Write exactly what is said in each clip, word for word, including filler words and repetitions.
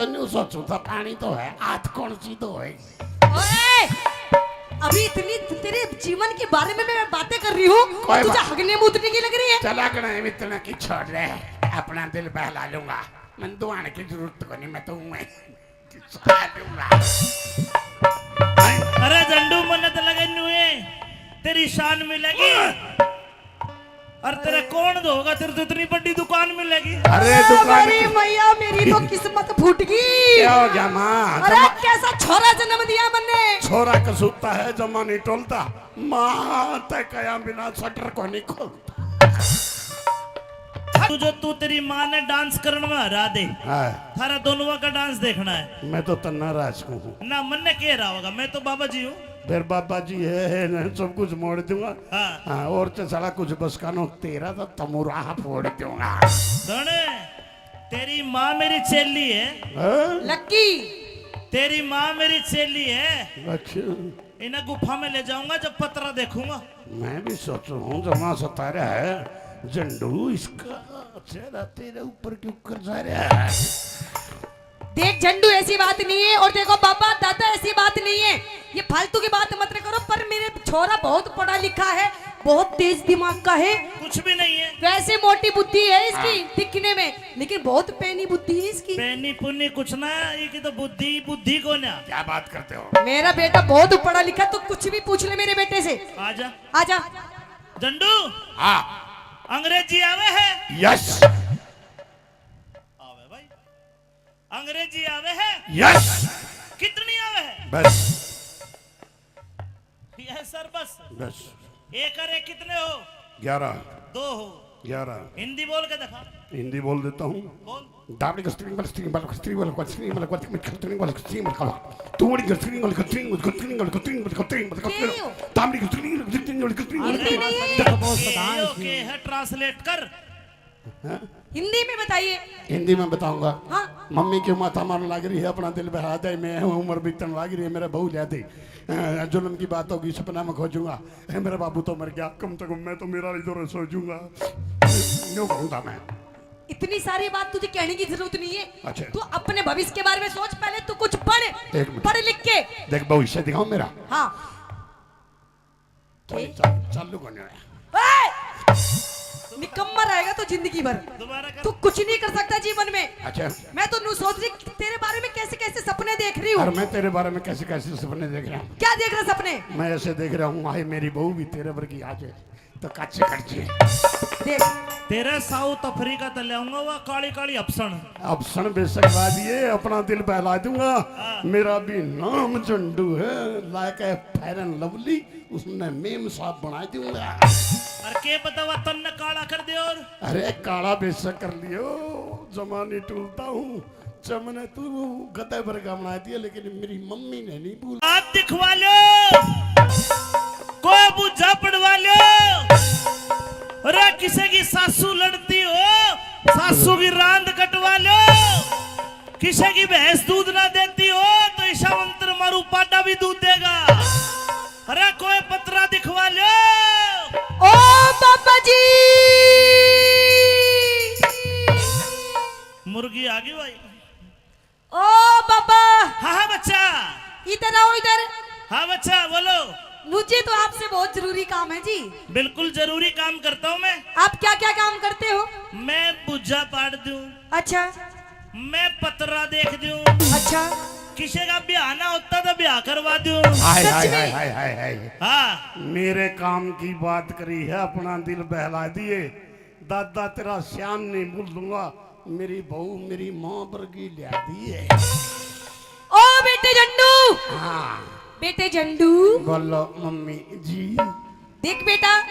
न्यू सोचूं था, पानी तो है, हाथ कौन सी धोएगी? ओए, अभी इतनी तेरे जीवन के बारे में मैं बातें कर रही हूँ, कोई तुझे बात हगने मूतने की लग रही है? चला गणा है, इतना की छोड़ रहे, अपना दिल बहला लूंगा। मैं दुआने की जरूरत को नहीं, मैं तो हूँ, मैं खा लूंगा। अरे झंडू, मन्नत लगे नुए, तेरी शान मिलेगी। और तेरे कौन धोगा? तेरे तो इतनी बड़ी दुकान मिलेगी। अरे, अरे, दुकान मेरी की मैया, मेरी तो किस्मत फूट गई। क्या हो गया, माँ? अरे, जमा- कैसा छोरा जन्म दिया मन्ने। छोरा कसूता है, जमा नहीं टोलता। माँ, तै कया बिना शटर को नहीं खोलता। तू जो, तू, तेरी माँ ने डांस करण में हरा दे। हाँ। थारा दोनों का डांस देखना है। मैं तो तन्ना राज हूँ। ना, मन्ने के रहा होगा, मैं तो बाबा जी हूँ। फिर बाबा जी है, है ना, सब कुछ मोड़ दूंगा। हाँ। हाँ, और तो साला कुछ बस का नो, तेरा तो तमुराह फोड़ दूंगा। सुन, तेरी माँ मेरी चेली है। हाँ? लक्की। तेरी माँ मेरी चेली है। अच्छा। इन्हें गुफा में ले जाऊंगा, जब पतरा देखूंगा। मैं भी सोचू हूँ, जमा सता रहा है झंडू, इसका चेहरा तेरे ऊपर क्यों कर जा रहा है? देख झंडू, ऐसी बात नहीं है। और देखो बाबा, दादा, ऐसी बात नहीं है, ये फालतू की बात मत करो। पर मेरे छोरा बहुत पढ़ा लिखा है, बहुत तेज दिमाग का है। कुछ भी नहीं है। वैसे मोटी बुद्धि है इसकी हाँ। दिखने में, लेकिन बहुत पैनी बुद्धि है इसकी। पैनी पुनी कुछ ना, ये की तो बुद्धि, बुद्धि को ना। क्या बात करते हो? मेरा बेटा बहुत पढ़ा लिखा, तो कुछ भी पूछ ले मेरे बेटे से। आजा। आजा। झंडू। हाँ। अंग्रेजी आवे है? यस। आवे भाई। अंग्रेजी आवे है? यस। कितनी आवे है? बस। यस सर, बस। बस। एक और एक कितने हो? ग्यारह। दो हो। ग्यारह। हिंदी बोल के दिखा। हिंदी बोल देता हूँ। बोल। दामड़ी को स्त्रिंग बल, स्त्रिंग बल, स्त्रिंग बल, स्त्रिंग बल, स्त्रिंग बल, स्त्रिंग बल, तू बड़ी स्त्रिंग बल, स्त्रिंग बल, स्त्रिंग बल, स्त्रिंग बल, स्त्रिंग बल, के हो? दामड़ी को स्त्रिंग बल, स्त्रिंग बल, स्त्रिंग बल, हिंदी नहीं है। देखो, बहुत के सदा है हो, इसमें। के है, ट्रांसलेट कर। हाँ? हिंदी में बताइए। हिंदी में बताऊंगा। हाँ। मम्मी क्यों माथा मारने लग रही है, अपना दिल बहला दे, मैं हूँ, उम्र बीतने लग रही है, मेरा बहू ले दे। अ, जुल्म की बात होगी, सपना में खोजूंगा। ए, मेरा बाबू तो मर गया, कम से कम मैं तो मेरा इधर सो जूंगा। यूं कहूंगा मैं। इतनी सारी बात तुझे कहने की जरूरत नहीं है। अच्छा। तू अपने भविष्य के बारे में सोच, पहले तू कुछ पढ़, एक मिनट। पढ़ लिख के। देख, भविष्य दिखाऊं मेरा? हाँ। कोई के? चालू, चालू कोनी होया। ए! निकम्मा रहेगा तो जिंदगी भर। दोबारा कर। तू कुछ नहीं कर सकता जीवन में। अच्छा। मैं तो न्यू सोच रही, तेरे बारे में कैसे कैसे सपने देख रही हूँ। और मैं तेरे बारे में कैसे कैसे सपने देख रहा हूँ। क्या देख रहा सपने? मैं ऐसे देख रहा हूँ, हाय मेरी बहू भी तेरे वर्गी आ जाए तो काचे कट जाए। देख। तेरे साउथ अफ्रीका ते ले आऊंगा वा काली काली अफसण। अफसण बेशक ला दिए, अपना दिल बहला दूंगा। हाँ। मेरा भी नाम झंडू है, लाके फेयर एंड लवली, उसने मेम साहब बना दूंगा। अरे के पता वा तन्ने काला कर दे और। अरे काला बेशक कर लियो, जमा नहीं टूलता हूँ। चमने तू गधे वर्गा बना दिया, लेकिन मेरी मम्मी ने नहीं भूला। आप दिखवा लो, को बूझा पड़वा लो। अरे किसी की सासू लड़ती हो, सासू की रांद कटवा लो। किसी की भैंस दूध ना देती हो, तो ईशा मंत्र मारू, पाडा भी दूध देगा। अरे कोई पतरा दिखवा लो। ओ बाबा जी। मुर्गी आ गई भाई। ओ बाबा। हाँ, हाँ, बच्चा। इधर आओ, इधर। हाँ, बच्चा, बोलो। मुझे तो आपसे बहुत जरूरी काम है जी। बिल्कुल जरूरी काम करता हूँ मैं। आप क्या क्या काम करते हो? मैं भुज्जा पाड़ दूँ। अच्छा। मैं पतरा देख दूँ। अच्छा। किसी का ब्याह ना होता तो ब्याह करवा दूँ। हाय, सच हाय, में? हाय, हाय, हाय, हाय। हाँ। मेरे काम की बात करी है, अपना दिल बहला दिए। दादा तेरा श्याम नहीं भूलूंगा, मेरी बहू मेरी माँ वर्गी ल्या दी है। ओ बेटे झंडू। हाँ। बेटे झंडू। बोलो मम्मी जी। देख बेटा,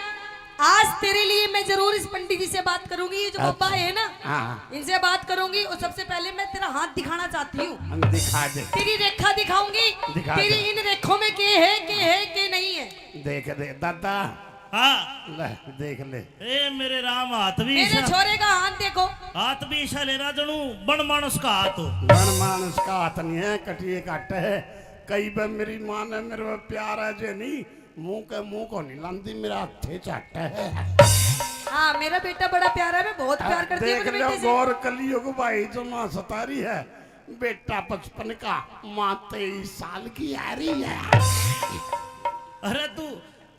आज तेरे लिए मैं जरूर इस पंडित जी से बात करूंगी, ये जो अच्छा। बाबा है ना, हाँ। इनसे बात करूंगी और सबसे पहले मैं तेरा हाथ दिखाना चाहती हूँ। हम दिखा दे। तेरी रेखा दिखाऊंगी, दिखा तेरी दे। इन रेखों में के है, के है, के नहीं है। देख दे दादा, हाँ। ले, देख ले। ए मेरे राम, हाथ भी मेरे ईसा। छोरे का हाथ देखो। हाथ भी ईसा ले रहा, जणू बन मानस का हाथ हो। बन मानस का हाथ नहीं है, कटिए काटे है। कई बार मेरी माँ ने मेरे पे प्यार है जे नहीं, मुंह के मुंह को नहीं लांदी, मेरा हाथे चाटे है। हाँ, मेरा बेटा बड़ा प्यारा है, मैं बहुत प्यार करती हूँ देख अपने लो बेटे से। गौर कलियुग भाई जो माँ सतारी है। बेटा पचपन का, माँ तेईस साल की आ रही है। अरे तू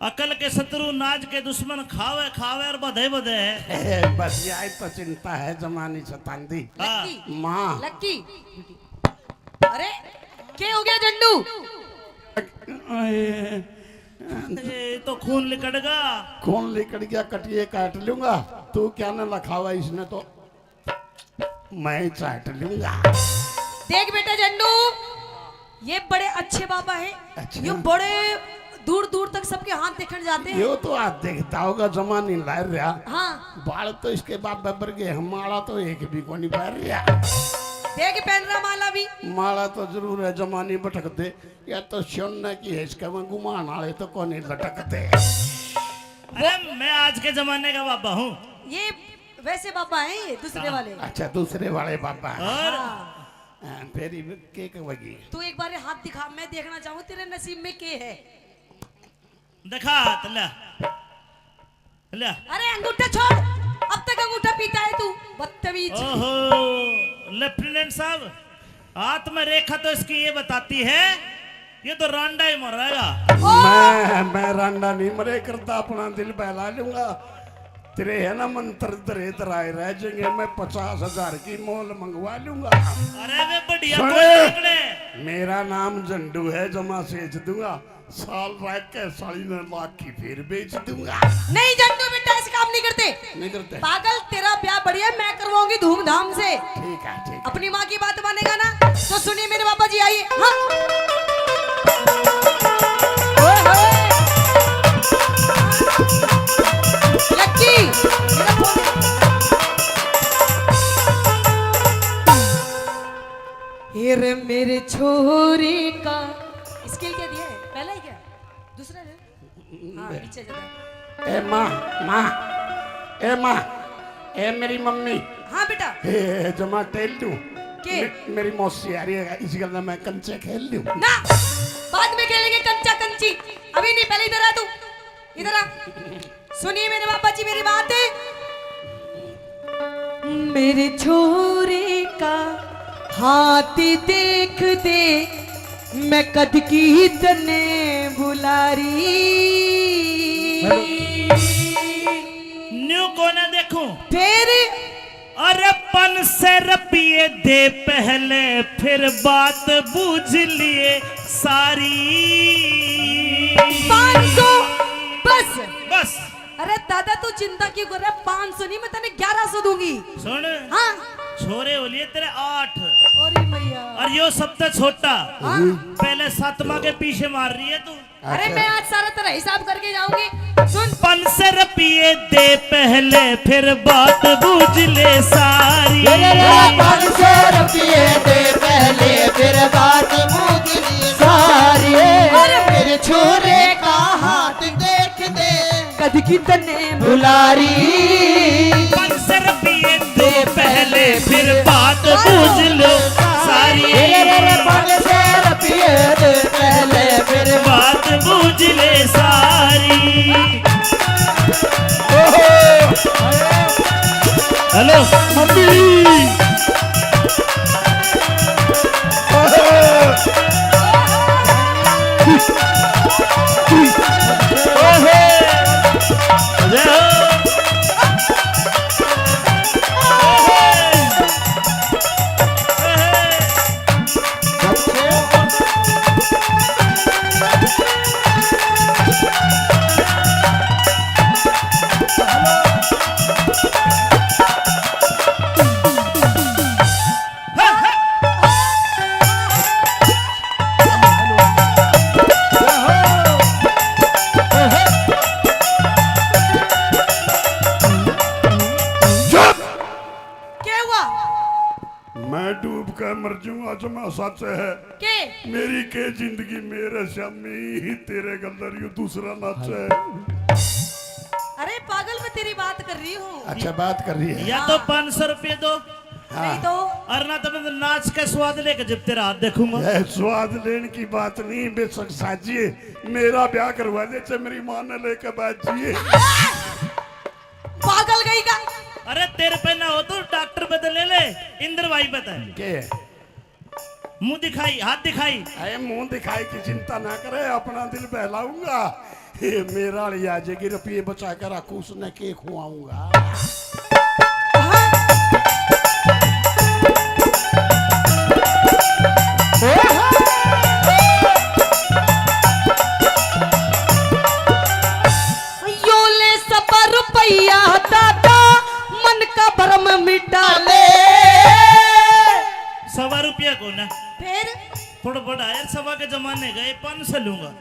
अकल के शत्रु, नाज के दुश्मन, खावे खावे और बधे बधे है। ए, बस यही तो चिंता है, जमानी सतांदी। हाँ। लक्की। माँ। लक्की। अरे, के हो गया झंडू? ए, ए, तो खून लिकड़ गया। खून लिकड़ गया, कटिए काट लूंगा। तू क्या ना लखावा इसने तो। मैं चाट लूंगा। देख बेटा झंडू, ये बड़े अच्छे बाबा हैं। अच्छा। ये बड़े दूर दूर तक सबके हाथ देखने जाते हैं। यो तो हाथ देखता होगा, जमा नहीं ला रहा। हाँ। बाल तो इसके बाबा बरगे हैं, माला तो एक भी को नहीं पहन रहा। देख पहन रहा माला भी। माला तो जरूर है, जमा नहीं भटकते। या तो सोने की है, इसके में घुमान वाले तो को नहीं लटकते। अरे मैं आज के जमाने का बाबा हूँ। ये वैसे बाबा हैं ये दूसरे वाले। अच्छा, दूसरे वाले बाबा हैं। और हाँ। हाँ, तेरी के कहेगी? तू एक बार हाथ दिखा, मैं देखना चाहूँ तेरे नसीब में के है। दिखा हाथ, ले। ले। अरे अंगूठा छोड़, अब तक अंगूठा पीता है तू, बदतमीज। ओहो, लेफ्टिनेंट साहब, हाथ में रेखा तो इसकी ये बताती है, ये तो रांडा ही मरेगा। ओ! मैं, मैं रांडा नहीं मरे करता, अपना दिल बहला लूंगा। तेरे है ना मंत्र धरे धराए रह जाएंगे, मैं पचास हजार की मोल मंगवा लूंगा। अरे वे बढ़िया सुन, कोई पकड़े। मेरा नाम झंडू है, जमा सेच दूंगा। साल रह के साली ने लाख की फिर बेच दूंगा। नहीं झंडू बेटा, ऐसे काम नहीं करते। नहीं करते। पागल, तेरा ब्याह बढ़िया, मैं करवाऊंगी धूमधाम से। ठीक है, ठीक है। अपनी माँ की बात मानेगा ना, तो सुनिए मेरे बाबा जी, आइए। हाँ। ओए होए। लक्की, मेरा फोन। ये रे मेरे छोरे का स्केल क्या दिया है? पहला ही क्या? दूसरा है? हाँ, पीछे ज्यादा। ए माँ, माँ, ए माँ, ए मेरी मम्मी। हाँ बेटा। ए, जमा टेल लूं? के? मे-, मेरी मौसी आ रही है, इस गल में कंचे खेल लूं? ना, बाद में खेलेंगे कंचा कंची, अभी नहीं, पहले इधर आ तू, इधर आ। सुनिए मेरे बाबा जी मेरी बात। मेरे छोरे का हाथ देख दे, मैं कद की तने बुला रही। न्यू कोना देखूं। फिर? अरे पाँच सौ रुपये दे पहले, फिर बात बूझ लिए सारी। पाँच सौ? बस। बस। अरे दादा, तू चिंता क्यों कर रहा है? पाँच सौ नहीं, मैं तने ग्यारह सौ दूंगी। सुन। हाँ। छोरे हो लिए तेरे आठ। अरे मैया। और यो सबसे छोटा। हाँ। पहले सातमा के पीछे मार रही है तू। अरे अच्छा। मैं आज सारा तेरा हिसाब करके जाऊंगी। सुन। पाँच सौ रुपये दे पहले, फिर बात बूझ ले सारी। अरे रे, पाँच सौ रुपये दे पहले, फिर बात बूझ ले सारी। अरे मेरे छोरे का हाथ देख दे, कद की तने बुला रही। पाँच सौ रुपये दे पहले, फिर बात बूझ लो सारी। अरे रे रे, पाँच सौ रुपये दे पहले, फिर बात बूझ ले सारी। ओहो। हेलो। मम्मी। ओहो। ओहो। जय हो। ओहो। चुप! क्या हुआ? मैं डूब के मर जाऊंगा, जमा सच है। के? मेरी के जिंदगी मेरे श्यामी, तेरे गल्लर यू दूसरा नाच है। अरे पागल, मैं तेरी बात कर रही हूँ। अच्छा, बात कर रही है। या तो हाँ। पाँच सौ रुपये दो। हाँ। नहीं तो? और ना तो मैं नाच का स्वाद लेके जब तेरा हाथ देखूंगा। ये स्वाद लेने की बात नहीं, बेशक साजिए, मेरा ब्याह करवा दे, चाहे मेरी माँ ने लेके बैठ जाइए। पागल गई का। अरे तेरे पे ना हो तो डॉक्टर पे तो ले ले, इंद्र भाई पे तो। के? मुंह दिखाई, हाथ दिखाई। अरे मुंह दिखाई की चिंता ना करे, अपना दिल बहलाऊंगा। हे, मेरा वाली आ जाएगी, रुपये बचा कर रखू, उसने के खुआऊंगा। यो ले सवा रुपया दादा, मन का भरम मिटा ले। सवा रुपया को ना। फिर? थोड़ा बड़ा यार, सवा के जमाने का, ये पाँच सौ लूंगा।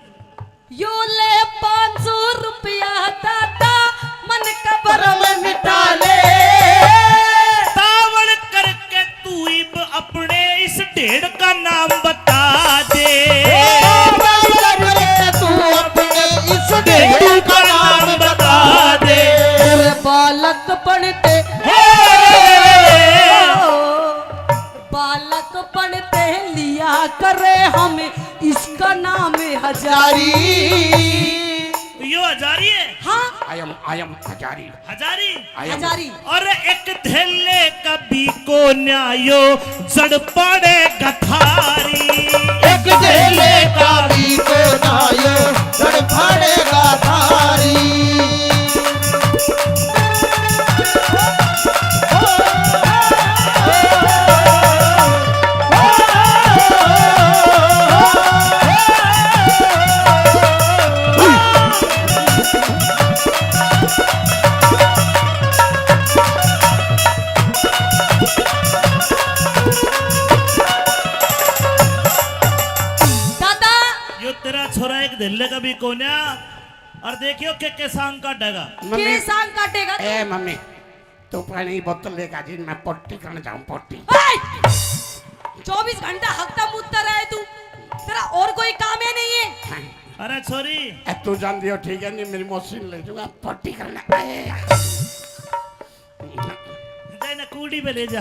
यो ले पाँच सौ रुपया दादा, मन का भरम मिटा ले। तावड़ करके तू इब अपने इस ढेड़ का नाम बता दे। ओ, तावड़ करके तू अपने इस ढेड़ का नाम बता दे। अरे बालक बनते, हे! बालक बनते लिया करे हम इसका नाम हजारी। यो हजारी है? हाँ। I am, I am Hazari. Hazari? I am Hazari. और एक धेले का भी को न्यायो जड़ पाड़े गथारी। एक धेले का भी को न्यायो जड़ पाड़े गथारी। दादा, यो तेरा छोरा एक धेले का भी कोन्या। और देखियो के, के सांग काटेगा। मम्मी। के सांग काटेगा तू? ए मम्मी, तू पानी बोतल लेकर जी, मैं पोटी करने जाऊं, पोटी। ए! चौबीस घंटा हकता मुतता रहे तू, तेरा और कोई काम ही नहीं है। हाँ। अरे छोरी। ए, तू जानती हो, ठीक है, नहीं मेरी मौसी ने ले जाऊंगा पोटी करने। ए। जाए ना कूड़ी पे ले जा।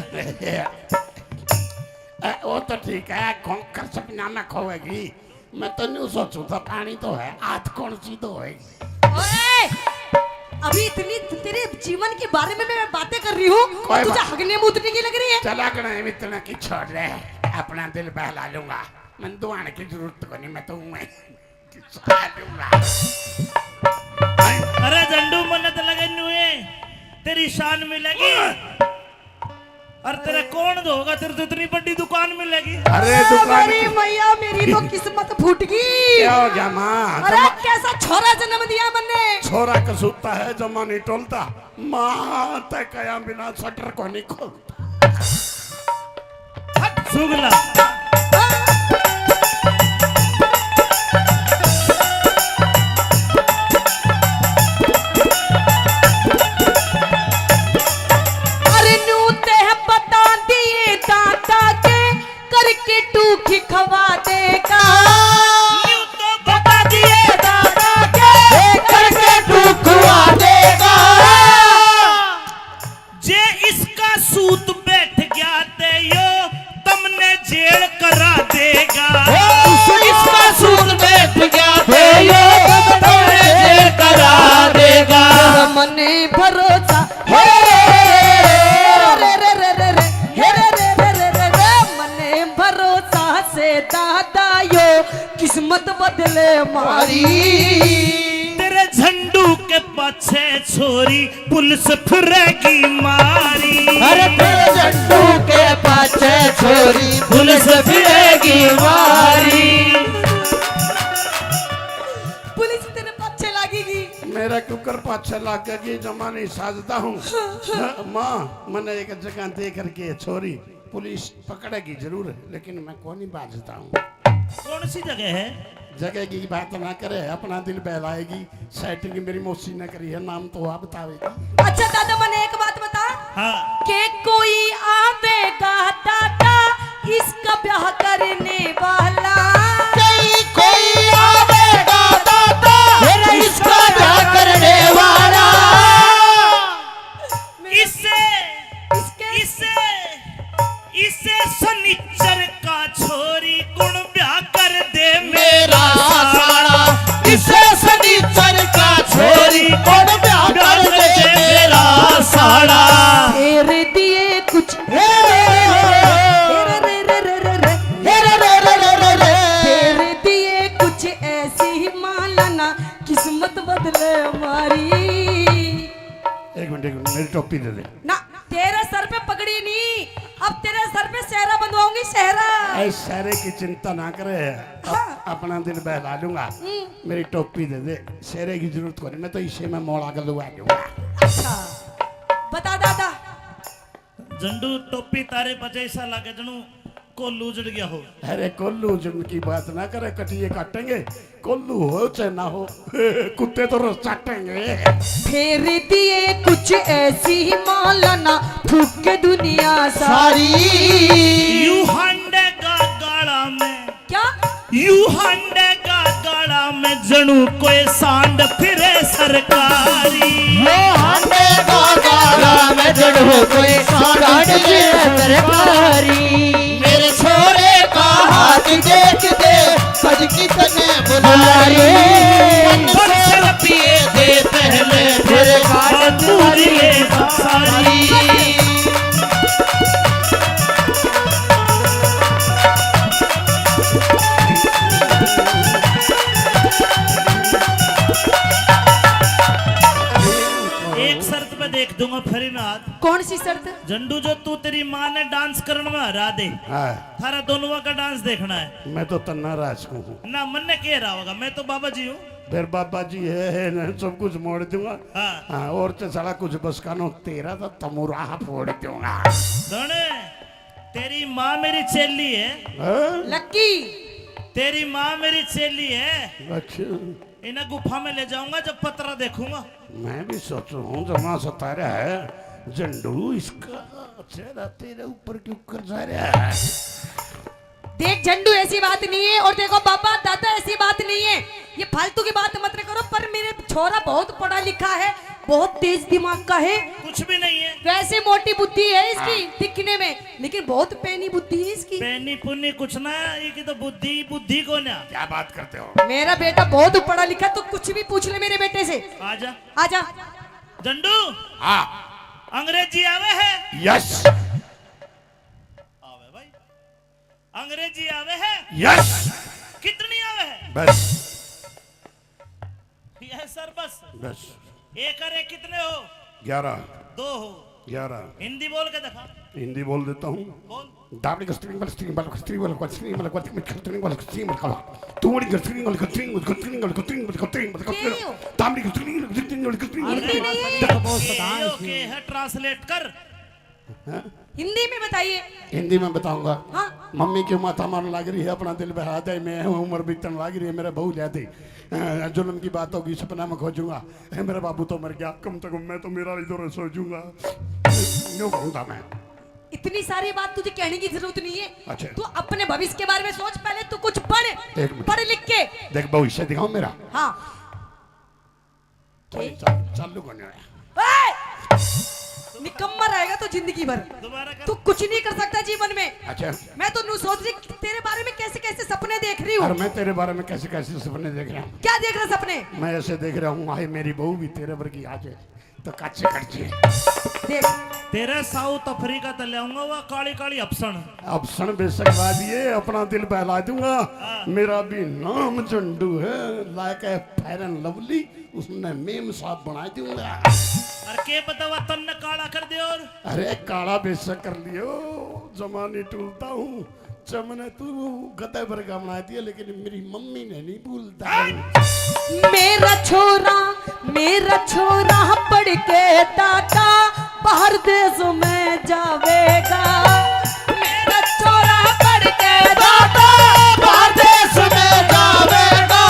ए, वो तो ठीक है, खोंकर सपना में खोएगी। मैं तो न्यू सोचूं था, पानी तो है, हाथ कौन सी धोएगी? ओए! अभी इतनी तेरे जीवन के बारे में मैं बातें कर रही हूँ, कोई तुझे बात हगने मूतने की लग रही है? चला गणा है, इतना की छोड़ रहे, अपना दिल बहला लूंगा। मैं दुआने की जरूरत को नहीं, मैं तो हूँ मैं। अरे झंडू, मन्नत लगे नुए, तेरी शान मिलेगी। और तेरे कौन धोगा, तेरे तो इतनी बड़ी दुकान मिलेगी। अरे अरे दुकान मेरी की मैया, मेरी तो किस्मत फूट गई। क्या हो गया माँ? अरे जमा- कैसा छोरा जन्म दिया मन्ने। छोरा कसूता है, जमा नहीं टोलता। माँ तै कया बिना शटर को नहीं खोलता। हट, सुगला। अरे न्यू ते बता दिए दादा के करके टूखी खवा देगा। न्यू तो बता दिए दादा के करके टूखवा देगा। जे इसका सूत बैठ गया ते यो तमने जेल करा देगा। ओ, इसका सूत बैठ गया ते यो तमने जेल करा देगा। मने भरोसा, हे, रे, रे, रे, मने भरोसा से दादा यो किस्मत बदले मारी। तेरे झंडू के पाछे छोरी पुलिस फिरेगी मारी। अरे तेरे झंडू के पाछे छोरी पुलिस फिरेगी मारी। पुलिस तेरे पाछे लागेगी। मेरा क्यों कर पाछे लागेगी, जमा नहीं साजता हूँ। हाँ, माँ, मैंने एक जगह देख रखी है छोरी। पुलिस पकड़ेगी जरूर, लेकिन मैं को नहीं बाजता हूँ। कौन सी जगह है? जगह की बात ना करे, अपना दिल बहलाएगी। सेटिंग मेरी मौसी ने करी है, नाम तो वह बतावेगी। अच्छा दादा, मने एक बात बता। हाँ। के कोई आवेगा दादा इसका ब्याह करने वाला? कहीं कोई आवेगा दादा मेरा इसका ब्याह करने वाला? इसे, इसके इसे, इसे सनीचर का छोरी कुण ब्याह कर दे मेरा साला। इसे सनीचर का छोरी कुण ब्याह कर दे मेरा साला। तेरे दिए कुछ हे रे रे रे रे, हे रे रे रे रे रे, हे रे तले मारी। एक मिनट, एक मिनट, मेरी टोपी दे दे। ना, तेरे सर पे पगड़ी नहीं, अब तेरे सर पे सेहरा बंधवाऊंगी, सेहरा। ऐ सेहरे की चिंता ना करे, अप-, हाँ। अपना दिल बहला लूंगा। हम्म। मेरी टोपी दे दे, सेहरे की जरूरत कोनी, मैं तो इसे में मोड़ा के लुआ दूंगा। अच्छा, बता दादा। झंडू, टोपी तारे पे जैसा लागे जणू कोल्लू उजड़ गया हो। अरे कोल्लू उजड़न की बात ना करे, कटिए काटेंगे, कोल्लू हो चाहे ना हो, कुत्ते तो रस चाटेंगे। फेर दिए कुछ ऐसी माला ना थूके दुनिया सारी। यू हांडे का गाला में क्या? यू हांडे का गाला में जणू कोई सांड फिरे सरकारी। वो हांडे का गाला में जणू कोई सांड फिरे सरकारी। मेरे छोरे का हाथ देख दे, सज कितने बुला रही। पत्थर से पिए दे पहले, फिर बात तुझे सारी। एक शर्त पे देख दूंगा फ्री में हाथ। कौन सी शर्त? झंडू, जो तू तेरी माँ ने डांस करने में हरा दे, हाँ। थारा दोनों का डांस देखना है। मैं तो तन्ना राज को हूँ। ना, मन्ने के रहा होगा, मैं तो बाबा जी हूँ। फिर बाबा जी है, है ना, सब कुछ मोड़ दूंगा। हाँ। हाँ, और तो साला कुछ बस का नो, तेरा तो तमुराह फोड़ दूंगा। सुन, तेरी माँ मेरी चेली है। हाँ? लक्की। तेरी माँ मेरी चेली है। अच्छा। इन्हें गुफा में ले जाऊंगा जब पतरा देखूंगा। मैं भी सोचूं हूँ, जमा सतारा है झंडू, इसका चेहरा तेरे ऊपर क्यों कर जा रहा है? देख झंडू, ऐसी बात नहीं है। और देखो बाबा, दादा, ऐसी बात नहीं है, ये फालतू की बात मत न करो। पर मेरे छोरा बहुत पढ़ा लिखा है, बहुत तेज दिमाग का है। कुछ भी नहीं है। वैसे मोटी बुद्धि है इसकी हाँ। दिखने में, लेकिन बहुत पैनी बुद्धि है इसकी। पैनी पुन्नी कुछ ना, ये की तो बुद्धि, बुद्धि को ना। क्या बात करते हो? मेरा बेटा बहुत पढ़ा लिखा, तू कुछ भी पूछ ले मेरे बेटे से। आजा। आजा। झंडू। हाँ। अंग्रेजी आवे है? यस। आवे भाई। अंग्रेजी आवे है? यस। कितनी आवे है? बस। यस सर, बस। बस। एक और एक कितने हो? ग्यारह। दो हो। ग्यारह। हिंदी बोल के दिखा। हिंदी बोल देता हूँ। बोल। दामड़ी को स्त्री बल, स्त्री बल, स्त्री बल, स्त्री बल, स्त्री बल, स्त्री बल, तुम्हारी को स्त्री बल, स्त्री बल, स्त्री बल, स्त्री बल, दामड़ी को स्त्री बल, स्त्री बल, हिंदी नहीं है। देखो, बहुत ये सताए हो इसमें। के है, ट्रांसलेट कर। हाँ? हिंदी में बताइए। हिंदी में बताऊंगा। हाँ। मम्मी क्यों माथा मारने लग रही है, अपना दिल बहला दे, मैं हूँ, उम्र बीतने लग रही है, मेरा बहू ले दे। अ, जुल्म की बात होगी, सपना में खोजूंगा। ए, मेरा बाबू तो मर गया, कम से कम मैं तो मेरा इधर सो जूंगा। यूं कहूंगा मैं। इतनी सारी बात तुझे कहने की जरूरत नहीं है। अच्छा। तू अपने भविष्य के बारे में सोच, पहले तू कुछ बन, एक मिनट। पढ़ लिख के। देख, भविष्य दिखाऊं मेरा? हाँ। कोई के? चाल-, चालू कोनी होया। ए! निकम्मा रहेगा तो जिंदगी भर। दोबारा कर। तू कुछ नहीं कर सकता जीवन में। अच्छा। मैं तो न्यू सोच रही तेरे बारे में कैसे कैसे सपने देख रही हूँ। और मैं तेरे बारे में कैसे कैसे सपने देख रहा हूँ। क्या देख रहा सपने? मैं ऐसे देख रहा हूँ, हाय मेरी बहू भी तेरे वर्गी आ जाए तो काचे कट जाए। देख। तेरे साउथ अफ्रीका तै ल्याऊंगा वा काली काली अफसण। अफसण बेशक ला दिए, अपना दिल बहला दूंगा। हाँ। मेरा भी नाम झंडू है, लाके फेयर एंड लवली, उसने मेम साहब बना दूंगा। अरे के पता वा तन्ने काला कर दे और। अरे काला बेशक कर लियो, जमा नहीं टूलता हूँ। चमने तू गधे वर्गा बना दिया, लेकिन मेरी मम्मी ने नहीं भूलता। मेरा छोरा, मेरा छोरा पढ़ के दादा बाहर देश में जावेगा। मेरा छोरा पढ़ के दादा बाहर देश में जावेगा।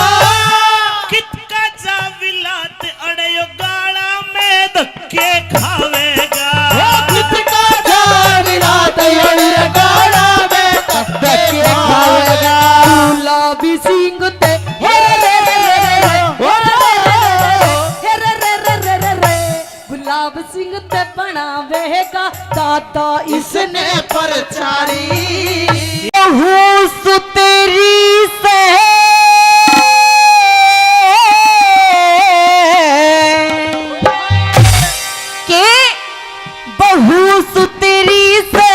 कितका जा विलात अड़े यो गाला में धक्के खावेगा। ओ कितका जा विलात अड़े यो गाला में धक्के खावेगा। गुलाबी सिंह ते, हे रे रे रे रे रे, ओ रे रे रे रे, हे रे रे रे रे रे रे। गुलाब सिंह ते बनावेगा दादा इसने प्रचारी। बहू सुतरी से के, बहू सुतरी से,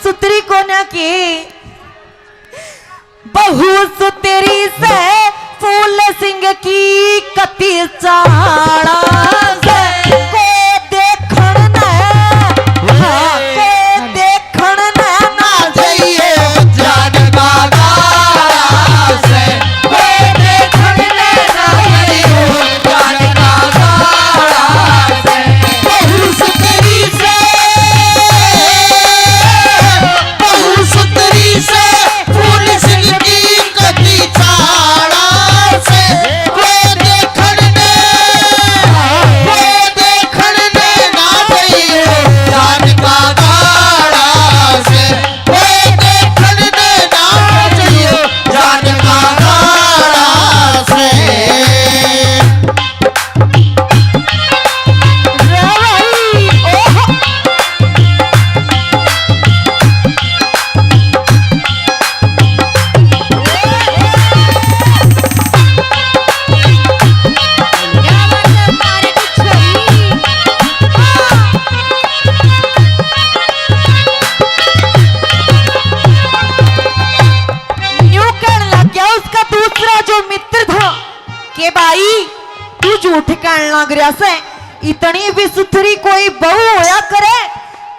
सुतरी कोन्या के। बहू सुतरी से फूल सिंह की चाला से कोई देखण ने, हाँ, कोई देखण ने ना जाइयो जान का गाला से, कोई देखण ने ना जाइयो जान का गाला से। बहू सुथरी से, बहू सुथरी से, फूल सिंह की कदी चाला से, कोई देखण ने, कोई देखण ने ना जाइयो जान का गाला से, कोई देखण ने ना जाइयो जान का गाला से। रे भाई, ओहो। क्या बात है, तारे की छोरी। न्यू कहने लग गया उसका दूसरा जो मित्र था, के भाई, तू झूठ कहने लग रहा से, इतनी भी सुथरी कोई बहू होया करे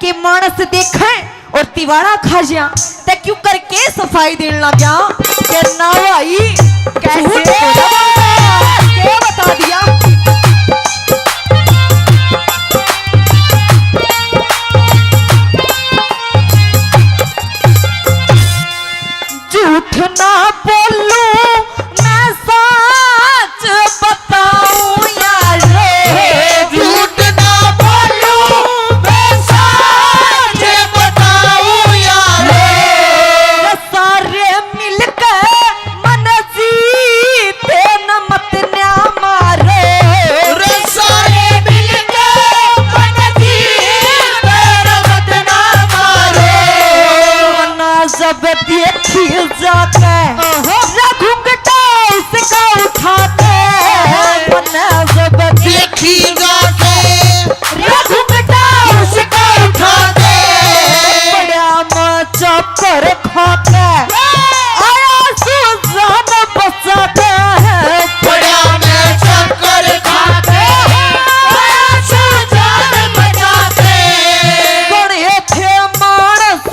कि मानस देखे और तिवाड़ा खा जा, ते क्यों करके सफाई देने लग गया? के ना भाई, कैसे झूठ थोड़ा बोलता है, क्या बता दिया? झूठ ना बोलूं, मैं सच बताऊं यारो। झूठ ना बोलूं, मैं सच बताऊं यारो। सारे मिलके मन जीते न मत न्या मारो। रे सारे मिलके मन जीते न मत ना मारो। ना जब देखी जाके, ओहो। रे घुंघटा उसका उठा के, मन्ने जब देखी जाके, रे घुंघटा उसका उठा के, पड़ा मैं चक्कर खा के, आया सुजान बचा के, पड़ा मैं चक्कर खा के, आया सुजान बचा के। बड़े थे मानस,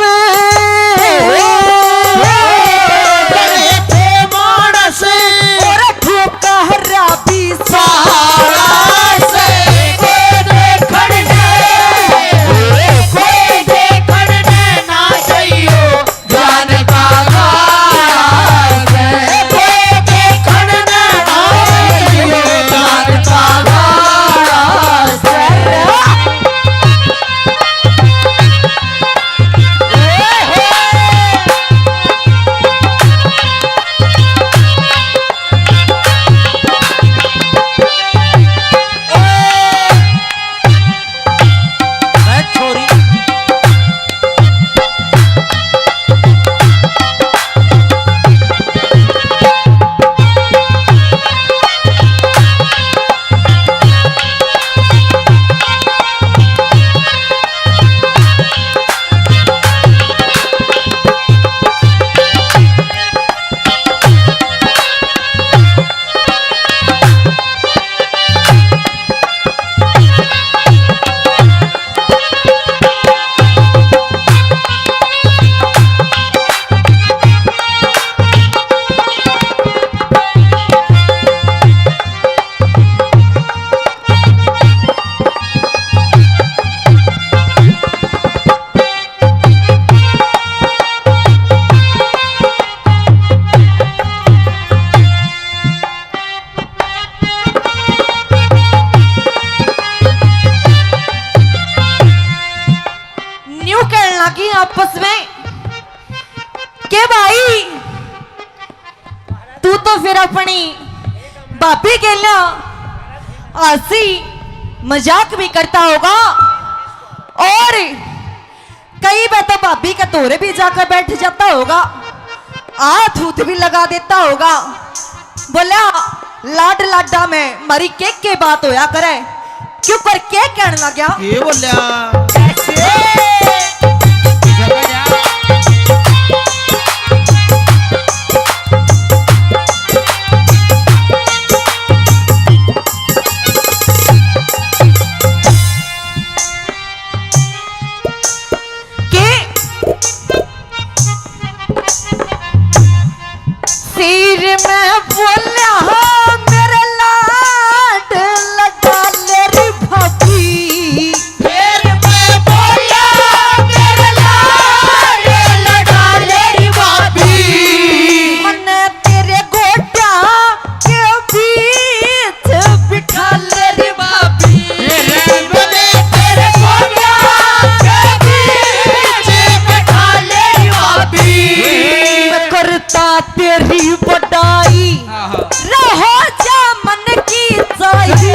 बड़े थे मानस, और ठोकरा भी साला से। कोई देखण ने, कोई देखण ने ना जाइयो जान का गाला से। कोई देखण ने ना जाइयो जान का गाला से। न्यू कहने लगी आपस में, के भाई, तू तो फिर अपनी भाभी के लिए हंसी मजाक भी करता होगा और कई बार तो भाभी के धोरे भी जाकर बैठ जाता होगा, हाथ हूथ भी लगा देता होगा। बोला, लाड लाडा में मरी के के बात होया करे, क्यों कर के कहने लग गया? ये बोलिया। कैसे? मैं बोल्या, हाँ, मेरे लाड लगा ले री भाभी। फिर मैं बोल्या, मेरे लाड लगा ले री भाभी। मन्ने तेरे गोड्या के बीच बिठा ले री भाभी। तेरे गोड्या के बीच बिठा ले री भाभी। मैं करता तेरी बड़ाई, रहो जा मन की चाही।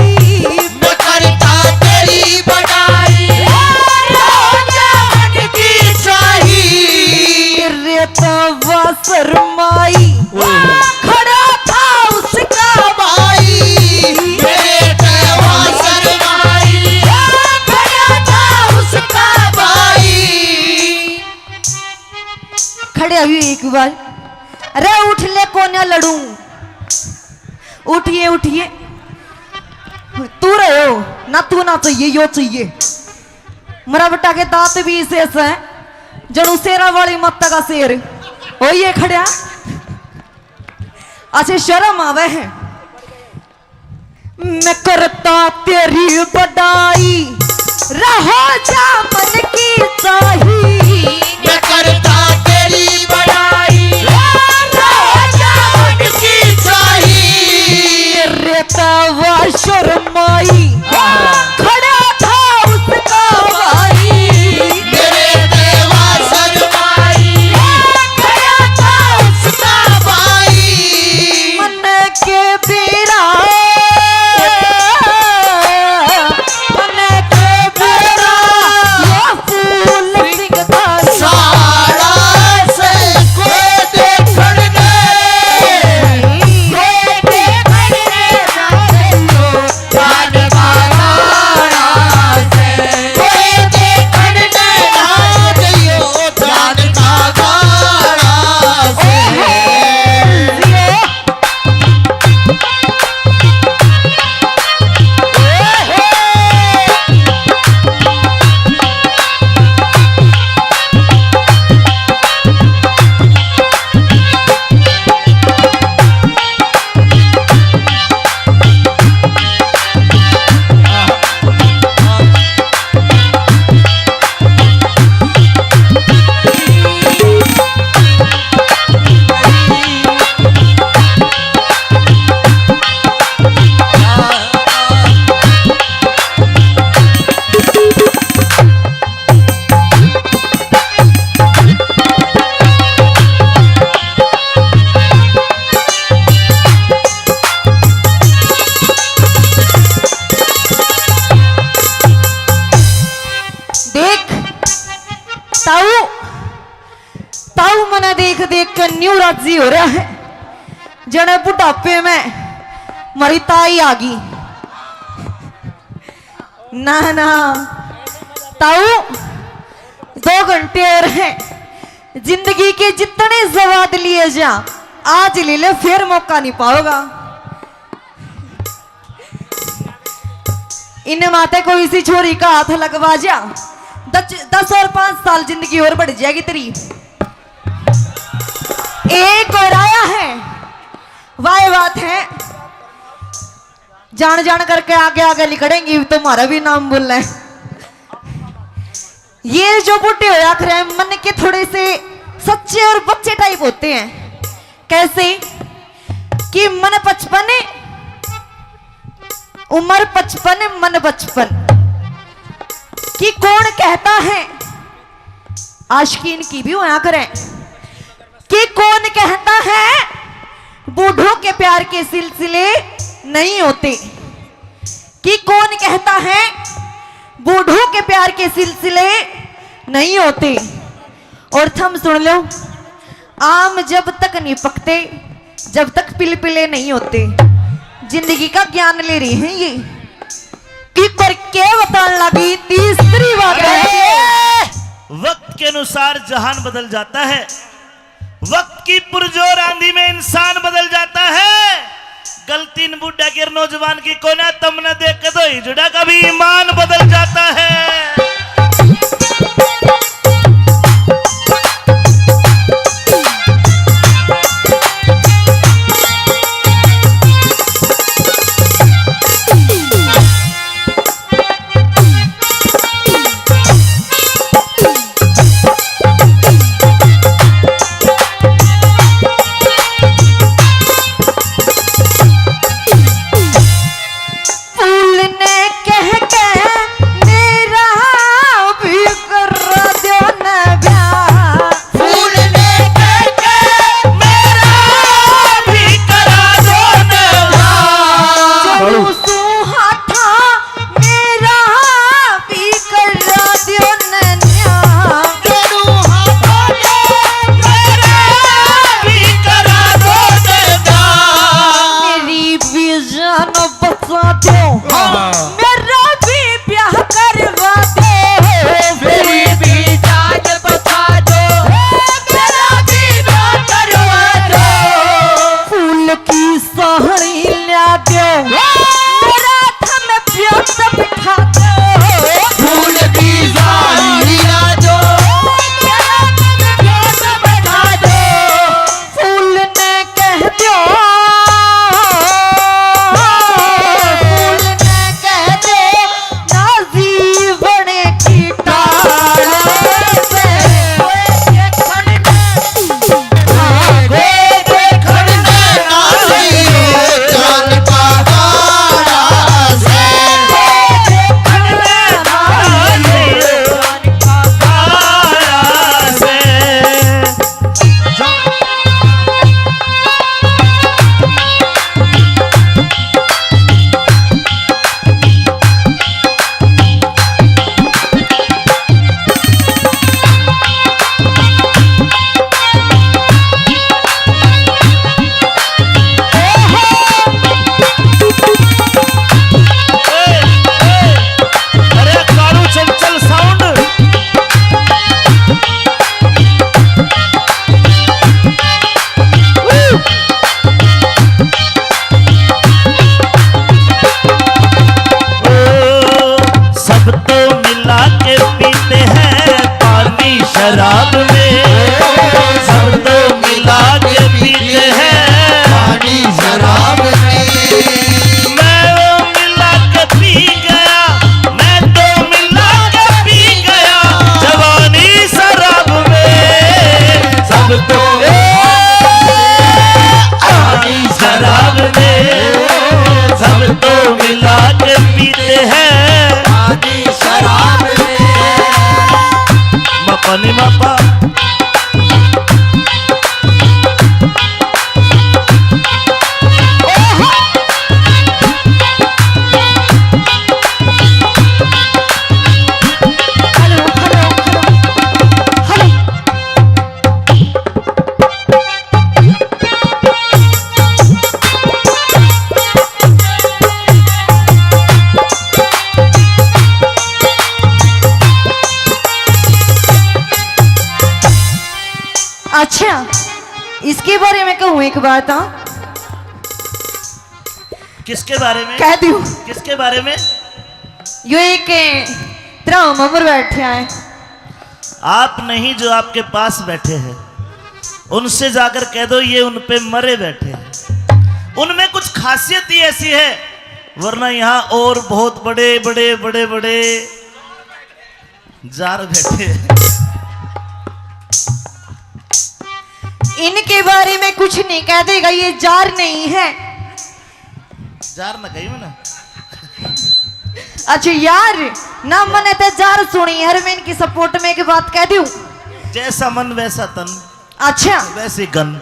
मैं करता तेरी बड़ाई, रहो जा मन की चाही। तेरे तो वा शर्माई, खड़ा था उसका भाई। तेरे तो वा शर्माई, खड़ा था उसका भाई। खड़े हुई एक बार। अरे उठ ले, कोन्या लड़ू। उठिए, उठिए। तू रहो ना, तू ना चाहिए, यो चाहिए। मरा बेटा के दांत भी इसे ऐसा है, जणू शेरा वाली माता का शेर। ओ ये खड़ा। अच्छा, शर्म आवे है। मैं करता तेरी बड़ाई, रहो जा मन की चाही। मैं करता तेरी बड़ाई, रहो जा मन की चाही। तेरे तवा शर्माई, खड़ा था उसका भाई। मेरे देवा शर्माई, खड़ा था उसका भाई। मन के बेरा, मन के बेरा, ये फूल सिंह धारी। सारा से कोई देखण नहीं, कोई देखण नहीं। देख ताऊ, ताऊ मने देख देख के न्यू राजी हो रहा है, जने बुढ़ापे में मरी ताई आ गई। ना ना ताऊ, दो घंटे और हैं। जिंदगी के जितने स्वाद लिए जा, आज ले ले, फिर मौका नहीं पाओगा। इन्हें माते कोई इसी छोरी का हाथ लगवा जा, दस, दस और पाँच साल जिंदगी और बढ़ जाएगी तेरी। एक और आया है, वाह बात है। जान जान करके आगे आगे लिखड़ेंगी, तुम्हारा भी नाम बोलना है। ये जो बूढ़े होया खरे हैं, मन के थोड़े से सच्चे और बच्चे टाइप होते हैं। कैसे कि मन पचपन, उम्र पचपन, मन बचपन। कि कौन कहता है, आशिकीन की भी होया करें, कि कौन कहता है बूढ़ों के प्यार के सिलसिले नहीं होते, कि कौन कहता है बूढ़ों के प्यार के सिलसिले नहीं होते। और थम सुन लो, आम जब तक नहीं पकते, जब तक पिलपिले नहीं होते। जिंदगी का ज्ञान ले रही हैं ये। कि पर के बतान लगी तीसरी बात है। वक्त के अनुसार जहान बदल जाता है, वक्त की पुरजोर आंधी में इंसान बदल जाता है। गलती इन बूढ़ा के नौजवान की कोना, तमने देख के तो हिजड़ा का भी ईमान बदल जाता है। इसके बारे में कहूँ एक बात, हाँ? किसके बारे में? कह दूँ। किसके बारे में? यो एक, ए, तेरा उम्र बैठा है। आप नहीं, जो आपके पास बैठे हैं, उनसे जाकर कह दो, ये उन पे मरे बैठे हैं। उनमें कुछ खासियत ही ऐसी है, वरना यहाँ और बहुत बड़े, बड़े, बड़े, बड़े जार बैठे हैं। इनके बारे में कुछ नहीं कह देगा, ये जार नहीं है। जार ना कही मैंने। अच्छा यार, ना मने ते जार सुनी, हर मैं इनकी सपोर्ट में एक बात कह दूं। जैसा मन वैसा तन। अच्छा। वैसे गन।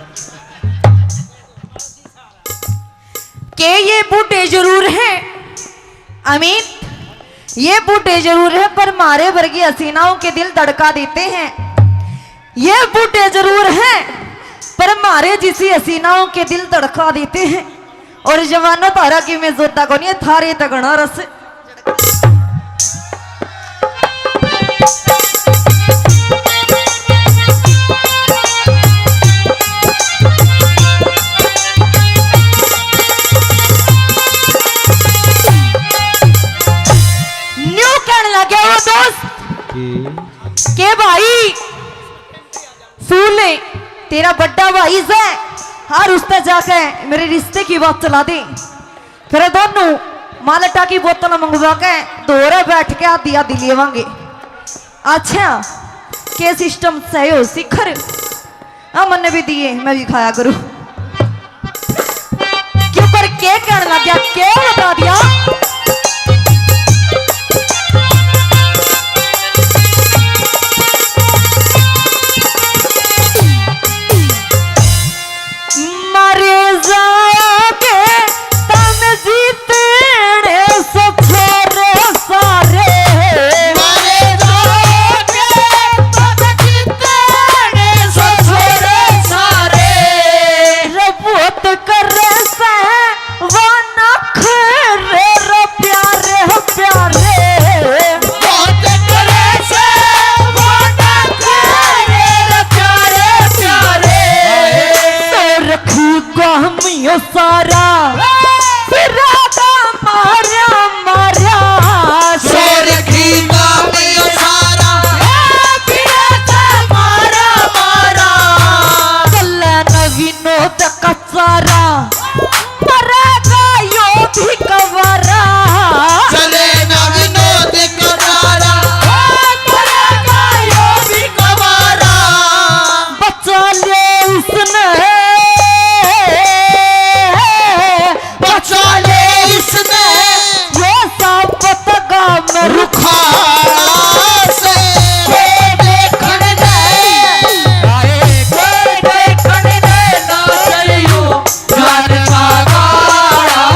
के ये बूढ़े जरूर हैं अमित, ये बूढ़े जरूर हैं, पर मारे वर्गी हसीनाओं के दिल धड़का देते हैं। ये बूढ़े जरूर हैं, पर मारे जिसी हसीनाओं के दिल धड़का देते हैं। और जवानों, थारा की मैं जोता कोनी, थारे तगड़ा रस। न्यू कहने लग गया वो दोस्त कि भाई, सुन, तेरा बड़ा भाई से, हर उसते जाके मेरे रिश्ते की बात चला दे। फिर दोनों मालटा की बोतल मंगवा के दोरे बैठ के आधी आधी लेवांगे। अच्छा, के सिस्टम सही हो शिखर? हाँ, मन्ने भी दिए, मैं भी खाया करूँ। क्यों कर के कहने लग गया, के बता दिया? मरे जाओगे तन जीतने से छोरे सारे। मरे जाओगे तन जीतने से छोरे सारे। रे बहुत करे से वो नखरे रे प्यारे, प्यारे। बहुत करे से वो नखरे रे प्यारे, प्यारे। सो रखी काम यो सारा, फिरादा मारा, मारा। सो रखी काम यो सारा, फिरादा मारा, मारा। कल्ला नवीनो तक सारा, मरेगा यो भी कवारा। चले ना विनोद कटारा, मरेगा यो भी कवारा। बचा ले उसने, बचा ले इसने, यो सांप तगा में रुखाड़ा से। कोई देखण ने, कोई देखण ने ना चलियो। जान का गाड़ा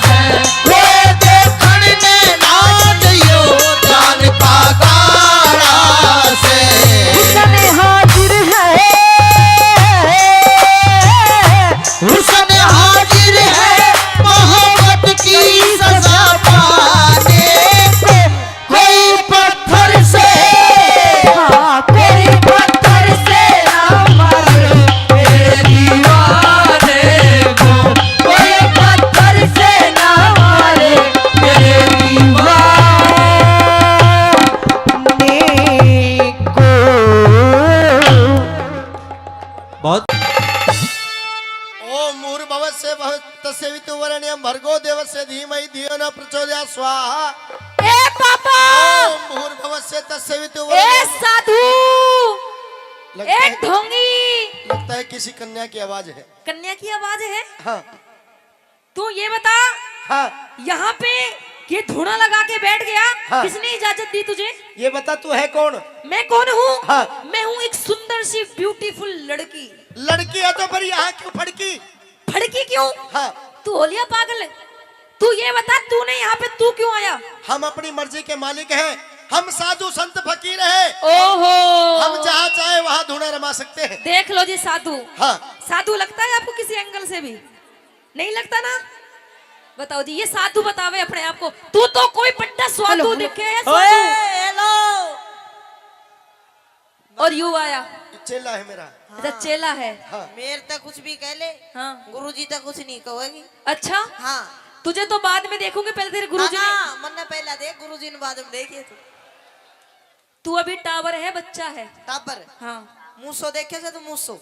से, वे देखण ने ना जइयो, जान का गाड़ा से। हुसन हाजिर है, हुसन हाजिर है, मोहब्बत की सजा पाने को। कोई पत्थर से, हाँ, कोई पत्थर से ना मारे मेरे दीवाने को, कोई पत्थर से ना मारे मेरे दीवाने को। बहुत। ओम भूर्भुवः स्वः तस्य वितुर्वरेण्यं भर्गो देवस्य धीमहि धियो न प्रचोदयात् स्वाहा। ए पापा! ओम भूर्भुवः स्वः तस्य वितुर्वरेण्यं। ए साधु! लगता ए है, ढोंगी! लगता है किसी कन्या की आवाज है। कन्या की आवाज है? हाँ। तू ये बता, हाँ। यहाँ पे ये धूणा लगा के बैठ गया, हाँ। किसने इजाजत दी तुझे? ये बता, तू है कौन? मैं कौन हूँ? हाँ। मैं हूँ एक सुंदर सी beautiful लड़की। लड़की है तो फिर यहाँ क्यों फड़की? फड़की क्यों? हाँ। तू हो लिया पागल? तू ये बता, तूने यहाँ पे तू क्यों आया? हम अपनी मर्जी के मालिक हैं, हम साधु संत फकीर हैं। ओहो। हम जहाँ चाहे वहाँ धूणा रमा सकते हैं। देख लो जी साधु। हाँ। साधु लगता है आपको किसी एंगल से भी? नहीं लगता ना? बताओ जी, ये साधु बतावे अपने आप को। तू तो कोई बड्डा साधु हेलो, हेलो। दिखे है, साधु। ओए, हेलो। और यू आया। चेला है मेरा। अच्छा, चेला है। हाँ। मेरे तक कुछ भी कह ले। हाँ। गुरुजी तक कुछ नहीं कहेगी। अच्छा। हाँ। तुझे तो बाद में देखूंगी, पहले तेरे गुरुजी ना, ने ना, मन्ने पहला देख, गुरुजी ने बाद में देखिए तू। तू अभी टावर है, बच्चा है। टावर? हाँ। मूसो देखे से तू, मूसो?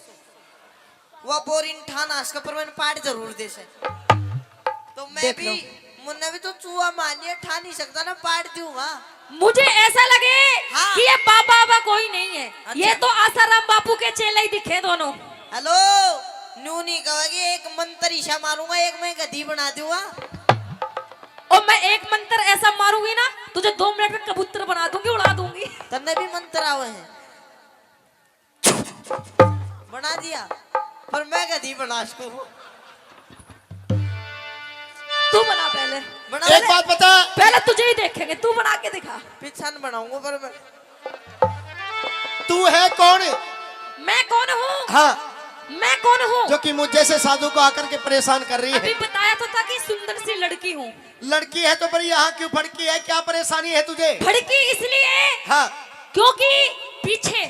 वो बोरिन ठान आस के पर मैंने पाट जरूर दे से। तो मैं देख भी, लो। मुन्ने भी तो चूहा मान लिया, ठा नहीं सकता ना, पाट दूंगा। मुझे ऐसा लगे हाँ। कि ये बाबा बाबा कोई नहीं है, अच्छा। ये तो आसाराम बापू के चेले ही दिखे दोनों। हेलो, न्यू नहीं कहेगी, एक मंत्र ईशा मारूंगा, एक मैं गधी बना दूंगा। और मैं एक मंत्र ऐसा मारूंगी ना, तुझे दो मिनट में कबूतर बना दूंगी, उड़ा दूंगी। तन्ने भी मंत्र आवे हैं? बना दिया, पर मैं कदी बना सकूं? तू बना पहले। बना एक ले। बात बता। पहले तुझे ही देखेंगे, तू बना के दिखा। पीछा न बनाऊंगा, पर मैं तू है कौन? मैं कौन हूँ? हाँ। मैं कौन हूँ? जो कि मुझ जैसे साधु को आकर के परेशान कर रही है। अभी बताया तो था कि सुंदर सी लड़की हूँ। लड़की है तो पर यहाँ क्यों फड़की है, क्या परेशानी है तुझे? फड़की इसलिए, हाँ। क्योंकि पीछे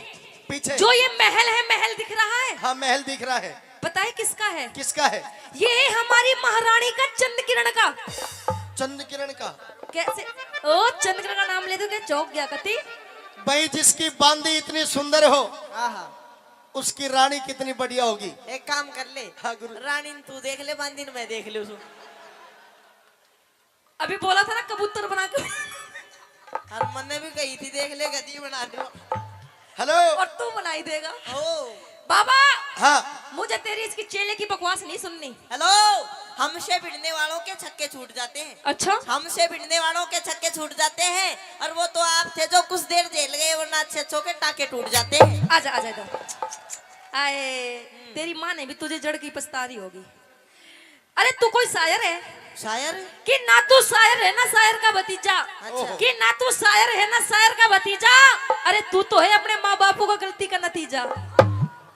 पीछे जो ये महल है, महल दिख रहा है? हाँ, महल दिख रहा है। पता है किसका है? किसका है? ये है हमारी महारानी का, चंद किरण का। चंद किरण का? कैसे? ओ, चंद किरण का नाम ले दो, क्या चौंक गया कती? भाई, जिसकी बांदी इतनी सुंदर हो, आहा। उसकी रानी कितनी बढ़िया होगी। एक काम कर ले, हाँ, गुरु। रानी ने तू देख ले, बांदी ने मैं देख लूँ। अभी बोला था ना कबूतर बना के। और मन्ने भी कही थी, देख ले, गधी बना दो। हेलो। और तू बनाई देगा। ओ। बाबा। हाँ। मुझे तेरी इसकी चेले की बकवास नहीं सुननी। हेलो, हमसे भिड़ने वालों के छक्के छूट जाते हैं। अच्छा। हमसे भिड़ने वालों के छक्के छूट जाते हैं, और वो तो आप थे जो कुछ देर झेल गए, वरना अच्छे अच्छों के टाके टूट जाते हैं। आजा, आजा इधर। आए, तेरी माँ ने भी तुझे जड़ की पछता रही होगी। अरे, तू कोई शायर है? शायर? कि ना तू शायर है, ना शायर का भतीजा। अच्छा। कि ना तू शायर है, ना शायर का भतीजा। अरे, तू तो है अपने माँ बापू का गलती का नतीजा।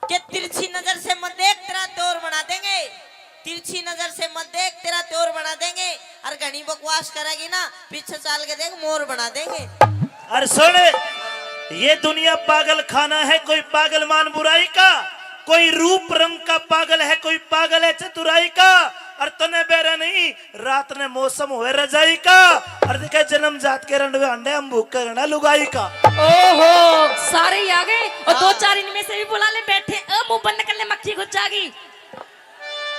के तिरछी नजर से मत देख, तेरा तौर बना देंगे। तिरछी नजर से मत देख, तेरा तौर बना देंगे। और घनी बकवास करेगी ना, पीछे चाल के देख, मोर बना देंगे। और सुन, ये दुनिया पागल खाना है, कोई पागल मान बुराई का, कोई रूप रंग का पागल है, कोई पागल है चतुराई का। और तने बेरा नहीं, रात ने मौसम होए रजाई का, और देखे जन्म जात के रंडवे अंडे, हम भूख के घना लुगाई का। ओहो, सारे ही आ गए। और दो हाँ। चार इनमें से भी बुला ले, बैठे, अ, मुंह बंद कर ले, मक्खी घुस जाएगी।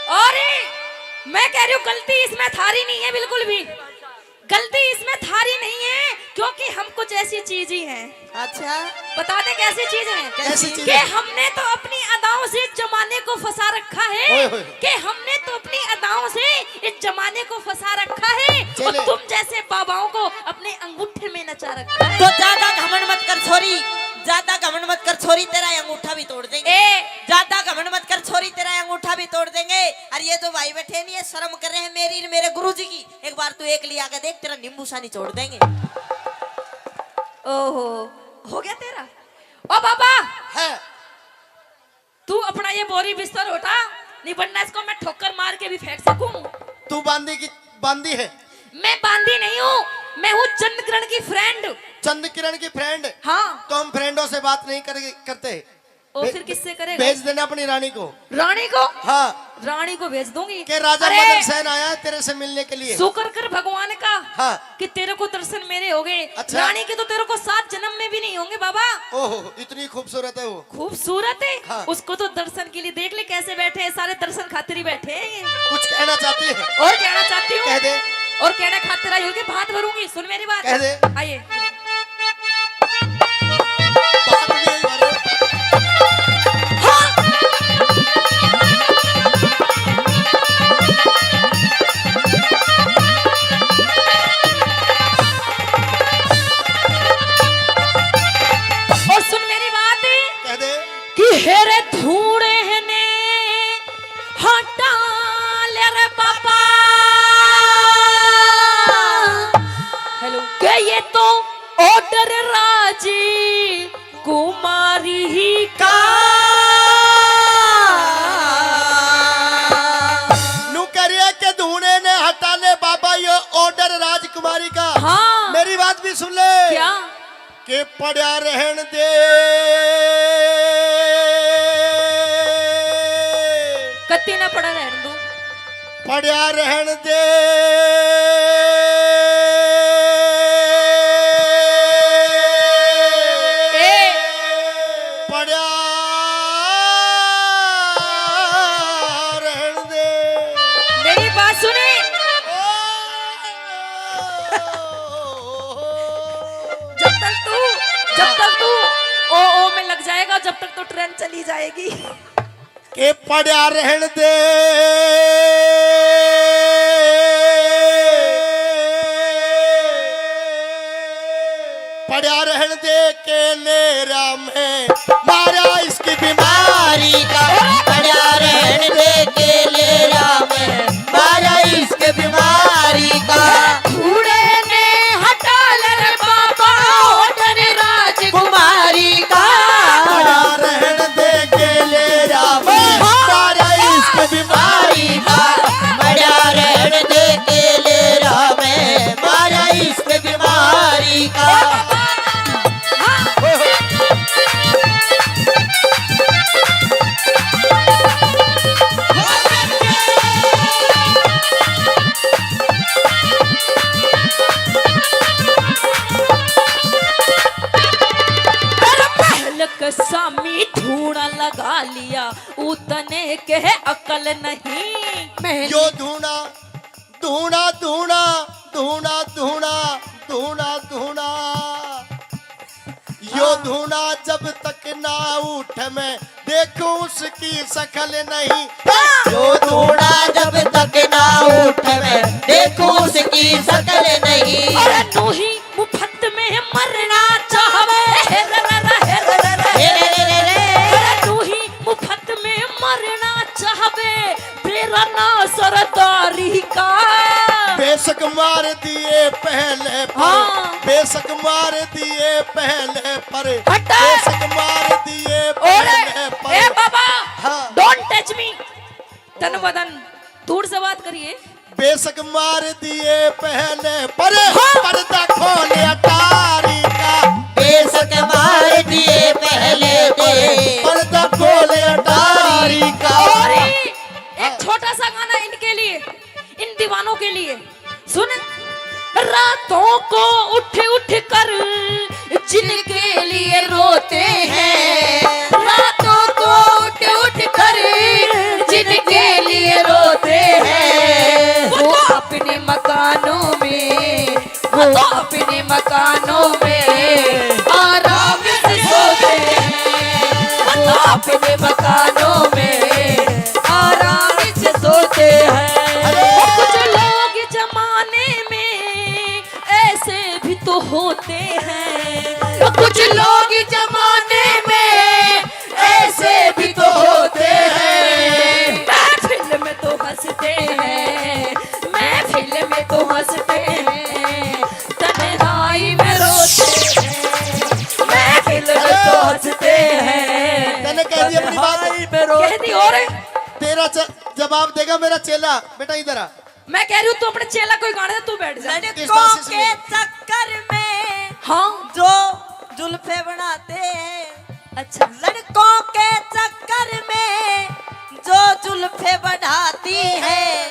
और मैं कह रही हूँ, गलती इसमें थारी नहीं है बिल्कुल भी, गलती इसमें थारी नहीं है, क्योंकि हम कुछ ऐसी चीज ही हैं। अच्छा। बता दे कैसी चीज है? कैसी चीज कि है? हमने तो अपनी अदाओं से इस जमाने को फंसा रखा है, ओए होए। कि हमने तो अपनी अदाओं से इस जमाने को फंसा रखा है, और चले। तुम जैसे बाबाओं को अपने अंगूठे में नचा रखा है। तो ज्यादा घमंड मत कर छोरी, ज्यादा घमंड मत कर छोरी, तेरा ये अंगूठा भी तोड़ देंगे। ए। ज्यादा घमंड मत कर छोरी, तेरा ये अंगूठा भी तोड़ देंगे। और ये जो भाई बैठे नहीं, ये शर्म कर रहे हैं मेरी और मेरे गुरुजी की। एक बार तू एक लिया के देख, तेरा नींबू सा निचोड़ देंगे। ओहो, हो गया तेरा? ओ बाबा, है। तू अपना ये बोरी बिस्तर उठा, नहीं वरना इसको मैं ठोकर मार के भी फेंक सकूं। तू बांदी की, बांदी है? मैं बांदी नहीं हूँ, मैं हूँ चंद किरण की friend। चंद किरण की friend? हाँ। तो हम friendों से बात नहीं कर, करते। और बे-, फिर किससे करेगा? भेज देना अपनी रानी को। रानी को? हाँ। रानी को भेज दूंगी। के राजा अरे! मदन सेन आया है तेरे से मिलने के लिए। शुक्र कर भगवान का हाँ। कि तेरे को दर्शन मेरे हो गए। अच्छा। रानी के तो तेरे को सात जन्म में भी नहीं होंगे बाबा। ओहो, इतनी खूबसूरत है वो। खूबसूरत है? हाँ। उसको तो दर्शन के लिए देख ले कैसे बैठे हैं, सारे दर्शन खातिर ही बैठे हैं ये। कुछ कहना चाहती है? और कहना चाहती हूँ। कह दे। और कहना खातिर आई होगी, भात भरूंगी। सुन मेरी बात। कह दे। आइए। और सुन मेरी बात। कह दे। कि हेरे धूणे ने हटा ले रे बाबा। हेलो। के ये तो order राज कुमारी का। नू कह रहा है कि धूणे ने हटा ले बाबा, ये order राजकुमारी का। हाँ। मेरी बात भी सुन ले। क्या? के पड़ा रहन दे। तीना पड़ा रहन दो। पड़या रहन दे। ए, पड़या रहन दे। मेरी बात सुने। जब तक तू, जब तक तू ओ ओ में लग जाएगा, जब तक तो ट्रेन चली जाएगी। के पड़या रहन दे, पड़या रहन दे के लेरा में मारा इसकी बीमारी का। पड़या रहन दे के लेरा में मारा इसकी बीमारी का। थूड़े ने हटा ले रे बाबा, ओढ़न राजकुमारी का। पड़या रहन दे के लेरा में मारा इसकी बीमारी का। पड़या रहन दे के लेरा में मारा इसकी बीमारी का। अरे पहल के सामी धूणा लगा लिया, उतने के अकल नहीं। यो धूणा, धूणा, धूणा, धूणा, धूणा, धूणा, धूणा। यो धूणा जब तक ना उठ, मैं देखूं उसकी शकल नहीं। यो धूणा जब तक ना उठ, मैं देखूं उसकी शकल नहीं। अरे नूही मुफ्त में मरना चाहवे। हे रे रे रे, हे रे रे रे। हे रे रे रे रे। अरे नूही मुफ्त में मरना चाहवे, तेरा ना सरदारी का। बेशक मार दिए पहले पर, हाँ। बेशक मार दिए पहले पर, हटा। बेशक मार दिए ओरे, पहले पर। ए बाबा, हाँ। Don't touch me। तन बदन दूर से बात करिए। बेशक मार दिए पहले पर, हाँ। पर्दा खोल अटारी का। बेशक मार दिए पहले पर, पर्दा खोल अटारी का। और एक छोटा सा गाना इनके लिए, इन दीवानों के लिए। सुन। रातों को उठ उठ कर जिनके लिए रोते हैं, रातों को उठ उठ कर जिनके लिए रोते हैं, वो तो अपने मकानों में, वो तो अपने मकानों में आराम से सोते हैं, वो तो अपने मकानों में आराम से सोते हैं। अरे! कुछ लोग जमाने में ऐसे भी तो होते हैं, कुछ लोग जमाने में ऐसे भी तो होते हैं। महफिल में तो हंसते हैं, महफिल में तो हंसते हैं, तन्हाई में रोते हैं। महफिल में तो हंसते हैं, तन्ने कह दी अपनी बात। तन्हाई में रोते कह दी। और तेरा च-, जवाब देगा मेरा चेला। बेटा इधर आ। मैं कह रही हूँ, तू अपने चेला कोई गाने दे, तू बैठ जा। लड़कों के चक्कर में हाँ। जो जुल्फे बनाते हैं, अच्छा। लड़कों के चक्कर में जो जुल्फे बढ़ाती है,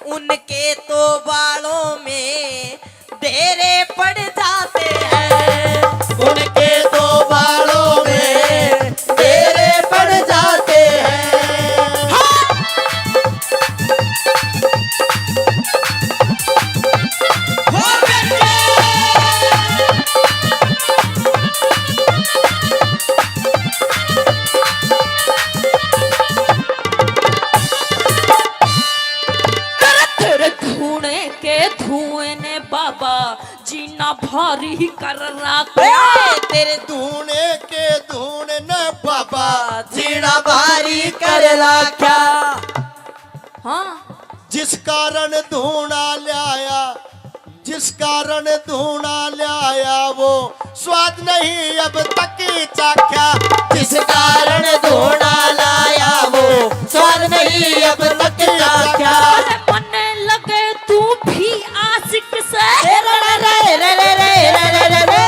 उनके तो बालों में डेरे पड़ जाते हैं। उनके तो बालों में डेरे पड़ जाते हैं। तेरे धूने के धुएं ने बाबा जीना भारी कर रखा। तेरे धूने के धूने ने बाबा जीना भारी कर रखा। हाँ। जिस कारण धूना ल्याया, जिस कारण धूना ल्याया, वो स्वाद नहीं अब तक चाख्या। जिस कारण धूना लाया, वो स्वाद नहीं अब तक चाख्या। अरे मन्ने लगे तू भी आशिक से। रे रे रे रे रे रे रे रे रे।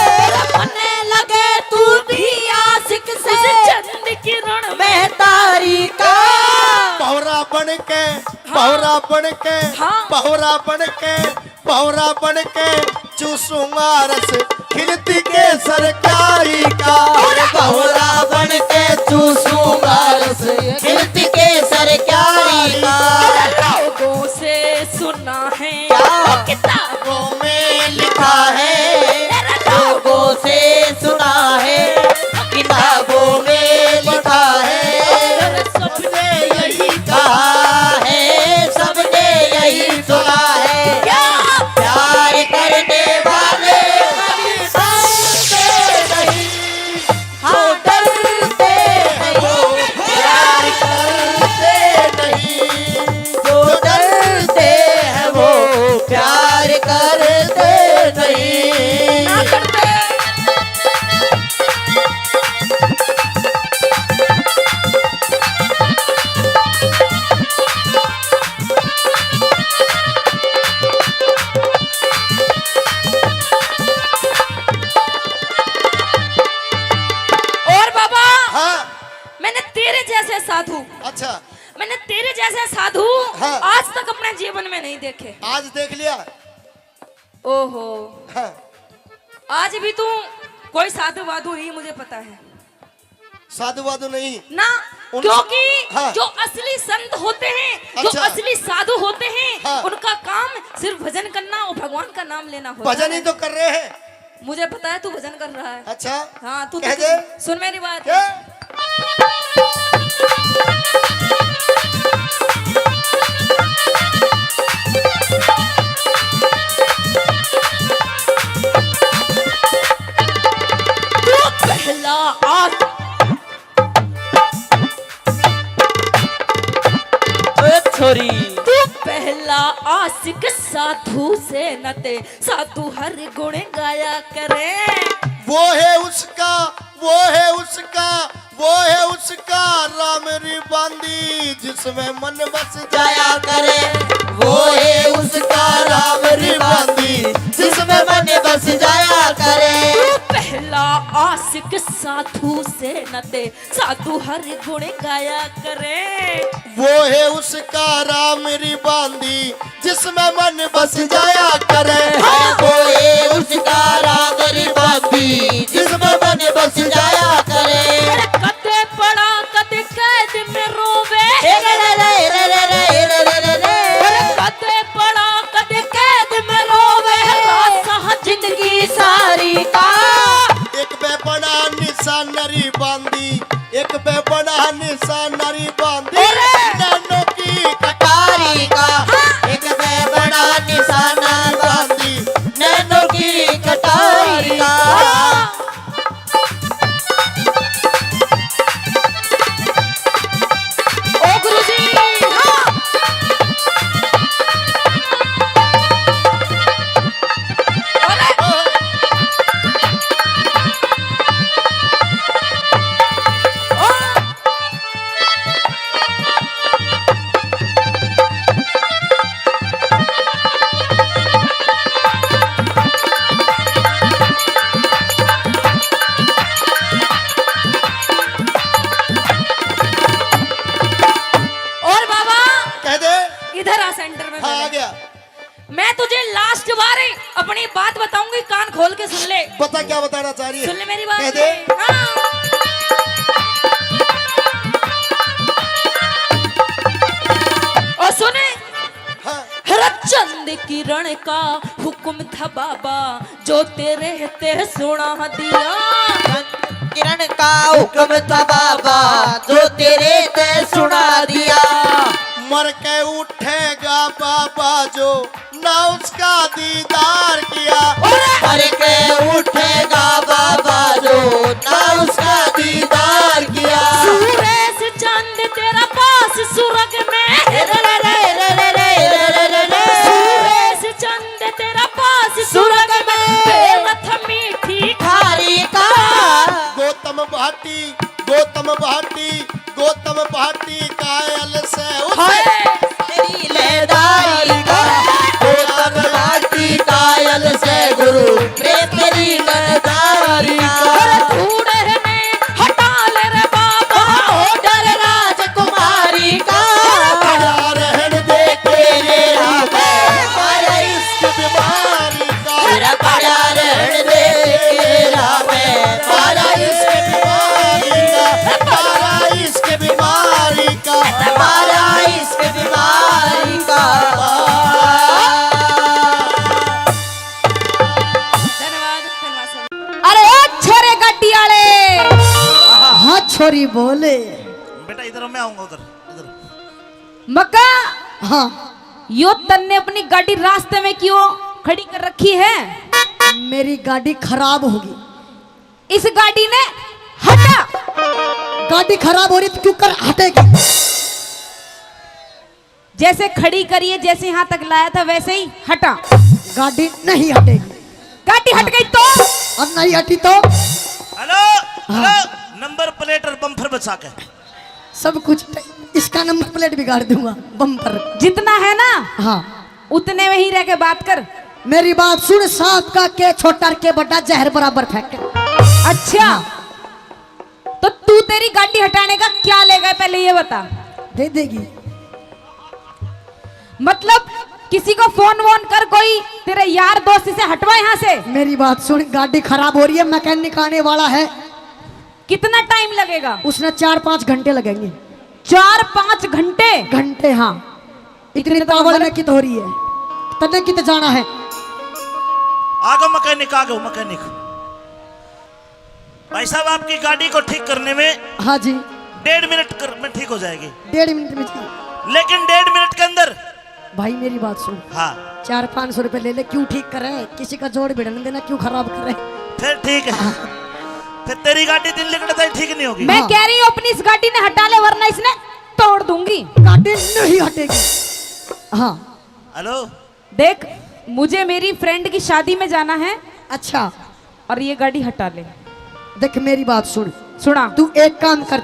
मन्ने लगे तू भी आशिक से। चंद किरण में महतारी का। भौरा बन के, हाँ। भौरा बन के, हाँ। भौरा बन के, भौरा बन के चूसूंगा रस खिलती केसर क्यारी का। और भौरा बन के चूसूंगा रस खिलती केसर क्यारी का। लोगों से सुना है, क्या? किताबों में लिखा है, लोगों से सुना है, किताबों में लिखा है, सबने यही कहा है, सबने यही सुना है। क्या? प्यार करने वाले कभी डरते नहीं, जो डरते हैं वो प्यार करते नहीं, जो डरते हैं वो प्यार करते नहीं। और बाबा, हाँ। मैंने तेरे जैसे साधु, अच्छा। मैंने तेरे जैसे साधु, हाँ। आज तक अपने जीवन में नहीं देखे। आज देख लिया। ओहो। हाँ। आज भी तू कोई साधु वाधु नहीं, मुझे पता है। साधु वाधु नहीं। ना, उन- क्योंकि हाँ। जो असली संत होते हैं, जो अच्छा। असली साधु होते हैं, हाँ। उनका काम सिर्फ भजन करना और भगवान का नाम लेना होता भजन ही है। तो कर रहे हैं। मुझे पता है तू भजन कर रहा है। अच्छा। हाँ, तू कह तो दे। सुन मेरी बात। क्या? तू पहला आस- ओए छोरी। तू पहला आशिक साधु से न ते, साधु हर गुण गाया करे। वो है उसका, वो है उसका, वो है उसका राम री बांदी, जिसमें मन बस जाया करे। वो है उसका राम री बांदी, जिसमें मन बस जाया करे। तू पहला आशिक साधु से न ते, साधु हर गुण गाया करे। वो है उसका राम री बांदी, जिसमें मन बस जाया करे। हाँ। वो है उसका राम री बांदी, जिसमें मन बस जाया करे। अरे कदे पड़ा कदे कैद में रोवे। ए रे रे रे रे रे रे रे रे रे। अरे कदे पड़ा कदे कैद में रोवे। रासा जिंदगी सारी का। एक पे बड़ा निशान री बांदी, एक पे बड़ा निशान री बांदी, अरे! नैनों की कटारी का। हाँ। एक पे बड़ा निशान बांदी, नैनों की कटारी का। हाँ। ओ गुरुजी, हाँ। अरे। और बाबा, कह दे। इधर आ center में हाँ, आ पहले। गया। मैं तुझे last बार अपनी बात बताऊंगी, कान खोल के सुन ले। बता, क्या बताना चाह रही है? सुन ले मेरी बात। कह दे। हाँ। और सुने। हाँ। हर चंद किरण का हुक्म था बाबा, जो तेरे ते सुना दिया। किरण का हुक्म था बाबा, जो तेरे ते सुना दिया। मर के उठेगा बाबा जो, ना उसका दीदार किया। मर के उठेगा बाबा जो, ना उसका दीदार किया। सूरज चांद तेरा पास सुरग में। रे रे रे रे रे रे रे रे रे। सूरज चांद तेरा पास सुरग में। बेरथ मीठी खारी का। गौतम भाटी, गौतम भाटी, गौतम भाटी कायल से उसे हाय। तेरी लेदारी का। गौतम भाटी कायल से गुरु, रे तेरी लेदारी का। अरे धूड़ है ने हटा ले रे बाबा, ओ डर राजकुमारी का। बोले। बेटा, इधर मैं आऊंगा, उधर, इधर। मक्का, हाँ। यो तन्ने अपनी गाड़ी रास्ते में क्यों खड़ी कर रखी है? मेरी गाड़ी खराब होगी। इस गाड़ी ने हटा। गाड़ी खराब हो रही तो क्यों कर हटेगी? जैसे खड़ी करी है, जैसे यहाँ तक लाया था, वैसे ही हटा। गाड़ी नहीं हटेगी। गाड़ी हट गई तो? और नहीं हटी तो? हेलो, हाँ। हेलो, नंबर प्लेट और बम्पर बचा के। सब कुछ, इसका नंबर प्लेट बिगाड़ दूंगा, बम्पर। जितना है ना, हाँ। उतने में ही रह के बात कर। मेरी बात सुन, सांप का के छोटा और के बड़ा, जहर बराबर फेंक। अच्छा, हाँ। तो तू, तेरी गाड़ी हटाने का क्या लेगा, पहले ये बता। दे देगी। मतलब, किसी को फोन वोन कर, कोई तेरे यार दोस्त से हटवा यहाँ से। मेरी बात सुन, गाड़ी खराब हो रही है, मैकेनिक आने वाला है। कितना टाइम लगेगा? उसने चार पाँच घंटे लगेंगे। चार पाँच घंटे? घंटे, हाँ। इतनी इतने तो तावड़ हमारे में कित हो रही है, तन्ने कित जाना है? आ गया मैकेनिक, आ गया मैकेनिक। भाई साहब, आपकी गाड़ी को ठीक करने में, हाँ जी। डेढ़ मिनट कर, में ठीक हो जाएगी। डेढ़ मिनट में ठीक। लेकिन डेढ़ मिनट के अंदर। भाई, मेरी बात सुन। हाँ। चार पाँच सौ रुपए ले ले, क्यों ठीक करे? किसी का जोड़ भिड़न देना, क्यों खराब करे? फिर ठीक है। हाँ। फिर तेरी गाड़ी दिन लिकड़ता ही ठीक नहीं होगी। मैं हाँ। कह रही हूँ, अपनी इस गाड़ी ने हटा ले, वरना इसने तोड़ दूंगी। गाड़ी नहीं हटेगी। हाँ। हेलो। देख, मुझे मेरी फ्रेंड की शादी में जाना है। अच्छा। और ये गाड़ी हटा ले। देख, मेरी बात सुन। सुना। तू एक काम कर।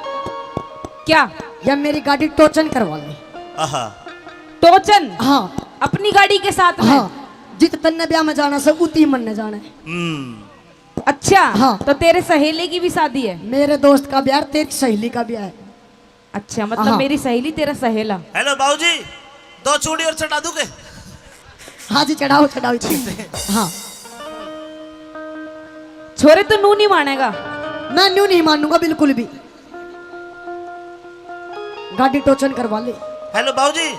क्या? या मेरी गाड़ी टोचन करवा ले। आहा। टोचन? हाँ। अपनी गाड़ी के साथ में? हाँ। जित तन्ने ब्याह में जाना से, उती मन ने जाना है। हम्म। अच्छा, हाँ। तो तेरे सहेली की भी शादी है? मेरे दोस्त का ब्याह, तेरी सहेली का ब्याह है। अच्छा, मतलब हाँ। मेरी सहेली, तेरा सहेला। हेलो बाबूजी, दो चूड़ी और चढ़ा दूं के? हाँ जी, चढ़ाओ, चढ़ाओ जी। हाँ। छोरे, तू नू नहीं मानेगा। मैं नू नहीं मानूंगा बिल्कुल भी। गाड़ी टोचन करवा ले। हेलो बाबूजी।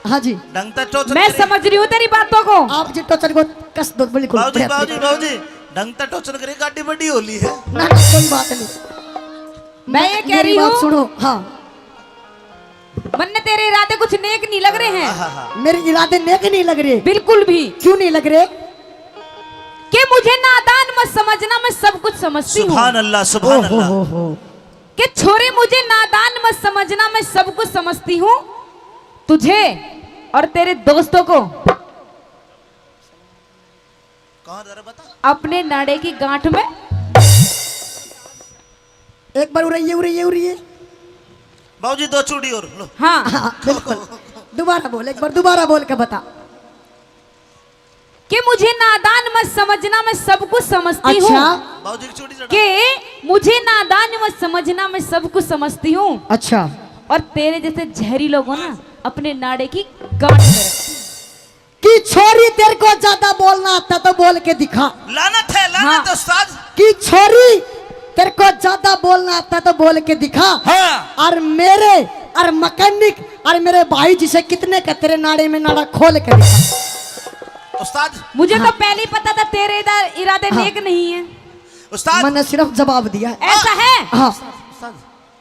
हाँ जी। ढंग तै टोचन मैं करी। समझ रही हूँ तेरी बातों को। आप जी टोचन को कस दो बिल्कुल। बाबूजी, बाबूजी, बाबूजी, ढंग तै टोचन करी, गाड़ी बड़ी होली है। ना, ना, कोई बात नहीं। मैं ये कह मेरी रही बात हूँ, सुनो। हाँ। मन्ने तेरे इरादे कुछ नेक नहीं लग रहे हैं। हाँ, हाँ, हाँ। मेरे इरादे नेक नहीं लग रहे। बिल्कुल भी। क्यों नहीं लग रहे? कि मुझे नादान मत समझना, मैं सब कुछ समझती हूँ। सुभान अल्लाह, सुभान ओ हो अल्लाह। हो हो। कि छोरे, मुझे नादान मत समझना, मैं सब कुछ समझती हूँ। तुझे और तेरे दोस्तों को कहाँ जरा बता। अपने नाड़े की गांठ में। एक बार उरैये, उरैये, उरैये। बाबूजी, दो चूड़ी और लो। हाँ। हाँ, बिल्कुल। दोबारा बोल, एक बार दोबारा बोल के बता। कि मुझे नादान मत समझना, मैं सब कुछ समझती हूँ। अच्छा। बाबूजी की चूड़ी चढ़ा। कि मुझे नादान मत समझना, मैं सब कुछ समझती हूँ। अच्छा। और तेरे जैसे जहरी लोगों ना अपने नाड़े की गांठ में रखती। कि छोरी, तेरे को ज्यादा बोलना आता तो बोल के दिखा। लानत है, लानत हाँ। है उस्ताद। कि छोरी, तेरे को ज्यादा बोलना आता तो बोल के दिखा। हाँ। और मेरे, और मैकेनिक, और मेरे भाई जिसे कितने का तेरे नाड़े में नाड़ा खोल के दिखा। उस्ताद। मुझे हाँ। तो पहले ही पता था तेरे इधर इरादे हाँ। नेक नहीं है। उस्ताद। मैंने सिर्फ जवाब दिया है। ऐसा है? हाँ। उस्ताद।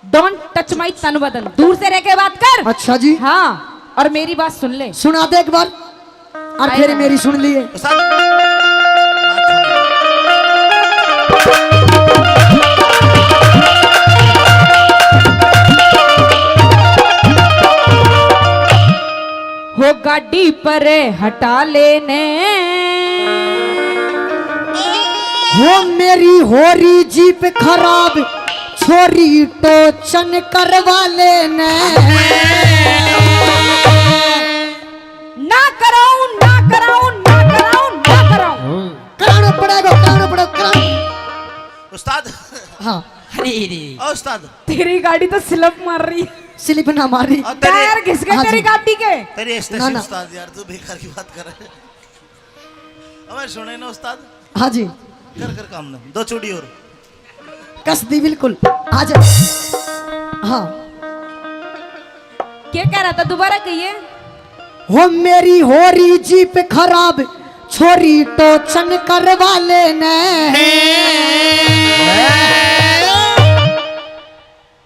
Don't touch my तन बदन, दूर से रह के बात कर। अच्छा जी। हाँ, और मेरी बात सुन ले। सुना दे एक बार, और फिर मेरी सुन लिए। हो गाड़ी पर हटा लेने। हो मेरी हो रही जीप खराब, छोरी टोचन करवा लेने। ना कराऊं, ना कराऊं, ना कराऊं, ना कराऊं। कराना पड़ेगा, कराना पड़ेगा, कराना। उस्ताद। हाँ। अरे रे। ओ उस्ताद। तेरी गाड़ी तो स्लिप मार रही है। स्लिप ना मार रही। और तेरी टायर घिस गए हाँ तेरी जी। गाड़ी के। तेरी एस्टेसी ना, ना। उस्ताद यार, तू बेकार की बात कर रहा है। अबे सुने ना उस्ताद। हाँ जी। कर, कर काम ना। दो चूड़ी और। कस दी बिल्कुल। आ जा। हाँ। क्या कह रहा था, दोबारा कहिए। हो मेरी हो रही जीप खराब, छोरी टोचन करवा लेने।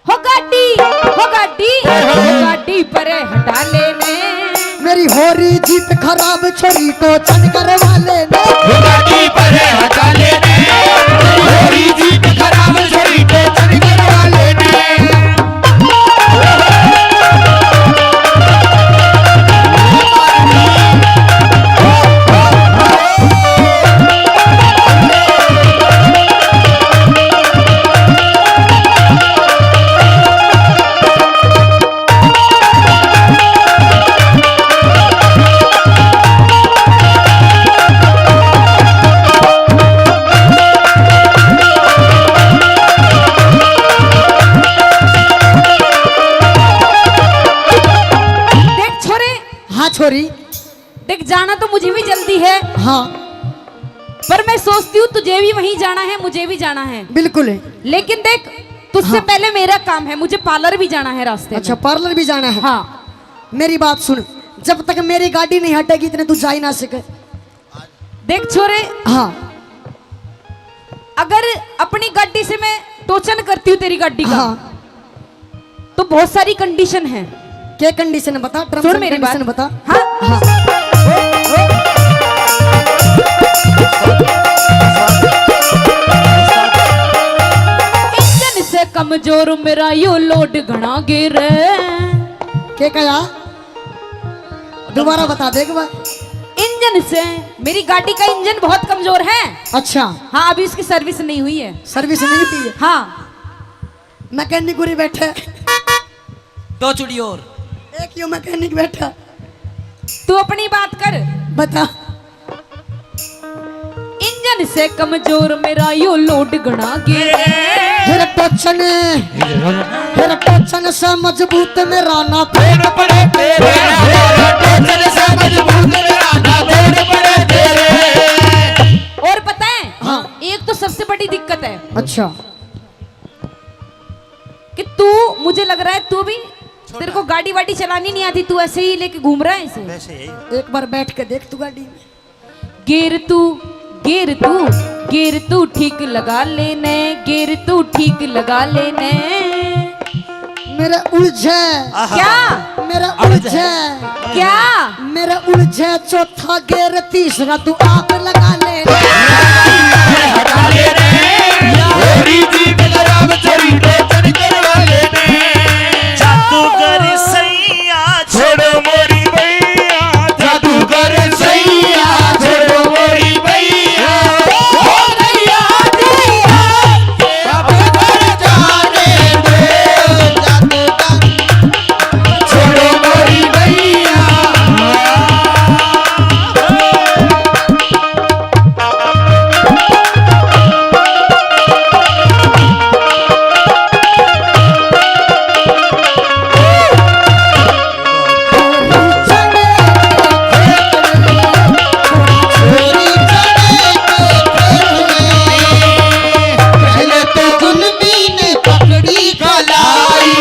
हो गाड़ी, हो गाड़ी, हो गाड़ी परे हटा लेने। मेरी हो रही जीत खराब, छोरी टोचन करवा लेने। गाड़ी परे हटा लेने। हो रही जीत खराब, छोरी टोचन करवा लेने। देख छोरे, हाँ छोरी। देख, जाना तो मुझे भी जल्दी है। हाँ। पर मैं सोचती हूँ, तुझे भी वहीं जाना है, मुझे भी जाना है। बिल्कुल है। लेकिन देख, तुझसे हाँ। पहले मेरा काम है, मुझे पार्लर भी जाना है रास्ते अच्छा, में। पार्लर भी जाना है। हाँ। मेरी बात सुन, जब तक मेरी गाड़ी नहीं हटेगी, इतने तू जा ही ना सके। देख छोरे, हाँ। अगर अपनी गाड़ी से मैं टोचन करती हूँ तेरी गाड़ी का, हाँ। तो बहुत सारी कंडीशन है। क्या कंडीशन है बता, terms सुन and मेरी condition बात। बता। हाँ। हाँ। इंजन से कमजोर मेरा यो लोड घणा गिर। क्या कहा? दोबारा बता दे एक बार। इंजन से, मेरी गाड़ी का इंजन बहुत कमजोर है। अच्छा। हाँ, अभी उसकी सर्विस नहीं हुई है। सर्विस नहीं हुई है? हाँ। मैकेनिक उरी बैठे। दो चुड़ी और। एक यो मैकेनिक बैठा। तू अपनी बात कर। बता। इंजन से कमजोर मेरा यो लोड घणा गिर। फिर टोचन, फिर टोचन से मजबूत मेरा ना। और पता है, हाँ। एक तो सबसे बड़ी दिक्कत है। अच्छा। कि तू, मुझे लग रहा है तू भी, तेरे को गाड़ी वाड़ी चलानी नहीं आती, तू ऐसे ही लेके घूम रहा है इसे। वैसे ही। एक बार बैठ के देख तू गाड़ी में। गियर तू, गियर तू, गियर तू ठीक लगा लेने, गियर तू ठीक लगा लेने। मेरा उलझे। आहा। क्या? मेरा उलझे। उलझे। क्या? मेरा उलझे चौथा गियर, तीसरा तू आप लगा ले। हटा ले रे, होरी जी बलराम चोरी टोचन करवा ले रे। जादूगर सैया छोड़ो मोरी बैया, जादूगर सैया छोड़ो मोरी बैया। हो गया तू आके अब घर जाने दे, जादूगर छोड़ो मोरी बैया। पहले तो गुलमी ने पकड़ी कलाई,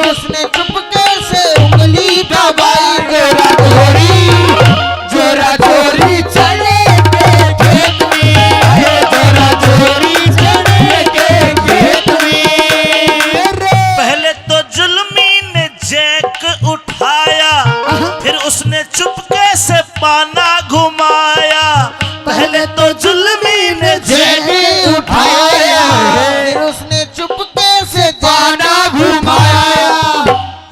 उसने चुपके से उंगली दबाई। जोरा जोरी, जोरा जोरी चले के खेत में, अरे जोरा जोरी चले के खेत में। पहले तो जुल्मी ने जैक उठाया, फिर उसने चुपके से पाना घुमाया। पहले तो जुल्मी ने जैक उठाया, फिर उसने चुपके से पाना घुमाया।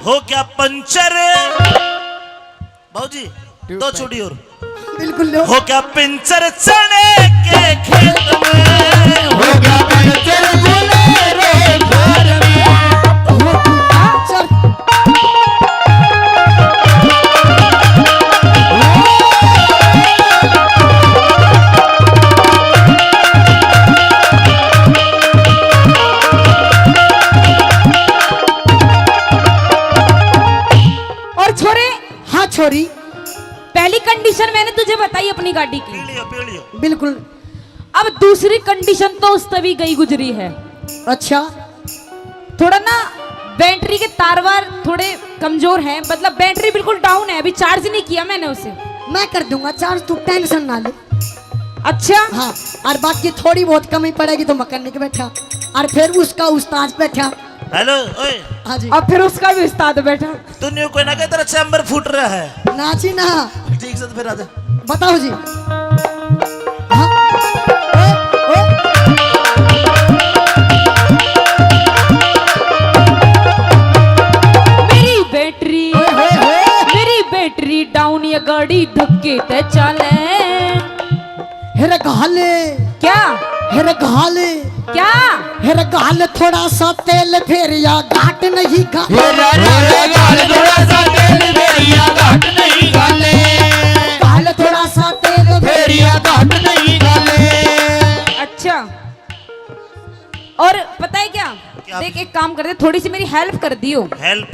हो गया पंचर बाबूजी, दो चूड़ी और। बिल्कुल लो। हो गया पंचर चने के खेत में, हो गया पंचर बोले रे घर में। और छोरे, हाँ छोरी, पहली कंडीशन मैंने तुझे बताई अपनी गाड़ी की। पी लियो, पी लियो। बिल्कुल। अब दूसरी कंडीशन तो उस तभी गई गुजरी है। अच्छा। थोड़ा ना बैटरी के तार वार थोड़े कमजोर हैं, मतलब बैटरी बिल्कुल डाउन है, अभी चार्ज नहीं किया मैंने उसे। मैं कर दूंगा चार्ज, तू टेंशन ना ले। अच्छा। हाँ, और बाकी थोड़ी बहुत कमी पड़ेगी तो मैकेनिक बैठा, और फिर उसका उस्ताद बैठा। हेलो, ओए। हाँ जी। अब फिर उसका भी उस्ताद बैठा। तू न्यू कोई ना कहे, तेरा चैम्बर फूट रहा है। ना जी ना। ठीक से तो फिर आजा। बताओ जी। हाँ। ओ, ओ। मेरी बैटरी, ओए होए होए। मेरी बैटरी डाउन, ये गाड़ी धक्के ते चाले। हेरे घाल। क्या? हेरे घाल। क्या? हेरे घाल थोड़ा सा तेल, फेर या घाट नहीं घाले। हेरे घाल थोड़ा सा तेल, फेर या घाट नहीं घाले। घाल थोड़ा सा तेल, फेर या घाट नहीं घाले। अच्छा, और पता है क्या? क्या? देख, एक काम कर दे, थोड़ी सी मेरी हेल्प कर दियो। हेल्प?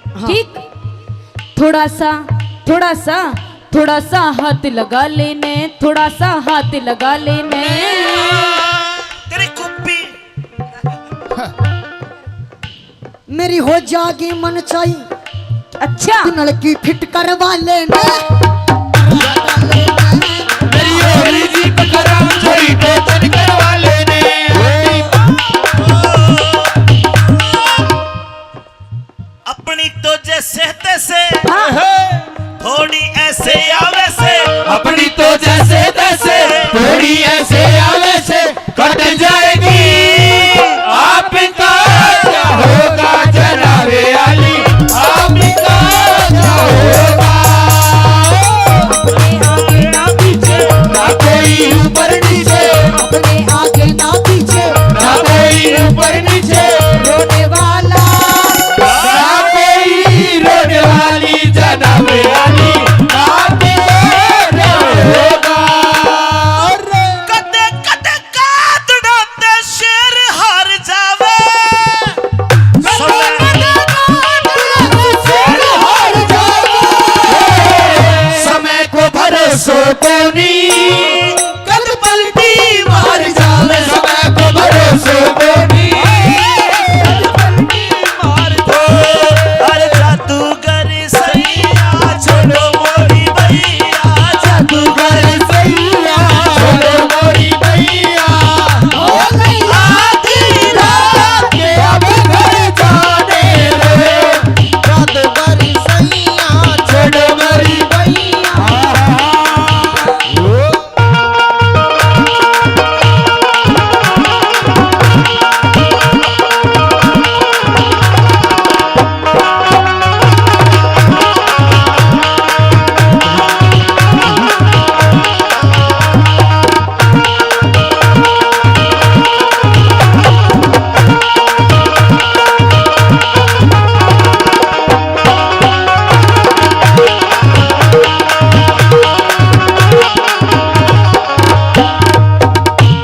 हाँ। ठीक, थोड़ा सा, थोड़ा सा, थोड़ा सा हाथ लगा लेने, थोड़ा सा हाथ लगा लेने। तेरी कुप्पी। मेरी हो जागी मन चाही। अच्छा। तू नलकी फिट करवा लेने। मेरी हो रही जी पकड़ा, थोड़ी टोचन करवा लेने। अपनी तो जैसे तैसे, हाँ। थोड़ी ऐसे या वैसे। अपनी तो जैसे तैसे, थोड़ी ऐसे या वैसे, कट जाएगी। आपका क्या होगा जनाबे आली, आपका क्या होगा? अपने आगे ना पीछे, ना कोई ऊपर नीचे, अपने आगे ना पीछे, ना कोई ऊपर नीचे, रोने वाला, ना कोई रोने वाली, जनाबे आली, ना कोई रोने वाला। कदे कदे कातड़ा ते शेर हार जावे। समय को भरोसो कोनी, कद पलटी मार जावे। समय को भरोसो कोनी, कद पलटी मार जावे। अरे जादूगर सैया छोड़ो मोरी भैया, जादूगर सैया छोड़ो मोरी भैया। हो गई आधी रात के अब घर जाने रे, जादूगर सैया छोड़ो मोरी भैया।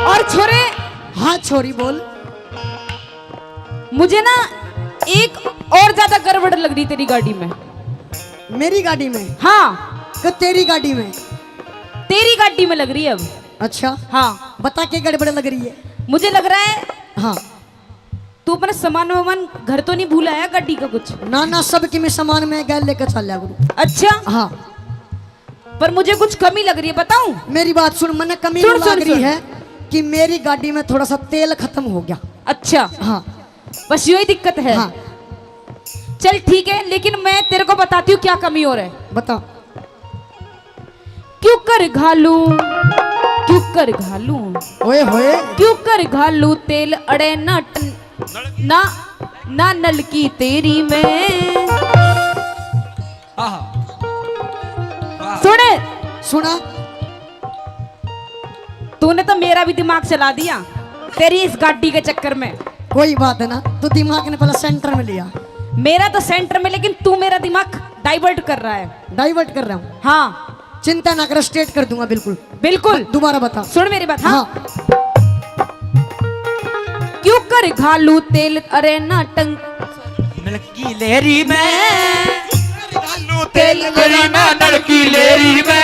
और छोरे, हाँ छोरी बोल। मुझे ना एक और ज्यादा गड़बड़ लग रही तेरी गाड़ी में। मेरी गाड़ी में? हाँ। कि तेरी गाड़ी में? तेरी गाड़ी में लग रही है अब। अच्छा। हाँ। बता के गड़बड़ लग रही है। मुझे लग रहा है हाँ। तू अपना सामान वामान घर तो नहीं भूल आया, गाड़ी का कुछ? ना ना, सब की मैं सामान मैं गैल लेकर चल लिया करूँ। अच्छा। हाँ। पर मुझे कुछ कमी लग रही है, बताऊं? मेरी बात सुन, मने कमी सुन, न्यू सुन, लाग रही सुन। है कि मेरी गाड़ी में थोड़ा सा तेल खत्म हो गया। अच्छा। हाँ। बस यही दिक्कत है। हाँ। चल ठीक है, लेकिन मैं तेरे को बताती हूँ क्या कमी और है। बता। क्यों कर घालू, क्यों कर घालू, ओए होए। क्यों कर घालू तेल अड़े ना टन-, ना, ना नलकी तेरी में। आहा। वाह। सुन। सुना। तूने तो मेरा भी दिमाग चला दिया तेरी इस गाड़ी के चक्कर में। कोई बात है ना, तू दिमाग ने पहले सेंटर में लिया। मेरा तो सेंटर में, लेकिन तू मेरा दिमाग डाइवर्ट कर रहा है। डाइवर्ट कर रहा हूँ? हाँ। चिंता ना कर, स्ट्रेट कर दूंगा बिल्कुल। बिल्कुल। दोबारा बता। सुन मेरी बात, हाँ। हाँ। क्यों कर घालू तेल अरे ना टंग नलकी लेरी में। घालू तेल अरे ना नलकी लेरी में।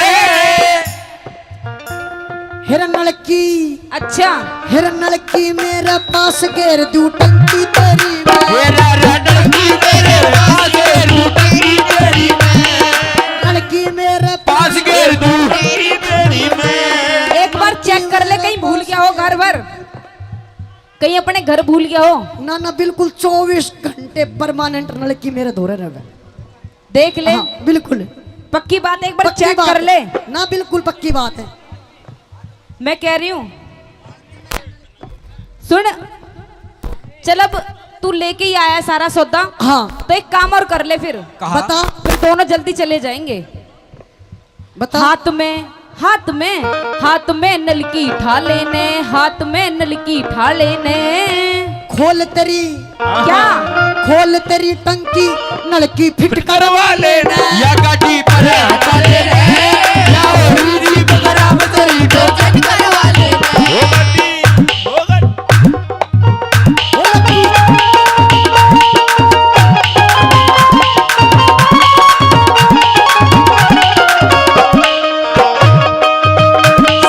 हेर नलकी। अच्छा। हेर नलकी मेरे पास घेर दू टंकी तेरी में। हेर नलकी मेरे पास घेर दू टंकी तेरी में। नलकी मेरे पास घेर दू टंकी तेरी में। एक बार चेक कर ले, कहीं भूल गया हो घर भर। कहीं अपने घर भूल गया हो? ना, ना, बिल्कुल चौबीस घंटे परमानेंट नलकी मेरे धोरे रहे। देख ले। हाँ, बिल्कुल। पक्की बात है, एक बार पक्की चेक बात कर है। ले। ना, बिल्कुल पक्की बात है। मैं कह रही हूँ, सुन, चल, अब तू लेके ही आया सारा सौदा। हाँ। तो एक काम और कर ले फिर। कहा? बता। फिर दोनों जल्दी चले जाएंगे। बता। हाथ में, हाथ में, हाथ में नलकी ठा लेने, हाथ में नलकी ठा लेने। खोल तेरी, क्या? खोल तेरी टंकी, नलकी फिट करवा लेने। या गाड़ी पर हटा लेने, या ओरी जी बगराम तेरी टोचन करवा लेने। ओ गाड़ी, ओ गाड़ी।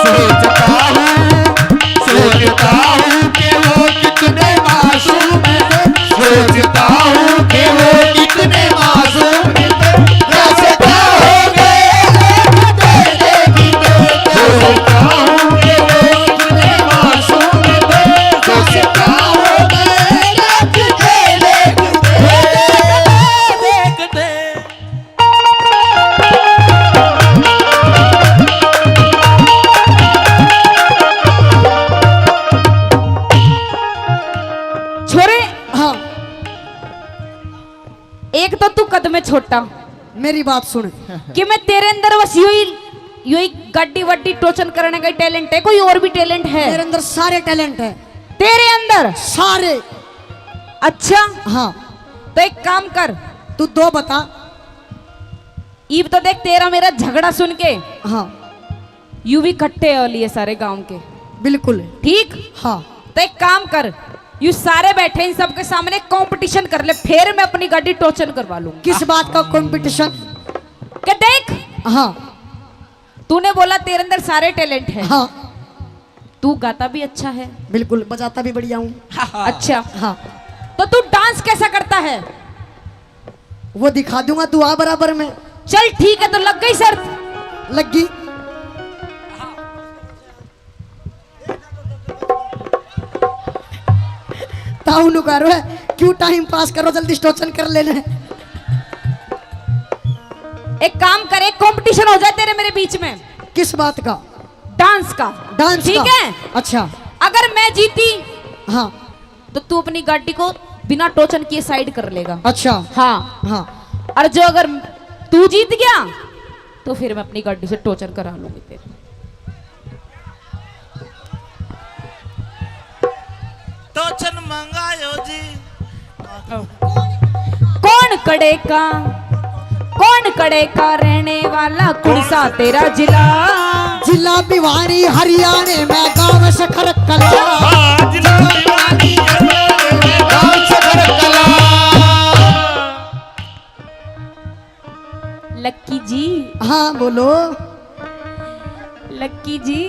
सोचता हूँ, सोचता हूँ कि वो कितने मासूम थे। सोचता हूँ कि वो कितने मासूम थे। कैसे क्या हो गए तेरे की। सोचता हूँ कि वो कितने मासूम थे। कैसे क्या हो गए तेरे की। देखते। छोरे, हाँ। एक तो तू कद में छोटा। मेरी बात सुन। कि मैं तेरे अंदर बस यो ही, यो ही गाड़ी वाड़ी टोचन करने का ही टैलेंट है, कोई और भी टैलेंट है? मेरे अंदर सारे टैलेंट है। तेरे अंदर? सारे। अच्छा। हाँ। तो एक काम कर। तू दो बता। ईब तो देख, तेरा मेरा झगड़ा सुन के, हाँ। यू भी इकट्ठे हो लिए सारे गांव के। बिल्कुल। ठीक? हाँ। तो एक काम कर, यू सारे बैठे, इन सबके सामने कंपटीशन कर ले, फिर मैं अपनी गाड़ी टोचन करवा लूंगा। किस बात का कंपटीशन? के देख, हाँ। तूने बोला तेरे अंदर सारे टैलेंट है। हाँ। तू गाता भी अच्छा है। बिल्कुल, बजाता भी बढ़िया हूँ। अच्छा। हाँ। तो तू डांस कैसा करता है? वो दिखा दूंगा, तू आ बराबर में। चल ठीक है, तो लग गई शर्त? लग गई। ताऊ नु करो है, क्यों टाइम पास करो, जल्दी टोचन कर लेने। एक काम करे, कंपटीशन हो जाए तेरे मेरे बीच में। किस बात का? डांस का। डांस ठीक का? है? अच्छा। अगर मैं जीती, हाँ। तो तू अपनी गाड़ी को बिना टोचन किए साइड कर लेगा। अच्छा। हाँ। हाँ। और जो अगर तू जीत गया, तो फिर मैं अपनी गाड़ी से टोचन करा लूंगी तेरे। टोचन मंगायो जी। कौन कड़े का, कौन कड़े का रहने वाला, कौन सा तेरा जिला? जिला भिवानी हरियाणा में, गांव सखर कला। हाँ, जिला भिवानी हरियाणा में, गांव सखर कला। लक्की जी। हाँ, बोलो। लक्की जी।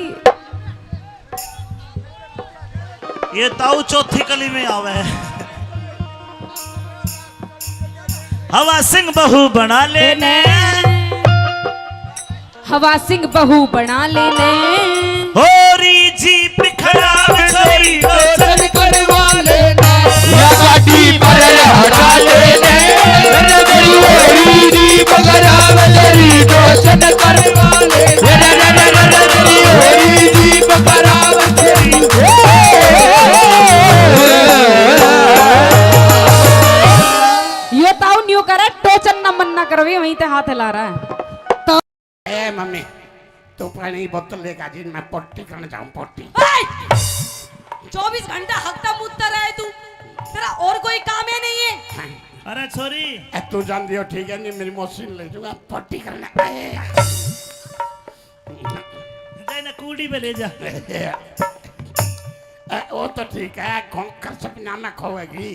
ये ताऊ चौथी कली में आवे है। हवा सिंह बहू बना लेने। हवा सिंह बहू बना लेने। होरी जीप खराब छोरी टोचन करवा लेने। या गाड़ी पर हटा लेने। होरी जीप खराब तेरी टोचन करवा लेने। होरी जीप खराब तेरी। यो ताऊ न्यू करे, टोचन ना मन ना करवे, वहीं ते हाथ हिला रहा है। ए मम्मी, तू पानी बोतल लेकर जी, मैं पोटी करने जाऊं, पोटी। ए! चौबीस घंटा हकता मुतता रहे तू, तेरा और कोई काम ही नहीं है। अरे छोरी। ए, तू जान दियो, ठीक है, नहीं मेरी मौसी ने ले जाऊंगा पोटी करने। ए। जाए ना कूड़ी पे ले जा। ए, वो तो ठीक है, खोंकर सपना में खोएगी।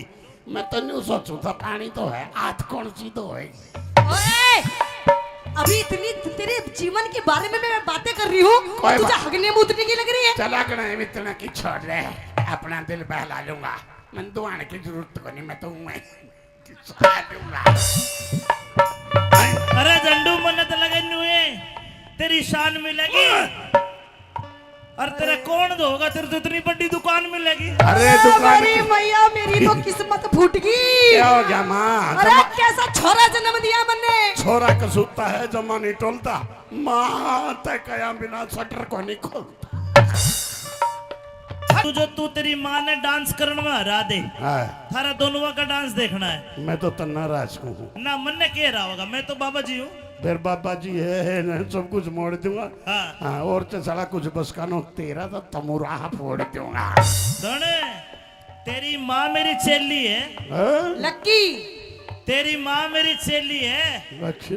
मैं तो न्यू सोचूं था, पानी तो है, हाथ कौन सी धोएगी? ओए! अभी इतनी तेरे जीवन के बारे में मैं बातें कर रही हूँ, कोई तुझे बात हगने मूतने की लग रही है? चला कड़े इतना की छोड़ दे, अपना दिल बहला लूंगा। मैं दुआने की जरूरत को नहीं, मैं तो हूँ मैं। खा लूंगा। अरे झंडू, मन्नत लगे नुए, तेरी शान मिलेगी। अरे तेरा कौन धोगा, तेरे तो इतनी बड़ी दुकान मिलेगी। अरे दुकान मेरी की- मैया, मेरी तो किस्मत फूट गई। क्या हो गया माँ? अरे जमा- कैसा छोरा जन्म दिया मन्ने। छोरा कसूता है, जमा नहीं टोलता। माँ ते कया बिना शटर को नहीं खोलता। तू जो, तू, तेरी माँ ने डांस करण में हरा दे। हाँ। थारा दोनों का डांस देखना है। मैं तो तन्ना राज को हूँ। ना मन्ने के रहा होगा, मैं तो बाबा जी हूँ। फिर बाबा जी है, है ना, सब कुछ मोड़ दूंगा। हाँ। हाँ, और तो साला कुछ बस का नो, तेरा तो तमुराह फोड़ दूंगा। सुन, तेरी माँ मेरी चेली है। हाँ? लक्की। तेरी माँ मेरी चेली है। अच्छा।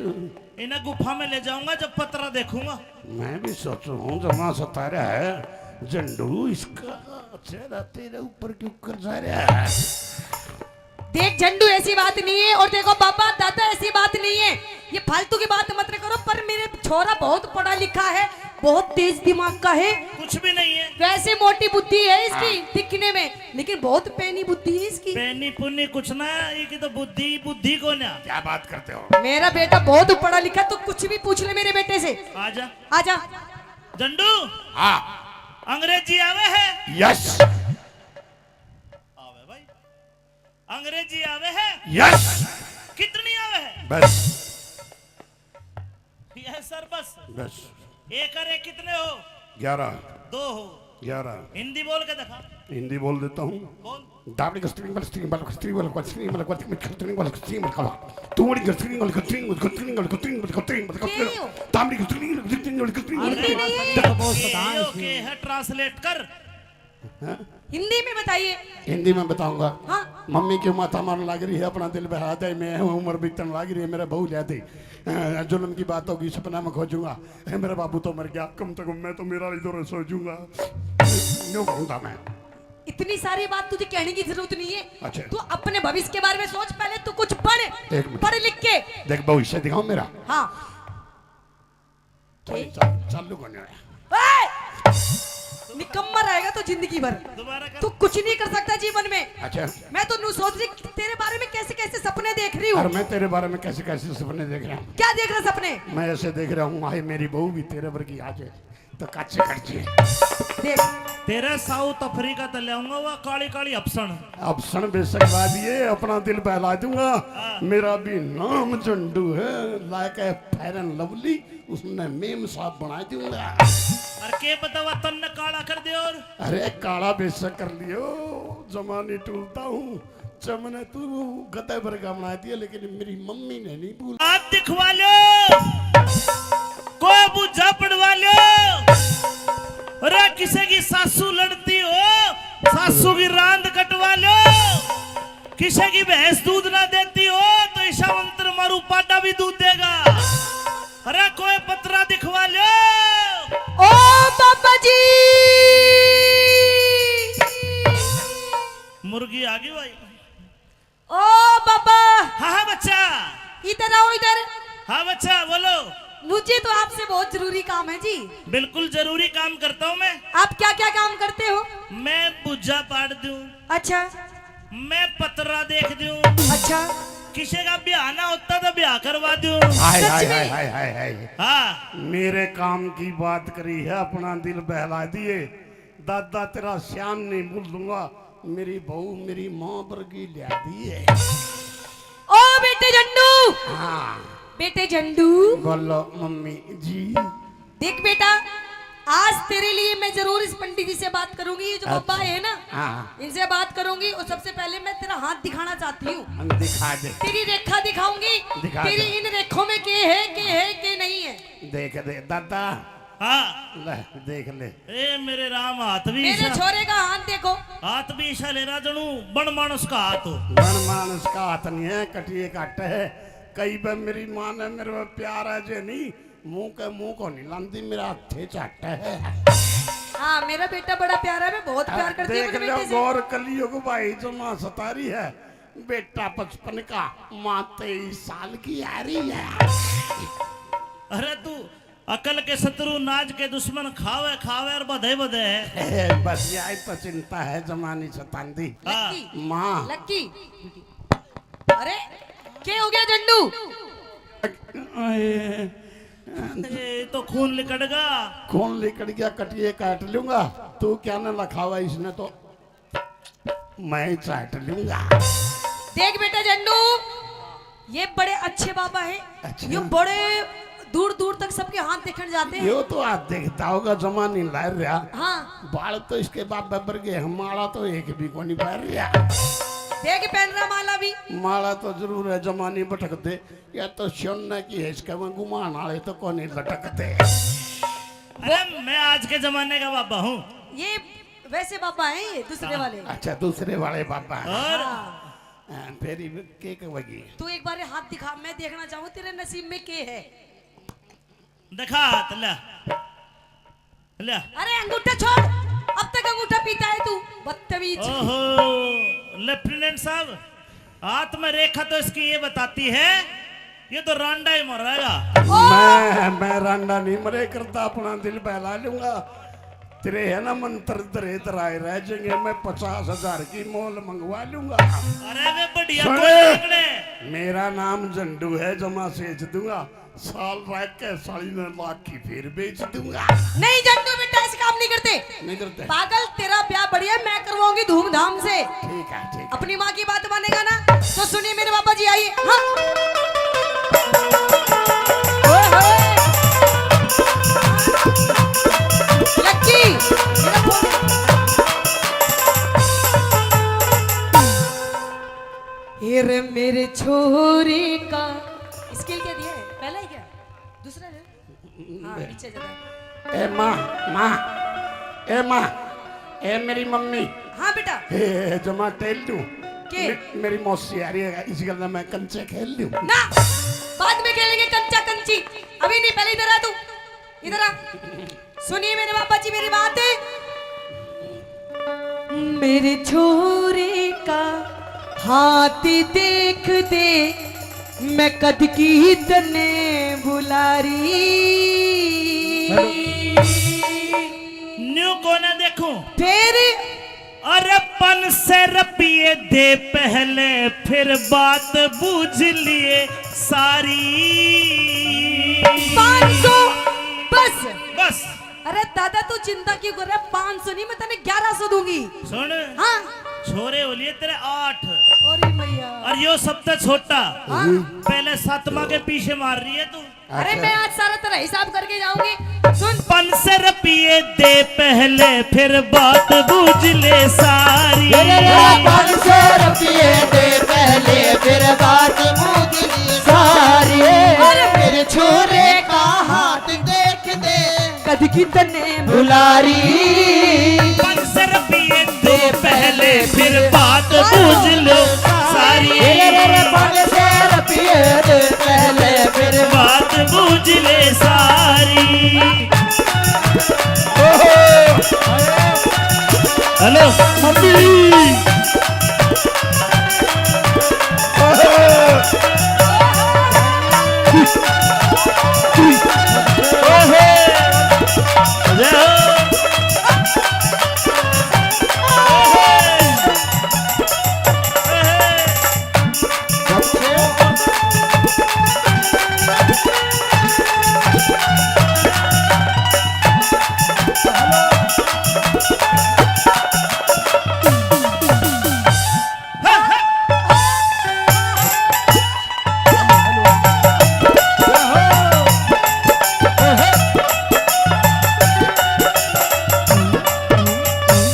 इन्हें गुफा में ले जाऊंगा जब पतरा देखूंगा। मैं भी सोचू हूँ, जमा सता रहा है झंडू, इसका चेहरा तेरे ऊपर क्यों कर जा रहा है? देख झंडू, ऐसी बात नहीं है। और देखो बाबा, दादा, ऐसी बात नहीं है, ये फालतू की बात मत करो। पर मेरे छोरा बहुत पढ़ा लिखा है, बहुत तेज दिमाग का है। कुछ भी नहीं है। वैसे मोटी बुद्धि है इसकी हाँ। दिखने में, लेकिन बहुत पैनी बुद्धि है इसकी। पैनी पुनी कुछ ना, ये की तो बुद्धि, बुद्धि को ना। क्या बात करते हो? मेरा बेटा बहुत पढ़ा लिखा, तो कुछ भी पूछ ले मेरे बेटे से। आजा। आजा। झंडू। हाँ। अंग्रेजी आवे है? यस। आवे भाई। अंग्रेजी आवे है? यस। कितनी आवे है? बस। यस सर, बस। बस। एक और एक कितने हो? ग्यारह। दो हो। ग्यारह। हिंदी बोल के दिखा। हिंदी बोल देता हूँ। बोल। दाबड़ी का स्ट्रिंग वाला, स्ट्रिंग वाला, स्ट्रिंग वाला, स्ट्रिंग वाला, स्ट्रिंग वाला, स्ट्रिंग वाला, तू बड़ी का स्ट्रिंग वाला, स्ट्रिंग वाला, स्ट्रिंग वाला, स्ट्रिंग वाला, स्ट्रिंग वाला, ये हो। दाबड़ी का स्ट्रिंग वाला, स्ट्रिंग वाला, स्ट्रिंग वाला, अरे नहीं, नहीं, देखो, बहुत ये सताए हो इसकी। के है, ट्रांसलेट कर। हाँ? हिंदी में बताइए। हिंदी में बताऊंगा। हाँ। मम्मी क्यों माथा मारने लग रही है, अपना दिल बहला दे, मैं हूँ, उम्र बीतने लग रही है, मेरा बहू ले दे। अ, जुल्म की बात होगी, सपना में खोजूंगा। ए, मेरा बाबू तो मर गया, कम से कम मैं तो मेरा इधर सो जूंगा। यूं कहूंगा मैं। इतनी सारी बात तुझे कहने की जरूरत नहीं है। अच्छा। तू अपने भविष्य के बारे में सोच, पहले तू कुछ पढ़, एक मिनट। पढ़ लिख के। देख, भविष्य दिखाओ मेरा। हाँ। चल, चल, चालू करने आया। ए! निकम्मा रहेगा तो जिंदगी भर। दोबारा कर। तू कुछ नहीं कर सकता जीवन में। अच्छा। मैं तो नू सोच रही, तेरे बारे में कैसे कैसे सपने देख रही हूँ। और मैं तेरे बारे में कैसे कैसे सपने देख रहा हूँ। क्या देख रहा सपने? मैं ऐसे देख रहा हूँ, हाय मेरी बहू भी तेरे वर्गी आ जाए तो काचे कट जाए। देख। तेरे साउथ अफ्रीका तै ल्याऊंगा वा काली काली हपसण। हपसण बेशक ला दिए, अपना दिल बहला दूंगा। हाँ। मेरा भी नाम झंडू है, लाके फेयर एंड लवली, उसने मेम साहब बना दूंगा। और के पता वा तन्ने काला कर दे और। अरे काला बेशक कर लियो, जमा नहीं टूलता हूँ। चमने तू गधे वर्गा बना दिया, लेकिन मेरी मम्मी ने नहीं भूला। आप दिखवा लो, को बुझा पड़वा लो। अरे किसी की सासू लड़ती हो, सासू की रांद कटवा लो। किसी की भैंस दूध ना देती हो, तो ईशा मंत्र मारू, पाडा भी दूध देगा। अरे कोई पतरा दिखवा लो। ओ बाबा जी। मुर्गी आ गई भाई। ओ बाबा। हाँ, हाँ, बच्चा। इधर आओ, इधर। हाँ, बच्चा, बोलो। मुझे तो आपसे बहुत जरूरी काम है जी। बिल्कुल जरूरी काम करता हूँ मैं। आप क्या क्या काम करते हो? मैं बुज्जा पाड़ दूँ। अच्छा। मैं पतरा देख दूँ। अच्छा। किसी का ब्याह ना होता तो ब्याह करवा दूँ। हाय, सच हाय, में? हाय, हाय, हाय, हाय। हाँ। मेरे काम की बात करी है, अपना दिल बहला दिए। दादा, तेरा श्याम नहीं भूलूंगा, मेरी बहू मेरी माँ वर्गी ल्या दी है। ओ बेटे झंडू। हाँ। बेटे झंडू। बोलो मम्मी जी। देख बेटा, आज तेरे लिए मैं जरूर इस पंडित जी से बात करूंगी, ये जो अच्छा। बाबा है ना, हाँ। इनसे बात करूंगी और सबसे पहले मैं तेरा हाथ दिखाना चाहती हूँ। हम दिखा दे। तेरी रेखा दिखाऊंगी, दिखा तेरी दे। इन रेखों में के है, के है, के नहीं है। देख दे दादा। हाँ। ले, देख ले। ए मेरे राम, हाथ भी मेरे ईशा। छोरे का हाथ देखो। हाथ भी ईशा ले रहा, जणू बन मानस का हाथ हो। बन मानस का हाथ नहीं है, कटिए काटे है। कई बार मेरी माँ ने मेरे पे प्यार है जे नहीं, मुंह के मुंह को नहीं लांदी, मेरा हाथे चाटे है। हाँ, मेरा बेटा बड़ा प्यारा है, मैं बहुत प्यार करती हूँ देख अपने लो बेटे से। गौर कलियुग भाई जमा सता रही है, बेटा पचपन का, माँ तेईस साल की आ रही है। अरे तू अकल के शत्रु, नाज के दुश्मन, खावे खावे और बधे बधे है। बस यही तो चिंता है, जमानी सतांदी। हाँ। लक्की। माँ। लक्की। अरे, के हो गया झंडू? आए, ये तो खून लिकड़ गया। खून लिकड़ गया, कटिए काट लूंगा। तू क्या ना लखावा, इसने तो मैं ही चाट लूंगा। देख बेटा झंडू, ये बड़े अच्छे बाबा हैं। अच्छा। ये बड़े दूर दूर तक सबके हाथ देखने जाते हैं। यो तो हाथ देखता होगा, जमा नहीं ला रहा। हाँ। बाल तो इसके बाबा बरगे हैं, माला तो एक भी को नहीं पहन रहा। देख पहन रहा माला भी। माला तो जरूर है, जमा नहीं भटकते। या तो सोने की है, इसके में घुमान वाले तो को नहीं लटकते। अरे मैं आज के जमाने का बाबा हूँ। ये वैसे बाबा हैं, ये दूसरे हाँ। वाले। अच्छा, दूसरे वाले बाबा हैं। और हाँ। हाँ, फिर ये के कहेगी? तू एक बार हाथ दिखा, मैं देखना चाहूँ तेरे नसीब में के है। दिखा हाथ, ले। ले। अरे अंगूठा छोड़, अब तक अंगूठा पीता है तू, बदतमीज। ओहो, लेफ्टिनेंट साहब, हाथ में रेखा तो इसकी ये बताती है, ये तो रांडा ही मरेगा। ओ! मैं, मैं रांडा नहीं मरे करता, अपना दिल बहला लूंगा। तेरे है ना मंत्र धरे धराए रह जाएंगे, मैं पचास हजार की मोल मंगवा लूंगा। अरे वे बढ़िया सुन, कोई पकड़े। मेरा नाम झंडू है, जमा सेच दूंगा। साल रह के साली ने लाख की फिर बेच दूंगा। नहीं झंडू बेटा, ऐसे काम नहीं करते। नहीं करते। पागल, तेरा ब्याह बढ़िया, मैं करवाऊंगी धूमधाम से। ठीक है, ठीक है। अपनी माँ की बात मानेगा ना, तो सुनिए मेरे बाबा जी, आइए। हाँ। ओए होए। लक्की, मेरा फोन। ये रे मेरे छोरे का स्केल क्या दिया है? पहला ही क्या? दूसरा है? हाँ, पीछे जरा। ए माँ, माँ, ए माँ, ए मेरी मम्मी। हाँ बेटा। ए, जमा टेल दूँ? के? मे-, मेरी मौसी आ रही है, इस गल में कंचे खेल लूँ? ना, बाद में खेलेंगे कंचा कंची, अभी नहीं, पहले इधर आ तू, इधर आ। सुनिए मेरे बाबा जी मेरी बात। मेरे छोरे का हाथ देख दे, मैं कद की तने बुला रही। न्यू कोने देखूं? फिर? अरे पाँच सौ रुपये दे पहले, फिर बात बूझ लिए सारी। पाँच सौ? बस। बस। अरे दादा, तू चिंता क्यों कर रहा है? पाँच सौ नहीं, मैं तने ग्यारह सौ दूंगी। सुन। हाँ। छोरे हो लिए तेरे आठ। अरे मैया। और यो सबसे छोटा। हाँ। पहले सातवां के पीछे मार रही है तू। अरे अच्छा। मैं आज सारा तेरा हिसाब करके जाऊंगी। सुन। पाँच सौ रुपये दे पहले, फिर बात बूझ ले सारी। अरे रे, पाँच सौ रुपये दे पहले, फिर बात बूझ ले सारी। अरे मेरे छोरे का हाथ देख दे, कद की तने बुला रही। पाँच सौ रुपये दे पहले, फिर बात बूझ लो सारी। अरे रे रे, पाँच सौ रुपये दे पहले, फिर बात बूझ ले सारी। ओहो। हेलो। मम्मी। ओहो। ओहो। जय हो।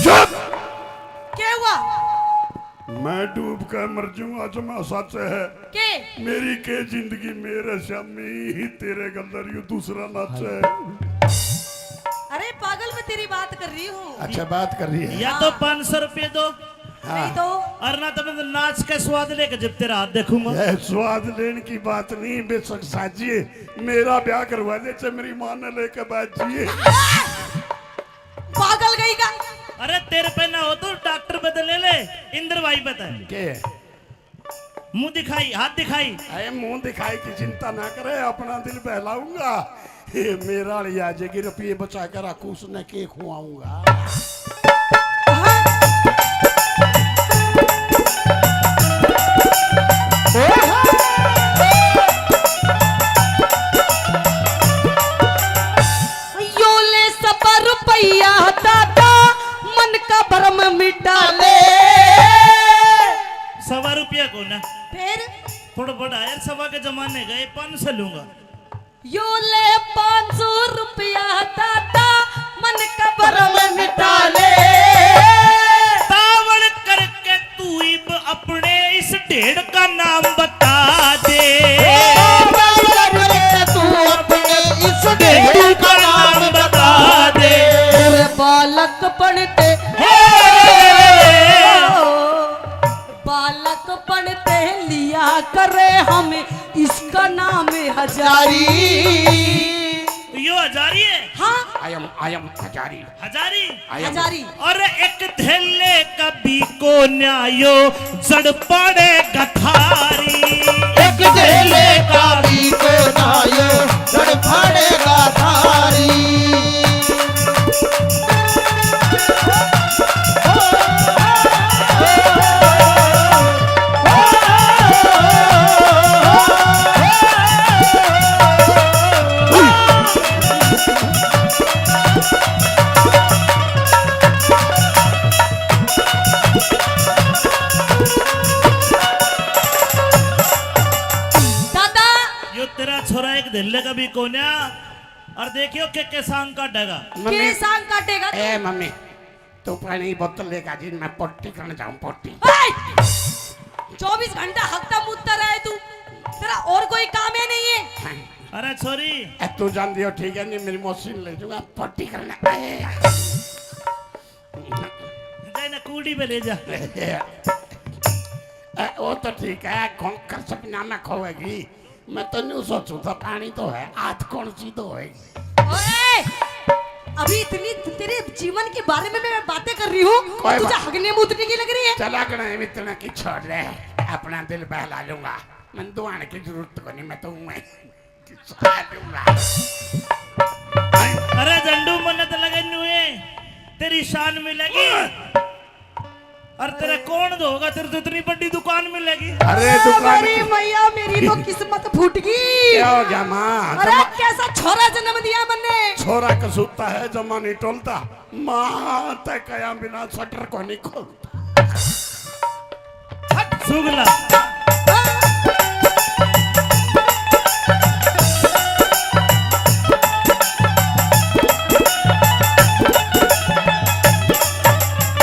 चुप! क्या हुआ? मैं डूब के मर जाऊंगा, जमा सच है। के? मेरी के जिंदगी, मेरे श्यामी ही तेरे गंदर यू दूसरा नाच है। अरे पागल, मैं तेरी बात कर रही हूँ। अच्छा, बात कर रही है। या तो हाँ। पाँच सौ रुपये दो। हाँ। नहीं तो? और ना तो मैं नाच का स्वाद लेके जब तेरा हाथ देखूंगा। ये स्वाद लेने की बात नहीं, बेशक साजिए, मेरा ब्याह करवा दे, चाहे मेरी माँ ने लेके बैठ जाइए। पागल गई का। अरे तेरे पे ना हो तो डॉक्टर पे तो ले ले, इंद्र भाई पे तो। के? मुंह दिखाई, हाथ दिखाई। अरे मुंह दिखाई की चिंता ना करे, अपना दिल बहलाऊंगा। ये मेरा वाली आ जाएगी, रुपये बचा कर रखूं, उसने के खुआऊंगा। शर्म मिटा ले। सवा रुपया को ना। फिर? थोड़ा बड़ा यार, सवा के जमाने गए, पाँच सौ लूंगा। यो ले पाँच सौ रुपया दादा, मन का भरम मिटा ले। तावड़ करके तू इब अपने इस ढेड़ का नाम बता दे। तावड़ करके तू अपने इस ढेड़ का नाम बता दे। तेरे बालकपन ते, हे! बालकपन ते लिया करे हम इसका नाम हजारी। यो हजारी है? हाँ। I am, I am Hazari. Hazari? I am Hazari. और एक धेले का भी को न्यायो जड़ पाड़े गठारी। एक धेले का भी को न्यायो जड़ पाड़े गठारी। दादा, यो तेरा छोरा एक धेले का भी कोन्या। और देखियो के, के सांग काटेगा। मम्मी। के सांग काटेगा तू? ए मम्मी, तू पानी बोतल लेकर जी, मैं पोटी करने जाऊं, पोटी। ओए! चौबीस घंटा हकता मुतता रहे तू, तेरा और कोई काम है नहीं है? हाँ। अरे छोरी। ए, तू जान दियो, ठीक है, नहीं मेरी मौसी ने ले जाऊंगा पोटी करने। ए। जाए ना कूड़ी पे ले जा। ए, वो तो ठीक है, खोंकर सपना में खोएगी। मैं तो न्यू सोचूं था, पानी तो है, हाथ कौन सी धोएगी? ओए! अभी इतनी तेरे जीवन के बारे में मैं बातें कर रही हूँ, कोई तुझे बात हगने मूतने की लग रही है? चला कना इतना की छोड़ दे, अपना दिल बहला लूंगा। मैं दुआने की जरूरत को नहीं, मैं तो हूँ मैं। अरे झंडू, मन्नत लगे नुए, तेरी शान मिलेगी। और तेरा कौन धोगा? तेरे तो इतनी बड़ी दुकान मिलेगी। अरे दुकान अरे की मैया, मेरी तो किस्मत फूट गई। क्या हो गया माँ? अरे जमा- कैसा छोरा जन्म दिया मन्ने। छोरा कसूता है, जमा नहीं टोलता। माँ तै कया बिना शटर को नहीं खोलता। हट सुगला।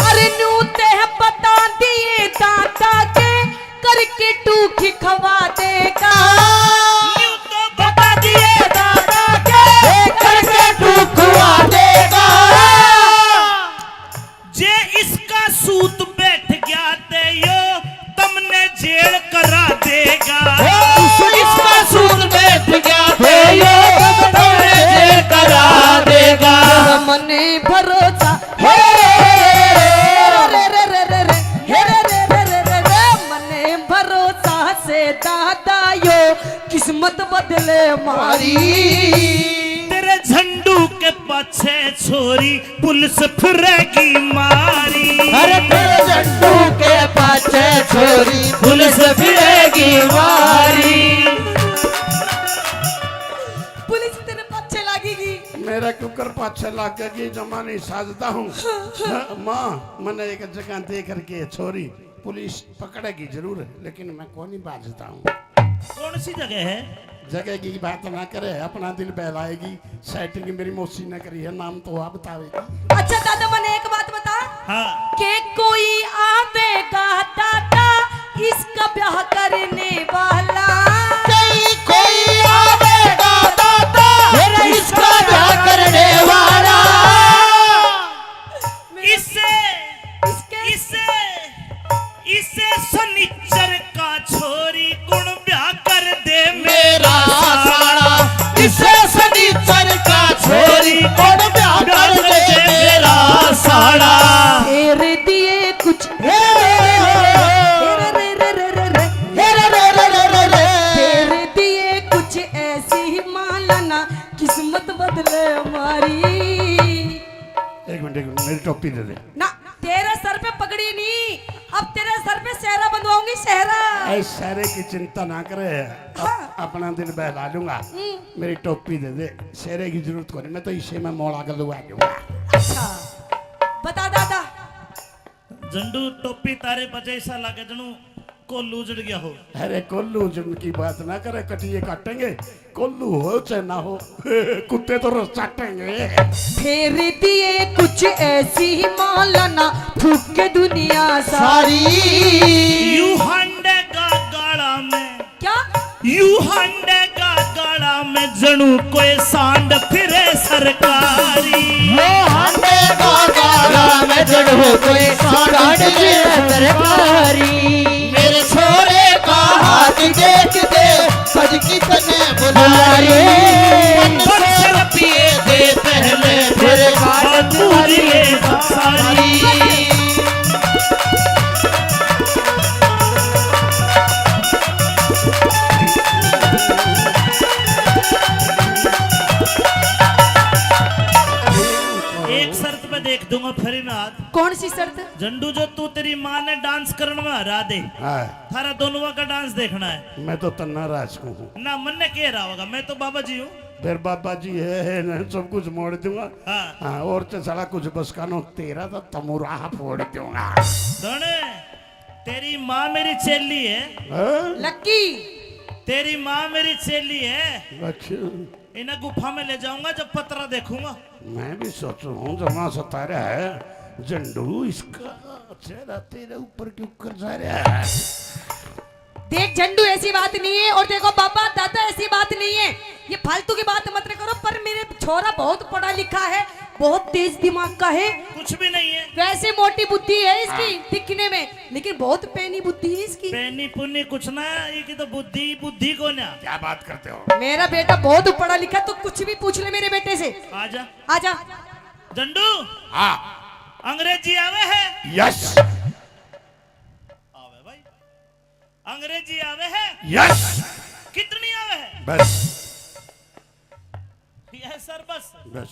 अरे न्यू ते बता दिए दादा के करके टूखी खवा देगा। न्यू तो बता दिए दादा के करके टूखवा देगा। जे इसका सूत बैठ गया ते यो तमने जेल करा देगा। ओ, इसका सूत बैठ गया ते यो तमने जेल करा देगा। मने भरोसा, हे रे रे रे रे रे, हे रे रे रे रे रे, मने भरोसा से दादा यो किस्मत बदले मारी। तेरे झंडू के पाछे छोरी पुलिस फिरेगी मारी। अरे तेरे झंडू के पाछे छोरी पुलिस फिरेगी मारी। पुलिस तेरे पाछे लागेगी। मेरा क्यूकर पाछे लागेगी, जमा नहीं साजता हूँ। हाँ, माँ, मैंने एक जगह देख रखी है छोरी। पुलिस पकड़ेगी जरूर, लेकिन मैं कोनी बाजता हूँ। कौन सी जगह है? जगह की बात ना करे, अपना दिल बहलाएगी। सेटिंग मेरी मौसी ने करी है, नाम तो वह बतावेगी। अच्छा दादा, मने एक बात बता। हाँ। के कोई आवेगा दादा इसका ब्याह करने वाला? कहीं कोई आवेगा दादा मेरा इसका ब्याह करने वाला? इसे, इसके? इसे, इसे सनिचर का छोरी कुण ब्याह कर दे मेरा साला। इसे सनिचर का छोरी कुण ब्याह कर दे मेरा साला। तेरे दिए कुछ, हे रे रे रे रे। तेरे दिए कुछ ऐसी माला ना किस्मत बदले हमारी। एक मिनट, एक मिनट, मेरी टोपी दे दे। ना, तेरे सर पे पगड़ी नहीं, अब तेरे सर पे सेहरा बंधवाऊंगी, सेहरा। ऐ सेहरे की चिंता ना करे, अप-, हाँ। अपना दिल बहला लूंगा। हम्म। मेरी टोपी दे दे, सेहरे की जरूरत को नहीं, मैं तो इसे में मोड़ा गलवा दूंगा। अच्छा, बता दादा, झंडू, टोपी तारे बजे ऐसा लागे जणू कोल्लू उजड़ गया हो। अरे कोल्लू उजड़न की बात ना करे, कटिए काटेंगे, कोल्लू हो चाहे ना हो, कुत्ते तो रस चाटेंगे। फेर दिए कुछ ऐसी माला ना, थूक के दुनिया सारी। यू हांडे का गाला में। क्या? यू हांडे का गाला में जणू कोई सांड फिरे सरकारी। वो हांडे का गाला में जणू कोई सांड फिरे सरकारी। मेरे छोरे का हाथ देख दे, सज की तने बुला रे। पत्थर पिए दे पहले, फिर बात करिए सारी। एक शर्त पे देख दूंगा फ्री में हाथ। कौन सी शर्त? झंडू, जो तू तेरी माँ ने डांस करने में हरा दे, हाँ। थारा दोनों का डांस देखना है। मैं तो तन्ना राज को हूँ। ना, मन्ने के रहा होगा, मैं तो बाबा जी हूँ। फिर बाबा जी है, है ना, सब कुछ मोड़ दूंगा। हाँ। हाँ, और तो साला कुछ बस का नो, तेरा तो तमुराह फोड़ दूंगा। सुन, तेरी माँ मेरी चेली है। हाँ? लक्की। तेरी माँ मेरी चेली है। अच्छा। इन्हें गुफा में ले जाऊंगा जब पतरा देखूंगा। मैं भी सोचू हूँ, जमा सतारा है झंडू, इसका चेहरा तेरे ऊपर क्यों कर जा रहा है? देख झंडू, ऐसी बात नहीं है। और देखो बाबा, दादा, ऐसी बात नहीं है, ये फालतू की बात मत करो। पर मेरे छोरा बहुत पढ़ा लिखा है, बहुत तेज दिमाग का है। कुछ भी नहीं है। वैसे मोटी बुद्धि है इसकी, हाँ। दिखने में, लेकिन बहुत पैनी बुद्धि है इसकी। पैनी पुन्नी कुछ ना, ये की तो बुद्धि, बुद्धि को ना। क्या बात करते हो? मेरा बेटा बहुत पढ़ा लिखा, तो कुछ भी पूछ ले मेरे बेटे से। आजा। आजा। झंडू। हाँ। अंग्रेजी आवे है? यस। आवे भाई। अंग्रेजी आवे है? यस। कितनी आवे है? बस। यस सर, बस। बस।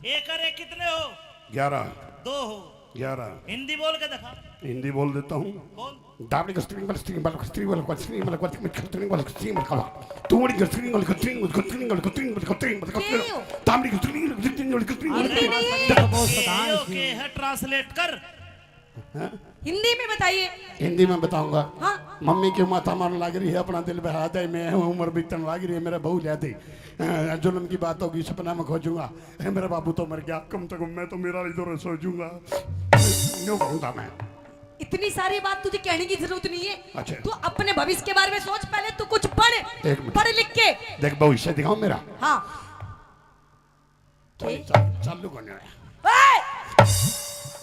एक और एक कितने हो? ग्यारह। दो हो। ग्यारह। हिंदी बोल के दिखा। हिंदी बोल देता हूँ। बोल। दाबड़ी को स्त्री बल, स्त्री बल, स्त्री बल, स्त्री बल, स्त्री बल, स्त्री बल, स्त्री बल, स्त्री बल, स्त्री बल, स्त्री बल, स्त्री बल, स्त्री बल, स्त्री बल, स्त्री बल, स्त्री बल, स्त्री बल, दाबड़ी को स्त्री बल, स्त्री बल, स्त्री बल, अरे, स्त्री बल, ये के है, ट्रांसलेट कर। हाँ? हिंदी में बताइए। हिंदी में बताऊंगा। हाँ। मम्मी क्यों माथा मारन लाग रही है, अपना दिल बहला दे, मैं हूँ, उम्र बीतन लाग रही है, मेरा बहू ला दे। अ, जुल्म की बात होगी, सपना में खोजूंगा। ए, मेरा बाबू तो मर गया, कम से कम मैं तो मेरा इधर सो जूंगा। यूं कहूंगा मैं। इतनी सारी बात तुझे कहने की जरूरत नहीं है। अच्छा। तू अपने भविष्य के बारे में सोच, पहले तू कुछ पढ़, एक मिनट। पढ़ लिख के। देख, भविष्य दिखाऊं मेरा? हाँ। चाल-, के? चाल-, चालू करने में। ए!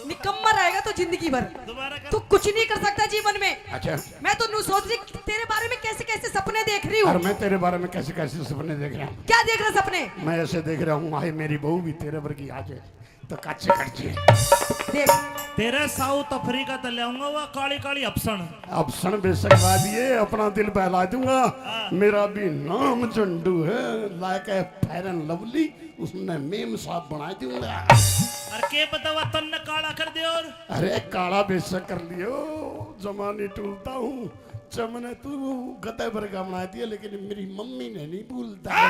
निकम्मा रहेगा तो जिंदगी भर। दोबारा कर। तू कुछ नहीं कर सकता जीवन में। अच्छा। मैं तो नू सोच रही, तेरे बारे में कैसे कैसे सपने देख रही हूँ। और मैं तेरे बारे में कैसे कैसे सपने देख रहा हूँ। क्या देख रहा सपने? मैं ऐसे देख रहा हूँ, हाय मेरी बहू भी तेरे वर्गी आ जाए तो काचे कट जाए। देख। तेरे साउथ अफ्रीका ते ले आऊंगा, वह काली काली अफसण। अफसण बेशक ला दिए, अपना दिल बहला दूंगा। हाँ। मेरा भी नाम झंडू है, लाके फेयर एंड लवली, उसने मेम साहब बना दूंगा। अरे के पता वा तन्ने काला कर दे और। अरे काला बेशक कर लियो, जमा नहीं टूलता हूँ। चमने तू गधे वर्गा बना दिया, लेकिन मेरी मम्मी ने नहीं भूलता।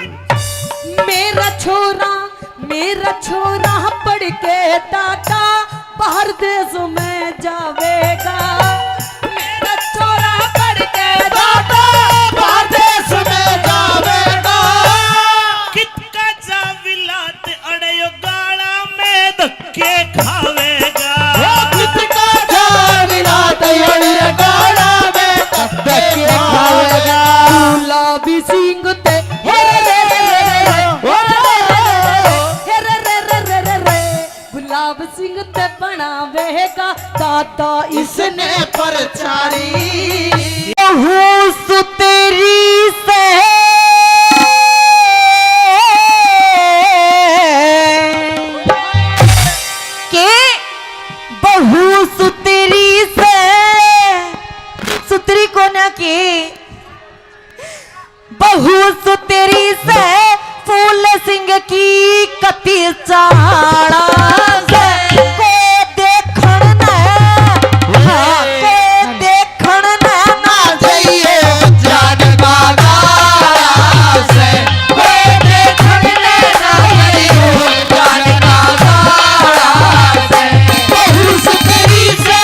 मेरा छोरा, मेरा छोरा पढ़ के दादा बाहर देश में जावेगा। मेरा छोरा पढ़ के दादा बाहर देश में जावेगा। कितका जा विलात अड़े यो गाला में धक्के खावेगा। ओ कितका जा विलात अड़े यो गाला में धक्के खावेगा। गुलाबी सिंह ते हे रे रे रे रे रे, ओ रे रे रे रे, हे रे रे रे रे रे रे। गुलाब सिंह ते बनावेगा दादा इसने प्रचारी। बहू सुतरी से के, बहू सुतरी से, सुतरी कोन्या के। बहू सुतरी से फूल सिंह की कती चाला से, कोई देखण ने, हाँ, कोई देखण ने ना जाइए जान का गाला से, कोई देखण ने ना जाइए जान का गाला से। बहू सुतरी से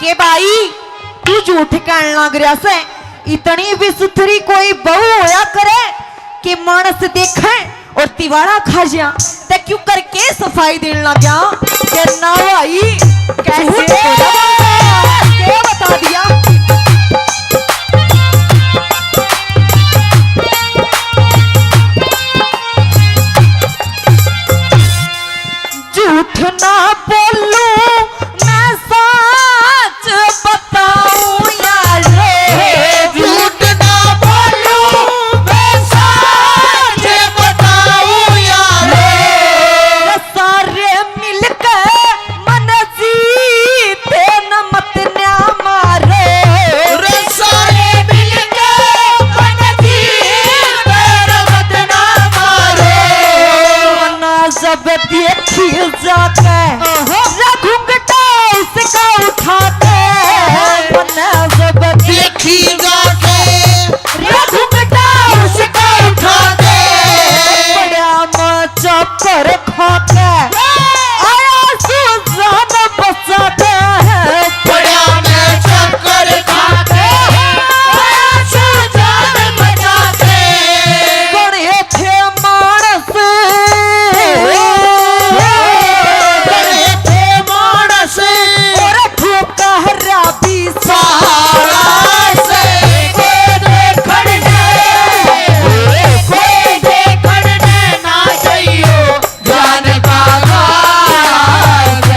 के भाई, तू झूठ कहन लाग रहा से। इतनी भी सुथरी कोई बहू होया करे कि मानस देखे और तिवाड़ा खा जा। ते क्यों करके सफाई देन लग गया? के ना भाई, कैसे झूठ थोड़ा बोलता है, के बता दिया। झूठ ना बोलूं, मैं सच बताऊं यार। झूठ ना बोलूं, मैं सच बताऊं यार। सारे मिलके मन जीते न मत न्या मारो। रे सारे मिलके मन जीते न मत ना मारो। मना जब देखी जाके, आहा। रे घुंघटा उसका उठाते। आहा। मना जब देखी जाके, रे घुंघटा उसका उठाते। बड़ा मजा कर खाके आया सू जान बचाते। पड़ा मैं चक्कर खाके आया सू जान बचाते। कौन ये थे मानस? कौन ये थे मानस? और ठोका हरा भी सहारा से कोई देखण ने, कोई देखण ने ना चाहियो। जान का गास,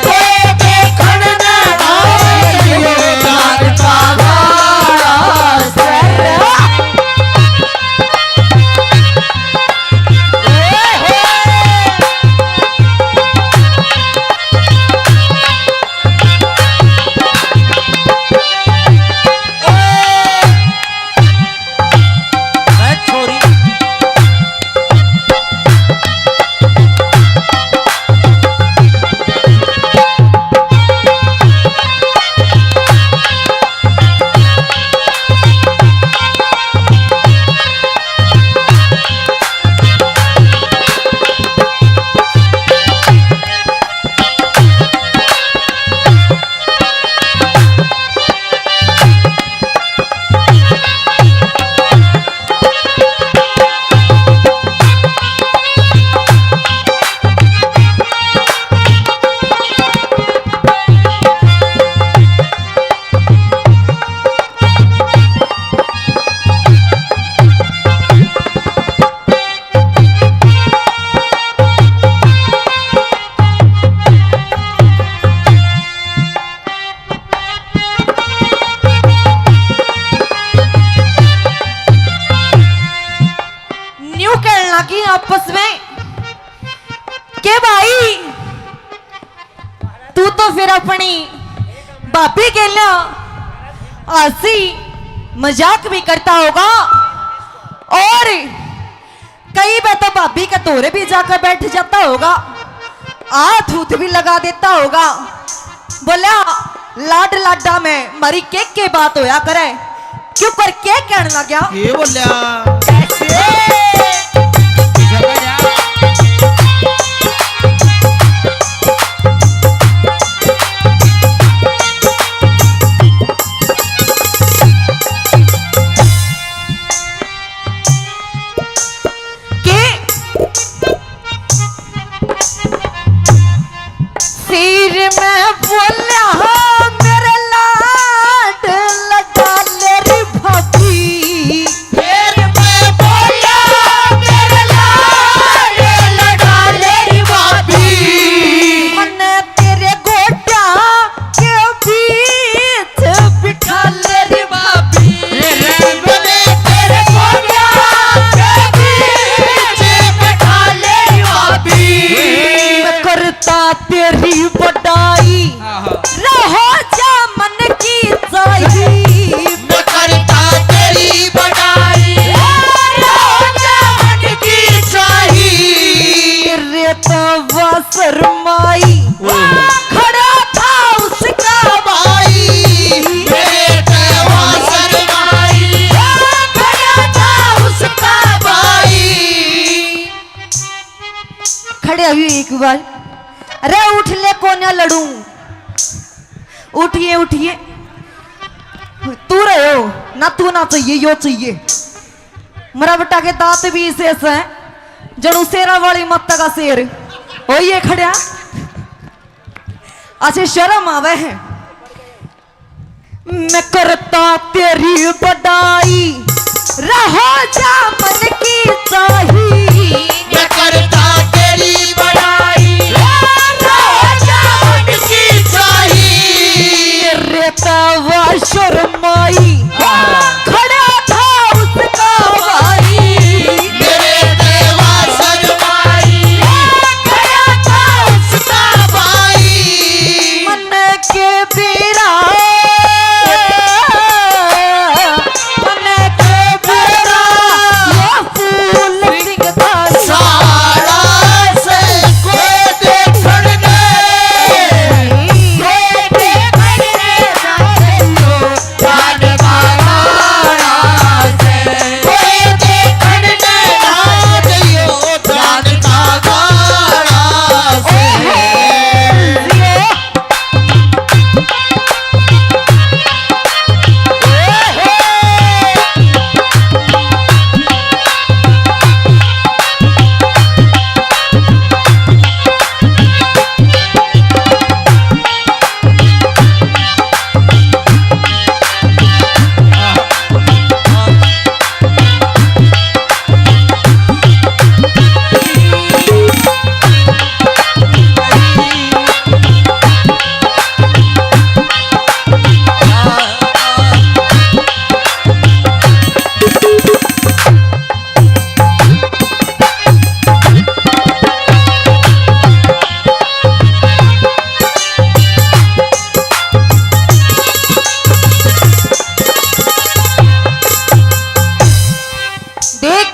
कोई देखण ना आयो, जान का गास। ए छोरी। न्यू कहने लगी आपस में के भाई, तू तो फिर अपनी भाभी के लिए हंसी मजाक भी करता होगा और कई बार तो भाभी के धोरे भी जाकर बैठ जाता होगा, हाथ हूथ भी लगा देता होगा। बोला, लाड लाडा में मारी के के बात होया करे, क्यों कर के कहने लग गया? ये बोल्या। कैसे? के सिर में बोल्या, मेरे लाड लगा ले रे भाभी। सिर में बोल्या, मेरे लाड लगा ले रे भाभी। मन्ने तेरे गोड्या के बीच बिठा ले रे भाभी। ए रे बने तेरे गोड्या के बीच बिठा ले रे भाभी। मैं करता तेरी बड़ाई, आहा। रहो जा मन की चाही। मैं करता तेरी बड़ाई, रहो जा मन की चाही। तेरे तो शर्माई, ओए होए। खड़ा था उसका भाई। मेरे तवा शर्माई, खड़ा था उसका भाई। खड़े हुए एक बार, अरे उठ ले कोन्या लड़ूं। उठिए, उठिए। तू रहो ना, तू ना चाहिए, यो चाहिए। मरा बेटा के दांत भी इसे ऐसा है, जणु शेरा वाली माता का शेर। ओ ये खड़ा, अच्छे शर्म आवे है। मैं करता तेरी बड़ाई, रहो जा मन की चाही। मैं करता तेरी बड़ाई, रहो जा मन की चाही। तेरे तवा शर्माई, खड़ा था उसका भाई। मेरे देवा शर्माई, खड़ा था उसका भाई। मन के बेरा, मन के बेरा, ये फूल सिंह का सारा से कोई देखण नहीं, कोई देखण नहीं। देख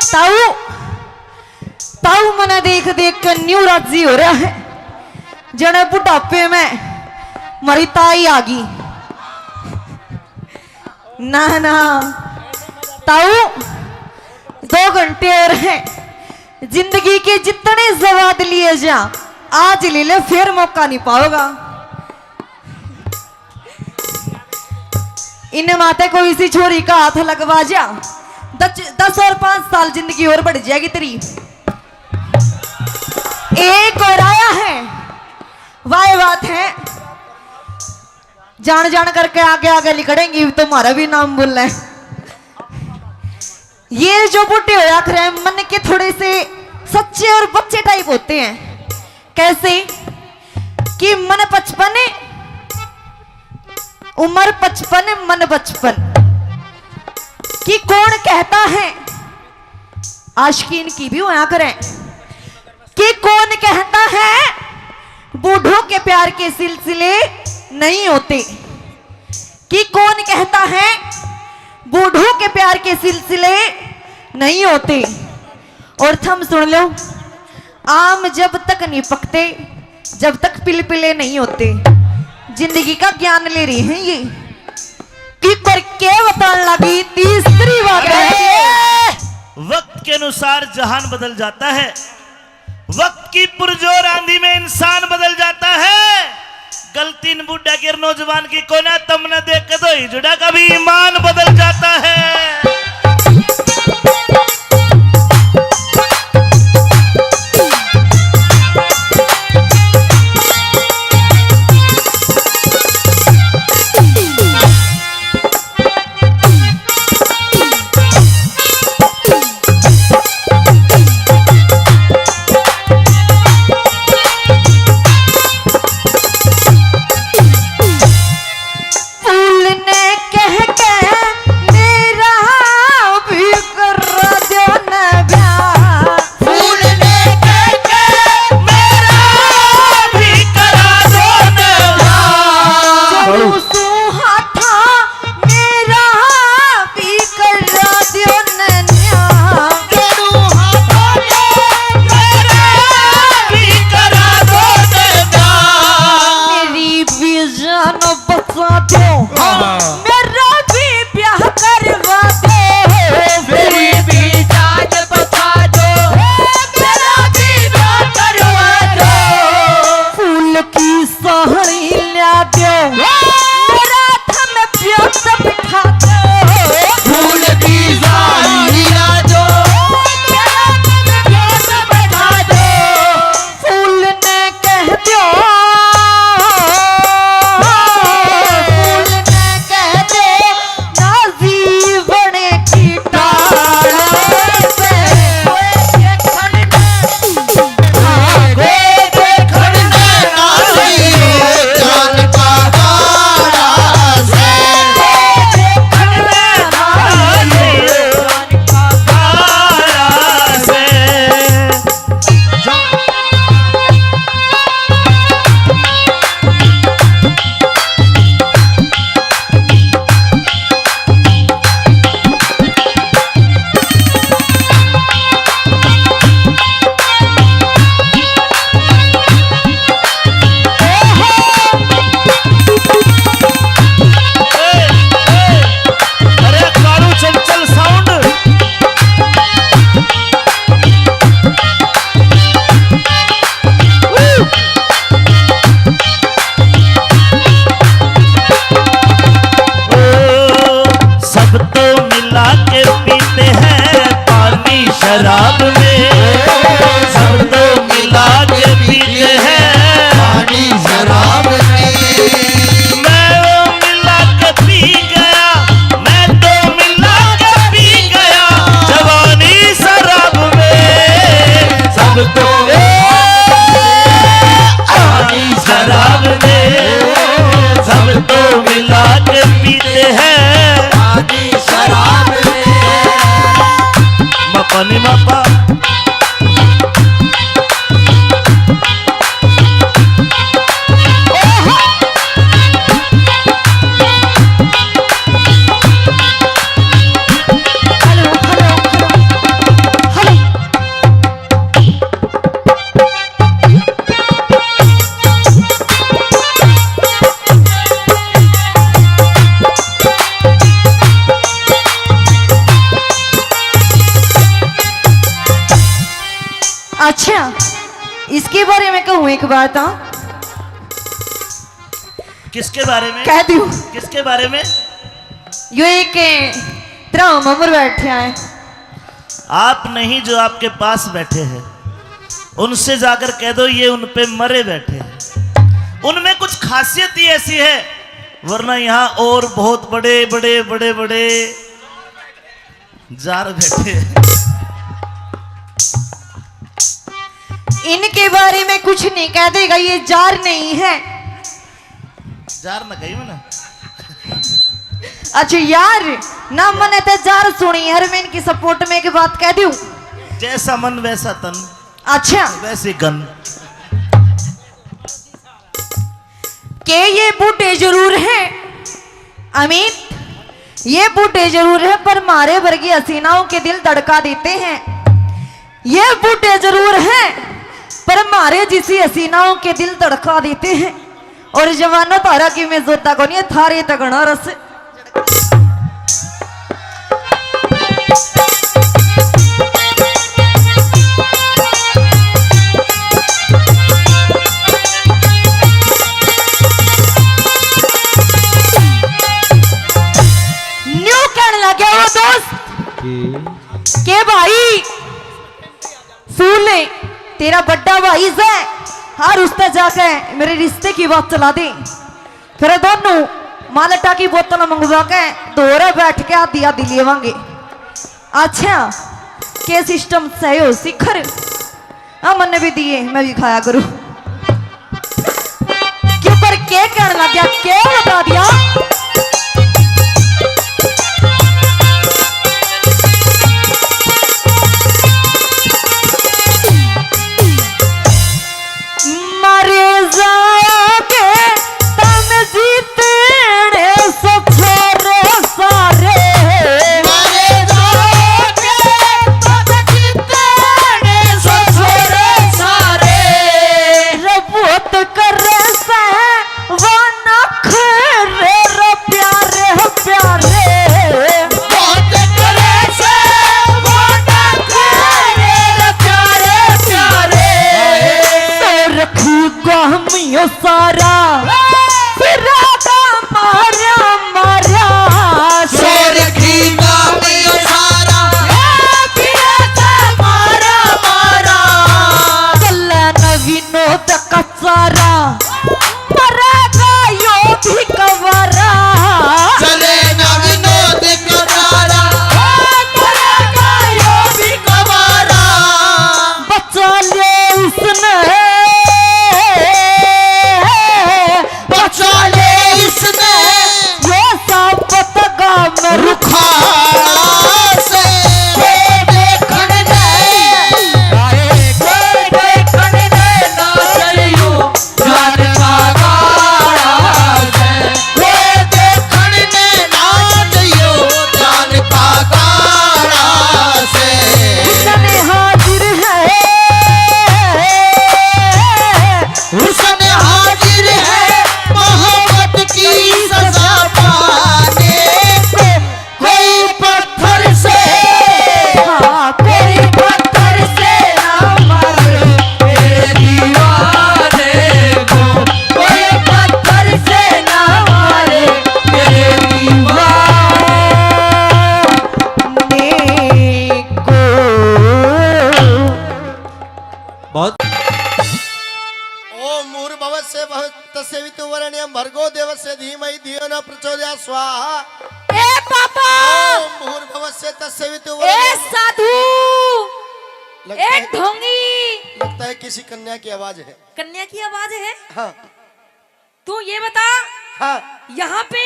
ताऊ, ताऊ मने देख देख के न्यू राजी हो रहा है, जने बुढ़ापे में मरी ताई आ गई। ना ना ताऊ, दो घंटे और हैं, जिंदगी के जितने स्वाद लिए जा, आज ले ले, फिर मौका नहीं पाओगा। इन्हें माते कोई इसी छोरी का हाथ लगवा जा, दस, दस और पाँच साल जिंदगी और बढ़ जाएगी तेरी। एक और आया है, वाह बात है, जान जान करके आगे आगे लिकड़ेंगी, तुम्हारा भी नाम बोलना है। ये जो बूढ़े होया करे, मन के थोड़े से सच्चे और बच्चे टाइप होते हैं। कैसे कि मन पचपन, उम्र पचपन, मन बचपन। कि कौन कहता है, आशिकीन की भी होया करे, कि कौन कहता है बूढ़ों के प्यार के सिलसिले नहीं होते, कि कौन कहता है बूढ़ों के प्यार के सिलसिले नहीं होते। और थम सुन लो, आम जब तक नहीं पकते, जब तक पिलपिले नहीं होते। जिंदगी का ज्ञान ले रहे हैं ये। कि पर के बतान लगी तीसरी बात है। वक्त के अनुसार जहान बदल जाता है, वक्त की पुरजोर आंधी में इंसान बदल जाता है। गलती इन बूढ़ा के नौजवान की कोना, तमने देख के तो ही जुड़ा, कभी ईमान बदल जाता है। फूल ने कह के मेरा भी करा दो ना ब्याह। फूल ने कह के मेरा भी करा दो ना ब्याह। जड़ू सू हाथा मेरा भी करा दो ना न्याह। जड़ू हाथा मेरा भी करा दो ना ब्याह। मेरी भी जान बचा दो, हाँ। मेरा भी ब्याह करवा दो। मेरी भी जान बचा दो, मेरा भी ब्याह करवा दो। फूल की साहनी ल्या मेरा थम प्यार से बिठा दो। फूल की जाली ला दो। मेरा थम प्यार से बिठा दो। फूल ने कह दो, फूल ने कह दो, ना जीवन की टाल से। कोई देखण ने, कोई देखण ने ना आइयो, जान का तारा से। कोई देखण ने ना आइयो, जान का तारा से। अरे कालू चंचल साउंड। ओ, सब तो मिला के पीते हैं पानी शराब में, सब तो मिला के पीते हैं पानी शराब में। मैं वो मिला के पी गया, मैं तो मिला के पी गया जवानी शराब में। सब तो, ए, पानी शराब में, सब तो मिला के पीते हैं पानी शराब में। मापा नी मापा। Hello, hello, hello, hello. अच्छा, इसके बारे में कहूँ एक बात, हाँ? किसके बारे में? कह दूँ। किसके बारे में? यो एक तेरा ममर बैठा है। आप नहीं, जो आपके पास बैठे हैं, उनसे जाकर कह दो, ये उन पे मरे बैठे हैं। उनमें कुछ खासियत ही ऐसी है, वरना यहाँ और बहुत बड़े बड़े बड़े बड़े जार बैठे हैं। इनके बारे में कुछ नहीं कह देगा, ये जार नहीं है। जार ना कही मैंने। अच्छा यार, ना मने ते जार सुनी, हर मैं इनकी सपोर्ट में एक बात कह दूं। जैसा मन वैसा तन। अच्छा। वैसे गन। के ये बूढ़े जरूर हैं अमित, ये बूढ़े जरूर हैं, पर मारे वर्गी हसीनाओं के दिल धड़का देते हैं। ये बूढ़े जरूर हैं, पर मारे जिसी हसीनाओं के दिल धड़का देते हैं। और जवानों, थारा की मैं जोता कोनी, थारे तगड़ा रस। न्यू कहने लग गया वो दोस्त कि के भाई, सुन ले, तेरा बड़ा भाई है, हर उस तक जाके मेरे रिश्ते की बात चला दे। फिर दोनों मालटा की बोतल मंगवा के दोरे बैठ के आधी आधी लेवांगे। अच्छा, के सिस्टम सही हो शिखर? हाँ, मन्ने भी दिए, मैं भी खाया करूँ। क्यों पर के कहने लग गया, के बता दिया? मरे जाओगे तुम जितने सो छोरे सारे। मरे जाओगे तुम जितने सो छोरे सारे। रे बहुत करे से वो ना ये सब तगा में रुखाड़ा से। कोई देखण ने, कोई देखण ने ना चलियो जान का गाड़ा से। कोई देखण ने ना चलियो जान का गाड़ा से। हुसन हाजिर है। हुसन हाजिर है मोहब्बत की सजा पाने को। कोई पत्थर से, हाँ, कोई पत्थर से ना मारे मेरे दीवाने को। कोई पत्थर से ना मारे मेरे दीवाने को। बहुत। ॐ भूर्भुवः स्वः तस्य वितुर्वरेण्यं भर्गो देवस्य धीमहि धियो न प्रचोदयात् स्वाहा। ए पापा! ॐ भूर्भुवः स्वः तस्य वितुर्वरेण्यं। ए साधु! लगता ए है, ढोंगी! लगता है किसी कन्या की आवाज है। कन्या की आवाज है? हाँ। तू ये बता, हाँ। यहाँ पे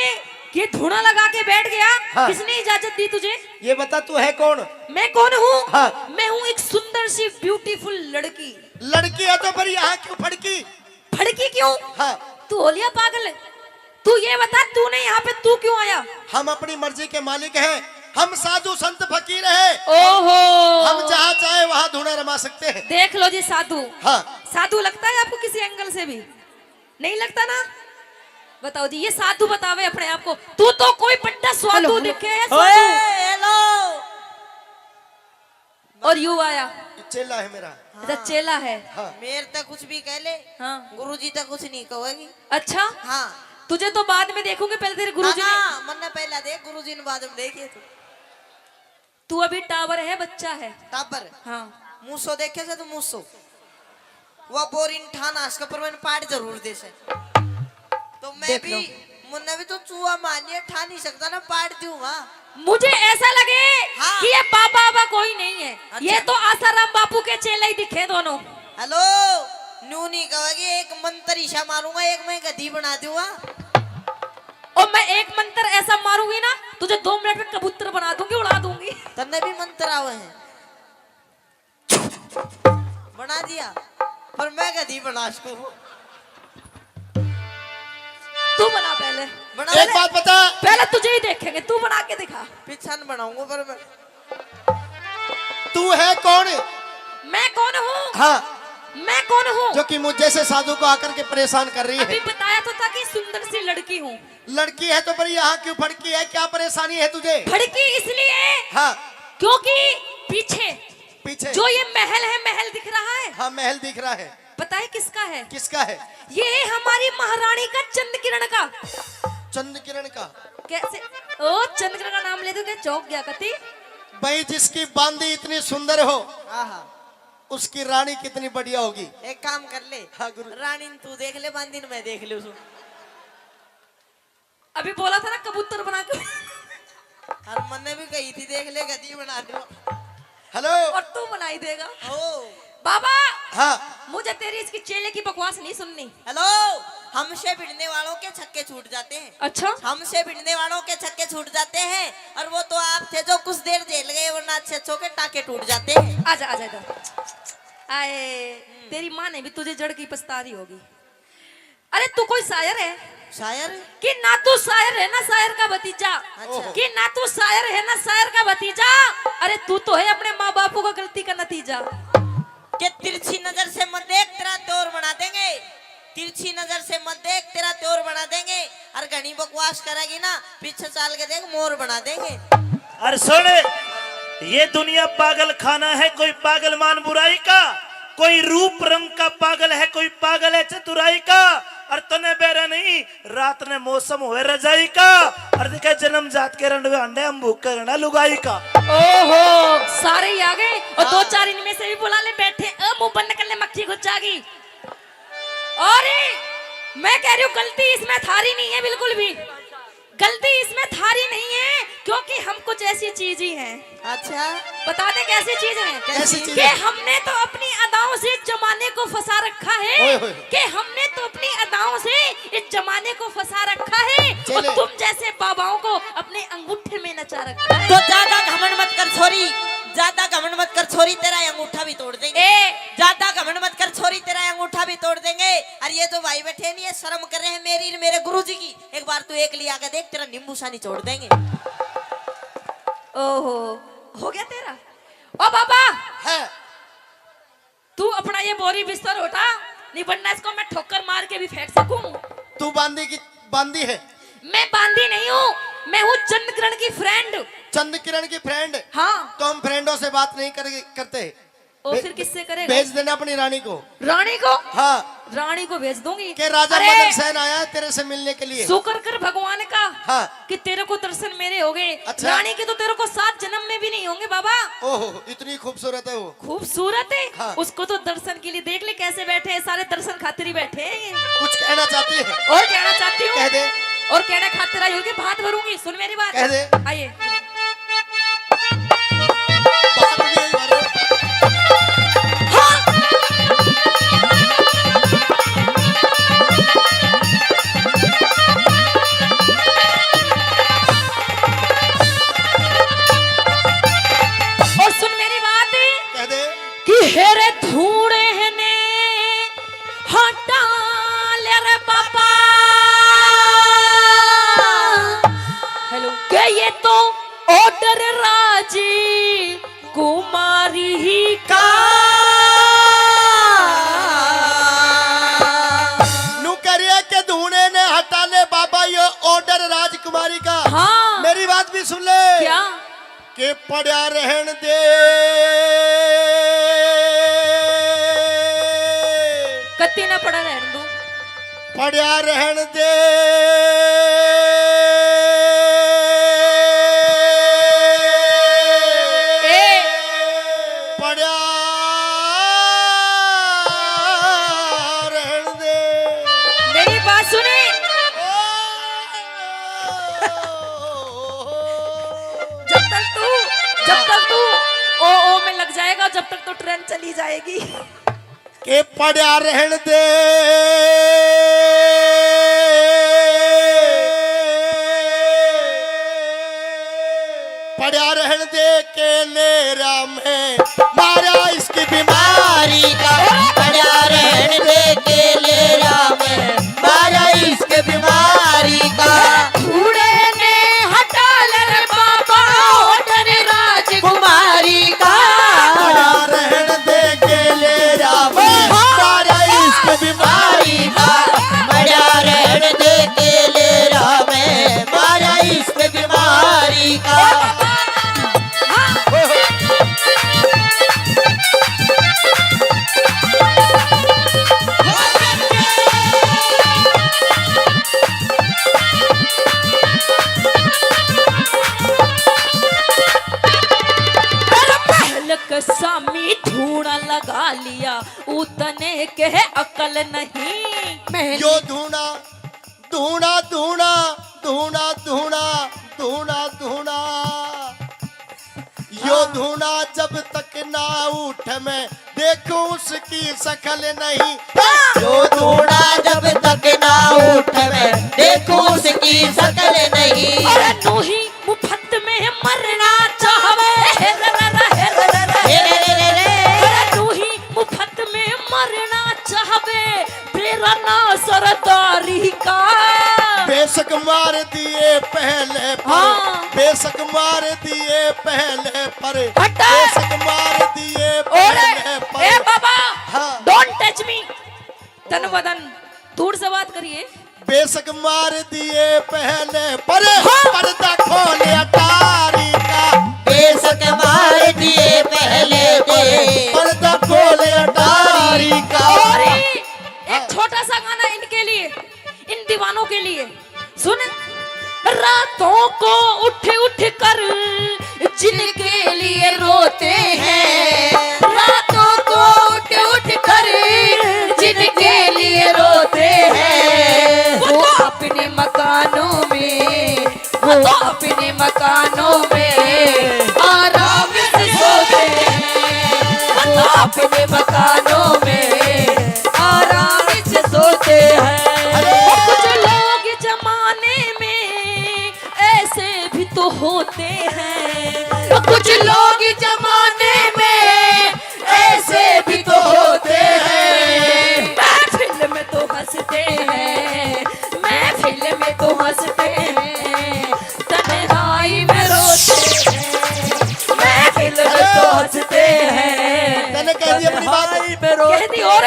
ये धूणा लगा के बैठ गया, हाँ। किसने इजाजत दी तुझे? ये बता, तू है कौन? मैं कौन हूँ? हाँ। मैं हूँ एक सुंदर सी beautiful लड़की। लड़की है तो फिर यहाँ क्यों फड़की? फड़की क्यों? हाँ। तू हो लिया पागल? तू ये बता, तूने यहाँ पे तू क्यों आया? हम अपनी मर्जी के मालिक हैं, हम साधु संत फकीर हैं। ओहो। हम जहाँ चाहे वहाँ धूणा रमा सकते हैं। देख लो जी साधु। हाँ। साधु लगता है आपको किसी angle से भी? नहीं लगता ना? बताओ जी, ये साधु बतावे अपने आप को। तू तो कोई बड्डा साधु हेलो, हेलो। दिखे है, साधु। ओए, हेलो। और यू आया। ये चेला है मेरा। अच्छा, हाँ। चेला है। हाँ। मेरे तक कुछ भी कह ले। हाँ। गुरुजी तक कुछ नहीं कहेगी। अच्छा? हाँ। तुझे तो बाद में देखूंगी, पहले तेरे गुरुजी ना, ने ना, मन्ने पहला देख, गुरुजी ने बाद में देखिए तू। तू अभी टावर है, बच्चा है? टावर? हाँ। मूसो देखे से तू, मूसो? वो बोरिन ठान आस के, पर मैंने पाड़ जरूर दे से। तो मैं देख भी, लो। मुन्ने भी तो चूहा मान लिया, ठा नहीं सकता ना, पाड़ दूंगा। मुझे ऐसा लगे हाँ। कि ये बाबा, बाबा कोई नहीं है। अच्छा। ये तो आसाराम बापू के चेले ही दिखे दोनों। हेलो, न्यू नहीं कहेगी, एक मंत्र ईशा मारूंगा, एक मैं गधी बना दूंगा। और मैं एक मंत्र ऐसा मारूंगी ना, तुझे दो मिनट में कबूतर बना दूंगी, उड़ा दूंगी। तन्ने भी मंत्र आवे हैं? बना दिया, पर मैं कदी बना सकूं? तू बना पहले। बना एक ले। बात बता। पहले तुझे ही देखेंगे, तू बना के दिखा। पीछा न बनाऊंगा, पर मैं तू है कौन? मैं कौन हूँ? हाँ। मैं कौन हूँ? जो कि मुझ जैसे साधु को आकर के परेशान कर रही है। अभी बताया तो था कि सुंदर सी लड़की हूँ। लड़की है तो पर यहाँ क्यों फड़की है? क्या परेशानी है तुझे? फड़की इसलिए हाँ। क्योंकि पीछे पीछे। जो ये महल है, महल दिख रहा है? हाँ, महल दिख रहा है। बताए किसका है? किसका है? ये है हमारी महारानी का, चंद किरण का। चंद किरण का? कैसे? ओ, चंद किरण का नाम ले दो, क्या चौंक गया कती? भाई, जिसकी बांदी इतनी सुंदर हो, आहा। उसकी रानी कितनी बढ़िया होगी। एक काम कर ले, हाँ, गुरु। रानी ने तू देख ले, बांदी ने मैं देख लूं। अभी बोला था ना कबूतर बना के। और मन्ने भी कही थी, देख ले, गधी बना दो। हेलो। और तू बनाई देगा। ओ। बाबा, हाँ। मुझे तेरी इसकी चेले की बकवास नहीं सुननी। हेलो, हमसे भिड़ने वालों के छक्के छूट जाते हैं। अच्छा। हमसे भिड़ने वालों के छक्के छूट जाते हैं, और वो तो आप थे जो कुछ देर झेल गए, वरना अच्छे अच्छों के टाके टूट जाते हैं। आजा, आजा इधर। आए, हम्म। तेरी माँ ने भी तुझे जड़ की पछता रही होगी। अरे तू कोई शायर है? शायर? कि ना तू शायर है ना शायर का भतीजा। अच्छा। कि ना तू शायर है ना शायर का भतीजा। अरे तू तो है अपने माँ बापू का गलती का नतीजा। के तिरछी नजर से मत देख, तेरा त्योर बना देंगे। तिरछी नजर से मत देख, तेरा त्योर बना देंगे। और घनी बकवास करेगी ना, पीछे चाल के देख, मोर बना देंगे। अरे सुन, ये दुनिया पागल खाना है, कोई पागल मान बुराई का, कोई रूप रंग का पागल है, कोई पागल है चतुराई का। और तने बेरा नहीं, रात ने मौसम होए रजाई का, और देखे जन्म जात के रंडवे अंडे हम भूख करना लुगाई का। ओहो, सारे ही आ गए। और दो हाँ। चार इनमें से भी बुला ले, बैठे, अ, मुंह बंद कर ले, मक्खी घुस जाएगी। और मैं कह रही हूँ, गलती इसमें थारी नहीं है बिल्कुल भी। गलती इसमें थारी नहीं है, क्योंकि हम कुछ ऐसी चीज ही हैं। अच्छा। बता दे कैसी चीज है? कैसी चीज कि है? हमने तो अपनी अदाओं से इस जमाने को फंसा रखा है, ओए होए। कि हमने तो अपनी अदाओं से इस जमाने को फंसा रखा है। जैसे बाबाओं को अपने अंगूठे में नचा रखा है। तो ज्यादा घमंड मत कर छोरी, ज्यादा घमंड मत कर छोरी, तेरा ये अंगूठा भी तोड़ देंगे। ए! ज्यादा घमंड मत कर छोरी, तेरा ये अंगूठा भी तोड़ देंगे। और ये जो भाई बैठे नहीं है, शर्म कर रहे हैं मेरी और मेरे गुरुजी की। एक बार तू एक लिया के देख, तेरा नींबू सा निचोड़ देंगे। ओहो, हो गया तेरा? ओ बाबा, है। तू अपना ये बोरी बिस्तर उठा, नहीं वरना इसको मैं ठोकर मार के भी फेंक सकूं। तू बांदी की, बांदी है? मैं बांदी नहीं हूँ, मैं हूँ चंद किरण की friend। चंद किरण की friend? हाँ। तो हम friendों से बात नहीं कर, करते। ओ, भे-, फिर किससे करेगा? भेज देना अपनी रानी को। रानी को? हाँ। रानी को भेज दूंगी। के राजा अरे! मदन सेन आया है तेरे से मिलने के लिए। शुक्र कर भगवान का हाँ। कि तेरे को दर्शन मेरे हो गए। अच्छा। रानी के तो तेरे को सात जन्म में भी नहीं होंगे बाबा। ओहो, इतनी खूबसूरत है वो। खूबसूरत है? हाँ। उसको तो दर्शन के लिए देख ले कैसे बैठे हैं, सारे दर्शन खातिर ही बैठे हैं ये। कुछ कहना चाहती है? और कहना चाहती हूँ। कह दे। और कहने खातिर आई हूँ कि भात भरूंगी, सुन मेरी बात। कह दे। आइए। बात भी यही भरो। हाँ। और सुन मेरी बात। कह दे। कि हेरे धूणे ने हटा ले रे बाबा। हेलो। के ये तो order राज कुमारी का। नु करिया के धूणे ने हटा ले बाबा, ये order राजकुमारी का। हाँ। मेरी बात भी सुन ले। क्या? के पड़ा रहन दे। कत्ती ना पड़ा रहन दो। पड़ा रहन दे। ए। पड़ा रहन दे। मेरी बात सुने। ओ। जब तक तू, जब तक तू ओ ओ में लग जाएगा, जब तक तो ट्रेन चली जाएगी। के पड़ा रहन दे, पड़ा रहन दे के लेरा में मारा इश्क बीमारी का। पड़ा रहन दे के लेरा में मारा इश्क बीमारी का। बूढ़े ने हटा ले रे बाबा, order राजकुमारी का। पड़ा रहन दे के लेरा में मारा इश्क बीमारी का। पड़ा रहन दे के लेरा में मारा इश्क बीमारी का। पहलक सामी धूणा लगा लिया, उतने कह अकल नहीं। महल यो धूणा, धूणा, धूणा, धूणा, धूणा, धूणा, धूणा। यो धूणा जब तक ना उठ मैं देखूं उसकी शकल नहीं। यो धूणा जब तक ना उठ मैं देखूं उसकी शकल नहीं। अरे नूही मुफ्त में मरना चाहवे, हे रे रे रे, हे रे रे रे। हे रे रे रे रे। अरे नूही मुफ्त में मरना चाहवे, प्रेरणा सरदारी का। बेशक मार दिए पहले पर, हाँ। बेशक मार दिए पहले पर, हटा। बेशक मार दिए और पहले पर। ए बाबा, हाँ। Don't touch me। तन वदन दूर से बात करिए। बेशक मार दिए पहले पर, हाँ। पर्दा खोल अटारी का। बेशक मार दिए पहले पर, पर्दा खोल अटारी का। और एक छोटा सा गाना इनके लिए, इन दीवानों के लिए। सुन। रातों को उठ उठ कर जिनके लिए रोते हैं, रातों को उठ उठ कर जिनके लिए रोते हैं, वो तो अपने मकानों में, वो तो अपने मकानों में आराम से सोते हैं, वो तो अपने मकानों में आराम से सोते हैं। अरे! कुछ लोग जमाने में होते हैं। कुछ लोग जमाने में ऐसे भी तो होते हैं। महफिल में तो हंसते हैं, महफिल में तो हंसते हैं, तन्हाई में रोते हैं, महफिल में तो हंसते हैं, तन्हाई में रोते हैं। कह दी और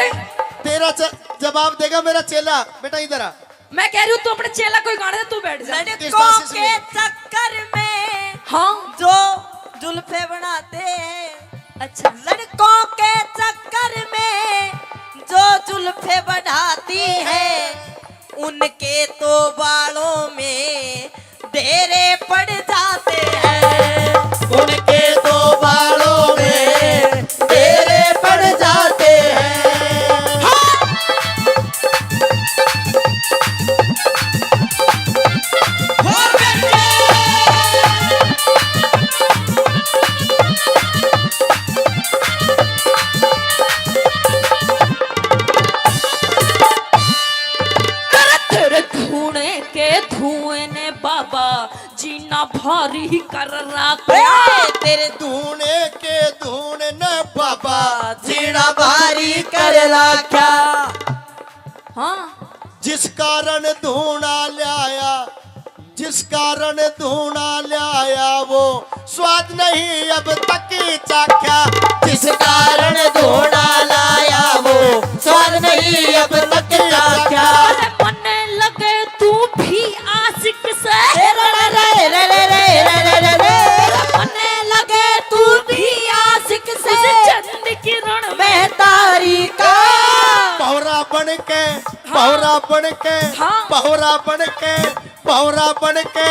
तेरा च-, जवाब देगा मेरा चेला। बेटा, इधर आ। मैं कह रही हूँ, तू अपने चेला कोई गाने दे, तू बैठ जा। लड़कों के चक्कर में, हाँ, जो जुल्फे बनाते हैं। अच्छा। लड़कों के चक्कर में जो जुल्फे बनाती है, उनके तो बालों में डेरे पड़ जाते हैं। उनके तो बालों में डेरे पड़ जाते हैं। हाँ। तेरे धूने के धुएं ने बाबा जीना भारी कर रखा। ए, तेरे धूने के धूएं ने बाबा जीना भारी कर रखा। हाँ। जिस कारण धूना ल्याया, जिस कारण धूना ल्याया वो स्वाद नहीं अब तक चाख्या। जिस कारण धूना लाया वो स्वाद नहीं अब तक चाख्या। अरे मन्ने लगे तू भी आशिक से। रे रे रे रे रे रे रे। अरे मन्ने लगे तू भी आशिक से। उस चंद किरण में तारी का। भौरा बन के, हाँ। भौरा बन के, हाँ। भौरा बन के, भौरा बन के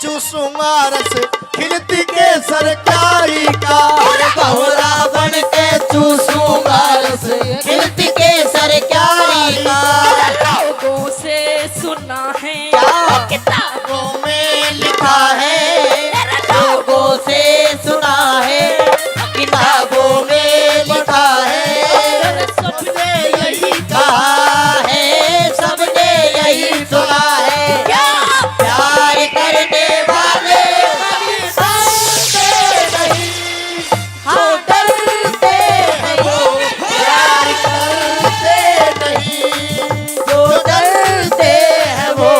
चूसूंगा रस खिलती केसर क्यारी का। और भौरा बन के चूसूंगा रस खिलती केसर क्यारी का। लोगों से सुना है क्या? किताबों में लिखा है। लोगों से सुना है, किताबों में लिखा है। सबने यही कहा है, सबने यही सुना है। क्या? प्यार करने वाले कभी डरते नहीं। हाँ, डरते हैं वो, प्यार करते नहीं। जो डरते हैं वो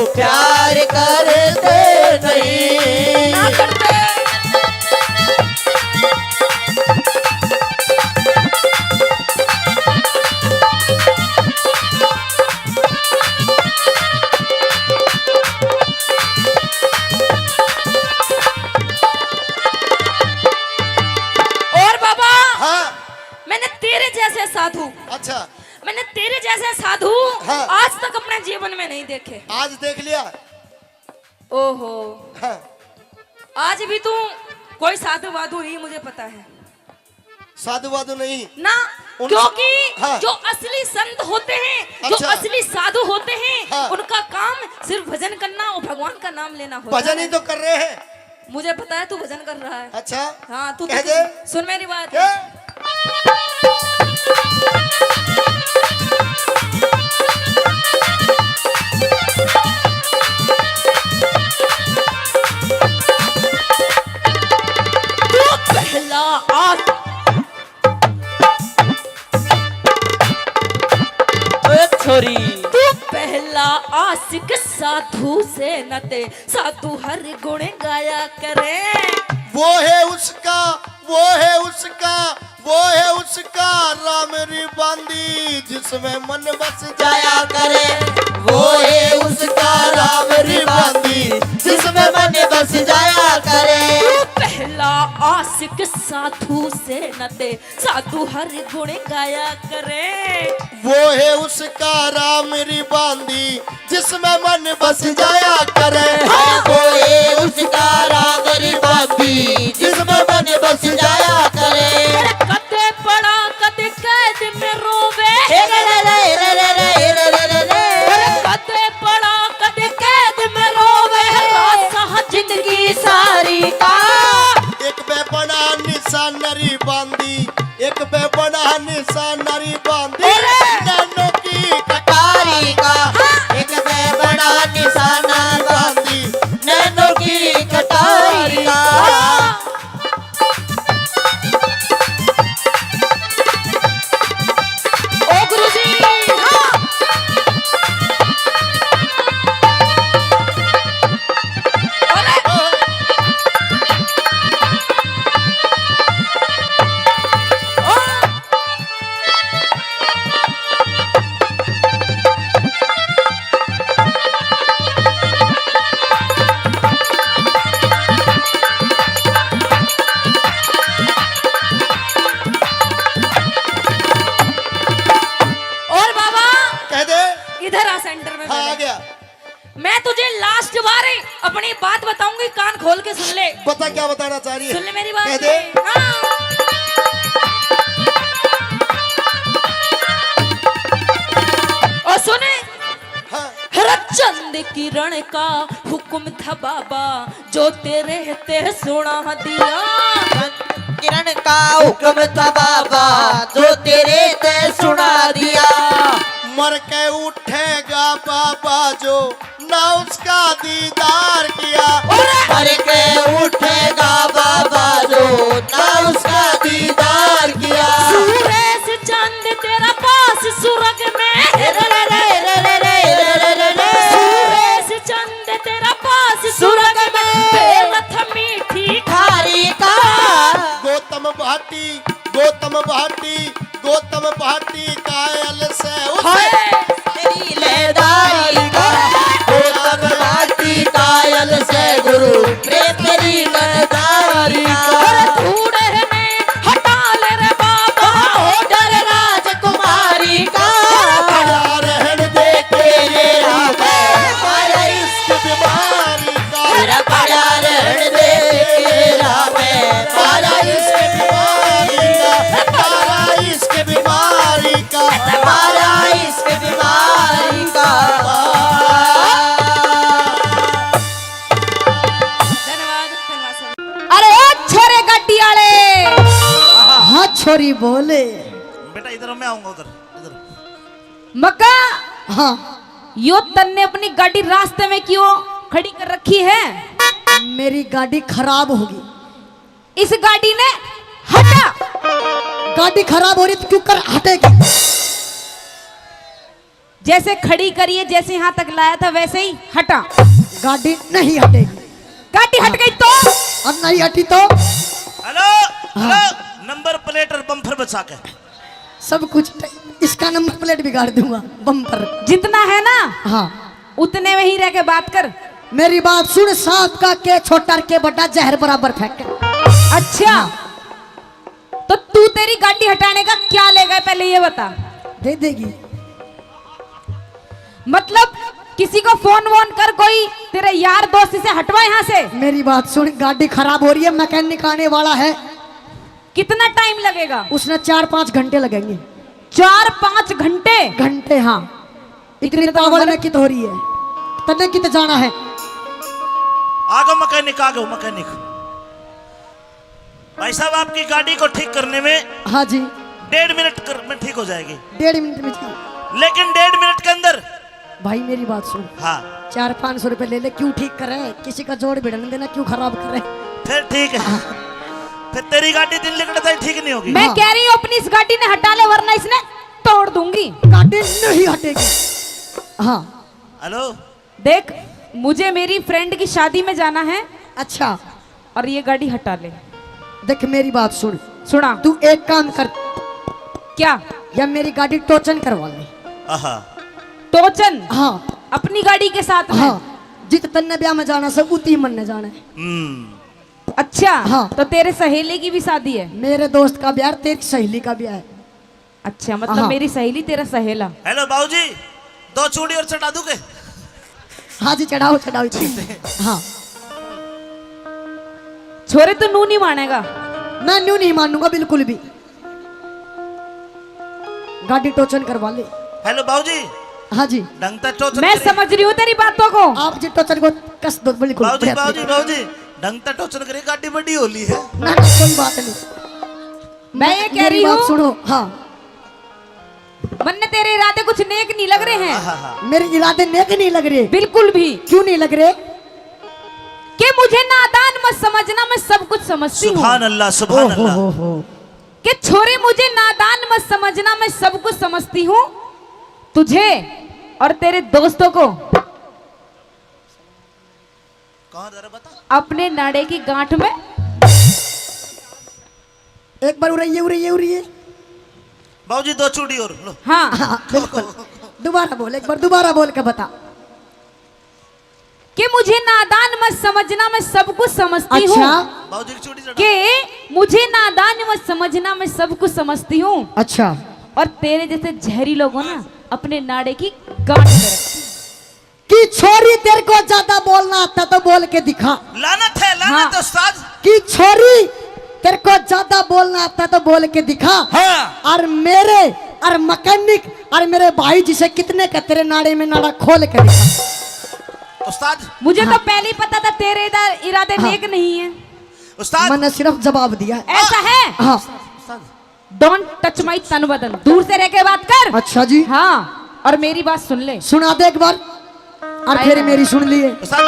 प्यार करते नहीं। ना करते। और बाबा, हाँ। मैंने तेरे जैसे साधु, अच्छा। मैंने तेरे जैसे साधु, हाँ। आज तक अपने जीवन में नहीं देखे। आज देख लिया। ओहो। हाँ। आज भी तू कोई साधु वाधु नहीं, मुझे पता है। साधु वाधु नहीं ना, उन-, क्योंकि हाँ। जो असली संत होते हैं, जो अच्छा। असली साधु होते हैं, हाँ। उनका काम सिर्फ भजन करना और भगवान का नाम लेना होता है। भजन ही तो कर रहे हैं। मुझे पता है तू भजन कर रहा है। अच्छा। हाँ, तू कह तो दे। सुन मेरी बात। क्या? तू पहला आ ओए छोरी। तू पहला आशिक साधु से न ते, साधु हर गुण गाया करे। वो है उसका, वो है उसका, वो है उसका राम री बांदी, जिसमें मन बस जाया करे। वो है उसका राम री बांदी, जिसमें मन बस जाया करे। तू पहला आशिक साधु से न ते, साधु हर गुण गाया करे। वो है उसका राम री बांदी, जिसमें मन बस जाया करे। हाँ। वो है उसका राम री बांदी, जिसमें मन बस जाया करे। अरे कदे पड़ा, कदे कैद में रोवे। हे रे रे रे रे रे रे रे रे रे रे। अरे कदे पड़ा, कदे कैद में रोवे। रासा जिंदगी सारी का। एक पे बड़ा निशान री बांदी, एक पे बड़ा निशान री बांदी, अरे! नैनों की कटारी का। हाँ। एक पे बड़ा निशान री बांदी, नैनों की कटारी लास्ट बार अपनी बात बताऊंगी, कान खोल के सुन ले। बता, क्या बताना चाह रही है? सुन ले मेरी बात। कह दे। हाँ। और सुने। हाँ। हर चंद किरण का हुक्म था बाबा, जो तेरे ते सुना दिया। किरण का हुक्म था बाबा, जो तेरे ते सुना दिया। मर के उठेगा बाबा जो, ना उसका दीदार किया। मर के उठेगा बाबा जो, ना उसका दीदार किया। सूरज चंद तेरा पास सुरग में। रे रे रे रे रे रे रे रे रे। सूरज चंद तेरा पास सुरग में। बेरथ मीठी खारी का। गौतम भाटी, गौतम भाटी, गौतम भाटी कायल से उसे। हाय। तेरी लेदारी का। गौतम भाटी कायल से गुरु, रे तेरी लेदारी का। अरे धूड़ है में हटा ले रे बाबा, हो डर राजकुमारी का। पड़ा रहन दे के मेरा मैं, मारा इश्क बीमारी का। मेरा पड़ा रहन दे के मेरा मैं, मारा इश्क बीमारी का। मारा इश्क बीमारी का। मारा इश्क बीमारी का। धन्यवाद, धन्यवाद सर। अरे ओ छोरे गाड़ी वाले। हाँ छोरी बोले। बेटा इधर मैं आऊंगा, उधर, इधर। मक्का। हाँ। यो तन्ने अपनी गाड़ी रास्ते में क्यों खड़ी कर रखी है? मेरी गाड़ी खराब होगी। इस गाड़ी ने हटा। गाड़ी खराब हो रही तो क्यों कर हटेगी? जैसे खड़ी करी है, जैसे यहाँ तक लाया था वैसे ही हटा। गाड़ी नहीं हटेगी। गाड़ी हट गई तो? और नहीं हटी तो? हेलो, हाँ। हेलो, नंबर प्लेट और बम्पर बचा के। सब कुछ ट-, इसका नंबर प्लेट बिगाड़ दूंगा, बम्पर। जितना है ना, हाँ। उतने में ही रह के बात कर। मेरी बात सुन, सांप का के छोटा के बड़ा, जहर बराबर फेंके। अच्छा, हाँ। तो तू, तेरी गाड़ी हटाने का क्या लेगा, पहले ये बता। दे देगी। मतलब किसी को फोन वोन कर, कोई तेरे यार दोस्त से हटवा यहाँ से। मेरी बात सुन, गाड़ी खराब हो रही है, मैकेनिक आने वाला है। कितना टाइम लगेगा? उसने चार पाँच घंटे लगेंगे। चार पाँच घंटे? घंटे, हाँ। इतनी इतनी तावड़ तावड़? में कित हो रही है? तन्ने कित जाना है? आ गो मैकेनिक, आ गो मैकेनिक। भाई साहब, आपकी गाड़ी को ठीक करने में हाँ जी। डेढ़ मिनट कर, में ठीक हो जाएगी। डेढ़ मिनट में ठीक। लेकिन डेढ़ मिनट के अंदर भाई, मेरी बात सुन। हाँ। चार पाँच सौ रुपए ले ले, क्यों ठीक करे? किसी का जोड़ भिड़न देना, क्यों खराब करे? फिर ठीक है। हाँ। फिर तेरी गाड़ी दिन लिकड़ता ही ठीक नहीं होगी। मैं हाँ। कह रही हूँ, अपनी इस गाड़ी ने हटा ले, वरना इसने तोड़ दूंगी। गाड़ी नहीं हटेगी। हाँ। हेलो। देख, मुझे मेरी फ्रेंड की शादी में जाना है। अच्छा। और ये गाड़ी हटा ले। देख, मेरी बात सुन। सुना। तू एक काम कर। क्या? या मेरी गाड़ी टोचन करवा ले। आहा। टोचन? हाँ। अपनी गाड़ी के साथ में? हाँ। जित तन्ने ब्याह में जाना से, उती मन ने जाना है। हम्म। अच्छा, हाँ। तो तेरे सहेली की भी शादी है? मेरे दोस्त का ब्याह, तेरी सहेली का ब्याह है। अच्छा, मतलब हाँ। मेरी सहेली तेरा सहेला। हेलो बाबूजी, दो चूड़ी और चढ़ा दूं के? हाँ जी, चढ़ाओ, चढ़ाओ इधर। हाँ। छोरे, तू नू नहीं मानेगा। मैं नू नहीं मानूंगा बिल्कुल भी। गाड़ी टोचन करवा ले। हेलो बाबूजी। हाँ जी। ढंग तै टोचन मैं करी। समझ रही हूँ तेरी बातों को। आप जी टोचन को कस दो बिल्कुल। बाबूजी, बढ़िया बाबूजी, तरीके। बाबूजी, ढंग तै टोचन करी, गाड़ी बड़ी होली है। ना, ना, कोई बात नहीं। मैं ये कह मेरी रही बात हूँ। सुनो, हाँ। मन्ने तेरे इरादे कुछ नेक नहीं लग रहे हैं। हाँ, हाँ, हाँ। मेरे इरादे नेक नहीं लग रहे। बिल्कुल भी। क्यों नहीं लग रहे? कि मुझे नादान मत समझना, मैं सब कुछ समझती हूँ। सुभान अल्लाह, सुभान ओ हो अल्लाह। हो हो। कि छोरे, मुझे नादान मत समझना, मैं सब कुछ समझती हूँ। तुझे और तेरे दोस्तों को कहाँ जरा बता? अपने नाड़े की गांठ में। एक बार उरैये, उरैये, उरैये। बाबूजी, दो चूड़ी और लो। हाँ। हाँ, बिल्कुल। दोबारा बोल, एक बार दोबारा बोल के बता। कि मुझे नादान मत समझना, मैं सब कुछ समझती हूँ। अच्छा। बाबूजी की चूड़ी चढ़ा। कि मुझे नादान मत समझना, मैं सब कुछ समझती हूँ। अच्छा। और तेरे जैसे जहरी लोगों ना अपने नाड़े की गांठ में रखती हूँ। कि छोरी, तेरे को ज्यादा बोलना आता तो बोल के दिखा। लानत है, लानत हाँ। है उस्ताद। कि छोरी, तेरे को ज्यादा बोलना आता तो बोल के दिखा। हाँ। और मेरे, और मैकेनिक, और मेरे भाई जिसे कितने का तेरे नाड़े में नाड़ा खोल के दिखा। उस्ताद। मुझे तो हाँ। पहले ही पता था तेरे इधर इरादे हाँ। नेक नहीं है। उस्ताद। मैंने सिर्फ जवाब दिया है। ऐसा है? हाँ। उस्ताद। Don't touch my तन बदन, दूर से रह के बात कर। अच्छा जी। हाँ, और मेरी बात सुन ले। सुना दे एक बार, और फिर मेरी सुन लिए। उस्ताद।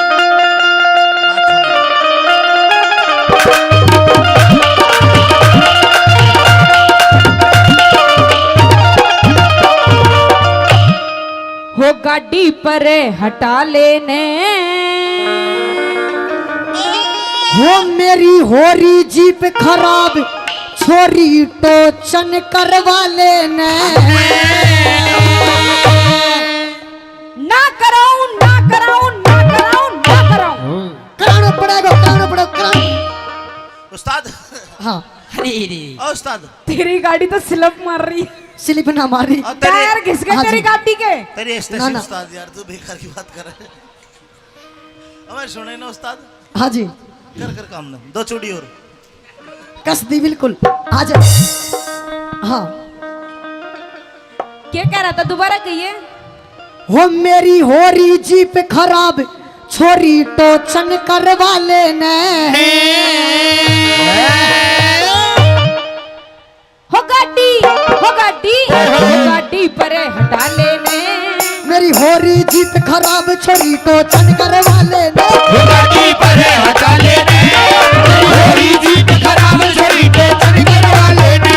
हो गाड़ी परे हटा लेने। हो मेरी हो रही जीप खराब, छोरी टोचन करवा लेने। ना कराऊं, ना कराऊं, ना कराऊं, ना कराऊं। कराना पड़ेगा, कराना पड़ेगा, कराना। उस्ताद। हाँ। अरे रे। ओ उस्ताद। तेरी गाड़ी तो स्लिप मार रही। स्लिप ना मार रही। और तेरे टायर घिस गए हाँ तेरी जी। गाड़ी के। तेरी एस्टेसी ना, ना। उस्ताद यार, तू बेकार की बात कर रहा है। हमारे सुने ना उस्ताद। हाँ जी। कर, कर काम ना। दो चूड़ी और। कस दी बिल्कुल। आ जा। हाँ। क्या कह रहा था, दोबारा कहिए। हो मेरी हो रही जीप खराब, छोरी टोचन करवा लेने। हो गाड़ी, हो गाड़ी, हो गाड़ी परे हटा लेने। मेरी हो रही जीप खराब, छोरी टोचन करवा लेने। हो गाड़ी परे हटा लेने। हो रही जीप खराब, छोरी टोचन करवा लेने।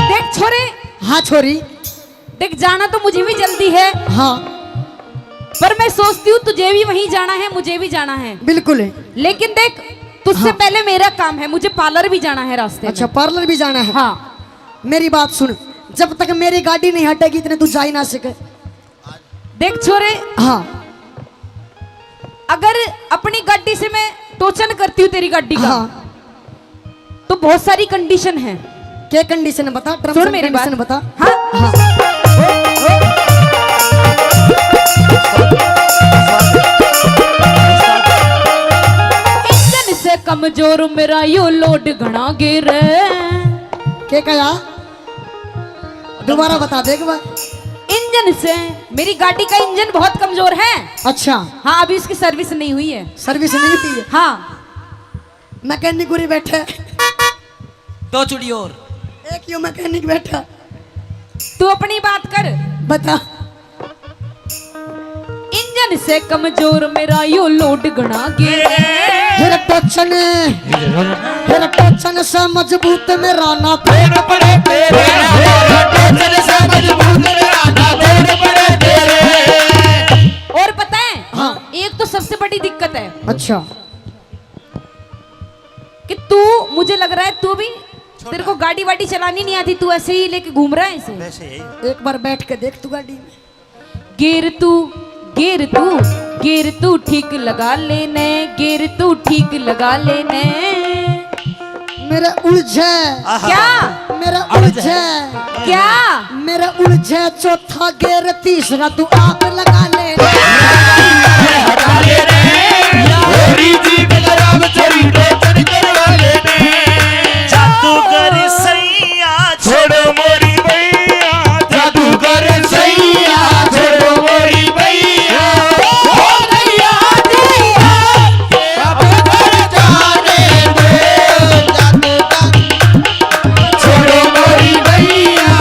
देख छोरे। हाँ छोरी। देख, जाना तो मुझे भी जल्दी है। हाँ। पर मैं सोचती हूँ, तुझे भी वहीं जाना है, मुझे भी जाना है। बिल्कुल है। लेकिन देख, तुझसे हाँ। पहले मेरा काम है, मुझे पार्लर भी जाना है रास्ते अच्छा, में। पार्लर भी जाना है। हाँ। मेरी बात सुन, जब तक मेरी गाड़ी नहीं हटेगी, इतने तू जा ही ना सके। देख छोरे, हाँ। अगर अपनी गाड़ी से मैं टोचन करती हूँ तेरी गाड़ी का, हाँ। तो बहुत सारी कंडीशन है। क्या कंडीशन है बता, terms सुन and मेरी condition बात। बता। हाँ। हाँ। इंजन से कमजोर मेरा यो लोड घणा गिर। क्या कहा? दोबारा बता दे एक बार। इंजन से, मेरी गाड़ी का इंजन बहुत कमजोर है। अच्छा। हाँ, अभी उसकी सर्विस नहीं हुई है। सर्विस नहीं हुई है? हाँ। मैकेनिक उरी बैठे। दो चूड़ी और। एक यो मैकेनिक बैठा। तू अपनी बात कर। बता। इंजन से कमजोर मेरा यो लोड घणा गिर। फिर टोचन, फिर टोचन से मजबूत मेरा ना पेड़ पड़े तेरे। फिर टोचन से मजबूत मेरा ना पेड़ पड़े तेरे। और पता है, हाँ। एक तो सबसे बड़ी दिक्कत है। अच्छा। कि तू, मुझे लग रहा है तू भी, छोटा। तेरे को गाड़ी वाड़ी चलानी नहीं आती, तू ऐसे ही लेके घूम रहा है इसे। वैसे ही। एक बार बैठ के देख तू गाड़ी में। गियर तू, गियर तू, गियर तू ठीक लगा लेने, गियर तू ठीक लगा लेने। मेरा उलझे। आहा। क्या? मेरा उलझे। उलझे। क्या? मेरा उलझे चौथा गियर, तीसरा तू आप लगा ले। हटा ले रे, मेरी जीप खराब, चोरी टोचन करवा ले रे। जादूगर सैया छोड़ो मोरी बैया, जादूगर सैया छोड़ो मोरी बैया। ओ भैया जी, अब घर जाने दे, जादूगर छोड़ो मोरी बैया।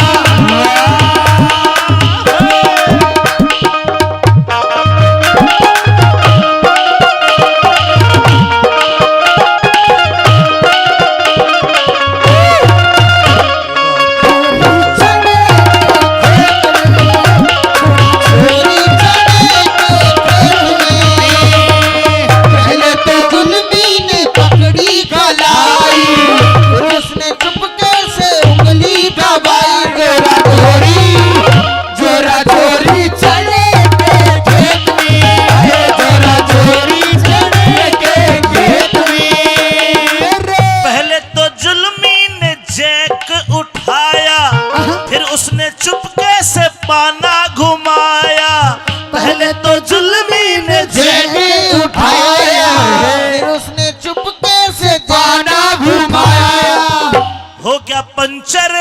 पहले तो जुल्मी ने जेब उठाया, फिर उसने चुपके से जाना घुमाया। हो गया पंचर।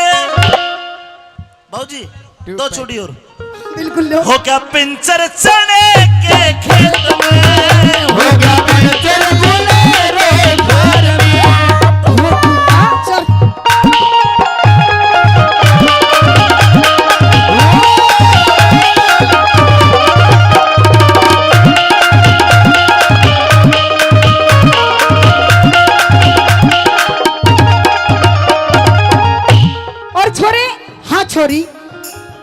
बाबूजी, दो चूड़ी और। बिल्कुल लो। हो गया पंचर चने के खेत में। हो गया पंचर बोले रे घर में। हो गया पंचर। और छोरे, हाँ छोरी,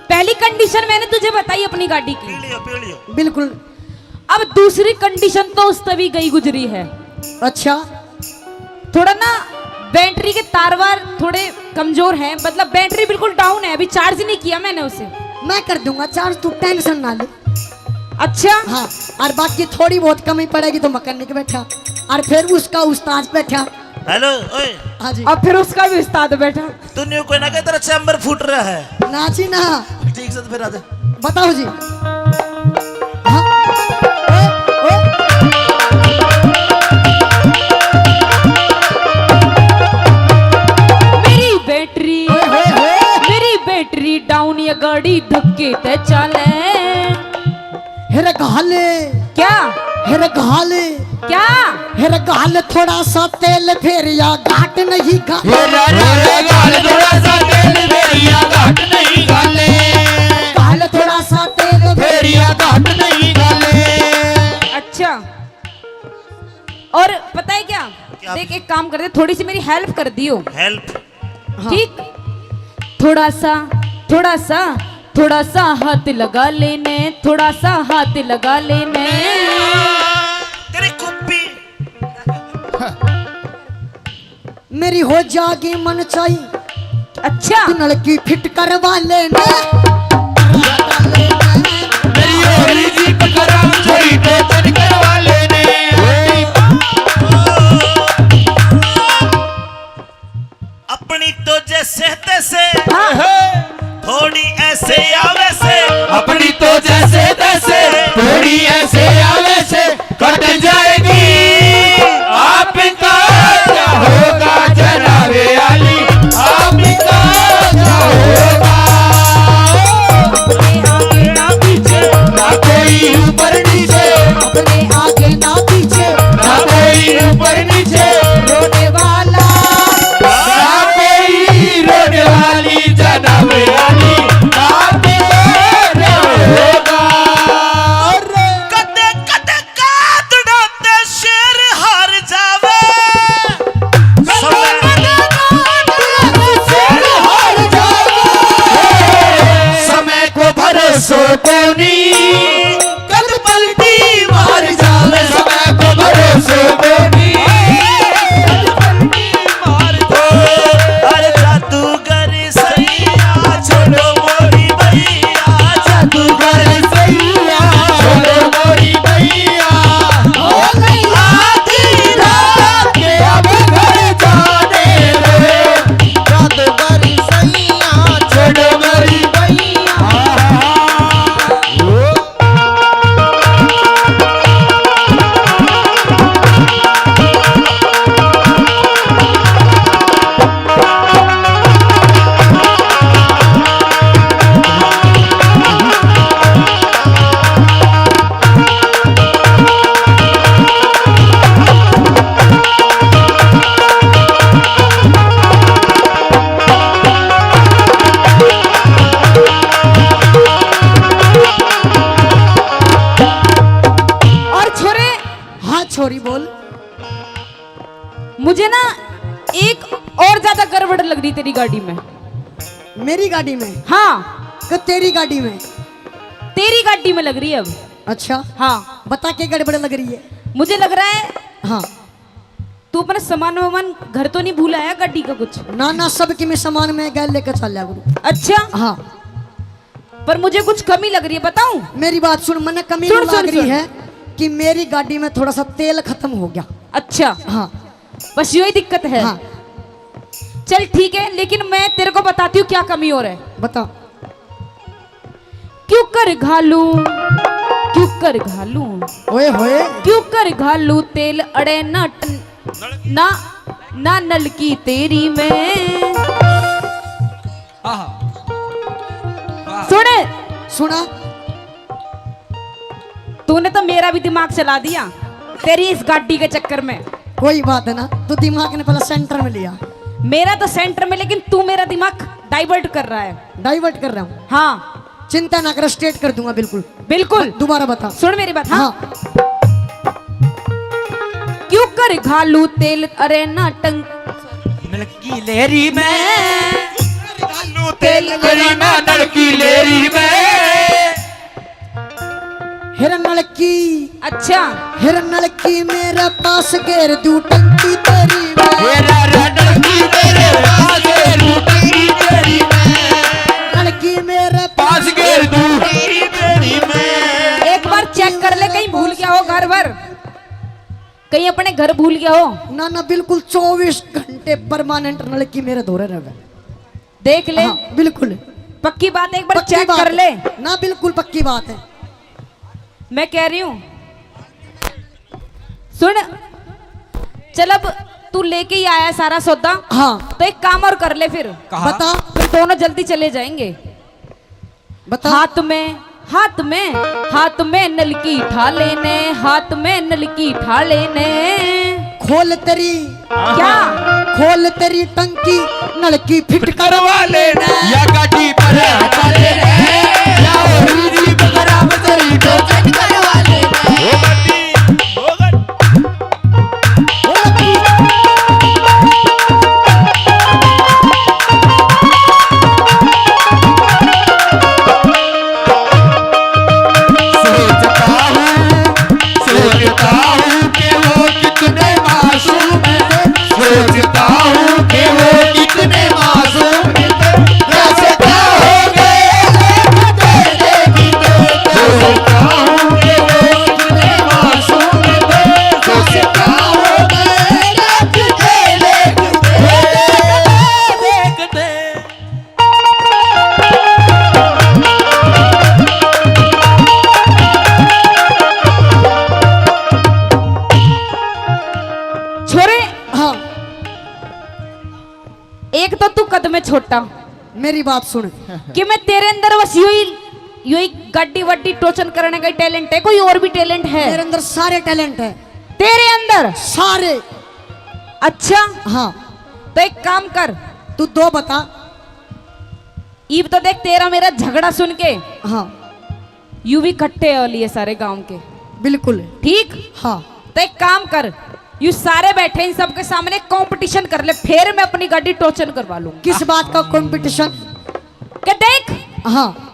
पहली कंडीशन मैंने तुझे बताई अपनी गाड़ी की। पी लियो, पी लियो। बिल्कुल। अब दूसरी कंडीशन तो उस तभी गई गुजरी है। अच्छा। थोड़ा ना बैटरी के तार वार थोड़े कमजोर हैं, मतलब बैटरी बिल्कुल डाउन है, अभी चार्ज नहीं किया मैंने उसे। मैं कर दूंगा चार्ज, तू टेंशन ना ले। अच्छा। हाँ, और बाकी थोड़ी बहुत कमी पड़ेगी तो मैकेनिक बैठा, और फिर उसका उस्ताद बैठा। हेलो, ओए। हाँ जी। अब फिर उसका भी उस्ताद बैठा। तू न्यू कोई ना कहे तेरा चैम्बर फूट रहा है। ना जी ना। ठीक से तो फिर आ जा। बताओ जी। हाँ? ओ, ओ। मेरी बैटरी, ओए होए होए। मेरी बैटरी डाउन, ये गाड़ी धक्के ते चाले। हेरे घाल। क्या? हेरे घाल। क्या? हेरे घाल थोड़ा सा तेल, फेर या घाट नहीं घाल। हेरे घाल थोड़ा सा तेल, फेर या घाट नहीं घाले। घाल थोड़ा सा तेल, फेर या घाट नहीं घाले। अच्छा, और पता है क्या? क्या? देख, एक काम कर दे, थोड़ी सी मेरी हेल्प कर दियो। हेल्प? हाँ। ठीक, थोड़ा सा, थोड़ा सा, थोड़ा सा हाथ लगा लेने, थोड़ा सा हाथ लगा लेने। तेरी कुप्पी। मेरी हो जागी मन चाही। अच्छा। तू नलकी फिट करवा लेने। मेरी होली जीप खराब, थोड़ी टोचन करवा लेने। अपनी तो जैसे तैसे, हाँ। थोड़ी ऐसे या वैसे। अपनी तो जैसे तैसे, थोड़ी ऐसे या वैसे कट जाएगी। आपका क्या होगा जनाबे आली, आपका क्या होगा? अपने आगे ना पीछे, ना कोई ऊपर नीचे। अपने आगे ना पीछे, ना कोई ऊपर नीचे। रोने वाला, ना कोई रोने वाली, जनाबे आली, ना कोई रोने वाला। कदे कदे कादड़ा ते शेर हार जावे। समय, समय को भरोसो कोनी, कद पलटी मार जावे। समय को भरोसो कोनी, कद पलटी मार जावे। अरे जादूगर सैया, छोड़ो मोरी बैया, जादूगर सैया, छोड़ो मोरी बैया। हो गई आधी रात के अब घर जाने दे। जादूगर सैया, छोड़ो मोरी बैया। और छोरे, हाँ छोरी बोल। मुझे ना एक और ज्यादा गड़बड़ लग रही तेरी गाड़ी में। मेरी गाड़ी में? हाँ। कि तेरी गाड़ी में? तेरी गाड़ी में लग रही है अब। अच्छा। हाँ। बता के गड़बड़ लग रही है? मुझे लग रहा है, हाँ। तू अपना सामान वामान घर तो नहीं भूल आया, गाड़ी का कुछ? ना ना, सब की मैं सामान मैं गैल लेके चल लिया करूँ। अच्छा। हाँ। पर मुझे कुछ कमी लग रही है, बताऊं? मेरी बात सुन, मने कमी सुन, लग रही है कि मेरी गाड़ी में थोड़ा सा तेल खत्म हो गया। अच्छा। हाँ। बस यही दिक्कत है। हाँ। चल ठीक है, लेकिन मैं तेरे को बताती हूँ क्या कमी और है। बता। क्यों कर घालू, क्यों कर घालूं, ओए होए। क्यों कर घालूं तेल अड़े ना टन-, ना, ना नलकी तेरी मैं। आहा। वाह। सुन। सुना। तूने तो मेरा भी दिमाग चला दिया तेरी इस गाड़ी के चक्कर में। कोई बात है ना, तू दिमाग ने पहला सेंटर में लिया। मेरा तो सेंटर में, लेकिन तू मेरा दिमाग डाइवर्ट कर रहा है। डाइवर्ट कर रहा हूँ? हाँ। चिंता ना कर, स्ट्रेट कर दूंगा बिल्कुल। बिल्कुल। दोबारा बता। सुन मेरी बात, हाँ। हाँ। क्यों कर घालू तेल अरे ना टंग नलकी लेरी में। घालू तेल अरे ना नलकी लेरी में। हेर नलकी। अच्छा। हेर नलकी मेरे पास घेर दू टंकी तेरी में। हेरा रे नलकी मेरे पास घेर दू टंकी तेरी में। नलकी मेरे पास घेर दू टंकी तेरी में। एक बार चेक कर ले, कहीं भूल गया हो घर भर, कहीं अपने घर भूल गया हो। ना, ना, बिल्कुल चौबीस घंटे परमानेंट नलकी मेरे धोरे रहे। देख ले। हाँ, बिल्कुल। पक्की बात है, एक बार पक्की चेक बात कर है। ले। ना, बिल्कुल पक्की बात है। मैं कह रही हूँ, सुन, चल, अब तू लेके ही आया सारा सौदा। हाँ। तो एक काम और कर ले फिर। कहा? बता। फिर दोनों जल्दी चले जाएंगे। बता। हाथ में, हाथ में, हाथ में नलकी ठा लेने, हाथ में नलकी ठा लेने। खोल तेरी। क्या? खोल तेरी टंकी, नलकी फिट करवा लेने। या गाड़ी पर हटा लेने, या होरी जी बगरा में तेरी टोचन करवा लेने। ओ गाड़ी, ओ गाड़ी। सोचता हूँ, सोचता हूँ कि वो कितने मासूम थे। सोचता हूँ कि वो कितने मासूम थे। कैसे क्या हो गए, देखते देखते। सोचता हूँ कि वो कितने मासूम थे। कैसे क्या हो गए, देखते देखते। छोरे, हाँ। एक तो तू कद में छोटा। मेरी बात सुन। कि मैं तेरे अंदर बस यो ही, यो ही गाड़ी वाड़ी टोचन करने का ही टैलेंट है, कोई और भी टैलेंट है? मेरे अंदर सारे टैलेंट है। तेरे अंदर? सारे। अच्छा। हाँ। तो एक काम कर। तू दो बता। ईब तो देख, तेरा मेरा झगड़ा सुन के हाँ। यू भी इकट्ठे हो लिए सारे गांव के। बिल्कुल। ठीक? हाँ। तो एक काम कर, यू सारे बैठे, इन सबके सामने कंपटीशन कर ले, फिर मैं अपनी गाड़ी टोचन करवा लूंगा। किस बात का कंपटीशन? के देख, हाँ।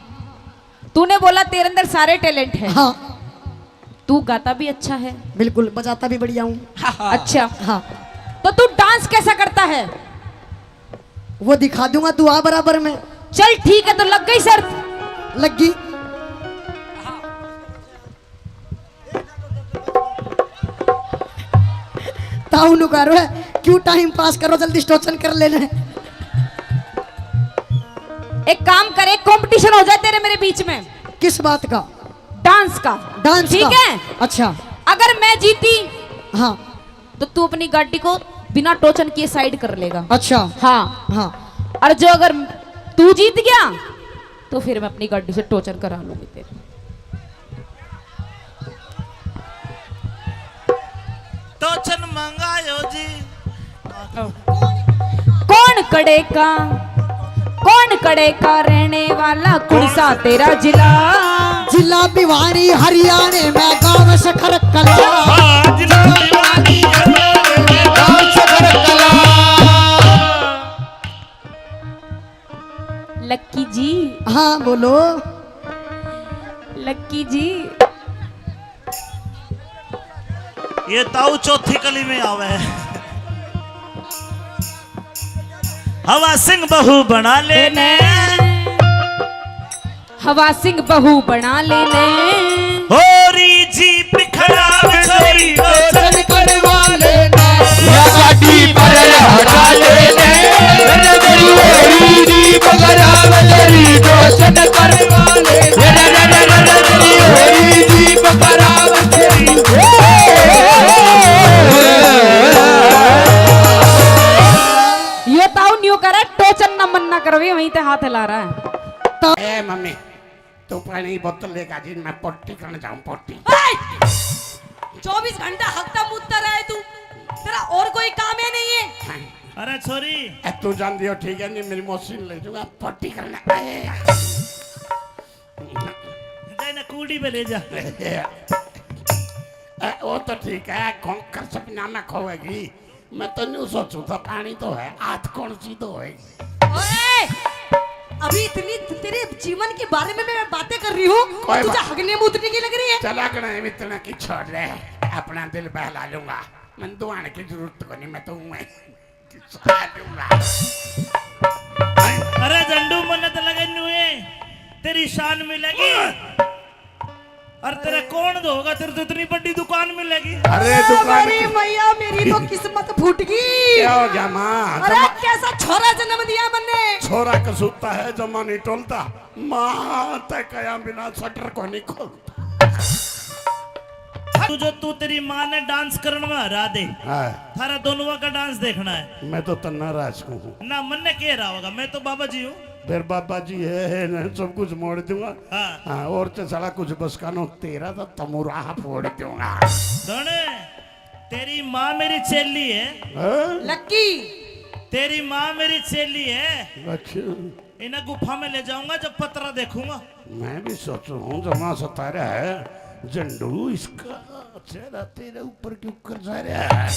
तूने बोला तेरे अंदर सारे टैलेंट हैं। हाँ। तू गाता भी अच्छा है। बिल्कुल, बजाता भी बढ़िया हूँ। अच्छा। हाँ। तो तू डांस कैसा करता है? वो दिखा दूंगा, तू आ बराबर में। चल ठीक है, तो लग गई शर्त? लग गई। ताऊ नु करो है, क्यों टाइम पास करो, जल्दी टोचन कर लेने। एक काम कर, एक कंपटीशन हो जाए तेरे मेरे बीच में। किस बात का? डांस का। डांस ठीक का? है? अच्छा। अगर मैं जीती, हाँ। तो तू अपनी गाड़ी को बिना टोचन किए साइड कर लेगा। अच्छा। हाँ। हाँ। और जो अगर तू जीत गया, तो फिर मैं अपनी गाड़ी से टोचन करा लूंगी तेरे। टोचन मंगायो जी। कौन कड़े का, कौन कड़े का रहने वाला, कौन सा तेरा जिला? जिला भिवानी हरियाणा में, गांव सखर कला। हाँ, जिला भिवानी हरियाणा में, गांव सखर कला। लक्की जी। हाँ, बोलो। लक्की जी। ये ताऊ चौथी कली में आवे है। हवा सिंह बहू बना लेने। हवा सिंह बहू बना लेने। होरी जीप खराब करी, टोचन करवा लेने। या गाड़ी पर हटा लेने। मेरे मेरी होरी जीप खराब करी, टोचन करवा लेने। मेरे मेरे मेरी होरी जीप हाथ ला रहा है। तो ए मम्मी, तू पानी बोतल लेकर जी, मैं पोटी करने जाऊं, पोटी। ए! चौबीस घंटा हकता मुतता रहे तू, तेरा और कोई काम ही नहीं है। अरे छोरी। ए, तू जान दियो, ठीक है, नहीं मेरी मौसी ने ले जाऊंगा पोटी करने। ए। जाए ना कूड़ी पे ले जा। ए, वो तो ठीक है, कौन कर सपना में खोएगी। मैं तो न्यू सोचूं था, पानी तो है, हाथ कौन सी तो होएगी। ओए! अभी इतनी तेरे जीवन के बारे में मैं बातें कर रही हूँ, कोई तुझे बात हगने मूतने की लग रही है। चला गणा है, इतना की छोड़ ले, अपना दिल बहला लूंगा, मैं दुआने की जरूरत को नहीं, मैं तो हूं ही। अरे झंडू, मन्नत लगे नुए, तेरी शान मिलेगी। और तेरा कौन धोगा, तेरे तो इतनी बड़ी दुकान मिलेगी। अरे अरे दुकान मेरी की मैया, मेरी तो किस्मत फूट गई। क्या हो गया माँ? अरे जमा- कैसा छोरा जन्म दिया मन्ने। छोरा कसूता है, जमा नहीं टोलता। माँ ते कया बिना शटर को नहीं खोलता। तू जो, तू तेरी माँ ने डांस करण में हरा दे, हाँ। थारा दोनों का डांस देखना है। मैं तो तन्ना राज को हूँ। ना, मन्ने के रहा होगा, मैं तो बाबा जी हूँ। फिर बाबा जी है, है ना, सब कुछ मोड़ दूंगा। हाँ। हाँ, और तो साला कुछ बस का नो, तेरा तो तमुरा फोड़ दूंगा। सुन, तेरी माँ मेरी चेली है। हाँ? लक्की। तेरी माँ मेरी चेली है। अच्छा। इन्हें गुफा में ले जाऊंगा जब पतरा देखूंगा। मैं भी सोचू हूँ, जमा सता रहा है झंडू, इसका चेहरा तेरे ऊपर क्यों कर जा रहा है?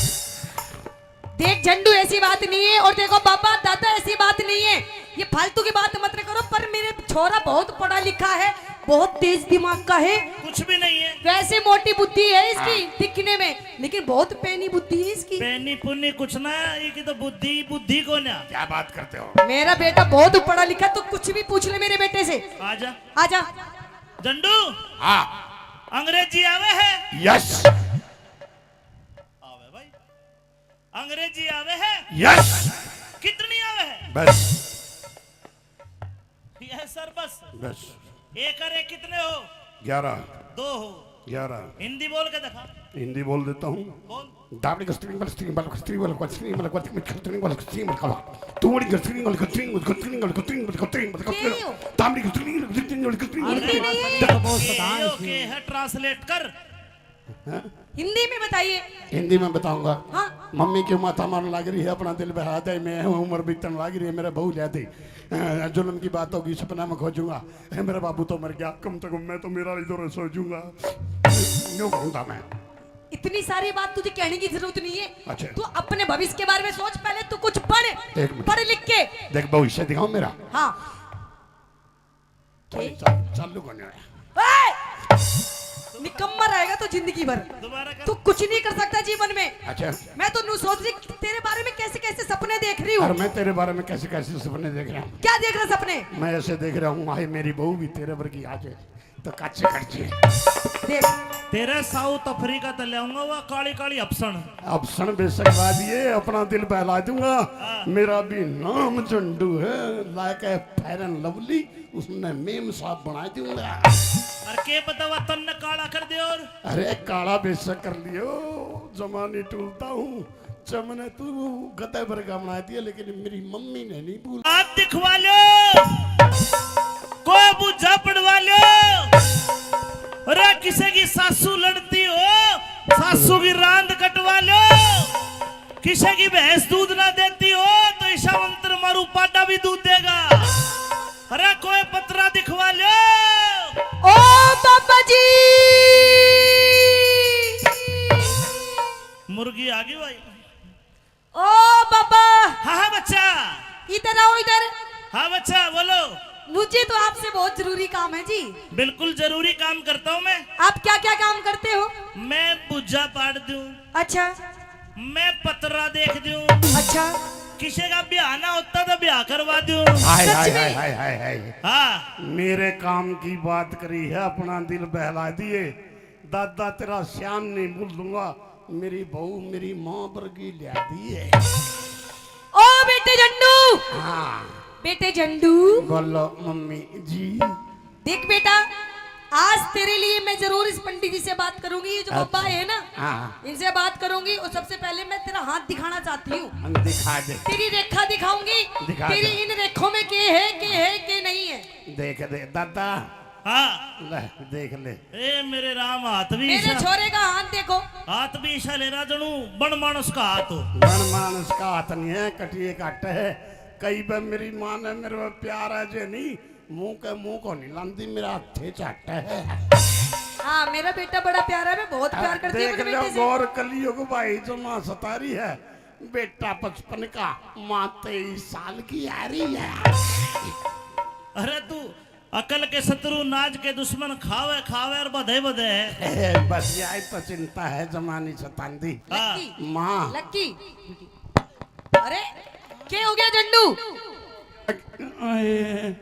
देख झंडू, ऐसी बात नहीं है। और देखो बाबा, दादा, ऐसी बात नहीं है, ये फालतू की बात मत करो। पर मेरे छोरा बहुत पढ़ा लिखा है, बहुत तेज दिमाग का है। कुछ भी नहीं है। वैसे मोटी बुद्धि है इसकी हाँ। दिखने में, लेकिन बहुत पैनी बुद्धि है इसकी। पैनी पुन्नी कुछ ना, ये की तो बुद्धि, बुद्धि को ना। क्या बात करते हो? मेरा बेटा बहुत पढ़ा लिखा, तो कुछ भी पूछ ले मेरे बेटे से। आजा। आजा। झंडू। हाँ। अंग्रेजी आवे है? यस। आवे भाई। अंग्रेजी आवे है? यस। कितनी आवे है? बस। यस सर, बस। बस। एक और एक कितने हो? ग्यारह। दो हो। ग्यारह। हिंदी बोल के दिखा। हिंदी बोल देता हूँ। बोल। दाबड़ी का स्त्रीलिंग वाला, स्त्रीलिंग वाला, स्त्रीलिंग वाला, स्त्रीलिंग वाला, स्त्रीलिंग वाला, स्त्रीलिंग वाला, तू बड़ी का स्त्रीलिंग वाला, स्त्रीलिंग वाला, स्त्रीलिंग वाला, स्त्रीलिंग वाला, स्त्रीलिंग वाला, के हो? दाबड़ी का स्त्रीलिंग वाला, स्त्रीलिंग वाला, स्त्रीलिंग वाला, हिंदी नहीं है। के हो, के है, ट्रांसलेट कर। हाँ? हिंदी में बताइए। हिंदी में बताऊंगा। हाँ। मम्मी क्यों माथा मारने लग रही है, अपना दिल बहला दे, मैं उम्र बीतने लग रही है, मेरा बहू ले दे। अ, जुल्म की बात होगी, सपना में खोजूंगा। ए, मेरा बाबू तो मर गया, कम से कम मैं तो मेरा इधर सो जूंगा। यूं कहूंगा मैं। इतनी सारी बात तुझे कहने की जरूरत नहीं है। अच्छा। तू अपने भविष्य के बारे में सोच, पहले तू कुछ पढ़, एक मिनट। पढ़ लिख के। देख, भविष्य दिखाओ मेरा। हाँ। के? चालू, चालू करने आया। ए! निकम्मा रहेगा तो जिंदगी भर। दोबारा कर। तू कुछ नहीं कर सकता जीवन में। अच्छा। मैं तो न्यू सोच रही, तेरे बारे में कैसे कैसे सपने देख रही हूँ। और मैं तेरे बारे में कैसे कैसे सपने देख रहा हूँ। क्या देख रहा सपने? मैं ऐसे देख रहा हूँ, हाय मेरी बहू भी तेरे वर्गी आ जाए तो कच्चे कच्चे। देख। तेरे साउथ अफ्रीका ते ले आऊंगा वो काली काली अफसण। अफसण बेशक ला दिए, अपना दिल बहला दूंगा। हाँ। मेरा भी नाम झंडू है, लाके फेयर एंड लवली, उसने मेम साहब बना दूंगा। और के पता वो तन्ने काला कर दे और। अरे काला बेशक कर लियो, जमा नहीं टूलता हूँ। चमने तू गधे वर्गा बना दिया, लेकिन मेरी मम्मी ने नहीं भूला। आप दिखवा लो, को बुझा पड़वा लो। अरे किसी की सासू लड़ती हो, सासू की रांद कटवा लो। किसी की भैंस दूध ना देती हो, तो ईशा मंत्र मारू, पाडा भी दूध देगा। अरे कोई पतरा दिखवा लो। ओ बाबा जी। मुर्गी आ गई भाई। ओ बाबा। हाँ, हाँ, बच्चा। इधर आओ, इधर। हाँ, बच्चा, बोलो। मुझे तो आपसे बहुत जरूरी काम है जी। बिल्कुल जरूरी काम करता हूँ मैं। आप क्या क्या काम करते हो? मैं पूजा पाठ दूँ। अच्छा। मैं पतरा देख दूँ। अच्छा। किसी का ब्याह ना होता तो ब्याह करवा दूँ। हाय, सच हाय, में? हाय, हाय, हाय, हाय। हाँ। मेरे काम की बात करी है, अपना दिल बहला दिए। दादा तेरा श्याम नहीं भूलूंगा, मेरी बहू मेरी माँ वर्गी लिया दी है। ओ बेटे झंडू। हाँ। बेटे झंडू। बोलो मम्मी जी। देख बेटा, आज तेरे लिए मैं जरूर इस पंडित जी से बात करूंगी, ये जो अच्छा। बाबा है ना, हाँ। इनसे बात करूंगी और सबसे पहले मैं तेरा हाथ दिखाना चाहती हूँ। हम दिखा दे। तेरी रेखा दिखाऊंगी, दिखा तेरी दे। इन रेखों में के है, के है, के नहीं है। देख दे दादा। हाँ। ले, देख ले। ए मेरे राम, हाथ भी मेरे ईसा-, छोरे का हाथ देखो। हाथ भी ईसा ले रहा जणू बन मानस का हाथ हो। बन मानस का हाथ नहीं है, कटिए काटे है। कई बार मेरी माँ ने मेरे पे प्यार है जे नहीं, मुंह के मुंह को नहीं लांदी, मेरा हाथे चाटे है। हाँ, मेरा बेटा बड़ा प्यारा है, मैं बहुत प्यार करती हूँ देख अपने लो बेटे से। गौर कलयुग भाई जमा सतारी है, बेटा पचपन का, माँ तेईस साल की आ रही है। अरे तू अकल के शत्रु, नाज के दुश्मन, खावे खावे और बधे बधे। बस यही तो चिंता है, जमानी सतांदी। हाँ। लक्की, माँ। लक्की। अरे, के हो गया झंडू? आए।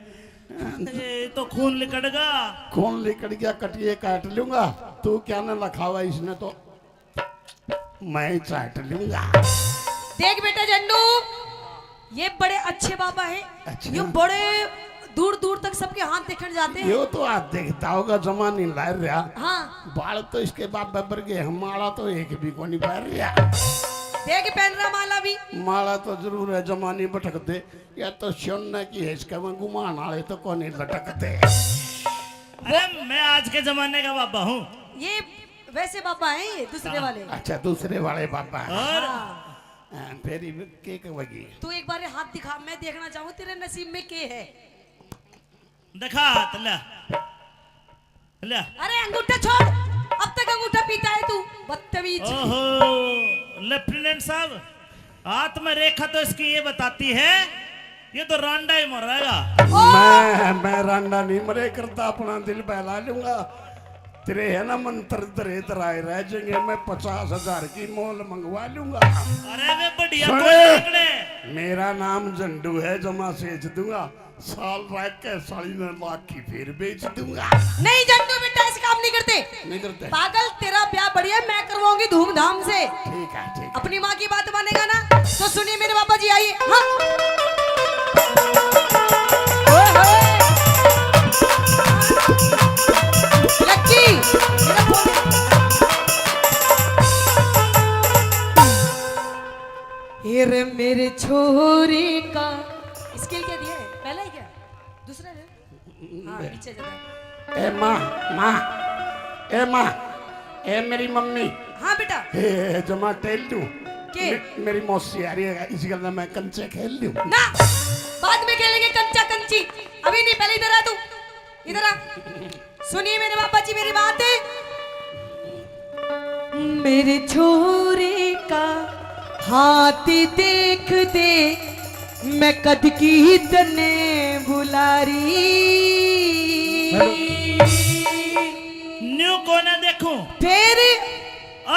ये तो खून लिकड़गा। खून लिकड़ गया, कटिए काट लूंगा। तू क्या ना लखावा इसने तो। मैं चाट लूंगा। देख बेटा झंडू, ये बड़े अच्छे बाबा हैं। अच्छा। ये बड़े दूर दूर तक सबके हाथ देखने जाते हैं। यो तो हाथ देखता होगा, जमा नहीं ला रहा। हाँ। बाल तो इसके बाप बराबर के हैं, माला तो एक भी को नहीं पहन रहा। देख पहन रहा माला भी। माला तो जरूर है, जमा नहीं भटकते। या तो सोने की है, इसके में घुमान वाले तो को नहीं लटकते। अरे मैं आज के जमाने का बाबा हूँ। ये वैसे बाबा हैं ये दूसरे हाँ। वाले। अच्छा, दूसरे वाले बाबा हैं। और? हाँ। हाँ, फिर ये के कहेगी? तू एक बार ये हाथ दिखा, मैं देखना चाहूँ तेरे नसीब में के है। दिखा हाथ, ले। ले। अरे अंगूठा छोड़, अब तक अंगूठा पीता है तू, बदतमीज। ओहो, लेफ्टिनेंट साहब, हाथ में रेखा तो इसकी ये बताती है, ये तो रांडा ही मरेगा। ओ! मैं, मैं रांडा नहीं मरे करता, अपना दिल बहला लूंगा। तेरे है ना मंत्र धरे धराए रह जाएंगे, मैं पचास हजार की मोल मंगवा लूंगा। अरे वे बढ़िया सुन, कोई पकड़े। मेरा नाम झंडू है, जमा सेच दूंगा। साल रह के साली ने लाख की फिर बेच दूंगा। नहीं झंडू बेटा, ऐसे काम नहीं करते। नहीं करते। पागल, तेरा ब्याह बढ़िया, मैं करवाऊंगी धूमधाम से। ठीक है, ठीक है। अपनी माँ की बात मानेगा ना, तो सुनिए मेरे बाबा जी, आइए। हाँ। ओए होए। लक्की, मेरा फोन। ये रे मेरे छोरे का, स्केल क्या दिया है? पहला है क्या? दूसरा है? हाँ, पीछे जाता है। ए माँ, माँ, ए माँ, ए मेरी मम्मी। हाँ बेटा। ए जमा टेल दूँ। के? मे-, मेरी मौसी आ रही है, इसी गल में कंचे खेल लूँ। ना, बाद में खेलेंगे कंचा कंची, अभी नहीं, पहले इधर आ तू, इधर आ। सुनिए मेरे बाबा जी मेरी बात। मेरे छोरे का हाथ देख दे, मैं कद की तने बुला रही। न्यू कोना देखूं। फिर?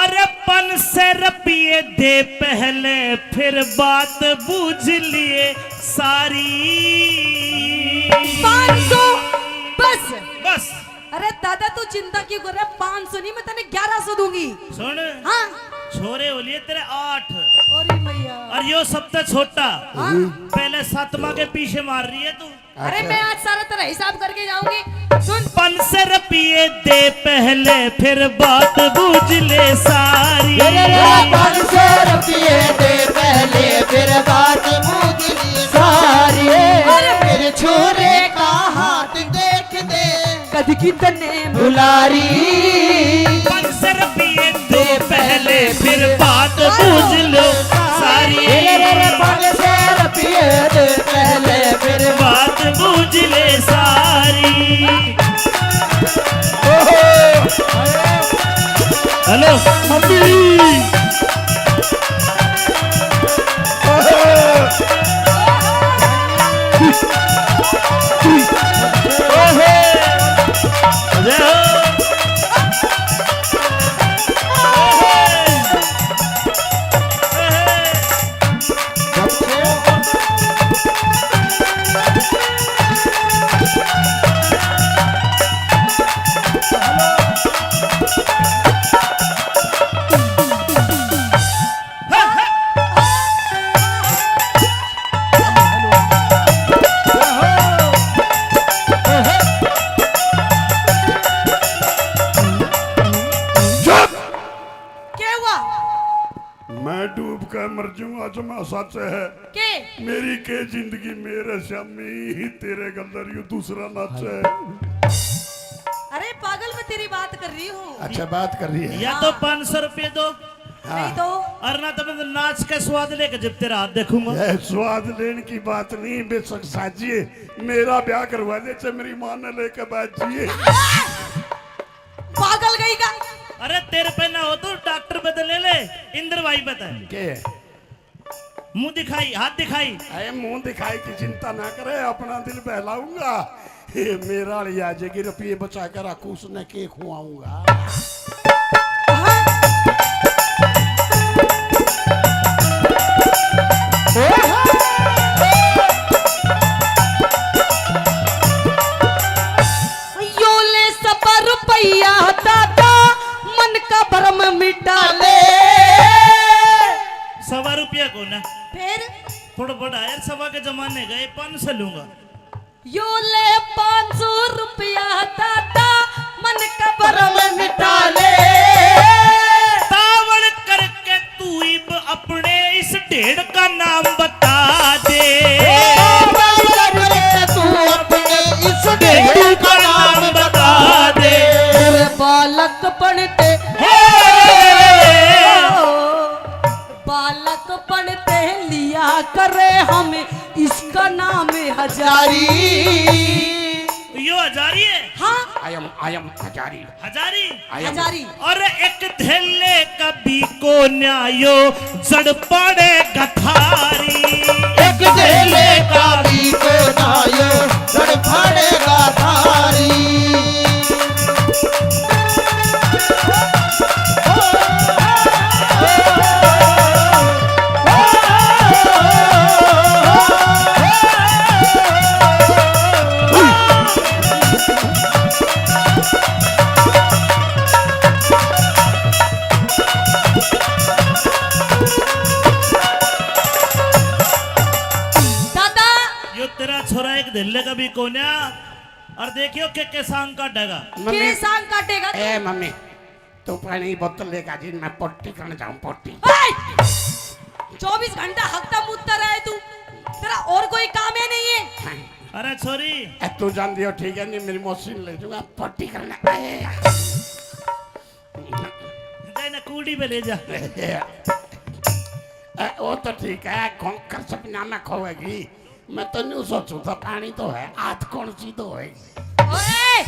अरे पाँच सौ रुपये दे पहले, फिर बात बूझ लिए सारी। पाँच सौ बस। बस। अरे दादा, तू चिंता क्यों कर रहा है? पाँच सौ नहीं, मैं तने ग्यारह सौ दूंगी। सुन। हाँ। छोरे हो लिए तेरे आठ। अरे मैया। और यो सबसे छोटा। हाँ। पहले सातमा के पीछे मार रही है तू। अरे अच्छा। मैं आज सारा तेरा हिसाब करके जाऊंगी। सुन। पाँच सौ रुपये दे पहले, फिर बात बूझ ले सारी। पाँच सौ रुपये दे पहले, फिर बात बूझ ले सारी। अरे मेरे छोरे का हाथ देख दे, कद की तने बुला रही। पाँच सौ रुपये दे पहले, फिर बात बूझ लो सारी। रे, रे, रे, पाँच सौ रुपये दे पहले, फिर बात बूझ ले सारी। ओहो। हेलो। मम्मी। मैं डूब के मर जाऊंगा, जमा सच है। के? मेरी के जिंदगी मेरे श्यामी, तेरे गल्लर यू दूसरा नाच है। अरे पागल, मैं तेरी बात कर रही हूँ। अच्छा, बात कर रही है। या तो हाँ। पाँच सौ रुपये दो। हाँ। नहीं तो। और ना तो मैं नाच के स्वाद लेके जब तेरा हाथ देखूंगा। ये स्वाद लेने की बात नहीं, बेशक साजिए, मेरा ब्याह करवा दे, चाहे मेरी माँ ने लेके बैठ जाइए। पागल गई का? अरे तेरे पे ना हो तो डॉक्टर पे तो ले ले, इंद्र भाई पे तो। के? मुंह दिखाई, हाथ दिखाई। अरे मुंह दिखाई की चिंता ना करे, अपना दिल बहलाऊंगा। ये मेरा वाली आ जाएगी, रुपये बचा कर रखू, उसने के खुआऊंगा। यो ले सवा रुपया दादा, मन का भरम मिटा ले। सवा रुपया को ना। फिर? थोड़ा बड़ा यार, सवा के जमाने का, ये पाँच सौ लूंगा। यो ले पाँच सौ रुपया दादा, मन का भरम मिटा ले। तावड़ करके तू इब अपने इस ढेड़ का नाम बता दे। तावड़ करके तू अपने इस ढेड़ का नाम बता दे। तेरे बालकपन ते, हे! बालकपन ते लिया करे हम, इसका नाम हजारी। यो हजारी है? हाँ। I am, I am Hazari. Hazari? I am Hazari. और एक धेले का भी को न्यायो जड़ पाड़े गठारी। एक धेले का भी को न्यायो जड़ पाड़े गठारी। दादा, यो तेरा छोरा एक धेले का भी कोन्या। और देखियो के, के सांग काटेगा। मम्मी। के सांग काटेगा तू? ए मम्मी, तू पानी बोतल लेकर जी, मैं पोटी करने जाऊं, पोटी। ए! चौबीस घंटा हकता मुतता रहे तू, तेरा और कोई काम है नहीं है? हाँ। अरे छोरी। ए, तू जान दियो, ठीक है, नहीं मेरी मौसी ने ले जाऊंगा, पोटी करने। ए। जाए ना कूड़ी पे ले जा। ए, वो तो ठीक है, खोंकर सपना में खोएगी। मैं तो न्यू सोचूं था, पानी तो है, आत कौन सी तो होएगी। ओए,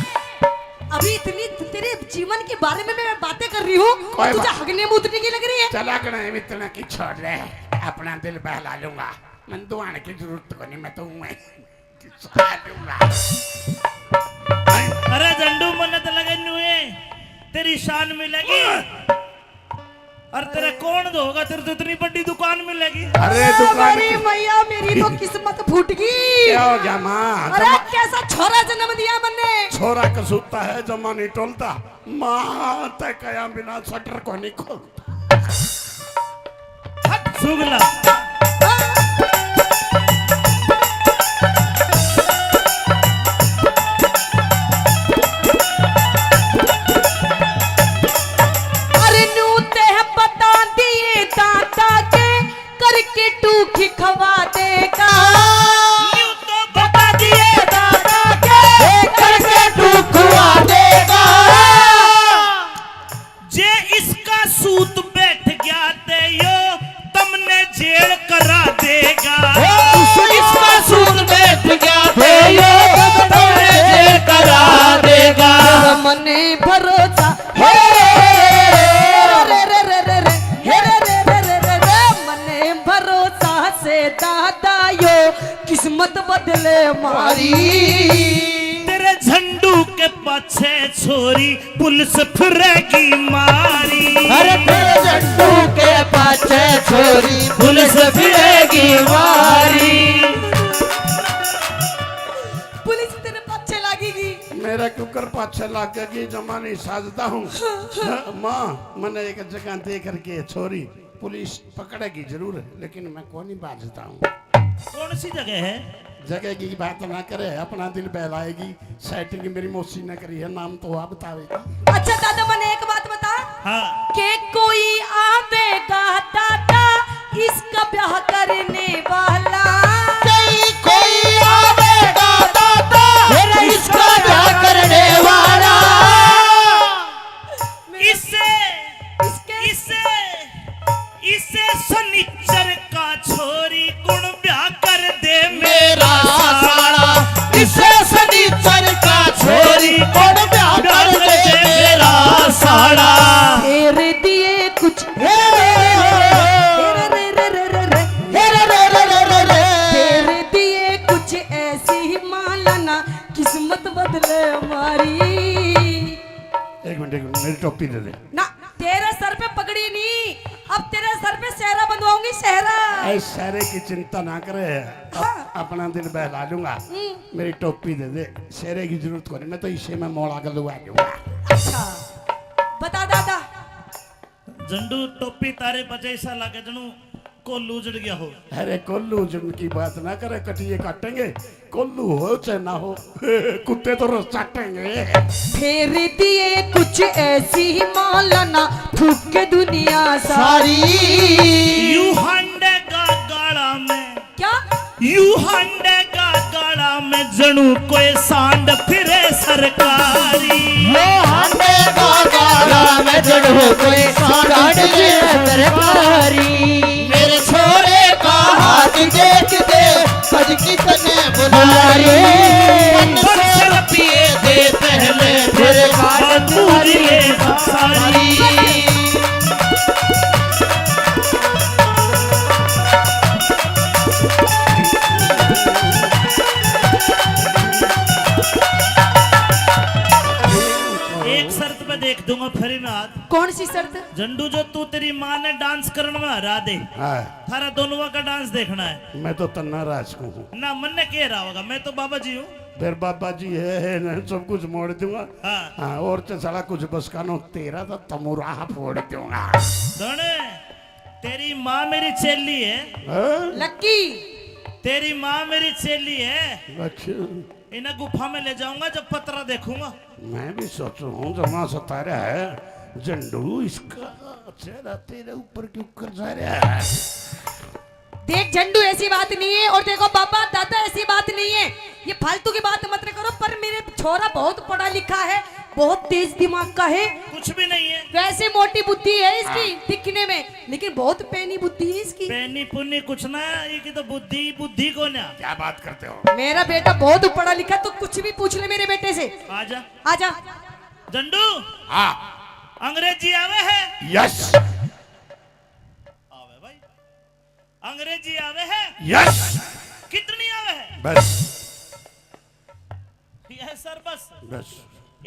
अभी इतनी तेरे जीवन के बारे में मैं बातें कर रही हूँ, कोई तुझे बात हगने मूतने की लग रही है? चला कना है, इतना की छोड़ दे, अपना दिल बहला लूंगा। मैं दुआने की जरूरत को नहीं, मैं तो हूँ ही। खा लूंगा। अरे झंडू, मन्ने तो लगे न्यूए तेरी शान मिलेगी। और तेरा कौन धोगा, तेरे तो इतनी बड़ी दुकान मिलेगी। अरे दुकान मेरी की मैया, मेरी तो किस्मत फूट गई। क्या हो गया माँ? अरे जमा कैसा छोरा जन्म दिया मन्ने। छोरा कसूता है, जमा नहीं टोलता। माँ ते कया बिना शटर को नहीं खोलता। हट, सुगला। अरे न्यू ते बता दिए दादा के, करके टूखी खवा देगा। न्यू तो बता दिए दादा के, करके टूखवा देगा। जे इसका सूत बैठ गया ते यो तमने जेल करा देगा। ओ, इसका सूत बैठ गया ते यो तमने जेल करा देगा। मने भरोसा, हे रे रे रे रे, हे रे रे रे रे, मने भरोसा से दादा यो किस्मत बदले मारी। तेरे झंडू के पाछे छोरी पुलिस फिरेगी मारी। अरे तेरे झंडू के पाछे छोरी पुलिस फिरेगी मारी। पुलिस तेरे पाछे लागेगी। मेरा क्यों कर पाछे लागेगी, जमा नहीं साजता हूँ। हाँ, माँ, मैंने एक जगह दे करके छोरी पुलिस पकड़ेगी जरूर, लेकिन मैं कोनी बाजता हूँ। कौन सी जगह है? जगह की बात ना करे, अपना दिल बहलाएगी। सेटिंग मेरी मौसी ने करी है, नाम तो आप बतावेगी। अच्छा दादा, मने एक बात बता। हाँ। के कोई आवेगा दादा, करने वाला। कहीं कोई आवेगा दाता, मेरा इसका ब्याह करने वाला। इसे, इसके इसे, इसे सनीचर का छोरी कुण ब्याह कर दे मेरा साला। इसे सनीचर का छोरी कुण ब्याह कर दे मेरा साला। फेर दिए कुछ, हे रे रे रे रे, हे रे रे रे रे, हे रे रे रे रे रे। फेर दिए कुछ ऐसी माला ना, किस्मत बदले हमारी। एक मिनट, एक मिनट, मेरी टोपी दे दे। ना, तेरे सर पे पगड़ी नहीं, अब तेरे सर पे सेहरा बंधवाऊंगी, सेहरा। ऐ सेहरे की चिंता ना करे, अप-, हाँ। अपना दिल बहला लूंगा। हम्म। मेरी टोपी दे दे, सेहरे की जरूरत कोनी, मैं तो इसे में मोड़ा के लुआ लूंगा। अच्छा, बता दादा। झंडू, टोपी तारे बजे ऐसा लागे जणू कोल्लू उजड़ गया हो। अरे कोल्लू उजड़न की बात ना करे, कटिए काटेंगे, कोल्लू हो चाहे ना हो, कुत्ते तो रोज चाटेंगे। फेर दिए कुछ ऐसी माला ना, थूक के दुनिया सारी। यू हांडे का गाला में, क्या? यू हांडे का गाला में जणू कोई सांड फिरे सरकारी। यू हांडे का गाला में जणू कोई सांड फिरे सरकारी। मेरे छोरे का हाथ देख दे, सज की तने बुला रही। पन्द्रह सौ रुपये दे पहले, फिर बात पूरी ले सारी। एक शर्त पे देख दूंगा free में हाथ। कौन सी शर्त? झंडू, जो तू तेरी माँ ने डांस करण में हरा दे, हाँ। थारा दोनों का डांस देखना है। मैं तो तन्ना राज को हूँ। ना, मन्ने के रहा होगा, मैं तो बाबा जी हूँ। फिर बाबा जी है, है ना, सब कुछ मोड़ दूंगा। हाँ। हाँ, और तो साला कुछ बस का नो, तेरा तो तमूरा फोड़ दूंगा। सुन, तेरी माँ मेरी चेली है। हाँ? लक्की। तेरी माँ मेरी चेली है। अच्छा। इन्हें गुफा में ले जाऊंगा, जब पतरा देखूंगा। मैं भी सोचू हूँ, जमा सता रहा है झंडू, इसका चेहरा तेरे ऊपर क्यों कर जा रहा है? देख झंडू, ऐसी बात नहीं है। और देखो बाबा, दादा, ऐसी बात नहीं है, ये फालतू की बात मत न करो। पर मेरे छोरा बहुत पढ़ा लिखा है, बहुत तेज दिमाग का है। कुछ भी नहीं है। वैसे मोटी बुद्धि है इसकी, हाँ। दिखने में, लेकिन बहुत पैनी बुद्धि है इसकी। पैनी पुनी कुछ ना, ये की तो बुद्धि, बुद्धि को ना। क्या बात करते हो? मेरा बेटा बहुत पढ़ा लिखा, तू कुछ भी पूछ ले मेरे बेटे से। आजा। आजा। झंडू। हाँ। अंग्रेजी आवे है? Yes। आवे भाई। अंग्रेजी आवे है? Yes। कितनी आवे है? बस। Yes sir, बस। बस।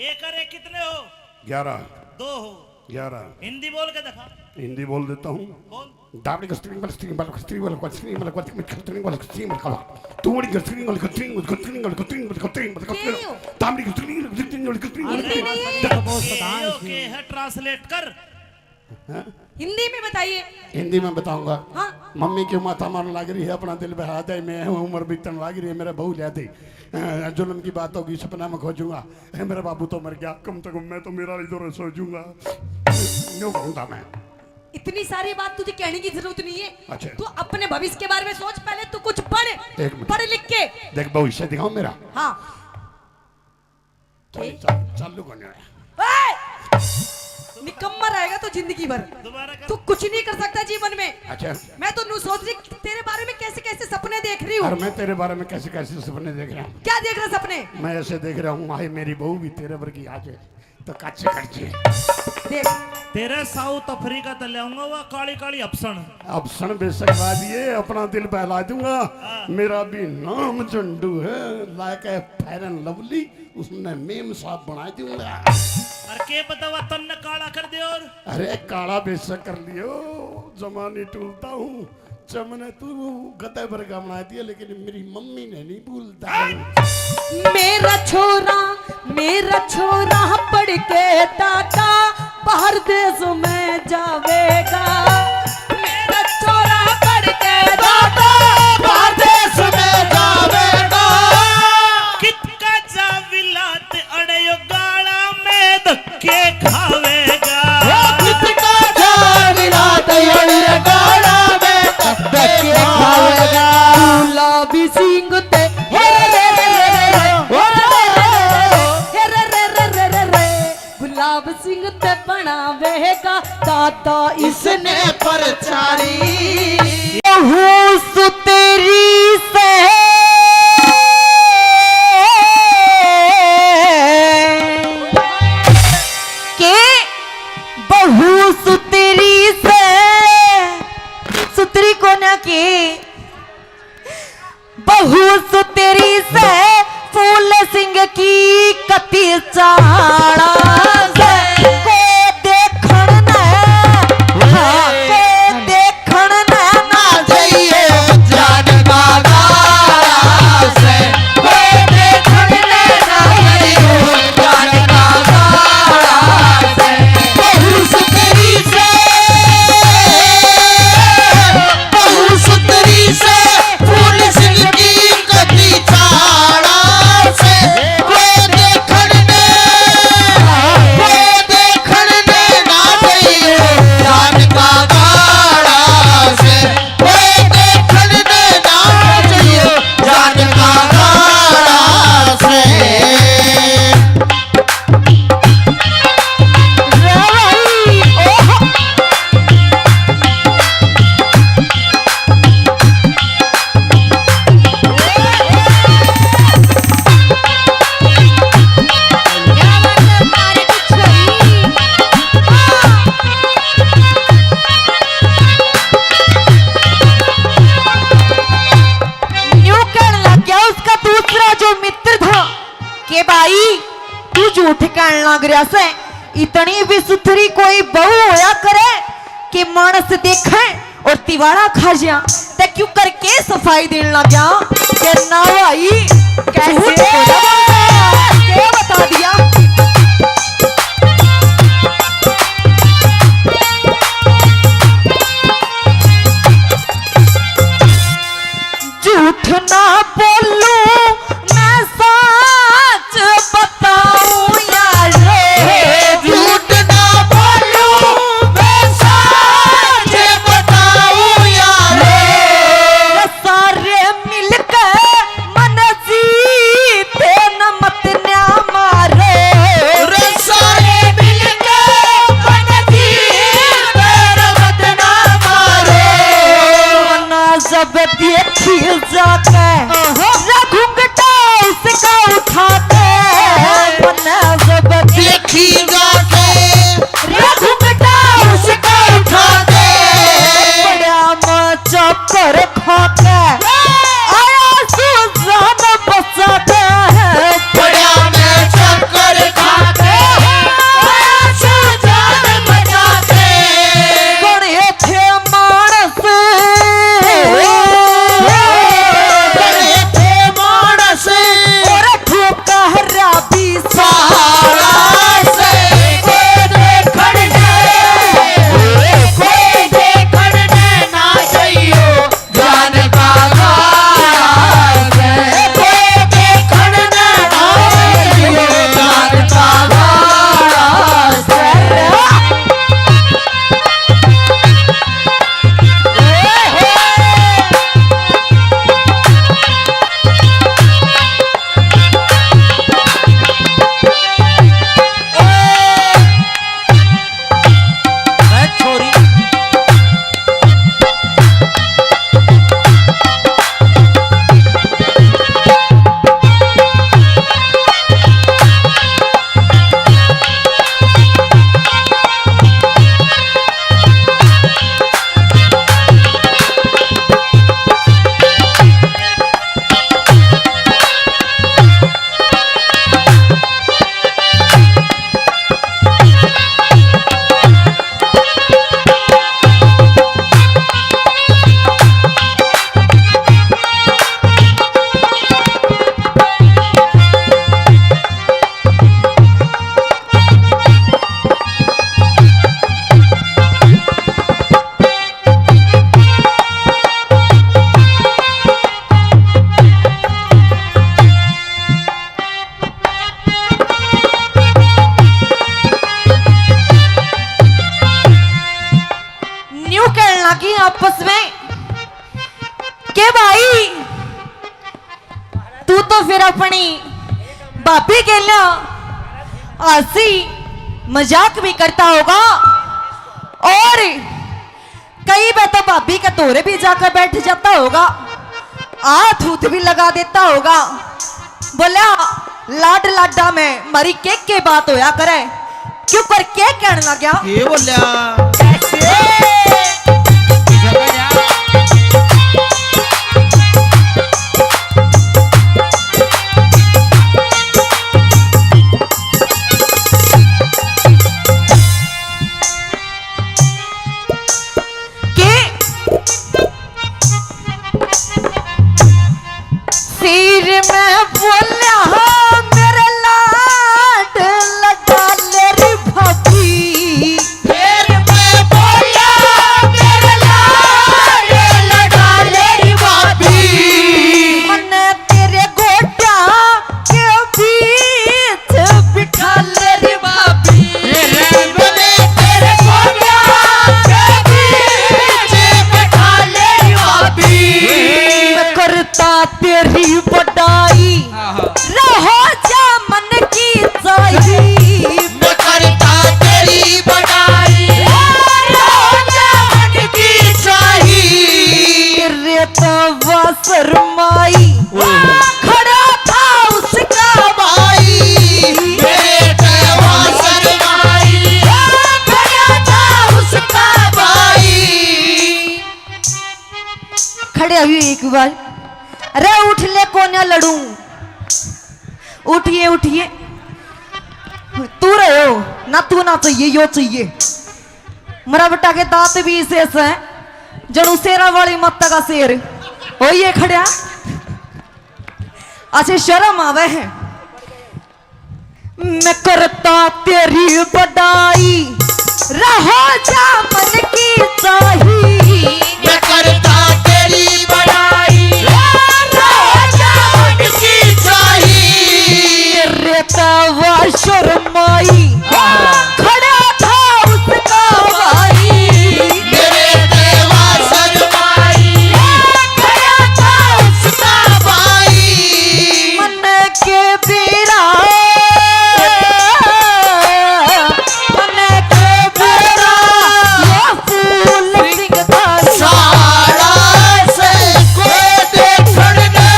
एक और एक कितने हो? ग्यारह। दो हो। ग्यारह। हिंदी बोल के दिखा। हिंदी बोल देता हूँ। बोल। दाबड़ी को स्त्रीलिंग वाला, स्त्रीलिंग वाला, स्त्रीलिंग वाला, स्त्रीलिंग वाला, स्त्रीलिंग वाला, स्त्रीलिंग वाला, तू बड़ी स्त्रीलिंग वाला, स्त्रीलिंग वाला, स्त्रीलिंग वाला, स्त्रीलिंग वाला, स्त्रीलिंग वाला, दाबड़ी को स्त्रीलिंग वाला, स्त्रीलिंग वाला, स्त्रीलिंग वाला, हिंदी नहीं है। ये के है, translate कर। हाँ? हिंदी में बताइए। हिंदी में बताऊंगा। हाँ। मम्मी क्यों माथा मारन लाग रही है, अपना दिल बहला दे, मैं हूँ, उम्र बीतन लाग रही है, मेरा बहू ला दे। अ, जुल्म की बात होगी, सपना में खोजूंगा। ए, मेरा बाबू तो मर गया, कम से कम मैं तो मेरा इधर सो जूंगा। यूं कहूंगा मैं। इतनी सारी बात तुझे कहने की जरूरत नहीं है। अच्छा। तू अपने भविष्य के बारे में सोच, पहले तू कुछ पढ़, एक मिनट। पढ़ लिख के। देख, भविष्य दिखाओ मेरा। हाँ। के? चालू, चालू करने आया। ए! निकम्मा रहेगा तो जिंदगी भर। दोबारा कर। तू कुछ नहीं कर सकता जीवन में। अच्छा। मैं तो नू सोच रही, तेरे बारे में कैसे कैसे सपने देख रही हूँ। और मैं तेरे बारे में कैसे कैसे सपने देख रहा हूँ। क्या देख रहा सपने? मैं ऐसे देख रहा हूँ, हाय मेरी बहू भी तेरे वर्गी आ जाए तो कच्चे कच्चे। देख। तेरे South Africa तो ले आऊंगा वो काली काली अफसण। अफसण बेशक ला दिए, अपना दिल बहला दूंगा। हाँ। मेरा भी नाम झंडू है, लाके Fair and Lovely, उसने मेम साहब बना दूंगा। अरे के पता वो तन्ने काला कर दे और। अरे काला बेशक कर लियो, जमा नहीं टूलता हूँ। जमने तू गधे वर्गा बना दिया, लेकिन मेरी मम्मी ने नहीं भूलता। मेरा छोरा, मेरा छोरा पढ़ के दादा बाहर देश में जावेगा। मेरा छोरा पढ़ के दादा बाहर देश में जावेगा। कितका जा विलात अड़े यो गाला में धक्के खावेगा। ओ कितका जा विलात अड़े यो गाला में धक्के आता इसने परचारी। बहू सुतरी से के, बहू सुतरी से, सुतरी कोन्या के, बहू सुतरी से फूल सिंह की कती चाला से, कोई देखण ने, हाँ, कोई देखण ने ना जाइए जान का गाला से, कोई देखण ने ना जाइए जान का गाला से। बहू सुतरी से, बहू सुतरी से फूल सिंह की कती चाला से, कोई देखण ने, कोई देखण ने ना जाइयो जान का गाला से, कोई देखण ने ना जाइयो जान का गाला से। रे भाई, ओहो। क्या बात है, तारे की छोरी। न्यू कहने लग गया उसका दूसरा जो मित्र था, के भाई, तू झूठ कहन लाग रहा से। इतनी भी सुथरी कोई बहू होया करे कि मानस देखे और तिवाड़ा खा जा। ते क्यों करके सफाई देने लग गया? के ना भाई, कैसे झूठ बोला? क्या बता दिया? झूठ ना बोलूं, मैं सच बताऊं यारो। झूठ ना बोलूं, मैं सच बताऊं यारो। सारे मिलके मन जीते न मत न्या मारे। रे सारे मिलके मन जीते न मत ना मारे। मना जब देखी जाके, ओहो। रे घुंघटा उसका उठाते। मना जब देखी जाके, रे घुंघटा उसका उठाते। बड़ा मजा कर खाके आया सू जान बचाके। बड़ा मैं चक्कर खाके आया सू जान बचाके। गणे थे मानस, गणे थे मानस। और ठुकहरा भी साला से। कोई देखण ने, कोई देखण ने ना जाइयो जान का गाला से। कोई देखण ने ना जाइयो जान का गाला से। न्यू कहने लगी आपस में के भाई, तू तो फिर अपनी भाभी गेल्या हंसी मजाक भी करता होगा। ओ भाभी के धोरे भी जाकर बैठ जाता होगा, हाथ हूथ भी लगा देता होगा। बोला, लाड लाडा में मरी के के बात होया करे, क्यों पर के कहने लग गया? ये बोल्या। के सिर में बोल्या, मेरे लाड लगा ले रे भाभी। सिर में बोल्या, मेरे लाड लगा ले रे भाभी। मन्ने तेरे गोड्या के बीच बिठा ले रे भाभी। तेरे गोड्या के बीच बिठा ले रे भाभी। मैं करता तेरी बड़ाई, रहो जा मन की चाही। मैं करता तेरी बड़ाई, रहो जा मन की चाही। तेरे तो वा शर्माई, खड़ा था उसका भाई। मेरे तो वा शर्माई, खड़ा था उसका भाई। खड़े हुई एक बार। अरे उठ ले, कोन्या लड़ू। उठिए, उठिए। तू रहो ना, तू ना चाहिए, यो चाहिए। मरा बेटा के दांत भी इसे ऐसा है, जणू शेरा वाली माता का शेर। ओ ये खड़ा, अच्छे शर्म आवे है। मैं करता तेरी बड़ाई, रहो जा मन की चाही। मैं करता तेरी बड़ाई, रहो जा मन की चाही। तेरे तो वा शर्माई, खड़ा था उसका भाई। मेरे तो वा शर्माई, खड़ा था उसका भाई। मन के बेरा, मन के बेरा, ये फूल सिंह धारी। सारा से कोई देखण ने,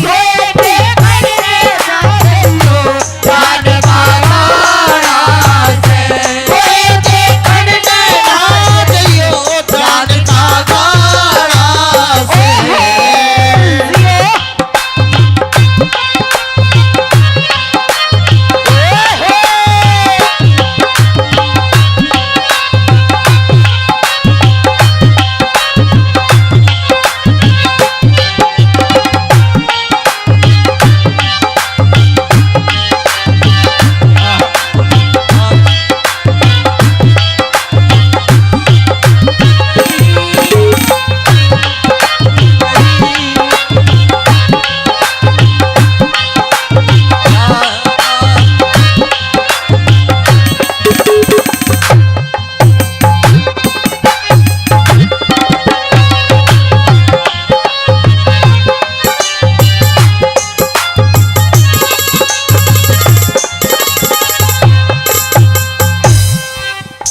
कोई देखण ने, जाने यो, जाने वाला से, कोई देखण ने, जाने यो, जाने वाला से।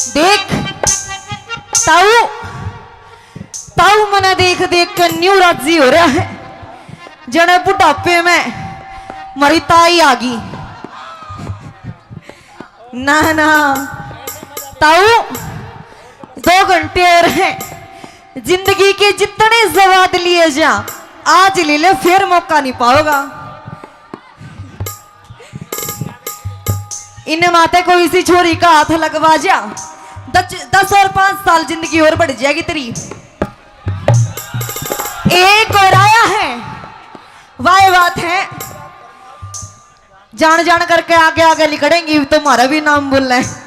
देख ताऊ, ताऊ मने देख देख के न्यू राजी हो रहा है, जने बुढ़ापे में मरी ताई आ गई। ना ना ताऊ, दो घंटे और हैं, जिंदगी के जितने स्वाद लिए जा, आज ले ले, फिर मौका नहीं पाओगा। इन माते कोई सी छोरी का हाथ लगवा जा, दस, दस और पाँच साल जिंदगी और बढ़ जाएगी तेरी। एक और आया है, वाह बात है, जान जान करके आगे आगे लिकड़ेंगी, तुम्हारा भी नाम बोलना है।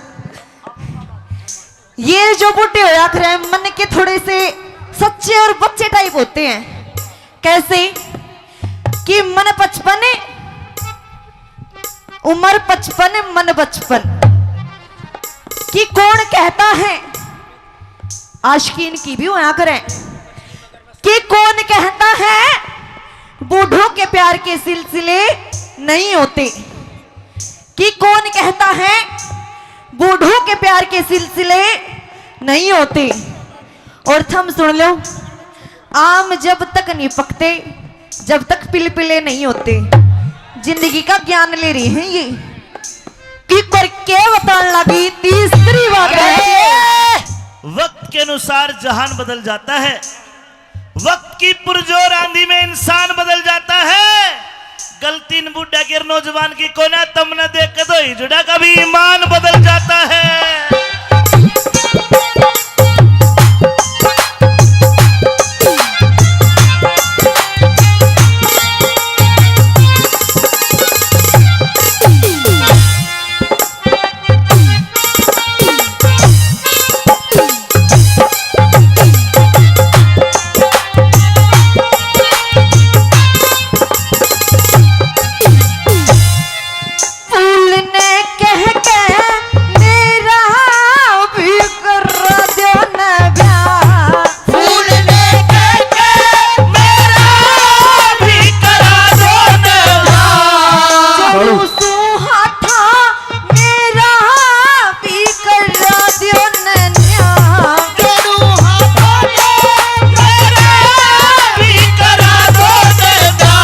ये जो बूढ़े होया करे, मन के थोड़े से सच्चे और बच्चे टाइप होते हैं। कैसे कि मन पचपन, उम्र पचपन, मन बचपन। कि कौन कहता है, आशिकीन की भी होया करे, कि कौन कहता है बूढ़ों के प्यार के सिलसिले नहीं होते, कि कौन कहता है बूढ़ों के प्यार के सिलसिले नहीं होते। और थम सुन लो, आम जब तक नहीं पकते, जब तक पिलपिले नहीं होते। जिंदगी का ज्ञान ले रही हैं ये। कि पर के बतान लगी तीसरी बात है। अरे, वक्त के अनुसार जहान बदल जाता है, वक्त की पुरजोर आंधी में इंसान बदल जाता है। गलती न बूढ़ा के नौजवान की कोना, तमने देख के तो हिजड़ा का भी ईमान बदल जाता है। फूल ने कह के मेरा भी कर दो न ब्याह। फूल ने कह के मेरा भी करा दो न ब्याह। चलू सुहाथा मेरा भी करा दियो नन्या। जोड़ू हाथों ने मेरा भी करा दो दादा।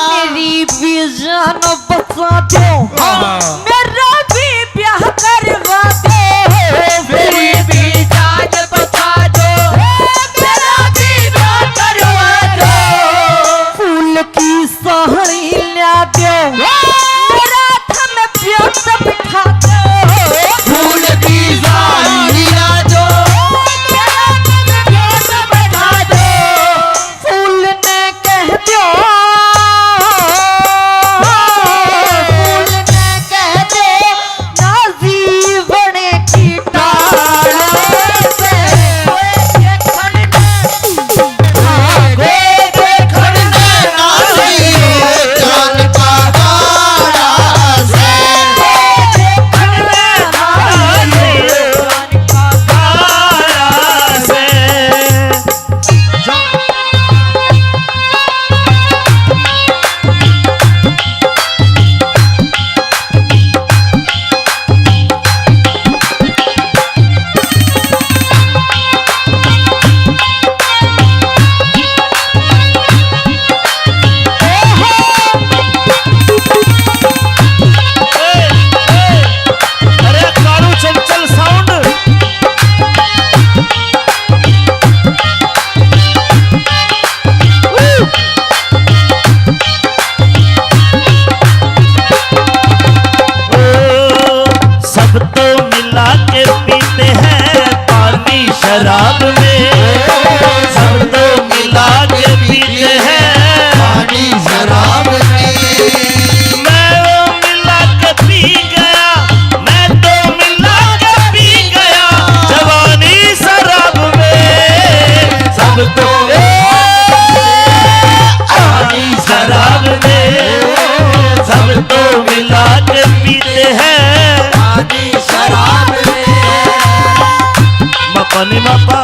मेरी भी जान बचा दो, हाँ। मेरा भी ब्याह करवा दो। मेरी भी जान बचा दो, मेरा भी ब्याह करवा दो। फूल की साहनी ल्या दो, मेरा थम प्यार से बिठा दो। फूल की साहनी ल्या दो, मेरा थम प्यार से बिठा दो। फूल ने कह दो, फूल ने कह दो, ना जीवन की टाल से। अरे कालू चंचल साउंड। ओ, सब तो मिला के पीते हैं पानी शराब में, सब तो मिला के पीते हैं पानी शराब में। मैं वो मिला के पी गया, मैं तो मिला के पी गया जवानी शराब में। सब तो ए, पानी शराब में, सब तो मिला के पीते हैं पानी शराब में। मपा नी मपा।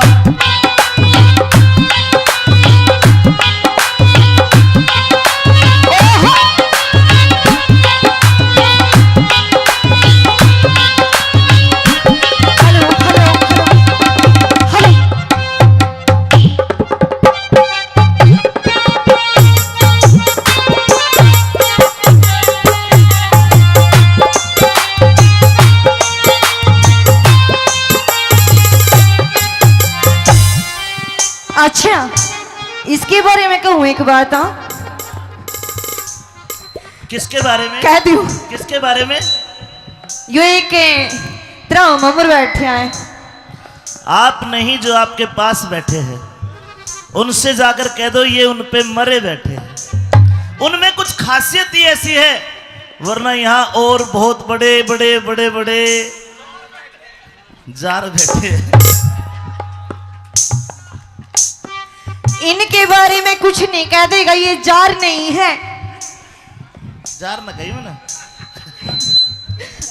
अच्छा, इसके बारे में कहूँ एक बात, हाँ? किसके बारे में? कह दूँ। किसके बारे में? यो एक, ए, तेरा हम अमर बैठे हैं। आप नहीं, जो आपके पास बैठे हैं, उनसे जाकर कह दो, ये उन पे मरे बैठे हैं। उनमें कुछ खासियत ही ऐसी है, वरना यहाँ और बहुत बड़े, बड़े, बड़े, बड़े जार बैठे हैं। इनके बारे में कुछ नहीं कह देगा, ये जार नहीं है। जार ना कही ना।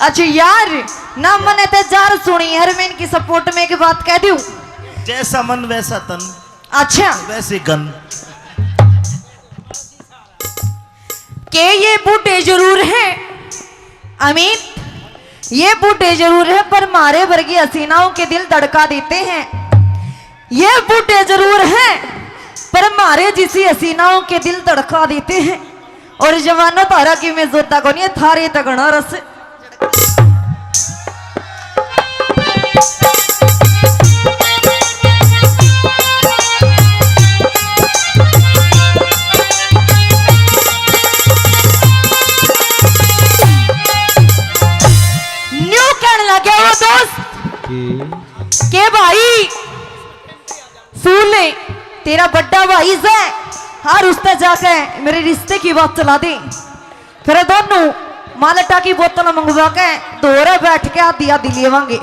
अच्छा यार, ना मने ते जार सुनी, हर मैं इनकी सपोर्ट में एक बात कह दूं। जैसा मन वैसा तन। अच्छा। वैसे गन। के ये बूढ़े जरूर हैं अमित, ये बूढ़े जरूर हैं, पर मारे वर्गी हसीनाओं के दिल धड़का देते हैं। ये बूढ़े जरूर हैं, पर मारे जिसी हसीनाओं के दिल धड़का देते हैं। और जवानों, थारा की मैं जोता कोनी है, थारे तगड़ा रस। न्यू कहने लग गया वो दोस्त कि के भाई, सुन ले, तेरा बड़ा भाई है, हर उसते जाके मेरे रिश्ते की बात चला दे। फिर दोनों मालटा की बोतल मंगवा के दोरे बैठ के आधी आधी लेवांगे।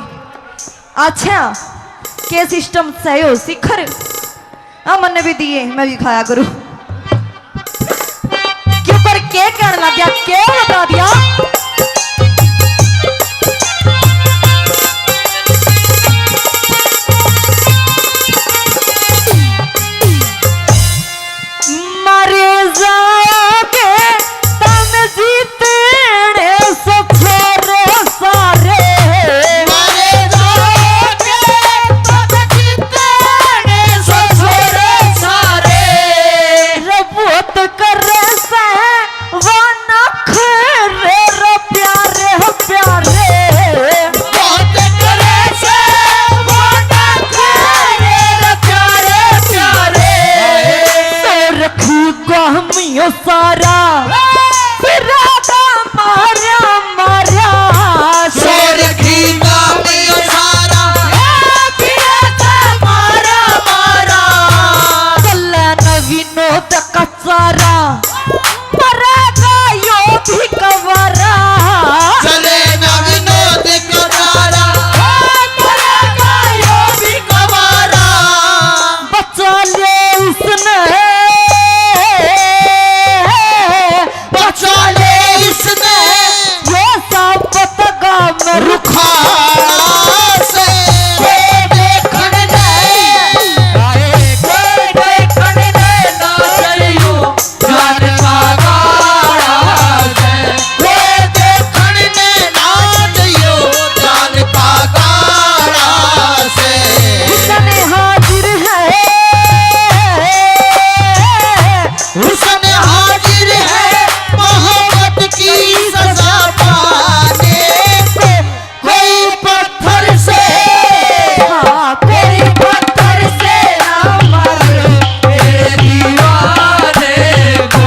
अच्छा, के सिस्टम सही हो शिखर? हाँ, मन्ने भी दिए, मैं भी खाया करूँ। क्यों कर के कहने लग गया, के बता दिया? मरे जाओगे तम जीतने से छोरे सारे। मरे जाओगे तम जीतने से छोरे सारे। रे बहुत करे से वो नखरे रे प्यारे, प्यारे। बहुत करे से वो नखरे रे प्यारे, प्यारे। सो रखूगा हम यो सारा, फिरादा मारा, मारा। सो रखूगा हम यो सारा, फिरादा मारा, मारा। कल्ला नवीनो तक सारा मरेगा यो भी कवारा। चले ना विनोद कटारा, मरेगा यो भी कवारा। बचा ले उसने, बचा ले इसने, ये सब पतगा में रुखाड़ा से। कोई देखण ने, कोई देखण ने ना चलियो। जान का काला से, वे देखण ने ना जइयो, जान का काला से। हुसन हाजिर है, हुसन हाजिर है, मोहब्बत की सजा पाने को। कोई पत्थर से, हाँ, कोई पत्थर से ना मारो मेरे दीवाने को,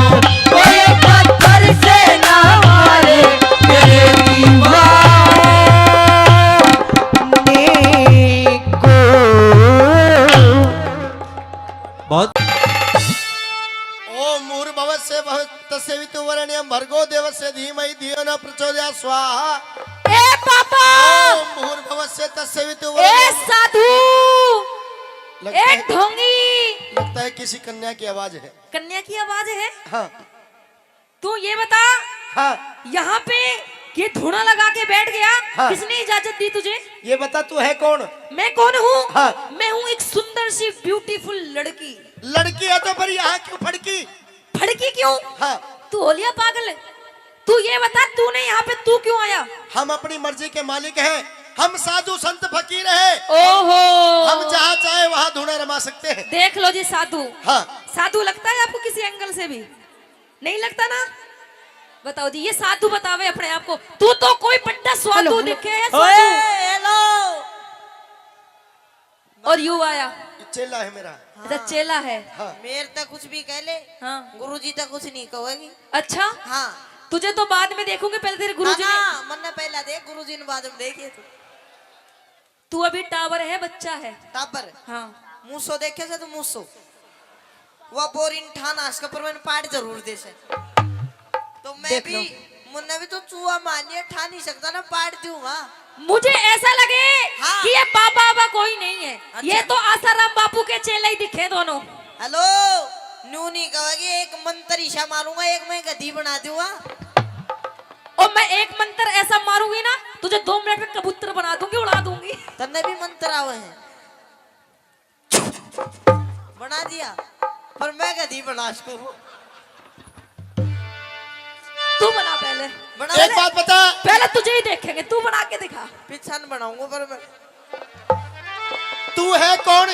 कोई पत्थर से ना मारे मेरे दीवाने को। बहुत। ओम भूर्भुवः स्वः तस्य वितुर्वरेण्यं भर्गो देवस्य धीमहि धियो न प्रचोदयात् स्वाहा। ए पापा! ओम भूर्भुवः स्वः तस्य वितुर्वरेण्यं। ए साधु! लगता ए है, ढोंगी! लगता है किसी कन्या की आवाज है। कन्या की आवाज है? हाँ। तू ये बता, हाँ। यहाँ पे ये धूणा लगा के बैठ गया, हाँ। किसने इजाजत दी तुझे? ये बता, तू है कौन? मैं कौन हूँ? हाँ। मैं हूँ एक सुंदर सी beautiful लड़की। लड़की है तो फिर यहाँ क्यों फड़की? फड़की क्यों? हाँ। तू हो लिया पागल? तू ये बता, तूने यहाँ पे तू क्यों आया? हम अपनी मर्जी के मालिक हैं, हम साधु संत फकीर हैं। ओहो। हम जहाँ चाहे वहाँ धूणा रमा सकते हैं। देख लो जी साधु। हाँ। साधु लगता है आपको किसी angle से भी? नहीं लगता ना? बताओ जी, ये साधु बतावे अपने आप को। तू तो कोई बड़ा साधु हेलो, हेलो। दिखे है, ओए, साधु। हेलो। और यू आया। ये चेला है मेरा। अच्छा, हाँ। चेला है। हाँ। मेरे तक कुछ भी कह ले, हाँ। गुरुजी तक कुछ नहीं कहेगी। अच्छा? हाँ। तुझे तो बाद में देखूंगे, पहले तेरे गुरुजी ना, ने ना, मन्ने पहला देख, गुरुजी ने बाद में देखिए तू। तू अभी टावर है, बच्चा है? टावर? हाँ। मूसो देखे से तू, मूसो? वो बोरिन ठान आस के पर मैंने पाट जरूर दे से। तो मैं देख भी, लो। मुन्ने भी तो चूहा मान लिया, ठा नहीं सकता ना, पाट दूंगा। मुझे ऐसा लगे हाँ। कि ये बाबा, बाबा कोई नहीं है, अच्छा। ये तो आसाराम बापू के चेले ही दिखे दोनों। हेलो, न्यू नहीं कहोगे, एक मंत्र ईशा मारूंगा, एक मैं गधी बना दूंगा। और मैं एक मंत्र ऐसा मारूंगी ना, तुझे दो मिनट में कबूतर बना दूंगी, उड़ा दूंगी। तन्ने भी मंत्र आवे हैं? बना दिया, पर मैं गधी बना सकूं। तू बना पहले। बना एक ले। बात बता। पहले तुझे ही देखेंगे, तू बना के दिखा। पीछा न बनाऊंगा, पर मैं तू है कौन?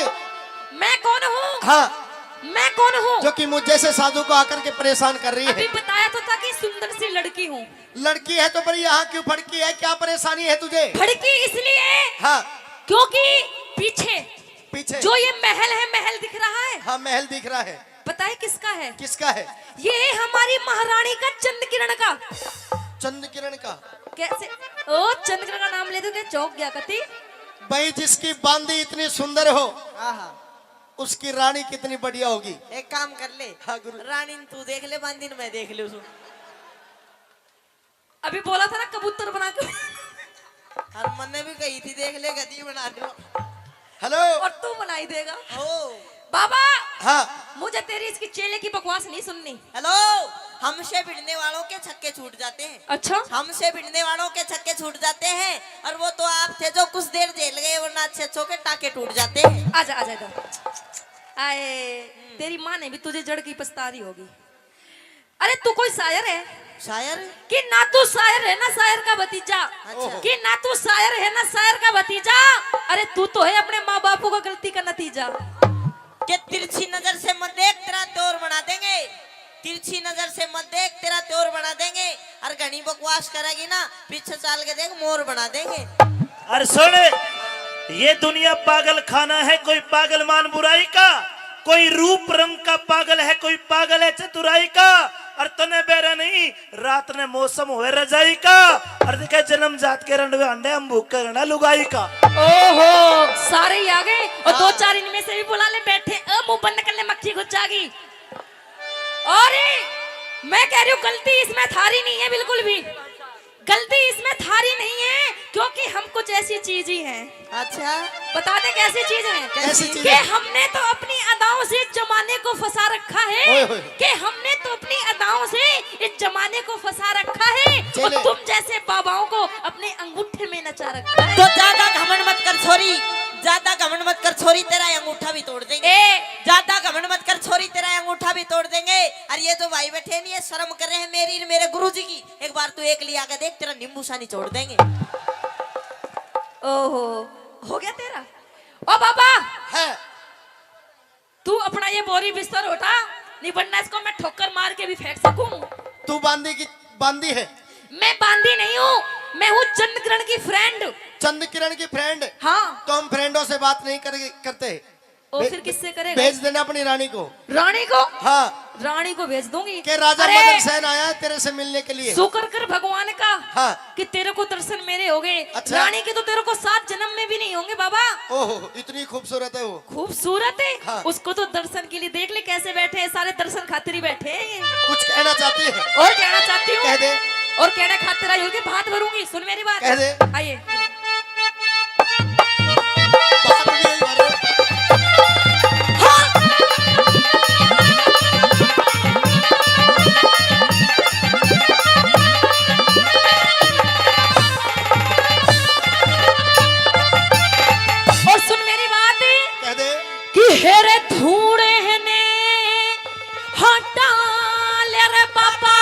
हाँ। मैं कौन हूँ? जो कि मुझ जैसे साधु को आकर के परेशान कर रही है। अभी बताया तो था कि सुंदर सी लड़की हूँ। लड़की है तो फिर यहाँ क्यों भड़की है? क्या परेशानी है तुझे? भड़की इसलिए, हाँ। क्योंकि पीछे पीछे। जो ये महल है, महल दिख रहा है? हाँ, महल दिख रहा है। पता है किसका है? किसका है? ये है हमारी महारानी का, चंद किरण का। चंद किरण का? कैसे? ओ, चंद किरण का नाम ले तो क्या चौंक गया कती? भाई, जिसकी बांदी इतनी सुंदर हो, आहा। उसकी रानी कितनी बढ़िया होगी। एक काम कर ले, हाँ गुरु। रानी न तू देख ले, बांदी न मैं देख लूँ। अभी बोला था ना कबूतर बना के। और मन्ने भी कही थी, देख ले, गधी बना दो। हेलो। और तू बनाई देगा। ओ। बाबा। हाँ। मुझे तेरी इसकी चेले की बकवास नहीं सुननी। हेलो, हमसे भिड़ने वालों के छक्के छूट जाते हैं। अच्छा। हमसे भिड़ने वालों के छक्के छूट जाते हैं, और वो तो आप थे जो कुछ देर झेल गए, वरना अच्छे अच्छों के टाके टूट जाते हैं। आजा, आजा इधर। आए, तेरी माँ ने भी तुझे जड़ की पछता रही होगी। अरे तू कोई शायर है? शायर? कि ना तू शायर है ना शायर का भतीजा। अच्छा। कि ना तू शायर है ना शायर का भतीजा। अरे तू तो है अपने माँ बापू का गलती का नतीजा। के तिरछी नजर से मत देख, तेरा त्योर बना देंगे। तिरछी नजर से मत देख, तेरा त्योर बना देंगे। और घनी बकवास करेगी ना, पीछे चाल के देख, मोर बना देंगे। और सुन, ये दुनिया पागल खाना है, कोई पागल मान बुराई का, कोई रूप रंग का पागल है, कोई पागल है चतुराई का। और तने बेरा नहीं, रात ने मौसम होए रजाई का, और देखे जन्म जात के रंडवे अंडे, हम भूख के रंडा लुगाई का। ओहो, सारे ही आ गए। और दो हाँ। चार इनमें से भी बुला ले, बैठे, अ, मुंह बंद कर ले, मक्खी घुस जाएगी। और मैं कह रही हूँ, गलती इसमें थारी नहीं है बिल्कुल भी, गलती इसमें थारी नहीं है, क्योंकि हम कुछ ऐसी चीज ही हैं। अच्छा। बता दे कैसी चीज है? कैसी चीज कि है? हमने तो अपनी अदाओं से इस जमाने को फंसा रखा है, ओए होए। कि हमने तो अपनी अदाओं से इस जमाने को फंसा रखा है, और चले। तुम जैसे बाबाओं को अपने अंगूठे में नचा रखा है। तो ज्यादा घमंड मत कर छोरी, ज्यादा घमंड मत कर छोरी, तेरा ये अंगूठा भी तोड़ देंगे। ए। ज्यादा घमंड मत कर छोरी, तेरा ये अंगूठा भी तोड़ देंगे। और ये जो भाई बैठे नहीं है, शर्म कर रहे हैं मेरी और मेरे गुरुजी की। एक बार तू एक लिया के देख, तेरा नींबू सा निचोड़ देंगे। ओहो, हो गया तेरा? ओ बाबा, है। तू अपना ये बोरी बिस्तर उठा, नहीं वरना इसको मैं ठोकर मार के भी फेंक सकूं। तू बांदी की, बांदी है? मैं बांदी नहीं हूँ, मैं हूँ चंद किरण की friend। चंद किरण की friend? हाँ। तो हम friendों से बात नहीं कर, करते। ओ, बे-, फिर किससे करेगा? भेज देना अपनी रानी को। रानी को? हाँ। रानी को भेज दूंगी। के राजा अरे! मदन सेन आया है तेरे से मिलने के लिए। शुक्र कर भगवान का हाँ। कि तेरे को दर्शन मेरे हो गए। अच्छा। रानी के तो तेरे को सात जन्म में भी नहीं होंगे बाबा। ओहो, इतनी खूबसूरत है वो। खूबसूरत है? हाँ। उसको तो दर्शन के लिए देख ले कैसे बैठे हैं, सारे दर्शन खातिर ही बैठे हैं ये। कुछ कहना चाहती है? और कहना चाहती हूँ। कह दे। और कहने खातिर आई होगी, भात भरूंगी। सुन मेरी बात। कह दे। आइए। भात भी यही भरो। हाँ। और सुन मेरी बात। कह दे। कि हेरे धूणे ने हटा ले रे बाबा।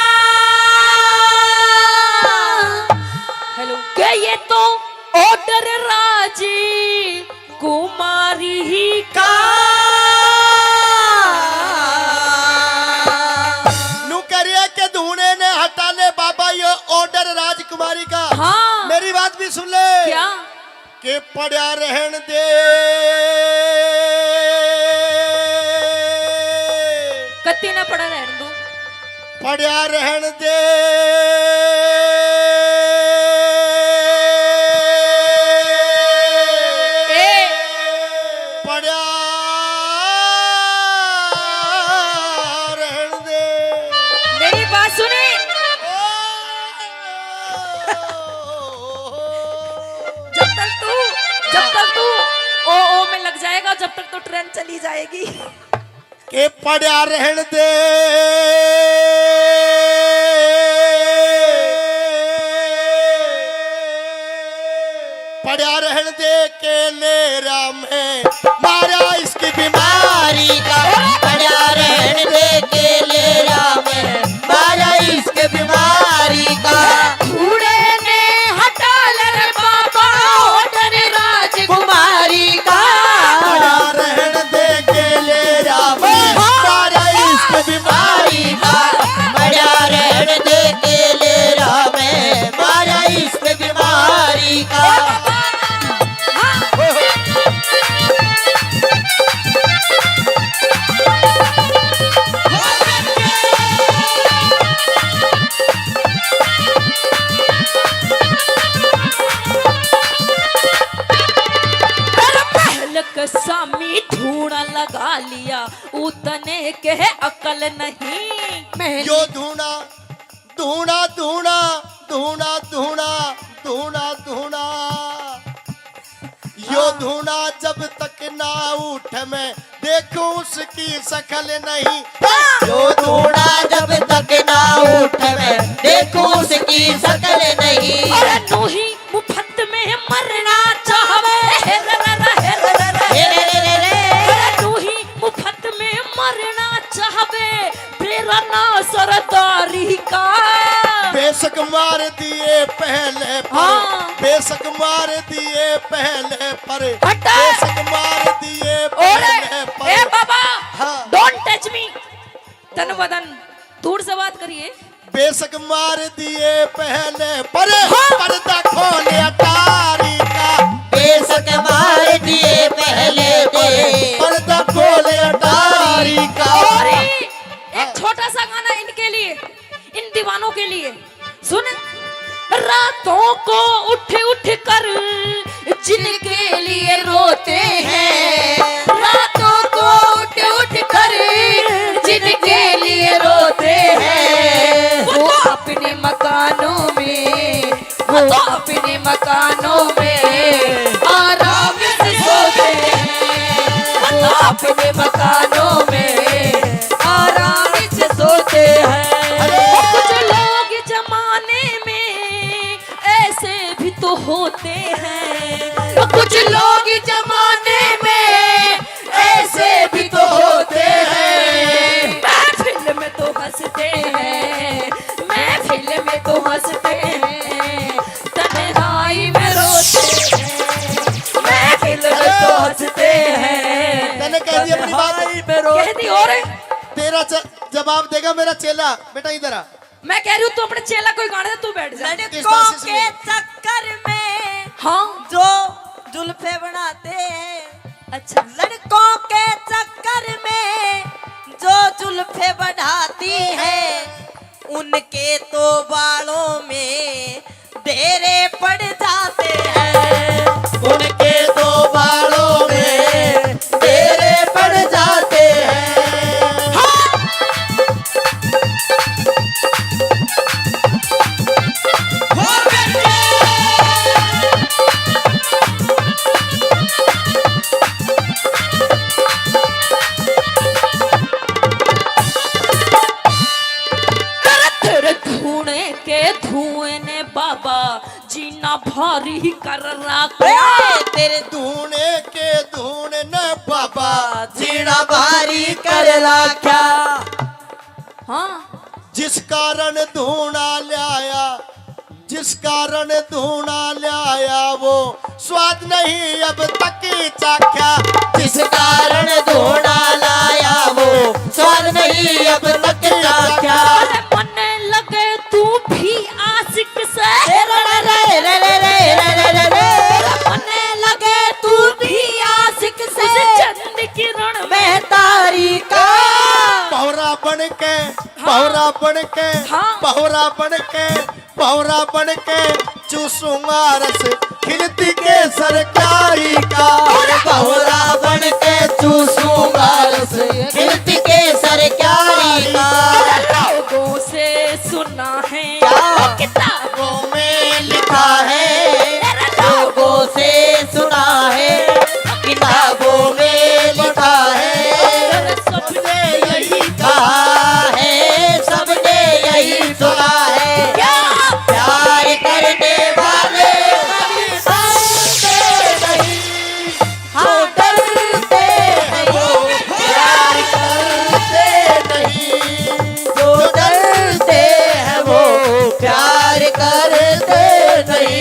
हेलो। के ये तो order राज कुमारी का। नु करिए के धूणे ने हटा ले बाबा, यो order राजकुमारी का। हाँ। मेरी बात भी सुन ले। क्या? के पड़ा रहन दे। कत्ती ना पड़ा रहन दूं। पड़ा रहन दे। ए। पड़ा रहन दे। मेरी बात सुने। जब तक तू, जब तक तू ओ, ओ में लग जाएगा, जब तक तो ट्रेन चली जाएगी। के पड़ा रहन दे, पड़ा रहन दे के लेरा में मारा इसकी बीमारी का। पड़ा रहन दे के लेरा में मारा इसकी बीमारी का। उड़े ने हटा ले रे बाबा, order राजकुमारी का। पड़ा रहन दे के लेरा लक सामी धूणा लगा लिया, उतने कह अकल नहीं। मैं यो धूणा, धूणा, धूणा, धूणा, धूणा, धूणा, धूणा। यो धूणा जब तक ना उठ, मैं देखूं उसकी शकल नहीं। यो धूणा जब तक ना उठ, मैं देखूं उसकी शकल नहीं। अरे नूही मुफ्त में मरना चाहवे। हे रे रे रे, हे रे रे रे। हे रे रे रे रे। अरे नूही मुफ्त में मरना चाहवे, तेरा ना सरदारी का। बेशक मार दिए पहले पर, हाँ। बेशक मार दिए पहले पर, हटा। बेशक मार दिए ओरे, पहले पर। ए बाबा, हाँ। Don't touch me। तन बदन दूर से बात करिए। बेशक मार दिए पहले पर, हाँ। पर्दा खोले अटारी का। बेशक मार दिए पहले पर, पर्दा खोले अटारी का। और एक छोटा सा गाना इनके लिए, इन दीवानों के लिए। सुन। रातों को उठ उठ कर जिनके लिए रोते हैं, रातों को उठ उठ कर जिनके लिए रोते हैं, वो तो अपने मकानों में, वो तो अपने मकानों में आराम से सोते हैं, वो तो अपने मकानों में आराम से सोते हैं। अरे! कुछ लोग जमाने में ऐसे भी तो होते हैं, कुछ लोग जमाने में ऐसे भी तो होते हैं। महफिल में तो हंसते हैं, महफिल में तो हंसते हैं, तन्हाई में रोते हैं। महफिल में तो हंसते हैं, तन्ने कह दी अपनी बात। तन्हाई में रोते कह दी। और तेरा च-, जवाब देगा मेरा चेला। बेटा इधर आ। मैं कह रही हूँ, तू अपने चेला कोई गाने दे, तू बैठ जा। लड़कों के चक्कर में, हाँ। जो जुल्फे बढ़ाते हैं। अच्छा। लड़कों के चक्कर में जो जुल्फे बढ़ाती है, उनके तो बालों में डेरे पड़ जाते हैं। उनके तो बालों में डेरे पड़ जाते हैं। हाँ। तेरे धूणे के धुएं ने बाबा जीना भारी कर रखा। ए, तेरे धूणे के धूएं ने बाबा जीना भारी कर रखा। हाँ। जिस कारण धूणा ल्याया, जिस कारण धूणा ल्याया वो स्वाद नहीं अब तक चाख्या। जिस कारण धूणा लाया वो स्वाद नहीं अब तक चाख्या। अरे मन्ने लगे तू भी आशिक से। रे रे रे रे। अरे मन्ने लगे तू भी आशिक से। उस चंद किरण में तारी का। भौरा बन के, हाँ। भौरा बन के, हाँ। भौरा बन के, भौरा बन के चूसूंगा रस खिलती केसर क्यारी का। और भौरा बन के चूसूंगा रस खिलती केसर क्यारी का। लोगों से सुना है क्या? किताबों में लिखा है। लोगों से सुना है, किताबों में लिखा है। सबने यही कहा है, सबने यही सुना है। क्या? प्यार करने वाले कभी डरते नहीं। जो डरते हैं वो प्यार करते नहीं। जो डरते हैं वो प्यार करते नहीं।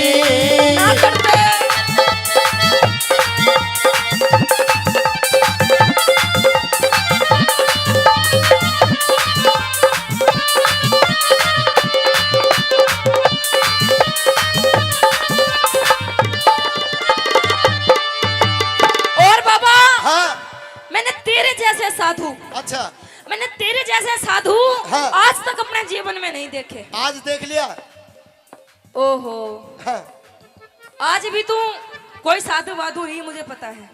और बाबा, हाँ। मैंने तेरे जैसे साधु, अच्छा। मैंने तेरे जैसे साधु, हाँ। आज तक अपने जीवन में नहीं देखे। आज देख लिया। ओहो। हाँ। आज भी तू कोई साधु वाधु ही, मुझे पता है।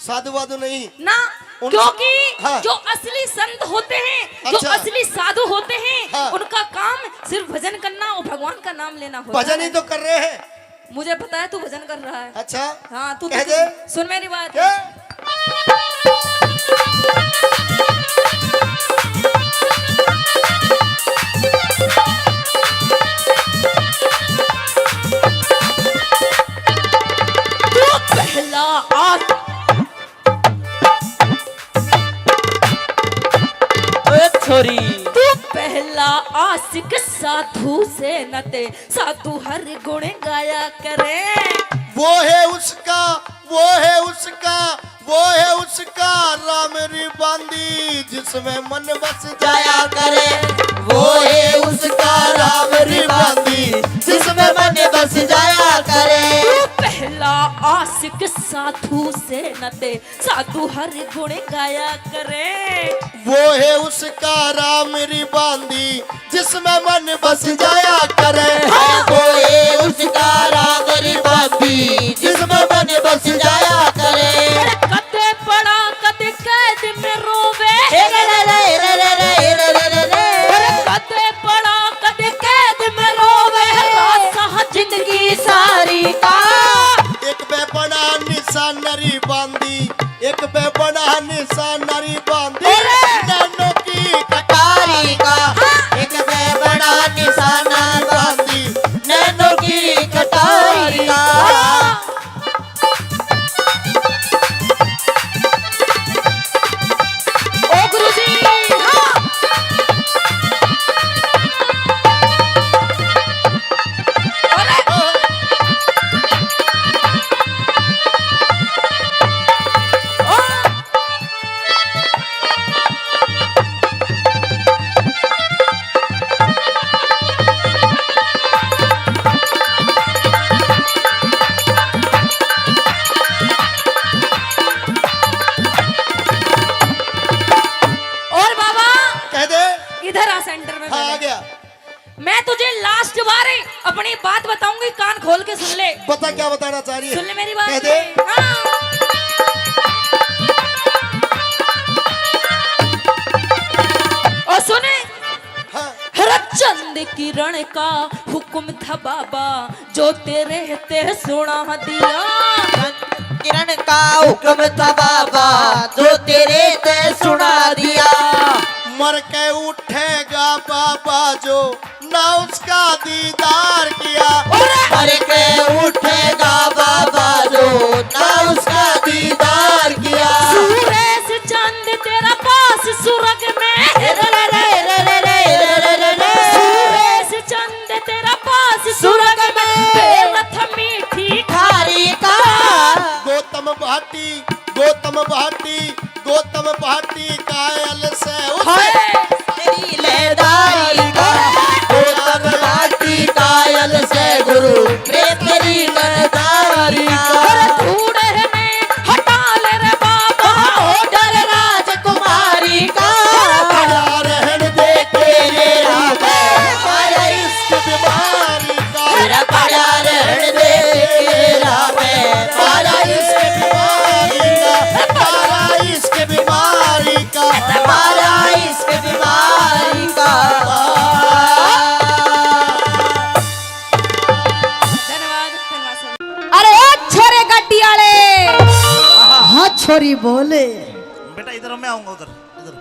साधु वाधु नहीं। ना, उन- क्योंकि हाँ। जो असली संत होते हैं, जो अच्छा। असली साधु होते हैं, हाँ। उनका काम सिर्फ भजन करना और भगवान का नाम लेना होता भजन है। ही तो कर रहे हैं। मुझे पता है तू भजन कर रहा है। अच्छा। हाँ, तू कह तो दे। सुन मेरी बात। क्या? तू पहला आ ए छोरी। तू पहला आशिक साधु से न ते, साधु हर गुण गाया करे। वो है उसका, वो है उसका, वो है उसका राम री बांदी, जिसमें मन बस जाया करे। वो है उसका राम री बांदी, जिसमें मन बस जाया करे। तू पहला आशिक साधु से न ते, साधु हर गुण गाया करे। वो है उसका राम री बांदी, जिसमें मन बस जाया करे। हाँ। वो है उसका राम री बांदी, जिसमें मन बस जाया करे। अरे कदे पड़ा, कदे कैद में रोवे। हे रे रे रे रे रे रे रे रे रे। अरे कदे पड़ा, कदे कैद में रोवे। रासा जिंदगी सारी का। एक पे बड़ा निशान री बांदी, एक पे बड़ा निशान री बांदी, अरे! नैनों की कटारी का। हाँ। एक पे बड़ा निशान बांदी, नैनों की कटारी का। हाँ। ओ गुरुजी, हाँ। अरे! और बाबा, कह दे। इधर आ सेंटर में हाँ, आ पहले। गया। मैं तुझे लास्ट बार अपनी बात बताऊंगी, कान खोल के सुन ले। बता, क्या बताना चाह रही है? सुन ले मेरी बात। कह दे। हाँ। और सुने। हाँ। हर चंद किरण का हुक्म था बाबा, जो तेरे ते सुना दिया। किरण का हुक्म था बाबा, जो तेरे ते सुना दिया। मर के उठेगा बाबा जो ना उसका दीदार किया। मर के उठेगा बाबा जो ना उसका दीदार किया। सूरज चंद तेरा पास स्वर्ग में। रे रे रे रे रे रे रे रे रे। सूरज चंद तेरा पास स्वर्ग में। बेरथ मीठी खारी का। गौतम भाटी, गौतम भाटी, गौतम भाटी कायल से उसे हाय। तेरी लेदारी का। गौतम भाटी कायल से गुरु प्रेम तेरी लेदारी का। अरे धूड़ है में हटा ले रे बाबा, हो डर राजकुमारी का। पड़ा रहन दे के मेरा मैं, माया इश्क बीमारी का। तेरा पड़ा रहन दे के मेरा मैं, माया इश्क बीमारी का। माया इश्क बीमारी का। माया इश्क बीमारी का। धन्यवाद, धन्यवाद सर। अरे ओ छोरे गाड़ी आले। हाँ छोरी बोले। बेटा इधर, मैं आऊंगा उधर, इधर।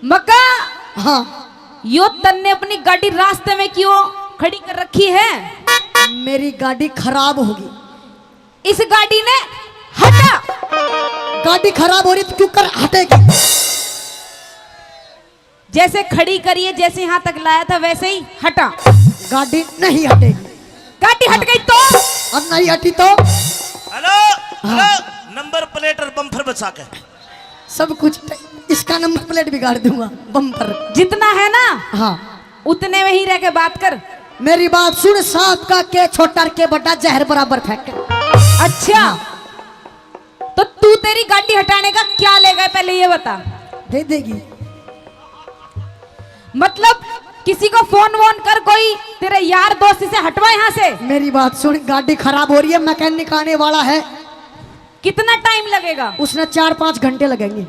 मक्का। हाँ। यो तन्ने अपनी गाड़ी रास्ते में क्यों खड़ी कर रखी है? मेरी गाड़ी खराब होगी। इस गाड़ी ने हटा। गाड़ी खराब हो रही तो क्यों कर हटेगी? जैसे खड़ी करी है, जैसे यहाँ तक लाया था वैसे ही हटा। गाड़ी नहीं हटेगी। गाड़ी हट गई तो? और नहीं हटी तो? हेलो, हाँ। हेलो, नंबर प्लेट और बम्पर बचा के। सब कुछ ट-, इसका नंबर प्लेट बिगाड़ दूंगा, बम्पर। जितना है ना, हाँ। उतने में ही रह के बात कर। मेरी बात सुन, सांप का के छोटा और के बड़ा, जहर बराबर फेंके। अच्छा, हाँ। तो तू तेरी गाड़ी हटाने का क्या लेगा, पहले ये बता। दे देगी। मतलब किसी को फोन वोन कर, कोई तेरे यार दोस्त से हटवा यहाँ से। मेरी बात सुन, गाड़ी खराब हो रही है, मैकेनिक आने वाला है। कितना टाइम लगेगा? उसने चार पाँच घंटे लगेंगे।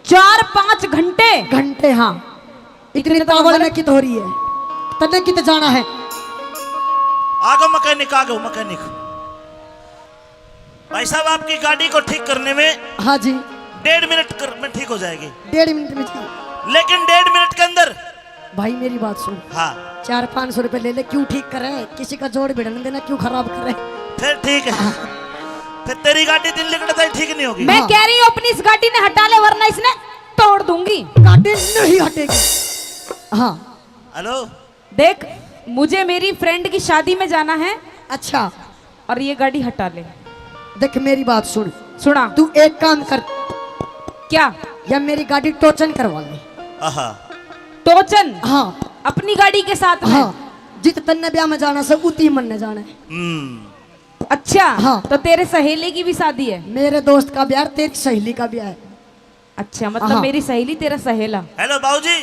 चार पाँच घंटे? घंटे, हाँ। इतनी इतने तो तावड़ हमारे में कित हो रही है, तन्ने कित जाना है? आ गो मैकेनिक, आ गो मैकेनिक। भाई साहब, आपकी गाड़ी को ठीक करने में हाँ जी। डेढ़ मिनट कर, में ठीक हो जाएगी। डेढ़ मिनट में ठीक। लेकिन डेढ़ मिनट के अंदर भाई, मेरी बात सुन। हाँ। चार पाँच सौ रुपए ले ले, क्यों ठीक करे? किसी का जोड़ भिड़न देना, क्यों खराब करे? फिर ठीक है। हाँ। फिर तेरी गाड़ी दिन लिकड़ता ही ठीक नहीं होगी। मैं हाँ। कह रही हूँ, अपनी इस गाड़ी ने हटा ले, वरना इसने तोड़ दूंगी। गाड़ी नहीं हटेगी। हाँ। हेलो। देख, मुझे मेरी फ्रेंड की शादी में जाना है। अच्छा। और ये गाड़ी हटा ले। देख, मेरी बात सुन। सुना। तू एक काम कर। क्या? या मेरी गाड़ी टोचन करवा ले। आहा। टोचन? हाँ। अपनी गाड़ी के साथ में? हाँ। जित तन्ने ब्याह में जाना से, उती मन ने जाना है। हम्म। अच्छा, हाँ। तो तेरे सहेली की भी शादी है? मेरे दोस्त का ब्याह, तेरी सहेली का ब्याह है। अच्छा, मतलब हाँ। मेरी सहेली तेरा सहेला। हेलो बाबूजी,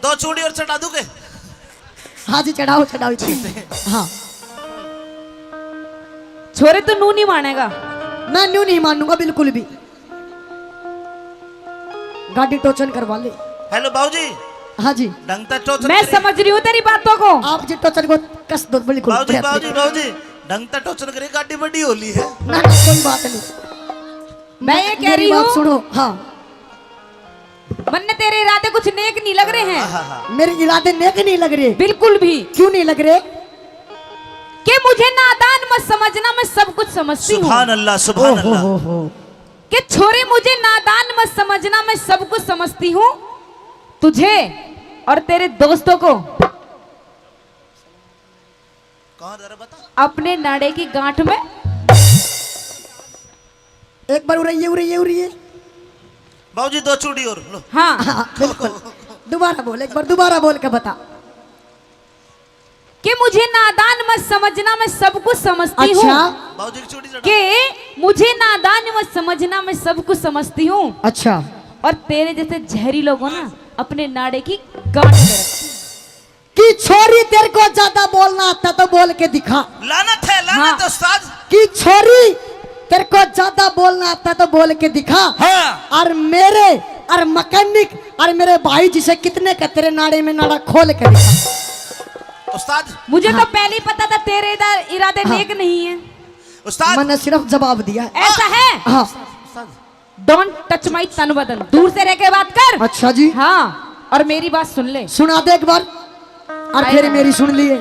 दो चूड़ी और चढ़ा दूं के? हाँ जी, चढ़ाओ, चढ़ाओ जी। हाँ। छोरे, तू नू नहीं मानेगा। मैं नू नहीं मानूंगा बिल्कुल भी। गाड़ी टोचन करवा ले। हेलो बाबूजी। हाँ जी। ढंग तै टोचन मैं करी। समझ रही हूँ तेरी बातों को। आप जी टोचन को कस दो बिल्कुल। बाबूजी, बढ़िया बाबूजी, तरीके। बाबूजी, ढंग तै टोचन करी, गाड़ी बड़ी होली है। ना, ना, कोई बात नहीं। मैं ये कह मेरी रही बात हूँ। सुनो, हाँ। मन्ने तेरे इरादे कुछ नेक नहीं लग रहे हैं। हाँ, हाँ, हाँ। मेरे इरादे नेक नहीं लग रहे। बिल्कुल भी। क्यों नहीं लग रहे? कि मुझे नादान मत समझना, मैं सब कुछ समझती हूँ। सुभान अल्लाह, सुभान ओ हो अल्लाह। हो हो। कि छोरे, मुझे नादान मत समझना, मैं सब कुछ समझती हूँ। तुझे और तेरे दोस्तों को कहाँ जरा बता। अपने नाड़े की गांठ में। एक बार उरैये, उरैये, उरैये। बाबूजी, दो चूड़ी और लो। हाँ। हाँ, बिल्कुल। दोबारा बोल, एक बार दोबारा बोल के बता। कि मुझे नादान मत समझना, मैं सब कुछ समझती हूँ। अच्छा। बाबूजी की चूड़ी चढ़ा। कि मुझे नादान मत समझना, मैं सब कुछ समझती हूँ। अच्छा। और तेरे जैसे जहरी लोगों ना अपने नाड़े की गांठ में रखती। कि छोरी, तेरे को ज्यादा बोलना आता तो बोल के दिखा। लानत है, लानत हाँ। है उस्ताद। कि छोरी, तेरे को ज्यादा बोलना आता तो बोल के दिखा। हाँ। और मेरे, और मैकेनिक, और मेरे भाई जिसे कितने का तेरे नाड़े में नाड़ा खोल के दिखा। उस्ताद। मुझे तो हाँ। पहले ही पता था तेरे इधर इरादे हाँ। नेक नहीं है। उस्ताद। मैंने सिर्फ जवाब दिया। ऐसा है? हाँ। उस्ताद। Don't touch my तन बदन, दूर से रह के बात कर। अच्छा जी। हाँ, और मेरी बात सुन ले। सुना दे एक बार, और आए फिर ना। मेरी सुन लिए।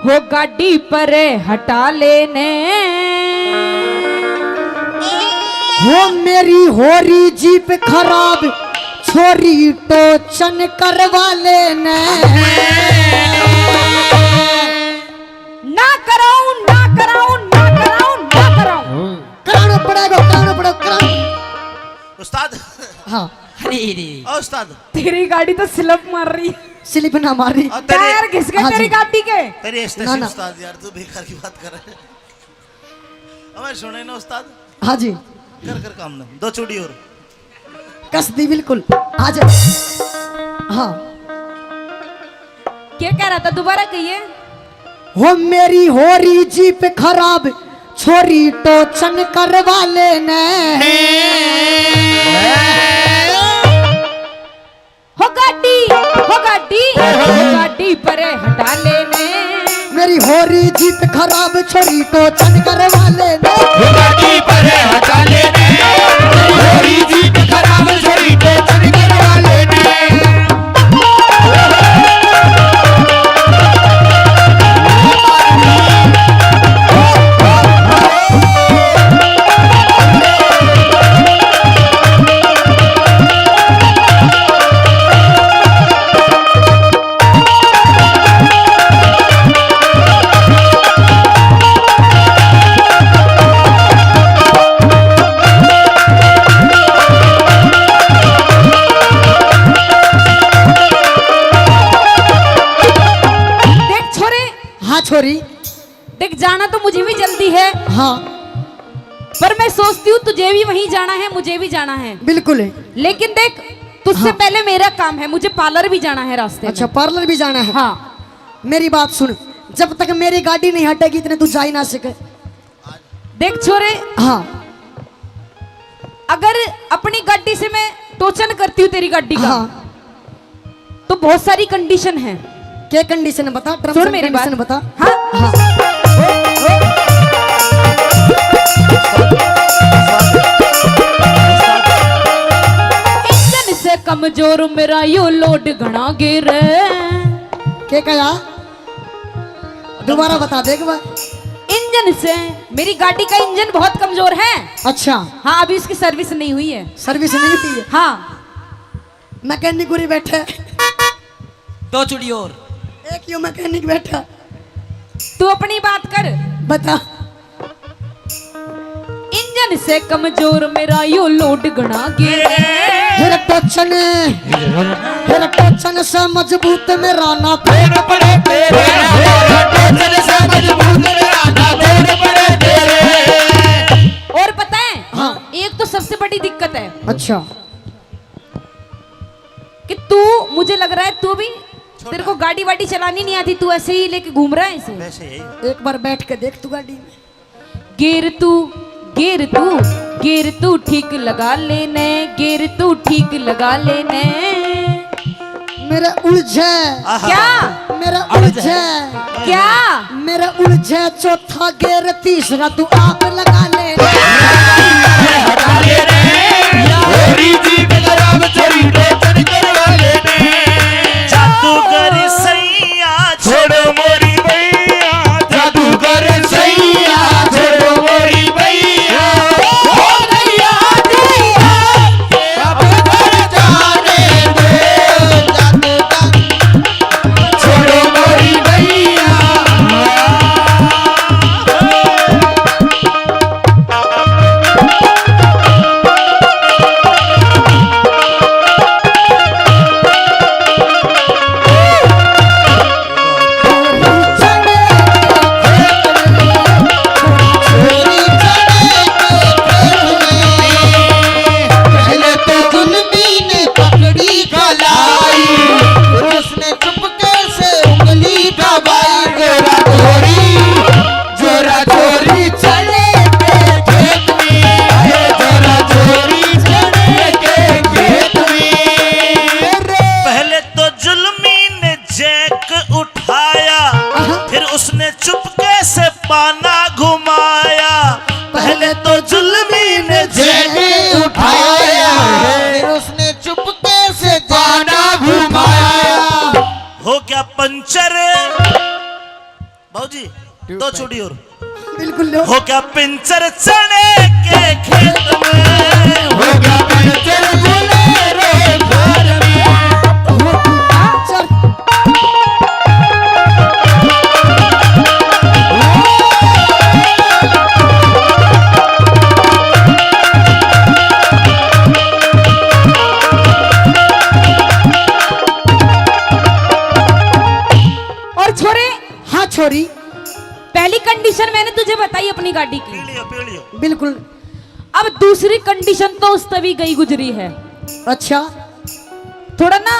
हो गाड़ी परे हटा लेने। हो मेरी हो रही जीप खराब, छोरी टोचन करवा लेने। ना कराऊं, ना कराऊं, ना कराऊं, ना कराऊं। कराना पड़ेगा, कराना पड़ेगा, कराना। उस्ताद। हाँ। अरे रे। ओ उस्ताद। तेरी गाड़ी तो स्लिप मार रही। स्लिप ना मार रही। और तेरी टायर घिस गए हाँ तेरी जी। गाड़ी के। तेरी स्टेशन ना, ना। उस्ताद यार, तू बेकार की बात कर रहा है। हमारे सुने ना उस्ताद। हाँ जी। कर कर काम ना, दो चूड़ी और। कस दी बिल्कुल। आ जा। हाँ। क्या कह रहा था, दोबारा कहिए। हो मेरी हो रही जीप खराब, छोरी टोचन करवा लेने। हो गाड़ी, हो गाड़ी, हो गाड़ी परे हटा लेने। मेरी हो रही जीप खराब, छोरी टोचन करवा लेने। हो गाड़ी परे हटा लेने। हो रही जीप खराब, छोरी टोचन करवा लेने। देख छोरे। हाँ छोरी। देख, जाना तो मुझे भी जल्दी है। हाँ। पर मैं सोचती हूँ, तुझे भी वहीं जाना है, मुझे भी जाना है। बिल्कुल है। लेकिन देख, तुझसे हाँ। पहले मेरा काम है, मुझे पार्लर भी जाना है रास्ते अच्छा, में। पार्लर भी जाना है। हाँ। मेरी बात सुन, जब तक मेरी गाड़ी नहीं हटेगी, इतने तू जा ही ना सके। देख छोरे, हाँ। अगर अपनी गाड़ी से मैं टोचन करती हूँ तेरी गाड़ी का, हाँ। तो बहुत सारी कंडीशन है। क्या कंडीशन है बता, terms सुन and मेरी condition बात। बता। हाँ। हाँ। इंजन से कमजोर मेरा यो लोड घना गिर। क्या कहा? दोबारा बता दे एक बार। इंजन से, मेरी गाड़ी का इंजन बहुत कमजोर है। अच्छा। हाँ, अभी उसकी सर्विस नहीं हुई है। सर्विस नहीं हुई है? हाँ। मैकेनिक उरी बैठे। दो चुड़ी और। एक यो मैकेनिक बैठा। तू अपनी बात कर। बता। इंजन से कमजोर मेरा यो लोड घना गिर। फिर टोचन, फिर टोचन से मजबूत मेरा ना तोड़ पड़े तेरे। टोचन से मजबूत मेरा ना तोड़ पड़े तेरे। और पता है, हाँ। एक तो सबसे बड़ी दिक्कत है। अच्छा। कि तू, मुझे लग रहा है तू भी, छोटा। तेरे को गाड़ी वाड़ी चलानी नहीं आती, तू ऐसे ही लेके घूम रहा है इसे। वैसे यही। एक बार बैठ के देख तू गाड़ी में। गियर तू, गियर तू, गियर तू ठीक लगा लेने, गियर तू ठीक लगा लेने। मेरा उलझे। आहा। क्या? मेरा उलझे। उलझे। क्या? मेरा उलझे चौथा गियर, तीसरा तू आप लगा ले। हटा ले रे, मेरी जीप खराब, तेरी टोचन करवा ले रे। जादूगर सैया, छोड़ो मोरी बैया, जादूगर सैया, छोड़ो मोरी बैया। हो गया जी, अब घर जाने दो, जादूगर छोड़ो मोरी बैया। पहले तो गुलमी ने पकड़ी कलाई, उसने चुपके से उंगली दबाई। जोरा जोरी, जोरा जोरी चले के खेत में, जोरा जोरी चले के खेत में। पहले तो जुल्मी ने जैक उठाया, आहा। फिर उसने चुपके से पाना घुमाया। पहले तो जुल्मी ने जैक उठाया, फिर उसने चुपके से पाना घुमाया। हो गया पंचर। बाबूजी, दो चुड़ी और। बिल्कुल लो। हो गया पंचर चने के खेत में, हो गया पंचर बोलेरो कार में। हो गया पंचर। और छोरे, हाँ छोरी। पहली कंडीशन मैंने तुझे बताई अपनी गाड़ी की। पी लियो, पी लियो। बिल्कुल। अब दूसरी कंडीशन तो उस तभी गई गुजरी है। अच्छा। थोड़ा ना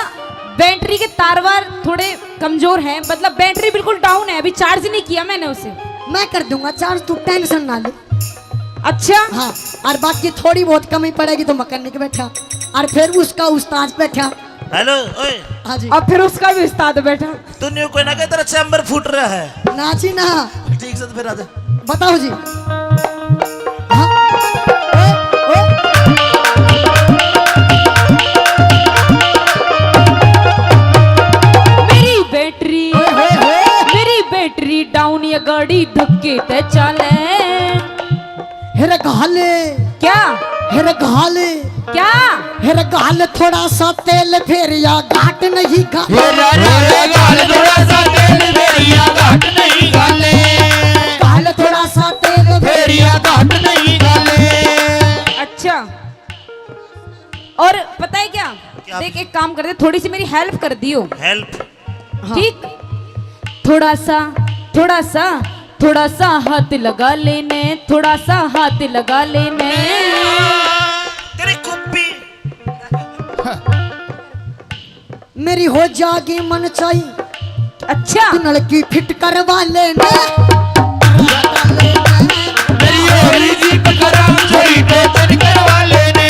बैटरी के तार वार थोड़े कमजोर हैं, मतलब बैटरी बिल्कुल डाउन है, अभी चार्ज नहीं किया मैंने उसे। मैं कर दूंगा चार्ज, तू टेंशन ना ले। अच्छा। हाँ, और बाकी थोड़ी बहुत कमी पड़ेगी तो मैकेनिक बैठा, और फिर उसका उस्ताद बैठा। हेलो, ओए। हाँ जी। अब फिर उसका भी उस्ताद बैठा। तू न्यू कोई ना कहे तेरा चैम्बर फूट रहा है। ना जी ना। ठीक से तो फिर आ जा। बताओ जी। हाँ। ओ, ओ। मेरी बैटरी, ओए होए होए। मेरी बैटरी डाउन, ये गाड़ी धक्के ते चाले। हेरे घाल। क्या? हेरे घाल। क्या? हेरे घाल थोड़ा सा तेल, फेरिया घाट नहीं घाले। हेरे, हेरे घाल थोड़ा सा तेल, फेरिया घाट नहीं घाले। घाल थोड़ा सा तेल, फेरिया घाट नहीं घाले। अच्छा, और पता है क्या? क्या? देख, एक काम करते, थोड़ी सी मेरी हेल्प कर दियो। हेल्प? हाँ। ठीक, थोड़ा सा, थोड़ा सा, थोड़ा सा हाथ लगा लेने, थोड़ा सा हाथ लगा लेने। तेरी कुप्पी। मेरी हो जागी मन चाही। अच्छा। तू नलकी फिट करवा लेना। मेरी हो रही जी खराब, थोड़ी टोचन करवा लेने।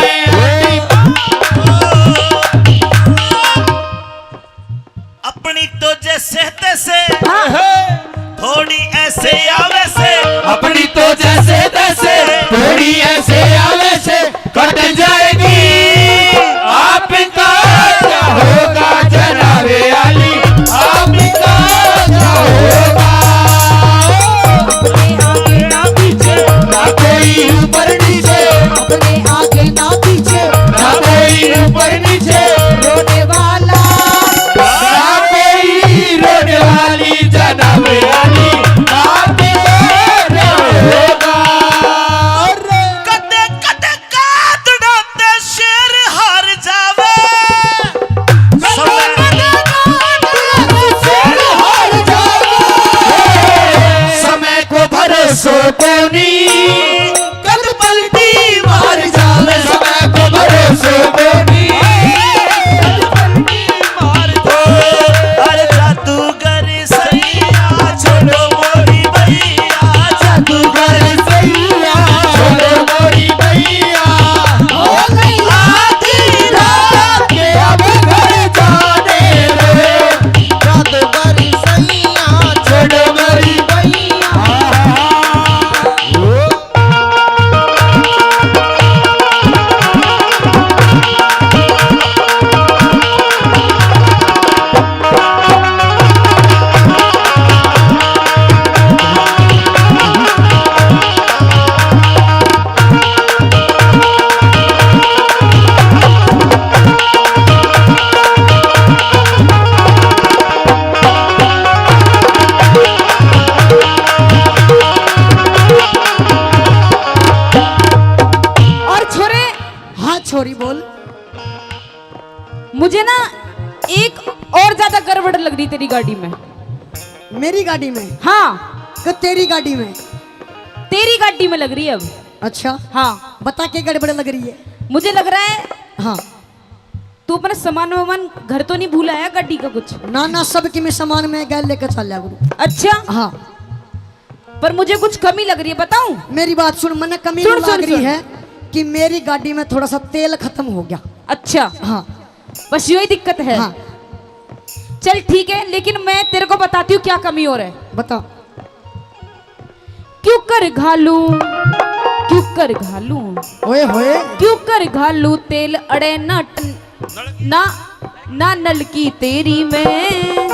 अपनी तो जैसे तैसे, हाँ। थोड़ी ऐसे या वैसे। अपनी तो जैसे तैसे, थोड़ी ऐसे या वैसे, कट जाएगी। आपका क्या होगा जनाबे आली, आपका क्या होगा? अपने आगे ना पीछे, ना कोई ऊपर नीचे। अपने आगे ना पीछे, ना कोई ऊपर नीचे। रोने वाला, ना कोई रोने वाली, जनाबे आली, आपका क्या होगा? कदे कदे कादड़ा ते शेर हार जावे। समय को भरोसो कोनी, कद पलटी मार जावे। समय को भरोसो कोनी, कद पलटी मार जावे। अरे जादूगर सैया, छोड़ो मोरी भैया, जादूगर सैया, छोड़ो मोरी भैया। हो गई आधी रात के अब घर जाने दे। जादूगर सैया, छोड़ो मोरी भैया। और छोरे, हाँ छोरी बोल। मुझे ना एक और ज्यादा गड़बड़ लग रही तेरी गाड़ी में। मेरी गाड़ी में? हाँ। कि तेरी गाड़ी में? तेरी गाड़ी में लग रही है अब। अच्छा। हाँ। बता के गड़बड़ लग रही है। मुझे लग रहा है हाँ। तू अपना सामान वामान घर तो नहीं भूल आया, गाड़ी का कुछ? ना ना, सब की मैं सामान में गैल लेकर चल लिया करूँ। अच्छा। हाँ। पर मुझे कुछ कमी लग रही है, बताऊं? मेरी बात सुन, मन्ने कमी सुन, नहीं सुन, लग रही सुन। है कि मेरी गाड़ी में थोड़ा सा तेल खत्म हो गया। अच्छा। हाँ। बस यही दिक्कत है। हाँ। चल ठीक है, लेकिन मैं तेरे को बताती हूँ क्या कमी और है। बता। क्यों कर घालू, क्यों कर घालू, ओए होए। क्यों कर घालू तेल अड़े ना ट-, ना, ना नलकी तेरी में।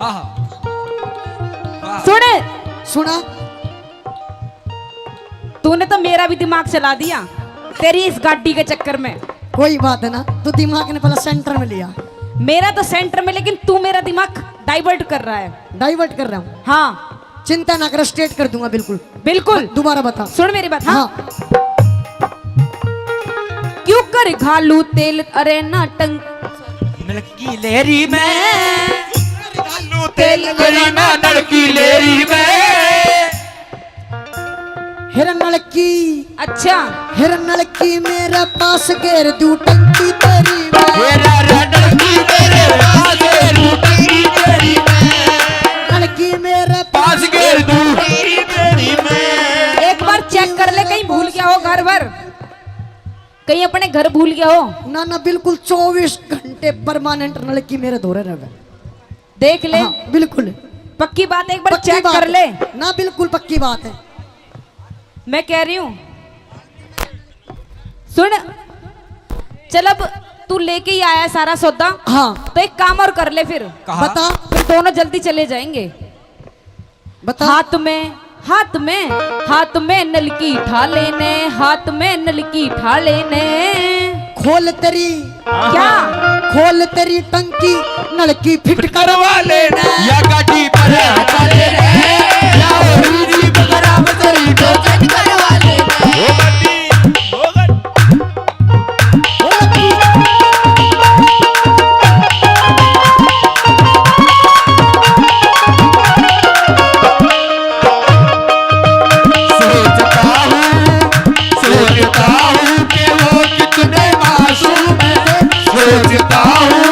आहा। वाह। सुन। सुना। तूने तो मेरा भी दिमाग चला दिया तेरी इस गाड़ी के चक्कर में। कोई बात है ना, तू दिमाग ने पहला सेंटर में लिया। मेरा तो सेंटर में, लेकिन तू मेरा दिमाग डाइवर्ट कर रहा है। डाइवर्ट कर रहा हूँ। हाँ। चिंता ना कर, स्ट्रेट कर दूंगा बिल्कुल। बिल्कुल। दोबारा बता। सुन मेरी बात। हाँ। हाँ। क्यों कर घालू तेल अरे ना टंग नलकी लेरी में। घालू तेल अरे ना नलकी लेरी में। हिरन नलकी। अच्छा। हिरन नलकी मेरे पास घेर दू टंकी तेरी में। हिरन नलकी मेरे पास घेर दू टंकी तेरी में। नलकी मेरे पास घेर दू टंकी तेरी में। एक बार चेक कर ले, कहीं भूल गया हो घर भर, कहीं अपने घर भूल गया हो। ना ना, बिल्कुल चौबीस घंटे परमानेंट नलकी मेरे धोरे रहे। देख ले। हाँ, बिल्कुल। पक्की बात है, एक बार पक्की चेक बात कर है। ले। ना, बिल्कुल पक्की बात है। मैं कह रही हूँ, सुन, चल, अब तू लेके ही आया सारा सौदा। हाँ। तो एक काम और कर ले फिर। कहा? बता। फिर दोनों जल्दी चले जाएंगे। बता। हाथ में, हाथ में, हाथ में नलकी ठा लेने, हाथ में नलकी ठा लेने। खोल तेरी। क्या? खोल तेरी टंकी, नलकी फिट करवा लेने। या गाड़ी पर हटा लेने, या और जीप खराब तेरी टोचन करवा लेने। ओ गाड़ी, ओ गाड़ी। सोचता हूँ, सोचता हूँ कि वो कितने मासूम हैं। सोचता हूँ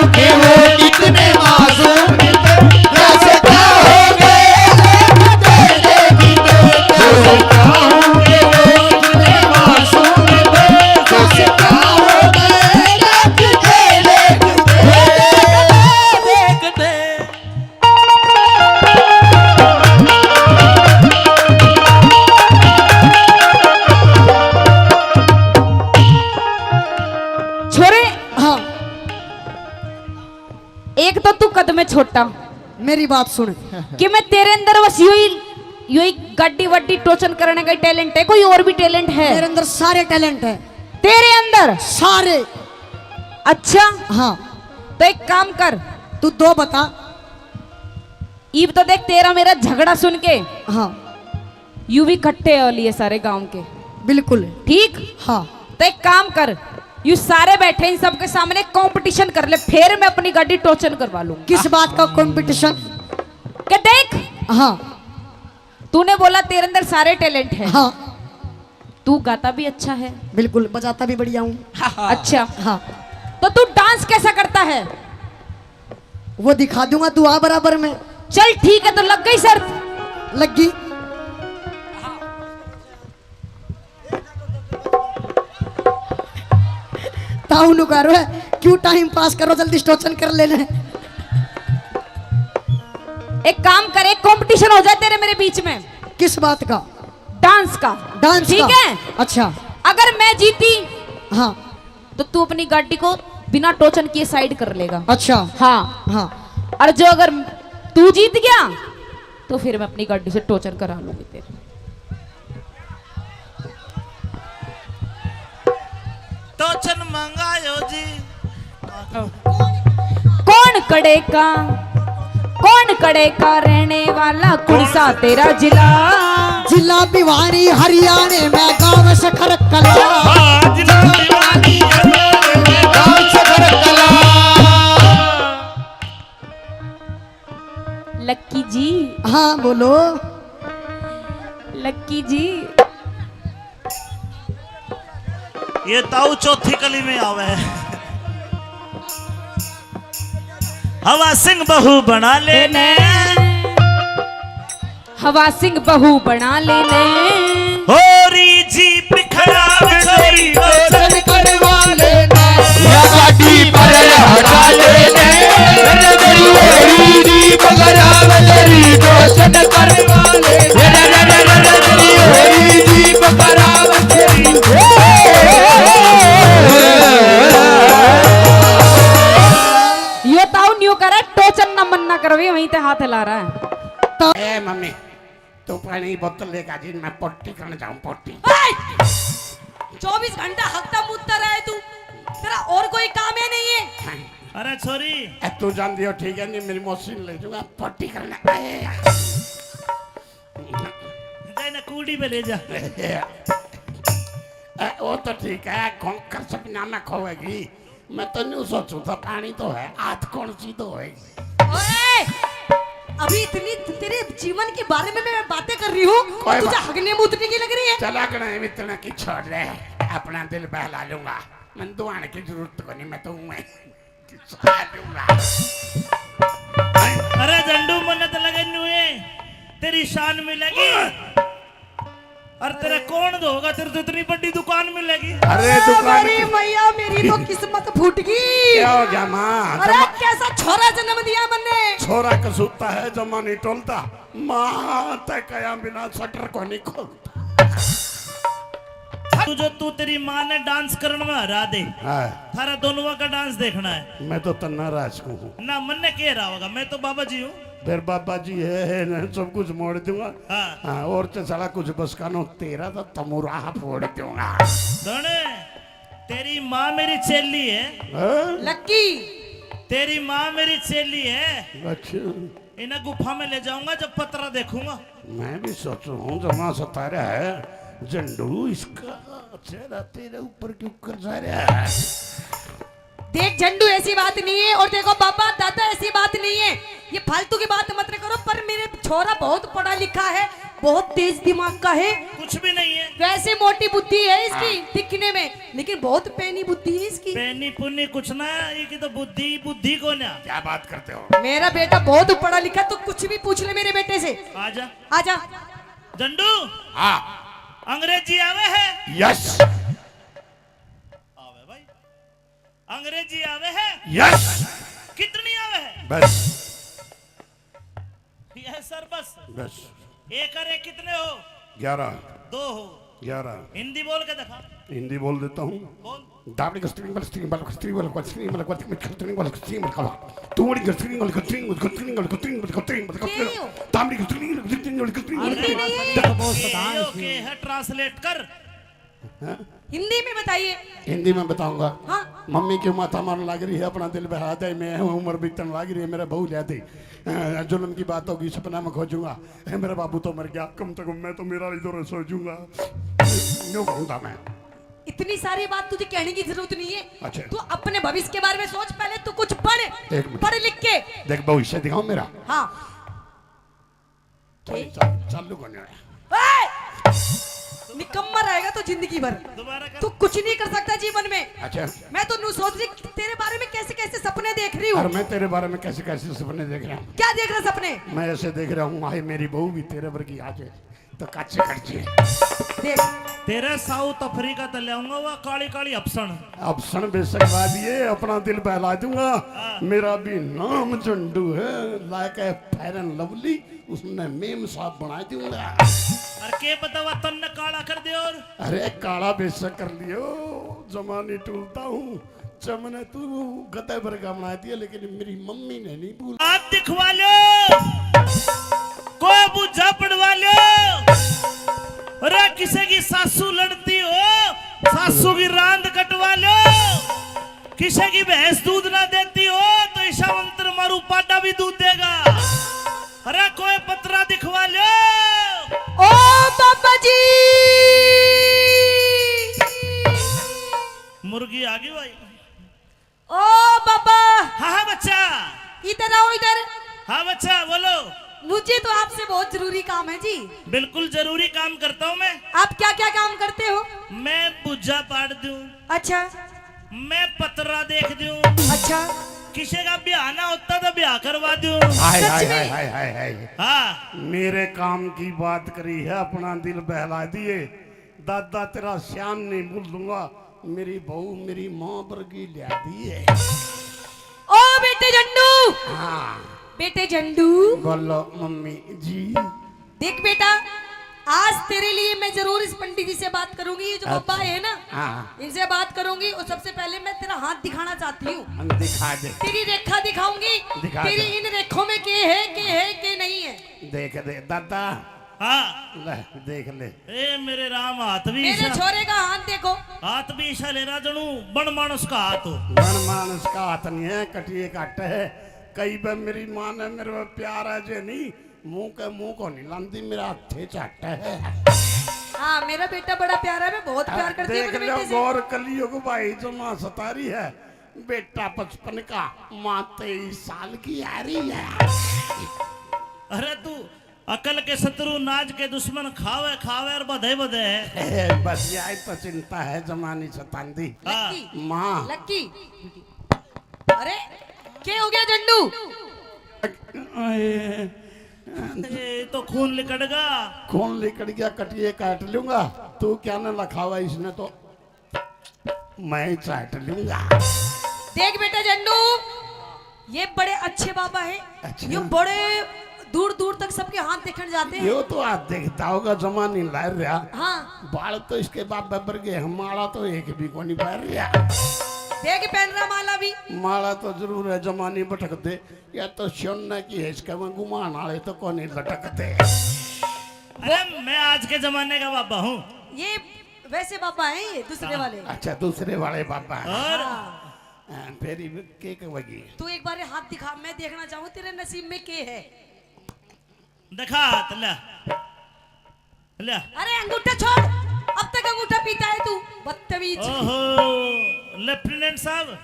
एक तो तू कद में छोटा। मेरी बात सुन। कि मैं तेरे अंदर बस यही, यही गाड़ी वाड़ी टोचन करने का टैलेंट है, कोई और भी टैलेंट है? मेरे अंदर सारे टैलेंट है। तेरे अंदर? सारे। अच्छा। हाँ। तो एक काम कर। तू दो बता। ईब तो देख, तेरा मेरा झगड़ा सुन के हाँ। यू भी इकट्ठे हो लिए सारे गांव के। बिल्कुल। ठीक। हाँ। तो एक काम कर, यू सारे बैठे, इन सबके सामने कंपटीशन कर ले, फिर मैं अपनी गाड़ी टोचन करवा लूँ। किस बात का कंपटीशन? के देख, हाँ। तूने बोला तेरे अंदर सारे टैलेंट है। हाँ। तू गाता भी अच्छा है। बिल्कुल, बजाता भी बढ़िया हूँ। अच्छा। हाँ। तो तू डांस कैसा करता है? वो दिखा दूंगा, तू आ बराबर में। चल ठीक है, तो लग गई शर्त। लग गई। ताऊ नु करो है, क्यों टाइम पास करो, जल्दी स्टोचन कर लेने। एक काम कर, एक कंपटीशन हो जाए तेरे मेरे बीच में। किस बात का? डांस का। डांस ठीक का? है। अच्छा। अगर मैं जीती हाँ। तो तू अपनी गाड़ी को बिना टोचन किए साइड कर लेगा। अच्छा। हाँ। हाँ। और जो अगर तू जीत गया तो फिर मैं अपनी गाड़ी से टोचन करा लूंगी तेरे। टोचन मंगायो जी। कौन कड़े का, कौन कड़े का रहने वाला, कौन सा तेरा जिला? जिला भिवानी हरियाणे में, गांव सखर कला। हाँ, जिला भिवानी हरियाणे में, गांव सखर कला। लक्की जी। हाँ, बोलो। लक्की जी। ये ताऊ चौथी कली में आवे है। हवा सिंह बहू बना लेने। हवा सिंह बहू बना लेने। होरी जीप खराब छोरी को चल करवा लेने। या गाड़ी पर हटा लेने। मेरी होरी जीप खराब तेरी को चल करवा लेने। मेरी होरी जीप खराब तेरी। यो ताऊ न्यू करे, टोचन ना मन ना करवे, वहीं ते हाथ हिला रहा है। ए मम्मी, तू पानी बोतल लेकर जी, मैं पोटी करने जाऊं, पोटी। ए! चौबीस घंटा हकता मुतता रहे तू, तेरा और कोई काम है नहीं है? अरे छोरी। ए, तू जान दियो, ठीक है, नहीं मेरी मौसी ने ले जाऊंगा, पोटी करने। ए। जाए ना कूड़ी पे ले जा। ए, वो तो ठीक है, खोंकर सपना में खोएगी। मैं तो न्यू सोचू था, पानी तो है, हाथ कौन सी धोएगी? ओए! अभी इतनी तेरे जीवन के बारे में मैं बातें कर रही हूँ, कोई तुझे बात हगने मूतने की लग रही है? चला गणा है, इतना की छोड़ रहे, अपना दिल बहला लूंगा। मैं दुआने की जरूरत को नहीं, मैं तो हूँ ही। खिंचा लूंगा। अरे झंडू, मन्ने तो लगे न्यूए तेरी शान मिलेगी। और तेरे कौन धोगा, तेरे तो इतनी बड़ी दुकान मिलेगी। अरे ओ दुकान मेरी की मैया, मेरी तो किस्मत फूट गई। क्या हो गया माँ? अरे जमा- कैसा छोरा जन्म दिया मन्ने। छोरा कसूता है, जमा नहीं टोलता। माँ ते कया बिना शटर को नहीं खोलता। तू जो, तू, तेरी माँ ने डांस करने में हरा दे। हाँ। थारा दोनों का डांस देखना है। मैं तो तन्ना राज को हूँ। ना, मन्ने के रहा होगा, मैं तो बाबा जी हूँ। फिर बाबा जी है, है ना, सब कुछ मोड़ दूंगा। हाँ। हाँ, और तो साला कुछ बस का नो, तेरा तो तमुराह फोड़ दूंगा। सुन, तेरी माँ मेरी चेली है। हाँ? लक्की। तेरी माँ मेरी चेली है। अच्छा। इन्हें गुफा में ले जाऊंगा जब पतरा देखूंगा। मैं भी सोचू हूँ, जमा सतारा है झंडू, इसका चेहरा तेरे ऊपर क्यों कर जा रहा है? देख झंडू, ऐसी बात नहीं है, और देखो बाबा दादा, ऐसी बात नहीं है, ये फालतू की बात मत करो। पर मेरे छोरा बहुत पढ़ा लिखा है, बहुत तेज दिमाग का है। कुछ भी नहीं है। वैसे मोटी बुद्धि है इसकी हाँ। दिखने में, लेकिन बहुत पैनी बुद्धि है इसकी। पैनी पुन्नी कुछ ना, ये की तो बुद्धि, बुद्धि को ना। क्या बात करते हो? मेरा बेटा बहुत पढ़ा लिखा, तो कुछ भी पूछ ले मेरे बेटे से। आजा। आजा। झंडू। हाँ। अंग्रेजी आवे है? यस। आवे भाई। अंग्रेजी आवे है? यस। कितनी आवे है? बस। यस सर, बस। बस। एक और एक कितने हो? ग्यारह। दो हो। ग्यारह। हिंदी बोल के दिखा। हिंदी बोल देता हूँ। बोल। दाबड़ी को स्ट्रिंग बल, स्ट्रिंग बल, स्ट्रिंग बल, स्ट्रिंग बल, स्ट्रिंग बल, स्ट्रिंग बल, तू बड़ी को स्ट्रिंग बल, स्ट्रिंग बल, स्ट्रिंग बल, स्ट्रिंग बल, स्ट्रिंग बल, क्यों? दाबड़ी को स्ट्रिंग बल, स्ट्रिंग बल, स्ट्रिंग बल। अरे, ये तो बहुत सतान के है, ट्रांसलेट कर। हाँ? हिंदी में बताइए। हिंदी में बताऊंगा। हाँ। मम्मी क्यों माथा मारन लाग रही है, अपना दिल बहला दे, मैं हूँ, उम्र बीतन लाग रही है, मेरा बहू ल्या दे। अ, जुल्म की बात होगी, सपना में खोजूंगा। ए, मेरा बाबू तो मर गया, कम से कम मैं तो मेरा इधर सो जूंगा। यूं कहूंगा मैं। इतनी सारी बात तुझे कहने की जरूरत नहीं है। अच्छा। तू अपने भविष्य के बारे में सोच, पहले तू कुछ पढ़, एक मिनट। पढ़ लिख के। देख, भविष्य दिखाओ मेरा। हाँ। चालू, चालू करने वाला। ए! निकम्मा रहेगा तो जिंदगी भर। दोबारा कर। तू कुछ नहीं कर सकता जीवन में। अच्छा। मैं तो नू सोच रही, तेरे बारे में कैसे कैसे सपने देख रही हूँ। और मैं तेरे बारे में कैसे कैसे सपने देख रहा हूँ। क्या देख रहा सपने? मैं ऐसे देख रहा हूँ, हाय मेरी बहू भी तेरे वर्गी आ जाए तो काचे कट जाए। देख। तेरे साउथ अफ्रीका तो ले आऊंगा, वह काली काली अफसण। अफसण बेशक ला दिए, अपना दिल बहला दूंगा। हाँ। मेरा भी नाम झंडू है, लाके फेयर एंड लवली। उसने मेम साहब बना दूंगा। अरे के पता वा तन्ने काला कर दे और। अरे काला बेशक कर लियो, जमा नहीं टूलता हूँ। जमने तू गधे वर्गा बना दिया, लेकिन मेरी मम्मी ने नहीं भूला। हाथ दिखवा लो, कोई बूझा पड़वा लो। अरे किसी की सासू लड़ती हो, सासू की रांद कटवा लो। किसी की भैंस दूध ना देती हो तो ईशा मंत्र मारू, पाडा भी दूध देगा। अरे कोई पतरा दिखवा लो। ओ बाबा जी। मुर्गी आ गई भाई। ओ बाबा। हाँ, हाँ, बच्चा। इधर आओ, इधर। हाँ, बच्चा, बोलो। मुझे तो आपसे बहुत जरूरी काम है जी। बिल्कुल जरूरी काम करता हूँ मैं। आप क्या क्या काम करते हो? मैं भुज्जा पाड़ दूँ। अच्छा। मैं पतरा देख दूँ। अच्छा। किसी का ब्याह ना होता तो ब्याह करवा दूँ। हाय, सच हाय, में? हाय, हाय, हाय, हाय। हाँ। मेरे काम की बात करी है, अपना दिल बहला दिए। दादा, तेरा श्याम नहीं भूलूंगा, मेरी बहू मेरी माँ वर्गी ल्या दी है। ओ बेटे झंडू। हाँ। बेटे झंडू। बोलो मम्मी जी। देख बेटा, आज तेरे लिए मैं जरूर इस पंडित जी से बात करूंगी, ये जो अच्छा। बाबा है ना, हाँ। इनसे बात करूंगी और सबसे पहले मैं तेरा हाथ दिखाना चाहती हूँ। हम दिखा दे। तेरी रेखा दिखाऊंगी, दिखा तेरी दे। इन रेखों में के है, के है, के नहीं है। देख दे दादा। हाँ। ले, देख ले। ए मेरे राम, हाथ भी मेरे ईसा। छोरे का हाथ देखो। हाथ भी ईसा ले रहा जनू बन मानस का हाथ हो। बन मानस का हाथ नहीं है, कटिए काट है। कई बार मेरी माँ ने मेरे पे प्यार है जे नहीं, मुंह के मुंह को नहीं लांदी, मेरा हाथे चाट है। हाँ, मेरा बेटा बड़ा प्यारा है, मैं बहुत प्यार करती हूँ देख अपने लो बेटे से। गौर कलियुग भाई जमा सतारी है, बेटा पचपन का, माँ तेईस साल की आ रही है। अरे तू अकल के शत्रु, नाज के दुश्मन, खावे खावे और बधे बधे। बस यही तो चिंता है, जमानी सतांदी। हाँ। लक्की। माँ। लक्की। अरे, के हो गया झंडू? ए, तो खून लिकड़गा। खून लिकड़ गया, कटिए काट लूंगा। तू क्या ना लखावा इसने तो। मैं चाट लूंगा। देख बेटा झंडू, ये बड़े अच्छे बाबा हैं। अच्छा। ये बड़े दूर दूर तक सबके हाथ देखने जाते हैं। यो तो हाथ देखता होगा, जमा नहीं ला रहा। हाँ। बाल तो इसके बाबा बरगे हैं, माला तो एक भी को नहीं पहन रहा। देख पहन रहा माला भी। माला तो जरूर है, जमा नहीं भटकते। या तो सोने की है, इसके में गुमान वाले तो को नहीं लटकते। अरे मैं आज के जमाने का बाबा हूँ। ये वैसे बाबा हैं ये दूसरे हाँ। वाले। अच्छा, दूसरे वाले बाबा हैं। और? हाँ। हाँ, फिर ये के कहेगी? तू एक बार हाथ दिखा, मैं देखना चाहूँ तेरे नसीब में के है। दिखा हाथ, ले। ले। अरे अंगूठा छोड़, अब तक अंगूठा पीता है तू, बदतमीज। ओहो, लेफ्टिनेंट साहब,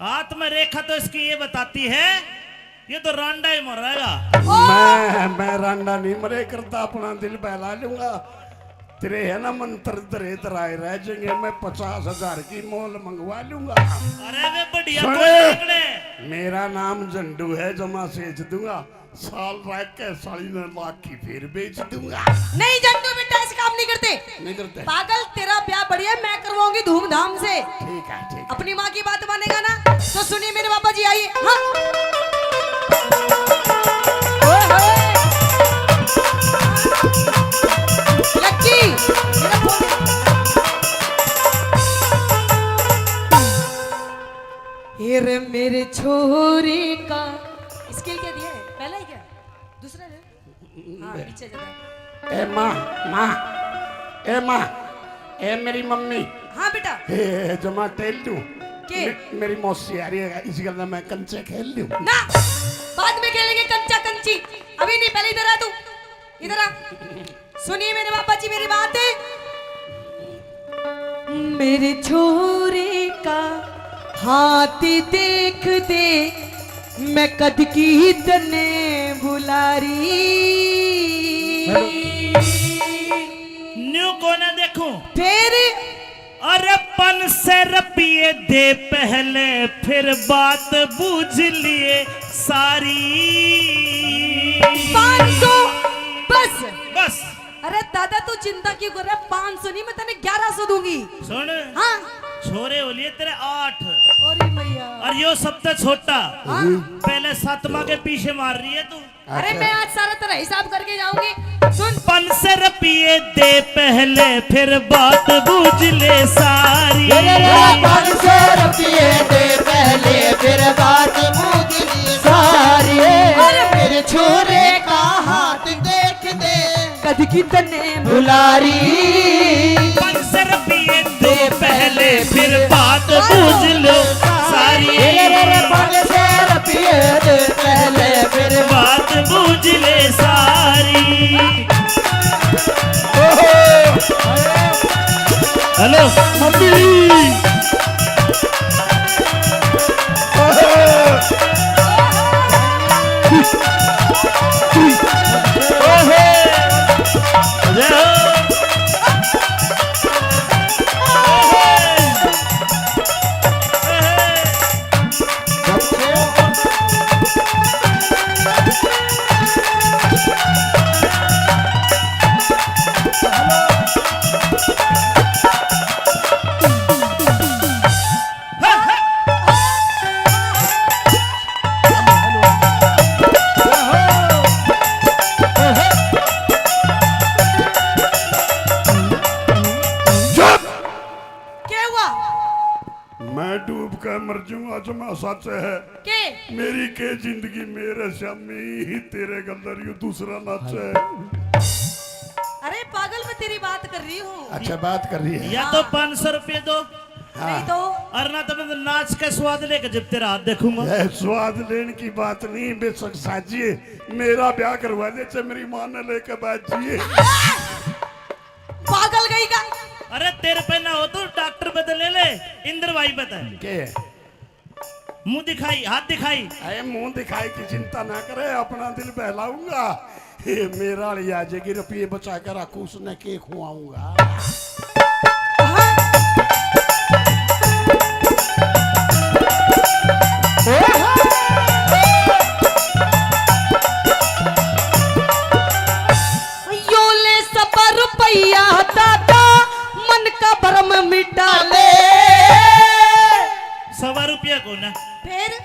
हाथ में रेखा तो इसकी ये बताती है, ये तो रांडा ही मरेगा। ओ! मैं, मैं रांडा नहीं मरे करता, अपना दिल बहला लूंगा। तेरे है ना मंत्र धरे धराए रह जाएंगे, मैं पचास हजार की मोल मंगवा लूंगा। अरे वे बढ़िया सुन, कौन निकले? मेरा नाम झंडू है, जमा सेच दूंगा। साल रह के साली ने लाख की फिर बेच दूंगा। नहीं झंडू बेटा, ऐसे काम नहीं करते। नहीं करते। पागल, तेरा ब्याह बढ़िया, मैं करवाऊंगी धूमधाम से। ठीक है, ठीक है। अपनी माँ की बात मानेगा ना? तो सुनिए मेरे बाबा जी, आइए। हाँ। ओए होए। लक्की, मेरा फोन मेरे छोरे का स्केल क्या दिया है? पहला है क्या? दूसरा है? हाँ, पीछे जाता है। ए माँ, माँ, ए माँ, ए मेरी मम्मी। हाँ बेटा। ए, जमा टेल दूँ। के? मे-, मेरी मौसी आ रही है, इस गल में कंचे खेल लूँ। ना, बाद में खेलेंगे कंचा कंची, अभी नहीं, पहले इधर आ तू, इधर आ। सुनिए मेरे बाबा जी मेरी बात। मेरे छोरे का हाथ देख दे, मैं कद की तने बुला रही। न्यू कोने देखूं? फिर? अरे पाँच सौ रुपये दे पहले, फिर बात बूझ लिए सारी। पाँच सौ? बस। बस। अरे दादा, तू चिंता क्यों कर रहा है? पाँच सौ नहीं, मैं तने ग्यारह सौ दूंगी। सुन। हाँ। छोरे हो लिए तेरे आठ। अरे मैया। और यो सबसे छोटा। हाँ। पहले सातवां के पीछे मार रही है तू। अरे अच्छा। मैं आज सारा तेरा हिसाब करके जाऊंगी। सुन। पाँच सौ रुपये दे पहले, फिर बात बूझ ले सारी। रे, रे, रे, पाँच सौ रुपये दे पहले, फिर बात बूझ ले सारी। अरे मेरे छोरे का हाथ देख दे, कद की तने बुला रही। पाँच सौ रुपये दे पहले, फिर बात बूझ लो सारी। रे, रे, रे, पाँच सौ रुपये दे पहले, फिर बात बूझ ले सारी। ओहो। हेलो। मम्मी। ओहो। ओहो। जय हो। चुप! क्या हुआ? मैं डूब के मर जाऊंगा, जमा सच है। के? मेरी के जिंदगी, मेरे श्यामी ही तेरे गंदर यू दूसरा नाच है। अरे पागल, मैं तेरी बात कर रही हूँ। अच्छा, बात कर रही है। या तो हाँ। पाँच सौ रुपये दो। हाँ। नहीं तो? और ना तो मैं नाच का स्वाद लेके जब तेरा हाथ देखूंगा। ये स्वाद लेने की बात नहीं, बेशक साजिए, मेरा ब्याह करवा दे, चाहे मेरी माँ ने लेके बैठ जाइए। पागल गई का? अरे तेरे पे ना हो तो डॉक्टर पे तो ले ले, इंद्र भाई पे तो। के? मुंह दिखाई, हाथ दिखाई। अरे मुंह दिखाई की चिंता ना करे, अपना दिल बहलाऊंगा। ये मेरा वाली आ जाएगी, रुपये बचा कर रखू, उसने के खुआऊंगा। यो ले सवा रुपया दादा, मन का भरम मिटा ले। सवा रुपया को ना। फिर?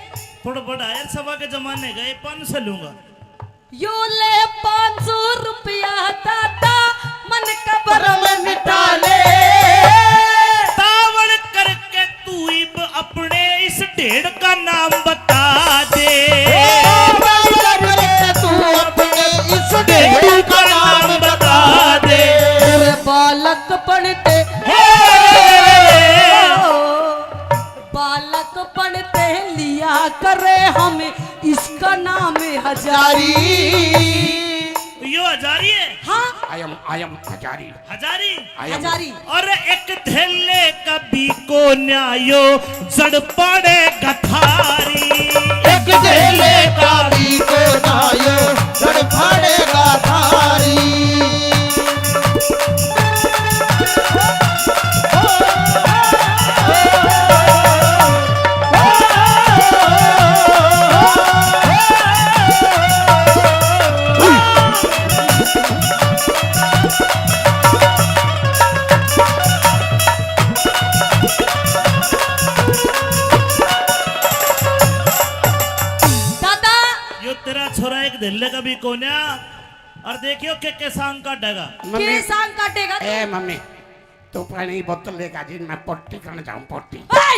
थोड़ा बड़ा यार, सवा के जमाने का, ये पाँच सौ लूंगा। यो ले पाँच सौ रुपया दादा, मन का भरम मिटा ले। तावड़ करके तू इब अपने इस ढेड़ का नाम बता दे। ओ बालक तू अपने इस ढेड़ का नाम बता दे। तेरे बालकपन ते, हे! बालकपन ते लिया करे हम इसका नाम हजारी। यो हजारी है? हाँ। I am, I am Hazari. Hazari? I am Hazari. और एक थैले का भी को न्यायो, जड़ पाड़े गथारी। एक थैले का भी को न्यायो, जड़ पाड़े गथारी। दादा, यो तेरा छोरा एक धेले का भी कोन्या। और देखियो के, के सांग काटेगा। मम्मी, के सांग काटेगा तू? ए मम्मी, तू पानी बोतल लेकर जी, मैं पोटी करने जाऊं, पोटी। ए!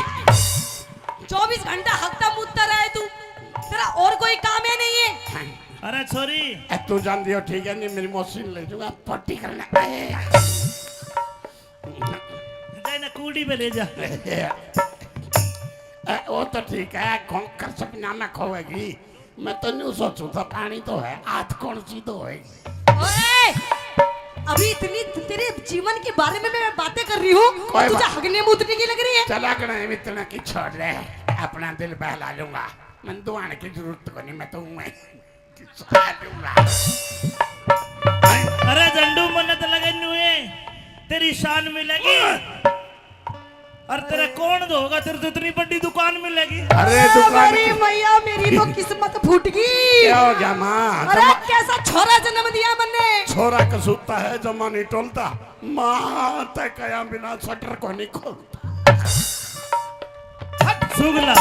चौबीस घंटा हकता मुतता रहे तू, तेरा और कोई काम है नहीं है? अरे छोरी। ए, तू जान दियो, ठीक है, नहीं मेरी मौसी ने ले जाऊंगा पट्टी करने। ए, जाए ना कूड़ी पे ले जा। ए, वो तो ठीक है, खोंकर सपना में खोएगी। मैं तो न्यू सोचू था, पानी तो है, हाथ कौन सी तो होएगी। ओए, अभी इतनी तेरे जीवन के बारे में मैं बातें कर रही हूँ, कोई तुझे बात हगने मूतने की लग रही है? चला गणा इतना की छोड़ रहे, अपना दिल बहला लूंगा। मैं दुआने की जरूरत को नहीं, मैं तो हूँ मैं। अरे झंडू, मन्ने तो लगे नुए तेरी शान मिलेगी। और तेरा कौन धोगा? तेरे तो इतनी बड़ी दुकान मिलेगी। अरे ए, दुकान मेरी की मैया, मेरी तो किस्मत फूट गई। क्या हो गया माँ? अरे जमा- कैसा छोरा जन्म दिया मन्ने। छोरा कसूता है, जमा नहीं टोलता। माँ, तै कया बिना शटर को नहीं खोलता। हट, सुगला।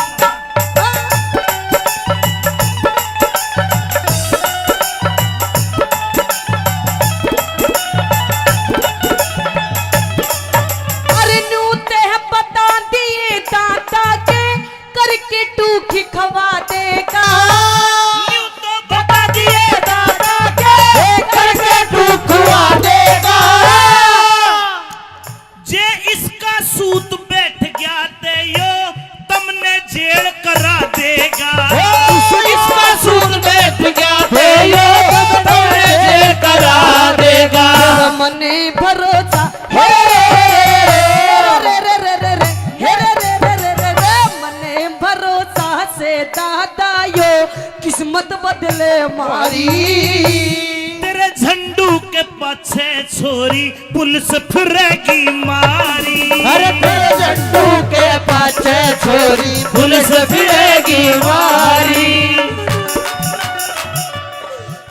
अरे न्यू ते बता दिए दादा के करके टूखी खवा देगा। यूं तो बता दिए दादा के करके टूखवा देगा। जे इसका सूत बैठ गया ते यो तमने जेल करा देगा। ओ, इसका सूत बैठ गया ते यो तमने जेल करा देगा। मने भरोसा, हे रे रे रे रे, हे रे रे रे रे, मने भरोसा से दादा यो किस्मत बदले मारी। तेरे झंडू के पाछे छोरी पुलिस फिरेगी मारी। अरे तेरे झंडू के पाछे छोरी पुलिस फिरेगी मारी।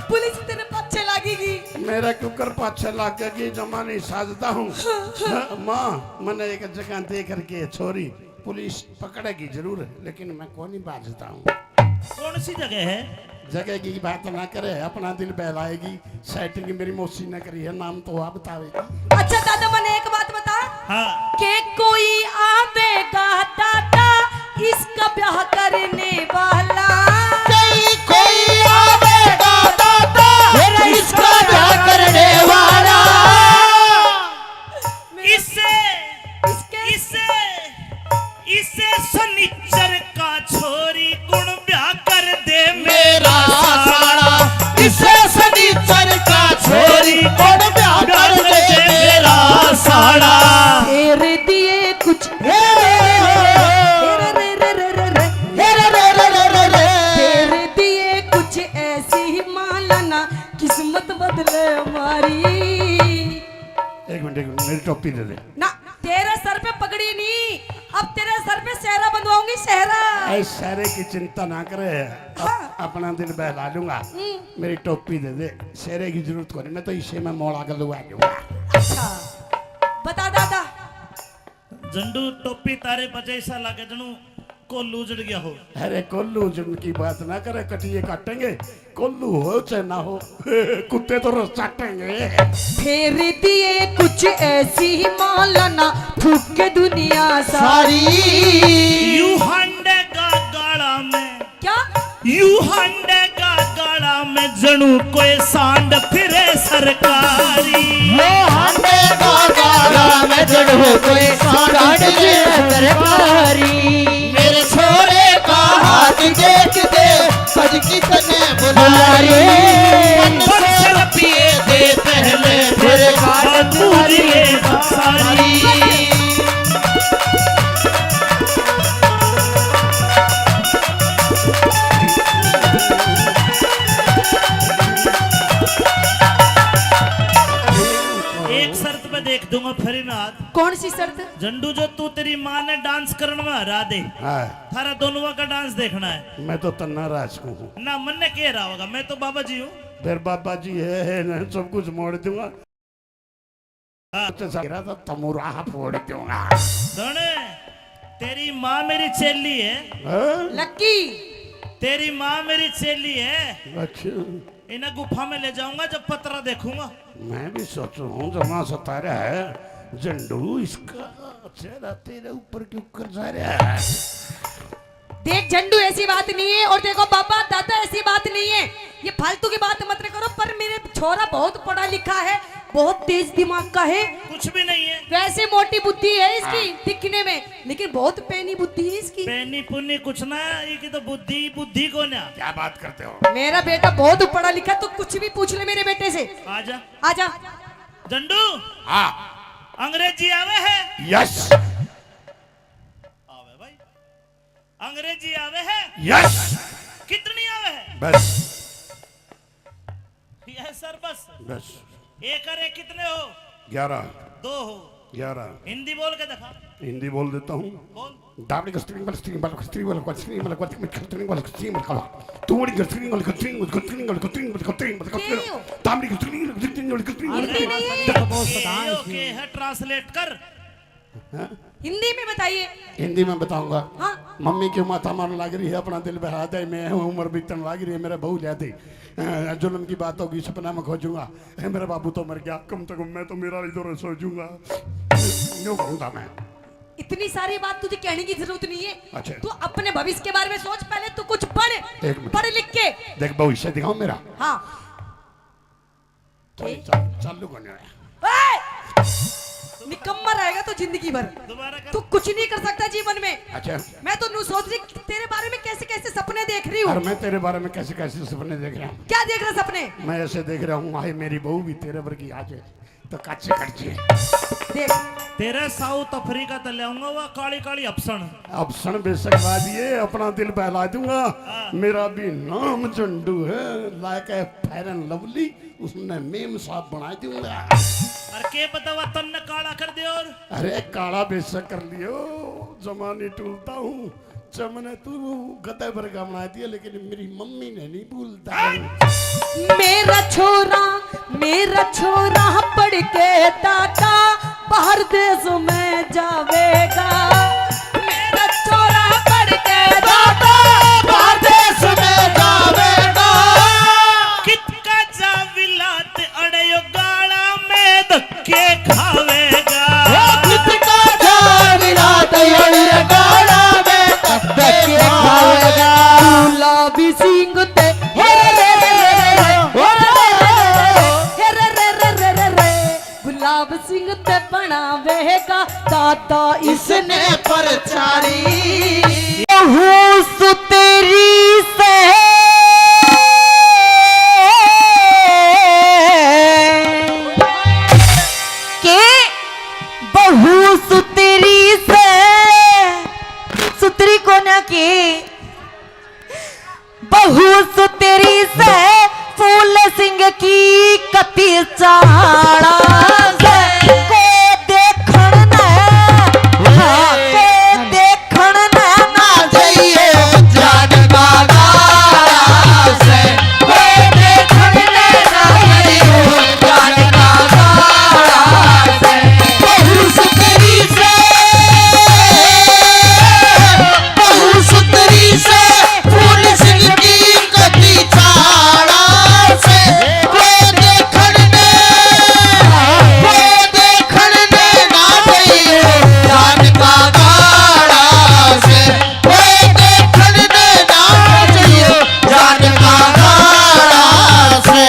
पुलिस तेरे पाछे लागेगी। मेरा क्यों कर पाछे लागेगी, जमा नहीं साजता हूँ। हाँ, माँ, मैंने एक जगह देख रखी है छोरी, पुलिस पकड़ेगी जरूर, लेकिन मैं को नहीं बाजता हूँ। कौन सी जगह है? जगह की बात ना करे, अपना दिल बहलाएगी। सेटिंग मेरी मौसी ने करी है, नाम तो वह बतावेगी। अच्छा दादा, मने एक बात बता। हाँ। के कोई आवेगा दादा इसका ब्याह करने वाला? कहीं कोई आवेगा दादा मेरा इसका ब्याह करने वाला? इसे, इसके इसे, इसे सनिचर का छोरी कुण ब्याह कर दे मेरा साला। इसे सनिचर का छोरी कुण ब्याह कर दे मेरा साला। तेरे दिए कुछ, हे रे रे रे, हे रे रे रे रे, हे रे रे रे रे रे। तेरे दिए कुछ ऐसी माला ना किस्मत बदले मारी। एक मिनट, एक मिनट, मेरी टोपी दे दे। ना, तेरे सर पे पगड़ी नहीं, अब तेरे सर पे सेहरा बंधवाऊंगी, सेहरा। ऐ सेहरे की चिंता ना करे, अप-, हाँ। अपना दिल बहला लूंगा। हम्म। मेरी टोपी दे दे, सेहरे की जरूरत कोनी, मैं तो इसे में मोड़ा के लुआ लूंगा। अच्छा, बता दादा। झंडू, टोपी तारे बजे ऐसा लागे जणू कोल्लू उजड़ गया हो। अरे कोल्लू उजड़न की बात ना करे, कटिए काटेंगे, कोल्लू हो चाहे ना हो, कुत्ते तो रोज चाटेंगे। फेर दिए कुछ ऐसी माला ना फूके दुनिया सारी। यू हांडे का गाला में। क्या? यू हांडे का गाला में जणू कोई सांड फिरे सरकारी। यू हांडे का गाला में जणू कोई सांड फिरे सरकारी। मेरे छोरे का हाथ देख दे, सज कितने बुला रही। पत्थर पिए दे पहले, फिर बात पूरी सारी। एक शर्त पे देख दूंगा फ्री में हाथ। कौन सी शर्त? झंडू, जो तू तेरी माँ ने डांस करण में हरा दे, हाँ। थारा दोनों का डांस देखना है। मैं तो तन्ना राज को हूँ। ना, मन्ने के रहा होगा, मैं तो बाबा जी हूँ। फिर बाबा जी है, है ना, सब कुछ मोड़ दूंगा। हाँ। अच्छा, सा-, तेरा तो तमुराह फोड़ दूंगा। सुन, तेरी माँ मेरी चेली है। हाँ? लक्की। तेरी माँ मेरी चेली है। अच्छा। इन्हें गुफा में ले जाऊंगा, जब पतरा देखूंगा। मैं भी सोचू हूँ, जमा सता रहा है झंडू, इसका चेहरा तेरे ऊपर क्यों कर जा रहा है? देख झंडू, ऐसी बात नहीं है। और देखो बाबा, दादा, ऐसी बात नहीं है। ये फालतू की बात मत न करो, पर मेरे छोरा बहुत पढ़ा लिखा है, बहुत तेज दिमाग का है। कुछ भी नहीं है। वैसे मोटी बुद्धि है इसकी, हाँ। दिखने में, लेकिन बहुत पैनी बुद्धि है इसकी। पैनी पुनी कुछ ना, ये की तो बुद्धि, बुद्धि को ना। क्या बात करते हो? मेरा बेटा बहुत पढ़ा लिखा, तू कुछ भी पूछ ले मेरे बेटे से। आजा। आजा। झंडू। हाँ। अंग्रेजी आवे है? यस। आवे भाई। अंग्रेजी आवे है? यस। कितनी आवे है? बस। यस सर, बस। बस। एक और एक कितने हो? ग्यारह। दो हो। ग्यारह। हिंदी बोल के दिखा। हिंदी बोल देता हूँ। बोल। दाबड़ी को स्ट्रिंग बल, स्ट्रिंग बल, स्ट्रिंग बल, स्ट्रिंग बल, स्ट्रिंग बल, स्ट्रिंग बल, तू बड़ी को स्ट्रिंग बल, स्ट्रिंग बल, स्ट्रिंग बल, स्ट्रिंग बल, स्ट्रिंग बल, तेरी हो। दाबड़ी को स्ट्रिंग बल, स्ट्रिंग बल, स्ट्रिंग बल, अरे, स्ट्रिंग बल। ये, ये, ये, ये, ये ट्रांसलेट कर। हाँ? हिंदी में बताइए। हिंदी में बताऊंगा। हाँ। मम्मी क्यों माथा मारन लाग रही है, अपना दिल बहला दे, मैं हूँ, उम्र बीतन लाग रही है, मेरा बहू ल्या दे। अ, जुल्म की बात होगी, सपना में खोजूंगा। ए, मेरा बाबू तो मर गया, कम से कम मैं तो मेरा इधर सो जूंगा। यूं कहूंगा मैं। इतनी सारी बात तुझे कहने की जरूरत नहीं है। अच्छा। तू अपने भविष्य के बारे में सोच, पहले तू कुछ पढ़, एक मिनट। पढ़ लिख के। देख, भविष्य दिखाओ मेरा। हाँ। के? चा-, चालू करने आया। ए! निकम्मा रहेगा तो जिंदगी भर। दोबारा कर। तू कुछ नहीं कर सकता जीवन में। अच्छा। मैं तो न्यू सोच रही कि तेरे बारे में कैसे कैसे सपने देख रही हूँ। और मैं तेरे बारे में कैसे कैसे सपने देख रहा हूँ। क्या देख रहा सपने? मैं ऐसे देख रहा हूँ, हाय मेरी बहू भी तेरे वर्गी आ जाए तो काचे कट जाए। देख। तेरे साउथ अफ्रीका तो ले आऊंगा, वह काली काली अफसण। अफसण बेशक ला दिए, अपना दिल बहला दूंगा। हाँ। मेरा भी नाम झंडू है, लाके फेयर एंड लवली। उसने मेम साहब बना दूंगा। अरे के पता वा तन्ने काला कर दे और। अरे काला बेशक कर लियो, जमा नहीं टूलता हूँ। जमने तू गधे वर्गा बना दिया, लेकिन मेरी मम्मी ने नहीं भूलता। मेरा छोरा, मेरा छोरा पढ़ के दादा बाहर देश में जावेगा। मेरा छोरा पढ़ के दादा बाहर देश में जावेगा। कितका जा विलात अड़े यो गाला में धक्के खावेगा। ओ कितका जा विलात अड़े यो गाला में धक्के खावेगा। गुलाबी सिंह ते हे रे रे रे रे रे, हे रे रे रे रे रे रे, गुलाब सिंह ते बनावेगा दादा इसने प्रचारी। बहू सुतरी से के, बहू सुतरी से, सुतरी कोन्या के, बहू सुतरी से फूल सिंह की कती चाला से, को देखण ने, हाँ, को देखण ने ना जाइए जान का गाला से, को देखण ने ना जाइए जान का गाला से। बहू सुतरी से, बहू सुतरी से फूल सिंह की कती चाला से, कोई देखण ने, कोई देखण ने ना जाइयो जान का गाला से, कोई देखण ने ना जाइयो जान का गाला से।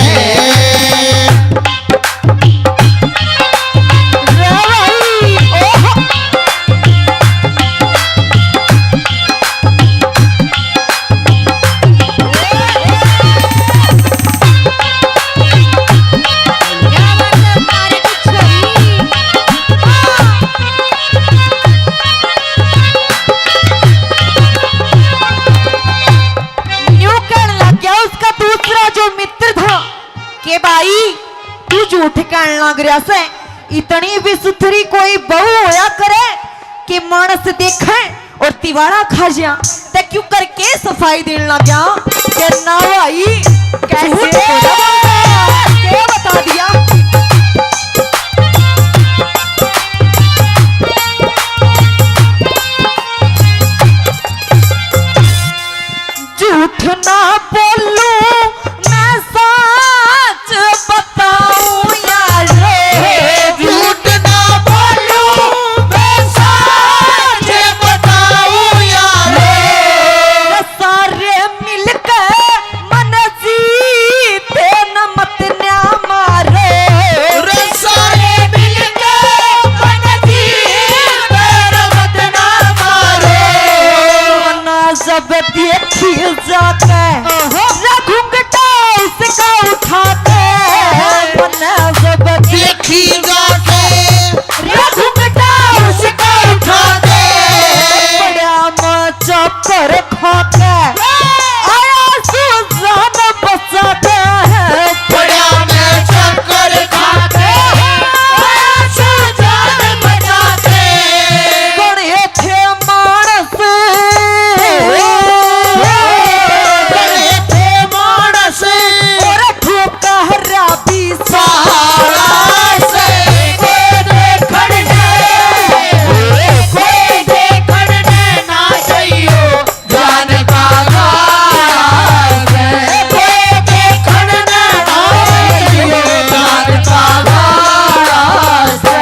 रे भाई, ओहो। क्या बात है, तारे की छड़ी। न्यू कहने लग गया उसका दूसरा जो मित्र था कि भाई, तू झूठ कहने लग रहा से, इतनी भी सुथरी कोई बहू होया करे कि मानस देखे और तिवाड़ा खा जा, ते क्यों करके सफाई देने लग गया? ते ना भाई, कैसे झूठ बोला? क्या बता दिया? झूठ ना बोलूं मैं, सच बताऊं यारो। झूठ ना बोलूं मैं, सच बताऊं यारो। देखी जाके, ओहो। रे घुंघटा उसका उठा के, मन्ने जब देखी जाके, रे घुंघटा उसका उठा के, बड़ा मैं चक्कर खा के, आया सुजान बचा के, बड़ा मैं चक्कर खा के, आया सुजान बचा के। कौन ये थे मानस, बड़े थे मानस, और ठोकरा भी साला से कोई देखण ने, कोई देखण ने ना चाहियो, जान का लाल से कोई देखण ने ना चाहियो, जान का लाल से।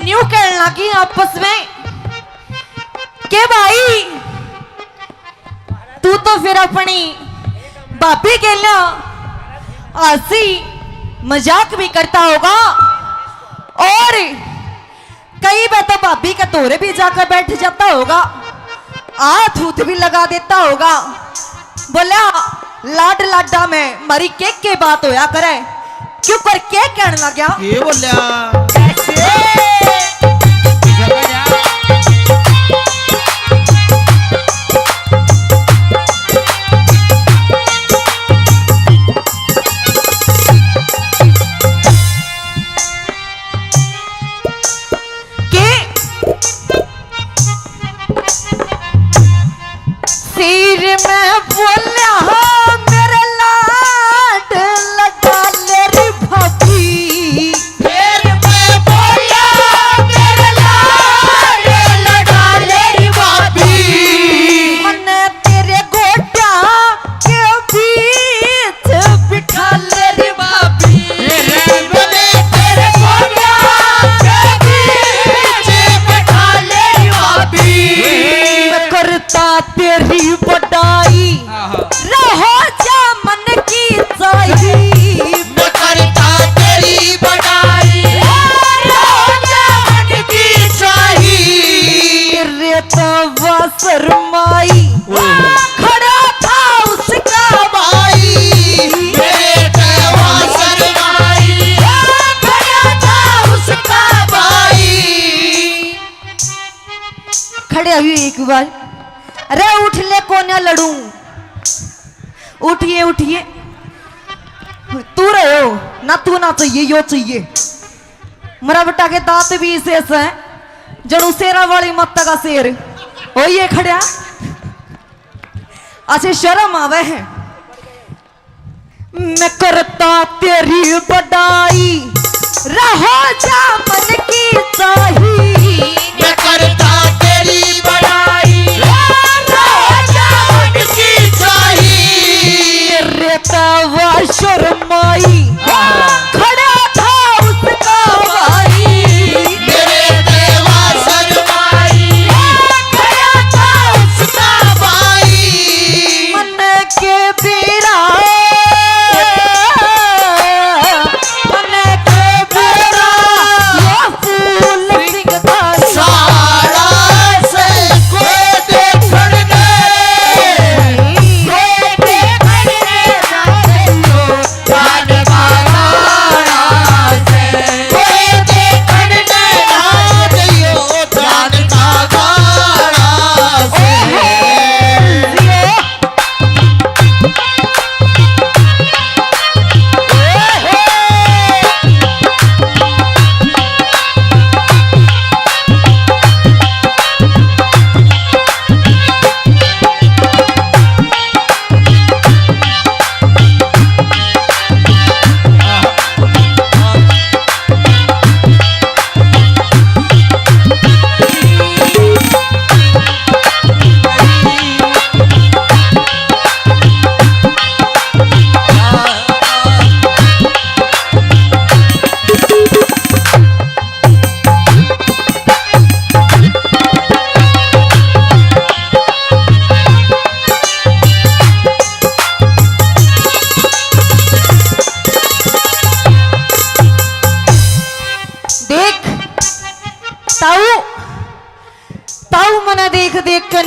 न्यू कहने लगी आपस में के भाई, तू तो फिर अपनी भाभी के लिए हंसी मजाक भी करता होगा और कई बार तो भाभी के धोरे भी जाकर बैठ जाता होगा, हाथ हूथ भी लगा देता होगा। बोला, लाड लाडा में मरी के के बात होया करे, क्यों कर के कहने लग गया? ये बोला। के सिर में बोला, मेरे लाड लगा ले रे भाभी। सिर में बोला, मेरे लाड लगा ले रे भाभी। मन्ने तेरे गोड्या के बीच बिठा ले रे भाभी। तेरे बोले तेरे गोड्या के बीच बिठा ले रे भाभी। मैं करता तेरी बड़ाई, आहा। रहो जा मन की चाही। मैं करता तेरी बड़ाई, रहो जा मन की चाही। तेरे तो वा शर्माई, ओए। खड़ा था उसका भाई। मेरे तो वा शर्माई, खड़ा था उसका भाई। खड़े हुई एक बार। अरे उठ ले, कोन्या लड़ू। उठिए, उठिए। तू रहो ना, तू ना चाहिए, यो चाहिए। मरा बेटा के दांत भी इसे ऐसा है, जणू शेरा वाली माता का शेर। ओ ये खड़ा, अच्छे शर्म आवे है। मैं करता तेरी बड़ाई, रहो जा मन की चाही। मैं करता तेरी बड़ाई, रहो जा मन की चाही। तेरे तवा शर्माई, खड़ा था उसका भाई। मेरे देवा शर्माई, खड़ा था उसका भाई। मन के बेरा, मन के बेरा, ये फूल सिंह दा साला से को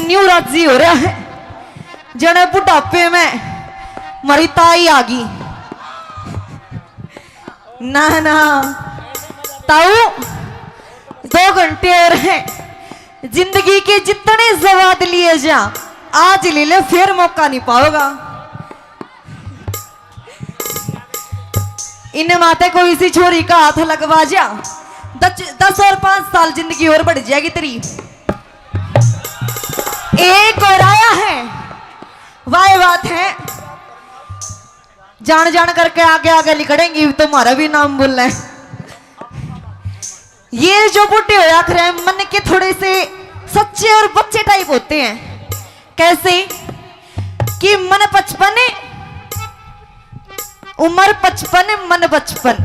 न्यू राजी हो रहा है, जने बुढ़ापे में मरी ताई आ गई। ना ना ताऊ, दो घंटे और हैं। जिंदगी के जितने स्वाद लिए जा, आज ले ले, फिर मौका नहीं पाओगा। इन माते कोई सी छोरी का हाथ लगवा जा, दस, दस और पांच साल जिंदगी और बढ़ जाएगी तेरी। एक और आया है, वाह बात है, जान जान करके आगे आगे लिकड़ेंगी, तुम्हारा भी नाम बोलना है। ये जो बूढ़े होया खरे मन के थोड़े से सच्चे और बच्चे टाइप होते हैं। कैसे कि मन पचपन, उम्र पचपन, मन बचपन।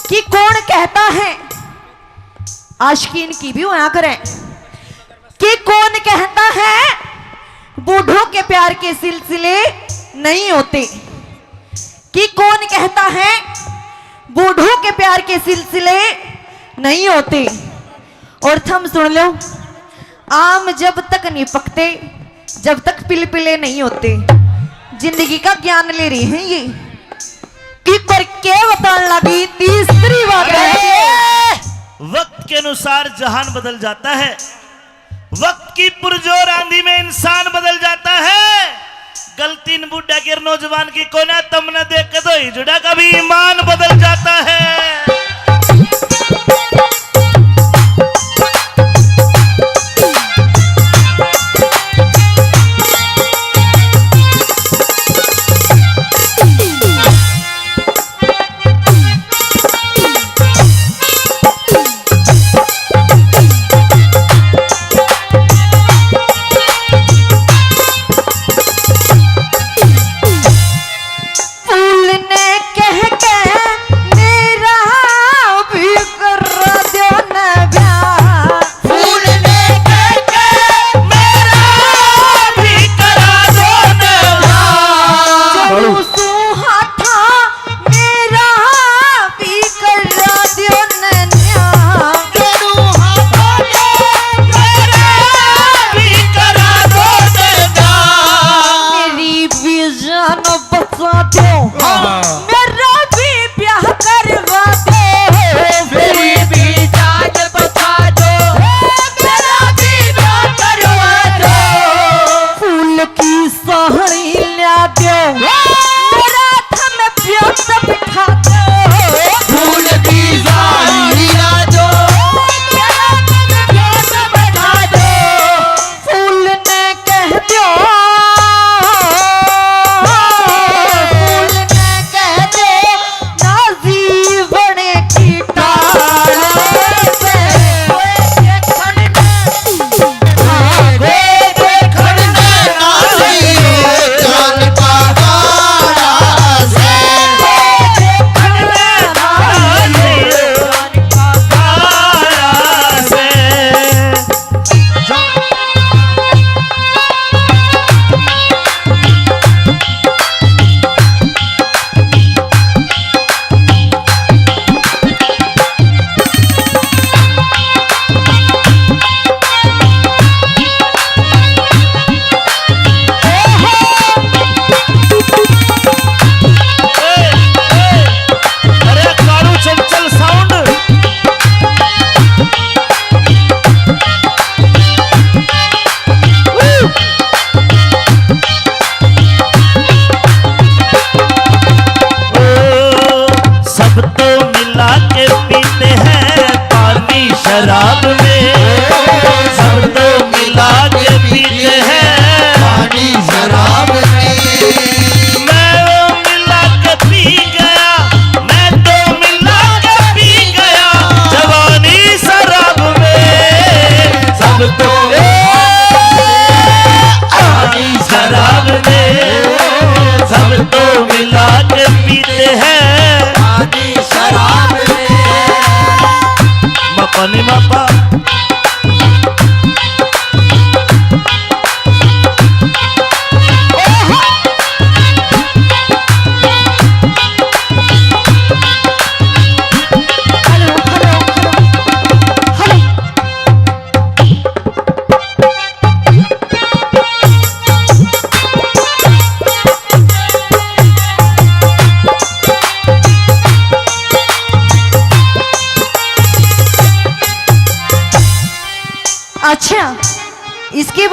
कि कौन कहता है, आशिकीन की भी होया करें, कि कौन कहता है बूढ़ों के प्यार के सिलसिले नहीं होते, कि कौन कहता है बूढ़ों के प्यार के सिलसिले नहीं होते। और थम सुन लो, आम जब तक नहीं पकते, जब तक पिलपिले नहीं होते। जिंदगी का ज्ञान ले रही है ये। कि पर के बतान लगी तीसरी बात है। अरे, वक्त के अनुसार जहान बदल जाता है, वक्त की पुरजोर आंधी में इंसान बदल जाता है। गलती इन बूढ़ा के नौजवान की कोना, तमने देख के तो हिजड़ा का भी ईमान बदल जाता है। फूल ने कह के मेरा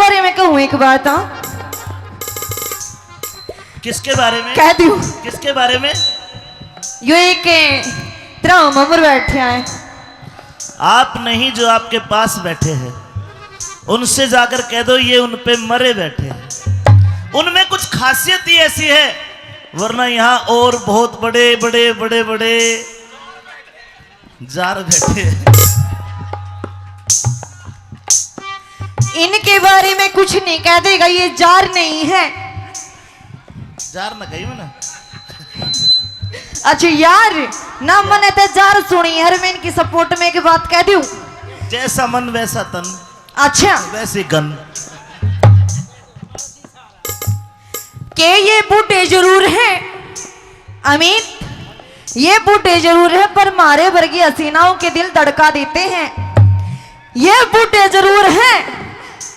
बारे में कहूँ एक बात, हाँ। किसके बारे में? कह दूँ। किसके बारे में? यो एक, ए, तेरा हम अमर बैठे हैं। आप नहीं, जो आपके पास बैठे हैं, उनसे जाकर कह दो, ये उन पे मरे बैठे हैं। उनमें कुछ खासियत ही ऐसी है, वरना यहाँ और बहुत बड़े, बड़े, बड़े, बड़े जार बैठे हैं। इनके बारे में कुछ नहीं कह देगा, ये जार नहीं है। जार ना कही मैंने। अच्छा यार, ना मने ते जार सुनी, हर मैं इनकी सपोर्ट में एक बात कह दूं। जैसा मन वैसा तन। अच्छा। वैसे गन। के ये बूढ़े जरूर हैं अमित, ये बूढ़े जरूर हैं, पर मारे वर्गी हसीनाओं के दिल धड़का देते हैं। ये बूढ़े जरूर हैं,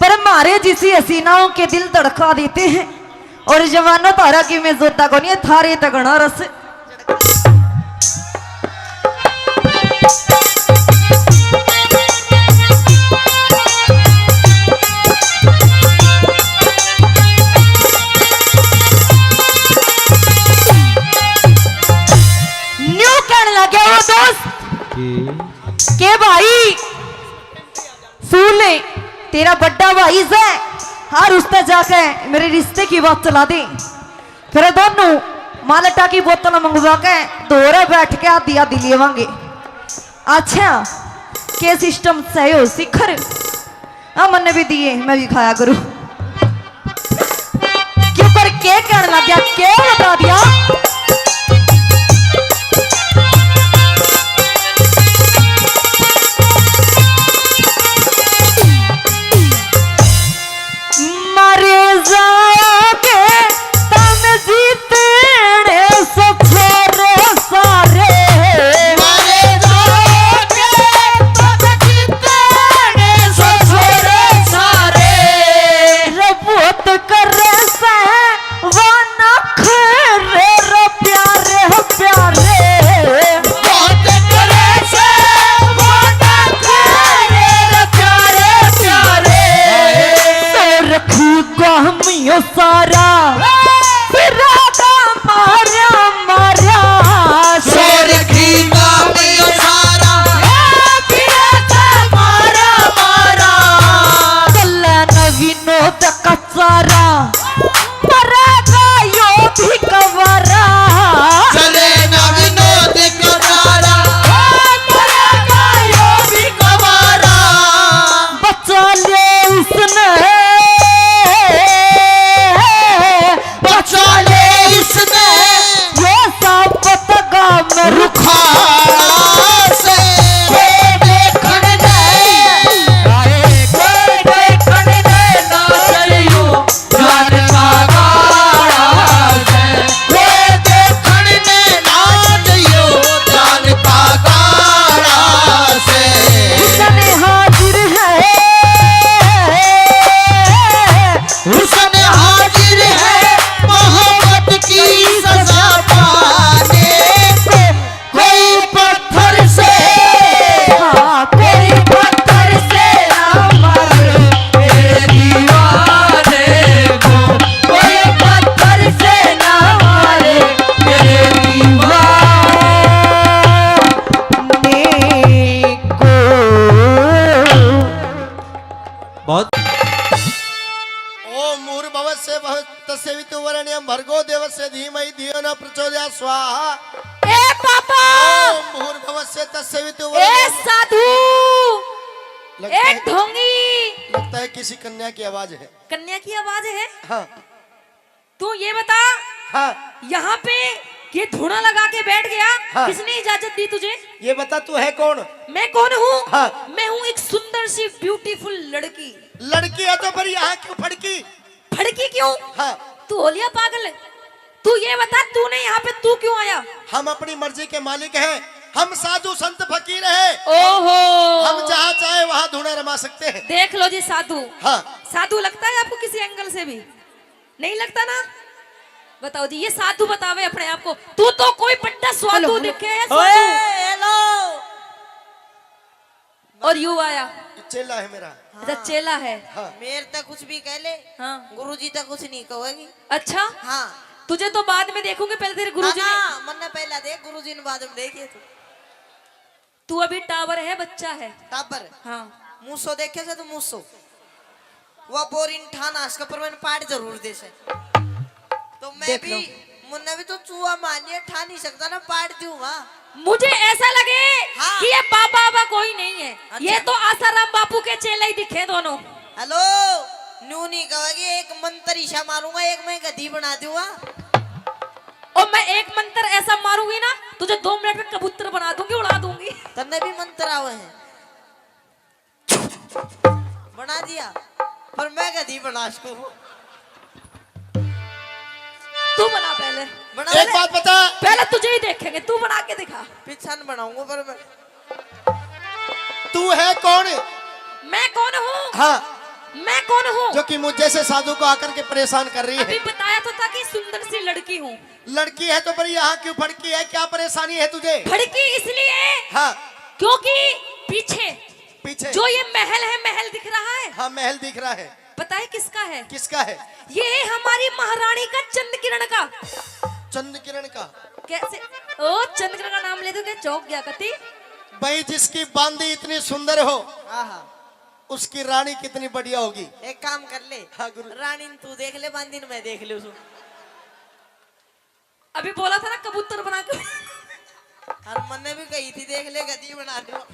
पर मारे जिसी हसीनाओं के दिल धड़का देते हैं। और जवानों, थारा की मैं जोता कोनी, थारे तगड़ा रस। न्यू कहने लग गया वो दोस्त कि के भाई, सुन ले, तेरा बड़ा भाई है, हर उसने जाके मेरे रिश्ते की बात चला दे। फिर दोनों मालटा की बोतल मंगवा के धोरे बैठ के आधी आधी लेवांगे। अच्छा, के सिस्टम सही हो शिखर? हाँ, मन्ने भी दिए, मैं भी खाया करूँ। क्यों कर के कहने लग गया, के बता दिया? मरे जाओगे तम जीतने से छोरे सारे। मरे जाओगे तम जीतने से छोरे सारे। रे बहुत करे से वो नखरे रे प्यारे, प्यारे। बहुत करे से वो नखरे रे प्यारे, प्यारे। सो रखी काम यो सारा, फिरादा मारा, मारा। सो रखी काम यो सारा, फिरादा मारा, मारा। कल्ला न विनोद का सारा, मरेगा यो भी कवारा। चले ना विनोद का सारा, मरेगा यो भी कवारा। बचा ले उसने, बचा ले उसने, ये सब पतगा में रुखाड़ा से। कोई देखण नहीं, कोई देखण नहीं ना चलियो। जान का गाड़ा से, वे देखण ने ना जइयो, जान का गाड़ा से। हुसन हाजिर है, हुसन हाजिर है, मोहब्बत की सजा पाने को। कोई पत्थर से, हाँ, कोई पत्थर से ना मारे मेरे दीवाने को, कोई पत्थर से ना मारे मेरे दीवाने को। बहुत। ओम भूर्भुवः स्वः तस्य वितुर्वरेण्यं भर्गो देवस्य धीमहि धियो न प्रचोदयात् स्वाहा। ए पापा! ओम भूर्भुवः स्वः तस्य वितुर्वरेण्यं। ए साधु! लगता ए है, ढोंगी! लगता है किसी कन्या की आवाज है। कन्या की आवाज है? हाँ। तू ये बता, हाँ। यहाँ पे ये धूणा लगा के बैठ गया, हाँ। किसने इजाजत दी तुझे? ये बता, तू है कौन? मैं कौन हूँ? हाँ। मैं हूँ एक सुंदर सी beautiful लड़की। लड़की है तो फिर यहाँ क्यों फड़की? फड़की क्यों? हाँ। तू हो लिया पागल? तू ये बता, तूने यहाँ पे तू क्यों आया? हम अपनी मर्जी के मालिक हैं, हम साधु संत फकीर हैं। ओहो। हम जहाँ चाहे वहाँ धूणा रमा सकते हैं। देख लो जी साधु। हाँ। साधु लगता है आपको किसी एंगल से भी? नहीं लगता ना? बताओ जी, ये साधु बतावे अपने आप को। तू तो कोई बड्डा साधु हेलो, हेलो। दिखे है, साधु। ओए, हेलो। और यू आया? चेला है मेरा। अच्छा, हाँ। चेला है। हाँ। मेरे तक कुछ भी कह ले। हाँ। गुरुजी तक कुछ नहीं कहेगी। अच्छा। हाँ। तुझे तो बाद में देखूंगी, पहले तेरे गुरुजी ना, ने ना, मन्ने पहला देख, गुरुजी ने बाद में देखिए तू। तू अभी टावर है, बच्चा है? टावर? हाँ। मूसो देखे से तू, मूसो? वो बोरिन ठान आस के, पर मैंने पाट जरूर दे से। तो मैं देख भी, लो। मुन्ने भी तो चूहा मान लिया, ठा नहीं सकता ना, पाट दूंगा। मुझे ऐसा लगे हाँ। कि ये बाबा, बाबा कोई नहीं है। अच्छा। ये तो आसाराम बापू के चेले ही दिखे दोनों। हेलो, न्यू नहीं कहोगे, एक मंत्र ईशा मारूंगा, एक मैं गधी बना दूंगा। और मैं एक मंत्र ऐसा मारूंगी ना, तुझे दो मिनट में कबूतर बना दूंगी, उड़ा दूंगी। तन्ने भी मंत्र आवे हैं? बना दिया, पर मैं कदी बना सकूं? तू बना पहले। बना एक पहले। बात बता। पहले तुझे ही देखेंगे, तू बना के दिखा। पीछा न बनाऊंगा, पर मैं। तू है कौन? मैं कौन हूँ? हाँ। मैं कौन हूँ? जो कि मुझ जैसे साधु को आकर के परेशान कर रही है। अभी बताया तो था कि सुंदर सी लड़की हूँ। लड़की है तो फिर यहाँ क्यों भड़की है? क्या परेशानी है तुझे? भड़की इसलिए, हाँ। क्योंकि पीछे पीछे। जो ये महल है, महल दिख रहा है? हाँ, महल दिख रहा है। पता है किसका है? किसका है? ये है हमारी महारानी का, चंद किरण का। चंद किरण का? कैसे? ओ, चंद किरण का नाम ले दो, क्या चौंक गया कती? भाई, जिसकी बांदी इतनी सुंदर हो, आहा। उसकी रानी कितनी बढ़िया होगी। एक काम कर ले, हाँ, गुरु। रानी न तू देख ले, बांदी न मैं देख लूं। अभी बोला था ना कबूतर बना के। और मन्ने भी कही थी, देख ले, गधी बना दो।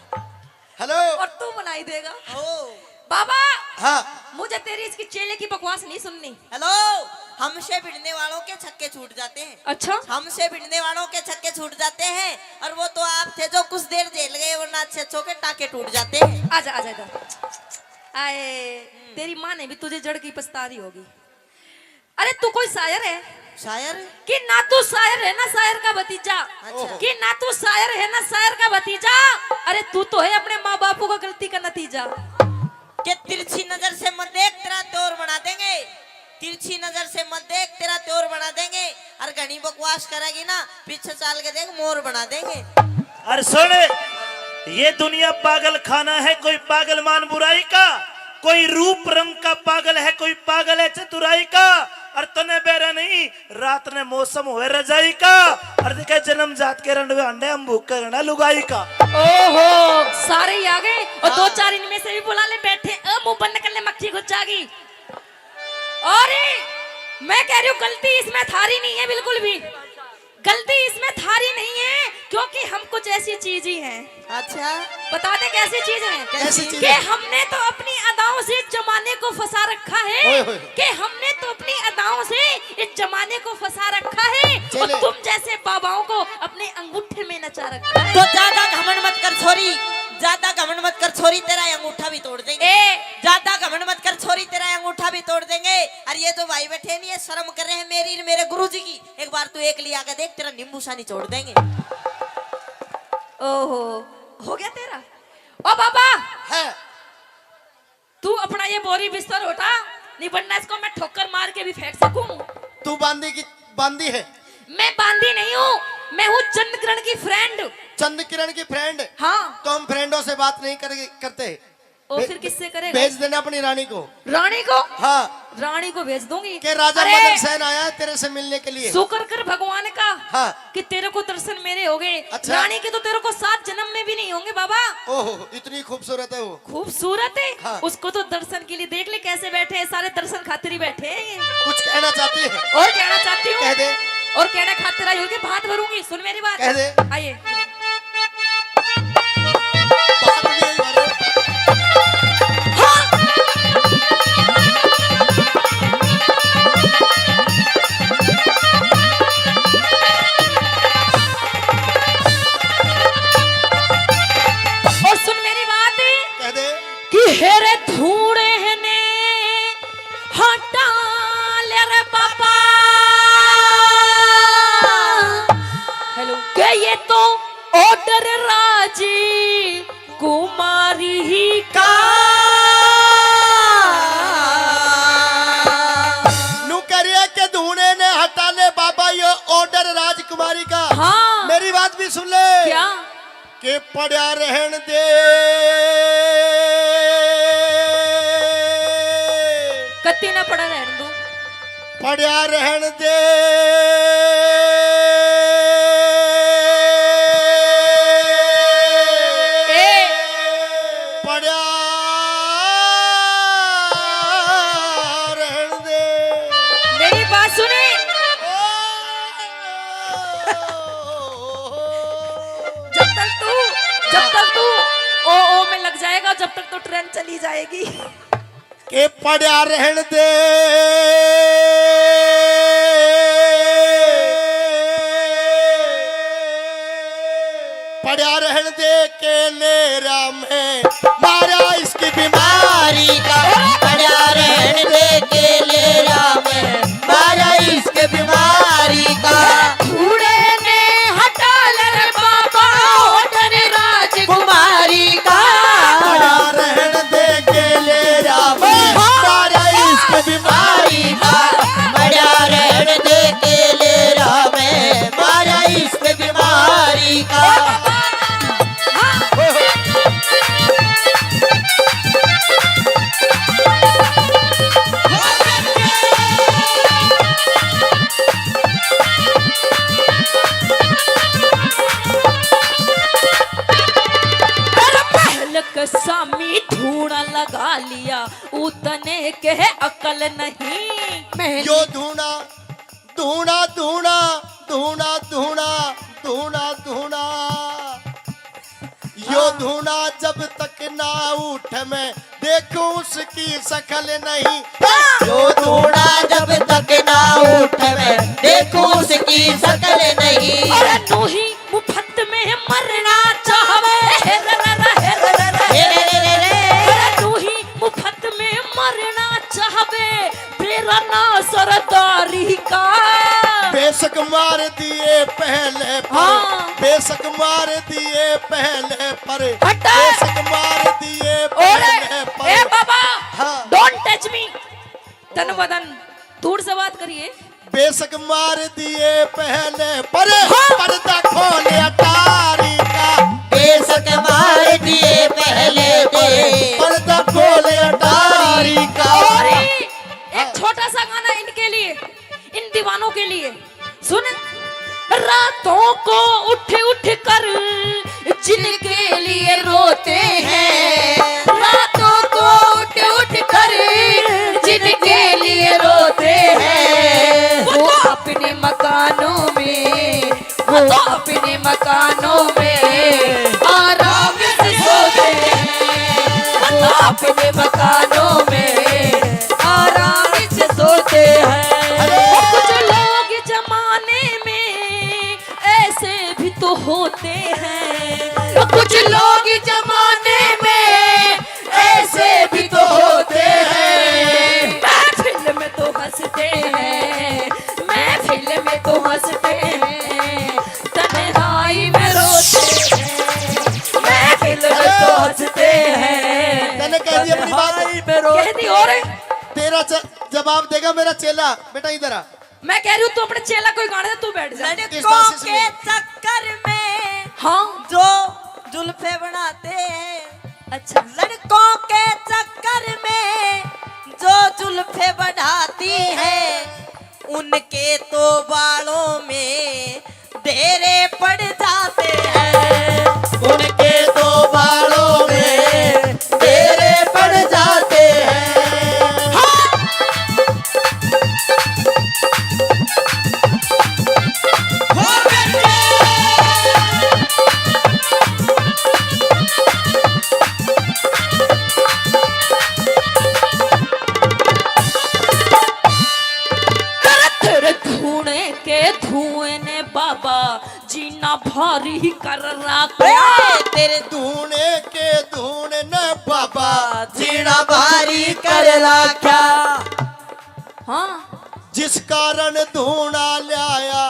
हेलो। और तू बनाई देगा। ओ। बाबा। हाँ। मुझे तेरी इसकी चेले की बकवास नहीं सुननी। हेलो, हमसे भिड़ने वालों के छक्के छूट जाते हैं। अच्छा। हमसे भिड़ने वालों के छक्के छूट जाते हैं, और वो तो आप थे जो कुछ देर झेल गए, वरना अच्छे अच्छों के टाके टूट जाते हैं। आजा, आजा इधर। आए, तेरी माँ ने भी तुझे जड़ की पछता रही होगी। अरे, तू कोई शायर है? शायर? कि ना तू शायर है, ना शायर का भतीजा। अच्छा। कि ना तू शायर है, ना शायर का भतीजा। अरे, तू तो है अपने माँ बापू का गलती का नतीजा। के तिरछी नजर से मत देख, तेरा त्योर बना देंगे। तिरछी नजर से मत देख, तेरा त्योर बना देंगे। और घनी बकवास करेगी ना, पीछे चाल के देख, मोर बना देंगे। और सुन, ये दुनिया पागल खाना है, कोई पागल मान बुराई का, कोई रूप रंग का पागल है, कोई पागल है चतुराई का। और तने बेरा नहीं, रात ने मौसम होए रजाई का, और देखे जन्म जात के रंडवे अंडे, हम भूख के रंडा लुगाई का। ओहो, सारे ही आ गए। और हाँ। दो चार इनमें से भी बुला ले, बैठे, अ, मुंह बंद कर ले, मक्खी घुस जाएगी। अरे, मैं कह रही हूँ, गलती इसमें थारी नहीं है बिल्कुल भी। गलती इसमें थारी नहीं है, क्योंकि हम कुछ ऐसी चीज ही हैं। अच्छा। बता दे कैसी चीज है? कैसी चीज कि है? हमने तो अपनी अदाओं से इस जमाने को फंसा रखा है, ओए होए। कि हमने तो अपनी अदाओं से इस जमाने को फंसा रखा है, और चले। तुम जैसे बाबाओं को अपने अंगूठे में नचा रखा है। तो ज्यादा घमंड मत कर छोरी, ज्यादा घमंड मत कर छोरी, तेरा अंगूठा भी तोड़ देंगे। ए। ज्यादा घमंड मत कर छोरी, तेरा अंगूठा भी तोड़ देंगे। और ये जो भाई बैठे नहीं है, शर्म कर रहे हैं मेरी और मेरे गुरुजी की। एक बार तू एक लिया के देख, तेरा नींबू सा निचोड़ देंगे। ओहो, हो गया तेरा? ओ बाबा, है। तू अपना ये बोरी बिस्तर उठा, नहीं वरना इसको मैं ठोकर मार के भी फेंक सकूं। तू बांदी की, बांदी है? मैं बांदी नहीं हूँ, मैं हूँ चंद किरण की friend। चंद किरण की friend? हाँ। तो हम friendों से बात नहीं कर, करते। ओ, भे-, फिर किससे करेगा? भेज देना अपनी रानी को। रानी को? हाँ। रानी को भेज दूंगी। के राजा अरे, मदन सेन आया है तेरे से मिलने के लिए। शुक्र कर भगवान का हाँ। कि तेरे को दर्शन मेरे हो गए। अच्छा। रानी के तो तेरे को सात जन्म में भी नहीं होंगे बाबा। ओहो, इतनी खूबसूरत है वो। खूबसूरत है? हाँ। उसको तो दर्शन के लिए देख ले कैसे बैठे हैं, सारे दर्शन खातिर ही बैठे हैं ये। कुछ कहना चाहती है? और कहना चाहती हूँ। कह दे। और कहने खातिर आई होगी, भात भरूंगी, सुन मेरी बात। कह दे। आइए। और सुन मेरी बात। कह दे। कि हेरे धूणे ने हटा ले रे बाबा। हेलो। के ये तो order राज कुमारी का। नु करिए के धूणे ने हटा ले बाबा, यो order राजकुमारी का। हाँ। मेरी बात भी सुन ले। क्या? के पड़ा रहन दे। कत्ती ना पड़ा रहन दूं। पड़ा रहन दे। ए। पड़ा रहन दे। मेरी बात सुने। जब तक तू, जब तक तू ओ ओ में लग जाएगा, जब तक तो ट्रेन चली जाएगी। के पड़ा रहन दे, पड़ा रहन दे के लेरा में मारा इसकी बीमारी का, पड़ा रहन दे के लेरा में मारा इसकी बीमारी का। बूढ़े ने हटा ले रे बाबा, होठ ने राजकुमारी का। पड़ा रहन दे के लेरा में मारा इश्क बीमारी का। पड़ा रहन दे के लेरा में मारा इश्क बीमारी का। अरे पहलक सामी धूणा लगा लिया, उतने के अकल नहीं। महल यो धूणा, धूणा, धूणा, धूणा, धूणा, धूणा, धूणा। यो धूणा जब तक ना उठ मैं देखूं उसकी शकल नहीं। यो धूणा जब तक ना उठ मैं देखूं उसकी शकल नहीं। अरे नूही मुफ्त में मरना चाहवे। हे रे रे रे, हे रे रे रे। हे रे रे रे रे। अरे नूही मुफ्त में मरना चाहवे। बेरा ना सरदारी का। बेशक मार दिए पहले पर, हाँ। बेशक मार दिए पहले पर, हट। बेशक मार दिए ओरे, पहले पर। ए बाबा, हाँ। Don't touch me। तन बदन दूर से बात करिए। बेशक मार दिए पहले पर, हाँ। पर्दा खोले अटारी का। बेशक मार दिए पहले पर, पर्दा खोले अटारी का। और एक छोटा सा गाना इनके लिए, इन दीवानों के लिए। सुन, रातों को उठ उठ कर जिनके लिए रोते हैं, रातों को उठ उठ कर जिनके लिए रोते हैं, वो तो अपने मकानों में, वो तो अपने मकानों में आराम से सोते हैं, वो तो अपने मकानों में आराम से सोते हैं। अरे! कुछ लोग जमाने में ऐसे भी तो होते हैं, कुछ लोग जमाने में ऐसे भी तो होते हैं। महफिल में तो हंसते हैं, महफिल में तो हंसते हैं, तन्हाई में रोते हैं। महफिल में तो हंसते हैं, तन्ने कह दी अपनी बात। तन्हाई में रोते हैं। कह दी और तेरा च-, जवाब देगा मेरा चेला। बेटा इधर आ। मैं कह रही हूँ, तू अपने चेला कोई गाने दे, तू बैठ जा। लड़कों के चक्कर में, हाँ। जो जुल्फे बनाते हैं, अच्छा। लड़कों के चक्कर में जो जुल्फे बढ़ाती हैं, उनके तो बालों में डेरे पड़ जाते हैं। उनके तो बालों में डेरे पड़ जाते हैं। हाँ। तेरे धूने के धुएं ने बाबा जीना भारी कर रखा। ए, तेरे धूने के धूने ने बाबा जीना भारी कर रखा। हाँ। जिस कारण धूणा ल्याया,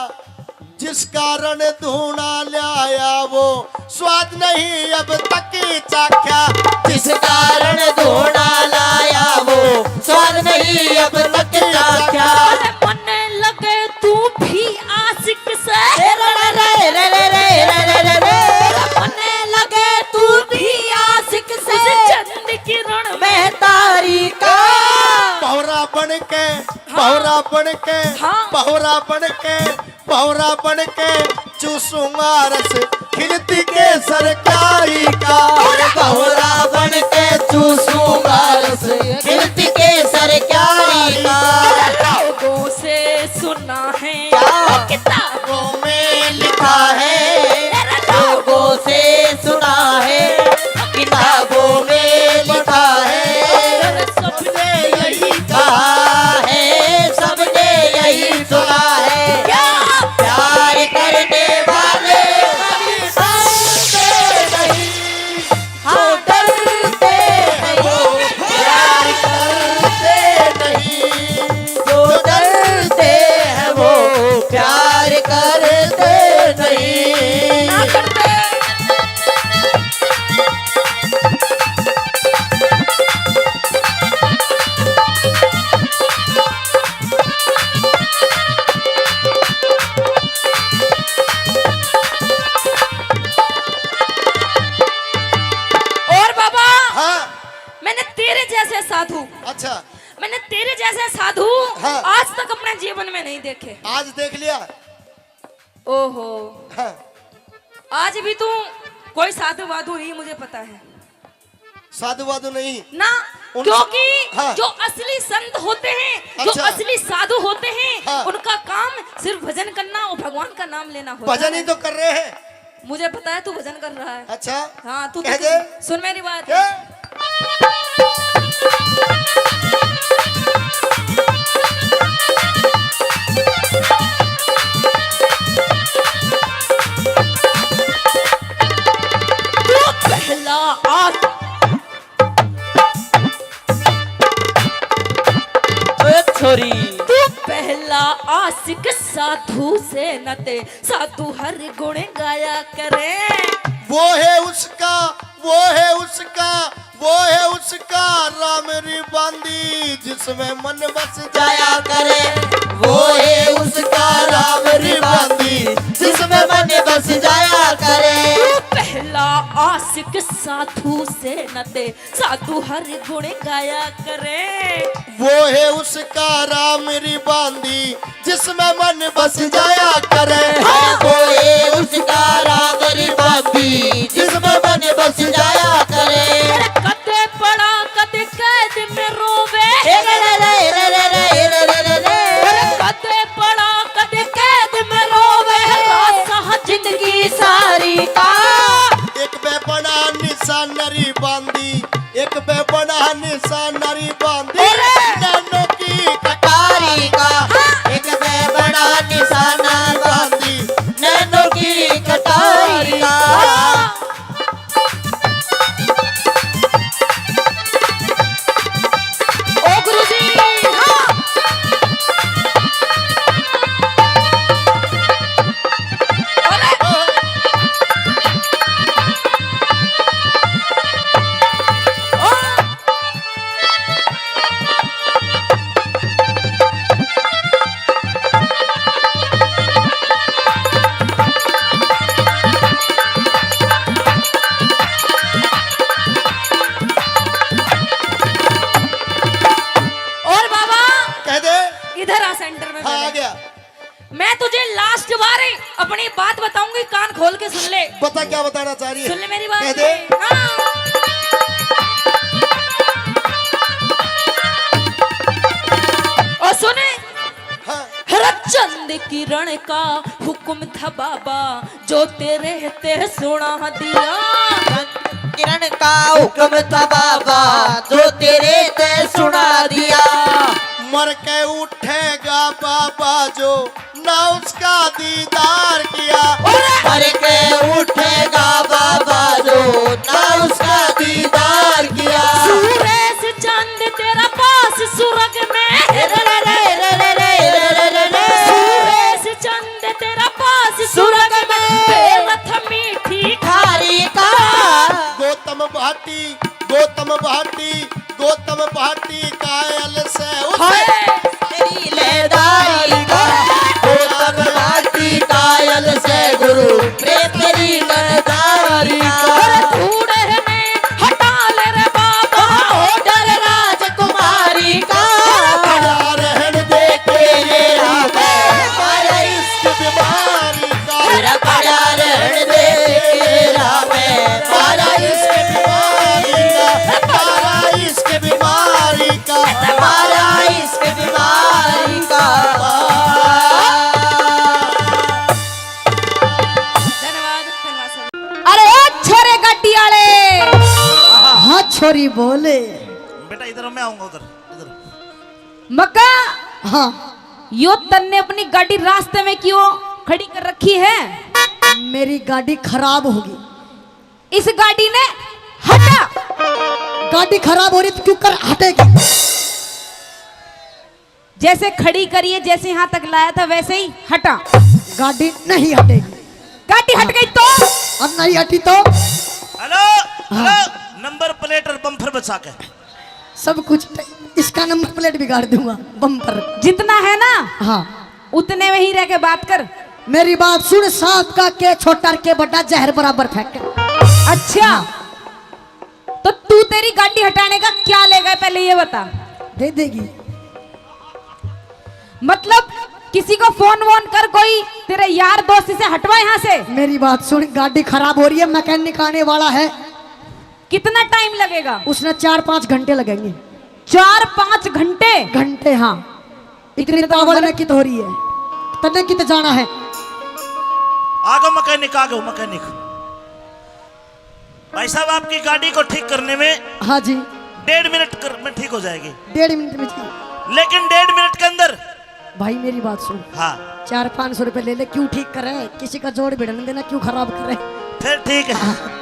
जिस कारण धूणा ल्याया, वो स्वाद नहीं अब तक चाख्या। जिस कारण धूणा लाया, वो स्वाद नहीं अब तक चाख्या। अरे मन्ने लगे तू भी आशिक से। रे रे रे रे रे रे रे रे रे। अरे मन्ने का। भौरा बन के, हाँ। भौरा बन के, हाँ। भौरा बन के, भौरा बन के चूसूंगा रस खिलती केसर क्यारी का। और भौरा बन के चूसूंगा रस खिलती केसर क्यारी का। लोगों से सुना है क्या? किताबों में लिखा है, लोगों से सुना है, किताबों में लिखा है। अगर सबने यही कहा है, सबने यही सुना है। क्या? प्यार करने वाले कभी डरते नहीं। जो डरते हैं वो प्यार करते नहीं, जो डरते हैं वो प्यार करते नहीं। ना करते। और बाबा, हाँ। मैंने तेरे जैसे साधु, अच्छा। मैंने तेरे जैसे साधु हाँ। आज तक अपने जीवन में नहीं देखे। आज देख लिया। ओहो। हाँ। आज भी तू कोई साधु वाधु नहीं, मुझे पता है। साधु वाधु नहीं। ना, उन- क्योंकि हाँ। जो असली संत होते हैं, जो अच्छा। असली साधु होते हैं, हाँ। उनका काम सिर्फ भजन करना और भगवान का नाम लेना होता भजन है। ही तो कर रहे हैं। मुझे पता है तू भजन कर रहा है। अच्छा। हाँ, तू कह तो दे। सुन मेरी बात। क्या? तू पहला आ ओए छोरी। तू पहला आशिक साधु से न ते, साधु हर गुण गाया करे। वो है उसका, वो है उसका, वो है उसका राम री बांदी, जिसमें मन बस जाया करे। वो है उसका राम री बांदी, जिसमें मन बस जाया करे। तू पहला आशिक साधु से न ते, साधु हर गुण गाया करे। वो है उसका राम री बांदी, जिसमें मन बस जाया करे। हाँ। वो है उसका राम री बांदी, जिसमें मन बस जाया करे। अरे कदे पड़ा, कदे कैद में रोवे। हे रे रे रे रे रे रे रे रे रे। अरे कदे पड़ा, कदे कैद में रोवे। रासा जिंदगी सारी का। एक बे बड़ा निशान री बांदी, एक बे बड़ा निशान री बांदी, अरे! नैनों की कटारी का। हाँ। एक बे बड़ा निशान बांदी, नैनों की कटारी का। हाँ। ओ गुरुजी, हाँ। अरे। और बाबा, कह दे। इधर आ, सेंटर में हाँ, आ मेरे। गया। मैं तुझे लास्ट बार अपनी बात बताऊंगी, कान खोल के सुन ले। बता, क्या बताना चाह रही है? सुन ले मेरी बात। कह दे। हाँ। और सुने। हाँ। हर चंद किरण का हुक्म था बाबा, जो तेरे ते सुना दिया। किरण का हुक्म था बाबा, जो तेरे ते सुना दिया। मर के उठेगा बाबा जो ना उसका दीदार किया। मर के उठेगा बाबा जो ना उसका दीदार किया। सूरज चांद तेरा पास सुरग में। रे रे रे रे रे रे रे रे रे। सूरज चांद तेरा पास सुरग में। बेरथ मीठी खारी का। गौतम भाटी, गौतम भाटी, गौतम भाटी कायल से उसे हाय। तेरी लेदारी का। गौतम भाटी कायल से गुरु प्रेम तेरी लेदारी का। अरे धूड़ है ने हटा ले रे बाबा। ओ डर राज तेरी बोले। बेटा, इधर मैं आऊंगा, उधर, इधर। मक्का, हाँ। यो तन्ने अपनी गाड़ी रास्ते में क्यों खड़ी कर रखी है? मेरी गाड़ी खराब होगी। इस गाड़ी ने हटा। गाड़ी खराब हो रही तो क्यों कर हटेगी? जैसे खड़ी करी है, जैसे यहाँ तक लाया था, वैसे ही हटा। गाड़ी नहीं हटेगी। गाड़ी हट गई तो? और नहीं हटी तो? हेलो, हाँ। हेलो, नंबर प्लेट और बम्पर बचा के। सब कुछ, इसका नंबर प्लेट बिगाड़ दूंगा, बम्पर। जितना है ना, हाँ। उतने में ही रह के बात कर। मेरी बात सुन, सांप का के छोटा और के बड़ा, जहर बराबर फेंके। अच्छा, हाँ। तो तू, तेरी गाड़ी हटाने का क्या लेगा, पहले ये बता। दे देगी। मतलब, किसी को फोन वोन कर, कोई तेरे यार दोस्त से हटवा यहाँ से। मेरी बात सुन, गाड़ी खराब हो रही है, मैकेनिक आने वाला है। कितना टाइम लगेगा? उसने चार पाँच घंटे लगेंगे। चार पाँच घंटे? घंटे, हाँ। इतनी इतने तो तावड़ उम्र में कित हो रही है, तन्ने कित जाना है? आगो मैकेनिक, आगो मैकेनिक। भाई साहब, आपकी गाड़ी को ठीक करने में, हाँ जी। डेढ़ मिनट कर, में ठीक हो जाएगी। डेढ़ मिनट में ठीक। लेकिन डेढ़ मिनट के अंदर। भाई, मेरी बात सुन। हाँ। चार पाँच सौ रुपए ले ले, क्यों ठीक करे? किसी का जोड़ भिड़न देना, क्यों खराब करे? फिर ठीक है। हाँ।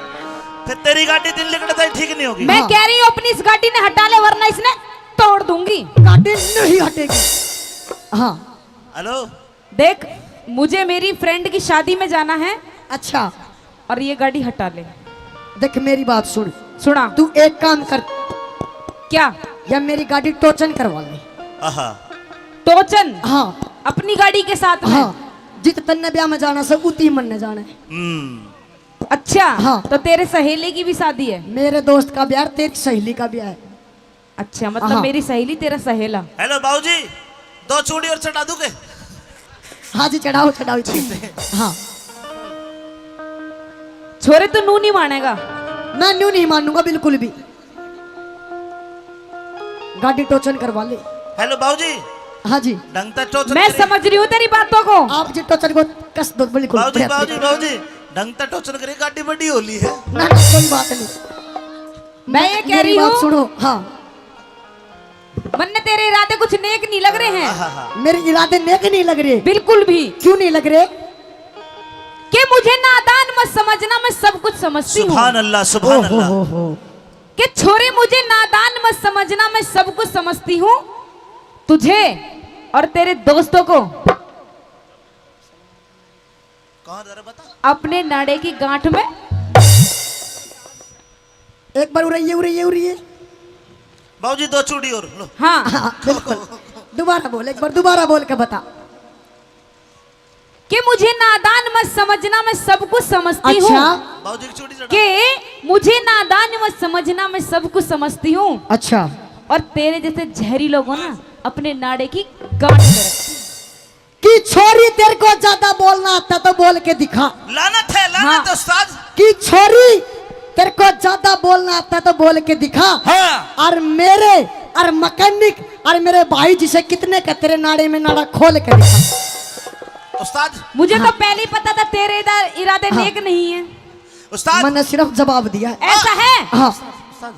फिर तेरी गाड़ी दिन लिकड़ता ही ठीक नहीं होगी। मैं हाँ। कह रही हूँ, अपनी इस गाड़ी ने हटा ले, वरना इसने तोड़ दूंगी। गाड़ी नहीं हटेगी। हाँ। हेलो। देख, मुझे मेरी फ्रेंड की शादी में जाना है। अच्छा। और ये गाड़ी हटा ले। देख, मेरी बात सुन। सुना। तू एक काम कर। क्या? या मेरी गाड़ी टोचन करवा ले। आहा। टोचन? हाँ। अपनी गाड़ी के साथ में? हाँ। जित तन्ने ब्याह में जाना से, उती मन ने जाना है। हम्म। अच्छा, हाँ। तो तेरे सहेली की भी शादी है? मेरे दोस्त का ब्याह, तेरी सहेली का ब्याह है। अच्छा, मतलब हाँ। मेरी सहेली, तेरा सहेला। हेलो बाबूजी, दो चूड़ी और चढ़ा दूं के? हाँ जी, चढ़ाओ, चढ़ाओ जी। हाँ। छोरे, तू नू नहीं मानेगा। मैं नू नहीं मानूंगा बिल्कुल भी। गाड़ी टोचन करवा ले। हेलो बाबूजी। हाँ जी। ढंग तै टोचन मैं करी। समझ रही हूँ तेरी बातों को। आप जी टोचन को कस दो बिल्कुल। बाबूजी, बढ़िया बाबूजी, तरीके। बाबूजी, ढंग तै टोचन करी, गाड़ी बड़ी होली है। ना, ना, कोई बात नहीं। मैं ये कह मेरी रही बात हूँ। सुनो, हाँ। मन्ने तेरे इरादे कुछ नेक नहीं लग रहे हैं। हाँ, हाँ, हाँ। मेरे इरादे नेक नहीं लग रहे। बिल्कुल भी। क्यों नहीं लग रहे? कि मुझे नादान मत समझना, मैं सब कुछ समझती हूँ। सुभान अल्लाह, सुभान ओ हो अल्लाह। हो हो। कि छोरे, मुझे नादान मत समझना, मैं सब कुछ समझती हूँ। तुझे और तेरे दोस्तों को कहाँ जरा बता। अपने नाड़े की गांठ में। एक बार उरैये, उरैये, उरैये। बाबूजी, दो चूड़ी और लो। हाँ। हाँ, बिल्कुल। दोबारा बोल, एक बार दोबारा बोल के बता। कि मुझे नादान मत समझना, मैं सब कुछ समझती हूँ। अच्छा। बाबूजी की चूड़ी चढ़ा। कि मुझे नादान मत समझना, मैं सब कुछ समझती हूँ। अच्छा। और तेरे जैसे जहरी लोगों ना अपने नाड़े की गांठ में रखती। कि छोरी, तेरे को ज्यादा बोलना आता तो बोल के दिखा। लानत है, लानत हाँ। है उस्ताद। कि छोरी, तेरे को ज्यादा बोलना आता तो बोल के दिखा। हाँ। और मेरे, और मैकेनिक, और मेरे भाई जिसे कितने का तेरे नाड़े में नाड़ा खोल के दिखा। उस्ताद। मुझे तो हाँ। पहले ही पता था तेरे इधर इरादे हाँ। नेक नहीं है। उस्ताद। मैंने सिर्फ जवाब दिया। ऐसा है? हाँ। उस्ताद।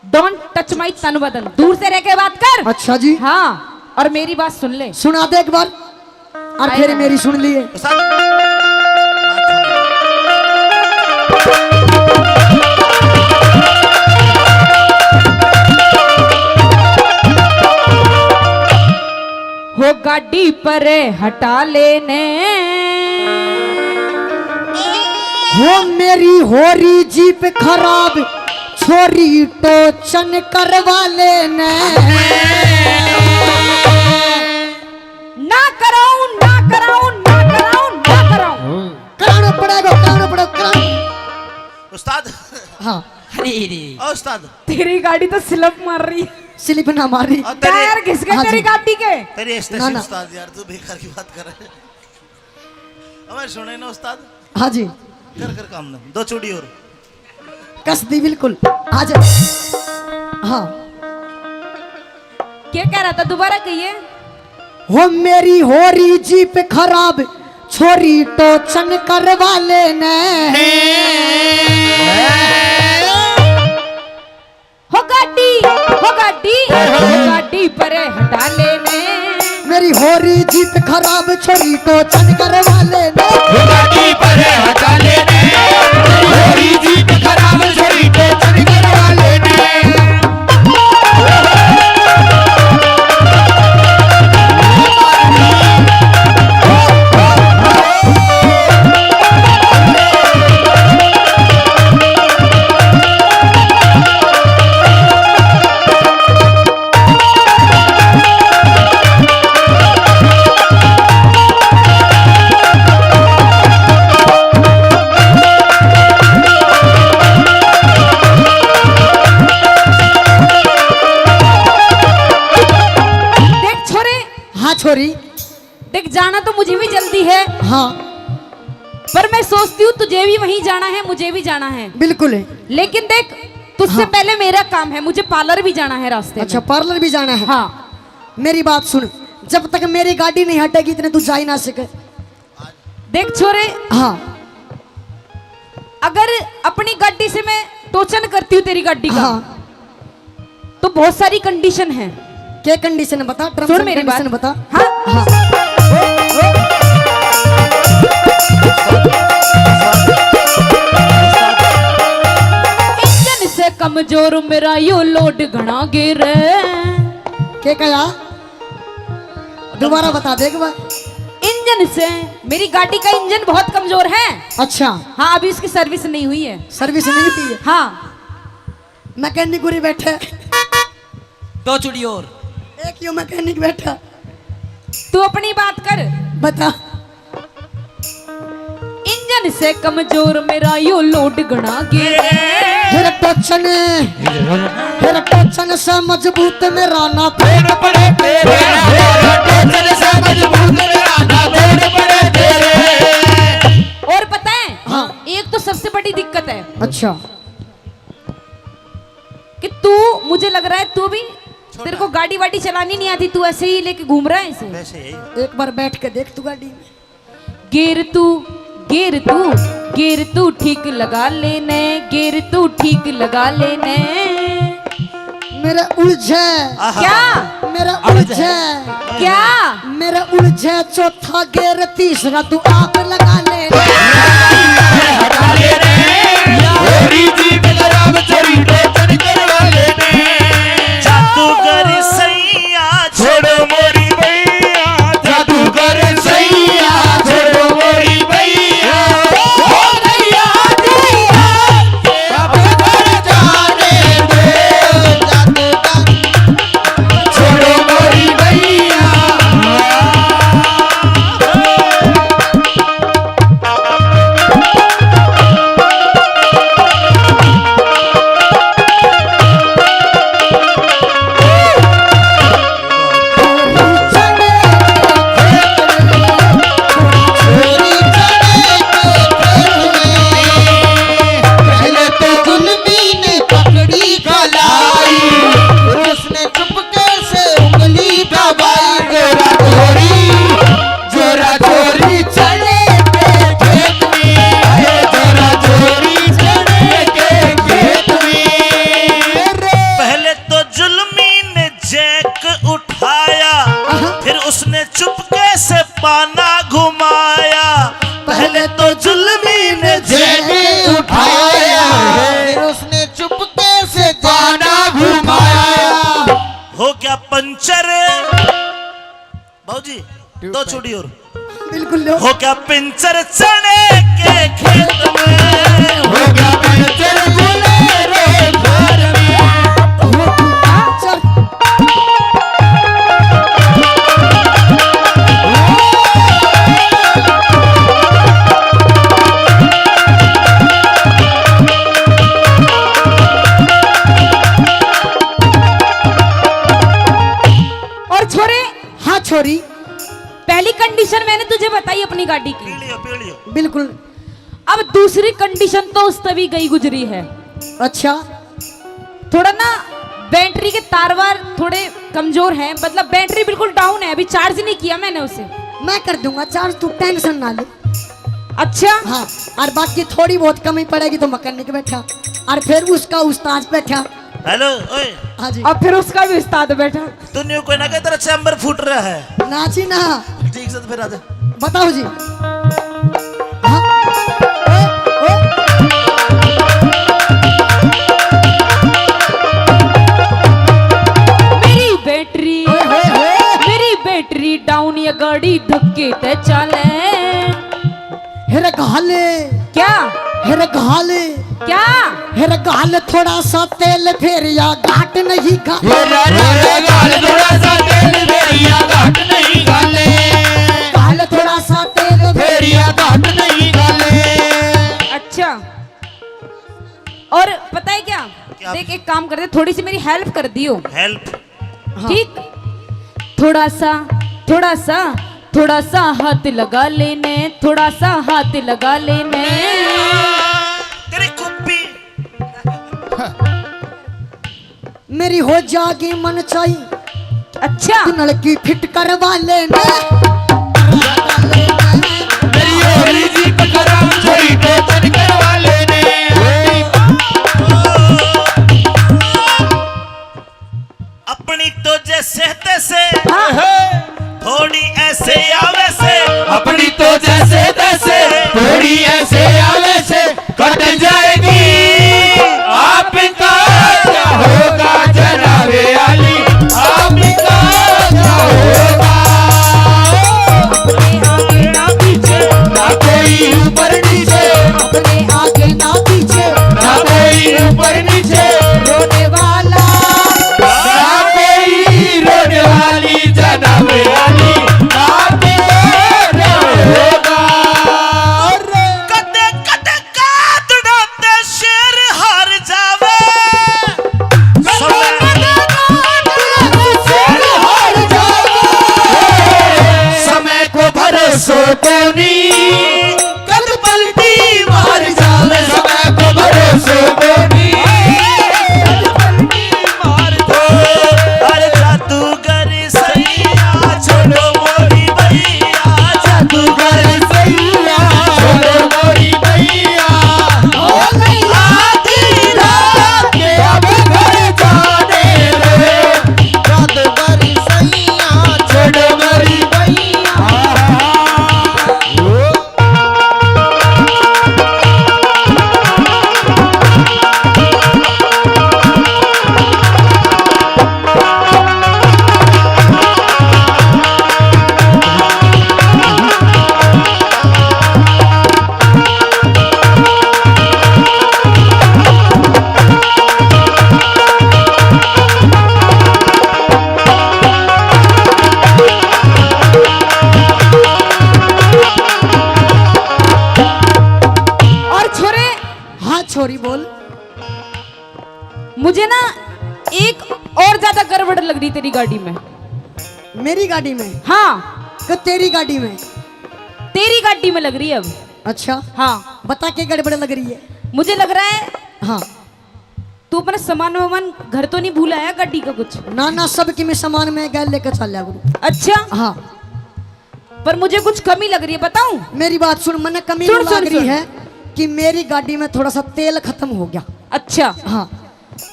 Don't touch my तन बदन, दूर से रह के बात कर। अच्छा जी। हाँ, और मेरी बात सुन ले। सुना दे एक बार, और फिर मेरी सुन लिए। हो गाड़ी पर हटा लेने। हो मेरी हो रही जीप खराब, छोरी टोचन करवा लेने। ना कराऊं, ना कराऊं, ना कराऊं, ना कराऊं। कराना पड़ेगा, कराना पड़ेगा, कराना। उस्ताद। हाँ। अरे रे। ओ उस्ताद। तेरी गाड़ी तो स्लिप मार रही है। स्लिप ना मार रही। और तेरी टायर घिस गए हाँ तेरी जी। गाड़ी के। तेरी एस्टेसी ना, ना। उस्ताद यार, तू बेकार की बात कर रहा है। हमारे सुने ना उस्ताद। हाँ जी। कर, कर काम ना। दो चूड़ी और। कस दी बिल्कुल। आ जा। हाँ। क्या कह रहा था, दोबारा कहिए। हो मेरी हो रही जीप खराब, छोरी टोचन करवा लेने। हो हो गाड़ी, हो गाड़ी परे हटा लेने। मेरी हो रही जीत खराब, छोरी टोचन करवा लेने। हो गाड़ी परे हटा लेने। हो रही जीत खराब, छोरी टोचन करवा लेने। देख छोरे। हाँ छोरी। देख, जाना तो मुझे भी जल्दी है। हाँ। पर मैं सोचती हूँ, तुझे भी वहीं जाना है, मुझे भी जाना है। बिल्कुल है। लेकिन देख, तुझसे हाँ। पहले मेरा काम है, मुझे पार्लर भी जाना है रास्ते अच्छा, में। पार्लर भी जाना है। हाँ। मेरी बात सुन, जब तक मेरी गाड़ी नहीं हटेगी, इतने तू जा ही ना सके। देख छोरे, हाँ। अगर अपनी गाड़ी से मैं टोचन करती हूँ तेरी गाड़ी का, हाँ। तो बहुत सारी कंडीशन है। क्या कंडीशन बता? टर्म्स सुन एंड मेरी बात। कंडीशन बता। हाँ। हाँ। इंजन से कमजोर मेरा यो लोड घणा गिर। क्या कहा? दोबारा बता दे एक बार। इंजन से, मेरी गाड़ी का इंजन बहुत कमजोर है। अच्छा। हाँ, अभी उसकी सर्विस नहीं हुई है। सर्विस नहीं हुई है? हाँ। मैकेनिक उरी बैठे। दो चुड़ी और। एक यो मैकेनिक बैठा। तू अपनी बात कर। बता। इंजन से कमजोर मेरा यो लोड घणा गिर। फिर टोचन, फिर टोचन से मजबूत मेरा ना तोड़ पड़े तेरे। फिर टोचन से मजबूत मेरा ना तोड़ पड़े तेरे। और पता है, हाँ। एक तो सबसे बड़ी दिक्कत है। अच्छा। कि तू, मुझे लग रहा है तू भी, छोटा। तेरे को गाड़ी वाड़ी चलानी नहीं आती, तू ऐसे ही लेके घूम रहा है इसे। वैसे ही। एक बार बैठ के देख तू गाड़ी में। गियर तू, गियर तू, गियर तू ठीक लगा लेने, गियर तू ठीक लगा लेने। मेरा उलझे। आहा। क्या? मेरा उलझे। उलझे। क्या? मेरा उलझे चौथा गियर, तीसरा तू आप लगा ले। छोरी जी बलराम छोरी टोचन करवा लेने। जादूगर सैया छोड़ो मोरी बैया, जादूगर सैया छोड़ो मोरी बैया। हो गया तू अब घर जाने दे, जादूगर छोड़ो मोरी बैया। पहले तो जुल्मी ने पकड़ी कलाई, उसने चुपके से उंगली दबाई। जोरा जोरी, जोरा जोरी चले के खेत में, जोरा जोरी चले के खेत में। पहले तो जुल्मी ने जैक उठाया, फिर उसने चुपके से पाना घुमाया। पहले तो जुल्मी ने जैक उठाया, फिर उसने चुपके से पाना घुमाया। हो गया पंचर बाबूजी, दो चुड़ी और। बिल्कुल लो। हो गया पंचर चने के खेत में, हो गया पंचर बोले रे घर में। हो गया पंचर। और छोरे, हाँ छोरी, पहली कंडीशन मैंने तुझे बताई अपनी गाड़ी की। पी लियो, पी लियो। बिल्कुल। अब दूसरी कंडीशन तो उस तभी गई गुजरी है। अच्छा। थोड़ा ना बैटरी के तार वार थोड़े कमजोर हैं, मतलब बैटरी बिल्कुल डाउन है, अभी चार्ज नहीं किया मैंने उसे। मैं कर दूंगा चार्ज, तू टेंशन ना ले। अच्छा। हाँ, और बाकी थोड़ी बहुत कमी पड़ेगी तो मैकेनिक बैठा, और फिर उसका उस्ताद बैठा। हेलो, ओए। हाँ जी। अब फिर उसका भी उस्ताद बैठा। तू न्यू कोई ना कहे, तेरा चैम्बर फूट रहा है। ना जी ना। ठीक से तो फिर आ जा। बताओ जी। हाँ। ओ, ओ। मेरी बैटरी, ओए होए होए। मेरी बैटरी डाउन, ये गाड़ी धक्के ते चाले। हेरे घाले। क्या? हेरे घाले। क्या? हेरे घाल थोड़ा सा तेल, फेरिया घाट नहीं घाले। हेरे, हेरे घाल थोड़ा सा तेल, फेरिया घाट नहीं घाले। घाल थोड़ा सा तेल, फेरिया घाट नहीं घाले। अच्छा, और पता है क्या? क्या? देख, एक काम कर दे, थोड़ी सी मेरी हेल्प कर दियो। हेल्प? हाँ। ठीक, थोड़ा सा, थोड़ा सा, थोड़ा सा हाथ लगा लेने, थोड़ा सा हाथ लगा लेने। तेरी कुप्पी। मेरी हो जागी मन चाही। अच्छा। तू नलकी फिट करवा लेने। मेरी हो रही जी टकराव, थोड़ी टोचन करवा लेने। अपनी तो जैसे तैसे, हाँ। थोड़ी ऐसे या वैसे। अपनी तो जैसे तैसे, थोड़ी ऐसे या वैसे, कट जाएगी। आपका क्या होगा जनाबे आली, आपका क्या होगा? अपने आगे ना पीछे, ना कोई ऊपर नीचे, अपने आगे ना पीछे, ना कोई ऊपर नीचे, रोने वाला ना कोई रोने वाली, जन्म वाली, ना कोई रोने होगा। कदे कदे कातड़ा ते शेर हार जावे। समय को भरोसो कोनी, कद पलटी मार जावे। समय को भरोसो कोनी, कद पलटी मार जावे। अरे जादूगर सैया छोड़ो मोरी भैया, जादूगर सैया छोड़ो मोरी भैया। हो गई आधी रात के अब घर जाने दे, जादूगर सैया छोड़ो मोरी भैया। और छोरे, हाँ छोरी बोल। मुझे ना एक और ज्यादा गड़बड़ लग रही तेरी गाड़ी में। मेरी गाड़ी में? हाँ। कि तेरी गाड़ी में? तेरी गाड़ी में लग रही है अब। अच्छा। हाँ। बता के गड़बड़ लग रही है। मुझे लग रहा है हाँ। तू अपना सामान वामान घर तो नहीं भूल आया, गाड़ी का कुछ? ना ना, सब की मैं सामान मैं गैल लेकर चल लिया करूँ। अच्छा। हाँ। पर मुझे कुछ कमी लग रही है, बताऊं? मेरी बात सुन, मन्ने कमी सुन, नहीं सुन, लग रही सुन। है कि मेरी गाड़ी में थोड़ा सा तेल खत्म हो गया। अच्छा। हाँ।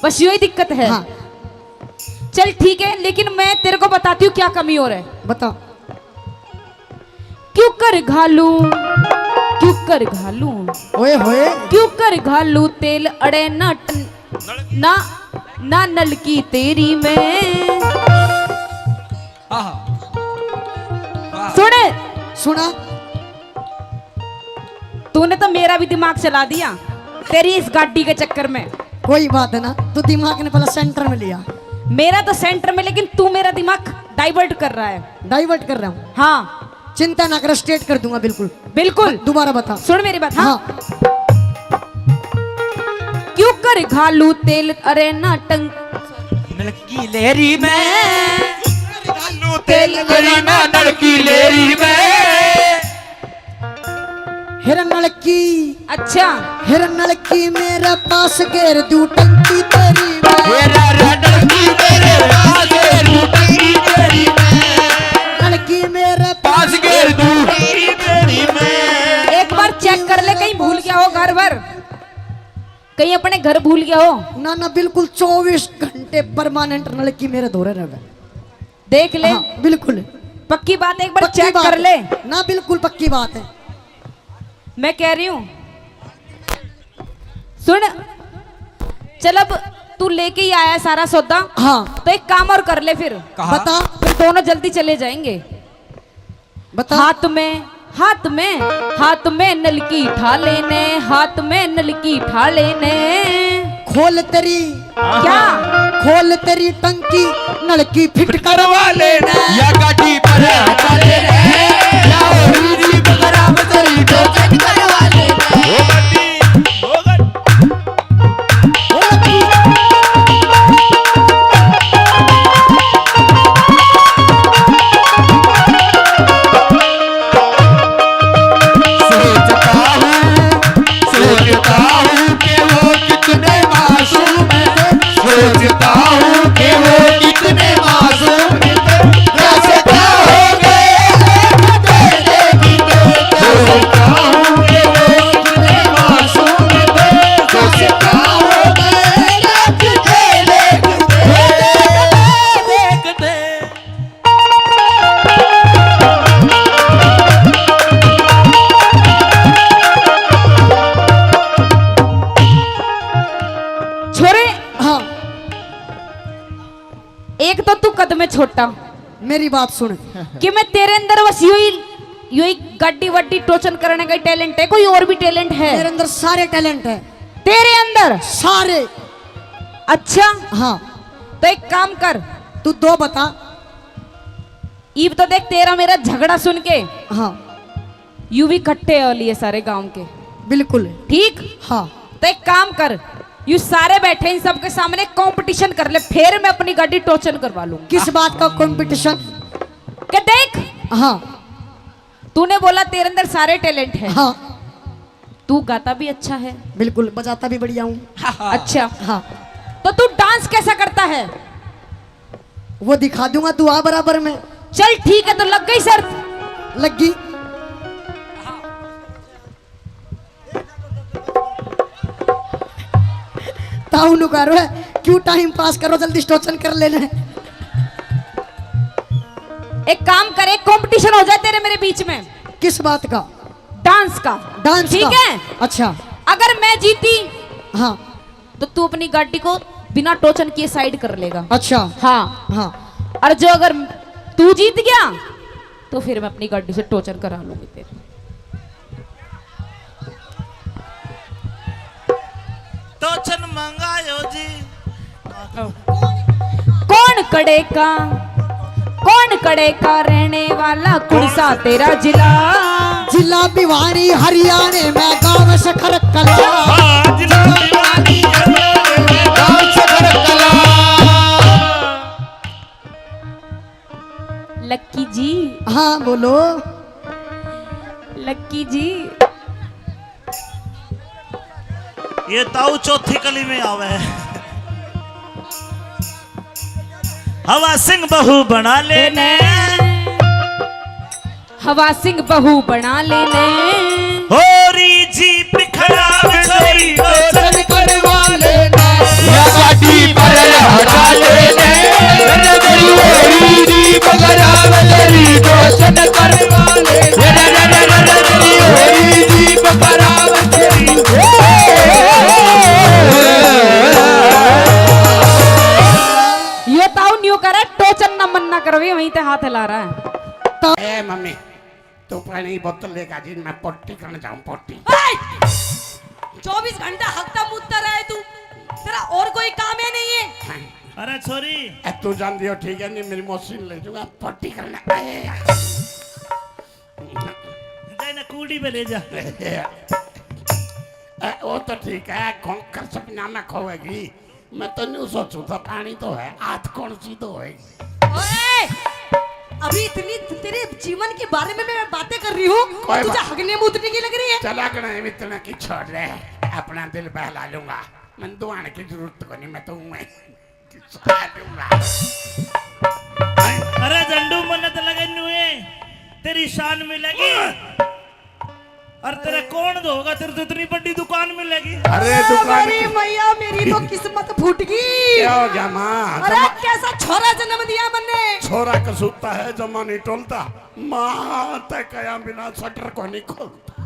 बस यही दिक्कत है। हाँ। चल ठीक है, लेकिन मैं तेरे को बताती हूँ क्या कमी और है। बता। क्यों कर घालू, क्यों कर घालू, ओए होए। क्यों कर घालू तेल अड़े ना ट-, ना, ना नलकी तेरी में। आहा। वाह। सुन। सुना। तूने तो मेरा भी दिमाग चला दिया तेरी इस गाड़ी के चक्कर में। कोई बात है ना, तू दिमाग ने पहले सेंटर में लिया। मेरा तो सेंटर में, लेकिन तू मेरा दिमाग डाइवर्ट कर रहा है। डाइवर्ट कर रहा हूँ? हाँ। चिंता ना कर, स्ट्रेट कर दूंगा बिल्कुल। बिल्कुल। दोबारा बता। सुन मेरी बात। हाँ। हाँ। क्यों कर घालू तेल अरे ना टंग नलकी लेरी में। घालू तेल अरे ना नलकी लेरी में। हेर नलकी। अच्छा। हेर नलकी मेरे पास घेर दू टंकी तेरी में। हेर नलकी मेरे पास घेर दू टंकी तेरी में। नलकी मेरे पास घेर दू टंकी तेरी में। एक बार चेक कर ले, कहीं भूल गया हो घर भर। कहीं अपने घर भूल गया हो? ना, ना, बिल्कुल चौबीस घंटे परमानेंट नलकी मेरे धोरे रहे। देख ले। हाँ, बिल्कुल। पक्की बात है, एक बार पक्की चेक बात कर है। ले। ना, बिल्कुल पक्की बात है। मैं कह रही हूँ, सुन, चल, अब तू लेके ही आया सारा सौदा। हाँ। तो एक काम और कर ले फिर। कहा? बता। फिर दोनों जल्दी चले जाएंगे। बता। हाथ में, हाथ में, हाथ में नलकी ठा लेने, हाथ में नलकी ठा लेने। खोल तेरी, क्या? खोल तेरी टंकी, नलकी फिट करवा लेने। या गाड़ी पर हटा लेने, या होरी जी बगराम तेरी टोचन करवा लेने। ओ गाड़ी, ओ गाड़ी। सोचता हूँ, सोचता हूँ कि वो कितने मासूम हैं। सोचता हूँ कि वो कितने मासूम थे। कैसे क्या हो गए, देखते देखते। सोचता हूँ कि वो कितने मासूम थे। कैसे क्या हो गए, देखते देखते। छोरे, हाँ। एक तो तू कद में छोटा। मेरी बात सुन। कि मैं तेरे अंदर बस यो ही, यो ही गाड़ी वाड़ी टोचन करने का ही टैलेंट है, कोई और भी टैलेंट है? मेरे अंदर सारे टैलेंट है। तेरे अंदर? सारे। अच्छा। हाँ। तो एक काम कर। तू दो बता। ईब तो देख, तेरा मेरा झगड़ा सुन के, हाँ। यू भी इकट्ठे हो लिए सारे गांव के। बिल्कुल। ठीक? हाँ। तो एक काम कर, यू सारे बैठे, इन सबके सामने कंपटीशन कर ले, फिर मैं अपनी गाड़ी टोचन करवा लूँ। किस बात का कंपटीशन? के देख, हाँ। तूने बोला तेरे अंदर सारे टैलेंट है। हाँ। तू गाता भी अच्छा है। बिल्कुल, बजाता भी बढ़िया हूँ। अच्छा। हाँ। तो तू डांस कैसा करता है? वो दिखा दूंगा, तू आ बराबर में। चल ठीक है, तो लग गई शर्त? लग गई। ताऊ नु करो है, क्यों टाइम पास करो, जल्दी टोचन कर लेने। एक काम कर, एक कंपटीशन हो जाए तेरे मेरे बीच में। किस बात का? डांस का। डांस ठीक का? है? अच्छा। अगर मैं जीती, हाँ। तो तू अपनी गाड़ी को बिना टोचन किए साइड कर लेगा। अच्छा। हाँ। हाँ। और जो अगर तू जीत गया, तो फिर मैं अपनी गाड़ी से टोचन करा लूंगी तेरे। टोचन मंगायो जी। कौन कड़े का, कौन कड़े का रहने वाला, कुण सा तेरा जिला? जिला भिवानी हरियाणे में, गांव सखर कला। हाँ, जिला भिवानी हरियाणे में, गांव सखर कला। लक्की जी। हाँ, बोलो। लक्की जी। ये ताऊ चौथी कली में आवे है। हवा सिंह बहू बना लेने। हवा सिंह बहू बना लेने। होरी जीप खराब छोरी टोचन करवा लेने। या गाड़ी पर हटा लेने। होरी जीप खराब तेरी टोचन करवा लेने। होरी जीप खराब तेरी। यो ताऊ न्यू करे, टोचन ना मन ना करवे, वहीं ते हाथ हिला रहा है। ए मम्मी, तू पानी बोतल लेकर जी, मैं पोटी करने जाऊं, पोटी। ए! चौबीस घंटा हकता मुतता रहे तू, तेरा और कोई काम ही नहीं है। अरे छोरी। ए, तू जानती हो ठीक है, नहीं मेरी मौसी ने ले जाऊंगा पोटी करने। ए, जाए ना कूड़ी पे ले जा। ए, वो तो ठीक है, खोंकर सपना में खोएगी। मैं तो न्यू सोचू था, पानी तो है, हाथ कौन सी धोएगी? ओए! अभी इतनी तेरे जीवन के बारे में मैं बातें कर रही हूँ, कोई तुझे बात हगने मूतने की लग रही है? चला गणा इतने की छोड़ रहे, अपना दिल बहला लूंगा। मैं दुआने की जरूरत को नहीं, मैं तो हूँ मैं। अरे झंडू, मन्नत लगे नुए, तेरी शान मिलेगी। और तेरे कौन दोगा? तेरे तो इतनी बड़ी दुकान मिलेगी। अरे, दुकान मेरी की मैया, मेरी तो किस्मत फूट गई। क्या हो गया माँ? अरे, जमा- कैसा छोरा जन्म दिया मन्ने। छोरा कसूता है, जमा नहीं टोलता। माँ, तै कया बिना शटर को नहीं खोलता।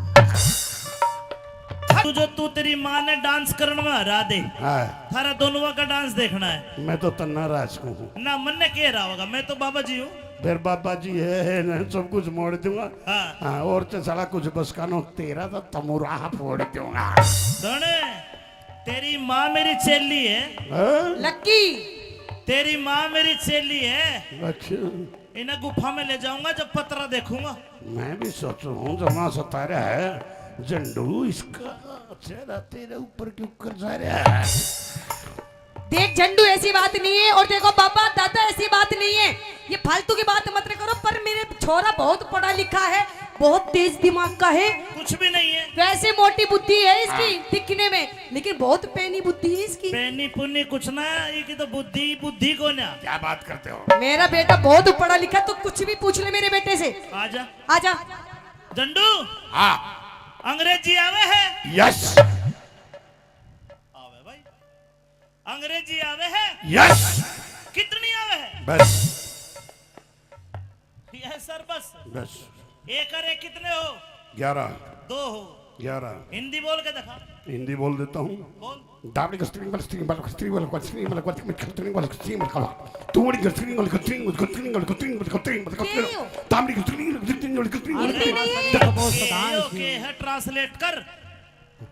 तू जो, तू तेरी माँ ने डांस करण में हरा दे। हाँ। थारा दोनों का डांस देखना है। मैं तो तन्ना राज को हूँ। ना, मन्ने के रहा होगा, मैं तो बाबा जी हूँ। फिर बाबा जी है, है ना, सब कुछ मोड़ दूंगा। हाँ। हाँ, और तो साला कुछ बस का नो, तेरा तो तमुराह फोड़ दूंगा। सुन, तेरी माँ मेरी चेली है। हाँ? लक्की। तेरी माँ मेरी चेली है। अच्छा। इन्हें गुफा में ले जाऊंगा जब पतरा देखूंगा। मैं भी सोचू हूँ, जमा सता रहा है झंडू, इसका चेहरा तेरे ऊपर क्यों कर जा रहा है? देख झंडू, ऐसी बात नहीं है। और देखो बाबा, दादा, ऐसी बात नहीं है, ये फालतू की बात मत करो। पर मेरे छोरा बहुत पढ़ा लिखा है, बहुत तेज दिमाग का है। कुछ भी नहीं है। वैसे मोटी बुद्धि है इसकी हाँ। दिखने में, लेकिन बहुत पैनी बुद्धि है इसकी। पैनी पुन्नी कुछ ना, ये की तो बुद्धि, बुद्धि को ना। क्या बात करते हो? मेरा बेटा बहुत पढ़ा लिखा, तू कुछ भी पूछ ले मेरे बेटे से। आजा। आजा। झंडू। हाँ। अंग्रेजी आवे है? यस। आवे भाई। अंग्रेजी आवे है? यस। कितनी आवे है? बस। यस सर, बस। बस। एक और एक कितने हो? ग्यारह। दो हो। ग्यारह। हिंदी बोल के दिखा। हिंदी बोल देता हूँ। बोल। दाबड़ी को स्ट्रिंग बल, स्ट्रिंग बल, स्ट्रिंग बल, स्ट्रिंग बल, स्ट्रिंग बल, स्ट्रिंग बल, तू बड़ी स्ट्रिंग बल, स्ट्रिंग बल, स्ट्रिंग बल, स्ट्रिंग बल, स्ट्रिंग बल, के हो? दाबड़ी को स्ट्रिंग बल, स्ट्रिंग बल, स्ट्रिंग बल, अरे, स्ट्रिंग बल। ये तो बहुत सदा है के इसमें। है, ट्रांसलेट कर।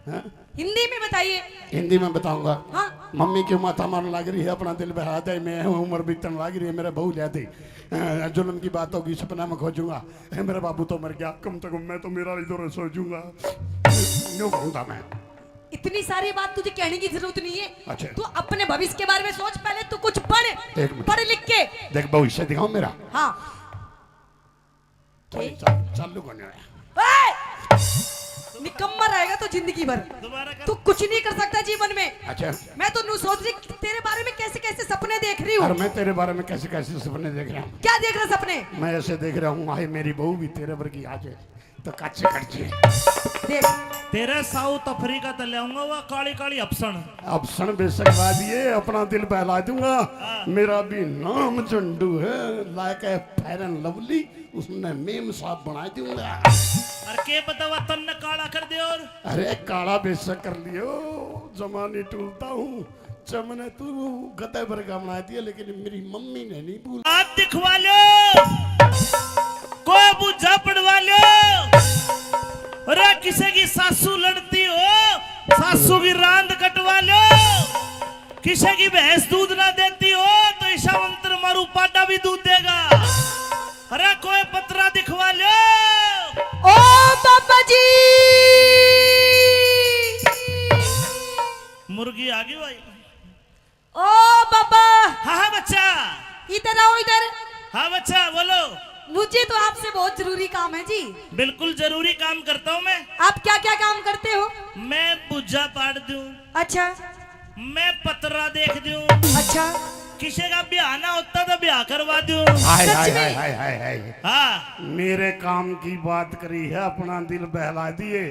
हाँ? हिंदी में बताइए। हिंदी में बताऊंगा। हाँ। मम्मी क्यों माथा मारने लग रही है, अपना दिल बहला दे, मैं उम्र बीतने लग रही है, मेरा बहू ले दे। अ, जुल्म की बात होगी, सपना में खोजूंगा। ए, मेरा बाबू तो मर गया, कम से कम मैं तो मेरा इधर सो जूंगा। यूं कहूंगा मैं। इतनी सारी बात तुझे कहने की जरूरत नहीं है। अच्छा। तू अपने भविष्य के बारे में सोच, पहले तू कुछ पढ़, एक मिनट। पढ़ लिख के। देख, भविष्य दिखाओ मेरा। हाँ। कोई के? चाल-, चालू कोनी होया। ए! निकम्मा रहेगा तो जिंदगी भर। दोबारा कर। तू कुछ नहीं कर सकता जीवन में। अच्छा। मैं तो नू सोच रही, तेरे बारे में कैसे कैसे सपने देख रही हूँ। और मैं तेरे बारे में कैसे कैसे सपने देख रहा हूँ। क्या देख रहा सपने? मैं ऐसे देख रहा हूँ, हाय मेरी बहू भी तेरे वर्गी आ जाए तो काचे कट जाए। देख। तेरे साउथ अफ्रीका तै ले आऊंगा वो काली काली अफसण। अफसण बेशक ला दिए, अपना दिल बहला दूंगा। हाँ। मेरा भी नाम झंडू है, लाके फेयर एंड लवली, उसने मेम साहब बना दूंगा। अरे के पता वो तन्ने काला कर दे और। अरे काला बेशक कर लियो, जमा नहीं टूलता हूँ। चमने तू गधे वर्गा बना दिया, लेकिन मेरी मम्मी ने नहीं बोला। हाथ दिखवा लो, कोई बूझा पड़वा लो। अरे किसी की सासू लड़ती हो, सासू की रांद कटवा लो। किसी की भैंस दूध ना देती हो तो ईशा मंत्र मारू, पाडा भी दूध देगा। अरे कोई पतरा दिखवा लो। ओ बाबा जी। मुर्गी आ गई भाई। ओ बाबा। हाँ, हाँ, बच्चा। इधर आओ, इधर। हाँ, बच्चा, बोलो। मुझे तो आपसे बहुत जरूरी काम है जी। बिल्कुल जरूरी काम करता हूँ मैं। आप क्या क्या काम करते हो? मैं पूजा पाठ दूँ। अच्छा। मैं पतरा देख दूँ। अच्छा। किसी का ब्याह ना होता तो ब्याह करवा दूँ। हाय, सच हाय, में? हाय, हाय, हाय, हाय। हाँ। मेरे काम की बात करी है, अपना दिल बहला दिए।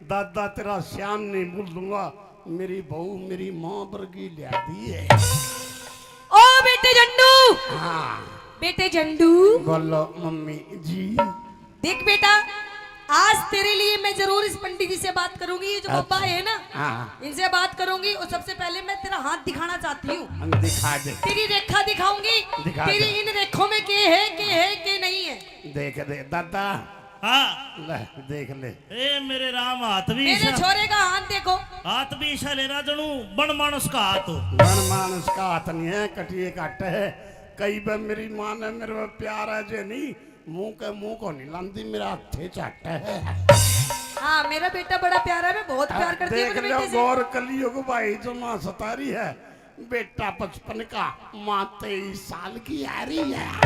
दादा तेरा श्याम नहीं भूल दूंगा, मेरी बहू मेरी माँ वर्गी लिया दी है। ओ बेटे झंडू। हाँ। बेटे झंडू। बोलो मम्मी जी। देख बेटा, आज तेरे लिए मैं जरूर इस पंडित जी से बात करूंगी, ये जो अच्छा। बाबा है ना, हाँ। इनसे बात करूंगी और सबसे पहले मैं तेरा हाथ दिखाना चाहती हूँ। हम दिखा दे। तेरी रेखा दिखाऊंगी, दिखा तेरी दे। इन रेखों में के है, के है, के नहीं है। देख दे दादा। हाँ। ले, देख ले। ए मेरे राम, हाथ भी मेरे ईसा। छोरे का हाथ देखो। हाथ भी ईसा ले रहा, जणू बन मानस का हाथ हो। बन मानस का हाथ नहीं है, कटिए काटे है। कई बार मेरी माँ ने मेरे पे प्यार है जे नहीं, मुंह के मुंह को नहीं लांदी, मेरा हाथे चाटे है। हाँ, मेरा बेटा बड़ा प्यारा है, मैं बहुत प्यार करती हूँ देख अपने लो बेटे से। गौर कलियुग भाई जमा सता रही है, बेटा पचपन का, माँ तेईस साल की आ रही है।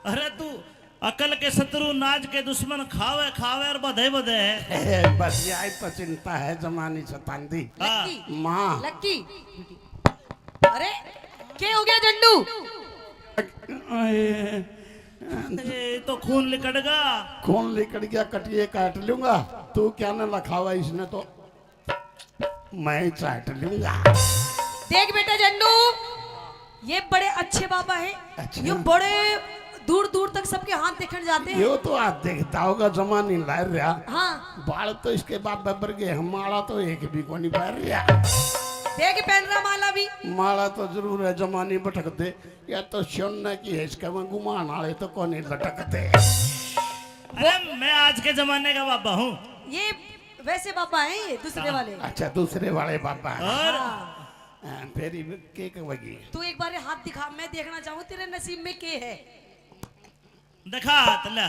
अरे तू अकल के शत्रु, नाज के दुश्मन, खावे खावे और बधे बधे है। बस यही तो चिंता है, जमानी सतांदी। हाँ। लक्की। माँ। लक्की। अरे, के हो गया झंडू? आए, ये तो खून लिकड़गा। खून लिकड़ गया, कटिए काट लूंगा। तू क्या ना लखावा इसने तो। मैं चाट लूंगा। देख बेटा झंडू, ये बड़े अच्छे बाबा हैं। अच्छा। ये बड़े दूर दूर तक सबके हाथ देखने जाते हैं। यो तो हाथ देखता होगा, जमा नहीं ला रहा। हाँ। बाल तो इसके बाबा बरगे हैं, माला तो एक भी को नहीं पहन रहा। देख पहन रहा माला भी। माला तो जरूर है, जमा नहीं भटकते। या तो सोने की है, इसके में घुमान वाले तो कोनी लटकते। अरे मैं आज के जमाने का बाबा हूँ। ये वैसे बाबा हैं ये दूसरे वाले। अच्छा, दूसरे वाले बाबा हैं। और हाँ। हाँ, फिर ये के कहेगी? तू एक बार ये हाथ दिखा, मैं देखना चाहूँ तेरे नसीब में के है। दिखा हाथ, ले।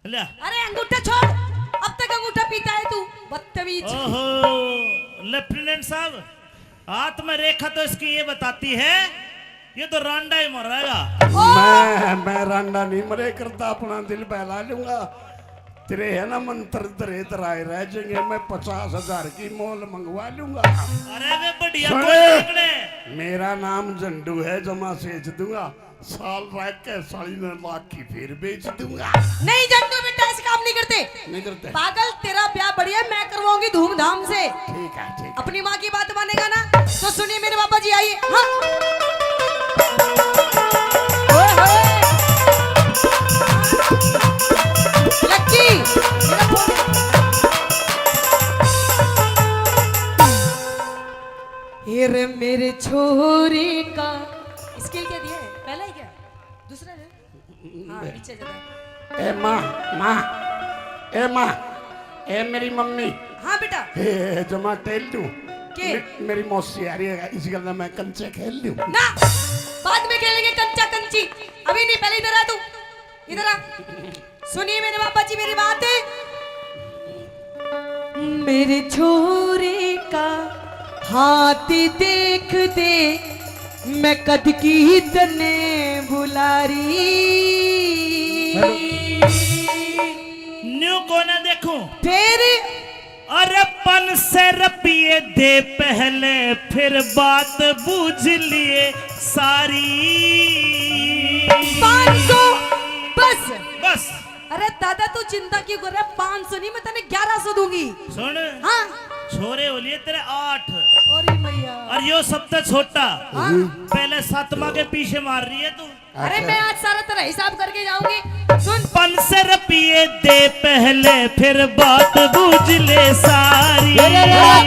ले। अरे अंगूठा छोड़, अब तक अंगूठा पीता है तू, बदतमीज। ओहो, लेफ्टिनेंट साहब, हाथ में रेखा तो इसकी ये बताती है, ये तो रांडा ही मरेगा। मैं, मैं रांडा नहीं मरे करता, अपना दिल बहला लूंगा। तेरे है ना मंत्र धरे धराए रह जाएंगे, मैं पचास हजार की मोल मंगवा लूंगा। अरे वे बढ़िया सुन, कोई पकड़े। मेरा नाम झंडू है, जमा सेच दूंगा। साल रह के साली ने लाख की फिर बेच दूंगा। नहीं झंडू बेटा, ऐसे काम नहीं करते। नहीं करते। पागल, तेरा ब्याह बढ़िया, मैं करवाऊंगी धूमधाम से। ठीक है, ठीक है। अपनी माँ की बात मानेगा ना, तो सुनिए मेरे बाबा जी, आइए। हाँ। ओए होए। लक्की, मेरा फोन। ये रे मेरे छोरे का स्केल क्या दिया है? पहला ही क्या? दूसरा है? हाँ, पीछे जाता है। ए माँ, माँ, ए माँ, ए मेरी मम्मी। हाँ बेटा। ए, जमा टेल दूँ? के? मे-, मेरी मौसी आ रही है, इस गल में कंचे खेल लूँ? ना, बाद में खेलेंगे कंचा कंची, अभी नहीं, पहले इधर आ तू, इधर आ। सुनिए मेरे बाबा जी मेरी बात। मेरे छोरे का हाथ देख दे, मैं कद की तने बुला रही। न्यू कोना देखूं। फिर? अरे पाँच सौ रुपये दे पहले, फिर बात बूझ लिए सारी। पाँच सौ? बस। बस। अरे दादा, तू चिंता क्यों कर रहा है? पाँच सौ नहीं, मैं तने ग्यारह सौ दूंगी। सुन। हाँ। छोरे हो लिए तेरे आठ। अरे मैया। और यो सबसे छोटा। हाँ। पहले सतमा के पीछे मार रही है तू। अरे अच्छा। मैं आज सारा तेरा हिसाब करके जाऊंगी। सुन। पाँच सौ रुपये दे पहले, फिर बात बूझ ले सारी।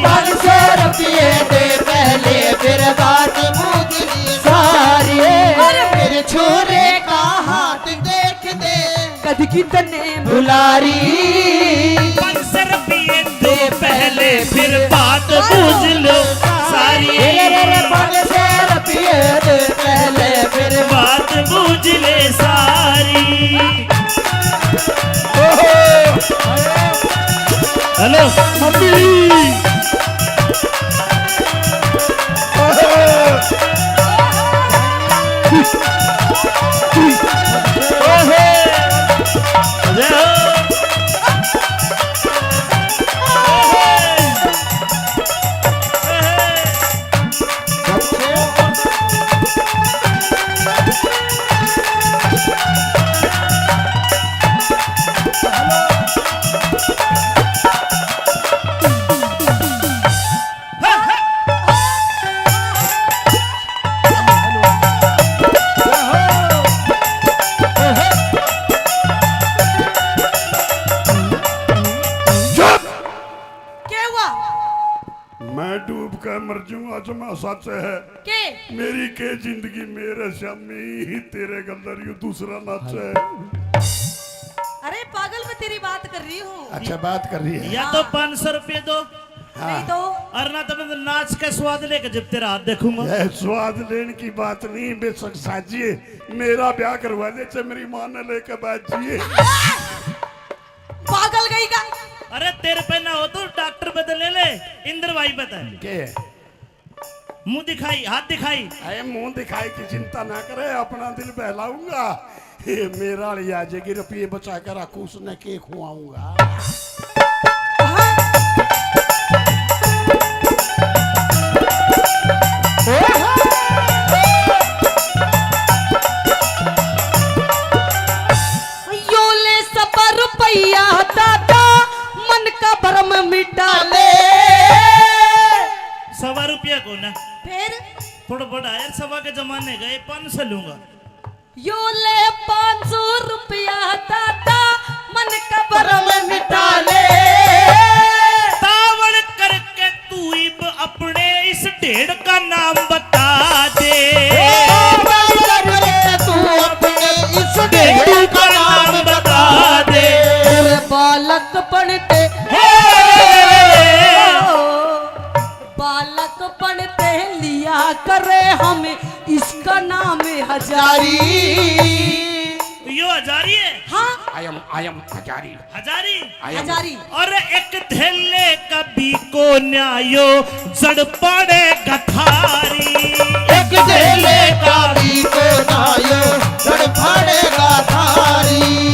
पाँच सौ रुपये दे पहले, फिर बात बूझ ले सारी। अरे मेरे छोरे का हाथ देख दे, कद की तने बुला रही। पाँच सौ रुपये दे पहले, फिर बात बूझ लो सारी। पाँच सौ रुपये दे पहले, फिर बात बूझ ले सारी। ओहो। हेलो। मम्मी। चुप! क्या हुआ? मैं डूब के मर जाऊंगा, जमा सच है। के? मेरी के जिंदगी, मेरे स्यामी ही तेरे गल्लर यू दूसरा नाच है। अरे पागल, मैं तेरी बात कर रही हूँ। अच्छा, बात कर रही है। या तो हाँ। पाँच सौ रुपये दो। हाँ। नहीं तो? और ना तो मैं नाच का स्वाद लेके जब तेरा हाथ देखूंगा। ये स्वाद लेने की बात नहीं, बेशक साजिए, मेरा ब्याह करवा दे, चाहे मेरी माँ ने लेके बैठ जाइए। पागल कहीं का। अरे तेरे पे ना हो तो डॉक्टर पे तो ले ले, इंद्र भाई पे तो। के? मुंह दिखाई, हाथ दिखाई। अरे मुंह दिखाई की चिंता ना करे, अपना दिल बहलाऊंगा। ये मेरा वाली आ जाएगी, रुपये बचा कर रखूं, उसने के खुआऊंगा। डाले। सवा रुपया को ना। फिर? थोड़ा बड़ा यार, सवा के जमाने का, ये पाँच सौ लूंगा। यो ले पाँच सौ रुपया दादा, मन कबर में मिटा ले। तावड़ करके तू इब अपने इस ढेड़ का नाम बता दे। तावड़ करके तू अपने इस ढेड़ का नाम बता दे। तेरे बालकपन ते, हो। बालकपन ते लिया करे हम इसका नाम हजारी। यो हजारी है? हाँ। I am, I am Hazari. Hazari? I am Hazari. और एक थैले का भी को न्यायो जड़ पाड़े गथारी। एक थैले का भी को न्यायो जड़ पाड़े गथारी।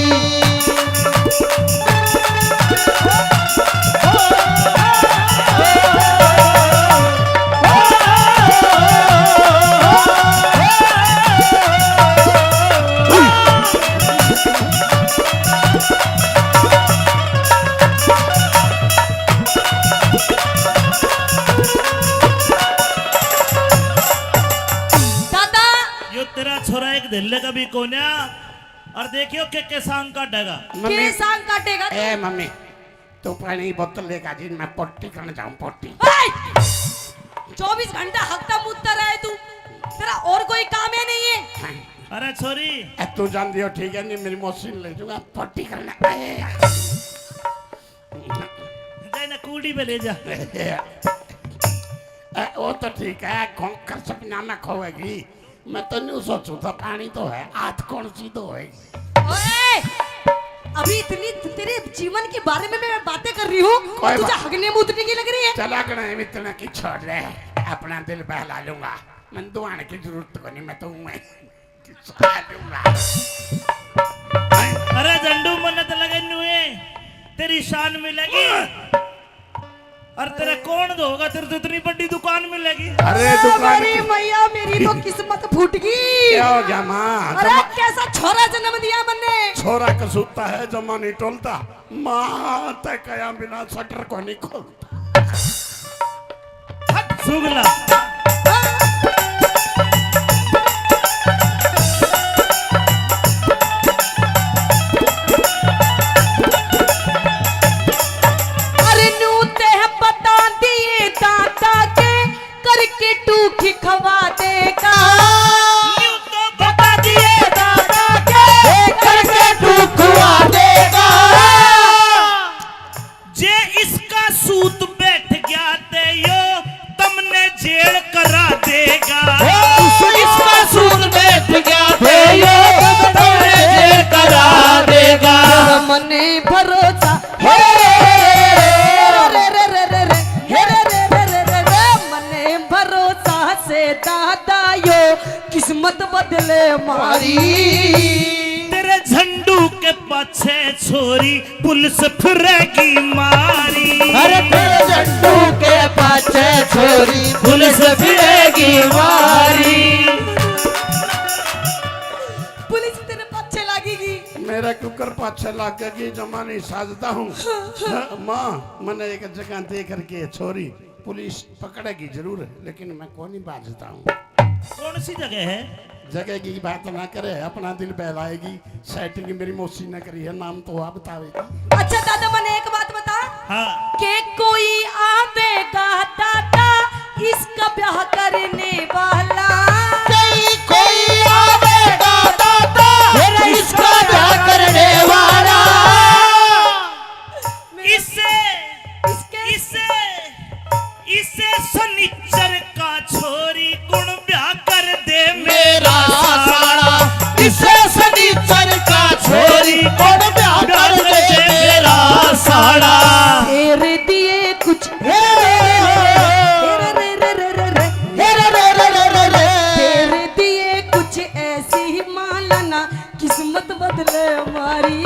दादा, यो तेरा छोरा एक धेले का भी कोन्या। और देखियो के, के सांग काटेगा। मम्मी। के सांग काटेगा तू? ए मम्मी, तू पानी बोतल लेकर जी, मैं पोटी करने जाऊं, पोटी। ए! चौबीस घंटा हकता मुतता रहे तू, तेरा और कोई काम है नहीं है? हाँ। अरे छोरी। ए, तू जान दियो ठीक है, नहीं मेरी मौसी ने ले जाऊंगा पोटी करने। ए। जाए ना कूड़ी पे ले जा। ए, वो तो ठीक है, घोंकर सपना में खोएगी। मैं तो न्यू सोचू था, पानी तो है, हाथ कौन सी तो होएगी। ओए! अभी इतनी तेरे जीवन के बारे में मैं बातें कर रही हूँ, कोई तुझे बात हगने मूतने की लग रही है? चला गणा है, इतना की छोड़ रहे, अपना दिल बहला लूंगा। मैं दुआने की जरूरत को नहीं, मैं तो हूँ। अरे झंडू, मन्नत लगे नुए, तेरी शान मिलेगी। और तेरे कौन धोगा, तेरे तो इतनी बड़ी दुकान मिलेगी। अरे ए, दुकान मेरी की मैया, मेरी तो किस्मत फूट गई। क्या हो गया माँ? अरे जमा- कैसा छोरा जन्म दिया मन्ने। छोरा कसूता है, जमा नहीं टोलता। माँ तै कया बिना शटर को नहीं खोलता। हट, सुगला। अरे नू ते बता दिए दादा के करके टूखी खवा देगा। यूं तो बता दिए दादा के करके टूखवा देगा। जे इसका सूत बैठ गया ते यो तमने जेल करा देगा। ओ, इसका सूत बैठ गया ते यो तमने जेल करा देगा। मने भरोसा, हे रे रे रे रे रे, हे रे रे रे रे रे, मने भरोसा से दादा यो किस्मत बदले मारी। तेरे झंडू के पाछे छोरी पुलिस फिरेगी मारी। अरे तेरे झंडू के पाछे छोरी पुलिस फिरेगी मारी। पुलिस तेरे पाछे लागेगी। मेरा क्यूकर पाछे लागेगी, जमा नहीं साजता हूँ। हाँ, माँ, मैंने एक जगह देख रखी है छोरी। पुलिस पकड़ेगी जरूर, लेकिन मैं कोनी बाजता हूँ। कौन सी जगह है? जगह की बात ना करे, अपना दिल बहलाएगी। सेटिंग मेरी मौसी ने करी है, नाम तो वह बतावेगी। अच्छा दादा, मने एक बात बता। हाँ। के कोई आवेगा दादा इसका ब्याह करने वाला? के कोई आवेगा दादा मेरा इसका ब्याह करने वाला? इसे, इसके इसे, इसे सनिचर का छोरी कुण ब्याह कर दे मेरा साला। इसे सनिचर का छोरी कुण ब्याह कर दे मेरा साला। तेरे दिए कुछ, हे रे रे रे रे, हे रे रे रे रे रे, हे रे रे रे रे रे, तेरे दिए कुछ ऐसी माला ना किस्मत बदले हमारी।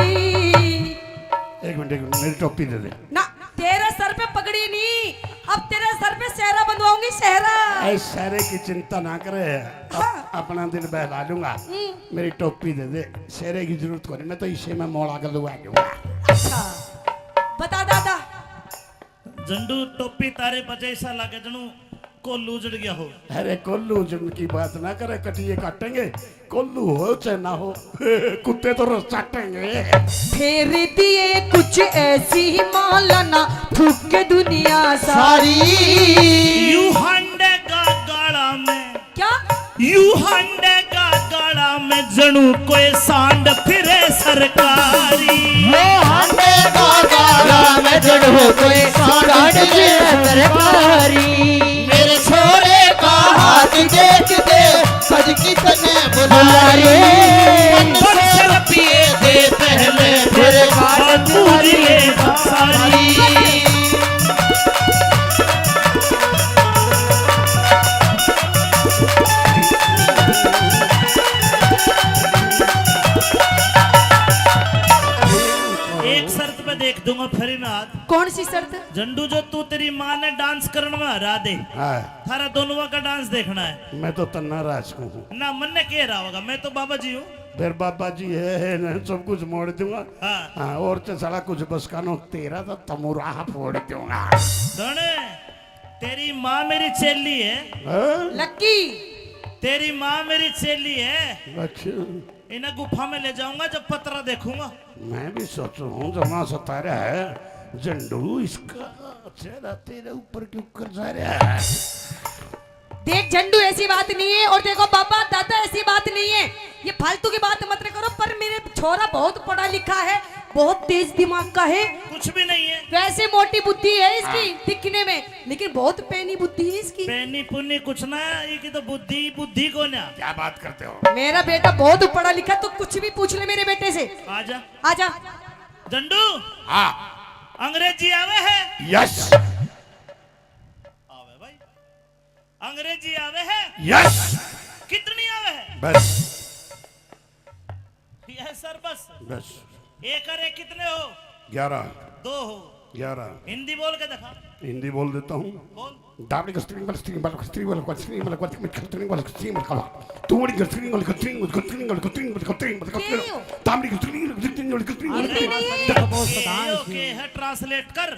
एक मिनट, एक मिनट, मेरी टोपी दे दे। ना, तेरे सर पे पगड़ी नहीं, अब तेरे सर पे सेहरा बंधवाऊंगी, सेहरा। ऐ सेहरे की चिंता ना करे, अप-, हाँ। अपना दिल बहला लूंगा। हम्म। मेरी टोपी दे दे, सेहरे की जरूरत कोनी, मैं तो इसे में मोड़ा के लुआ लूंगा। अच्छा, बता दादा। झंडू, टोपी तारे बजे ऐसा लागे जणू कोल्लू उजड़ गया हो। अरे कोल्लू उजड़न की बात ना करे, कटिए काटेंगे, कोल्लू हो चाहे ना हो, कुत्ते तो रस चाटेंगे। फेर दिए कुछ ऐसी माला ना, फूक दुनिया सारी। यू हांडे का गाला में क्या? यू हांडे का गाला में जणू कोई सांड फिरे सरकारी। यू हांडे का गाला में जणू कोई सांड फिरे सरकारी। मेरे छोरे का हाथ देख दे, सज कितने बुला रही। सौ रुपये दे पहले, फिर बात पूरी सारी। एक शर्त पे देख दूंगा फ्री में हाथ। कौन सी शर्त? झंडू, जो तू तेरी माँ ने डांस करण में हरा दे, हाँ। थारा दोनों का डांस देखना है। मैं तो तन्ना राज हूँ। ना, मन्ने के हरावेगा, मैं तो बाबा जी हूँ। फिर बाबा जी है, है ना, सब कुछ मोड़ दूंगा। हाँ। हाँ, और तो साला कुछ बस का नो, तेरा तो तमुराह फोड़ दूंगा। सुन, तेरी माँ मेरी चेली है। हाँ? लक्की। तेरी माँ मेरी चेली है। अच्छा। इन्हें गुफा में ले जाऊंगा, जब पतरा देखूंगा। मैं भी सोचू हूँ, जमा सतारा है झंडू, इसका चेहरा तेरे ऊपर क्यों कर जा रहा है? देख झंडू, ऐसी बात नहीं है। और देखो बाबा, दादा, ऐसी बात नहीं है, ये फालतू की बात मत करो। पर मेरे छोरा बहुत पढ़ा लिखा है, बहुत तेज दिमाग का है। कुछ भी नहीं है। वैसे मोटी बुद्धि है इसकी हाँ। दिखने में, लेकिन बहुत पैनी बुद्धि है इसकी। पैनी पुन्नी कुछ ना, ये की तो बुद्धि, बुद्धि को ना। क्या बात करते हो? मेरा बेटा बहुत पढ़ा लिखा, तो कुछ भी पूछ ले मेरे बेटे से। आजा। आजा। झंडू। हाँ। अंग्रेजी आवे है? यस। आवे भाई। अंग्रेजी आवे है? यस। कितनी आवे है? बस। यस सर, बस। बस। एक और एक कितने हो? ग्यारह। दो हो। ग्यारह। हिंदी बोल के दिखा। हिंदी बोल देता हूँ। बोल। दाबड़ी को स्त्री बल, स्त्री बल, स्त्री बल, स्त्री बल, स्त्री बल, स्त्री बल, तू बड़ी स्त्री बल, स्त्री बल, स्त्री बल, स्त्री बल, दाबड़ी को स्त्री बल, स्त्री बल, स्त्री बल, हिंदी नहीं है। ये के है, ट्रांसलेट कर।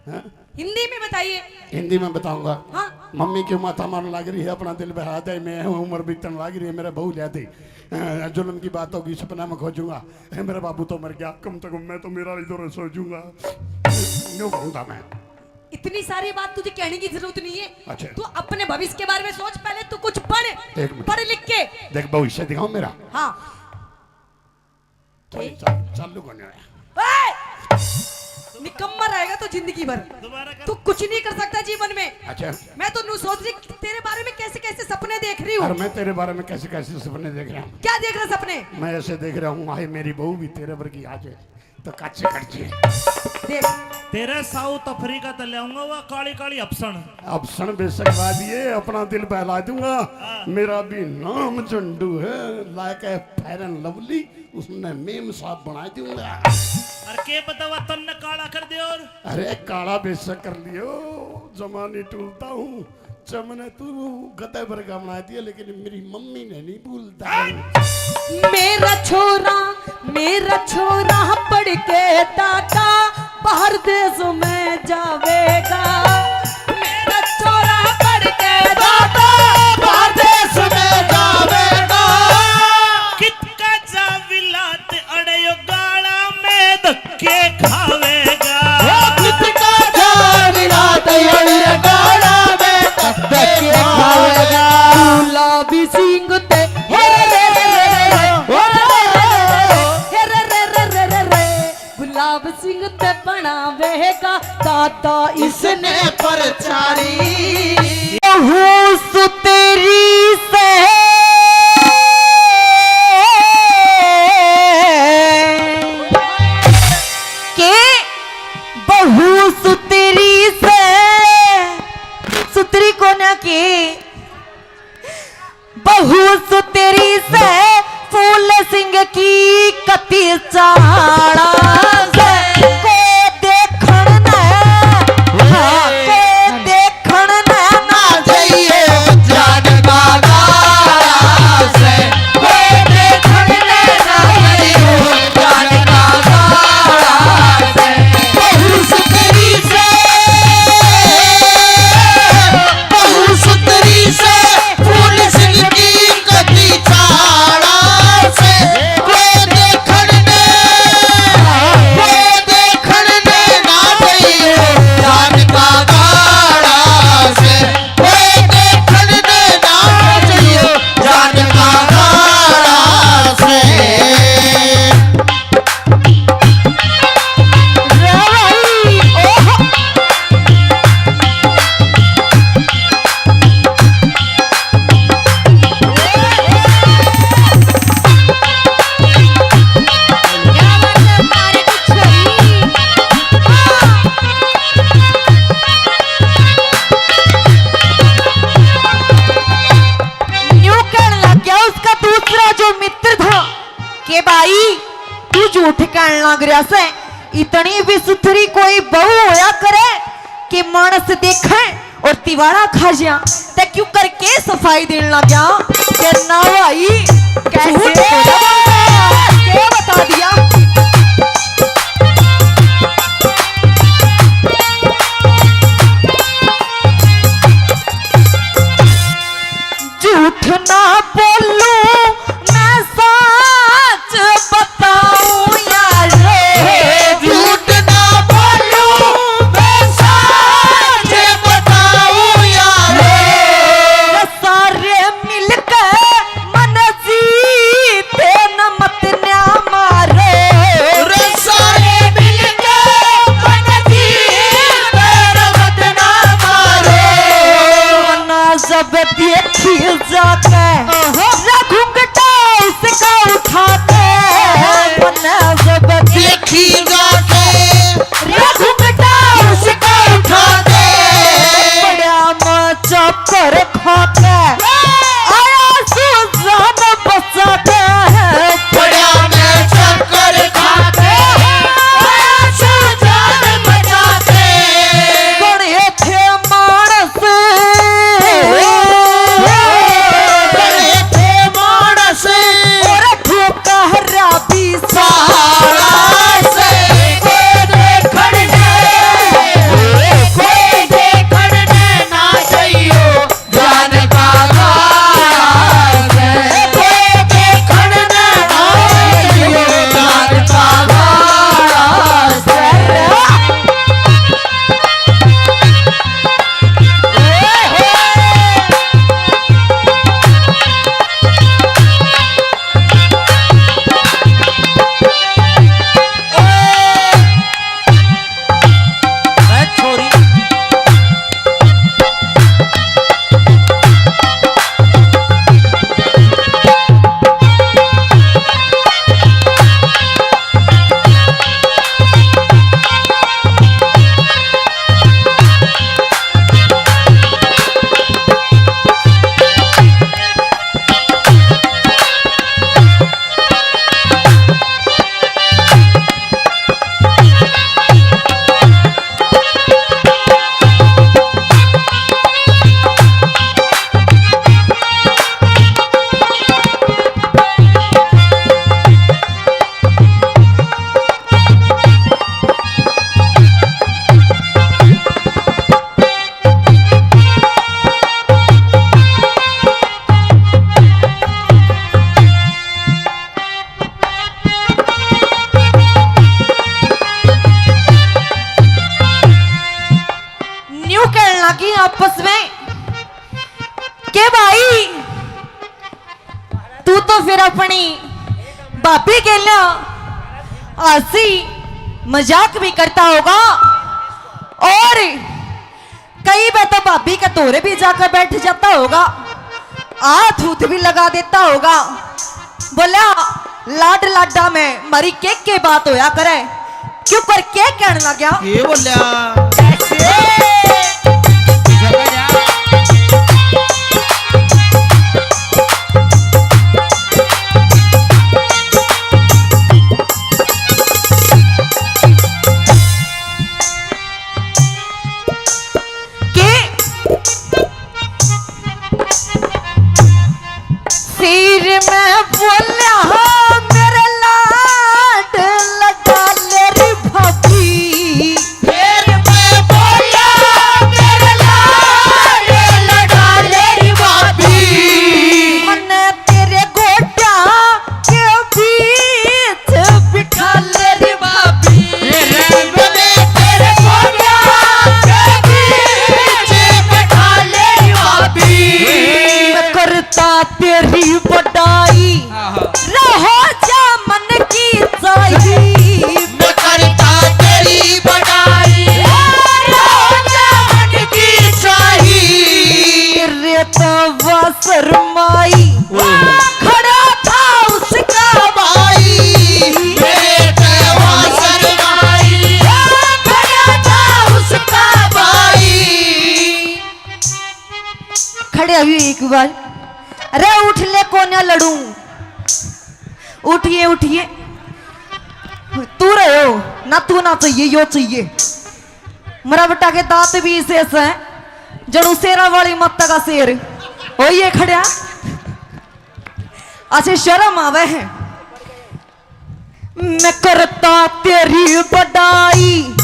हाँ? हिंदी में बताइए। हिंदी में बताऊंगा। हाँ। मम्मी क्यों माथा मारन लाग रही है, अपना दिल बहला दे, मैं हूँ, उम्र बीतन लाग रही है, मेरा बहू ला दे। अ, जुल्म की बात होगी, सपना में खोजूंगा। ए, मेरा बाबू तो मर गया, कम से कम मैं तो मेरा इधर सो जूंगा। यूं कहूंगा मैं। इतनी सारी बात तुझे कहने की जरूरत नहीं है। अच्छा। तू अपने भविष्य के बारे में सोच, पहले तू कुछ पढ़, एक मिनट। पढ़ लिख के। देख, भविष्य दिखाऊं मेरा? हाँ। कोई चाल-, चालू कोनी होया। ए! निकम्मा रहेगा तो जिंदगी भर। दोबारा कर। तू कुछ नहीं कर सकता जीवन में। अच्छा। मैं तो न्यू सोच रही कि तेरे बारे में कैसे कैसे सपने देख रही हूँ। और मैं तेरे बारे में कैसे कैसे सपने देख रहा हूँ। क्या देख रहा सपने? मैं ऐसे देख रहा हूँ, हाय मेरी बहू भी तेरे वर्गी आ जाए तो कच्चे कट जाए। देख। तेरे साउथ अफ्रीका तै ल्याऊंगा वा काली काली अफसण। अफसण बेशक ला दिए, अपना दिल बहला दूंगा। हाँ। मेरा भी नाम झंडू है, लाके फेयर एंड लवली, उसने मेम साहब बना दूंगा। अरे के पता वा तन्ने काला कर दे और। अरे काला बेशक कर लियो, जमा नहीं टूलता हूँ। चमने तू गधे वर्गा बना दिया, लेकिन मेरी मम्मी ने नहीं भूलता। मेरा छोरा, मेरा छोरा पढ़ के दादा बाहर देश में जावेगा। मेरा छोरा पढ़ के दादा बाहर देश में जावेगा। कितका जा विलात अड़े यो गाला में धक्के खावेगा। ओ कितका जा विलात अड़े यो गाला में धक्के खावेगा। गुलाबी सिंह ते हे रे रे रे रे रे, ओ रे रे रे रे, हे रे रे रे रे रे रे। गुलाब सिंह ते बनावेगा दादा इसने प्रचारी। बहू सुतेरी से के, बहू सुतेरी से, सुतरी कोना के। बहू सुतरी से फूल सिंह की कती चाला से, को देखण ने, हाँ, को देखण ने ना जाइए जान का गाला से, को देखण ने ना जाइए जान का गाला से। बहू सुतरी से झूठ कहण लाग रहा से। इतनी भी सुथरी कोई बहू होया करे कि मानस देखे और तिवाड़ा खा जा, ते क्यों करके सफाई देने लग गया? ते ना भाई, कैसे झूठ बोला? क्या बता दिया? झूठ ना बोलूं, मैं सच बताऊं यार। झूठ ना बोलूं, मैं सच बताऊं यार। सारे मिलके मन जीते न मत न्या मारे। रे सारे मिलके मन जीते न मत ना मारे। मना जब देखी जाके, रे घुंघटा उसका उठा के। मना जब देखी जाके, रे घुंघटा उसका उठा के। बड़ा मैं चक्कर खा के आया सू जान बचा के। बड़ा मैं चक्कर खा के आया सू जान बचा के। बड़े थे मानस, बड़े थे मानस। और ठोकरा भी सारा से कोई देखण ने, कोई देखण ने ना चाहियो। जान का गास है, कोई देखण ने ना चाहियो। जान का गास है। ए छोरी। न्यू कहने लगी आपस में के भाई, तू तो फिर अपनी भाभी के लिए हंसी मजाक भी करता होगा और कई बार तो भाभी के धोरे भी जाकर बैठ जाता होगा, हाथ हूथ भी लगा देता होगा। बोला, लाड लाडा में मरी के के बात होया करे, क्यों पर के कहन लग गया? ये बोल्या। कैसे? के सिर में बोल्या मेरे लाड लगा ले रे भाभी। सिर में बोल्या मेरे लाड लगा ले रे भाभी। मन्ने तेरे गोड्या के बीच बिठा ले रे भाभी। ये रे बने तेरे गोड्या के बीच बिठा ले रे भाभी। मैं करता तेरी बड़ाई, आहा। रहो जा मन की चाही। मैं करता तेरी बड़ाई, रहो जा मन की चाही। तेरे तो शर्माई। ओहो। खड़ा था उसका भाई। मेरे कहवा शर्माई। खड़ा था उसका भाई। खड़े हुए एक बार। अरे उठ ले, कोन्या लड़ूं। उठिए, उठिए। तू रहो ना, तू ना चाहिए, यो चाहिए। मेरा बेटा के दांत भी इसे ऐसा है, जणू शेरा वाली माता का शेर। ओ ये खड़ा, अच्छे शर्म आवे है। मैं करता तेरी बड़ाई,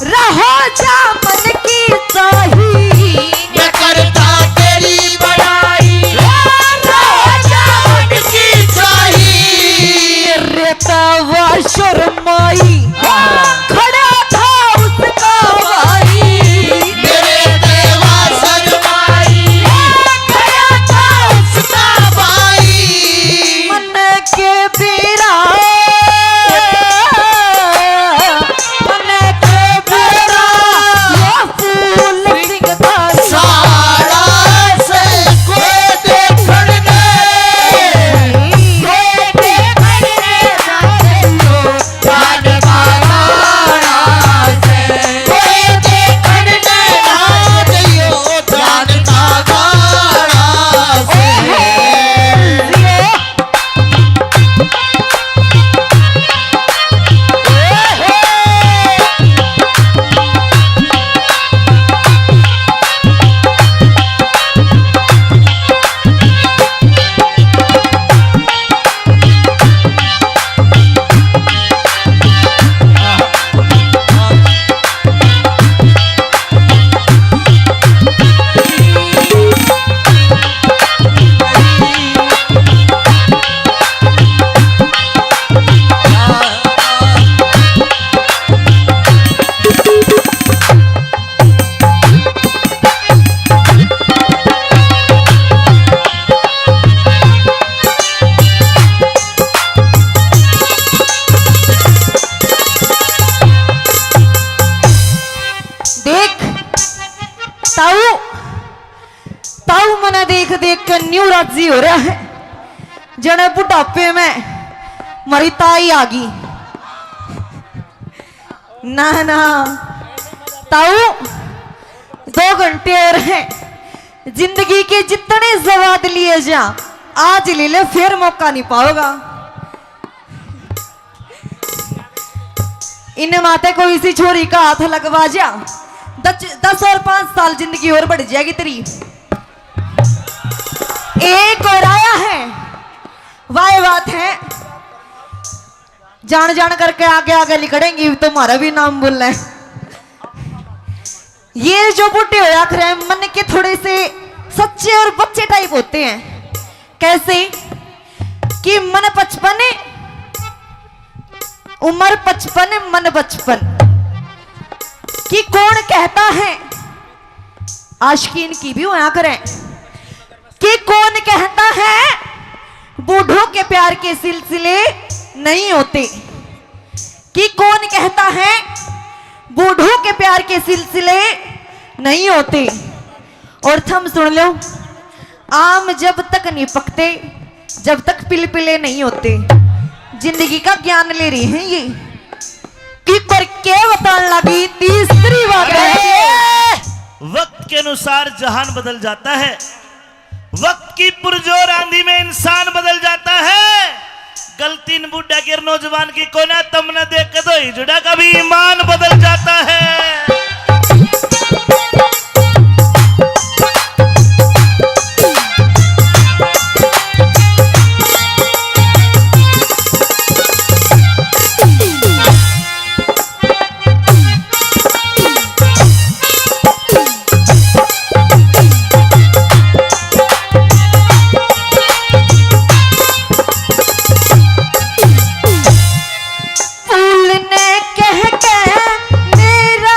रहो जा मन की चाही। मैं करता तेरी बड़ाई, रहो जा मन की चाही। रे तवा शर्माई, खड़ा था उसका भाई। मेरे देवा शर्माई, खड़ा था उसका भाई। मन के बेरा, मन के बेरा, वो फूल सिंह था। सारा से कोई देखण ने, कोई देखण ने ना गयो, जान का गाना से। कोई देखण ने ना गयो, जान का गाना से। देख ताऊ, ताऊ मने देख देख के न्यू राजी हो रहा है, जने बुढ़ापे में मरी ताई आ गई। ना ना ताऊ, दो घंटे और हैं। जिंदगी के जितने स्वाद लिए जा, आज ले ले, फिर मौका नहीं पाओगा। इन्हें माते कोई सी छोरी का हाथ लगवा जा, दस, दस और पांच साल जिंदगी और बढ़ जाएगी तेरी। एक और आया है, वाह बात है। जान जान करके आगे आगे लिकड़ेंगी, तुम्हारा भी नाम बोलना है। ये जो बूढ़े होया करे, मन के थोड़े से सच्चे और बच्चे टाइप होते हैं। कैसे कि मन पचपन, उम्र पचपन, मन बचपन। कि कौन कहता है, आशिकीन की भी होया करें, कि कौन कहता है बूढ़ों के प्यार के सिलसिले नहीं होते, कि कौन कहता है बूढ़ों के प्यार के सिलसिले नहीं होते। और थम सुन लो, आम जब तक नहीं पकते, जब तक पिलपिले नहीं होते। जिंदगी का ज्ञान ले रही हैं ये। कि पर के बतान लगी, तीसरी बात है। अरे, वक्त के अनुसार जहान बदल जाता है, वक्त की पुरजोर आंधी में इंसान बदल जाता है। गलती इन बूढ़ा के नौजवान की कोना, तमने देख के तो हिजड़ा का भी ईमान बदल जाता है। फूल ने कह के मेरा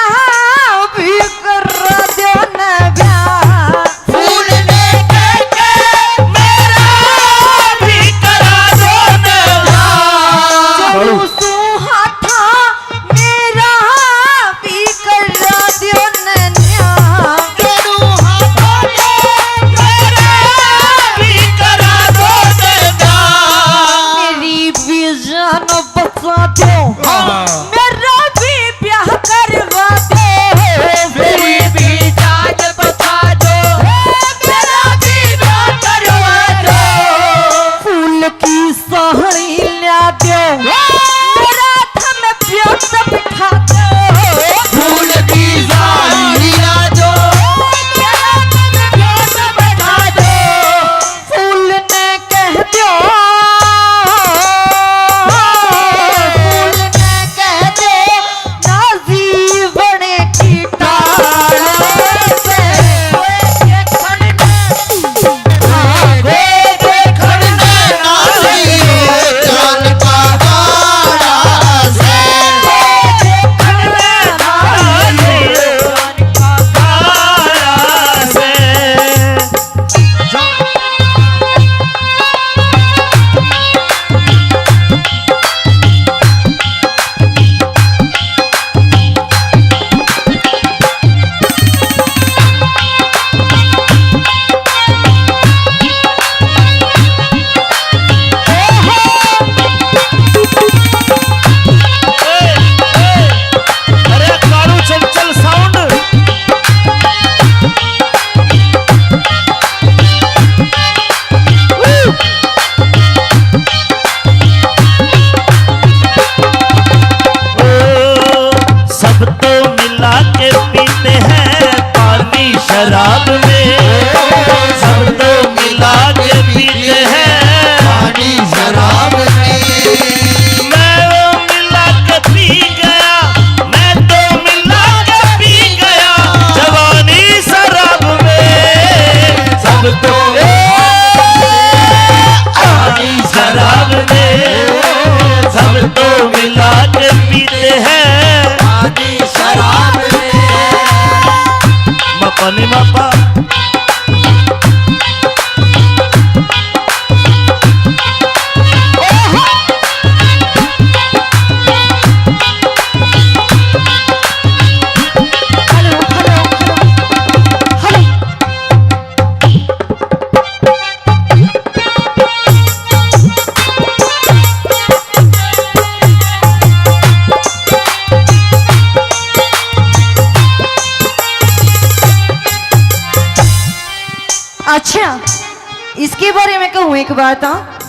बारे में कहूँ एक बात, हाँ।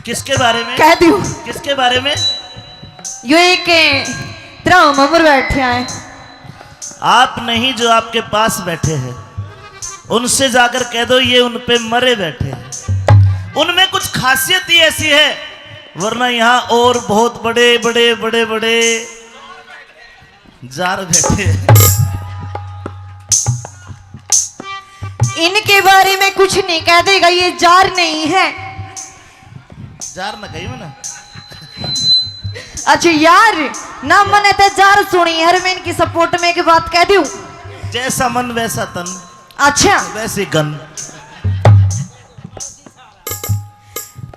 किसके बारे में? कह दूँ। किसके बारे में? यो एक तेरा उम्र बैठे हैं। आप नहीं, जो आपके पास बैठे हैं, उनसे जाकर कह दो, ये उन पे मरे बैठे हैं। उनमें कुछ खासियत ही ऐसी है, वरना यहाँ और बहुत बड़े बड़े बड़े बड़े जार बैठे हैं। इनके बारे में कुछ नहीं कह देगा, ये जार नहीं है। जार ना कही मना। अच्छा यार, ना मने ते जार सुनी, हर मैं इनकी सपोर्ट में एक बात कह दूं। जैसा मन वैसा तन। अच्छा। वैसे गन।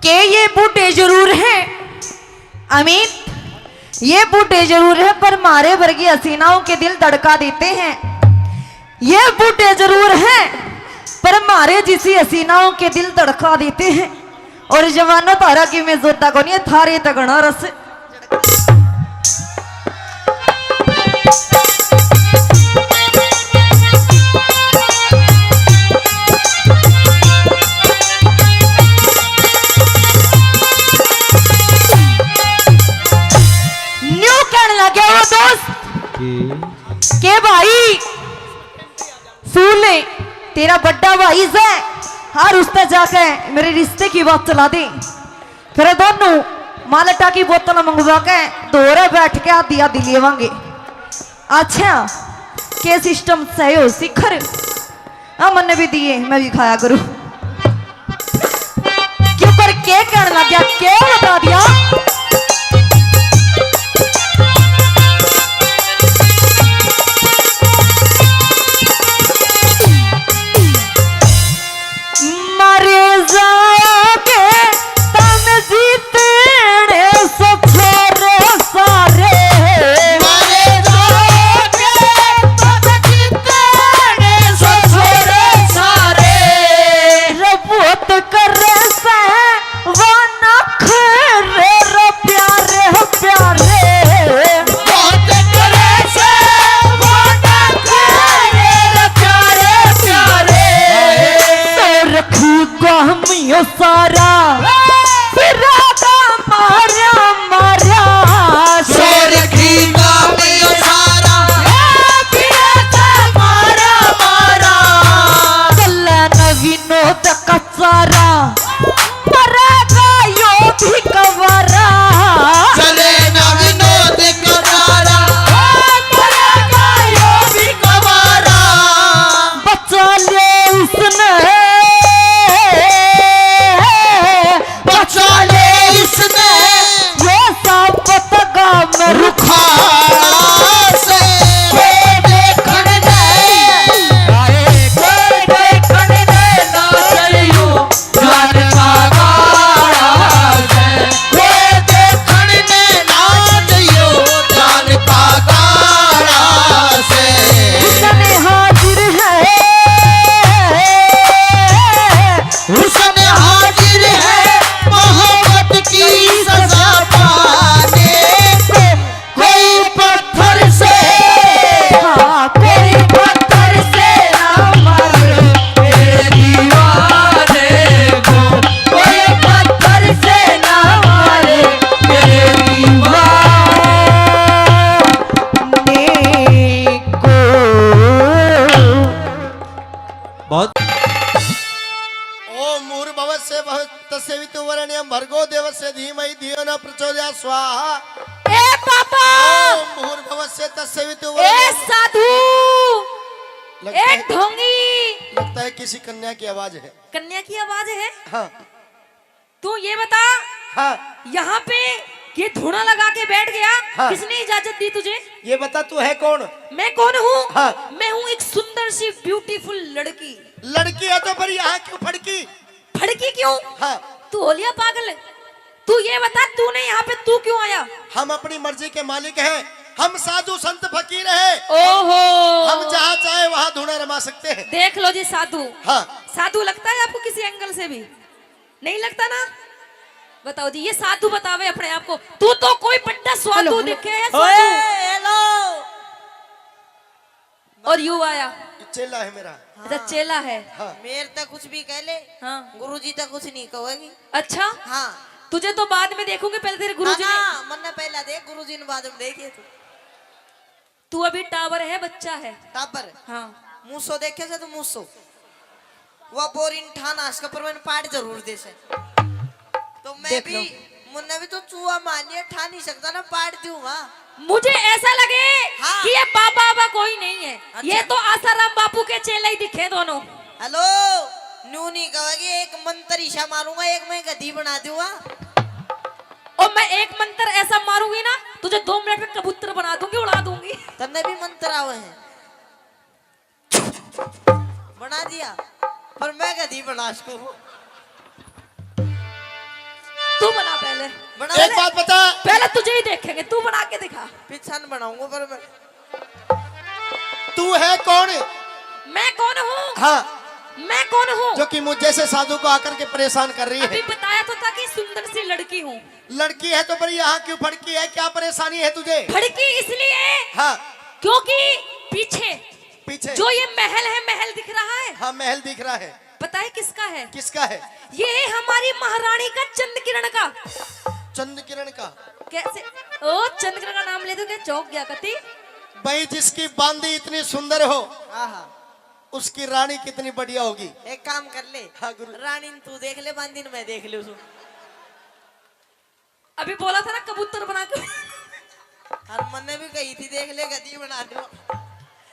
के ये बूढ़े जरूर हैं अमित, ये बूढ़े जरूर हैं, पर मारे वर्गी हसीनाओं के दिल धड़का देते हैं। ये बूढ़े जरूर हैं, पर मारे जिसी हसीनाओं के दिल धड़का देते हैं। और जवानों, थारा की मैं जोता कोनी, थारे तगड़ा रस। न्यू कहने लग गया वो दोस्त कि के भाई, सुन, तेरा बड़ा भाई से, हर उसते जाके मेरे रिश्ते की बात चला दे। फिर दोनों माल्टा की बोतल मंगवा के दोरे बैठ के आधी आधी लेवांगे। अच्छा, के सिस्टम सही हो शिखर? हाँ, मन्ने भी दिए, मैं भी खाया करूँ। क्यों कर के कहने लग गया, के बता दिया? मरे जाओगे तम जीतने से छोरे सारे। मरे जाओगे तम जीतने से छोरे सारे। रे बहुत करे से वो नखरे रे प्यारे, प्यारे। बहुत करे से वो नखरे रे प्यारे, प्यारे। सो रखी को हम यो सारा, फिरादा मारा, मारा। सो रखी को हम यो सारा, फिरादा मारा, मारा। कल्ला न विनोद का सारा, मरेगा यो भी कवारा। चले ना विनोद कवारा, मरेगा यो भी कवारा। बचा ले उसने, बचा ले उसने, ये सब पतगा में रुखाड़ा से। कोई देखण ने, आए कोई देखण ने ना चलियो। जान का गाड़ा से, कोई देखण ने ना जइयो, जान का गाड़ा से। हुसन हाजिर है, हुसन हाजिर है, मोहब्बत की सजा पाने को। कोई पत्थर से, हाँ, कोई पत्थर से ना मारे मेरे दीवाने को, कोई पत्थर से ना मारे मेरे दीवाने को। बहुत। ओम भूर्भुवः स्वः तस्य वितुर्वरेण्यं भर्गो देवस्य धीमहि धियो न प्रचोदयात् स्वाहा। ए पापा! ओम भूर्भुवः स्वः तस्य वितुर्वरेण्यं। ए साधु! लगता ए है, ढोंगी! लगता है किसी कन्या की आवाज है। कन्या की आवाज है? हाँ। तू ये बता, हाँ। यहाँ पे ये धूणा लगा के बैठ गया, हाँ। किसने इजाजत दी तुझे? ये बता, तू है कौन? मैं कौन हूँ? हाँ। मैं हूँ एक सुंदर सी beautiful लड़की। लड़की है तो फिर यहाँ क्यों फड़की? फड़की क्यों? हाँ। तू हो लिया पागल? तू ये बता, तूने यहाँ पे तू क्यों आया? हम अपनी मर्जी के मालिक हैं, हम साधु संत फकीर हैं। ओहो। हम जहाँ चाहे वहाँ धूणा रमा सकते हैं। देख लो जी साधु। हाँ। साधु लगता है आपको किसी एंगल से भी? नहीं लगता ना? बताओ जी, ये साधु बतावे अपने आप को। तू तो कोई बड्डा साधु हेलो, हेलो। दिखे है, साधु। ओए, हेलो। और यू आया। चेला है मेरा। अच्छा, चेला है। हाँ। मेरे तक कुछ भी कह ले। हाँ। गुरुजी तक कुछ नहीं कहेगी। अच्छा। हाँ। तुझे तो बाद में देखूंगी, पहले तेरे गुरुजी ना, ने ना, मन्ने पहला देख, गुरुजी ने बाद में देखिए तू। तू अभी टावर है, बच्चा है। टावर? हाँ। मूसो देखे से तो मूसो। वो बोरिन ठान आस के पर मैंने पाट जरूर दे से। तो मैं देख भी, लो। मुन्ने भी तो चूहा मान लिया, ठा नहीं सकता ना, पाट दूंगा। मुझे ऐसा लगे हाँ। कि ये बाबा बाबा कोई नहीं है, अच्छा। ये तो आसाराम बापू के चेले ही दिखे दोनों। हेलो, न्यू नहीं कहेगी, एक मंत्र ईशा मारूंगा, एक मैं गधी बना दूंगा। और मैं एक मंत्र ऐसा मारूंगी ना, तुझे दो मिनट में कबूतर बना दूंगी, उड़ा दूंगी। तन्ने भी मंत्र आवे हैं? बना दिया, पर मैं कदी बना सकूं? तू बना पहले। बना। एक बात बता। पहले तुझे ही देखेंगे, तू बना के दिखा। पीछा न बनाऊंगा, पर मैं। तू है कौन? मैं कौन हूँ? हाँ। मैं कौन हूँ? जो कि मुझ जैसे साधु को आकर के परेशान कर रही है। अभी बताया तो था कि सुंदर सी लड़की हूँ। लड़की है तो फिर यहाँ क्यों फड़की है? क्या परेशानी है तुझे? फड़की इसलिए, हाँ। क्योंकि पीछे पीछे। जो ये महल है, महल दिख रहा है? हाँ, महल दिख रहा है। पता है किसका है? किसका है? ये है हमारी महारानी का, चंद किरण का। चंद किरण का? कैसे? ओ, चंद किरण का नाम ले दो, क्या चौंक गया कती? भाई, जिसकी बांदी इतनी सुंदर हो, आहा। उसकी रानी कितनी बढ़िया होगी। एक काम कर ले, हाँ, गुरु। रानी न तू देख ले, बांदी न मैं देख लूं। अभी बोला था ना कबूतर बना के। और मन्ने भी कही थी, देख ले, गधी बना दो।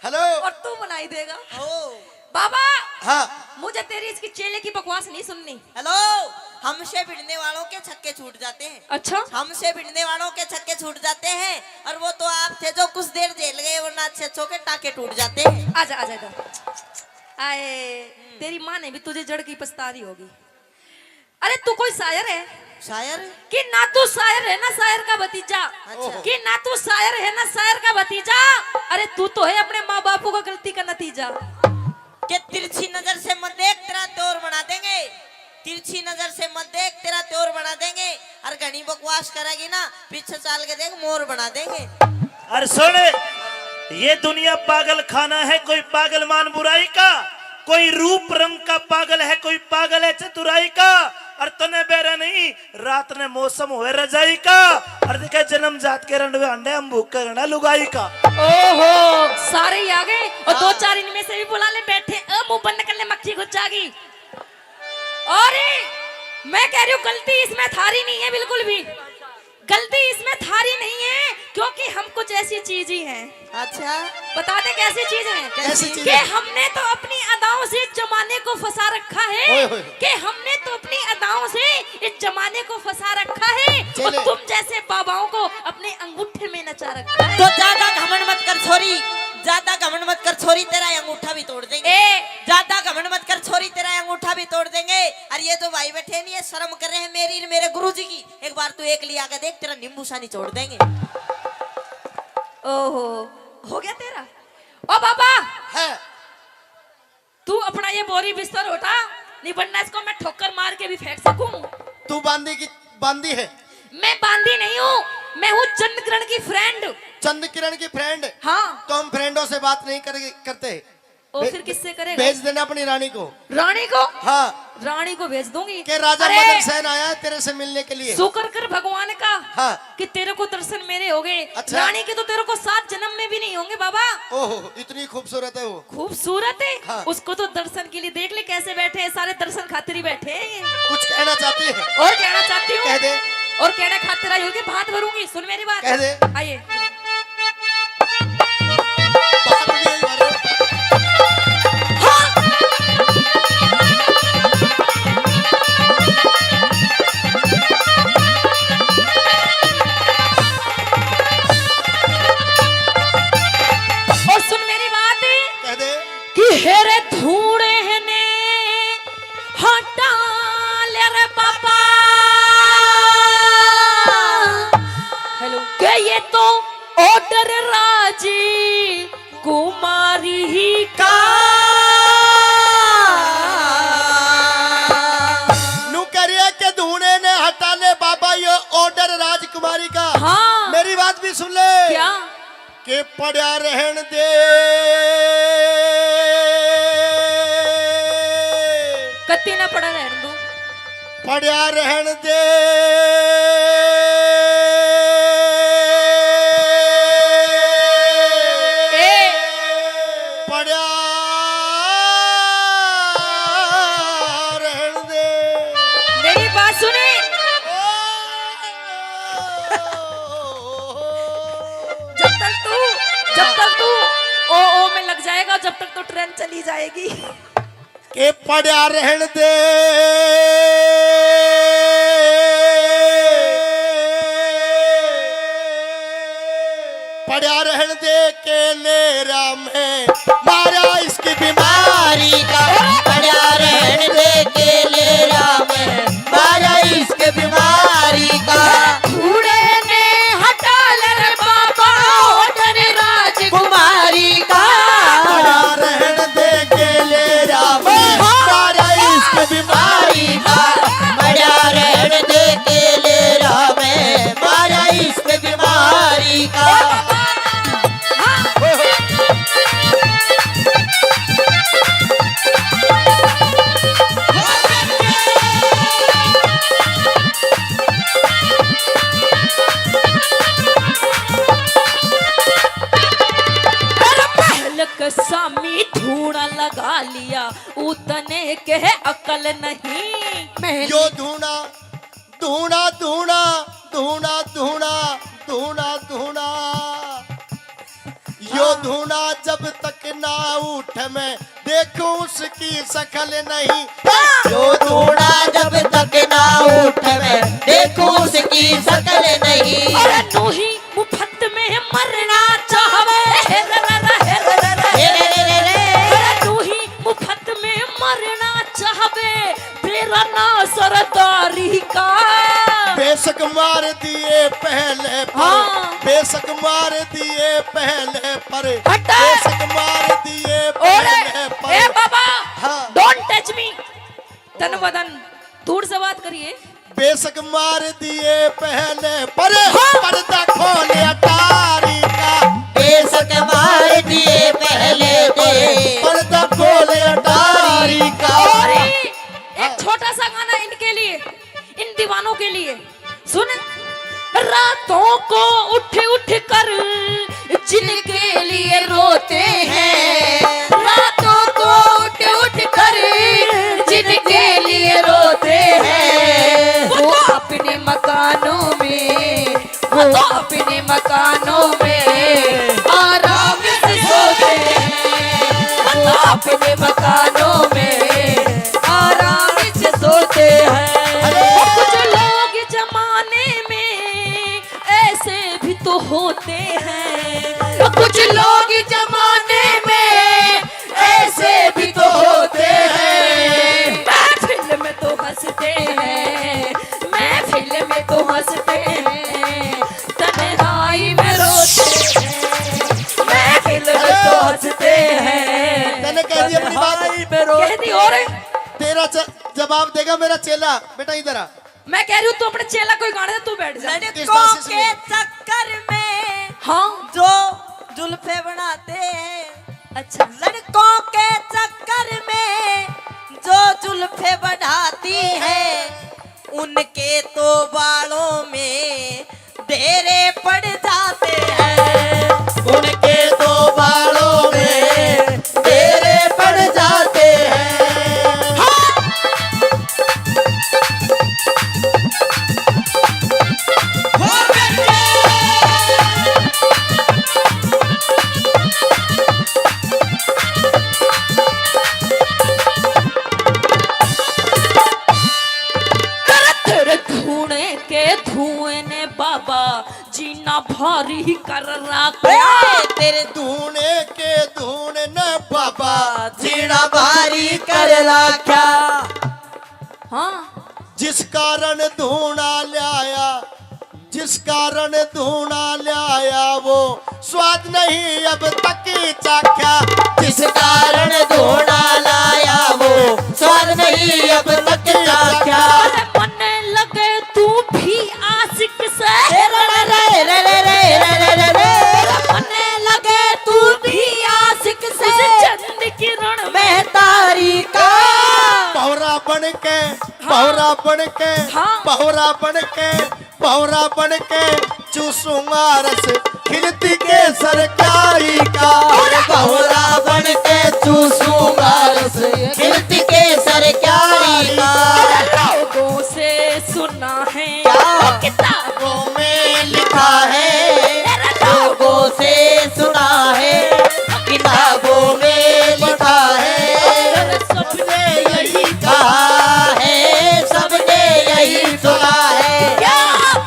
हेलो। और तू बनाई देगा। ओ। बाबा। हाँ। मुझे तेरी इसकी चेले की बकवास नहीं सुननी। हेलो। हमसे भिड़ने वालों के छक्के छूट जाते हैं। अच्छा। हमसे भिड़ने वालों के छक्के छूट जाते हैं, और वो तो आप थे जो कुछ देर झेल गए, वरना अच्छे अच्छों के टाके टूट जाते हैं। आजा, आजा इधर। आए, तेरी माँ ने भी तुझे जड़ की पछता रही होगी। अरे, तू कोई शायर है? शायर? कि ना तू शायर है, ना शायर का भतीजा। अच्छा। कि ना तू शायर है, ना शायर का भतीजा। अरे, तू तो है अपने माँ बापू का गलती का नतीजा। के तिरछी नजर से मत देख, तेरा तौर बना देंगे। तिरछी नजर से मत देख, तेरा तौर बना देंगे। और घनी बकवास करेगी ना, पीछे चाल के देख, मोर बना देंगे। और सुन, ये दुनिया पागल खाना है, कोई पागल मान बुराई का, कोई रूप रंग का पागल है, कोई पागल है चतुराई का। और तने बेरा नहीं, रात ने मौसम होए रजाई का, और देखे जन्म जात के रंडवे अंडे, हम भूख के घना लुगाई का। ओहो, सारे ही आ गए। और दो हाँ। चार इनमें से भी बुला ले, बैठे, अ, मुंह बंद कर ले, मक्खी घुस जाएगी। और मैं कह रही हूँ, गलती इसमें थारी नहीं है बिल्कुल भी, गलती इसमें थारी नहीं है, क्योंकि हम कुछ ऐसी चीज ही हैं। अच्छा। बता दे कैसी चीज है? कैसी चीज कि है? हमने तो अपनी अदाओं से इस जमाने को फंसा रखा है, ओए होए। कि हमने तो अपनी अदाओं से इस जमाने को फंसा रखा है, और चले। तुम जैसे बाबाओं को अपने अंगूठे में नचा रखा है। तो ज्यादा घमंड मत कर छोरी, ज्यादा घमंड मत कर छोरी, तेरा ये अंगूठा भी तोड़ देंगे। ए। ज्यादा घमंड मत कर छोरी, तेरा ये अंगूठा भी तोड़ देंगे। और ये जो भाई बैठे नहीं, ये शर्म कर रहे हैं मेरी, मेरे गुरुजी की। एक बार तू एक लिया के देख, तेरा नींबू सा निचोड़ देंगे। ओहो, हो गया तेरा? ओ बाबा, है। तू अपना ये बोरी बिस्तर उठा, नहीं वरना इसको मैं ठोकर मार के भी फेंक सकूं। तू बांदी की, बांदी है? मैं बांदी नहीं हूँ, मैं हूँ चंद किरण की friend। चंद किरण की friend? हाँ। तो हम friendों से बात नहीं कर, करते। और भे-, फिर किससे करेगा? भेज देना अपनी रानी को। रानी को? हाँ। रानी को भेज दूंगी। के राजा अरे, मदन सेन आया है तेरे से मिलने के लिए। शुक्र कर भगवान का हाँ। कि तेरे को दर्शन मेरे हो गए। अच्छा। रानी के तो तेरे को सात जन्म में भी नहीं होंगे बाबा। ओहो, इतनी खूबसूरत है वो। खूबसूरत है? हाँ। उसको तो दर्शन के लिए देख ले कैसे बैठे हैं, सारे दर्शन खातिर ही बैठे हैं ये। कुछ कहना चाहती है? और कहना चाहती हूँ। कह दे। और कहने खातिर आई होगी, भात भरूंगी, सुन मेरी बात। कह दे। आइए। और सुन मेरी बात, कह दे। कि हेरे धूणे ने हटा ले रे बाबा। हेलो। के ये तो order राज कुमारी का। नू कह रही है कि धूणे ने हटा ले बाबा, ये order राजकुमारी का। हाँ। मेरी बात भी सुन ले। क्या? के पड़ा रहन दे। पड़या रहन दे। ए। पड़या रहन दे। मेरी बात सुने। जब तक तू, जब तक तू ओ, ओ में लग जाएगा, जब तक तो ट्रेन चली जाएगी। के पड़या रहन दे, पड़या रहन दे के ले राम है मारा इसकी बीमारी का। पड़या रहन दे के ले राम है मारा इसकी बीमारी का। कूड़े ने हटा ले रे बाबा, ओढ़ रे राजकुमारी का। पड़या रहन दे के ले राम है मारा इसकी बीमारी का। पड़या रहन दे के ले राम है मारा इसकी बीमारी का। अरे महल के सामी धूणा लगा लिया, उतने के अकल नहीं। महल यो धूणा, धूणा, धूणा, धूणा, धूणा, धूणा, धूणा। यो धूणा जब तक ना उठ, मैं देखूं उसकी शकल नहीं। यो धूणा जब तक ना उठ, मैं देखूं उसकी शकल नहीं। अरे नूही मुफ्त में मरना चाहवे। हे रे रे रे, हे रे रे रे। हे रे रे रे रे। अरे नूही मुफ्त में मरना चाहवे। तेरा ना सरदारी का। बेशक मार दिए पहले पर, हाँ। बेशक मार दिए पहले पर, हटा। बेशक मार दिए ओरे, पहले पर। ए बाबा, हाँ। Don't touch me। तन बदन दूर से बात करिए। बेशक मार दिए पहले पर, हाँ। पर्दा खोल अटारी का। बेशक मार दिए पहले पर, पर्दा खोल अटारी का। और एक छोटा सा गाना इनके लिए, इन दीवानों के लिए। सुन। रातों को उठ उठ कर जिनके लिए रोते हैं, रातों को उठ उठ कर जिनके लिए रोते हैं, वो तो अपने मकानों में, वो तो अपने मकानों में आराम से सोते हैं, वो तो अपने मकानों में आराम से सोते हैं। अरे कुछ लोग जमाने में ऐसे भी तो होते हैं, कुछ लोग जमाने में ऐसे भी तो होते हैं। महफिल में तो हंसते हैं, महफिल में तो हंसते हैं, तन्हाई में रोते हैं। महफिल में तो हंसते हैं, तन्हाई में रोते हैं। कह दी और तेरा च-, जवाब देगा मेरा चेला। बेटा इधर आ। मैं कह रही हूँ, तू अपने चेला कोई गाने दे, तू बैठ जा। लड़कों के चक्कर में हाँ। जो जुल्फे बढ़ाते हैं। अच्छा। लड़कों के चक्कर में जो जुल्फे बढ़ाती है, उनके तो बालों में डेरे पड़ जाते हैं। उनके तो बालों में डेरे पड़ जाते हैं। हाँ। कर तेरे धूणे के धुएं ने बाबा जीना भारी कर राख्या। ए, तेरे धूणे के धूण ने बाबा जीना भारी कर राख्या। हाँ। जिस कारण धूणा ल्याया, जिस कारण धूणा ल्याया वो स्वाद नहीं अब तक चाख्या। जिस कारण धूणा लाया वो स्वाद नहीं अब तक चाख्या। अरे मन्ने लगे तू भी आशिक से। रे रे रे रे। अरे मन्ने लगे तू भी आशिक से। उस चंद किरण में तारी का। भौरा बन के, भौरा बन के, हाँ। भौरा बन के, भौरा बन के चूसूंगा रस, खिलती केसर क्यारी का। और भौरा बन के चूसूंगा रस, खिलती केसर क्यारी का। लोगों से सुना है क्या? वो किताबों में लिखा है, तेरे लोगों से सुना है, किताबों में लिखा है। सबने यही कहा है, सबने यही सुना है। क्या?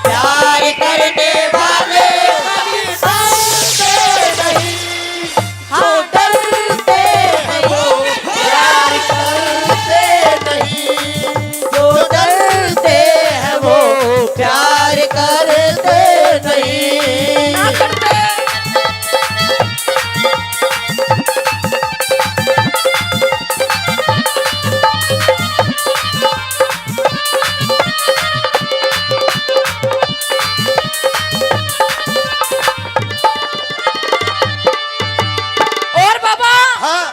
प्यार करने वाले कभी डरते नहीं, जो डरते हैं वो प्यार करते नहीं, जो डरते हैं वो प्यार करते नहीं। ना करते। और बाबा, हाँ।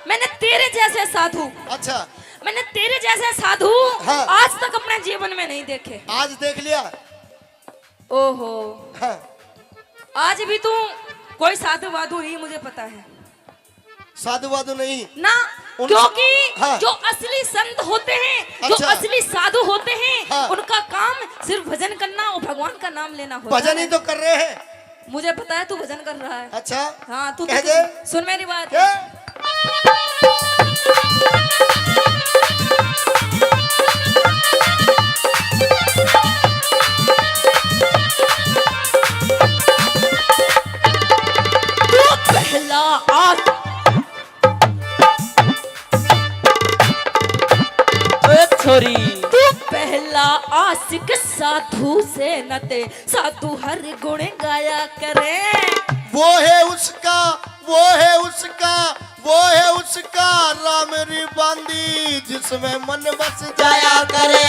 मैंने तेरे जैसे साधु, अच्छा। मैंने तेरे जैसे साधु, हाँ। आज तक अपने जीवन में नहीं देखे। आज देख लिया। ओहो। हाँ। आज भी तू कोई साधु वाधु नहीं, मुझे पता है। साधु वाधु नहीं ना, उन-, क्योंकि हाँ। जो असली संत होते हैं, जो अच्छा। असली साधु होते हैं, हाँ। उनका काम सिर्फ भजन करना और भगवान का नाम लेना होता है। भजन ही तो कर रहे हैं। मुझे पता है तू भजन कर रहा है। अच्छा। हाँ, तू कह तो दे। सुन मेरी बात। क्या? तू पहला आस-, ए छोरी। तू पहला आशिक साधु से न ते, साधु हर गुण गाया करे। वो है उसका, वो है उसका, वो है उसका राम री बांदी, जिसमें मन बस जाया करे।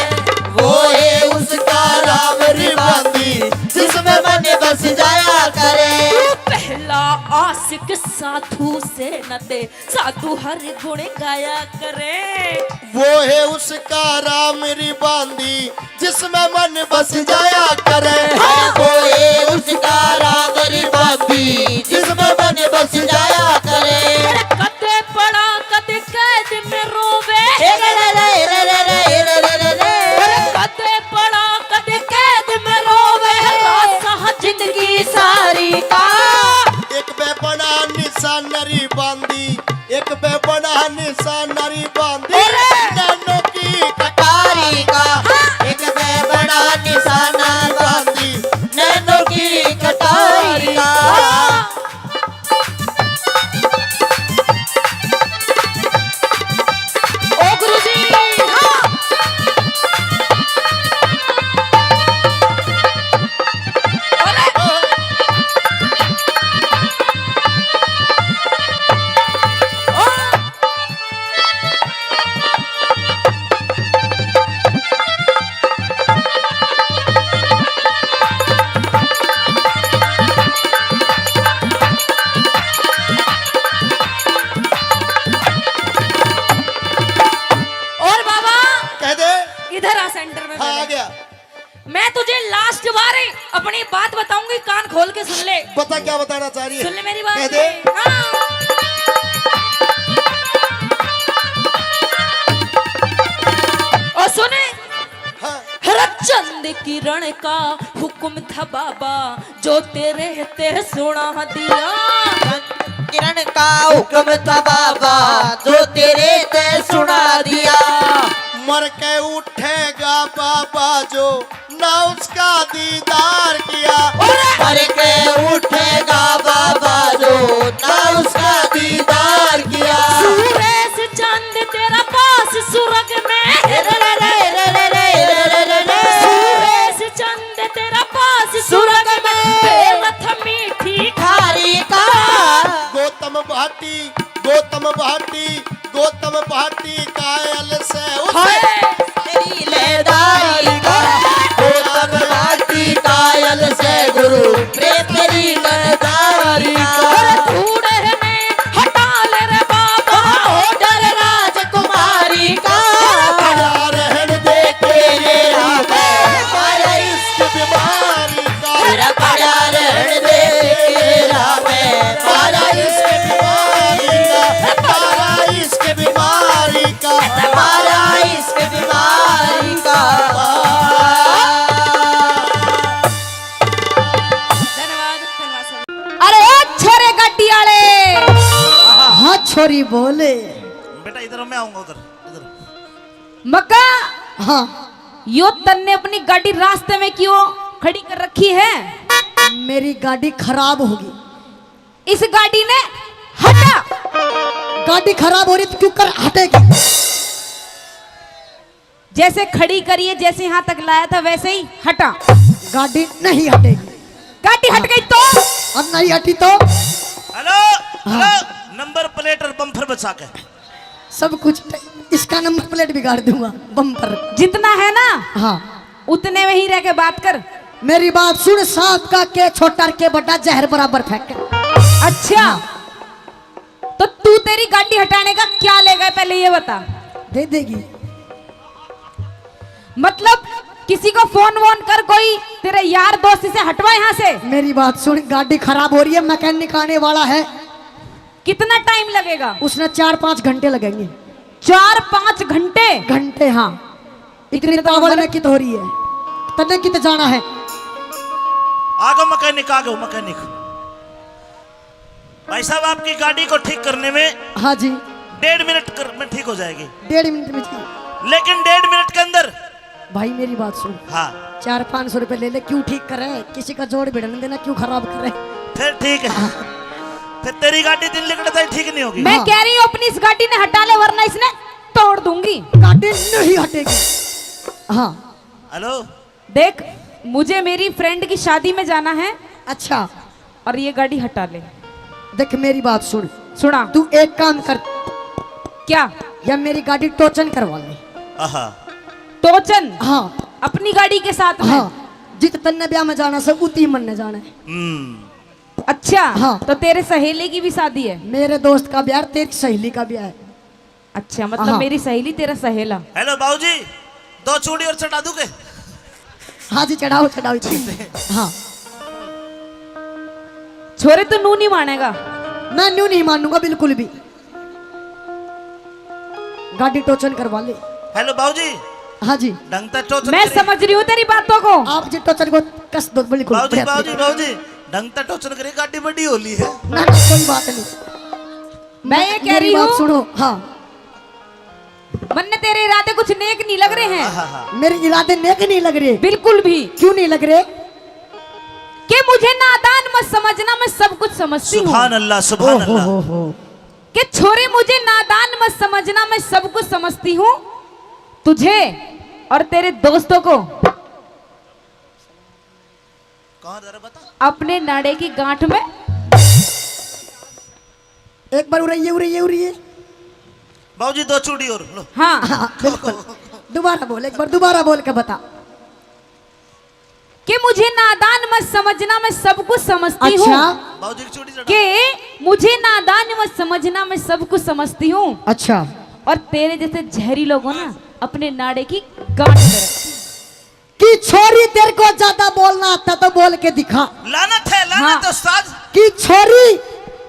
वो है उसका राम री बांदी, जिसमें मन बस जाया करे। तू पहला आशिक साधु से न ते, साधु हर गुण गाया करे। वो है उसका राम री बांदी, जिसमें मन बस जाया करे। हाँ। वो है उसका राम री बांदी, जिसमें मन बस जाया करे। अरे कदे पड़ा कदे कैद में रोवे। ए रे रे रे रे रे रे रे रे रे रे। अरे कदे पड़ा कदे कैद में रोवे। रासा जिंदगी सारी का। एक पे बड़ा निशान री बांदी, एक पे बड़ा निशान री बांदी। अरे! नैनों की कटारी का। हाँ। एक पे बड़ा निशान बांदी, नैनों की कटारी का। हाँ। ओ गुरुजी, हाँ। अरे। ओ। और बाबा, कह दे। इधर आ सेंटर में हाँ, पहले। आ गया। मैं तुझे लास्ट बार अपनी बात बताऊंगी, कान खोल के सुन ले। बता, क्या बताना चाह रही है? सुन ले मेरी बात। कह दे। हाँ। और सुने। हाँ। हर चंद किरण का हुक्म था बाबा, जो तेरे ते सुना दिया। किरण का हुक्म था बाबा, जो तेरे ते सुना दिया। मर के उठेगा बाबा जो, ना उसका दीदार किया। मर के उठेगा बाबा जो, ना उसका दीदार किया। सूरज चंद तेरा पास सुरग में। सूरज चंद तेरा पास सुरग में। बेरथ मीठी खारी का। गौतम भाटी, गौतम भाटी, गौतम भाटी कायल से उस हाय। तेरी लेदारी का। गौतम भाटी कायल से गुरु प्रेम तेरी लेदारी का। अरे धूड़ ने हटा ले रे बाबा, order राजकुमारी का। रहन दे के छोरी बोले। बेटा, इधर मैं आऊंगा, उधर, इधर। मक्का, हाँ। यो तन्ने अपनी गाड़ी रास्ते में क्यों खड़ी कर रखी है? मेरी गाड़ी खराब होगी। इस गाड़ी ने हटा। गाड़ी खराब हो रही तो क्यों कर हटेगी? जैसे खड़ी करी है, जैसे यहाँ तक लाया था, वैसे ही हटा। गाड़ी नहीं हटेगी। गाड़ी हट गई तो? अब नहीं हटी तो? हेलो, हाँ। हेलो, नंबर प्लेट और बम्पर बचा के। सब कुछ, इसका नंबर प्लेट बिगाड़ दूंगा, बम्पर। जितना है ना, हाँ। उतने में ही रह के बात कर। मेरी बात सुन, सांप का के छोटा और के बड़ा, जहर बराबर फेंके। अच्छा, हाँ। तो तू, तेरी गाड़ी हटाने का क्या लेगा, पहले ये बता। दे देगी। मतलब, किसी को फोन वोन कर, कोई तेरे यार दोस्त से हटवा यहाँ से। मेरी बात सुन, गाड़ी खराब हो रही है, मैकेनिक आने वाला है। कितना टाइम लगेगा? उसने चार पाँच घंटे लगेंगे। चार पाँच घंटे? घंटे, हाँ। इतनी इतने तो तावड़ उम्र में कित हो रही है, तन्ने कित जाना है? आ गो मैकेनिक, आ गो मैकेनिक। भाई साहब, आपकी गाड़ी को ठीक करने में, हाँ जी। डेढ़ मिनट कर, में ठीक हो जाएगी। डेढ़ मिनट में ठीक। लेकिन डेढ़ मिनट के अंदर। भाई, मेरी बात सुन। हाँ। चार पाँच सौ रुपए ले ले, क्यों ठीक करे? किसी का जोड़ भिड़न देना, क्यों खराब करे? फिर ठीक है। हाँ। फिर तेरी गाड़ी दिन लिकड़ता ही ठीक नहीं होगी। मैं हाँ। कह रही हूँ, अपनी इस गाड़ी ने हटा ले, वरना इसने तोड़ दूंगी। गाड़ी नहीं हटेगी। हाँ। हेलो। देख, मुझे मेरी फ्रेंड की शादी में जाना है। अच्छा। और ये गाड़ी हटा ले। देख, मेरी बात सुन। सुना। तू एक काम कर। क्या? या मेरी गाड़ी टोचन करवा ले। आहा। टोचन? हाँ। अपनी गाड़ी के साथ में? हाँ। जित तन्ने ब्याह में जाना से, उती मन ने जाना है। हम्म। अच्छा, हाँ। तो तेरे सहेली की भी शादी है? मेरे दोस्त का ब्याह, तेरी सहेली का ब्याह है। अच्छा, मतलब हाँ। मेरी सहेली, तेरा सहेला। हेलो बाबूजी, दो चूड़ी और चढ़ा दूं के? हाँ जी, चढ़ाओ, चढ़ाओ, चढ़ाओ। हाँ। छोरे, तू नू नहीं मानेगा। मैं नू नहीं मानूंगा बिल्कुल भी। गाड़ी टोचन करवा ले। हेलो बाबूजी। हाँ जी। ढंग तै टोचन मैं करे। समझ रही हूँ तेरी बातों को। आप जी टोचन को कस दो बिल्कुल। बाबूजी, बाबूजी, बाबूजी, ढंग तै टोचन करे, गाड़ी बड़ी होली है। ना, ना, कोई बात नहीं। मैं ये कह मेरी रही बात हूँ। सुनो, हाँ। मन्ने तेरे इरादे कुछ नेक नहीं लग रहे हैं। हाँ, हाँ। मेरे इरादे नेक नहीं लग रहे। बिल्कुल भी। क्यों नहीं लग रहे? कि मुझे नादान मत समझना, मैं सब कुछ समझती हूँ। सुभान अल्लाह, सुभान ओ हो अल्लाह। हो हो। कि छोरे, मुझे नादान मत समझना, मैं सब कुछ समझती हूँ। तुझे और तेरे दोस्तों को कहाँ जरा बता। अपने नाड़े की गांठ में। एक बार उरे ये, उरे ये, उरे ये। बाबूजी, दो चूड़ी और लो। हाँ। हाँ, बिल्कुल। दोबारा बोल, एक बार दोबारा बोल के बता। कि मुझे नादान मत समझना, मैं सब कुछ समझती हूँ। अच्छा। बाबूजी की चूड़ी चढ़ा। कि मुझे नादान मत समझना, मैं सब कुछ समझती हूँ। अच्छा। और तेरे जैसे जहरी लोगों ना अपने नाड़े की गांठ में रखती। कि छोरी, तेरे को ज्यादा बोलना आता तो बोल के दिखा। लानत है, लानत हाँ। है उस्ताद। कि छोरी,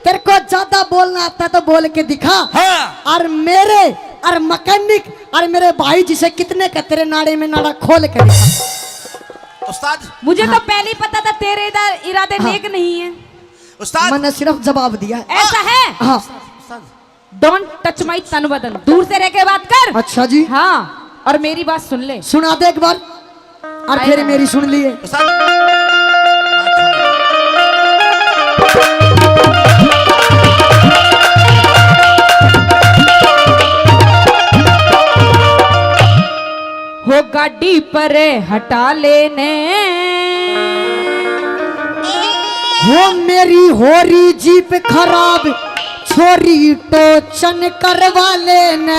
तेरे को ज्यादा बोलना आता तो बोल के दिखा। हाँ। और मेरे, और मैकेनिक, और मेरे भाई जी से कितने का तेरे नाड़े में नाड़ा खोल के दिखा। उस्ताद। मुझे हाँ। तो पहले ही पता था तेरे इरा-, इरादे हाँ। नेक नहीं है। उस्ताद। मैंने सिर्फ जवाब दिया है। ऐसा है? हाँ। उस्ताद। Don't touch my तन बदन, दूर से रह के बात कर। अच्छा जी। हाँ, और मेरी बात सुन ले। सुना दे एक बार, और फिर मेरी सुन लिए। हो गाड़ी पर हटा लेने। हो मेरी हो रही जीप खराब, छोरी टोचन करवा लेने।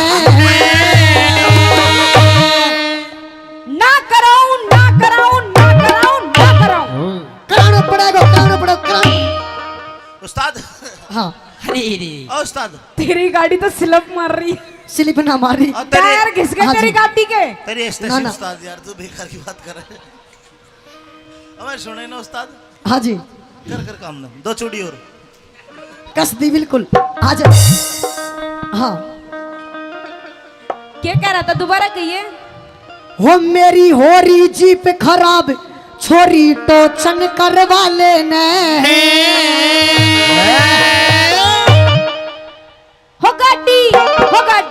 ना कराऊं, ना कराऊं, ना कराऊं, ना कराऊं। कराना पड़ेगा, कराना पड़ेगा, कराना। उस्ताद। हाँ। अरे रे। ओ उस्ताद। तेरी गाड़ी तो स्लिप मार रही। स्लिप ना मार रही। और तेरे टायर घिस गए हाँ तेरी जी। गाड़ी के। तेरी ना, स्टेशन ना। उस्ताद यार, तू बेकार की बात कर रहा है। हमें सुने ना उस्ताद। हाँ जी। कर, कर काम ना। दो चूड़ी और। कस दी बिल्कुल। आ जा। हाँ। क्या कह रहा था, दोबारा कहिए। हो मेरी हो रही जीप खराब, छोरी टोचन करवा लेने।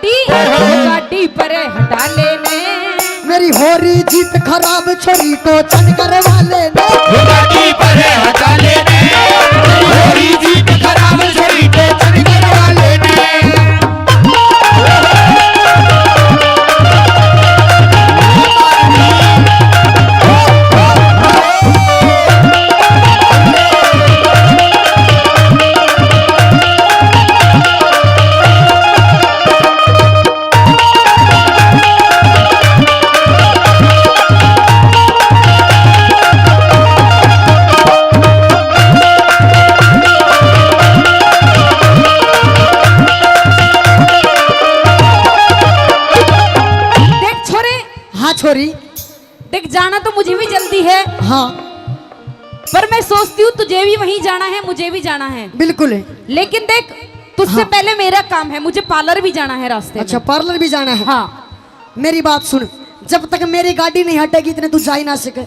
गाड़ी पर हटा लेने। मेरी हो रही जीत खराब, छोरी टोचन करवा लेने। गाड़ी पर हटा लेने। हो रही जीत खराब, छोरी टोचन करवा लेने। देख छोरे। हाँ छोरी। देख, जाना तो मुझे भी जल्दी है। हाँ। पर मैं सोचती हूँ, तुझे भी वहीं जाना है, मुझे भी जाना है। बिल्कुल। लेकिन देख, तुझसे हाँ। पहले मेरा काम है, मुझे पार्लर भी जाना है रास्ते अच्छा, में। पार्लर भी जाना है। हाँ। मेरी बात सुन, जब तक मेरी गाड़ी नहीं हटेगी, इतने तू जा ही ना सके।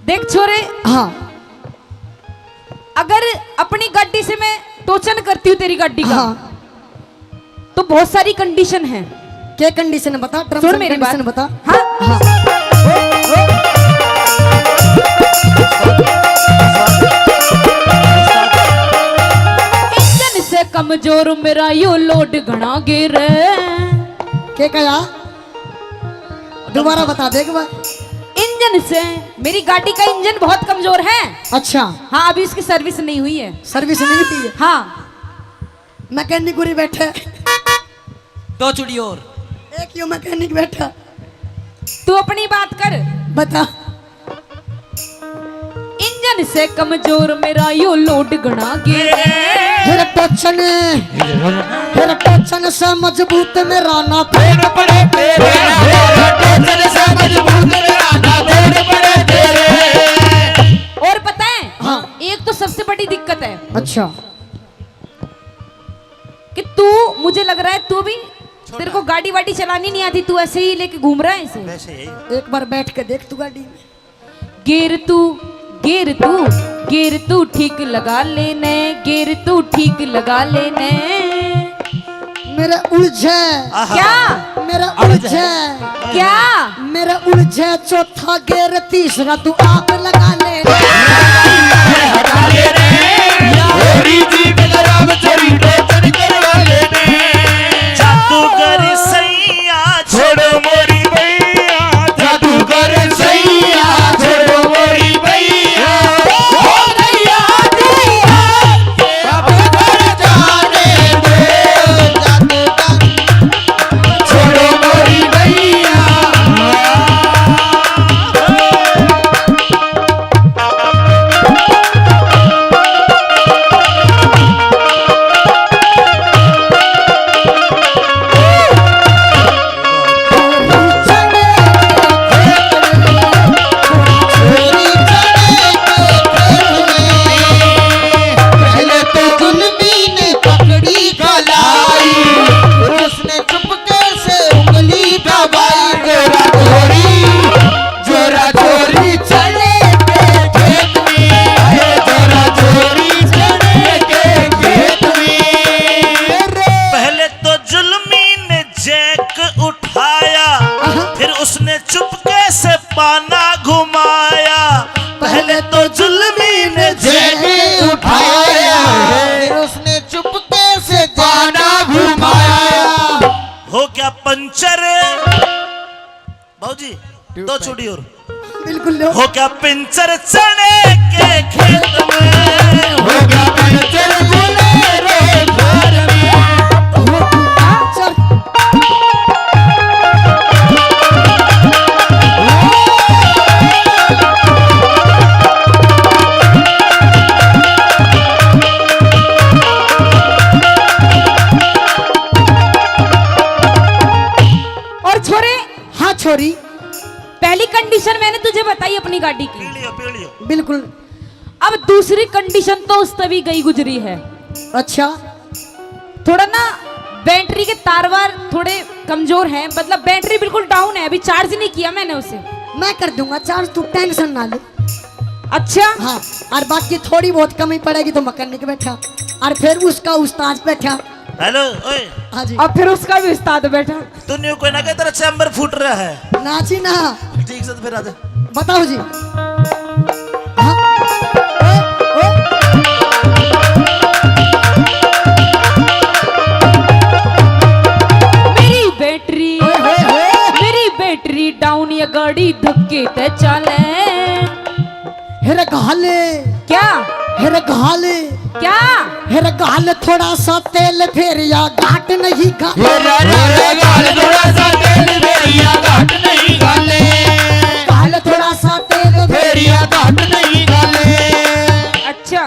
देख छोरे, हाँ। अगर अपनी गाड़ी से मैं टोचन करती हूँ तेरी गाड़ी का, हाँ। तो बहुत सारी कंडीशन है। क्या कंडीशन है बता, terms सुन and मेरी condition बात। बता। हाँ। हाँ। इंजन से कमजोर मेरा यो लोड घणा गिर। क्या कहा? दोबारा बता दे एक बार। इंजन से, मेरी गाड़ी का इंजन बहुत कमजोर है। अच्छा। हाँ, अभी उसकी सर्विस नहीं हुई है। सर्विस नहीं हुई है? हाँ। मैकेनिक उरी बैठे। दो चुड़ी और। एक यो मैकेनिक बैठा। तू अपनी बात कर। बता। इंजन से कमजोर मेरा यो लोड घणा गिर। फिर टोचन, फिर टोचन से मजबूत मेरा ना तोड़ पड़े तेरे। टोचन से मजबूत मेरा ना तोड़ पड़े तेरे। और पता है, हाँ। एक तो सबसे बड़ी दिक्कत है। अच्छा। कि तू, मुझे लग रहा है तू भी, छोटा। तेरे को गाड़ी वाड़ी चलानी नहीं आती, तू ऐसे ही लेके घूम रहा है इसे। वैसे यही। एक बार बैठ के देख तू गाड़ी में। गियर तू, गियर तू, गियर तू ठीक लगा लेने, गियर तू ठीक लगा लेने। मेरा उलझे। आहा। क्या? मेरा उलझे। उलझे। क्या? मेरा उलझे चौथा गियर, तीसरा तू आप लगा ले। जादूगर सैया छोड़ो मोरी भैया, जादूगर सैया छोड़ो मोरी भैया। ओ भैया, भैया, अब घर जाने दे, जादूगर छोड़ो मोरी भैया। पहले तो जुल्मी ने पकड़ी कलाई, उसने चुपके से उंगली दबाई। जोरा जोरी, जोरा जोरी चले के खेत में, अरे जोरा जोरी चले के खेत में। पहले तो जुल्मी ने जैक उठाया, फिर उसने चुपके से पाना घुमाया। पहले तो जुल्मी ने जैक उठाया, फिर उसने चुपके से पाना घुमाया। हो गया पंचर। बाबूजी, दो चूड़ी और। बिल्कुल लो। हो गया पंचर चने के खेत में, हो गया पंचर बोले रे घर में। हो गया पंचर। और छोरे, हाँ छोरी, पहली कंडीशन मैंने तुझे बताई अपनी गाड़ी की। पी लियो, पी लियो। बिल्कुल। अब दूसरी कंडीशन तो उस तभी गई गुजरी है। अच्छा। थोड़ा ना बैटरी के तार वार थोड़े कमजोर हैं, मतलब बैटरी बिल्कुल डाउन है, अभी चार्ज नहीं किया मैंने उसे। मैं कर दूंगा चार्ज, तू टेंशन ना ले। अच्छा। हाँ, और बाकी थोड़ी बहुत कमी पड़ेगी तो मैकेनिक बैठा, और फिर उसका उस्ताद बैठा। हेलो, ओए। हाँ जी। अब फिर उसका भी उस्ताद बैठा। तू न्यू कोई ना कहे, तेरा चैम्बर फूट रहा है। ना जी ना। ठीक से तो फिर आजा। बताओ जी। हाँ। ओए, ओए। मेरी बैटरी, ओए, ओए, ओए। मेरी बैटरी डाउन, ये गाड़ी धक्के ते चाले। हेरे घाले। क्या? हेरे घाले। क्या? हेरे घाल थोड़ा सा तेल, फेरिया घाट नहीं घाले। हेरे, हेरे घाल थोड़ा सा तेल, फेरिया घाट नहीं घाले। घाल थोड़ा सा तेल, फेरिया घाट नहीं घाले। अच्छा,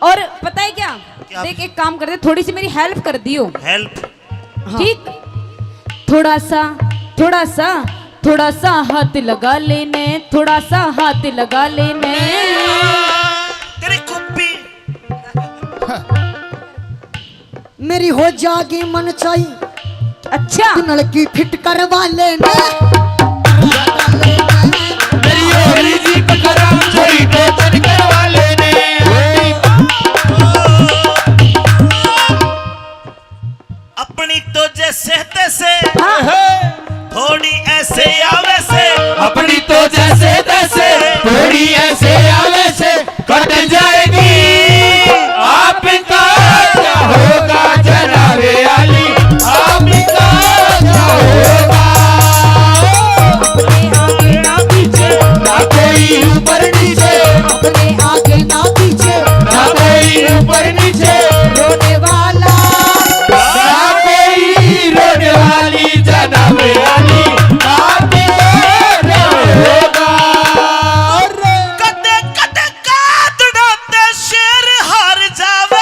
और पता है क्या? क्या? देख, एक काम कर दे, थोड़ी सी मेरी हेल्प कर दियो। हेल्प? हाँ। ठीक, थोड़ा सा, थोड़ा सा, थोड़ा सा हाथ लगा लेने, थोड़ा सा हाथ लगा लेने। तेरी कुप्पी। मेरी हो जागी मन चाही। अच्छा। तू नलकी फिट करवा लेने। मेरी हो रही जी पकड़ा, थोड़ी टोचन करवा लेने। अपनी तो जैसे तैसे, हाँ। थोड़ी ऐसे या वैसे। अपनी तो जैसे तैसे, थोड़ी ऐसे या वैसे, कट जाएगी। आपका क्या होगा जनाबे आली, आपका क्या होगा? अपने आगे ना पीछे, ना कोई ऊपर नीचे, अपने आगे ना पीछे, ना कोई ऊपर नीचे, रोने वाला, ना कोई रोने वाली, जन्म वाली, बात होगा। कदे कदे कातड़ा ते शेर हार जावे।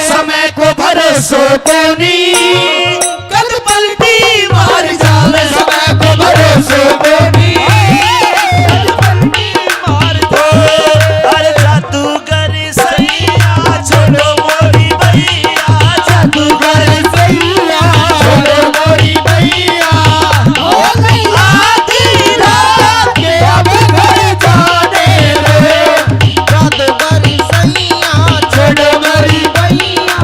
समय को भरोसो कोनी, कद पलटी मार जावे। समय को भरोसो कोनी, कद पलटी मार जावे। अरे जादूगर सैया, छोड़ो मोरी बैया, जादूगर सैया, छोड़ो मोरी बैया। ओ नहीं आधी रात के अब घर जाने रे, जादूगर सैया, छोड़ो मोरी बैया।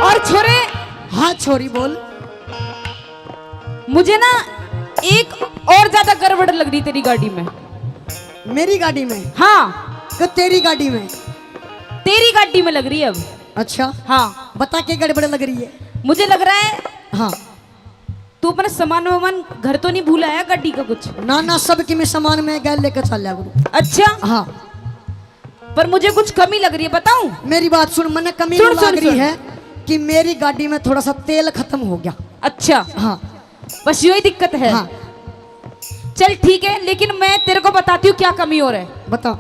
और छोरे, हाँ छोरी बोल। मुझे ना एक और ज्यादा गड़बड़ लग रही तेरी गाड़ी में। मेरी गाड़ी में? हाँ। कि तेरी गाड़ी में? तेरी गाड़ी में लग रही है अब। अच्छा। हाँ। बता के गड़बड़ लग रही है। मुझे लग रहा है हाँ। तू अपना सामान वामान घर तो नहीं भूल आया, गाड़ी का कुछ? ना ना, सब की मैं सामान में गैल लेकर चल लिया करूँ। अच्छा। हाँ। पर मुझे कुछ कमी लग रही है, बताऊं? मेरी बात सुन, मने कमी सुन, लग सुन, रही सुन। है कि मेरी गाड़ी में थोड़ा सा तेल खत्म हो गया। अच्छा। हाँ। बस यही दिक्कत है। हाँ। चल ठीक है, लेकिन मैं तेरे को बताती हूँ क्या कमी और है। बता।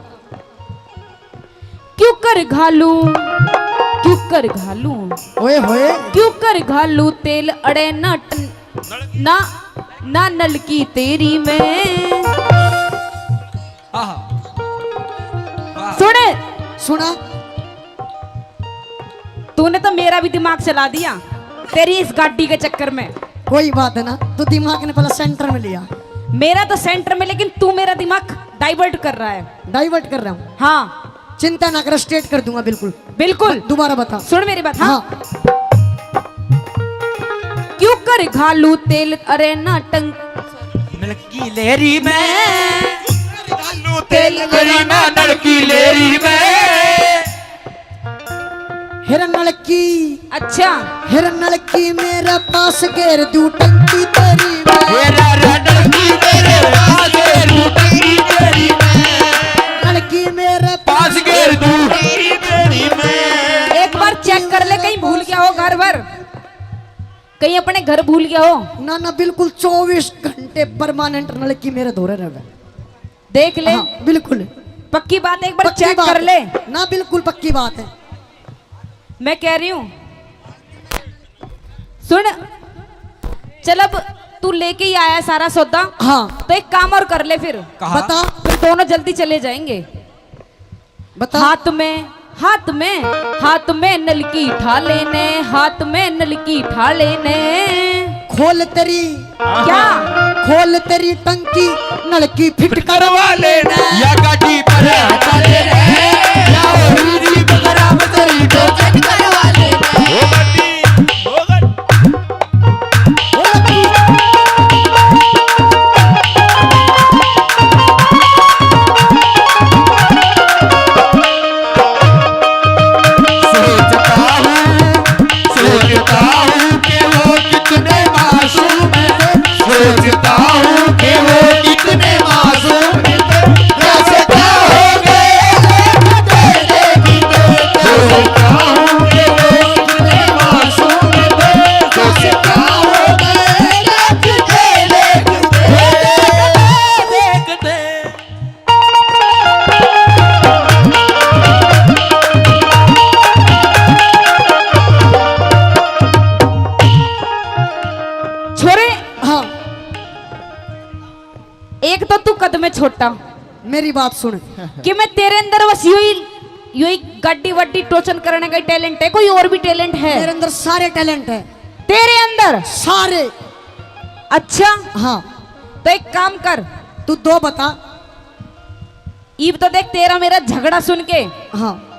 क्यों कर घालू, क्यों कर घालू, ओए होए। क्यों कर घालू तेल अड़े ना ट-, ना, ना नलकी तेरी में। आहा। वाह। सुन। सुना। तूने तो मेरा भी दिमाग चला दिया तेरी इस गाड़ी के चक्कर में। कोई बात है ना, तू दिमाग ने पहले सेंटर में लिया। मेरा तो सेंटर में, लेकिन तू मेरा दिमाग डाइवर्ट कर रहा है। डाइवर्ट कर रहा हूँ? हाँ। चिंता ना कर, स्ट्रेट कर दूंगा बिल्कुल। बिल्कुल। दोबारा बता। सुन मेरी बात, हाँ। हाँ। क्यों कर घालू तेल अरे ना टंग नलकी लेरी में। घालू तेल अरे ना नलकी लेरी में। हेरा नलकी। अच्छा। हेरा नलकी मेरे पास घेर दू टंकी तेरी में। हेरा रे नलकी मेरे पास घेर दू टंकी तेरी में। नलकी मेरे पास घेर दू टंकी तेरी में। एक बार चेक कर ले, कहीं भूल गया हो घर भर। कहीं अपने घर भूल गया हो? ना, ना, बिल्कुल चौबीस घंटे परमानेंट नलकी मेरे धोरे रहे। देख ले। हाँ, बिल्कुल। पक्की बात, एक बार पक्की चेक बात कर है। ले। ना, बिल्कुल पक्की बात है। मैं कह रही हूँ, सुन, चल, अब तू लेके ही आया सारा सौदा। हाँ। तो एक काम और कर ले फिर। कहा? बता। फिर दोनों जल्दी चले जाएंगे। बता। हाथ में, हाथ में, हाथ में नलकी ठा लेने, हाथ में नलकी ठा लेने। खोल तेरी, क्या? खोल तेरी टंकी, नलकी फिट करवा लेने। या गाड़ी पर हटा लेने, या और जी बगरा में तेरी टोचन करवा लेने। ओ गाड़ी, ओ गाड़ी। सोचता हूँ, सोचता हूँ कि वो कितने मासूम हैं। सोचता हूँ कि वो कितने मासूम थे। कैसे क्या हो गए, देखते देखते। सोचता हूँ कि वो कितने मासूम थे। कैसे क्या हो गए, देखते देखते। छोरे, हाँ। एक तो तू कद में छोटा। मेरी बात सुन। कि मैं तेरे अंदर बस यो ही, यो ही गाड़ी वाड़ी टोचन करने का ही टैलेंट है, कोई और भी टैलेंट है? मेरे अंदर सारे टैलेंट है। तेरे अंदर? सारे। अच्छा। हाँ। तो एक काम कर। तू दो बता। ईब तो देख, तेरा मेरा झगड़ा सुन के हाँ।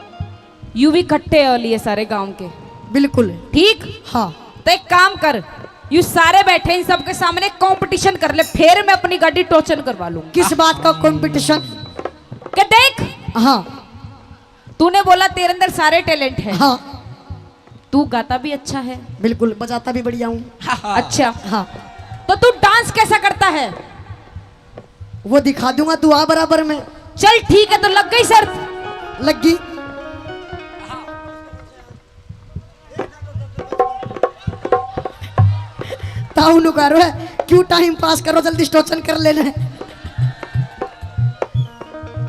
यू भी इकट्ठे हो लिए सारे गांव के। बिल्कुल। ठीक? हाँ। तो एक काम कर, यू सारे बैठे, इन सबके सामने कंपटीशन कर ले, फिर मैं अपनी गाड़ी टोचन करवा लूंगा। किस बात का कंपटीशन? के देख, हाँ। तूने बोला तेरे अंदर सारे टैलेंट है। हाँ। तू गाता भी अच्छा है। बिल्कुल, बजाता भी बढ़िया हूँ। अच्छा। हाँ। तो तू डांस कैसा करता है? वो दिखा दूंगा, तू आ बराबर में। चल ठीक है, तो लग गई शर्त। लग गई। ताऊ नु करो है, क्यों टाइम पास करो, जल्दी स्टोचन कर लेने।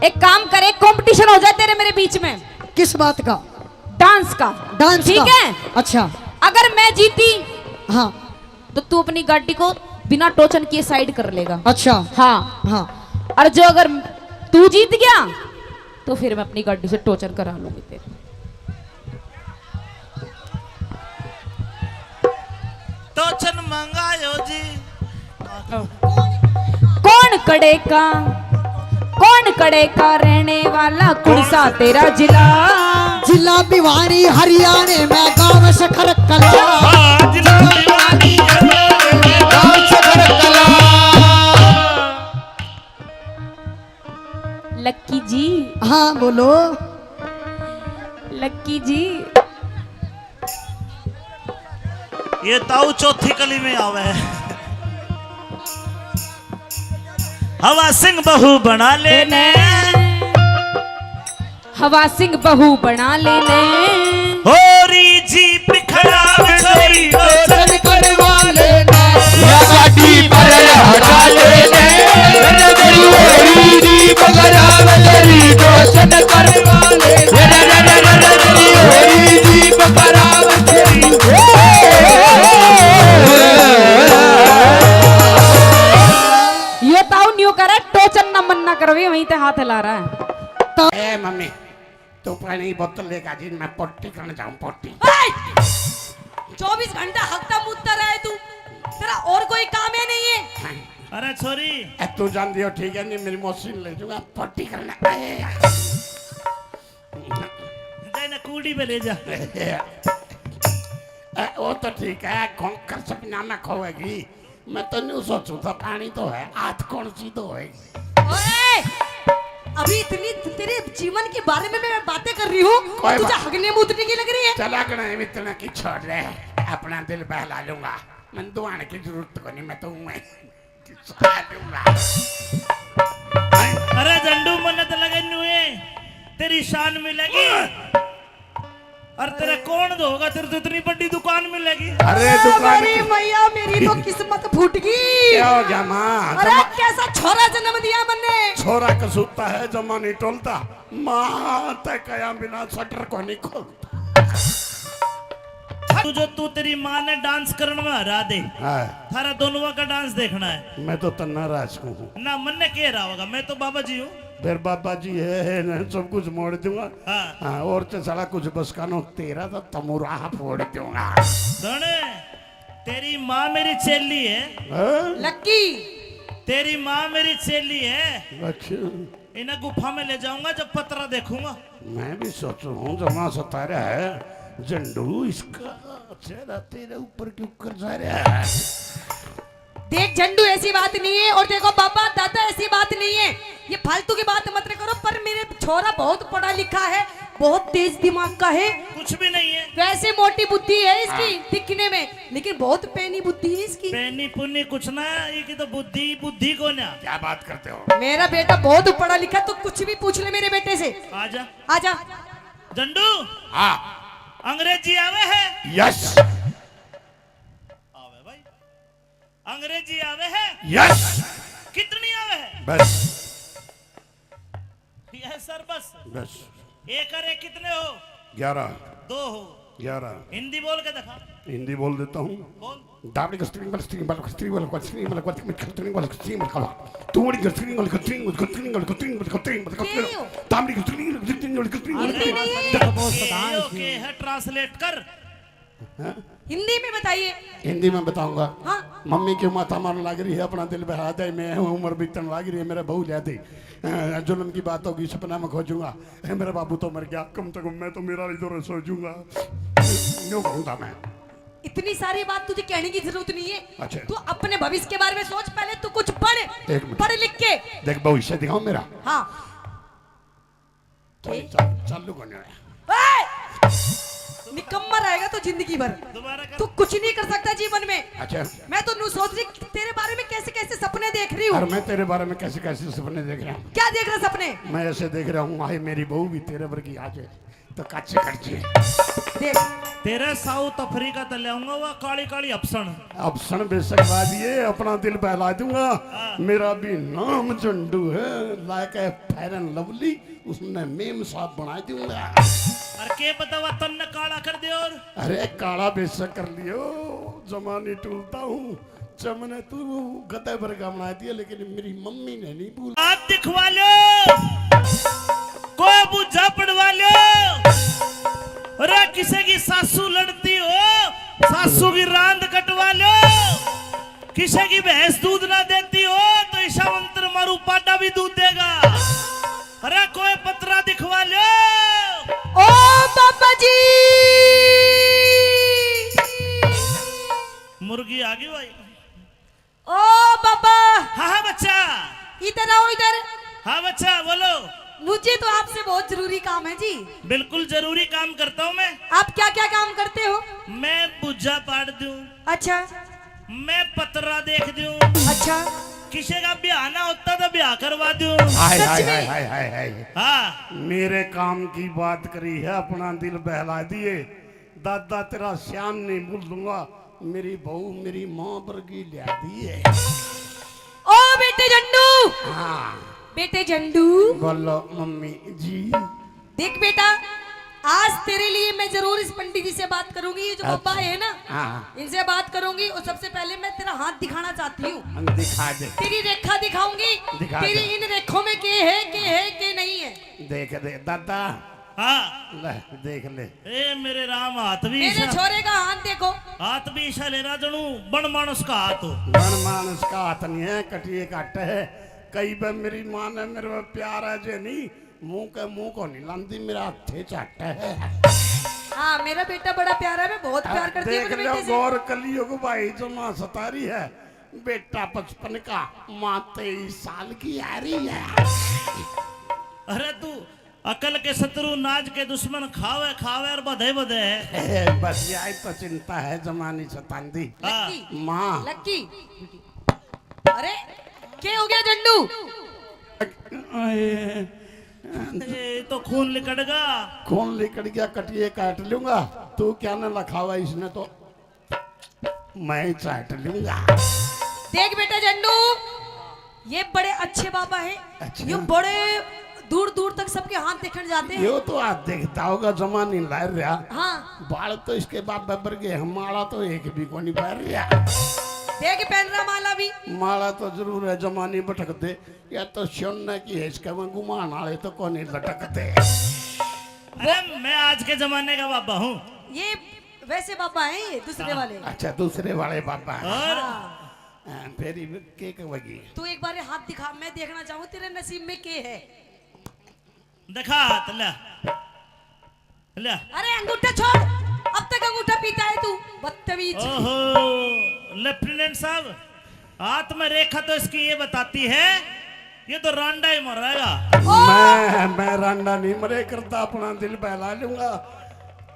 एक काम कर, एक कंपटीशन हो जाए तेरे मेरे बीच में। किस बात का? डांस का। डांस ठीक का? है? अच्छा। अगर मैं जीती हाँ। तो तू अपनी गाड़ी को बिना टोचन किए साइड कर लेगा। अच्छा। हाँ। हाँ। और जो अगर तू जीत गया तो फिर मैं अपनी गाड़ी से टोचन करा लूंगी तेरे। टोचन मंगायो जी। कौन कड़े का, कौन कड़े का रहने वाला, कुण सा तेरा जिला? जिला भिवानी हरियाणा में, गांव सखर कला। हाँ, जिला भिवानी हरियाणा में, गांव सखर कला। लक्की जी। हाँ, बोलो। लक्की जी। ये ताऊ चौथी कली में आवे। हवा सिंह बहू बना लेने। हवा सिंह बहू बना लेने। होरी जीप खराब छोरी टोचन करवा लेने। या गाड़ी पर हटा लेने। होरी जीप खराब तेरी टोचन करवा लेने। होरी जीप खराब तेरी। यो ताऊ न्यू करे, टोचन ना मन ना करवे, वहीं ते हाथ हिला रहा है। ए मम्मी, तू पानी बोतल लेकर जी, मैं पोटी करने जाऊं, पोटी। ए! चौबीस घंटा हकता मुतता रहे तू, तेरा और कोई काम ही नहीं है। अरे छोरी। ए, तू जानती हो ठीक है, नहीं मेरी मौसी ने ले जाऊंगा पोटी करने। ए। जाए ना कूड़ी पे ले जा। ए, वो तो ठीक है, खोंकर सपना में खोएगी। मैं तो न्यू सोचूं था, पानी तो है, हाथ कौन सी धोएगी? ओए! अभी इतनी तेरे जीवन के बारे में मैं बातें कर रही हूँ, कोई तुझे बात हगने मूतने की लग रही है? चला गणा है, इतना की छोड़ दे, अपना दिल बहला लूंगा, मैं दुआने की जरूरत को नहीं, मैं तो हूँ मैं। खा लूंगा। अरे झंडू, मन्नत लगे नुए, तेरी शान मिलेगी। और तेरा कौन धोगा, तेरे तो इतनी बड़ी दुकान। दुकान मिलेगी। अरे, अरे दुकान मेरी की मैया, मेरी तो किस्मत फूट गई। क्या हो गया माँ? अरे जमा- कैसा छोरा जन्म दिया मन्ने। छोरा कसूता है, जमा नहीं टोलता। माँ ते कया बिना शटर को नहीं खोलता। तू जो, तू, तेरी माँ ने डांस करण में हरा दे। हाँ। थारा दोनों का डांस देखना है। मैं तो तन्ना राज हूँ। ना, मन्ने के रहा होगा, मैं तो बाबा जी हूँ। फिर बाबा जी है, है ना, सब कुछ मोड़ दूंगा। हाँ। हाँ, और तो साला कुछ बस का नो, तेरा तो तमुराह फोड़ दूंगा। सुन, तेरी माँ मेरी चेली है। हाँ? लक्की। तेरी माँ मेरी चेली है। अच्छा। इन्हें गुफा में ले जाऊंगा, जब पतरा देखूंगा। मैं भी सोचू हूँ, जमा सता रहा है झंडू, इसका चेहरा तेरे ऊपर क्यों कर जा रहा है? देख झंडू, ऐसी बात नहीं है। और देखो बाबा, दादा, ऐसी बात नहीं है, ये फालतू की बात मत करो। पर मेरे छोरा बहुत पढ़ा लिखा है, बहुत तेज दिमाग का है। कुछ भी नहीं है। वैसे मोटी बुद्धि है इसकी, हाँ। दिखने में, लेकिन बहुत पैनी बुद्धि है इसकी। पैनी पुन्नी कुछ ना, ये की तो बुद्धि, बुद्धि को ना। क्या बात करते हो? मेरा बेटा बहुत पढ़ा लिखा, तू कुछ भी पूछ ले मेरे बेटे से। आजा। आजा। झंडू। हाँ। अंग्रेजी आवे है? यस। आवे भाई। अंग्रेजी आवे है? यस। कितनी आवे है? बस। यस सर, बस। बस। एक और एक कितने हो? ग्यारह। दो हो। ग्यारह। हिंदी बोल के दिखा। हिंदी बोल देता हूँ। बोल। दाबड़ी को स्त्रीलिंग वाला, स्त्रीलिंग वाला, स्त्रीलिंग वाला, स्त्रीलिंग वाला, स्त्रीलिंग वाला, स्त्रीलिंग वाला, तू बड़ी स्त्रीलिंग वाला, स्त्रीलिंग वाला, स्त्रीलिंग वाला, स्त्रीलिंग वाला, स्त्रीलिंग वाला, स्त्रीलिंग वाला, के हो? दाबड़ी को स्त्रीलिंग वाला, स्त्रीलिंग वाला, स्त्रीलिंग वाला, हिंदी नहीं है। देखो, बहुत के सताएं हो, इसमें। के है, ट्रांसलेट कर। हाँ? हिंदी में बताइए। हिंदी में बताऊंगा। हाँ। मम्मी क्यों माथा मारने लग रही है, अपना दिल बहला दे, मैं हूँ, उम्र बीतने लग रही है, मेरा बहू ले दे। अ, जुल्म की बात होगी, सपना में खोजूंगा। ए, मेरा बाबू तो मर गया, कम से कम मैं तो मेरा इधर सो जूंगा। यूं कहूंगा मैं। इतनी सारी बात तुझे कहने की जरूरत नहीं है। अच्छा। तू अपने भविष्य के बारे में सोच, पहले तू कुछ पढ़, एक मिनट। पढ़ लिख के। देख, भविष्य दिखाओ मेरा। हाँ। के? चा-, चालू करने आया। ए! निकम्मा रहेगा तो जिंदगी भर। दोबारा कर। तू कुछ नहीं कर सकता जीवन में। अच्छा। मैं तो न्यू सोच रही तेरे बारे में, कैसे कैसे सपने देख रही हूँ। और मैं तेरे बारे में कैसे कैसे सपने देख रहा हूँ। क्या देख रहा सपने? मैं ऐसे देख रहा हूँ, हाय मेरी बहू भी तेरे वर्गी आ जाए तो काचे कट जाए। देख। तेरे साउथ अफ्रीका तै ल्याऊंगा वो काली काली हपसण। हपसण बेशक ला दिए, अपना दिल बहला दूंगा। हाँ। मेरा भी नाम झंडू है, लाके फेयर एंड लवली, उसने मेम साहब बना दूंगा। अरे के पता वो तन्ने काला कर दे और। अरे काला बेशक कर लियो, जमा नहीं टूलता हूँ। जमने तू गधे वर्गा बना दिया, लेकिन मेरी मम्मी ने नहीं भूला। हाथ दिखवा लो, को बुझा पड़वा लो। अरे किसी की सासू लड़ती हो, सासू की रांद कटवा लो। किसी की भैंस दूध ना देती हो तो ईशा मंत्र मारू, पाडा भी दूध देगा। अरे कोई पतरा दिखवा लो। ओ बाबा जी। मुर्गी आ गई भाई। ओ बाबा। हाँ, हाँ, बच्चा। इधर आओ, इधर। हाँ, बच्चा, बोलो। मुझे तो आपसे बहुत जरूरी काम है जी। बिल्कुल जरूरी काम करता हूँ मैं। आप क्या क्या काम करते हो? मैं बुज्जा पाड़ दूँ। अच्छा। मैं पतरा देख दूँ। अच्छा। किसी का ब्याह ना होता तो ब्याह करवा दूँ। हाय, सच हाय, में? हाय, हाय, हाय, हाय। हाँ। मेरे काम की बात करी है, अपना दिल बहला दिए। दादा, तेरा श्याम नहीं भूलूंगा, मेरी बहू मेरी माँ वर्गी ल्या दी है। ओ बेटे झंडू। हाँ। बेटे झंडू। बोलो मम्मी जी। देख बेटा, आज तेरे लिए मैं जरूर इस पंडित जी से बात करूंगी। ये जो बाबा अच्छा। है ना, हाँ, हाँ। इनसे बात करूंगी और सबसे पहले मैं तेरा हाथ दिखाना चाहती हूँ। हम दिखा दे। तेरी रेखा दिखाऊंगी। दिखा तेरी दे। इन रेखों में के है, के है, के नहीं है। देख दे दादा। हाँ। ले, देख ले। ए मेरे राम, हाथ भी मेरे ईशा। छोरे का हाथ देखो। हाथ भी ईशा ले रहा, जणू बन मानस का हाथ हो। बन मानस का हाथ नहीं है, कटिए काटे है। कई बार मेरी माँ ने मेरे पे प्यार है जे नहीं, मुंह के मुंह को नहीं लांदी, मेरा हाथे चाटे है। हाँ, मेरा बेटा बड़ा प्यारा है, मैं बहुत प्यार करती हूँ देख अपने लो, बेटे से। गौर कलियुग भाई जमा सता रही है। बेटा पचपन का, माँ तेईस साल की आ रही है। अरे तू अकल के शत्रु, नाज के दुश्मन, खावे खावे और बधे बधे है। बस यही तो चिंता है, जमानी सतांदी। हाँ। लक्की। माँ। लक्की। अरे, के हो गया झंडू? ए, तो खून लिकड़गा। खून लिकड़ गया, कटिए काट लूंगा। तू क्या ना लखावा इसने तो। मैं ही चाट लूंगा। देख बेटा झंडू, ये बड़े अच्छे बाबा हैं। अच्छे। ये बड़े दूर दूर तक सबके हाथ देखने जाते हैं। यो तो हाथ देखता होगा, जमा नहीं ला रहा। हाँ। बाल तो इसके बाबा बरगे हैं, माला तो एक भी को नहीं पहन रहा। देख पहन रहा माला भी। माला तो जरूर है, जमा नहीं भटकते। या तो सोने की है, इसके में घुमान वाले तो को नहीं लटकते। अरे मैं आज के जमाने का बाबा हूँ। ये वैसे बाबा हैं, ये दूसरे हाँ, वाले। अच्छा, दूसरे वाले बाबा हैं। और हाँ। हाँ, फिर ये के कहेगी? तू एक बार ये हाथ दिखा, मैं देखना चाहूँ तेरे नसीब में के है। दिखा हाथ, ले। ले। अरे अंगूठा छोड़, अब तक अंगूठा पीता है तू, बदतमीज। ओहो, लेफ्टिनेंट साहब, हाथ में रेखा तो इसकी ये बताती है, ये तो रांडा ही मरेगा। ओ! मैं, मैं रांडा नहीं मरे करता, अपना दिल बहला लूंगा।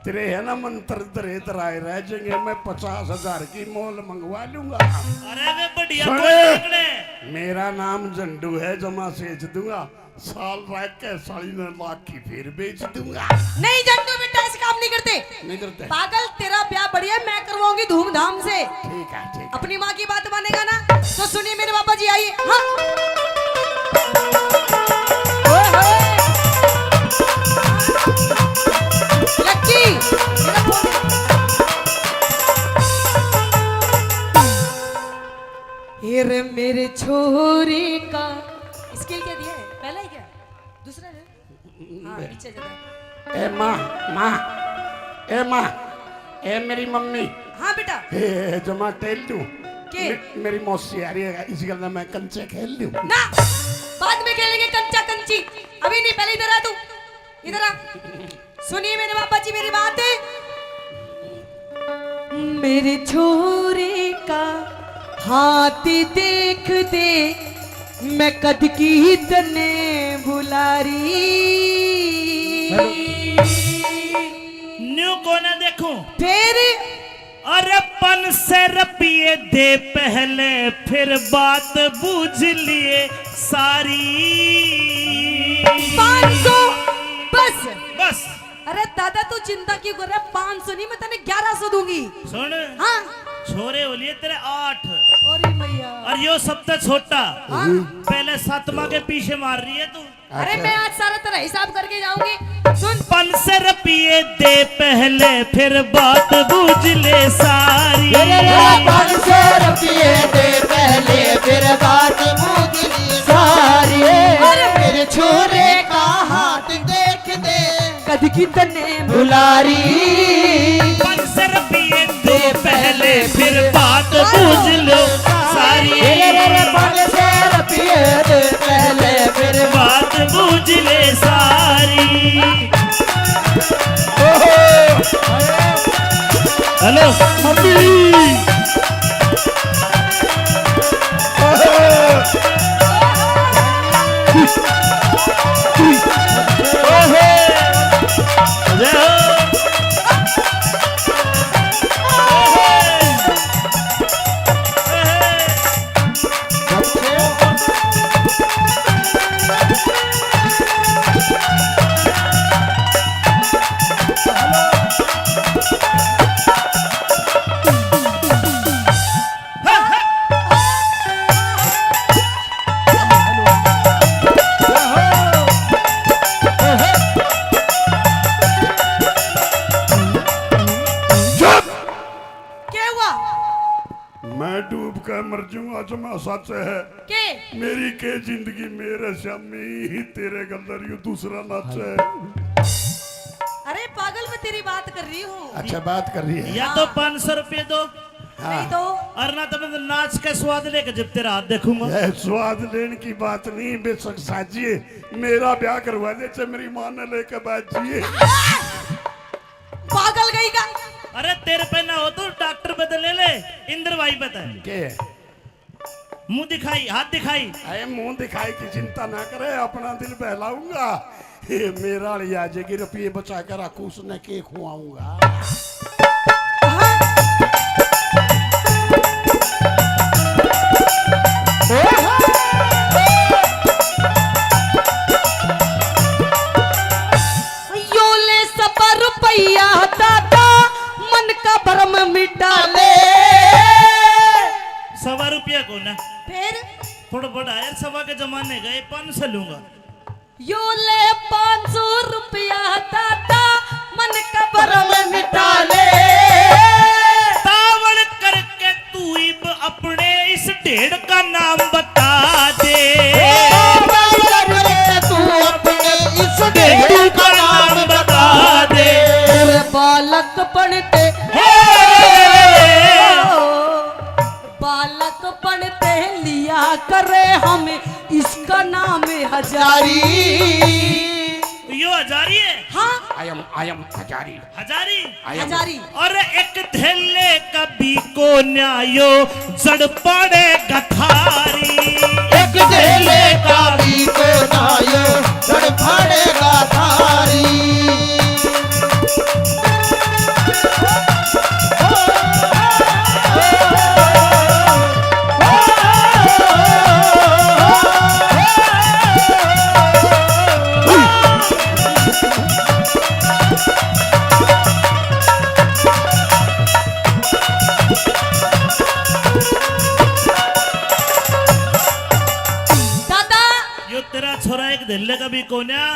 तेरे है ना मंत्र धरे धराए रह जाएंगे, मैं पचास हजार की मोल मंगवा लूंगा। अरे वे बढ़िया सुन, कोई निकले। मेरा नाम झंडू है, जमा सेच दूंगा। साल रह के साली ने लाख की फिर बेच दूंगा। नहीं झंडू बेटा, ऐसे काम नहीं करते। नहीं करते। पागल, तेरा ब्याह बढ़िया, मैं करवाऊंगी धूमधाम से। ठीक है, ठीक है। अपनी माँ की बात मानेगा ना, तो सुनिए मेरे बाबा जी, आइए। हाँ। ओए होए। लक्की, मेरा फोन। ये रे मेरे छोरे का स्केल क्या दिया है? पहला है क्या? दूसरा है? हाँ, पीछे ज्यादा। ए माँ, माँ, ए माँ, ए मेरी मम्मी। हाँ बेटा। ए, जमा टेल दूँ? के? मे-, मेरी मौसी आ रही है, इस गल में कंचे खेल लूँ? ना, बाद में खेलेंगे कंचा कंची, अभी नहीं, पहले इधर आ तू, इधर आ। सुनिए मेरे बाबा जी मेरी बात। मेरे छोरे का हाथ देख दे, मैं कद की तने बुला रही। न्यू कोने देखूं? फिर? अरे पाँच सौ रुपये दे पहले, फिर बात बूझ लिए सारी। पाँच सौ? बस। बस। अरे दादा, तू चिंता क्यों कर रहा है? पाँच सौ नहीं, मैं तने ग्यारह सौ दूंगी। सुन। हाँ। छोरे हो लिए तेरे आठ। अरे मैया। और यो सबसे छोटा। हाँ। पहले सातवां के पीछे मार रही है तू। अरे अच्छा। मैं आज सारा तेरा हिसाब करके जाऊंगी। सुन। पाँच सौ रुपये दे पहले, फिर बात बूझ ले सारी। अरे रे, पाँच सौ रुपये दे पहले, फिर बात बूझ ले सारी। अरे मेरे छोरे का हाथ देख दे, कद की तने बुला रही। पाँच सौ रुपये दे पहले, फिर बात बूझ लो सारी। रे, रे, रे, पाँच सौ रुपये दे पहले, फिर बात बूझ ले सारी। ओहो। हेलो। मम्मी। ओहो। ओहो। जय हो। चुप! क्या हुआ? मैं डूब के मर जाऊंगा, जमा सच है। के? मेरी के जिंदगी, मेरे श्यामी ही तेरे गंदर यू दूसरा नाच है। अरे पागल, मैं तेरी बात कर रही हूँ। अच्छा, बात कर रही है। या तो हाँ। पाँच सौ रुपये दो। हाँ। नहीं तो। और ना तो मैं नाच का स्वाद लेके जब तेरा हाथ देखूंगा। ये स्वाद लेने की बात नहीं, बेशक साजिए, मेरा ब्याह करवा दे, चाहे मेरी माँ ने लेके बैठ जाइए। पागल गई का। अरे तेरे पे ना हो तो डॉक्टर पे तो ले ले, इंद्र भाई पे तो। के? मुंह दिखाई, हाथ दिखाई। अरे मुंह दिखाई की चिंता ना करे, अपना दिल बहलाऊंगा। ये मेरा वाली आ जाएगी, रुपये बचा कर रखूं, उसने के खुआऊंगा। यो ले सबर रुपया दादा, मन का भरम मिटा ले। फिर? थोड़ा बड़ा है, सवा के जमाने का, ये पाँच सौ लूंगा। यो ले पाँच सौ रुपया दादा, मन कबर में मिटा ले। तावड़ करके तू इब अपने इस ढेड़ का नाम बता दे। तावड़ करके तू अपने इस ढेड़ का नाम बता दे। तेरे बालकपन ते हे! बालकपन ते लिया करे हम इसका नाम हजारी। यो हजारी है? हाँ। I am, I am Hazari. Hazari? I am Hazari. और एक धेले का भी को न्यायो जड़ पाड़े गथारी। एक धेले का भी को न्यायो जड़ पाड़े गथारी। दादा, यो तेरा छोरा एक धेले का भी कोन्या।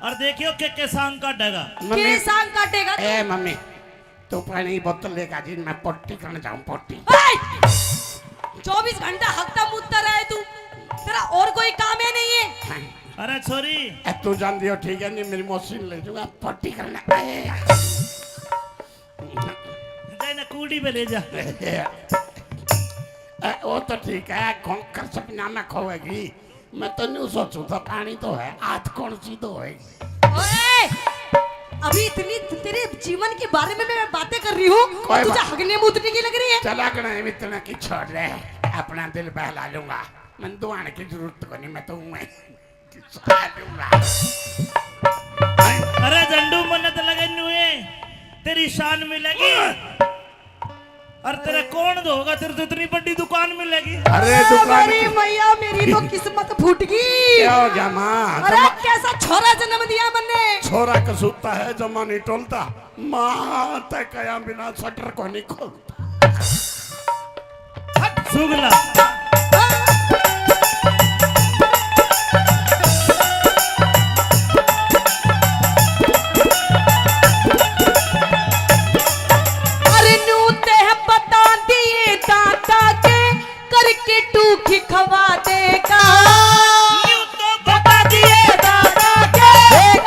और देखियो के, के सांग काटेगा। मम्मी। के सांग काटेगा तू? ए मम्मी, तू पानी बोतल लेकर जी, मैं पट्टी करने जाऊं, पट्टी। ए! चौबीस घंटा हकता मुतता रहे तू, तेरा और कोई काम ही नहीं है। हाँ। अरे छोरी। ए, तू जान दियो, ठीक है, नहीं मेरी मौसी ने ले जाऊंगा पट्टी करने। ए। जाए ना कूड़ी पे ले जा। ए, वो तो ठीक है, खोंकर सपना में खोएगी। मैं तो न्यू सोचू था, पानी तो है, हाथ कौन सी धोएगी? ओए! अभी इतनी तेरे जीवन के बारे में मैं बातें कर रही हूँ, कोई तुझे बात हगने मूतने की लग रही है? चला गणा है, इतना की छोड़ रहे, अपना दिल बहला लूंगा। मैं दुआने की जरूरत को नहीं, मैं तो हूँ मैं। अरे झंडू, मन्ने तो लगे नुए तेरी शान मिलेगी। और तेरे कौन धोगा, तेरे तो इतनी बड़ी दुकान मिलेगी। अरे ओ दुकान मेरी की मैया, मेरी तो किस्मत फूट गई। क्या हो गया माँ? अरे जमा कैसा छोरा जन्म दिया मन्ने। छोरा कसूता है, जमा नहीं टोलता। माँ ते कया बिना शटर को नहीं खोलता। हट, सुगला। अरे नू ते बता दिए दादा के करके टूखी खवा देगा। यूं तो बता दिए दादा के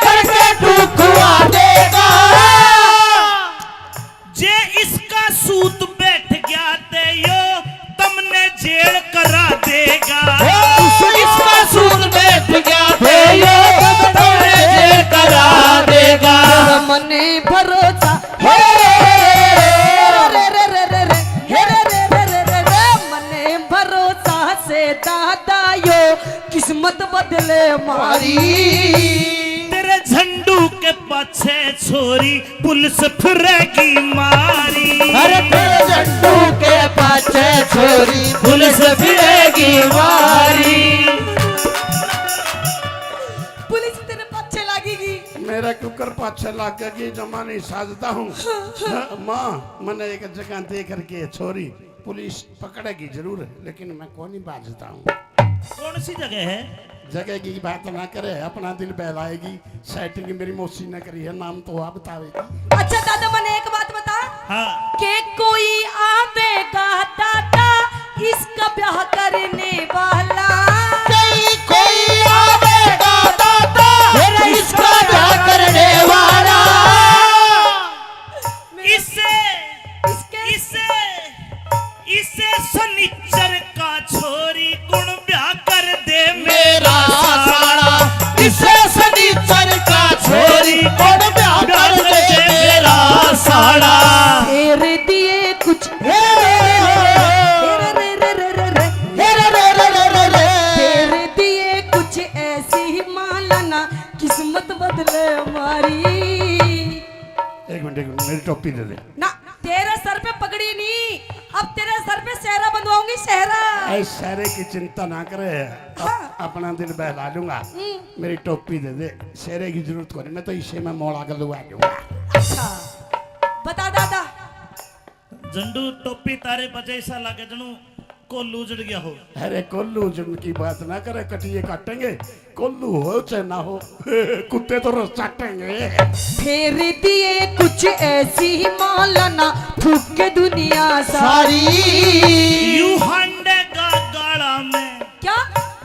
करके टूखवा देगा। जे इसका सूत बैठ गया ते यो तमने जेल करा देगा। इसका सूत बैठ गया ते यो तमने जेल करा देगा। मने भरोसा हे रे रे रे रे रे रे रे रे रे रे रे रे रे रे, मने भरोसा से दादा यो किस्मत बदले मारी। तेरे झंडू के पाछे छोरी पुलिस फिरेगी मारी। अरे तेरे झंडू के पाछे छोरी पुलिस फिरेगी मारी। पुलिस तेरे पाछे लागेगी। मेरा क्यूकर पाछे लागेगी, जमा नहीं साजता हूँ। हाँ, माँ, मैंने एक जगह दे करके छोरी पुलिस पकड़ेगी जरूर, लेकिन मैं को नहीं बाजता हूँ। कौन सी जगह है? जगह की बात ना करे, अपना दिल बहलाएगी। सेटिंग मेरी मौसी ने करी है, नाम तो आप बतावेगी। अच्छा दादा, मने एक बात बता। हाँ। के कोई आवेगा दादा, इसका ब्याह करने वाला? कहीं कोई आवेगा दादा, मेरा इसका ब्याह करने वाला? इसे, इसके इसे, इसे सनिचर का छोरी कुण ब्याह कर दे मेरा साला। इसे सनिचर का छोरी कुण ब्याह कर दे मेरा साला। तेरे दिए कुछ, हे रे रे रे रे, हे रे रे रे रे, हे रे रे रे रे रे। तेरे दिए कुछ ऐसी माला ना, किस्मत बदले मारी। एक मिनट, एक मिनट, मेरी टोपी दे दे। ना, तेरे सर पे पगड़ी नहीं, अब तेरे सर पे सेहरा बंधवाऊंगी, सेहरा। ऐ सेहरे की चिंता ना करे, अप-, हाँ। अपना दिल बहला लूंगा। हम्म। मेरी टोपी दे दे, सेहरे की जरूरत को नहीं, मैं तो इसे में मोड़ा गलवा लूंगा। अच्छा, बता दादा। झंडू, टोपी तारे बजे ऐसा लागे जणू कोल्लू उजड़ गया हो। अरे कोल्लू उजड़ने की बात ना करे, कटिए काटेंगे, कोल्लू हो चाहे ना हो, कुत्ते तो रस चाटेंगे। फेर दिए कुछ ऐसी माला ना, फूके दुनिया सारी। यू हांडे का गाला में। क्या?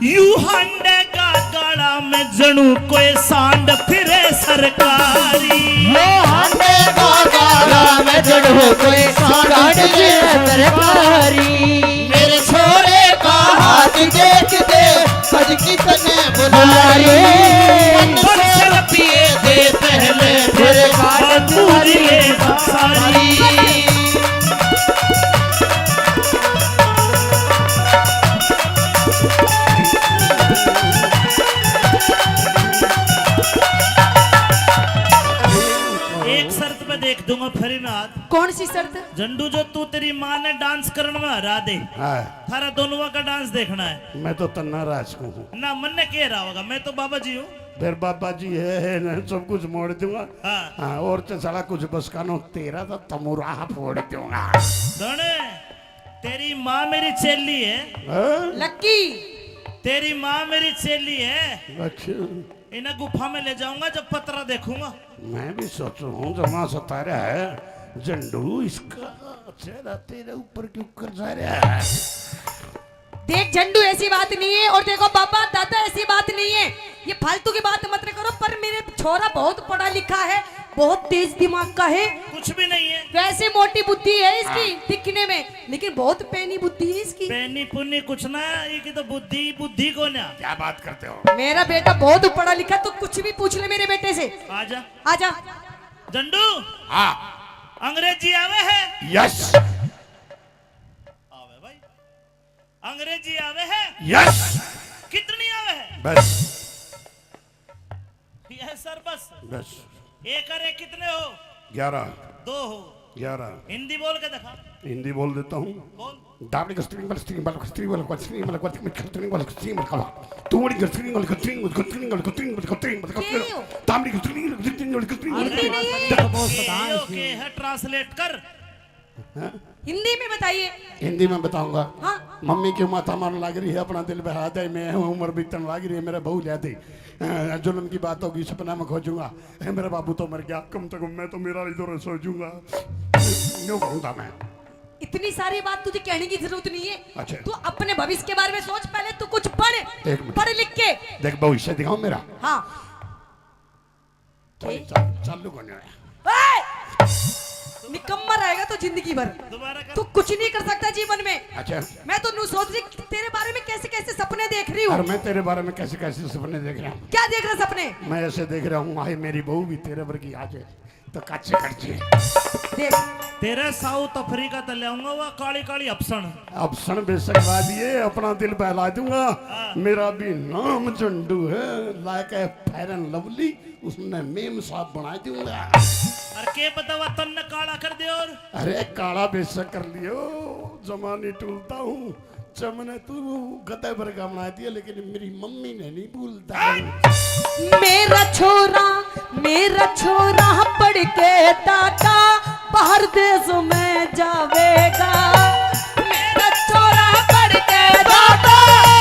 यू हांडे का गाला में जणू कोई सांड फिरे सरकारी। यू हांडे का गाला में जणू कोई सांड फिरे सरकारी। मेरे छोरे का हाथ देख दे, सज कितने बुला रही। पन्द्रह सौ रुपये दे पहले, फिर बात पूरी ले सारी। एक शर्त पे देख दूंगा फ्री में हाथ। कौन सी शर्त? झंडू, जो तू तेरी माँ ने डांस करने में हरा दे, हाँ। थारा दोनों का डांस देखना है। मैं तो तन्ना राज को हूँ। ना, मन्ने के रहा होगा, मैं तो बाबा जी हूँ। फिर बाबा जी है, है ना, सब कुछ मोड़ दूंगा। हाँ। हाँ, और तो साला कुछ बस का नो, तेरा तो तमुराह फोड़ दूंगा। धने, तेरी माँ मेरी चेली है। हाँ? लक्की। तेरी माँ मेरी चेली है। अच्छा। इन्हें गुफा में ले जाऊंगा जब पतरा देखूंगा। मैं भी सोचू हूँ, जमा सता रहा है झंडू, इसका चेहरा तेरे ऊपर क्यों कर जा रहा है? देख झंडू, ऐसी बात नहीं है। और देखो बाबा, दादा, ऐसी बात नहीं है, ये फालतू की बात मत करो। पर मेरे छोरा बहुत पढ़ा लिखा है, बहुत तेज दिमाग का है। कुछ भी नहीं है। वैसे मोटी बुद्धि है इसकी, हाँ। दिखने में, लेकिन बहुत पैनी बुद्धि है इसकी। पैनी पुन्नी कुछ ना, ये की तो बुद्धि, बुद्धि को ना। क्या बात करते हो? मेरा बेटा बहुत पढ़ा लिखा, तू कुछ भी पूछ ले मेरे बेटे से। आजा। आजा। झंडू। हाँ। अंग्रेजी आवे है? यस। आवे भाई। अंग्रेजी आवे है? यस। कितनी आवे है? बस। यस सर, बस। बस। एक और एक कितने हो? ग्यारह। दो हो। ग्यारह। हिंदी बोल के दिखा। हिंदी बोल देता हूँ। बोल। दाबड़ी का स्त्रीलिंग वाला, स्त्रीलिंग वाला, स्त्रीलिंग वाला, स्त्रीलिंग वाला, स्त्रीलिंग वाला, स्त्रीलिंग वाला, तू बड़ी स्त्रीलिंग वाला, स्त्रीलिंग वाला, स्त्रीलिंग वाला, स्त्रीलिंग वाला, स्त्रीलिंग वाला, के हो? दाबड़ी का स्त्रीलिंग वाला, स्त्रीलिंग वाला, स्त्रीलिंग वाला, अरे नहीं, नहीं, ये तो बहुत के हो, के है, ट्रांसलेट कर। हाँ? हिंदी में बताइए। हिंदी में बताऊंगा। हाँ। मम्मी क्यों माथा मारने लग रही है, अपना दिल बहला दे, मैं उम्र बीतने लग रही है, मेरा बहू ले दे। अ, जुल्म की बात होगी, सपना में खोजूंगा। ए, मेरा बाबू तो मर गया, कम से कम मैं तो मेरा इधर सो जूंगा। यूं कहूंगा मैं। इतनी सारी बात तुझे कहने की जरूरत नहीं है। अच्छा। तू अपने भविष्य के बारे में सोच, पहले तू कुछ पढ़, एक मिनट। पढ़ लिख के। देख, भविष्य दिखाओ मेरा। हाँ। भाई, के? चा-, चालू करने आया। ए! निकम्मा रहेगा तो जिंदगी भर। दोबारा कर। तू कुछ नहीं कर सकता जीवन में। अच्छा। मैं तो नू सोच रही, तेरे बारे में कैसे कैसे सपने देख रही हूँ। और मैं तेरे बारे में कैसे कैसे सपने देख रहा हूँ। क्या देख रहा सपने? मैं ऐसे देख रहा हूँ, हाय मेरी बहू भी तेरे वर्गी आ जाए तो काचे कट जाए। देख। तेरे साउथ अफ्रीका तै ले आऊंगा, वह काली काली अफसण। अफसण बेशक ला दिए, अपना दिल बहला दूंगा। हाँ। मेरा भी नाम झंडू है, लाके फेयर एंड लवली, उसने मेम साहब बना दूंगा। अरे के पता, वह तन्ने काला कर दे। और अरे काला बेशक कर लियो, जमा नहीं टूलता हूँ। चमने तू गधे वर्गा बना दिया, लेकिन मेरी मम्मी ने नहीं भूलता। मेरा छोरा, मेरा छोरा पढ़ के दादा बाहर देश में जावेगा। मेरा छोरा पढ़ के दादा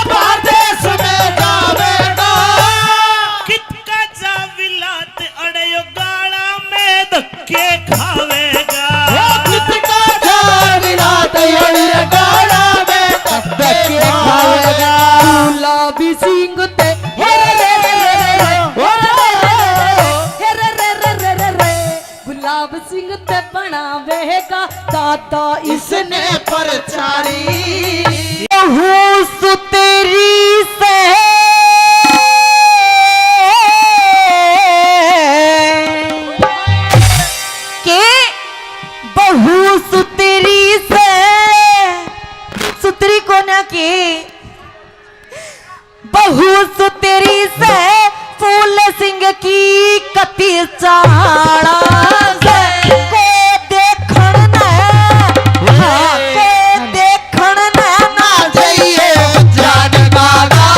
बाहर देश में जावेगा। कितका जा विलात अड़े यो गाला में धक्के खावेगा। ओ कितका जा विलात अड़े यो गाला में धक्के खावेगा। गुलाबी सिंह ते हे रे रे रे रे रे, हे रे रे रे रे रे, गुलाब सिंह ते बनावेगा दादा इसने प्रचारी। बहू सुतरी से के, बहू सुतरी से, सुतरी कोन्या के। बहू सुतरी से फूल सिंह की कती चाला से, को देखण ने, हाँ, को देखण ने ना जाइए जान बाबा।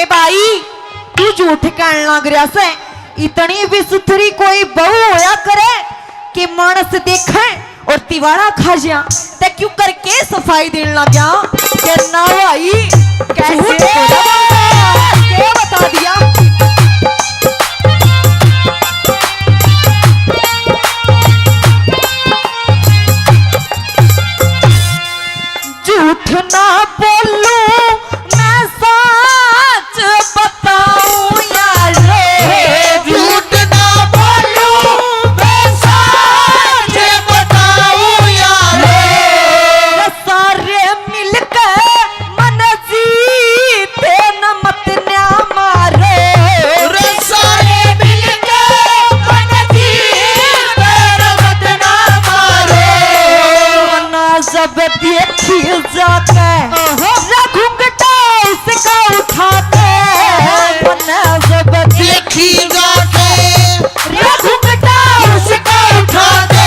भाई, तू झूठ कहन लाग रहा से। इतनी भी सुथरी कोई बहू होया करे कि मानस देखे और तिवाड़ा खा जा। ते क्यों करके सफाई देने लग गया कि ना भाई, कैसे झूठ थोड़ा बोलता है, क्या बता दिया। झूठ ना बोलूं, मैं सच बताऊं यार। झूठ ना बोलूं, मैं सच बताऊं यार। सारे मिलके मन जीते न मत न्या मारे। रे सारे मिलके मन जीते न मत ना मारे। मना जब देखी जाके, ओहो। रे घुंघटा उसका उठाते। मना जब देखी जाके, रे घुंघटा उसका उठाते।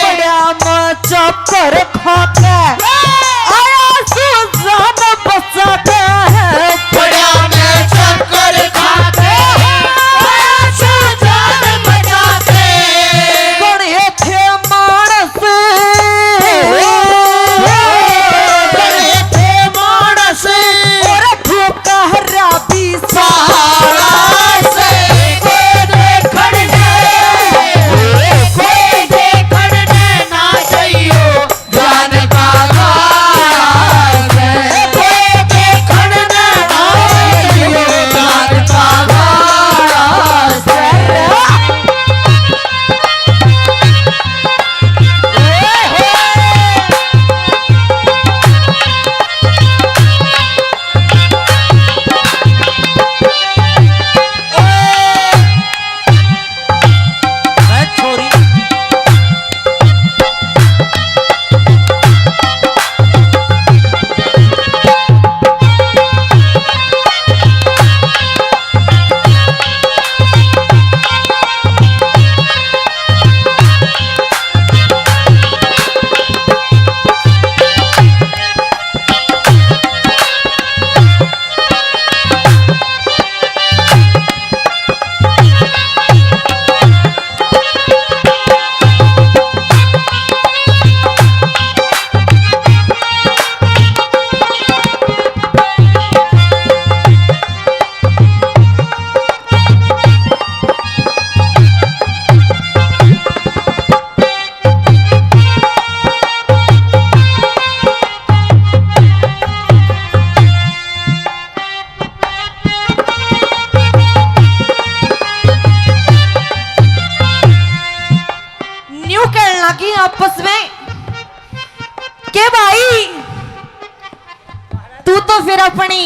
बड़ा मैं चक्कर खाके आया सू जान बचाके। बड़ा मैं चक्कर खाके आया सू जान बचाके। कणे थे मानस, कणे थे मानस, और फूका हरा भी सहारा से। कोई देखण ने, कोई देखण ने ना चाहियो। जान का गाला से कोई देखण ना आयो, जान का गाला से। ए छोरी। न्यू कहने लगी आपस में के भाई, तू तो फिर अपनी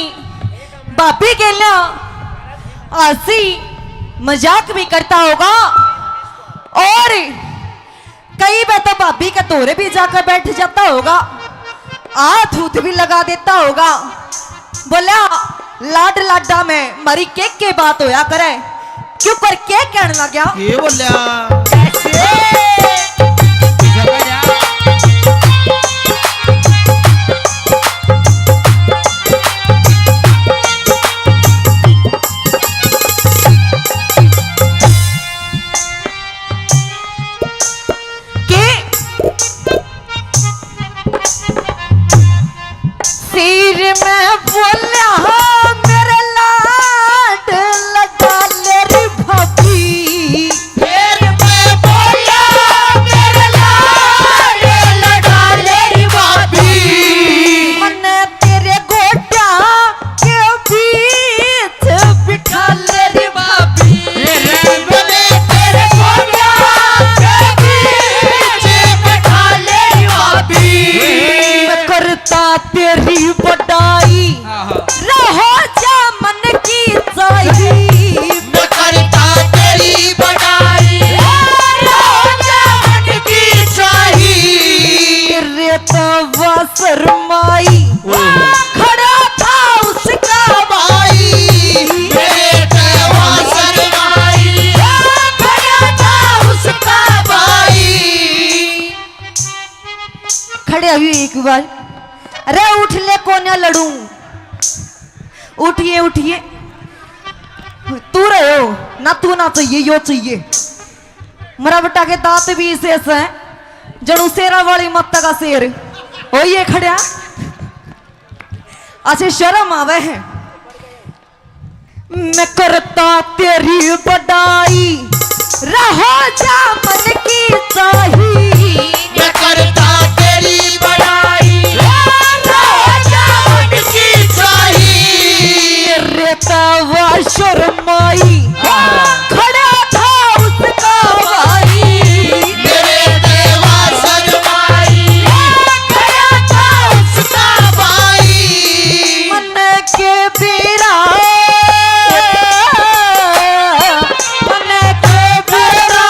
भाभी के लिए हंसी मजाक भी करता होगा और कई बार तो भाभी के धोरे भी जाकर बैठ जाता होगा, हाथ हूथ भी लगा देता होगा। बोला, लाड लाडा में मारी के के बात होया करे, क्यों कर के कहने लग गया? ये बोला। कैसे? के सिर में बोला मेरा लाड लगा ले रे भाभी। सिर में बोला मेरा लाड लगा ले रे भाभी। मन्ने तेरे गोड्या के बीच बिठा ले रे भाभी। ये रे बने तेरे गोड्या के बीच बिठा ले रे भाभी। मैं करता तेरी बड़ाई, आहा। रहो जा मन की चाही। मैं करता तेरी बड़ाई, रहो जा मन की चाही। तेरे तो शर्माई, ओए। खड़ा था उसका भाई। मेरे तवा शर्माई, खड़ा था उसका भाई। खड़े हुए एक बार, अरे उठ ले कोन्या लड़ूं। उठिए, उठिए। तू रहो ना, तू ना चाहिए, यो चाहिए। मरा बेटा के दांत भी इसे ऐसा है, जणु शेरा वाली माता का शेर। ओ ये खड़ा, अच्छे शर्म आवे है। मैं करता तेरी बड़ाई, रहो जा मन की चाही। मैं करता तेरी बड़ाई, रहो जा मन की चाही। रेता वा शर्माई, खड़ा था उसका भाई। मेरे देवा शर्माई, खड़ा था उसका भाई। मन के बेरा, मन के बेरा,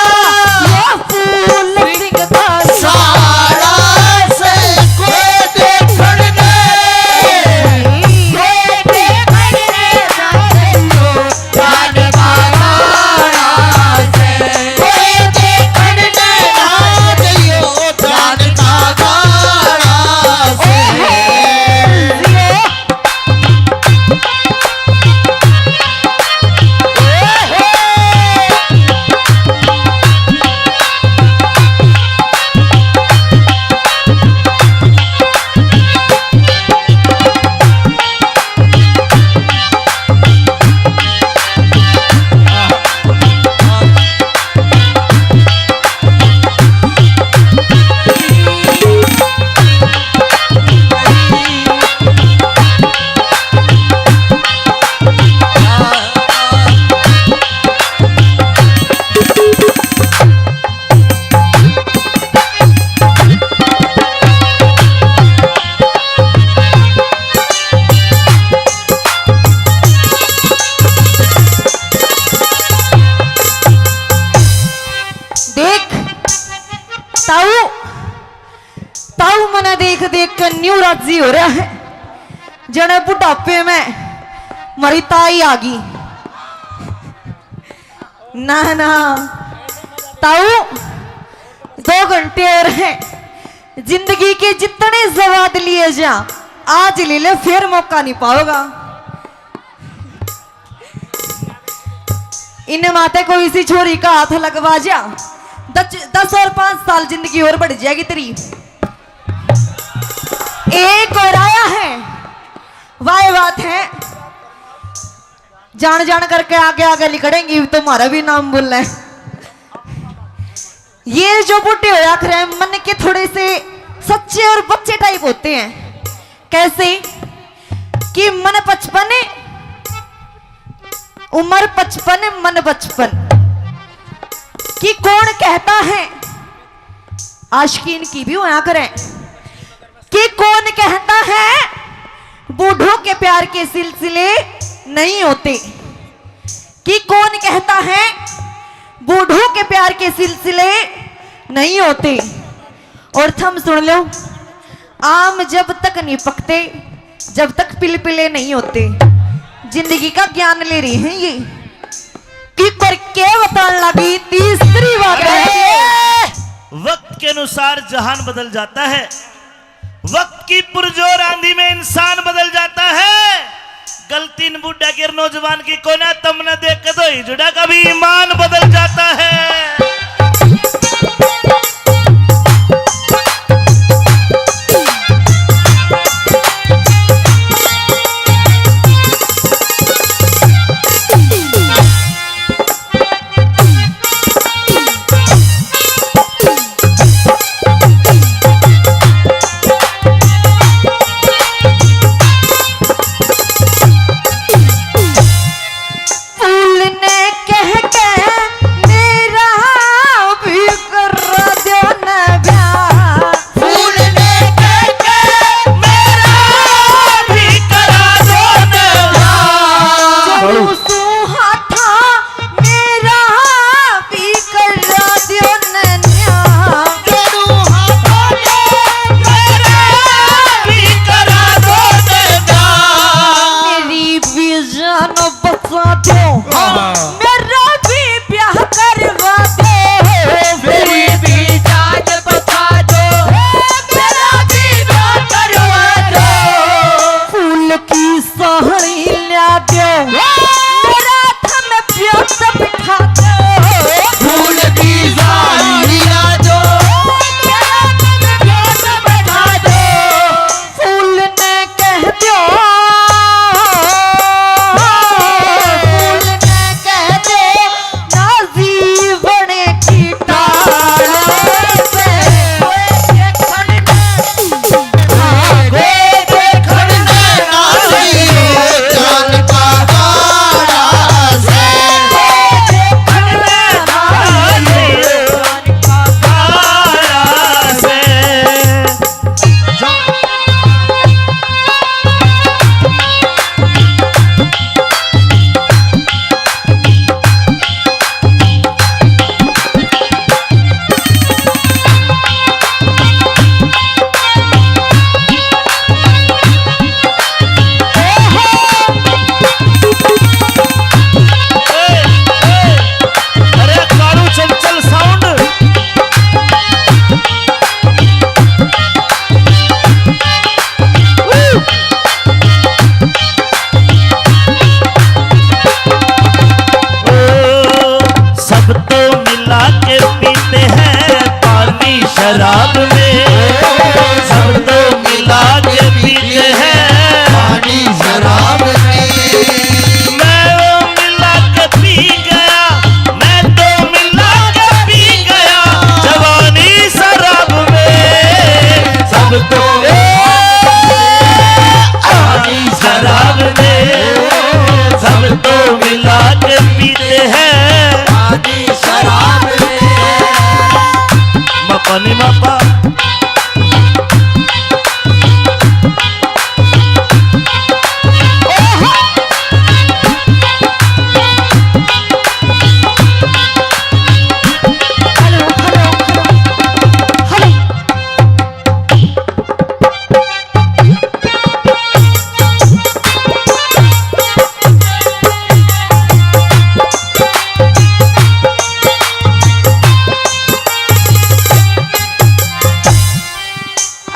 ये फूल सिंह दा सारा से कोई देखण नहीं, कोई देखण नहीं। देख ताऊ, ताऊ मने देख देख के न्यू राजी हो रहा है, जने बुढ़ापे में मरी ताई आ गई। ना ना ताऊ, दो घंटे और हैं, जिंदगी के जितने स्वाद लिए जा, आज ले ले, फिर मौका नहीं पाओगा। इन माते कोई इसी छोरी का हाथ लगवा जा, दस, दस और पांच साल जिंदगी और बढ़ जाएगी तेरी। एक और आया है, वाह बात है, जान जान करके आगे आगे लिकड़ेंगी, तुम्हारा भी नाम बोलना है। ये जो बूढ़े होया करे, मन के थोड़े से सच्चे और बच्चे टाइप होते हैं। कैसे कि मन पचपन, उम्र पचपन, मन बचपन। कि कौन कहता है, आशिकीन की भी होया करे, कि कौन कहता है बूढ़ों के प्यार के सिलसिले नहीं होते, कि कौन कहता है बूढ़ों के प्यार के सिलसिले नहीं होते। और थम सुन लो, आम जब तक नहीं पकते, जब तक पिलपिले नहीं होते। जिंदगी का ज्ञान ले रहे हैं ये। कि पर के बतान लगी तीसरी बात है। वक्त के अनुसार जहान बदल जाता है, वक्त की पुरजोर आंधी में इंसान बदल जाता है। गलती न बूढ़ा के नौजवान की कोना, तमने देख के तो ही जुड़ा, कभी ईमान बदल जाता है। फूल ने कह के मेरा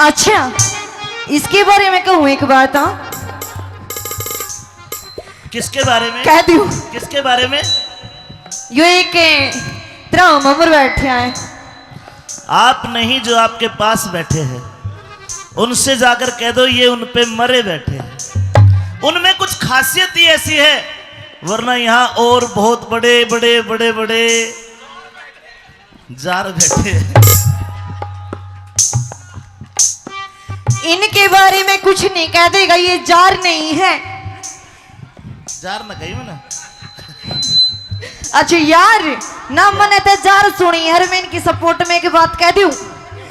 अच्छा, इसके बारे में कहूँ एक बात, हाँ? किसके बारे में? कह दूँ। किसके बारे में? यो एक तेरा ममर बैठे हैं। आप नहीं, जो आपके पास बैठे हैं, उनसे जाकर कह दो, ये उन पे मरे बैठे हैं। उनमें कुछ खासियत ही ऐसी है, वरना यहाँ और बहुत बड़े, बड़े, बड़े, बड़े जार बैठे हैं। इनके बारे में कुछ नहीं कह देगा, ये जार नहीं है। जार ना कही मैंने। अच्छा यार, ना मने ते जार सुनी है, मैं इनकी सपोर्ट में एक बात कह दूं।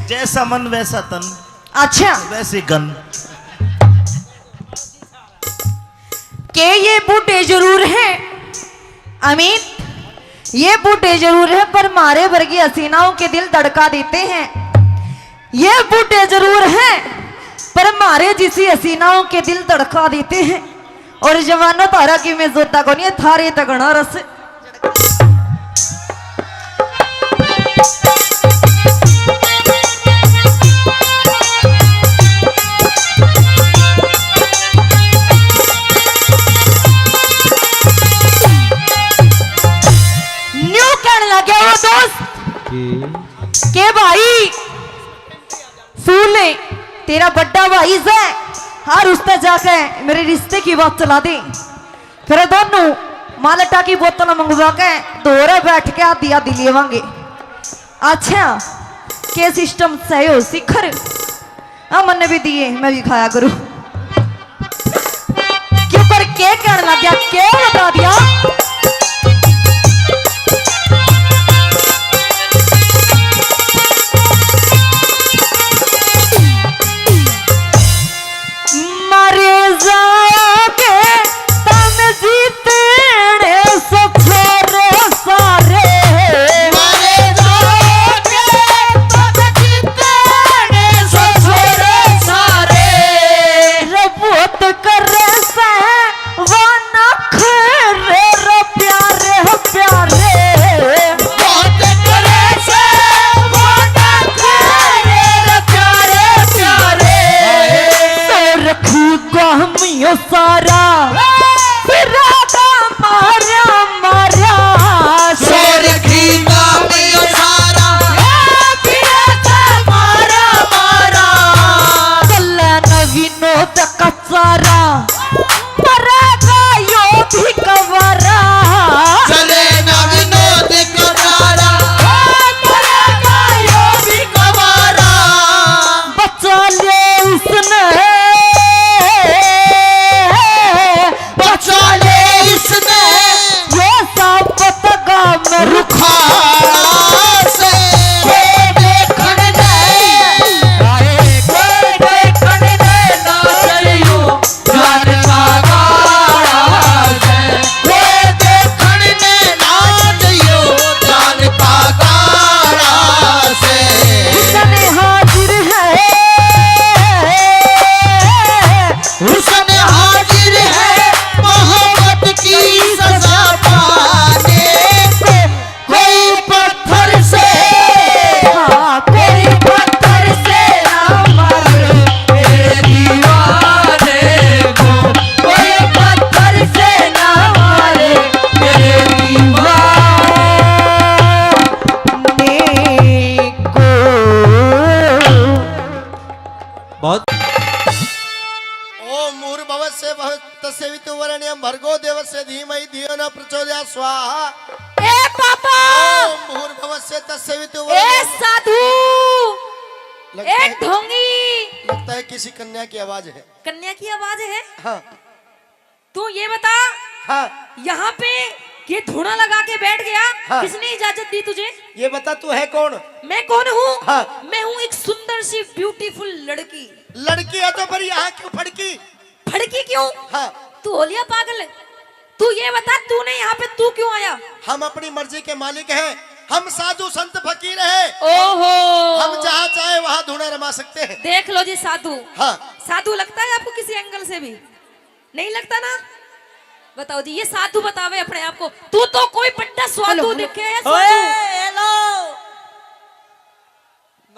जैसा मन वैसा तन। अच्छा। वैसे गन। के ये बूढ़े जरूर हैं अमित, ये बूढ़े जरूर हैं, पर मारे वर्गी हसीनाओं के दिल धड़का देते हैं। ये बूढ़े जरूर हैं, पर मारे जिसी हसीनाओं के दिल धड़का देते हैं। और जवानों, थारा की मैं जोता कोनी, थारे तगड़ा रस। न्यू कहने लग गया वो दोस्त कि के भाई, सुन ले, तेरा बड़ा भाई से, हर उसते जाके मेरे रिश्ते की बात चला दे। फिर दोनों माल्टा की बोतल मंगवा के दोरे बैठ के आधी आधी लेवांगे। अच्छा, के सिस्टम सही हो शिखर? हाँ, मन्ने भी दिए, मैं भी खाया करूँ। क्यों कर के कहने लग गया, के बता दिया? मरे जाओगे तम जीतने से छोरे सारे। मरे जाओगे तम जीतने से छोरे सारे। रे बहुत करे से वो नखरे रे प्यारे, प्यारे। बहुत करे से वो नखरे रे प्यारे, प्यारे। सो रखी गामियों सारा, फिरादा मारा, मारा। सो रखी गामियों सारा, फिरादा मारा, मारा। कल्ला नवीनो तक सारा मरेगा यो भी कवारा। चले ना विनोद कवारा, मरेगा यो भी कवारा। बचा ले उसने, बचा ले उसने, ये सब पतगा में रुखाड़ा से। कोई देखण ने, कोई देखण ने ना चलियो। जान का गाड़ा से, वे देखण ने ना जइयो, जान का गाड़ा से। हुसन हाजिर है, हुसन हाजिर है, मोहब्बत की सजा पाने को। कोई पत्थर से, हाँ, कोई पत्थर से ना मारो मेरे दीवाने को, कोई पत्थर से ना मारे मेरे दीवाने को। बहुत। ओम भूर्भुवः स्वः तस्य वितुर्वरेण्यं भर्गो देवस्य धीमहि धियो न प्रचोदयात् स्वाहा। ए पापा! ओम भूर्भुवः स्वः तस्य वितुर्वरेण्यं। ए साधु! लगता ए है, ढोंगी! लगता है किसी कन्या की आवाज है। कन्या की आवाज है? हाँ। तू ये बता, हाँ। यहाँ पे ये धूणा लगा के बैठ गया, हाँ। किसने इजाजत दी तुझे? ये बता, तू है कौन? मैं कौन हूँ? हाँ। मैं हूँ एक सुंदर सी beautiful लड़की। लड़की है तो फिर यहाँ क्यों फड़की? फड़की क्यों? हाँ। तू होलिया पागल है। तू ये बता, तूने यहाँ पे तू क्यों आया? हम अपनी मर्जी के मालिक हैं, हम साधु संत फकीर हैं। ओहो। हम जहाँ चाहे वहाँ धूणा रमा सकते हैं। देख लो जी साधु। हाँ। साधु लगता है आपको किसी एंगल से भी? नहीं लगता ना? बताओ जी, ये साधु बतावे अपने आप को। तू तो कोई बड़ा साधु हेलो, हेलो। दिखे है, साधु। ओए, हेलो।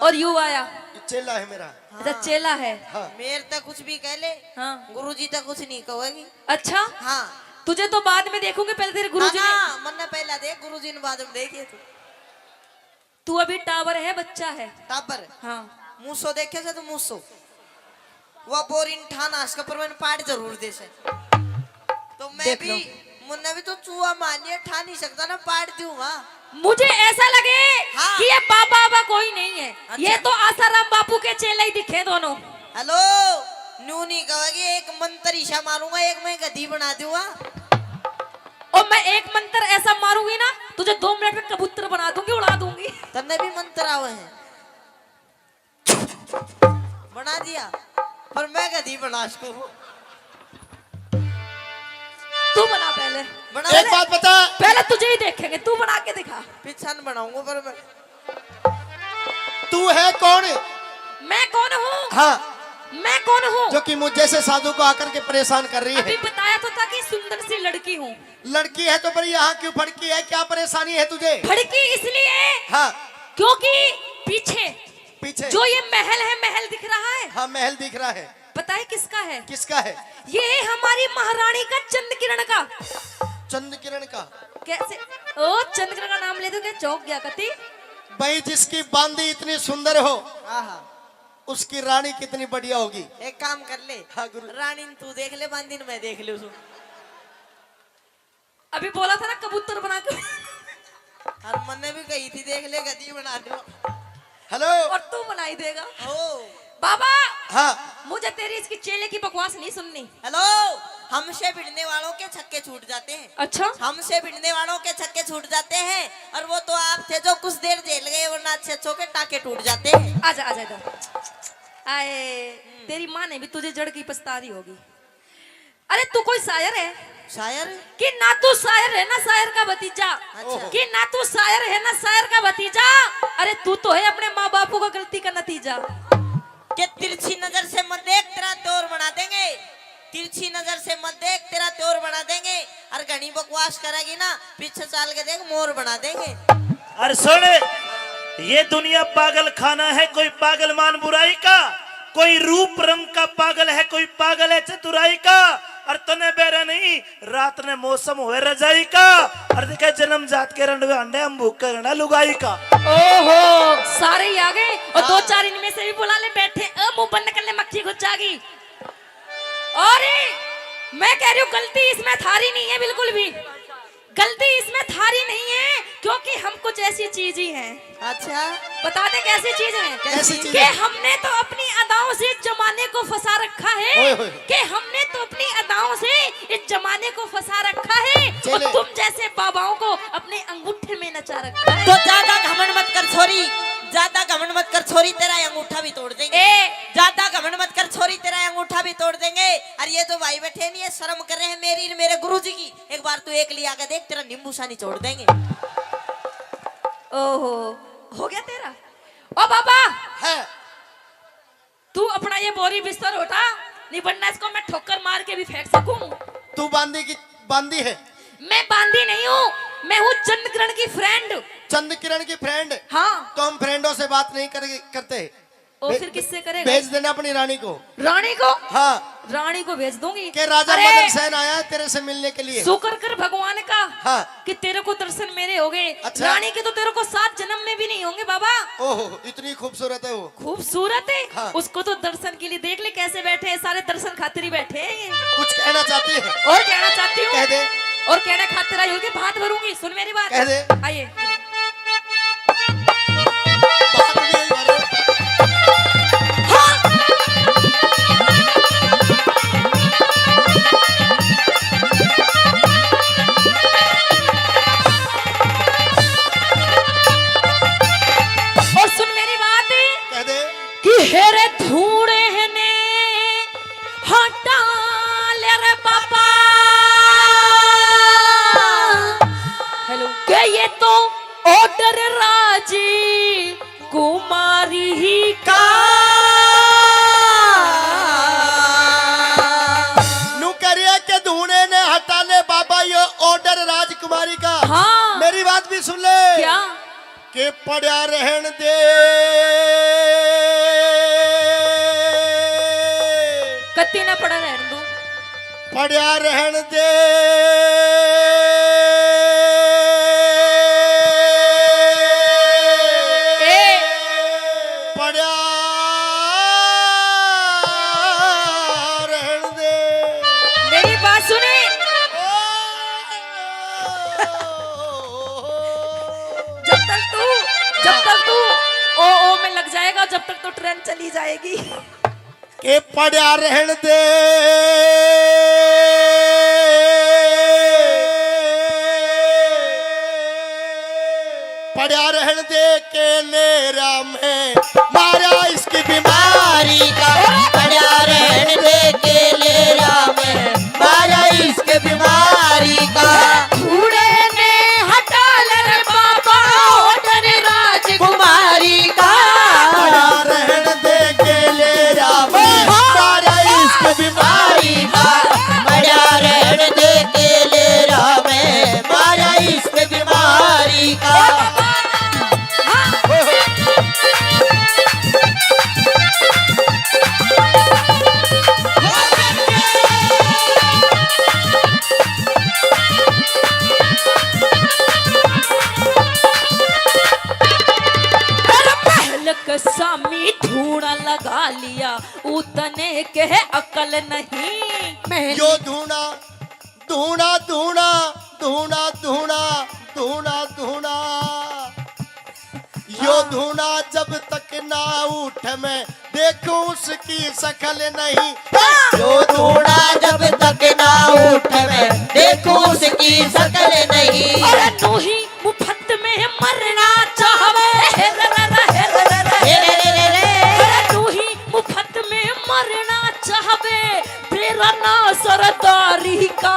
और यू आया? चेला है मेरा। अच्छा, चेला है। हाँ। मेरे तक कुछ भी कह ले। हाँ। गुरुजी तक कुछ नहीं कहेगी। अच्छा। हाँ। तुझे तो बाद में देखूंगी, पहले तेरे गुरुजी ना, ने ना, मन्ने पहला देख, गुरुजी ने बाद में देखिए तू। तू अभी टावर है, बच्चा है। टावर? हाँ। मूसो देखे से तो मूसो। वह बोरिन ठान आस के पर मैंने पाट जरूर दे से। तो मैं देख भी, लो। मुन्ने भी तो चूहा मान लिया, ठा नहीं सकता ना, पाट दूंगा। मुझे ऐसा लगे हाँ। कि ये बाबा, बाबा कोई नहीं है। अच्छा। ये तो आसाराम बापू के चेले ही दिखे दोनों। हेलो, न्यू नहीं कहेगी, एक मंत्र ईशा मारूंगा, एक मैं गधी बना दूंगा। और मैं एक मंत्र ऐसा मारूंगी ना, तुझे दो मिनट में कबूतर बना दूंगी, उड़ा दूंगी। तन्ने भी मंत्र आवे हैं? बना दिया, पर मैं कदी बना सकूं? तू बना पहले। बना एक ले। बात बता। पहले तुझे ही देखेंगे, तू बना के दिखा। पीछा न बनाऊंगा, पर मैं तू है कौन? मैं कौन हूँ? हाँ। मैं कौन हूँ? जो कि मुझ जैसे साधु को आकर के परेशान कर रही है। अभी बताया तो था कि सुंदर सी लड़की हूँ। लड़की है तो पर यहाँ क्यों भड़की है? क्या परेशानी है तुझे? भड़की इसलिए हाँ। क्योंकि पीछे पीछे। जो ये महल है, महल दिख रहा है? हाँ, महल दिख रहा है। पता है किसका है? किसका है? ये है हमारी महारानी का, चंद किरण का। चंद किरण का? कैसे? ओ, चंद किरण का नाम ले तो क्या चौंक गया कति? भाई, जिसकी बांदी इतनी सुंदर हो, आहा। उसकी रानी कितनी बढ़िया होगी। एक काम कर ले। हाँ, गुरु। रानी न तू देख ले, बांदी न मैं देख लूं। अभी बोला था ना कबूतर बना के। और मन्ने भी कही थी, देख ले, गधी बना दो। हेलो। और तू बनाई देगा। ओ। बाबा। हाँ। मुझे तेरी इसकी चेले की बकवास नहीं सुननी। हेलो, हमसे भिड़ने वालों के छक्के छूट जाते हैं। अच्छा। हमसे भिड़ने वालों के छक्के छूट जाते हैं, और वो तो आप थे जो कुछ देर झेल गए, वरना अच्छे अच्छों के टाके टूट जाते हैं। आजा, आजा इधर। आए, हम्म। तेरी माँ ने भी तुझे जड़ की पछता रही होगी। अरे तू कोई शायर है? शायर? कि ना तू शायर है ना शायर का भतीजा। अच्छा। कि ना तू शायर है ना शायर का भतीजा। अरे तू तो है अपने माँ बापू का गलती का नतीजा। के तिरछी नजर से मत देख, तेरा तौर बना देंगे। तिरछी नजर से मत देख, तेरा तौर बना देंगे। और घनी बकवास करेगी ना, पीछे चाल के देख, मोर बना देंगे। और सुन, ये दुनिया पागल खाना है, कोई पागल मान बुराई का, कोई रूप रंग का पागल है, कोई पागल है चतुराई का। और तने बेरा नहीं, रात ने मौसम होए रजाई का, और देखे जन्म जात के रंडवे अंडे, हम भूख करना लुगाई का। ओहो, सारे ही आ गए। और दो हाँ। चार इनमें से भी बुला ले, बैठे, अ, मुंह बंद कर ले, मक्खी घुस जाएगी। और मैं कह रही हूँ, गलती इसमें थारी नहीं है बिल्कुल भी। गलती इसमें थारी नहीं है, क्योंकि हम कुछ ऐसी चीज ही हैं। अच्छा। बता दे कैसी चीज है? कैसी चीज कि है? हमने तो अपनी अदाओं से इस जमाने को फंसा रखा है। ओए होए। कि हमने तो अपनी अदाओं से इस जमाने को फंसा रखा है। और चले। तुम जैसे बाबाओं को अपने अंगूठे में नचा रखा है। तो ज्यादा घमंड मत कर छोरी, ज्यादा घमंड मत कर छोरी, तेरा ये अंगूठा भी तोड़ देंगे। ए। ज्यादा घमंड मत कर छोरी, तेरा ये अंगूठा भी तोड़ देंगे। और ये जो भाई बैठे नहीं, ये शर्म कर रहे हैं मेरी और मेरे गुरुजी की। एक बार तू एक लिया के देख, तेरा नींबू सा निचोड़ देंगे। ओहो, हो गया तेरा? ओ बाबा, है। तू अपना ये बोरी बिस्तर उठा, नहीं वरना इसको मैं ठोकर मार के भी फेंक सकूं। तू बांदी की, बांदी है? मैं बांदी नहीं हूँ, मैं हूँ चंद किरण की फ्रेंड। चंद किरण की फ्रेंड? हाँ। तो हम फ्रेंडों से बात नहीं कर, करते। ओ, भे-, फिर किससे करेगा? भेज देना अपनी रानी को। रानी को? हाँ। रानी को भेज दूंगी। के राजा अरे, मदन सेन आया है तेरे से मिलने के लिए। शुक्र कर भगवान का हाँ। कि तेरे को दर्शन मेरे हो गए। अच्छा। रानी के तो तेरे को सात जन्म में भी नहीं होंगे बाबा। ओहो, इतनी खूबसूरत है वो। खूबसूरत है। हाँ। उसको तो दर्शन के लिए देख ले कैसे बैठे हैं, सारे दर्शन खातिर ही बैठे हैं ये। कुछ कहना चाहती है? और कहना चाहती हूँ। कह दे। और कहना खातिर आई होगी, भात भरूंगी, सुन मेरी बात। कह दे। आइए। और सुन मेरी बात। कह दे। कि हेरे धूड़े ने हटा ले रे बाबा। हेलो। के ये तो ऑर्डर राज कुमारी ही का। नू करिए के धूणे ने हटा ले बाबा, ये ऑर्डर राजकुमारी का। हाँ। मेरी बात भी सुन ले। क्या? के पड़ा रहन दे। तीना पड़ा रहन दो। पड़या रहन दे। ए। पड़या रहन दे। मेरी बात सुने। ओ। जब तक तू, जब तक तू ओ, ओ में लग जाएगा, जब तक तो ट्रेन चली जाएगी। के पड़या रहन दे, पड़या रहन दे के लेरा में मारा इसकी बीमारी का। पड़या रहन दे के लेरा में मारा इसकी बीमारी का। बूढ़े ने हटा ले रे बाबा, डरे राजकुमारी का। पड़या रहन दे के लेरा में मारा इसकी बीमारी का। पड़या रहन दे के लेरा में मारा इसकी बीमारी का। अरे पहल के सामी धूणा लगा लिया, उतने के अकल नहीं। पहल यो धूणा, धूणा, धूणा, धूणा, धूणा, धूणा, धूणा। यो धूणा जब तक ना उठ, मैं देखूं उसकी शकल नहीं। यो धूणा जब तक ना उठ, मैं देखूं उसकी शकल नहीं। अरे नूही मुफ्त में मरना चाहवे, हे रे रे रे, हे रे रे रे। हे रे रे रे रे। अरे नूही मुफ्त में मरना चाहवे, तेरा ना सरदारी का।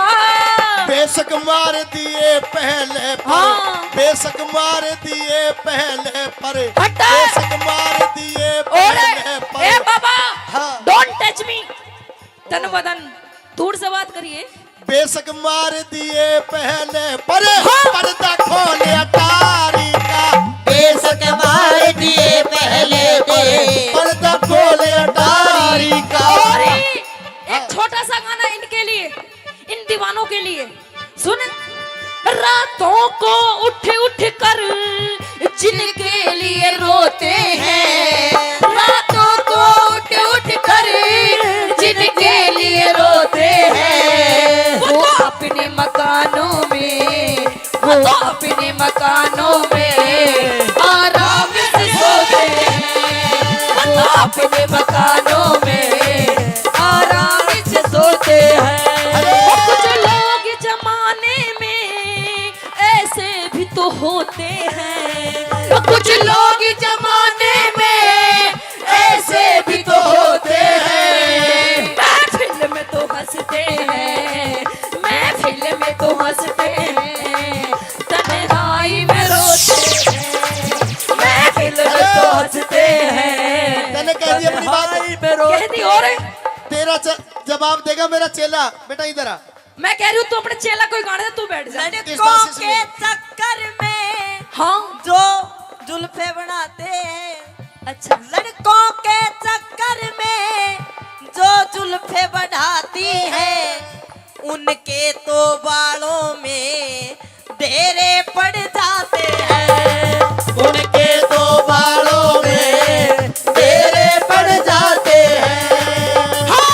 बेशक मार दिए पहले पर, हाँ। बेशक मार दिए पहले पर, हटा। बेशक मार दिए ओरे, पहले पर। ए बाबा, हाँ। Don't touch me। तन वदन, दूर से बात करिए। बेशक मार दिए पहले पर, हाँ। पर्दा खोल अटारी का। बेशक मार दिए पहले पर, पर्दा खोल अटारी का। और एक छोटा सा गाना इनके लिए, इन दीवानों के लिए। सुन। रातों को उठ उठ कर जिनके लिए रोते हैं, रातों को उठ उठ कर जिनके लिए रोते हैं, वो तो अपने मकानों में, वो तो अपने मकानों में आराम से सोते हैं, वो तो अपने मकानों में आराम से सोते हैं। अरे! कुछ लोग जमाने में ऐसे भी तो होते हैं, कुछ लोग जमाने में ऐसे भी तो होते हैं। महफिल में तो हंसते हैं, महफिल में तो हंसते हैं, तन्हाई में रोते हैं। महफिल में तो हंसते हैं, तन्ने कह दी अपनी बात। तन्हाई में रोते हैं। कह दी और तेरा च-, जवाब देगा मेरा चेला। बेटा इधर आ। मैं कह रही हूँ, तू अपने चेला कोई गाने दे, तू बैठ जा। लड़कों के चक्कर में, हाँ। जो जुल्फे बढ़ाते हैं, अच्छा। लड़कों के चक्कर में जो जुल्फे बढ़ाती हैं, उनके तो बालों में डेरे पड़ जाते हैं। उनके तो बालों में डेरे पड़ जाते हैं। हाँ।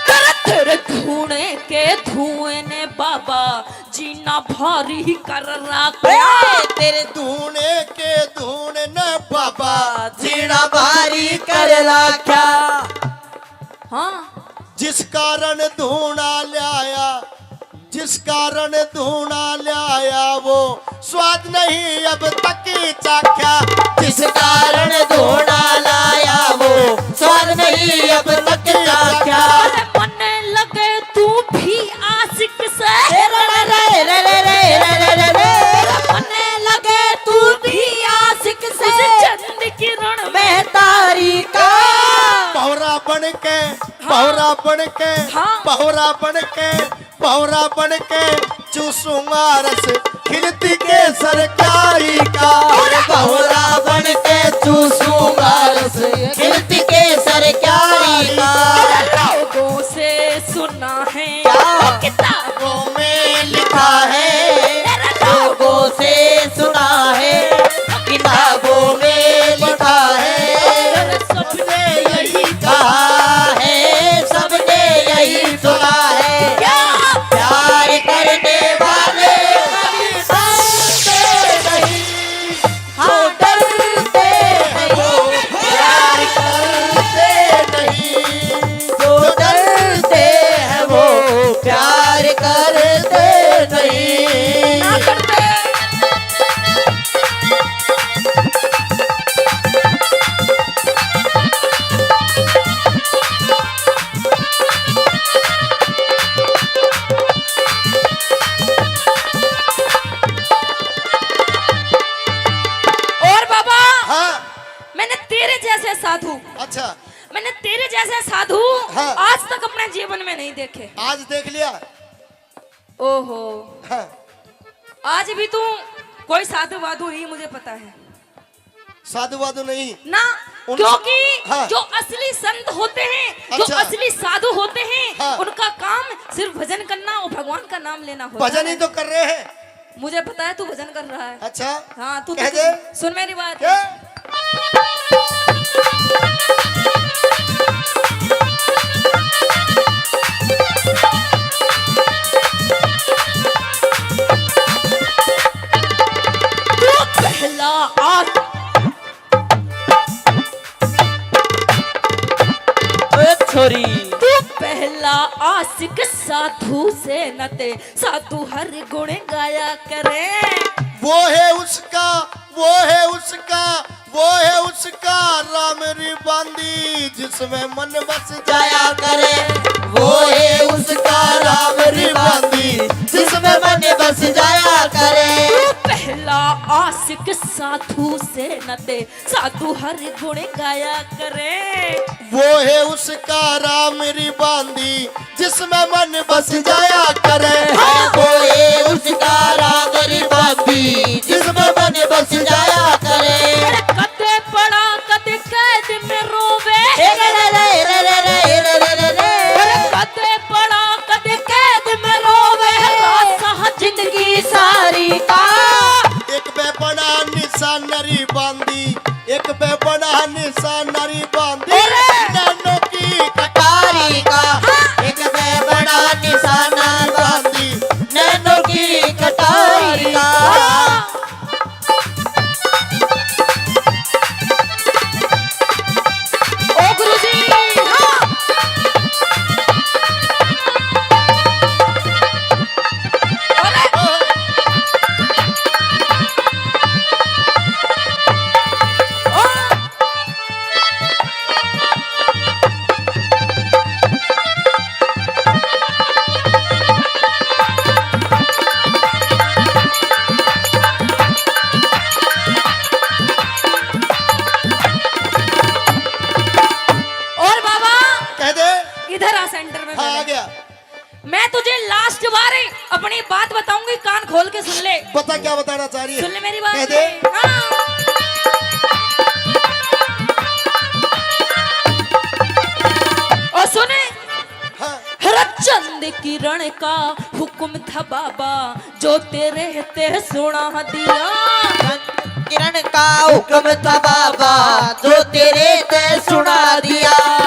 कर तेरे धूने के धुएं ने बाबा जीना भारी कर राख्या। ए, तेरे धूने के धूने ने बाबा जीना भारी कर राख्या। हाँ। जिस कारण धूना ल्याया, जिस कारण धूना ल्याया वो स्वाद नहीं अब तक चाख्या। जिस कारण धूना लाया वो स्वाद नहीं अब तक चाख्या। अरे मन्ने लगे तू भी आशिक से। रे रे रे रे रे रे रे रे रे। अरे मन्ने लगे तू भी आशिक से। उस चंद किरण में तारी का। भौरा बन के, हाँ। भौरा बन के, हाँ। भौरा बन के, भौरा बन के चूसूंगा रस खिलती केसर क्यारी का। और भौरा बन के चूसूंगा रस खिलती केसर क्यारी का। लोगों से सुना है क्या? किताबों में लिखा है, लोगों से सुना है, किताबों में लिखा है, सबने यही कहा है, सबने यही सुना है। क्या? प्यार करने वाले कभी डरते नहीं, जो डरते हैं वो प्यार करते नहीं, जो डरते हैं वो प्यार करते नहीं। और बाबा, हाँ। मैंने तेरे जैसे साधु, अच्छा। मैंने तेरे जैसे साधु, हाँ। आज तक अपने जीवन में नहीं देखे। आज देख लिया। ओहो। हाँ। आज भी तू कोई साधु वाधु नहीं, मुझे पता है। साधु वाधु नहीं। ना, उन- क्योंकि हाँ। जो असली संत होते हैं, जो अच्छा। असली साधु होते हैं, हाँ। उनका काम सिर्फ भजन करना और भगवान का नाम लेना होता भजन ही है। तो कर रहे हैं। मुझे पता है तू भजन कर रहा है। अच्छा। हाँ, तू कह तो दे। सुन मेरी बात। क्या? तू पहला आ ओए छोरी। तू पहला आशिक साधु से न ते, साधु हर गुण गाया करे। वो है उसका, वो है उसका, वो है उसका राम री बांदी, जिसमें मन बस जाया करे। वो है उसका राम री बांदी, जिसमें मन बस जाया करे। तू पहला आशिक साधु से न ते, साधु हर गुण गाया करे। वो है उसका राम री बांदी, जिसमें मन बस जाया करे। हाँ। वो है उसका राम री बांदी, जिसमें मन बस जाया करे। अरे कदे पड़ा कदे कैद में रोवे। ए रे रे रे रे रे रे रे रे रे। अरे कदे पड़ा कदे कैद में रोवे। रासा जिंदगी सारी का। एक बे बड़ा निशान री बांदी, एक बे बड़ा निशान री बांदी, अरे! नैनों की कटारी का। हाँ। एक बे बड़ा निशान बांदी, नैनों की कटारी का। हाँ। ओ गुरुजी, हाँ। अरे। और बाबा, कह दे। इधर आ, सेंटर में हाँ, आ गया। मैं तुझे लास्ट बार अपनी बात बताऊंगी, कान खोल के सुन ले। बता, क्या बताना चाह रही है? सुन ले मेरी बात। कह दे। हाँ। और सुने। हाँ। हर चंद किरण का हुक्म था बाबा, जो तेरे ते सुना दिया। किरण का हुक्म था बाबा, जो तेरे ते सुना दिया।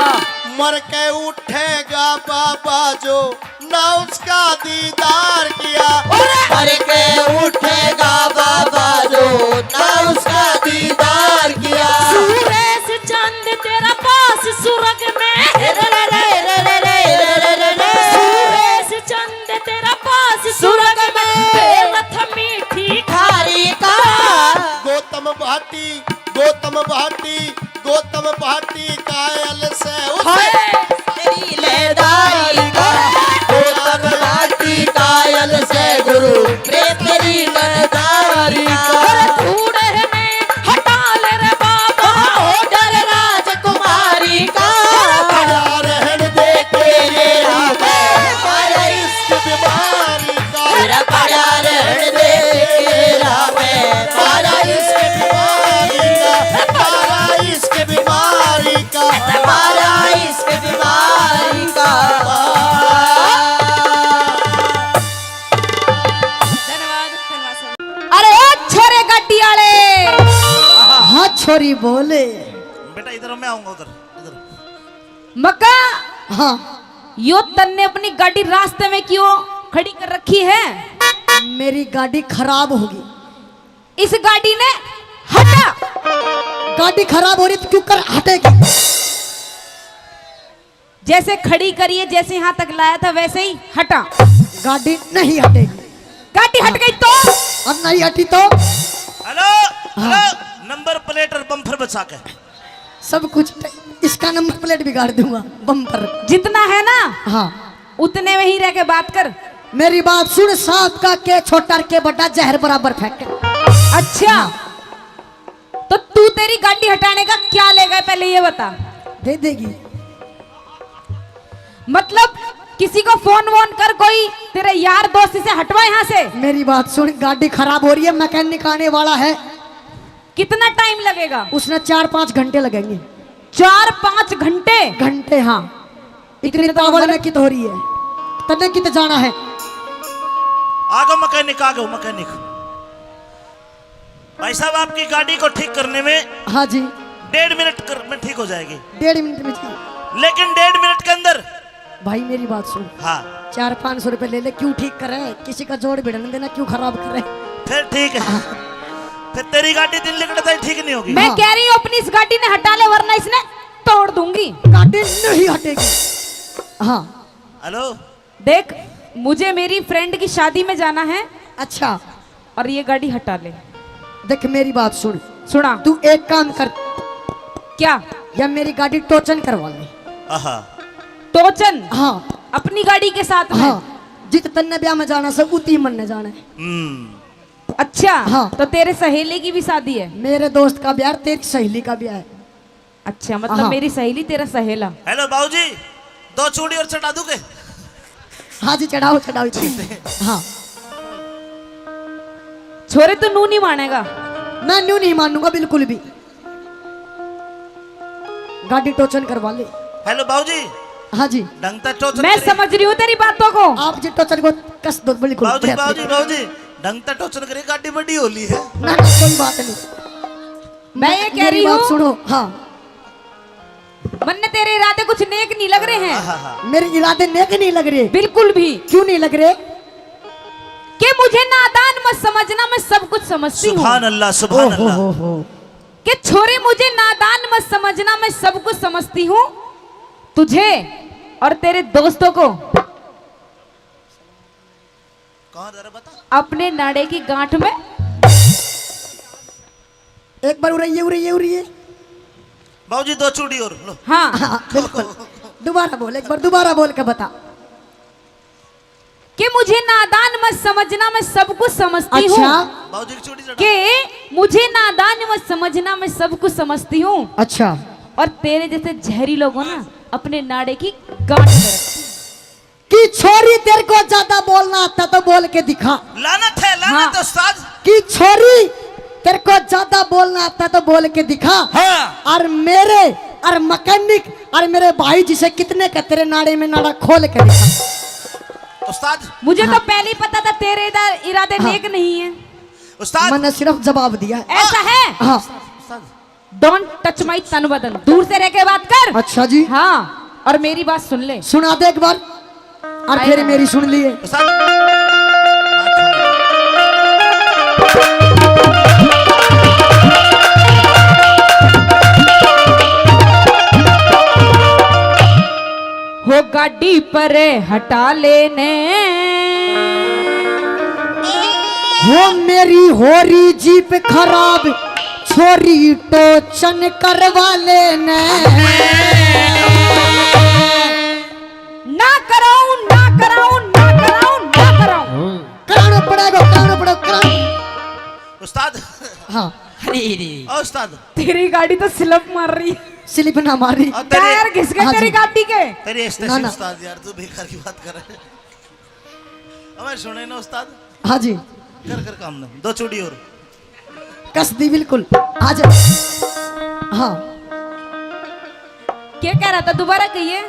मर के उठेगा बाबा जो ना उसका दीदार किया। मर के उठेगा बाबा जो ना उसका दीदार किया। सूरज चंद तेरा पास सुरग में। रे रे रे रे रे रे रे रे रे। सूरज चंद तेरा पास सुरग में। बेरथ मीठी खारी का। गौतम भाटी, गौतम भाटी, गौतम भाटी कायल से उसे हाय। तेरी लेदारी का। गौतम भाटी कायल से गुरु प्रेम तेरी लेदारी का। अरे धूड़ है में हटा ले रे बाबा। ओ डर राजकुमारी का। छोरी बोले। बेटा, इधर मैं आऊंगा, उधर, इधर। मक्का, हाँ। यो तन्ने अपनी गाड़ी रास्ते में क्यों खड़ी कर रखी है? मेरी गाड़ी खराब होगी। इस गाड़ी ने हटा। गाड़ी खराब हो रही तो क्यों कर हटेगी? जैसे खड़ी करी है, जैसे यहाँ तक लाया था, वैसे ही हटा। गाड़ी नहीं हटेगी। गाड़ी हट गई तो? अब नहीं हटी तो? हेलो, हाँ। हेलो, नंबर प्लेट और बम्पर बचा के। सब कुछ, इसका नंबर प्लेट बिगाड़ दूंगा, बम्पर। जितना है ना, हाँ। उतने में ही रह के बात कर। मेरी बात सुन, सांप का के छोटा और के बड़ा, जहर बराबर फेंके। अच्छा। हाँ। तो तू, तेरी गाड़ी हटाने का क्या लेगा, पहले ये बता। दे देगी। मतलब, किसी को फोन वोन कर, कोई तेरे यार दोस्त से हटवा यहाँ से। मेरी बात सुन, गाड़ी खराब हो रही है, मैकेनिक आने वाला है। कितना टाइम लगेगा? उसने चार पाँच घंटे लगेंगे। चार पाँच घंटे? घंटे, हाँ। इतनी इतने तो तावड़ उम्र में कित हो रही है, तन्ने कित जाना है? आ गो मैकेनिक, आ गो मैकेनिक। भाई साहब, आपकी गाड़ी को ठीक करने में, हाँ जी। डेढ़ मिनट कर, में ठीक हो जाएगी। डेढ़ मिनट में ठीक। लेकिन डेढ़ मिनट के अंदर। भाई, मेरी बात सुन। हाँ। चार पाँच सौ रुपए ले ले, क्यों ठीक करे? किसी का जोड़ भिड़न देना, क्यों खराब करे? फिर ठीक है। हाँ। फिर तेरी गाड़ी दिन लिकड़ता ही ठीक नहीं होगी। मैं हाँ। कह रही हूँ, अपनी इस गाड़ी ने हटा ले, वरना इसने तोड़ दूंगी। गाड़ी नहीं हटेगी। हाँ। हेलो। देख, मुझे मेरी फ्रेंड की शादी में जाना है। अच्छा। और ये गाड़ी हटा ले। देख, मेरी बात सुन। सुना। तू एक काम कर। क्या? या मेरी गाड़ी टोचन करवा ले। आहा। टोचन? हाँ। अपनी गाड़ी के साथ में? हाँ। जित तन्ने ब्याह में जाना से, उती मन ने जाना है। हम्म। अच्छा, हाँ। तो तेरे सहेली की भी शादी है? मेरे दोस्त का ब्याह, तेरी सहेली का ब्याह है। अच्छा, मतलब हाँ। मेरी सहेली, तेरा सहेला। हेलो बाबूजी, दो चूड़ी और चढ़ा दूं के? हाँ जी, चढ़ाओ, चढ़ाओ, चढ़ाओ। हाँ। छोरे, तू नू नहीं मानेगा। मैं नू नहीं मानूंगा बिल्कुल भी। गाड़ी टोचन करवा ले। हेलो बाबूजी। हाँ जी। ढंग तै टोचन मैं करी। समझ रही हूँ तेरी बातों को। आप जी टोचन को कस दो बिल्कुल। बाबूजी, बढ़िया बाबूजी, तरीके। बाबूजी, ढंग तै टोचन करी, गाड़ी बड़ी होली है। ना, ना, कोई बात नहीं। मैं ये कह मेरी रही बात हूँ। सुनो, हाँ। मन्ने तेरे इरादे कुछ नेक नहीं लग रहे हैं। हाँ, हाँ, हाँ। मेरे इरादे नेक नहीं लग रहे। बिल्कुल भी। क्यों नहीं लग रहे? कि मुझे नादान मत समझना, मैं सब कुछ समझती हूँ। सुभान अल्लाह, सुभान ओहो अल्लाह। हो हो। कि छोरे, मुझे नादान मत समझना, मैं सब कुछ समझती हूँ। तुझे और तेरे दोस्तों को कहाँ जा रहा बता? अपने नाड़े की गांठ में। एक बार उरे ये, उरे ये, उरे ये। बाबूजी, दो चूड़ी और लो। हाँ। हाँ, बिल्कुल। दोबारा बोल, एक बार दोबारा बोल के बता। कि मुझे नादान मत समझना, मैं सब कुछ समझती हूँ। अच्छा। बाबूजी की चूड़ी चढ़ा। कि मुझे नादान मत समझना, मैं सब कुछ समझती हूँ। अच्छा। और तेरे जैसे जहरीलों को ना अपने नाड़े की गांठ में रखती हूँ। कि छोरी, तेरे को ज्यादा बोलना आता तो बोल के दिखा। लानत है, लानत हाँ। है उस्ताद। कि छोरी, तेरे को ज्यादा बोलना आता तो बोल के दिखा। हाँ। और मेरे, और मैकेनिक, और मेरे भाई जिसे कितने का तेरे नाड़े में नाड़ा खोल के दिखा। उस्ताद। मुझे हाँ। तो पहले ही पता था तेरे इधर इरादे हाँ। नेक नहीं है। उस्ताद। मैंने सिर्फ जवाब दिया है। ऐसा है? हाँ। उस्ताद। Don't touch my तन बदन, दूर से रह के बात कर। अच्छा जी। हाँ, और मेरी बात सुन ले। सुना दे एक बार, और फिर मेरी सुन लिए। हो गाड़ी पर हटा लेने। हो मेरी होरी जीप खराब, छोरी टोचन करवा लेने। ना कराऊं, ना कराऊं, ना कराऊं, ना कराऊं। कराना पड़ेगा, कराना पड़ेगा, कराना। उस्ताद। हाँ। अरे रे। ओ उस्ताद। तेरी गाड़ी तो स्लिप मार रही है। स्लिप ना मार रही। और तेरे टायर घिस गए हाँ तेरी जी। गाड़ी के। तेरी ऐसे ना, ना। उस्ताद यार, तू बेकार की बात कर रहा है। अबे सुने ना उस्ताद। हाँ जी। कर, कर काम ना। दो चूड़ी और। कस दी बिल्कुल। आ जा। हाँ। क्या कह रहा था, दोबारा कहिए।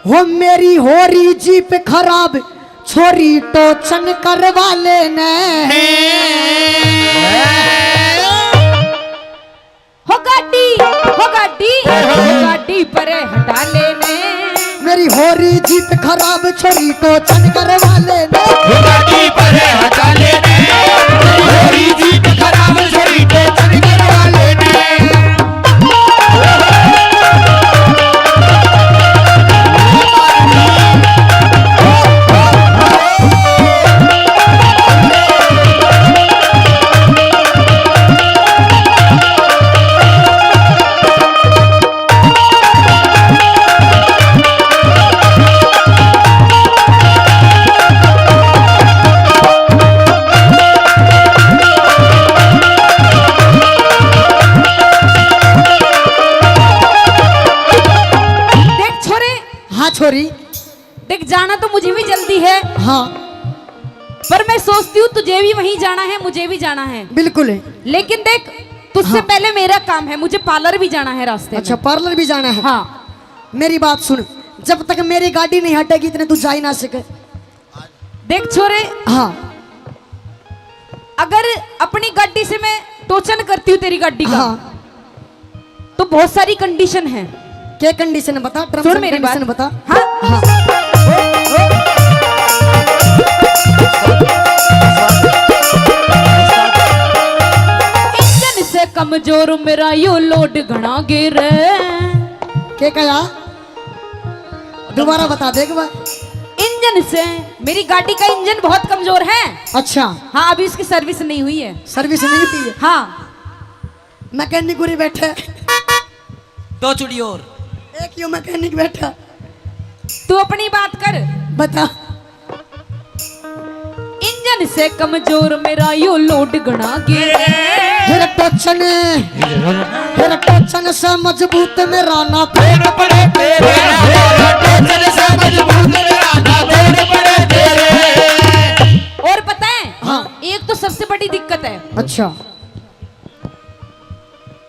हो मेरी होरी जीप खराब, छोरी टोचन करवा लेने। गाड़ी, गाड़ी परे हटा लेने। मेरी हो रही जीप खराब, छोरी टोचन करवा लेने। गाड़ी परे हटा लेने। हो रही जीप खराब, छोरी टोचन करवा लेने। देख छोरे। हाँ छोरी। देख, जाना तो मुझे भी जल्दी है। हाँ। पर मैं सोचती हूँ, तुझे भी वहीं जाना है, मुझे भी जाना है। बिल्कुल है। लेकिन देख, तुझसे हाँ। पहले मेरा काम है, मुझे पार्लर भी जाना है रास्ते अच्छा, में। पार्लर भी जाना है। हाँ। मेरी बात सुन, जब तक मेरी गाड़ी नहीं हटेगी, इतने तू जा ही ना सके। देख छोरे, हाँ। अगर अपनी गाड़ी से मैं टोचन करती हूँ तेरी गाड़ी का, हाँ। तो बहुत सारी कंडीशन है। क्या कंडीशन है बता, terms सुन and मेरी condition बात। बता। हाँ। हाँ। इंजन से कमजोर मेरा यो लोड घणा गिर। क्या कहा? दोबारा बता दे एक बार। इंजन से, मेरी गाड़ी का इंजन बहुत कमजोर है। अच्छा। हाँ, अभी उसकी सर्विस नहीं हुई है। सर्विस नहीं हुई है? हाँ। मैकेनिक उरी बैठे। दो चुड़ी और। एक यो मैकेनिक बैठा। तू अपनी बात कर। बता। इंजन से कमजोर मेरा यो लोड घणा गिर। फिर टोचन, फिर टोचन से मजबूत मेरा ना पेड़ पड़े तेरे। टोचन से मजबूत मेरा ना पेड़ पड़े तेरे। और पता है, हाँ। एक तो सबसे बड़ी दिक्कत है। अच्छा।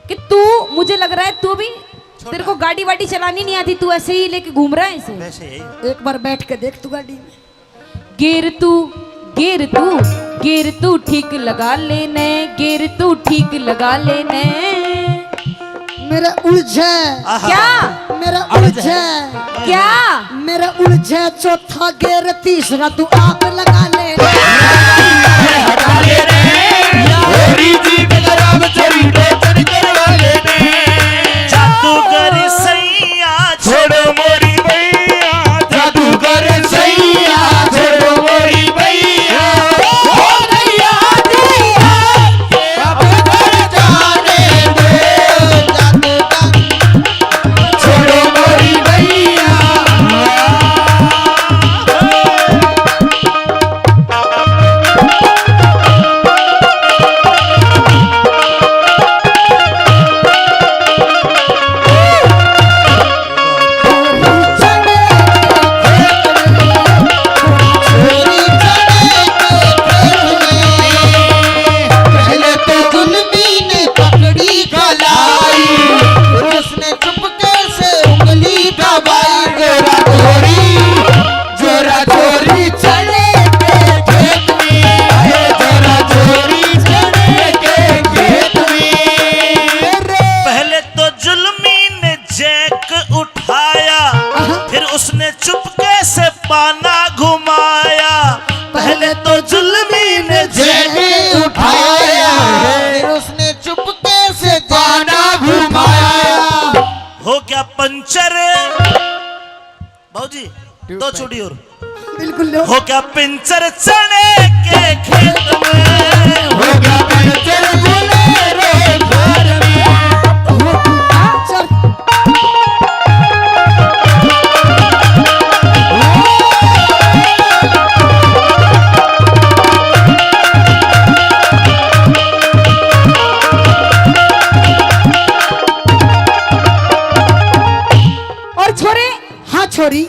कि तू, मुझे लग रहा है तू भी, छोटा। तेरे को गाड़ी वाड़ी चलानी नहीं आती, तू ऐसे ही लेके घूम रहा है इसे। वैसे ही। एक बार बैठ के देख तू गाड़ी में। गियर तू, गियर तू, गियर तू ठीक लगा लेने, गियर तू ठीक लगा लेने। मेरा उलझे। आहा। क्या? मेरा उलझे। उलझे। क्या? मेरा उलझे चौथा गियर, तीसरा तू आप लगा ले। हटा ले रे, या होरी जी बेलराम चोरी टोचन करवा ले रे। जादूगर सैया छोड़ो मोरी बैया, जादूगर सैया छोड़ो मोरी बैया। हो गया दिया के अब घर जाने दे, जादूगर छोड़ो मोरी बैया। पहले तो गुलमी ने पकड़ी कलाई, उसने चुपके से उंगली दबाई। जोरा जोरी, जोरा जोरी चले के खेत में, जोरा जोरी चले के खेत में। पहले तो जुल्मी ने जैक उठाया, फिर उसने चुपके से पाना घुमाया। पहले तो जुल्मी ने जैक उठाया, फिर उसने चुपके से पाना घुमाया। हो गया पंचर बाबूजी, दो चूड़ी और। बिल्कुल लो। हो गया पंचर चने के खेत में, हो गया पंचर बोलेरो घर में। और छोरे, हाँ छोरी,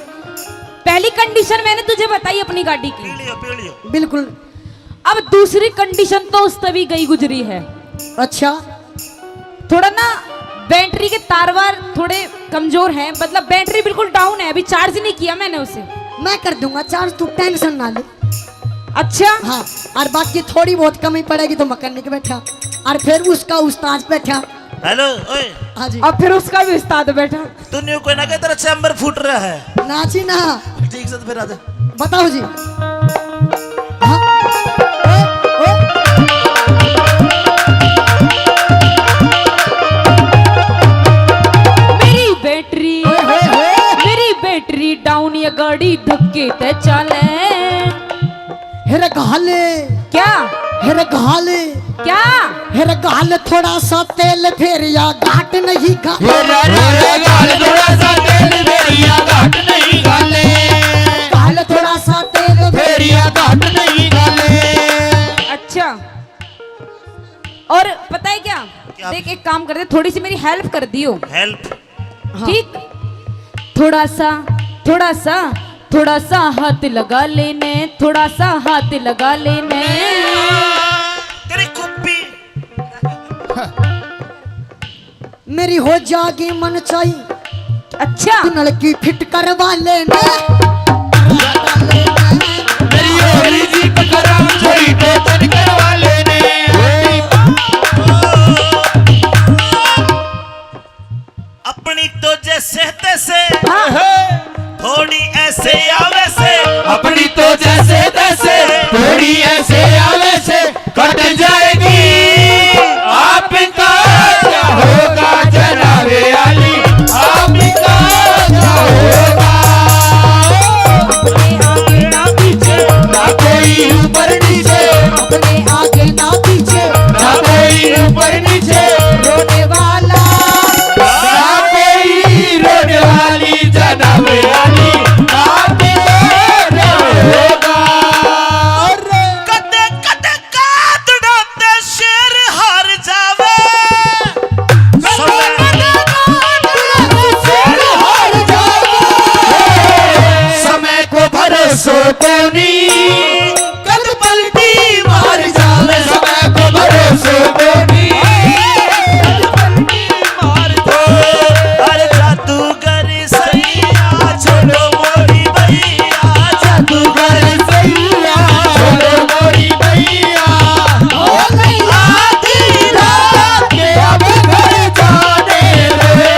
पहली कंडीशन मैंने तुझे बताई अपनी गाड़ी की। पी लियो, पी लियो। बिल्कुल। अब दूसरी कंडीशन तो उससे भी गई गुजरी है। अच्छा। थोड़ा ना बैटरी के तार वार थोड़े कमजोर हैं, मतलब बैटरी बिल्कुल डाउन है, अभी चार्ज नहीं किया मैंने उसे। मैं कर दूंगा चार्ज, तू टेंशन ना ले। अच्छा। हाँ, और बाकी थोड़ी बहुत कमी पड़ेगी तो मैकेनिक बैठा, और फिर उसका उस्ताद बैठा। हेलो, ओए। हाँ जी। अब फिर उसका भी उस्ताद बैठा। तू न्यू कोई ना कहे, तेरा चैम्बर फूट रहा है। ना जी ना। ठीक से तो फिर आजा। बताओ जी। हाँ। ओए, ओए। मेरी बैटरी, ओए, ओए, ओए। मेरी बैटरी डाउन, ये गाड़ी धक्के ते चाले। हेरे घाले। क्या? हेरे घाले। क्या? हेरे घाल थोड़ा सा तेल, फेरिया घाट नहीं घाले। हेरे घाल थोड़ा सा तेल, फेरिया घाट नहीं घाले। घाल थोड़ा सा तेल, फेरिया घाट नहीं घाले। अच्छा, और पता है क्या? क्या? देख, एक काम कर दे, थोड़ी सी मेरी हेल्प कर दियो। हेल्प? हाँ। ठीक, थोड़ा सा, थोड़ा सा, थोड़ा सा हाथ लगा लेने, थोड़ा सा हाथ लगा लेने। तेरी कुप्पी। मेरी हो जागी मन चाही। अच्छा। तू नलकी फिट करवा लेने। मेरी होली जी पकड़ा, थोड़ी टोचन करवा लेने। अपनी तो जैसे तैसे, हाँ। थोड़ी ऐसे या वैसे। अपनी तो जैसे तैसे, थोड़ी ऐसे या वैसे, कट जाएगी। आपका क्या होगा जनाबे आली, आपका क्या होगा? अपने आगे ना पीछे, ना कोई ऊपर नीचे, अपने आगे ना पीछे, ना कोई ऊपर नीचे, रोने वाला, ना कोई रोने वाली, जनाबे आली, आपका क्या होगा? कदे कदे कातड़ा ते शेर हार जावे। समय को भरोसो कोनी, कद पलटी मार जावे। समय को भरोसो कोनी, कद पलटी मार जावे। अरे जादूगर सैया छोड़ो मोरी बैया, जादूगर सैया छोड़ो मोरी बैया। ओ आधी रात के अब घर जाने दे,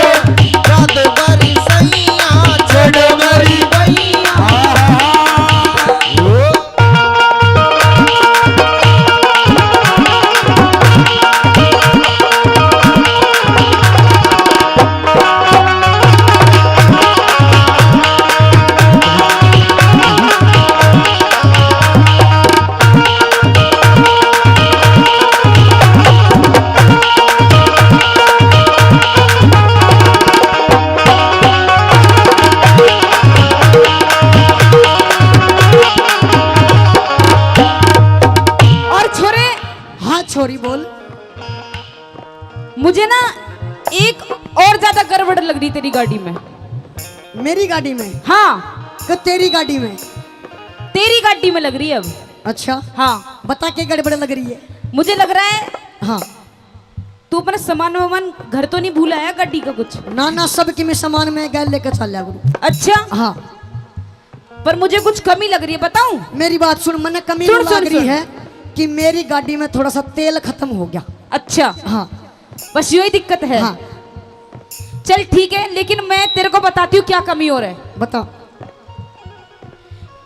जादूगर सैया छोड़ो मोरी बैया। और छोरे, हाँ छोरी बोल। मुझे ना एक और ज्यादा गड़बड़ लग रही तेरी गाड़ी में। मेरी गाड़ी में? हाँ। कि तेरी गाड़ी में? तेरी गाड़ी में लग रही है अब। अच्छा। हाँ। बता के गड़बड़ लग रही है। मुझे लग रहा है हाँ। तू अपना सामान वामान घर तो नहीं भूल आया, गाड़ी का कुछ? ना ना, सब की मैं सामान में गैल लेकर चल लिया करूँ। अच्छा। हाँ। पर मुझे कुछ कमी लग रही है, बताऊं? मेरी बात सुन, मने कमी सुन, नहीं सुन, लग रही सुन। है कि मेरी गाड़ी में थोड़ा सा तेल खत्म हो गया। अच्छा। हाँ। बस यही दिक्कत है। हाँ। चल ठीक है, लेकिन मैं तेरे को बताती हूँ क्या कमी और है। बता।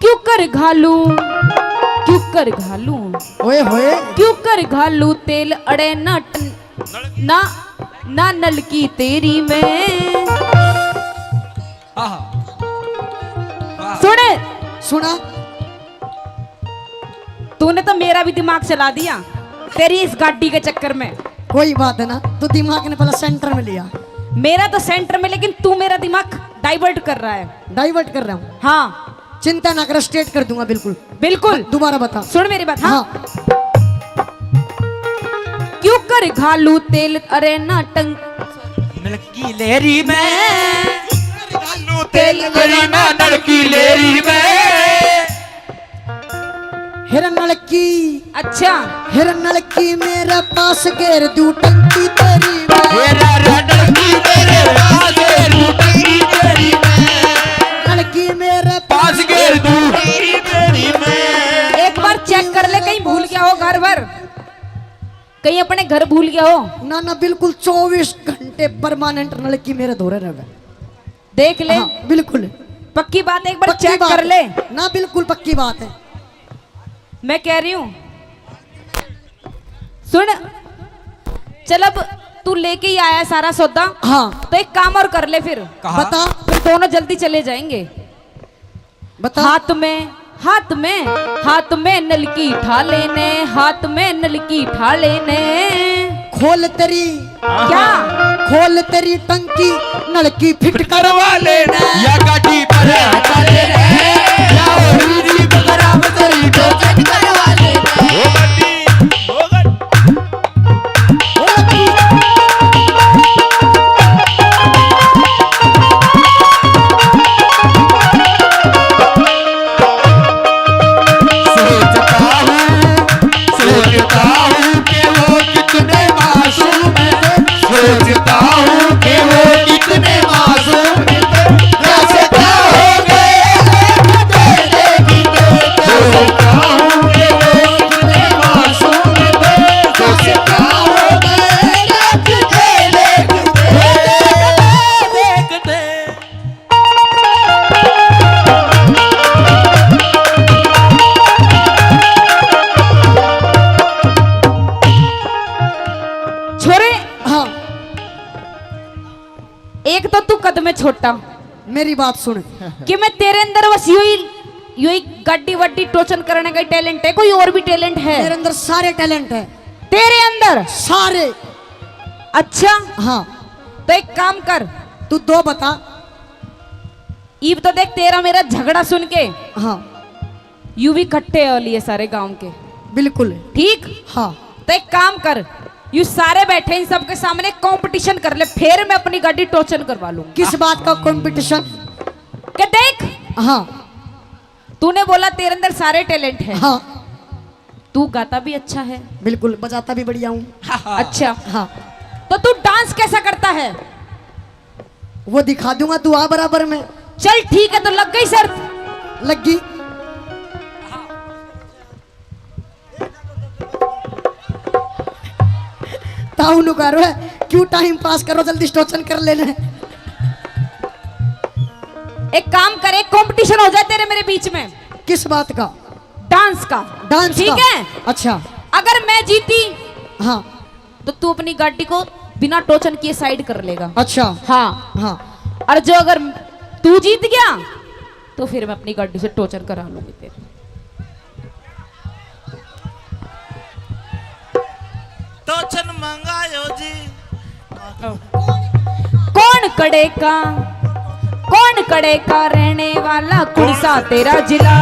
क्यों कर घालू, क्यों कर घालू, ओए होए। क्यों कर घालू तेल अड़े ना टन-, ना, ना नलकी तेरी में। आहा। वाह। सुन। सुना। तूने तो मेरा भी दिमाग चला दिया तेरी इस गाड़ी के चक्कर में। कोई बात है ना, तू दिमाग ने पहले सेंटर में लिया। मेरा तो सेंटर में, लेकिन तू मेरा दिमाग डाइवर्ट कर रहा है। डाइवर्ट कर रहा हूँ? हाँ। चिंता ना कर, स्ट्रेट कर दूंगा बिल्कुल। बिल्कुल। दोबारा बता। सुन मेरी बात, हाँ। हाँ। क्यों कर घालू तेल अरे ना टंग नलकी लेरी में। घालू तेल अरे ना नलकी लेरी में। हेर नलकी। अच्छा। हेर नलकी मेरे पास घेर दू टंकी तेरी में। हेर नलकी मेरे पास घेर दू टंकी तेरी में। नलकी मेरे पास घेर दू टंकी तेरी में। एक बार चेक कर ले, कहीं भूल गया हो घर भर, कहीं अपने घर भूल गया हो? ना, ना, बिल्कुल चौबीस घंटे परमानेंट नलकी मेरे धोरे रहे। देख ले। हाँ, बिल्कुल। पक्की बात, एक बार पक्की चेक बात कर है। ले। ना, बिल्कुल पक्की बात है। मैं कह रही हूँ, सुन, चल, अब तू लेके ही आया सारा सौदा। हाँ। तो एक काम और कर ले फिर। कहा? बता। फिर दोनों जल्दी चले जाएंगे। बता। हाथ में, हाथ में, हाथ में नलकी ठा लेने, हाथ में नलकी ठा लेने। खोल तेरी, क्या? खोल तेरी टंकी, नलकी फिट करवा लेने। या गाड़ी पर हटा लेने, या ओरी जी बगरा में तेरी टोचन करवा लेने। ओ गाड़ी, ओ गाड़ी। सोचता हूँ, सोचता हूँ कि वो कितने मासूम हैं। सोचता हूँ कि वो कितने मासूम हैं। कैसे क्या हो गए, सोचता हूँ कि वो कितने मासूम हैं। कैसे क्या हो गए, देखते, देखते। छोरे, हाँ। एक तो तू कद में छोटा। मेरी बात सुन। कि मैं तेरे अंदर बस यो ही, यो ही गाड़ी वाड़ी टोचन करने का टैलेंट है, कोई और भी टैलेंट है? मेरे अंदर सारे टैलेंट है। तेरे अंदर? सारे। अच्छा। हाँ। तो एक काम कर। तू दो बता। ईब तो देख, तेरा मेरा झगड़ा सुन के, हाँ। यू भी इकट्ठे हो लिए सारे गांव के। बिल्कुल। ठीक? हाँ। तो एक काम कर, यू सारे बैठे, इन सबके सामने कंपटीशन कर ले, फिर मैं अपनी गाड़ी टोचन करवा लूंगा। किस बात का कंपटीशन? के देख, हाँ। तूने बोला तेरे अंदर सारे टैलेंट है। हाँ। तू गाता भी अच्छा है। बिल्कुल, बजाता भी बढ़िया हूँ। अच्छा। हाँ। तो तू डांस कैसा करता है? वो दिखा दूंगा, तू आ बराबर में। चल ठीक है, तो लग गई शर्त? लग गई। ताऊ नु करो है, क्यों टाइम पास करो, जल्दी टोचन कर लेने। एक काम कर, एक कंपटीशन हो जाए तेरे मेरे बीच में। किस बात का? डांस का। डांस ठीक का? है? अच्छा। अगर मैं जीती, हाँ। तो तू अपनी गाड़ी को बिना टोचन किए साइड कर लेगा। अच्छा। हाँ। हाँ। और जो अगर तू जीत गया, तो फिर मैं अपनी गाड़ी से टोचन करा लूंगी तेरे। टोचन मंगायो जी। कौन कड़े का, कौन कड़े का रहने वाला, कौन सा तेरा जिला?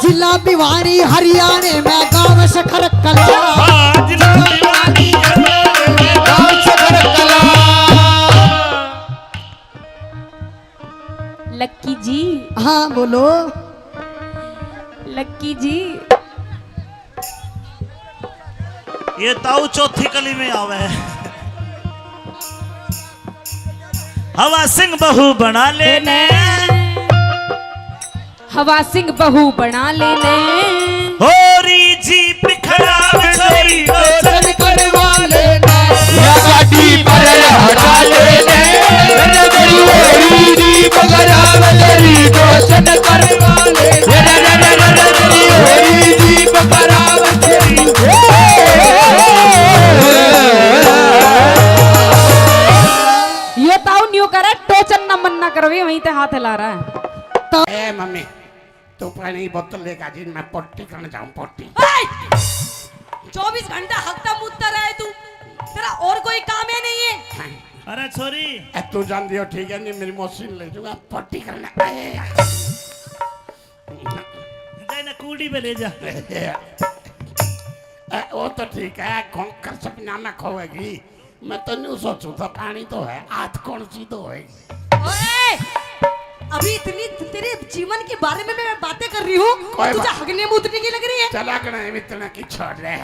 जिला भिवानी हरियाणा में, गांव सखर कला। हाँ, जिला भिवानी हरियाणा में, गांव सखर कला। लक्की जी। हाँ, बोलो। लक्की जी। ये ताऊ चौथी कली में आवे है। हवा सिंह बहू बना लेने। हवा सिंह बहू बना लेने। होरी जीप खराब तेरी टोचन करवा लेने। या गाड़ी पर हटा लेने। होरी जीप खराब तेरी टोचन करवा लेने। होरी जीप खराब तेरी। यो ताऊ न्यू करे, टोचन ना मन ना करवे, वहीं ते हाथ हिला रहा है। ए मम्मी, तू पानी बोतल लेकर जी, मैं पोटी करने जाऊं, पोटी। ए! चौबीस घंटा हकता मुतता रहे तू, तेरा और कोई काम ही नहीं है। अरे छोरी। ए, तू जान दियो ठीक है, नहीं मेरी मौसी ने ले जाऊंगा पोटी करने। ए। जाए ना कूड़ी पे ले जा। ए, वो तो ठीक है, खोंकर सपना में खोएगी। मैं तो न्यू सोचूं था, पानी तो है, आत कौन सी तो होएगी। ओए, अभी इतनी तेरे जीवन के बारे में मैं बातें कर रही हूँ, कोई तुझे बात हगने मूतने की लग रही है। चला कना इतना की छोड़ ले,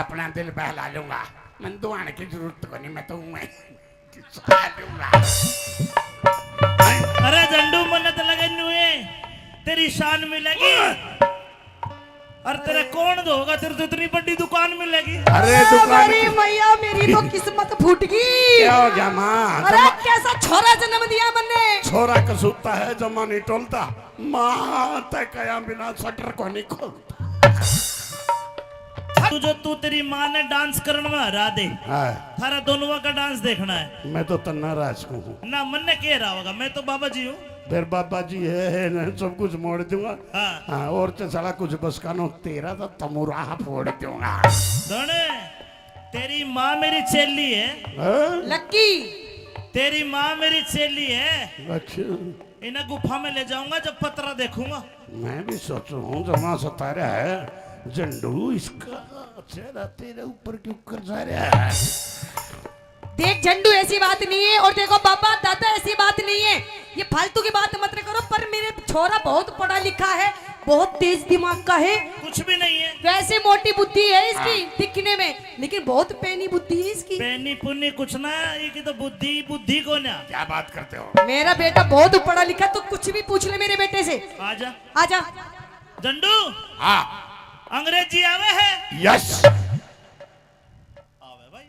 अपना दिल बहला लूंगा। मैं दुआने की जरूरत को नहीं, मैं तो हूँ मैं। खा लूंगा। अरे झंडू, मन्नत लगे नुए, तेरी शान मिलेगी। अरे तेरा कौन धोगा, तेरे तो इतनी बड़ी दुकान मिलेगी। अरे ए, दुकान मेरी की मैया, मेरी तो किस्मत फूट गई। क्या हो गया माँ? अरे जमा- कैसा छोरा जन्म दिया मन्ने। छोरा कसूता है, जमा नहीं टोलता। माँ ते कया बिना शटर को नहीं खोलता। तू जो, तू तेरी माँ ने डांस करण में हरा दे। हाँ। थारा दोनों का डांस देखना है। मैं तो तन्ना राज को हूँ। ना मन्ने के रहा होगा, मैं तो बाबा जी हूँ। फिर बाबा जी है, है ना, सब कुछ मोड़ दूंगा। हाँ। हाँ, और तो साला कुछ बस का नो, तेरा तो तमुराह फोड़ दूंगा। सुन, तेरी माँ मेरी चेली है। हाँ? लक्की। तेरी माँ मेरी चेली है। अच्छा। इन्हें गुफा में ले जाऊंगा जब पतरा देखूंगा। मैं भी सोचू हूँ, जमा सता रहा है झंडू, इसका चेहरा तेरे ऊपर क्यों कर जा रहा है? देख झंडू, ऐसी बात नहीं है। और देखो बाबा, दादा, ऐसी बात नहीं है, ये फालतू की बात मत करो। पर मेरे छोरा बहुत पढ़ा लिखा है, बहुत तेज दिमाग का है। कुछ भी नहीं है। वैसे मोटी बुद्धि है इसकी हाँ। दिखने में, लेकिन बहुत पैनी बुद्धि है इसकी। पैनी पुन्नी कुछ ना, ये की तो बुद्धि, बुद्धि को ना। क्या बात करते हो? मेरा बेटा बहुत पढ़ा लिखा, तो कुछ भी पूछ ले मेरे बेटे से। आजा। आजा। झंडू। हाँ। अंग्रेजी आवे है? यस। आवे भाई।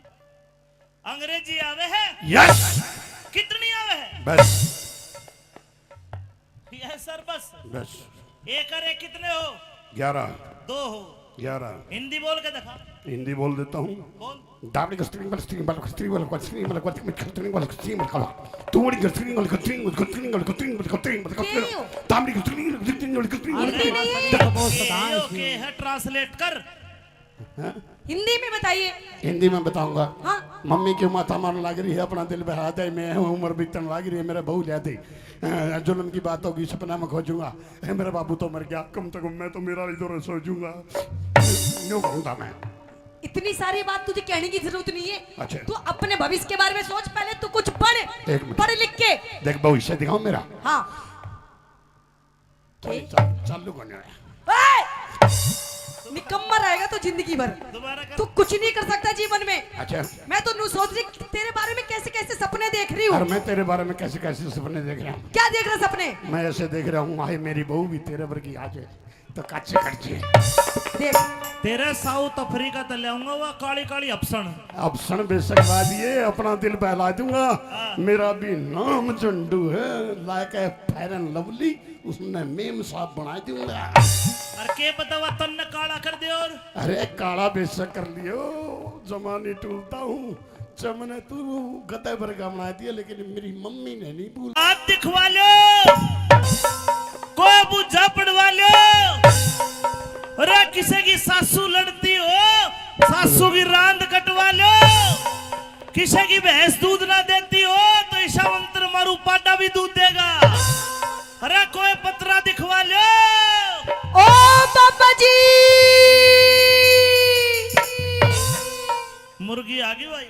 अंग्रेजी आवे है? यस। कितनी आवे है? बस। यस सर, बस। बस। एक और एक कितने हो? ग्यारह। दो हो। ग्यारह। हिंदी बोल के दिखा। हिंदी बोल देता हूँ। बोल। दाबड़ी का स्त्रिंग बल, स्त्रिंग बल, स्त्रिंग बल, स्त्रिंग बल, स्त्रिंग बल, स्त्रिंग बल, तू बड़ी का स्त्रिंग बल, स्त्रिंग बल, स्त्रिंग बल, स्त्रिंग बल, स्त्रिंग बल, स्त्रिंग बल, स्त्रिंग बल, ये हो। दाबड़ी का स्त्रिंग बल, स्त्रिंग बल, स्त्रिंग बल, हिंदी नहीं है। देखो, बहुत ये सताए हो इसमें। के है, ट्रांसलेट कर। हाँ? हिंदी में बताइए। हिंदी में बताऊंगा। हाँ। मम्मी क्यों माथा मारने लग रही है, अपना दिल बहला दे, मैं हूँ, उम्र बीतने लग रही है, मेरा बहू ले दे। अ, जुल्म की बात होगी, सपना में खोजूंगा। ए, मेरा बाबू तो मर गया, कम से कम मैं तो मेरा इधर सो जूंगा। यूं कहूंगा मैं। इतनी सारी बात तुझे कहने की जरूरत नहीं है। अच्छा। तू अपने भविष्य के बारे में सोच, पहले तू कुछ पढ़, एक मिनट। पढ़ लिख के। देख, भविष्य दिखाओ मेरा। हाँ। के? चालू, चालू करने आया। ए! निकम्मा रहेगा तो जिंदगी भर। दोबारा कर। तू कुछ नहीं कर सकता जीवन में। अच्छा। मैं तो नू सोच रही तेरे बारे में कैसे कैसे सपने देख रही हूँ। और मैं तेरे बारे में कैसे कैसे सपने देख रहा हूँ। क्या देख रहा सपने? मैं ऐसे देख रहा हूँ, हाय मेरी बहू भी तेरे वर्गी आ जाए तो कच्चे कच्चे। देख। तेरे साउथ अफ्रीका ते ले आऊंगा वो काली काली अफसण। अफसण बेशक ला दिए, अपना दिल बहला दूंगा। हाँ। मेरा भी नाम झंडू है, लाके फेयर एंड लवली। उसने मेम साहब बना दूंगा। अरे के पता वा तन्ने काला कर दे और। अरे काला बेशक कर लियो, जमा नहीं टूलता हूँ। जमने तू गधे वर्गा बना दिया, लेकिन मेरी मम्मी ने नहीं भूला। हाथ दिखवा लो, को बुझा पड़वा लो। अरे किसी की सासू लड़ती हो, सासू की रांद कटवा लो। किसी की भैंस दूध ना देती हो तो ईशा मंत्र मारू, पाडा भी दूध देगा। अरे कोई पतरा दिखवा लो। ओ बाबा जी। मुर्गी आ गई भाई।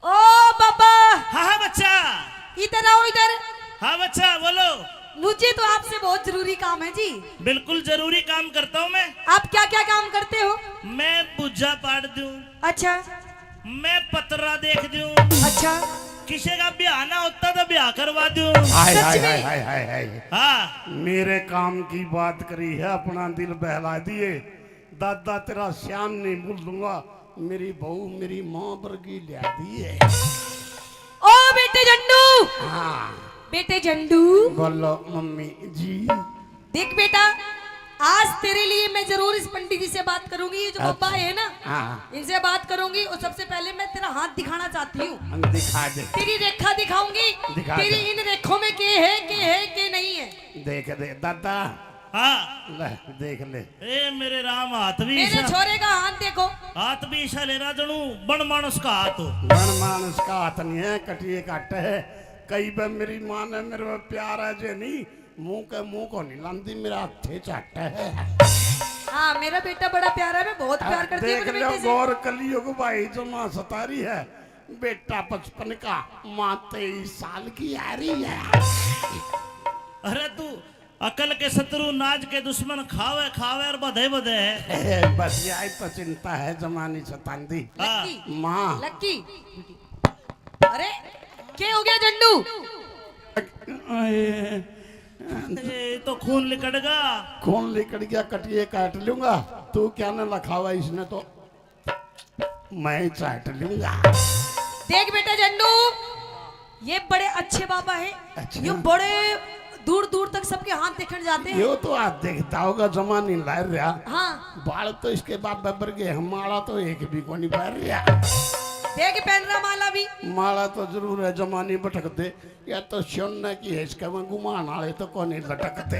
ओ बाबा। हाँ हाँ बच्चा। इधर आओ इधर। हाँ बच्चा बोलो। मुझे तो आपसे बहुत जरूरी काम है जी। बिल्कुल जरूरी काम करता हूँ मैं। आप क्या क्या काम करते हो? मैं पूजा पाठ दूँ। अच्छा। मैं पतरा देख दूं। अच्छा। किसी का ब्याह ना होता तो ब्याह करवा दूं। हाय, सच हाय, में? हाय, हाय, हाय, हाय। हाँ। मेरे काम की बात करी है, अपना दिल बहला दिए। दादा तेरा श्याम नहीं भूलूंगा, मेरी बहू मेरी माँ वर्गी ल्या दिए। ओ बेटे झंडू। हाँ। बेटे झंडू। बोलो मम्मी जी। देख बेटा, आज तेरे लिए मैं जरूर इस पंडित जी से बात करूंगी, ये जो अच्छा। बाबा है ना, हाँ। इनसे बात करूंगी और सबसे पहले मैं तेरा हाथ दिखाना चाहती हूँ। हम दिखा दे। तेरी रेखा दिखाऊंगी, दिखा तेरी दे। इन रेखों में के है, के है, के नहीं है। देख दे दादा। हाँ। ले, देख ले। ए मेरे राम, हाथ भी मेरे ईशा। छोरे का हाथ देखो। हाथ भी ईशा ले रहा, जणू बन मानस का हाथ हो। बन मानस का हाथ नहीं है, कटिए काटे है। कई बार मेरी माँ ने मेरे पे प्यार है जे नहीं, मुंह के मुंह को नहीं लांदी, मेरा हाथे चाटे है। हाँ, मेरा बेटा बड़ा प्यारा है, मैं बहुत प्यार करती हूँ देख अपने लो बेटे से। गौर कलियुग भाई जमा सता रही है, बेटा पचपन का, माँ तेईस साल की आ रही है। अरे तू अकल के शत्रु, नाज के दुश्मन, खावे खावे और बधे बधे है। बस यही तो चिंता है, जमा नहीं सतांदी। हाँ। लक्की। माँ। लक्की। अरे, के हो गया झंडू? आए, ये तो खून लिकड़ गया। खून लिकड़ गया, कटिए काट लूंगा। तू क्या ना लखावा इसने तो। मैं चाट लूंगा। देख बेटा झंडू, ये बड़े अच्छे बाबा हैं। अच्छा। ये बड़े दूर दूर तक सबके हाथ देखने जाते हैं। यो तो हाथ देखता होगा, जमा नहीं ला रहा। हाँ। बाल तो इसके बाप बराबर के हैं, माला तो एक भी को नहीं पहन रहा। देख पहन रहा माला भी। माला तो जरूर है, जमा नहीं भटकते। या तो सोने की है, इसके में घुमान वाले तो को नहीं लटकते।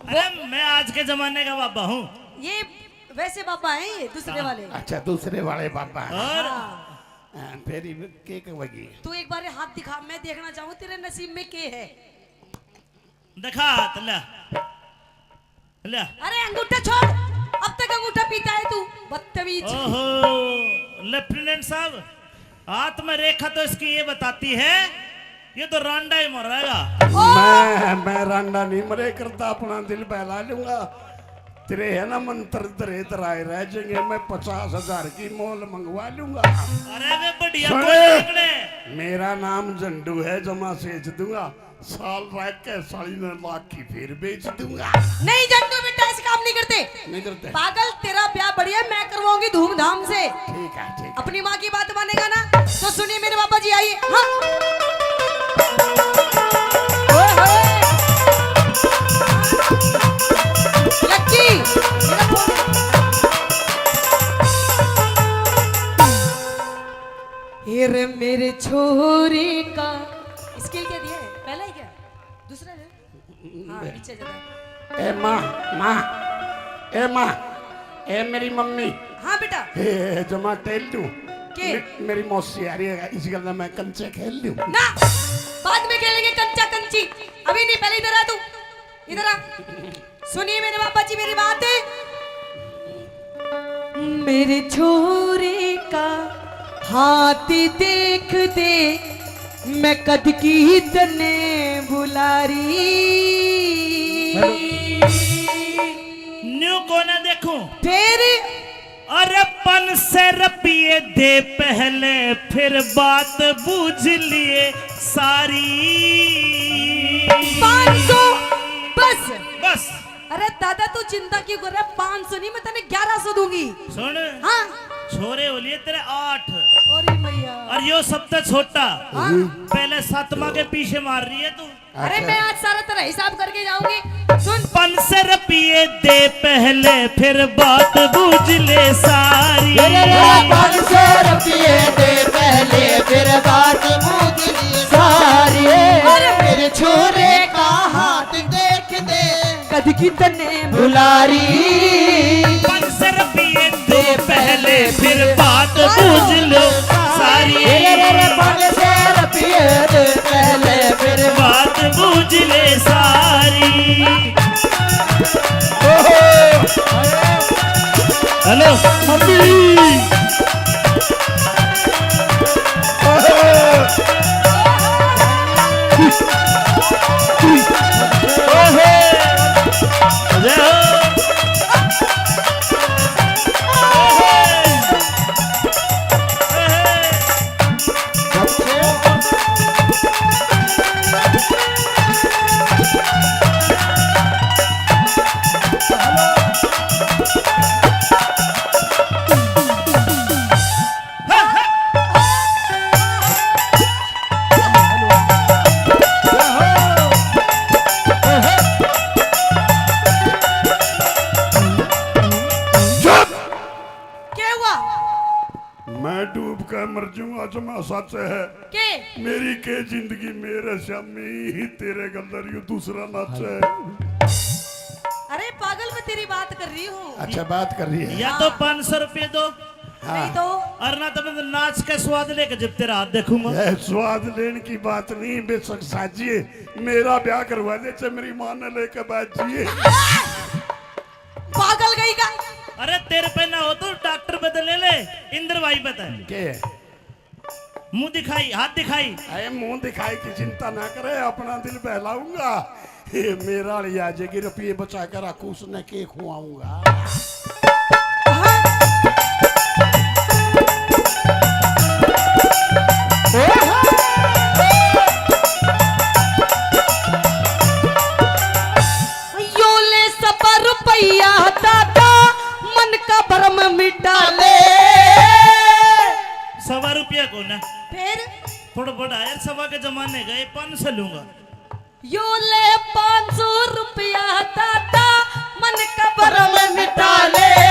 अरे मैं आज के जमाने का बाबा हूँ। ये वैसे बाबा हैं ये दूसरे वाले। अच्छा, दूसरे वाले बाबा हैं। और? हाँ। हाँ, फिर ये के कहेगी? तू एक बार हाथ दिखा, मैं देखना चाहूँ तेरे नसीब में के है। दिखा हाथ, ले। ले। अरे अंगूठा छोड़, अब तक अंगूठा पीता है तू, बदतमीज। ओहो, लेफ्टिनेंट साहब, हाथ में रेखा तो इसकी ये बताती है, ये तो रांडा ही मरेगा। मैं, मैं रांडा नहीं मरे करता, अपना दिल बहला लूंगा। तेरे है ना मंत्र धरे धराए रह जाएंगे, मैं पचास हजार की मोल मंगवा लूंगा। अरे वे बढ़िया सुन, कोई पकड़े। मेरा नाम झंडू है, जमा सेच दूंगा। साल रख के साली ने लाख की फिर बेच दूंगा। नहीं झंडू बेटा, ऐसे काम नहीं करते। नहीं करते। पागल, तेरा ब्याह बढ़िया, मैं करवाऊंगी धूमधाम से। ठीक है, ठीक है। अपनी माँ की बात मानेगा ना, तो सुनिए मेरे बाबा जी, आइए। हाँ। ओए होए। लक्की, मेरा फोन। ये रे मेरे छोरे का स्केल क्या दिया है? पहला ही क्या? दूसरा है? हाँ, पीछे जरा। ए माँ, माँ, ए माँ, ए मेरी मम्मी। हाँ बेटा। ए, जमा टेल दूँ। के? मे-, मेरी मौसी आ रही है, इस गल में कंचे खेल लूँ। ना, बाद में खेलेंगे कंचा कंची, अभी नहीं, पहले इधर आ तू, इधर आ। सुनिए मेरे बाबा जी मेरी बात। मेरे छोरे का हाथ देख दे, मैं कद की तने बुला रही। न्यू कोना देखूं। फिर? अरे पाँच सौ रुपये दे पहले, फिर बात बूझ लिए सारी। पाँच सौ? बस। बस। अरे दादा, तू चिंता क्यों कर रहा है? पाँच सौ नहीं, मैं तने ग्यारह सौ दूंगी। सुन। हाँ। छोरे हो लिए तेरे आठ। अरे मैया। और यो सबसे छोटा। हाँ। पहले सातवां के पीछे मार रही है तू। अरे अच्छा। मैं आज सारा तेरा हिसाब करके जाऊंगी। सुन। पाँच सौ रुपये दे पहले, फिर बात बूझ ले सारी। रे, रे, रे, पाँच सौ रुपये दे पहले, फिर बात बूझ ले सारी। अरे मेरे छोरे का हाथ देख दे, कद की तने बुला रही। पाँच सौ रुपये दे पहले, फिर बात बूझ लो सारी। रे, रे, रे, पाँच सौ रुपये दे पहले, फिर बात बूझ ले सारी। ओहो। हेलो। मम्मी। ओहो। ओहो। जय हो। ओहो। चुप! क्या हुआ? मैं डूब के मर जाऊंगा, जमा सच है। के? मेरी के जिंदगी मेरे स्यामी, तेरे गल्दर यू दूसरा नाच है। अरे पागल, मैं तेरी बात कर रही हूँ। अच्छा, बात कर रही है। या तो हाँ। पाँच सौ रुपये दो। हाँ। नहीं तो? और ना तो मैं नाच का स्वाद लेके जब तेरा हाथ देखूंगा। ये स्वाद लेने की बात नहीं, बेशक साजिए, मेरा ब्याह करवा दे, चाहे मेरी माँ ने लेके बैठ जाइए। पागल गई का। अरे तेरे पे ना हो तो डॉक्टर पे तो ले ले, इंद्र भाई पे तो। के? मुंह दिखाई, हाथ दिखाई। अरे मुंह दिखाई की चिंता ना करे, अपना दिल बहलाऊंगा। ये मेरा वाली आ जाएगी, रुपये बचा कर रखूं, उसने के खुआऊंगा। ढायर सवा के जमाने गए, पाँच सौ लूंगा। यो ले पाँच सौ रुपया दादा, मन कबर में मिटा ले।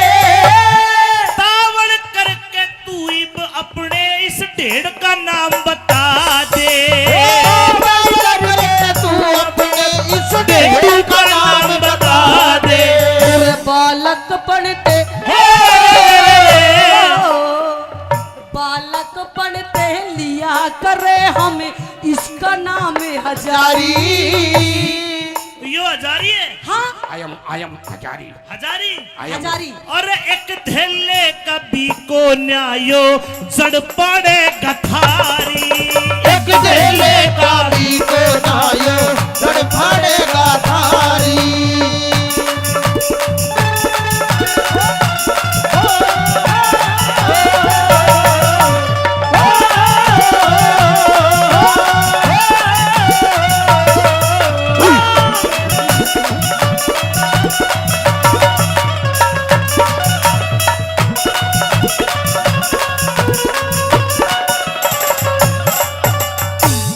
तावड़ करके तू इब अपने इस ढेड़ का नाम बता दे। तावड़ करके तू अपने इस ढेड़ का नाम बता दे। तेरे बालकपन ते, हे! बालकपन ते लिया करे हम इसका नाम हजारी। यो हजारी है? हाँ। I am, I am Hazari. Hazari? I am Hazari. और एक धेले का भी को न्यायो जड़ पाड़े गथारी। एक धेले का भी को न्यायो जड़ पाड़े गथारी।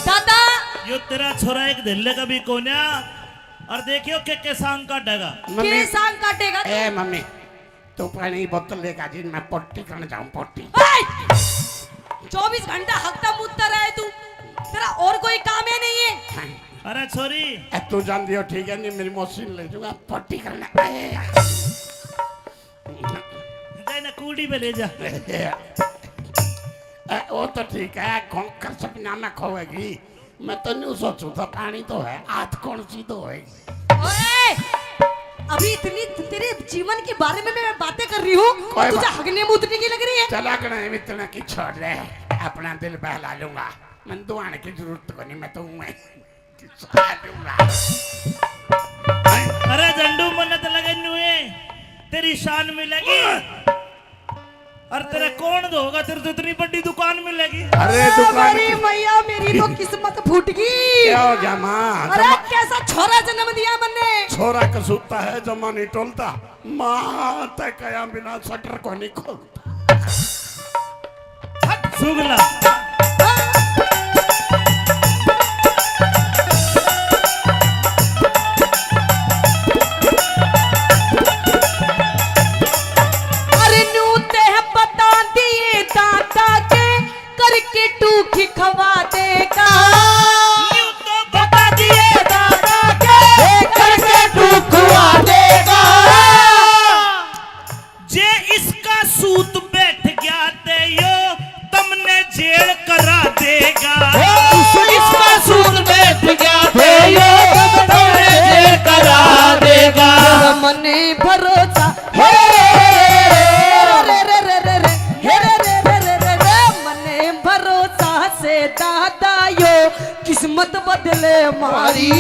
दादा, यो तेरा छोरा एक धेले का भी कोन्या। और देखियो के के सांग काटेगा। मम्मी। के सांग काटेगा तू? ए मम्मी, तू पानी बोतल लेकर जी, मैं पोटी करने जाऊं, पोटी। ए! चौबीस घंटा हकता मुतता रहे तू, तेरा और कोई काम ही नहीं है। हाँ। अरे छोरी। ए, तू जान दियो ठीक है, नहीं मेरी मौसी ने ले जाऊंगा पोटी करने। ए। जाए ना कूड़ी पे ले जा। ए, वो तो ठीक है, खोंकर सपना में खोएगी। मैं तो न्यू सोचूं था, पानी तो है, हाथ कौन सी तो है। ओए, अभी इतनी तेरे जीवन के बारे में मैं बातें कर रही हूँ, कोई तुझे बात हगने मूतने की लग रही है। चला कड़े, इतना की छोड़ दे, अपना दिल बहला लूंगा। मैं दुआने की जरूरत को नहीं, मैं तो हूँ मैं। अरे झंडू, मन्नत लगे नुए, तेरी शान मिलेगी। और तेरा कौन धोगा, तेरे तो इतनी बड़ी दुकान मिलेगी। अरे दुकान मेरी की मैया, मेरी तो किस्मत फूट गई। क्या हो गया माँ? अरे जमा- कैसा छोरा जन्म दिया मन्ने। छोरा कसूता है, जमा नहीं टोलता। माँ, तै कया बिना शटर को नहीं खोलता। हट, सुगला। अरे नू ते बता दिए दादा के करके टूखी खवा देगा। यूं तो बता दिए दादा के करके टूखवा देगा। जे इसका सूत बैठ गया ते यो तमने जेल करा देगा। इसका सूत बैठ गया ते यो तमने जेल करा देगा। मने भरोसा हे रे रे रे रे रे रे, हे रे रे रे रे रे रे, मने भरोसा से दादा यो किस्मत बदले मारी।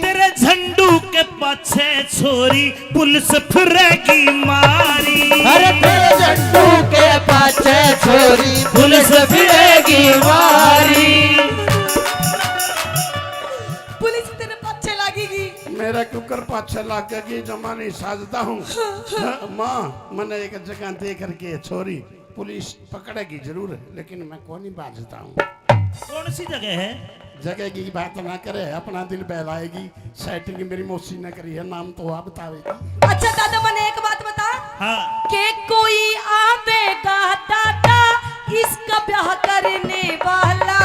तेरे झंडू के पाछे छोरी पुलिस फिरेगी मारी। अरे तेरे झंडू के पाछे छोरी पुलिस फिरेगी मारी। पुलिस तेरे पाछे लागेगी। मेरा क्यों कर पाछे लागेगी, जमा नहीं साजता हूँ। हाँ, माँ, मैंने एक जगह देख करके छोरी पुलिस पकड़ेगी जरूर, लेकिन मैं को नहीं बाजता हूँ। कौन सी जगह है? जगह की बात ना करे, अपना दिल बहलाएगी। सेटिंग मेरी मौसी ने करी है, नाम तो आप बतावेगी। अच्छा दादा, मैंने एक बात बता। हाँ। के कोई आवेगा दादा इसका ब्याह करने वाला?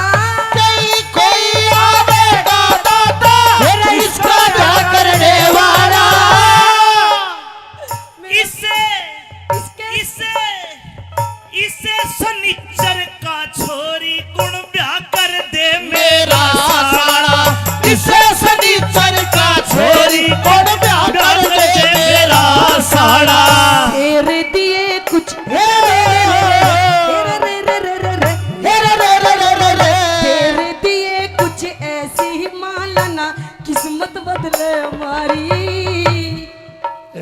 कोई, कोई आवेगा दादा मेरा इसका ब्याह करने वाला? इसे, इसके इसे, इसे सनीचर का छोरी कुण ब्याह कर दे मेरा साला। इसे सनीचर का छोरी कुण ब्याह कर दे मेरा साला। तेरे दिए कुछ हे रे रे रे रे, हे रे रे रे रे रे, हे रे रे रे रे रे रे। तेरे दिए कुछ ऐसी ही माला ना किस्मत बदले हमारी।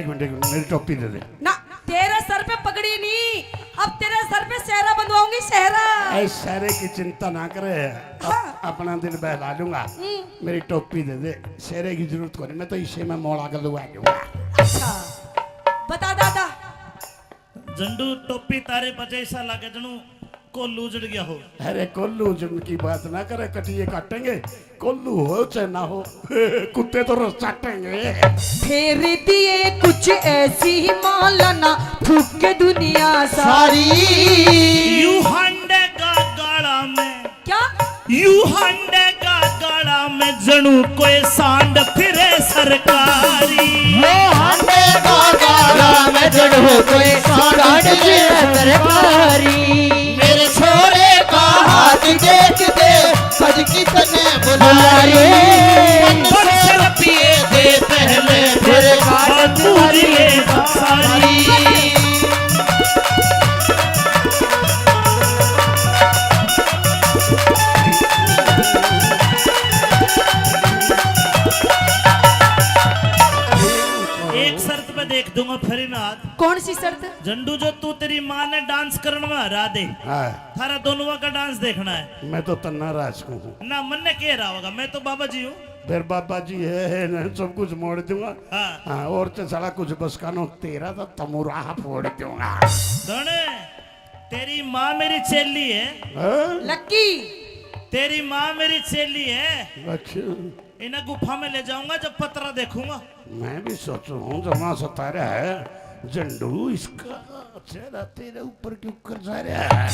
एक मिनट, एक मिनट, मेरी टोपी दे दे। ना, तेरे सर पे पगड़ी नहीं, अब तेरे सर पे सेहरा बंधवाऊंगी, सेहरा। ऐ सेहरे की चिंता ना करे, अप-, हाँ। अपना दिल बहला लूंगा। हम्म। मेरी टोपी दे दे, सेहरे की जरूरत कोनी, मैं तो इसे में मोड़ा के लुआ लूंगा। अच्छा, बता दादा। झंडू, टोपी तारे पे जैसा लागे जणू कोल्लू उजड़ गया हो। अरे कोल्लू उजड़न की बात ना करे, कटिए काटेंगे, कोल्लू हो चाहे ना हो, कुत्ते तो रस चाटेंगे। फेर दिए कुछ ऐसी माला ना, फूके दुनिया सारी। यू हांडे का गाला में। क्या? यू हांडे का गाला में जणू कोई सांड फिरे सरकारी। यू हांडे का गाला में जणू कोई सांड फिरे सरकारी। मेरे छोरे का हाथ देख दे, सज कितने बुला रही। पच्चीस रुपये दे पहले, फिर बात पूरी ले सारी। एक शर्त पे देख दूंगा फ्री में हाथ। कौन सी शर्त? झंडू, जो तू तेरी माँ ने डांस करने में हरा दे, हाँ। थारा दोनों का डांस देखना है। मैं तो तन्ना राज को हूँ। ना, मन्ने के रहा होगा, मैं तो बाबा जी हूँ। फिर बाबा जी है, है ना, सब कुछ मोड़ दूंगा। हाँ। हाँ, और तो साला कुछ बस का नो, तेरा तो तमुराह फोड़ दूंगा। सुन, तेरी माँ मेरी चेली है। हाँ? लक्की। तेरी माँ मेरी चेली है। अच्छा। इन्हें गुफा में ले जाऊंगा, जब पतरा देखूंगा। मैं भी सोचू हूँ, जमा सता रहा है झंडू, इसका चेहरा तेरे ऊपर क्यों कर जा रहा है?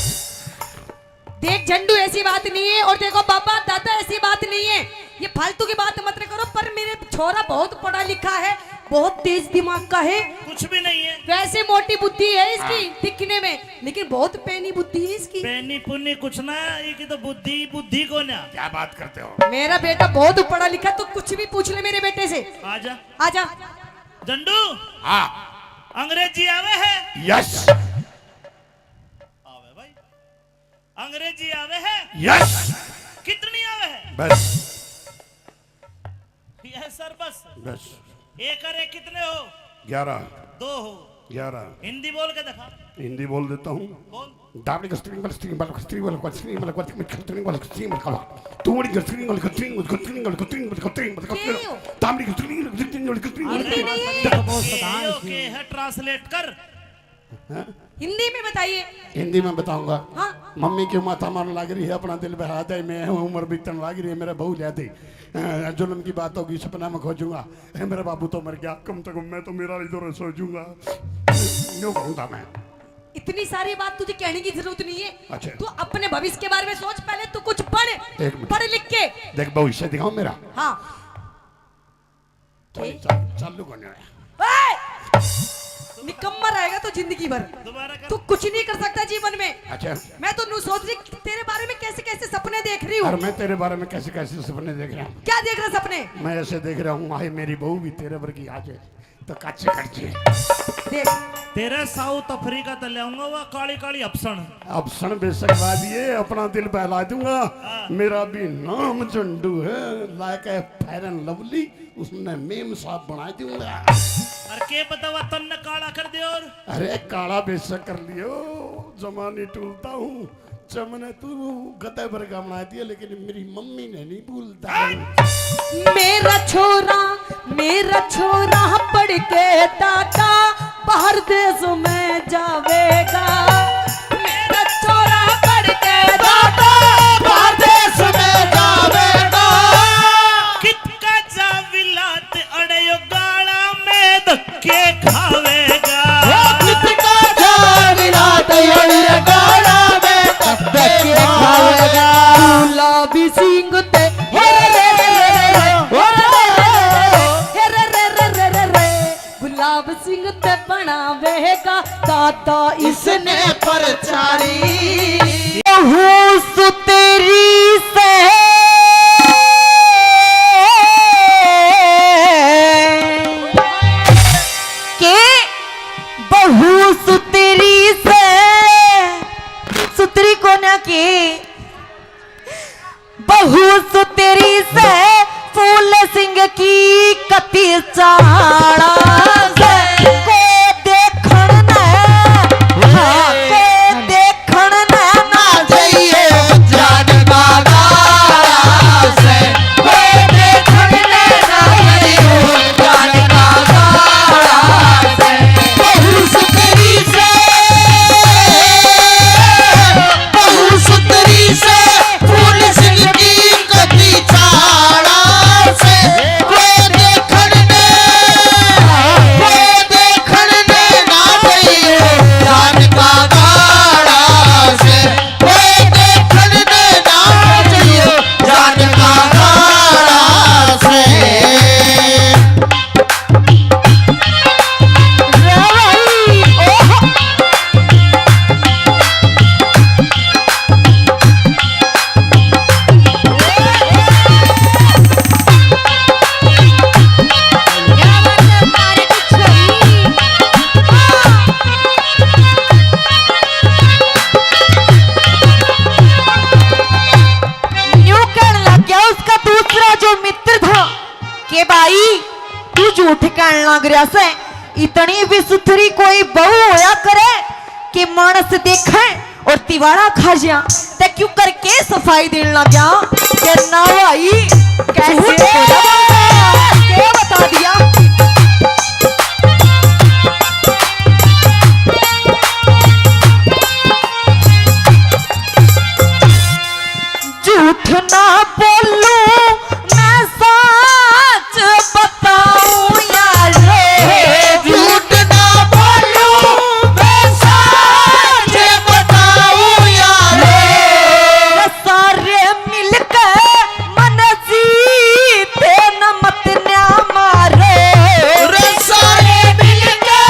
देख झंडू, ऐसी बात नहीं है। और देखो बाबा, दादा, ऐसी बात नहीं है, ये फालतू की बात मत करो। पर मेरे छोरा बहुत पढ़ा लिखा है, बहुत तेज दिमाग का है। कुछ भी नहीं है। वैसे मोटी बुद्धि है इसकी, हाँ। दिखने में, लेकिन बहुत पैनी बुद्धि है इसकी। पैनी पुन्नी कुछ ना, ये की तो बुद्धि, बुद्धि को ना। क्या बात करते हो? मेरा बेटा बहुत पढ़ा लिखा, तू कुछ भी पूछ ले मेरे बेटे से। आजा। आजा। झंडू। हाँ। अंग्रेजी आवे है? यस। आवे भाई। अंग्रेजी आवे है? यस। कितनी आवे है? बस। यस सर, बस। बस। एक और एक कितने हो? ग्यारह। दो हो। ग्यारह। हिंदी बोल के दिखा। हिंदी बोल देता हूँ। बोल। दाबड़ी का स्ट्रिंग बल, स्ट्रिंग बल, स्ट्रिंग बल, स्ट्रिंग बल, स्ट्रिंग बल, स्ट्रिंग बल, स्ट्रिंग बल, तू बड़ी का स्ट्रिंग बल, स्ट्रिंग बल, स्ट्रिंग बल, स्ट्रिंग बल, स्ट्रिंग बल, के हो? दाबड़ी का स्ट्रिंग बल, स्ट्रिंग बल, स्ट्रिंग बल, हिंदी नहीं है। ये के है, ट्रांसलेट कर। हाँ? हिंदी में बताइए। हिंदी में बताऊंगा। हाँ। मम्मी क्यों माथा मारने लग रही है, अपना दिल बहला दे, मैं हूँ, उम्र बीतने लग रही है, मेरा बहू ले दे। अ, जुल्म की बात होगी, सपना में खोजूंगा। ए, मेरा बाबू तो मर गया, कम से कम मैं तो मेरा इधर सो जाऊंगा। यूं कहूंगा मैं। इतनी सारी बात तुझे कहने की जरूरत नहीं है। अच्छा। तू अपने भविष्य के बारे में सोच, पहले तू कुछ पढ़, एक मिनट। पढ़ लिख के। देख, भविष्य दिखाओ मेरा। हाँ। भाई, के? चा-, चालू करने आया। ओए! निकम्मा रहेगा तो जिंदगी भर। दोबारा कर। तू कुछ नहीं कर सकता जीवन में। अच्छा। मैं तो नू सोच रही, तेरे बारे में कैसे कैसे सपने देख रही हूँ। और मैं तेरे बारे में कैसे कैसे सपने देख रहा हूँ। क्या देख रहा सपने? मैं ऐसे देख रहा हूँ, हाय मेरी बहू भी तेरे वर्गी आ जाए तो काचे कट जाए। देख। तेरे साउथ अफ्रीका तो ले आऊंगा, वह काली काली अफसण। अफसण बेशक ला दिए, अपना दिल बहला दूंगा। हाँ। मेरा भी नाम झंडू है, लाके फेयर एंड लवली, उसने मेम साहब बना दूंगा। और के पता हुआ तन्ने काला कर दे। और अरे काला बेशक कर लियो, जमा नहीं टूलता हूँ। चमने तू गधे वर्गा बना दिया, लेकिन मेरी मम्मी ने नहीं भूलता। मेरा छोरा, मेरा छोरा पढ़ के दादा बाहर देश में जावेगा। मेरा छोरा पढ़ के दादा बाहर देश में जावेगा। कितका जा विलात अड़े यो गाला में धक्के खावेगा। ओ कितका जा विलात अड़े यो गाला में धक्के खावेगा। गुलाबी सिंह ते हे रे रे रे रे रे, हे रे रे रे रे रे, गुलाब सिंह ते बनावेगा दादा इसने प्रचारी। बहू सुतरी से के, बहू सुतरी से, सुतरी कोन्या के, बहू सुतरी से फूल सिंह की कती चाला से, कोई देखण ने, हाँ, कोई देखण ने ना जाइए जान का गाला से, कोई देखण ने ना जाइए जान का गाला से। बहू सुतरी से, जो मित्र था, के भाई, तू झूठ कहण लाग रहा से, इतनी भी सुथरी कोई बहू होया करे कि मानस देखे और तिवाड़ा खा जा, ते क्यों करके सफाई देने लग गया? के ना भाई, कैसे? झूठ थोड़ा बोलता है, के बता दिया? झूठ ना बोलूं मैं सच बताऊं यारो। झूठ ना बोलूं मैं सच बताऊं यारो। सारे मिलके मन जीते न मत न्या मारो। रे सारे मिलके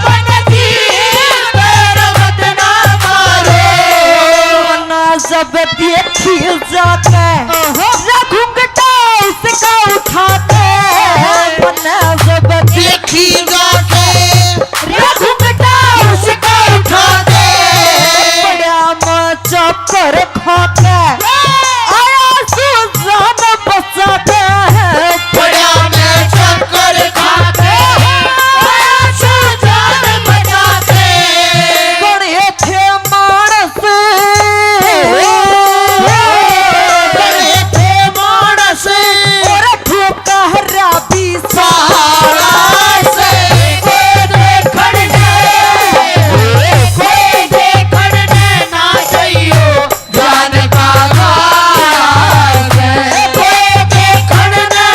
मन जीते न मत ना मारो। मना जब देखी जाके ओहो। रे घुंघटा उसका उठाते। मना जब देखी जाके रे घुंघटा उसका उठाते। बड़ा मैं चक्कर खाके आया सू जान बचाके। बड़ा मैं चक्कर खाके आया सू जान बचाके। बड़े थे मानस, बड़े थे मानस। और ठोकरा भी सारा से कोई देखण ने, कोई देखण ने ना चाहियो। जान का गाल से कोई देखण ने ना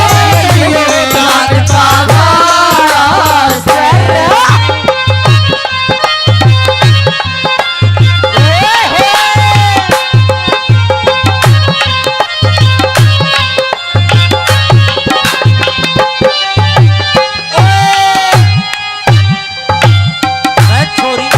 चाहियो। जान का गाल से। ए छोरी।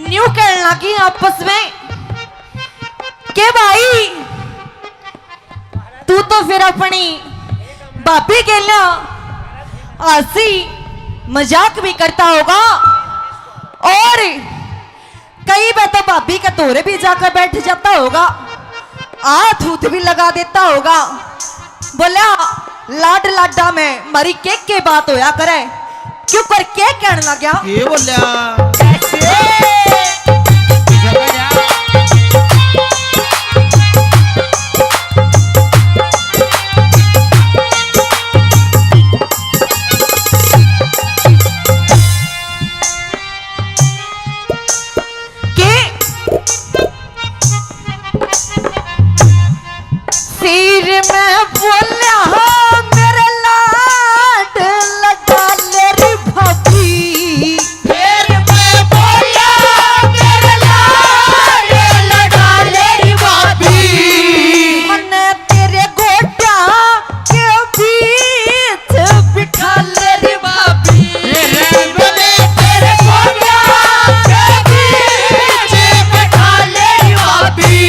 न्यू कहने लगी आपस में के भाई, तू तो फिर अपनी भाभी गेल्या हंसी मजाक भी करता होगा और कई बार तो भाभी के धोरे भी जाकर बैठ जाता होगा, हाथ हूथ भी लगा देता होगा। बोला, लाड लाडा में मरी के के बात होया करे, क्यों कर के कहने लग गया? ये बोल्या। कैसे? के सिर में बोल्या मेरे लाड लगा ले री भाभी। फिर मैं बोला, मेरे लाल लगा ले री भाभी। मन्ने तेरे गोड्या के बीच बिठा ले री भाभी। मन्ने तेरे गोड्या के बीच बिठा ले री भाभी।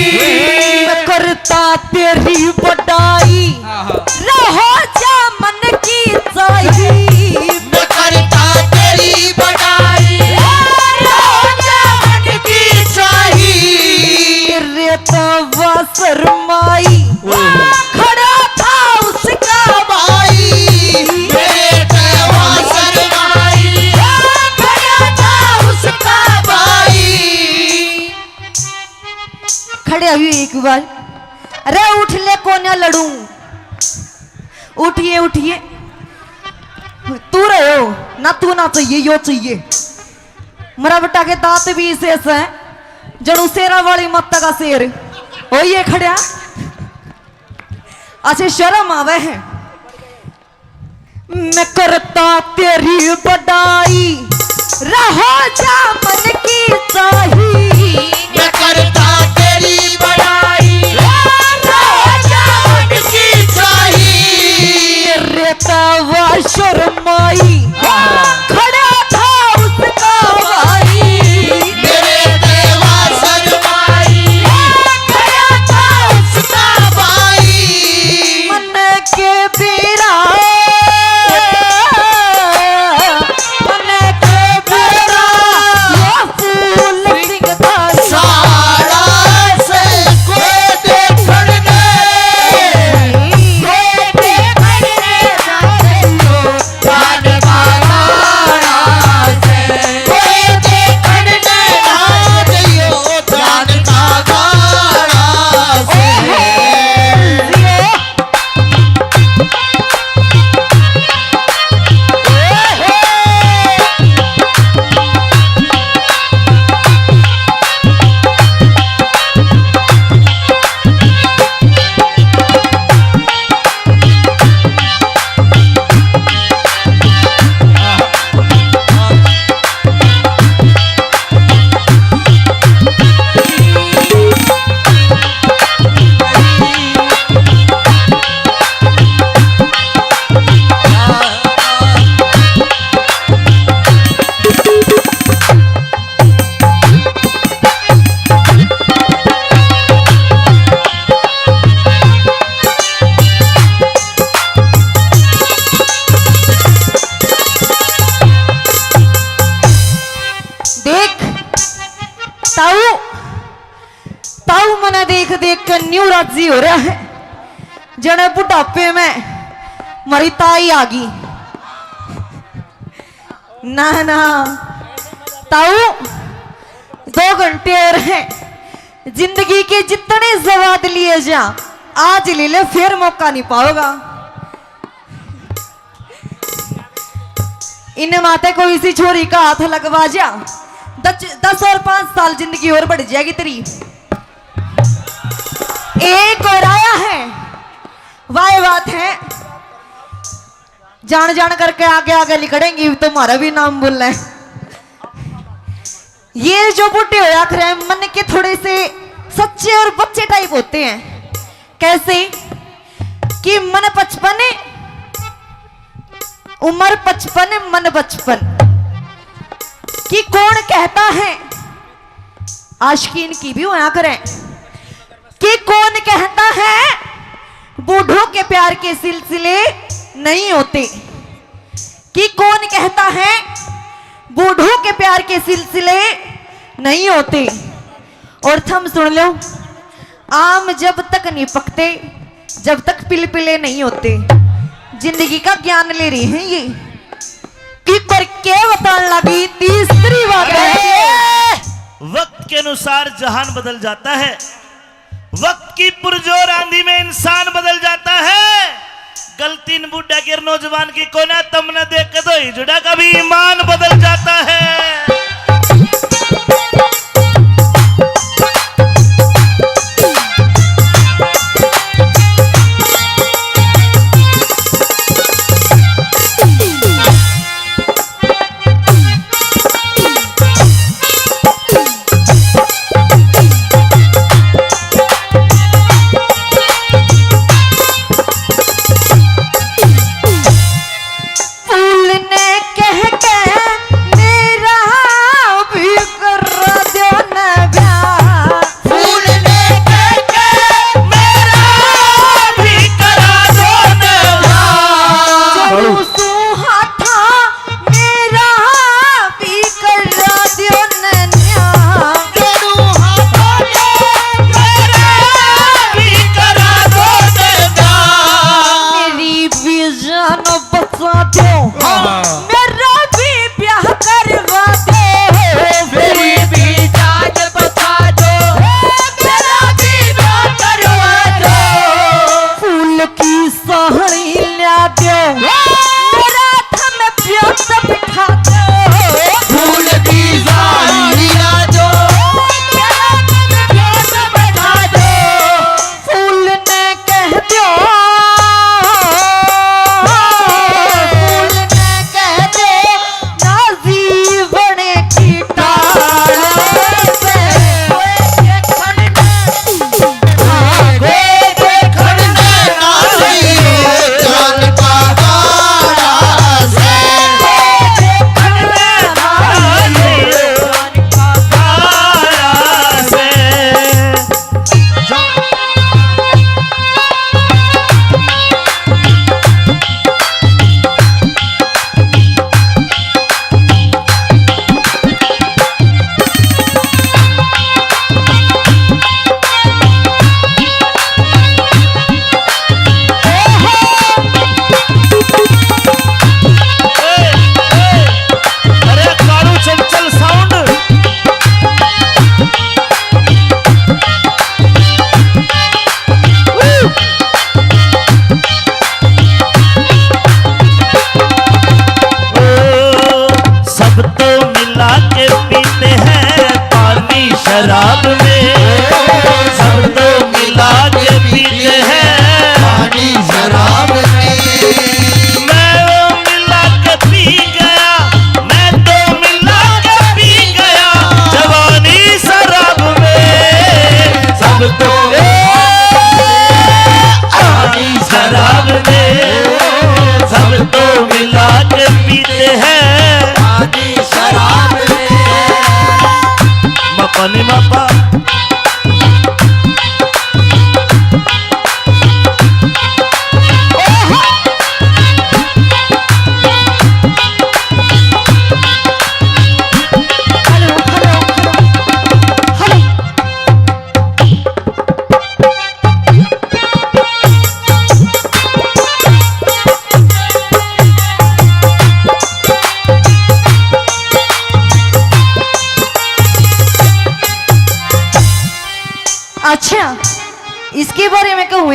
मैं करता तेरी बड़ाई। आहा। रहो जा मन की चाही। मैं करता तेरी बड़ाई। रहो जा मन की चाही। तेरे तो वा शर्माई। ओहो। खड़ा था उसका भाई। मेरे तो वा शर्माई। खड़ा था उसका भाई। खड़े हुए एक बार। अरे उठ ले, कोन्या लड़ूं। उठिए, उठिए। तू रहो ना, तू ना चाहिए, यो चाहिए। मरा बेटा के दांत भी इसे ऐसा है, जणु शेरा वाली माता का शेर। ओ ये खड़ा, अच्छे शर्म आवे है। मैं करता तेरी बड़ाई, रहो जा मन की चाही। मैं करता तेरी बड़ाई, रहो जा मन की चाही। रे तवा शर्माई, खड़ा था उसका भाई। मेरे देवा शर्माई, खड़ा था उसका भाई। मन के बेरा, मन के बेरा, ये फूल सिंह का सारा से कोई देखण नहीं, कोई देखण नहीं। देख ताऊ, ताऊ मने देख देख के न्यू राजी हो रहा है, जने बुढ़ापे में मरी ताई आ गई। ना ना ताऊ, दो घंटे और हैं, जिंदगी के जितने स्वाद लिए जा, आज ले ले, फिर मौका नहीं पाओगा। इन्हें माते कोई सी छोरी का हाथ लगवा जा, दस, दस और पाँच साल जिंदगी और बढ़ जाएगी तेरी। एक और आया है, वाह बात है, जान जान करके आगे आगे लिकड़ेंगी, तुम्हारा भी नाम बोलना है। ये जो बूढ़े होया करे, मन के थोड़े से सच्चे और बच्चे टाइप होते हैं। कैसे कि मन पचपन, उम्र पचपन, मन बचपन। कि कौन कहता है, आशिकीन की भी होया करे, कि कौन कहता है बूढ़ों के प्यार के सिलसिले नहीं होते, कि कौन कहता है बूढ़ों के प्यार के सिलसिले नहीं होते। और थम सुन लो, आम जब तक नहीं पकते, जब तक पिलपिले नहीं होते। जिंदगी का ज्ञान ले रही है ये। कि पर के बतान लगी तीसरी बात है। अरे, वक्त के अनुसार जहान बदल जाता है, वक्त की पुरजोर आंधी में इंसान बदल जाता है। गलती इन बूढ़ा के नौजवान की कोना, तमने देख के तो हिजड़ा का भी ईमान बदल जाता है। फूल ने कह के मेरा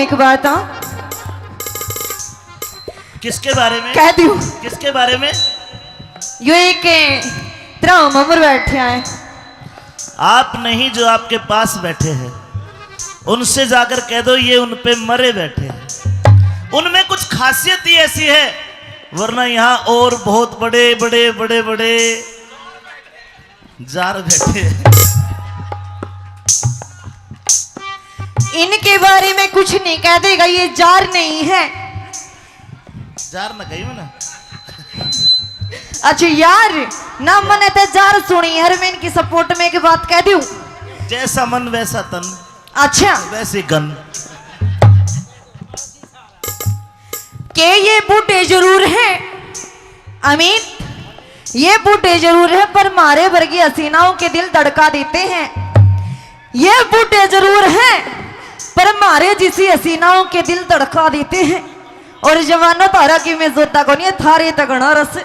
एक बात, हाँ, किसके बारे में? कह दूं। किसके बारे में? यो एक तेरा उम्र बैठा है। आप नहीं, जो आपके पास बैठे हैं, उनसे जाकर कह दो, ये उन पे मरे बैठे हैं। उनमें कुछ खासियत ही ऐसी है, वरना यहाँ और बहुत बड़े बड़े बड़े बड़े जार बैठे हैं। इनके बारे में कुछ नहीं कह देगा, ये जार नहीं है। जार न कही ना। अच्छा यार, ना मने ते जार सुनी, हर मैं इनकी सपोर्ट में एक बात कह दूं। जैसा मन वैसा तन, अच्छा, वैसे गन। के ये बूढ़े जरूर हैं अमित, ये बूढ़े जरूर हैं, पर मारे वर्गी हसीनाओं के दिल धड़का देते हैं। ये बूढ़े जरूर हैं, पर मारे जिसी हसीनाओं के दिल धड़का देते हैं। और जवानों, थारा की मैं जोता कोनी, थारे तगड़ा रस।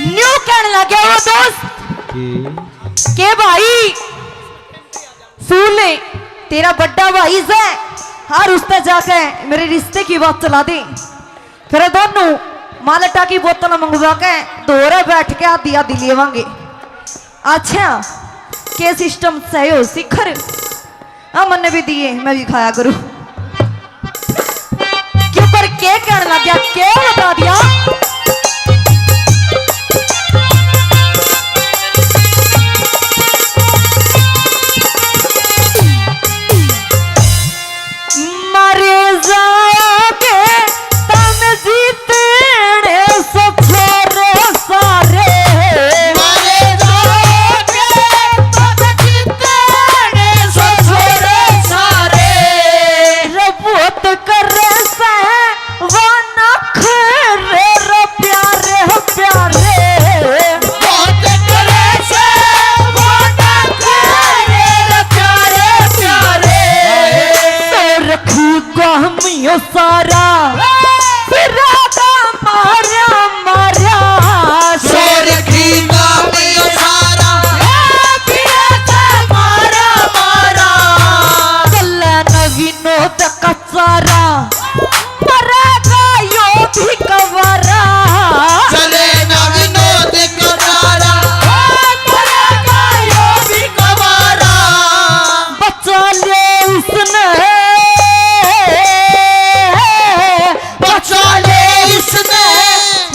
न्यू कहने लग गया वो दोस्त के भाई, सुन ले, तेरा बड़ा भाई से, हर उस पे जाके मेरे रिश्ते की बात चला दे। फिर दोनों मालटा की बोतल मंगवा के दोरे बैठ के आधी आधी लेवांगे। अच्छा, के सिस्टम सही हो शिखर? हाँ, मन्ने भी दिए, मैं भी खाया करूँ। क्यों कर के कहने लग गया, के बता दिया? मरे जाओगे तम जीतने सो छोरे सारे। मरे जाओगे तम जीतने सो छोरे सारे। रे बहुत करे से वो नखरे रे प्यारे हो प्यारे। बहुत करे से वो नखरे रे प्यारे प्यारे। रखू काम यो सारा, फिरादा मारा मारा। सोरखी काम यो सारा, फिरादा मारा मारा। कल्ला न विनोद का सारा, मरेगा यो भी कवारा। चले ना विनोद का सारा, मरेगा यो भी कवारा। बचा ले उसने, बचा ले इसने,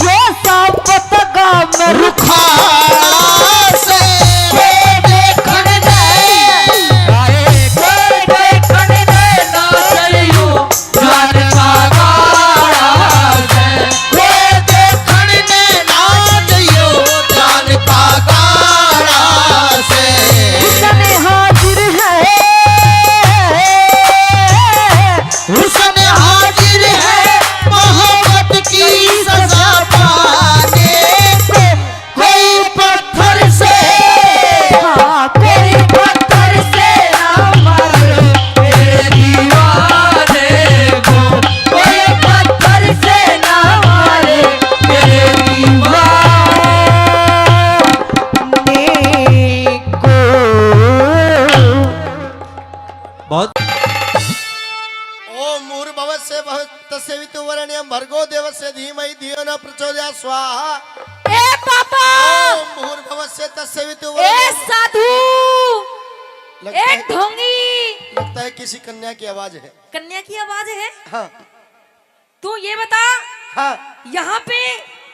यो साबत गाम रुखा। रुखाड़ा से कोई देखण ने, कोई देखण ने ना चलियो, जान का गाड़ा से। कोई देखण ने ना चलियो, जान का गाड़ा से। हुसन हाजिर है, हुसन हाजिर है मोहब्बत की सजा पाने को। कोई पत्थर से, हाँ, कोई पत्थर से ना मारे मेरे दीवाने को, कोई पत्थर से ना मारे मेरे दीवाने को। बहुत ओम भूर्भुवस्सुवः तस्य वितुर्वरेण्यं भर्गो देवस्य धीमहि धियो न प्रचोदयात् स्वाहा। ए पापा, ओम भूर्भुवस्सुवः तस्य ए वितुर्वरेण्यं। साधु, लगता ए है, ढोंगी। लगता है किसी कन्या की आवाज है। कन्या की आवाज है? हाँ। तू ये बता, हाँ। यहाँ पे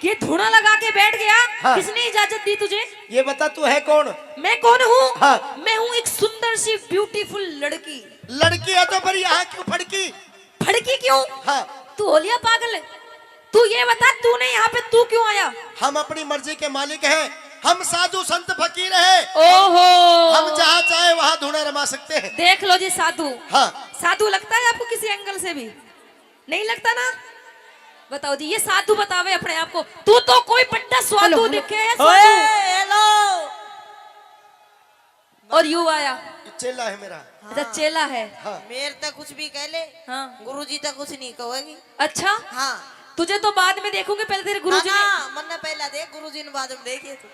ये धूणा लगा के बैठ गया, हाँ। किसने इजाजत दी तुझे? ये बता, तू है कौन? मैं कौन हूँ? हाँ। मैं हूँ एक सुंदर सी ब्यूटीफुल लड़की। लड़की है तो फिर यहाँ क्यों फड़की? फड़की क्यों? हाँ। तू हो लिया पागल? तू ये बता, तूने यहाँ पे तू क्यों आया? हम अपनी मर्जी के मालिक हैं, हम साधु संत फकीर हैं। ओहो। हम जहाँ चाहे वहाँ धूणा रमा सकते हैं। देख लो जी साधु। हाँ। साधु लगता है आपको किसी एंगल से भी? नहीं लगता ना? बताओ जी, ये साधु बतावे अपने आप को। तू तो कोई बड़ा साधु दिखे है, साधु। और यू आया। चेला है मेरा। अच्छा, चेला है। हाँ। मेरे तक कुछ भी कह ले। हाँ। गुरुजी तक कुछ नहीं कहेगी। अच्छा। हाँ। तुझे तो बाद में देखूंगी, पहले तेरे गुरुजी ना, ने ना, मन्ने पहला देख, गुरुजी ने बाद में देखिए तू।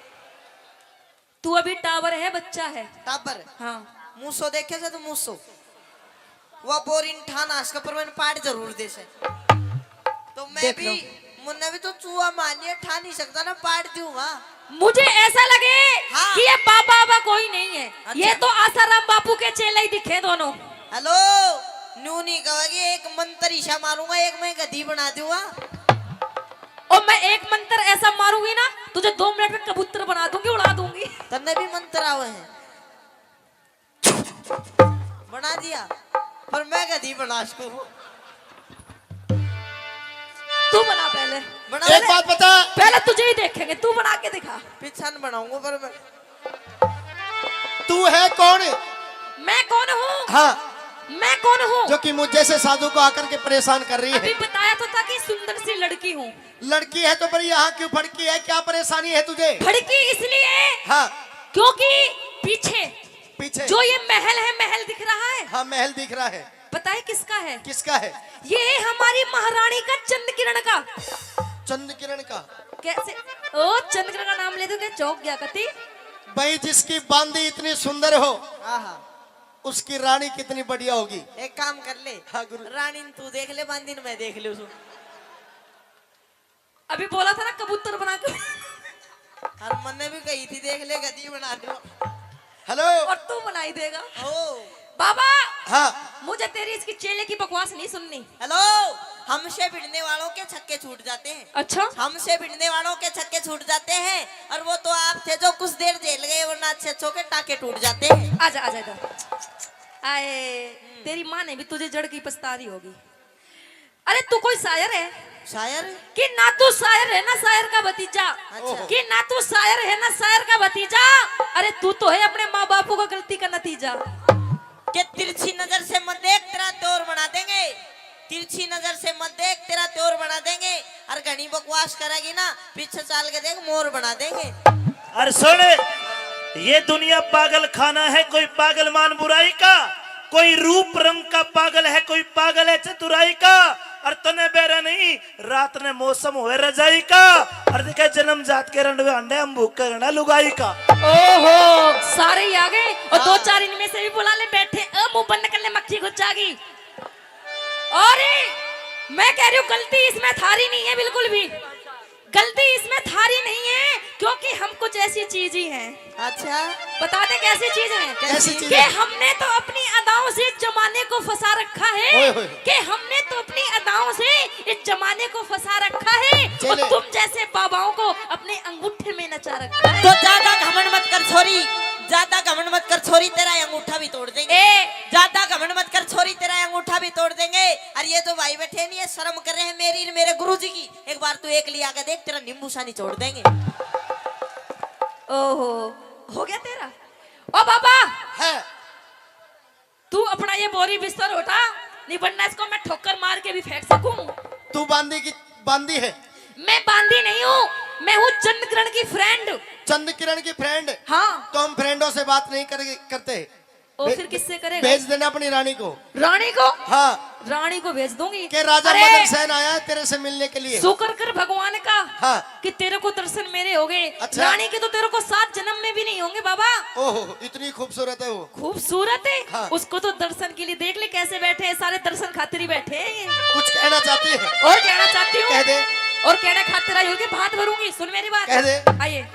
तू अभी टावर है, बच्चा है। टावर? हाँ। मूसो देखे से तू, मूसो? वो बोरिन ठान आस के पर मैंने पाट जरूर दे से। तो मैं देख भी, लो। मुन्ने भी तो चूहा मान लिया, ठा नहीं सकता ना, पाट दूंगा। मुझे ऐसा लगे हाँ। कि ये बाबा बाबा कोई नहीं है, अच्छा। ये तो आसाराम बापू के चेले ही दिखे दोनों। हेलो, न्यू नहीं कहेगी, एक मंत्र ईशा मारूंगा, एक मैं गधी बना दूंगा। और मैं एक मंत्र ऐसा मारूंगी ना, तुझे दो मिनट में कबूतर बना दूंगी, उड़ा दूंगी। तन्ने भी मंत्र आवे हैं। बना दिया, पर मैं गधी बना सकूं। तू बना पहले। बना एक ले। बात बता। पहले तुझे ही देखेंगे, तू बना के दिखा। पीछा न बनाऊंगा, पर मैं तू है कौन? मैं कौन हूँ? हाँ। मैं कौन हूँ? जो कि मुझ जैसे साधु को आकर के परेशान कर रही है। अभी बताया तो था कि सुंदर सी लड़की हूँ। लड़की है तो पर यहाँ क्यों फड़की है? क्या परेशानी है तुझे? फड़की इसलिए हाँ। क्योंकि पीछे पीछे। जो ये महल है, महल दिख रहा है? हाँ, महल दिख रहा है। पता है किसका है? किसका है? ये है हमारी महारानी का, चंद किरण का। चंद किरण का? कैसे? ओ, चंद किरण का नाम ले दो, क्या चौंक गया कती? भाई, जिसकी बांदी इतनी सुंदर हो, आहा। उसकी रानी कितनी बढ़िया होगी। एक काम कर ले। हाँ, गुरु। रानी न तू देख ले, बांदी न मैं देख लूँ। अभी बोला था ना कबूतर बना के। और मन्ने भी कही थी, देख ले, गधी बना दो। हेलो। और तू बनाई देगा। ओ। बाबा। हाँ। मुझे तेरी इसकी चेले की बकवास नहीं सुननी। हेलो, हमसे भिड़ने वालों के छक्के छूट जाते हैं। अच्छा। हमसे भिड़ने वालों के छक्के छूट जाते हैं, और वो तो आप थे जो कुछ देर झेल गए, वरना अच्छे अच्छों के टाके टूट जाते हैं। आजा, आजा इधर। आए, तेरी माँ ने भी तुझे जड़ की पछता रही होगी। अरे तू कोई शायर है? शायर? कि ना तू शायर है ना शायर का भतीजा। अच्छा। कि ना तू शायर है ना शायर का भतीजा। अरे तू तो है अपने माँ बापू का गलती का नतीजा। के तिरछी नजर से मत देख, तेरा तौर बना देंगे। तिरछी नजर से मत देख, तेरा तौर बना देंगे। और घनी बकवास करेगी ना, पीछे चाल के देख, मोर बना देंगे। और सुन, ये दुनिया पागल खाना है, कोई पागल मान बुराई का, कोई रूप रंग का पागल है, कोई पागल है चतुराई का। और तने बेरा नहीं, रात ने मौसम होए रजाई का, और देखे जन्म जात के रंडवे अंडे, हम भूख के रहना लुगाई का। ओहो, सारे ही आ गए। और दो हाँ। चार इनमें से भी बुला ले, बैठे, अ, मुंह बंद कर ले, मक्खी घुस जाएगी। और मैं कह रही हूँ, गलती इसमें थारी नहीं है बिल्कुल भी। गलती इसमें थारी नहीं है, क्योंकि हम कुछ ऐसी चीज ही हैं। अच्छा। बता दे कैसी चीज है? कैसी चीज कि है? हमने तो अपनी अदाओं से इस जमाने को फंसा रखा है। ओए होए। कि हमने तो अपनी अदाओं से इस जमाने को फंसा रखा है। और चले। तुम जैसे बाबाओं को अपने अंगूठे में नचा रखा है। तो ज्यादा घमंड मत कर छोरी, ज्यादा घमंड मत कर छोरी, तेरा ये अंगूठा भी तोड़ देंगे। ए। ज्यादा घमंड मत कर छोरी, तेरा ये अंगूठा भी तोड़ देंगे। और ये जो भाई बैठे नहीं, ये शर्म कर रहे हैं मेरी, मेरे गुरुजी की। एक बार तू एक लिया के देख, तेरा नींबू सा निचोड़ देंगे। ओहो, हो गया तेरा? ओ बाबा, है। तू अपना ये बोरी बिस्तर उठा, नहीं वरना इसको मैं ठोकर मार के भी फेंक सकूं। तू बांदी की, बांदी है? मैं बांदी नहीं हूँ, मैं हूँ चंद्रकिरण की फ्रेंड। चंद्रकिरण की फ्रेंड? हाँ। तो हम फ्रेंडों से बात नहीं कर, करते। ओ, भे-, फिर किससे करेगा? भेज देना अपनी रानी को। रानी को? हाँ। रानी को भेज दूंगी। के राजा अरे, मदन सेन आया है तेरे से मिलने के लिए। शुक्र कर भगवान का हाँ। कि तेरे को दर्शन मेरे हो गए। अच्छा। रानी के तो तेरे को सात जन्म में भी नहीं होंगे बाबा। ओहो, इतनी खूबसूरत है वो। खूबसूरत है? हाँ। उसको तो दर्शन के लिए देख ले कैसे बैठे हैं, सारे दर्शन खातिर ही बैठे हैं ये। कुछ कहना चाहती है? और कहना चाहती हूँ। कह दे। और कहने खातिर आई होगी, भात भरूंगी। सुन मेरी बात। कह दे। आइए।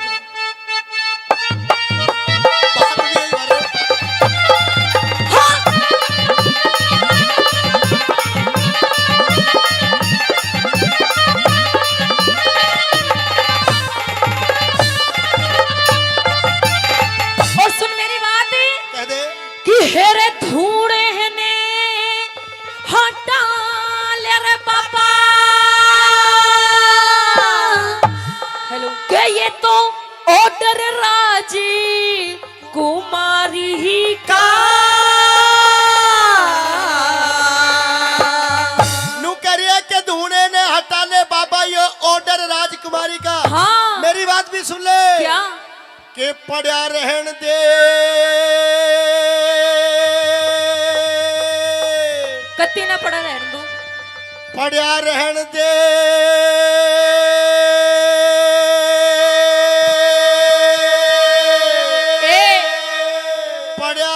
और सुन मेरी बात। कह दे। कि हेरे धूणे ने हटा ले रे बाबा। हेलो। के ये तो ऑर्डर राज कुमारी का। नू करिए के धूणे ने हटा ले बाबा, ये ऑर्डर राजकुमारी का। हाँ। मेरी बात भी सुन ले। क्या? के पड़ा रहन दे। तीना पड़ा रहन दो। पड़या रहन दे। ए। पड़या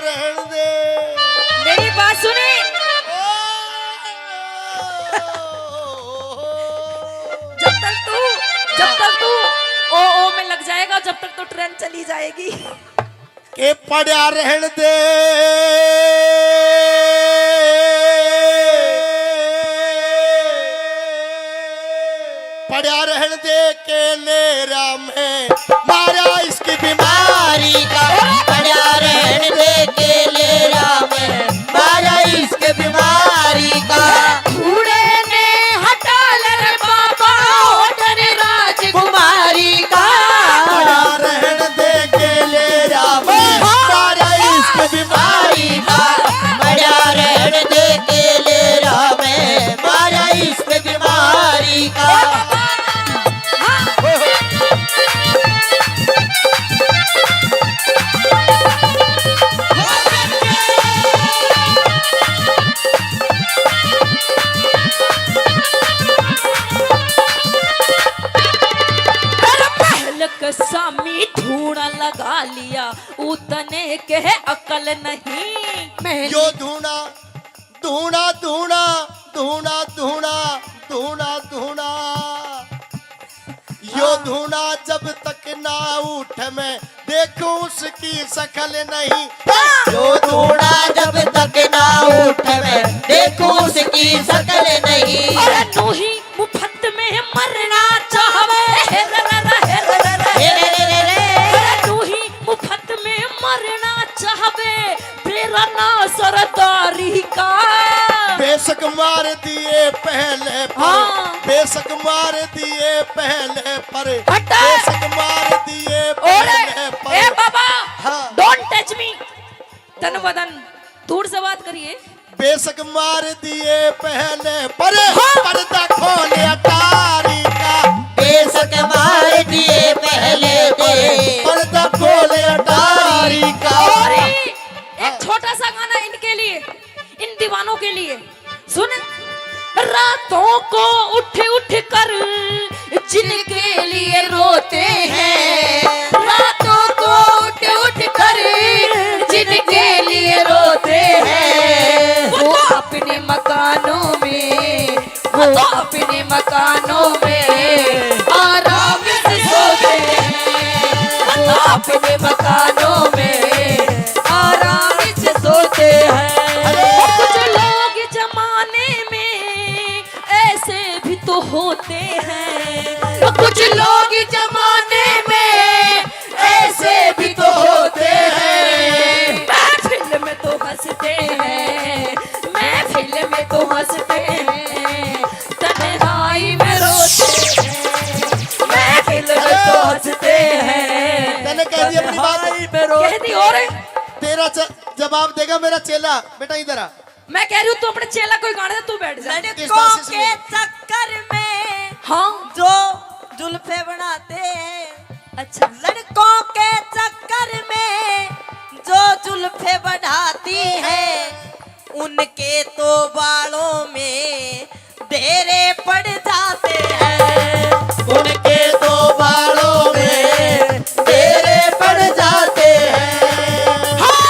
रहन दे। मेरी बात सुने। ओ। जब तक तू, जब तक तू ओ, ओ में लग जाएगा, जब तक तो ट्रेन चली जाएगी। के पड़या रहन दे, पड़या रहन दे के लेरा में मारा इसकी बीमारी का। पड़या रहन दे के लेरा में मारा इसकी बीमारी का। बूढ़े ने हटा ले रे बाबा, होठ ने राजकुमारी का। पड़या रहन दे के लेरा में मारा इसकी बीमारी का। पड़या रहन दे के लेरा में मारा इसकी बीमारी का। अरे पहल के सामी धूणा लगा लिया, उतने के अकल नहीं। मैं यो धूणा, धूणा, धूणा, धूणा, धूणा, धूणा, धूणा। यो धूणा जब तक ना उठ, मैं देखूं उसकी शकल नहीं। हाँ। यो धूणा जब तक ना उठ, मैं देखूं उसकी शकल नहीं। अरे नूही मुफ्त में मरना चाहवे। हे रे रे रे, हे रे रे रे। हे रे रे रे रे। अरे नूही मुफ्त में मरना चाहवे, तेरा ना सरदारी का। बेशक मार दिए पहले पर, हाँ। बेशक मार दिए पहले पर, हटा। बेशक मार दिए ओरे, पहले पर। ए बाबा, हाँ। Don't touch me। तन बदन दूर से बात करिए। बेशक मार दिए पहले पर, हाँ। पर्दा खोल अटारी का। बेशक मार दिए पहले पर, पर्दा खोल अटारी का। और एक छोटा सा गाना इनके लिए, इन दीवानों के लिए। सुन। रातों को उठ उठ कर जिनके लिए रोते हैं, रातों को उठ उठ कर जिनके लिए रोते हैं, वो तो अपने मकानों में, वो तो अपने मकानों में आराम से सोते हैं, वो तो अपने मकानों में आराम से सोते हैं। अरे! कुछ लोग जमाने में ऐसे भी तो होते हैं, कुछ लोग जमाने में ऐसे भी तो होते हैं। महफिल में तो हंसते हैं, महफिल में तो हंसते हैं, तन्हाई में रोते हैं। महफिल में तो हंसते हैं, तन्हाई में रोते हैं। तन्ने कह दी अपनी बात। कह दी और तेरा च-, जवाब देगा मेरा चेला। बेटा इधर आ। मैं कह रही हूँ, तू अपने चेला कोई गाने दे, तू बैठ जा। लड़कों के चक्कर में, हाँ। जो जुल्फे बनाते हैं, अच्छा। लड़कों के चक्कर में जो जुल्फे बनाती हैं, उनके तो बालों में डेरे पड़ जाते हैं। उनके तो बालों में डेरे पड़ जाते हैं। हाँ।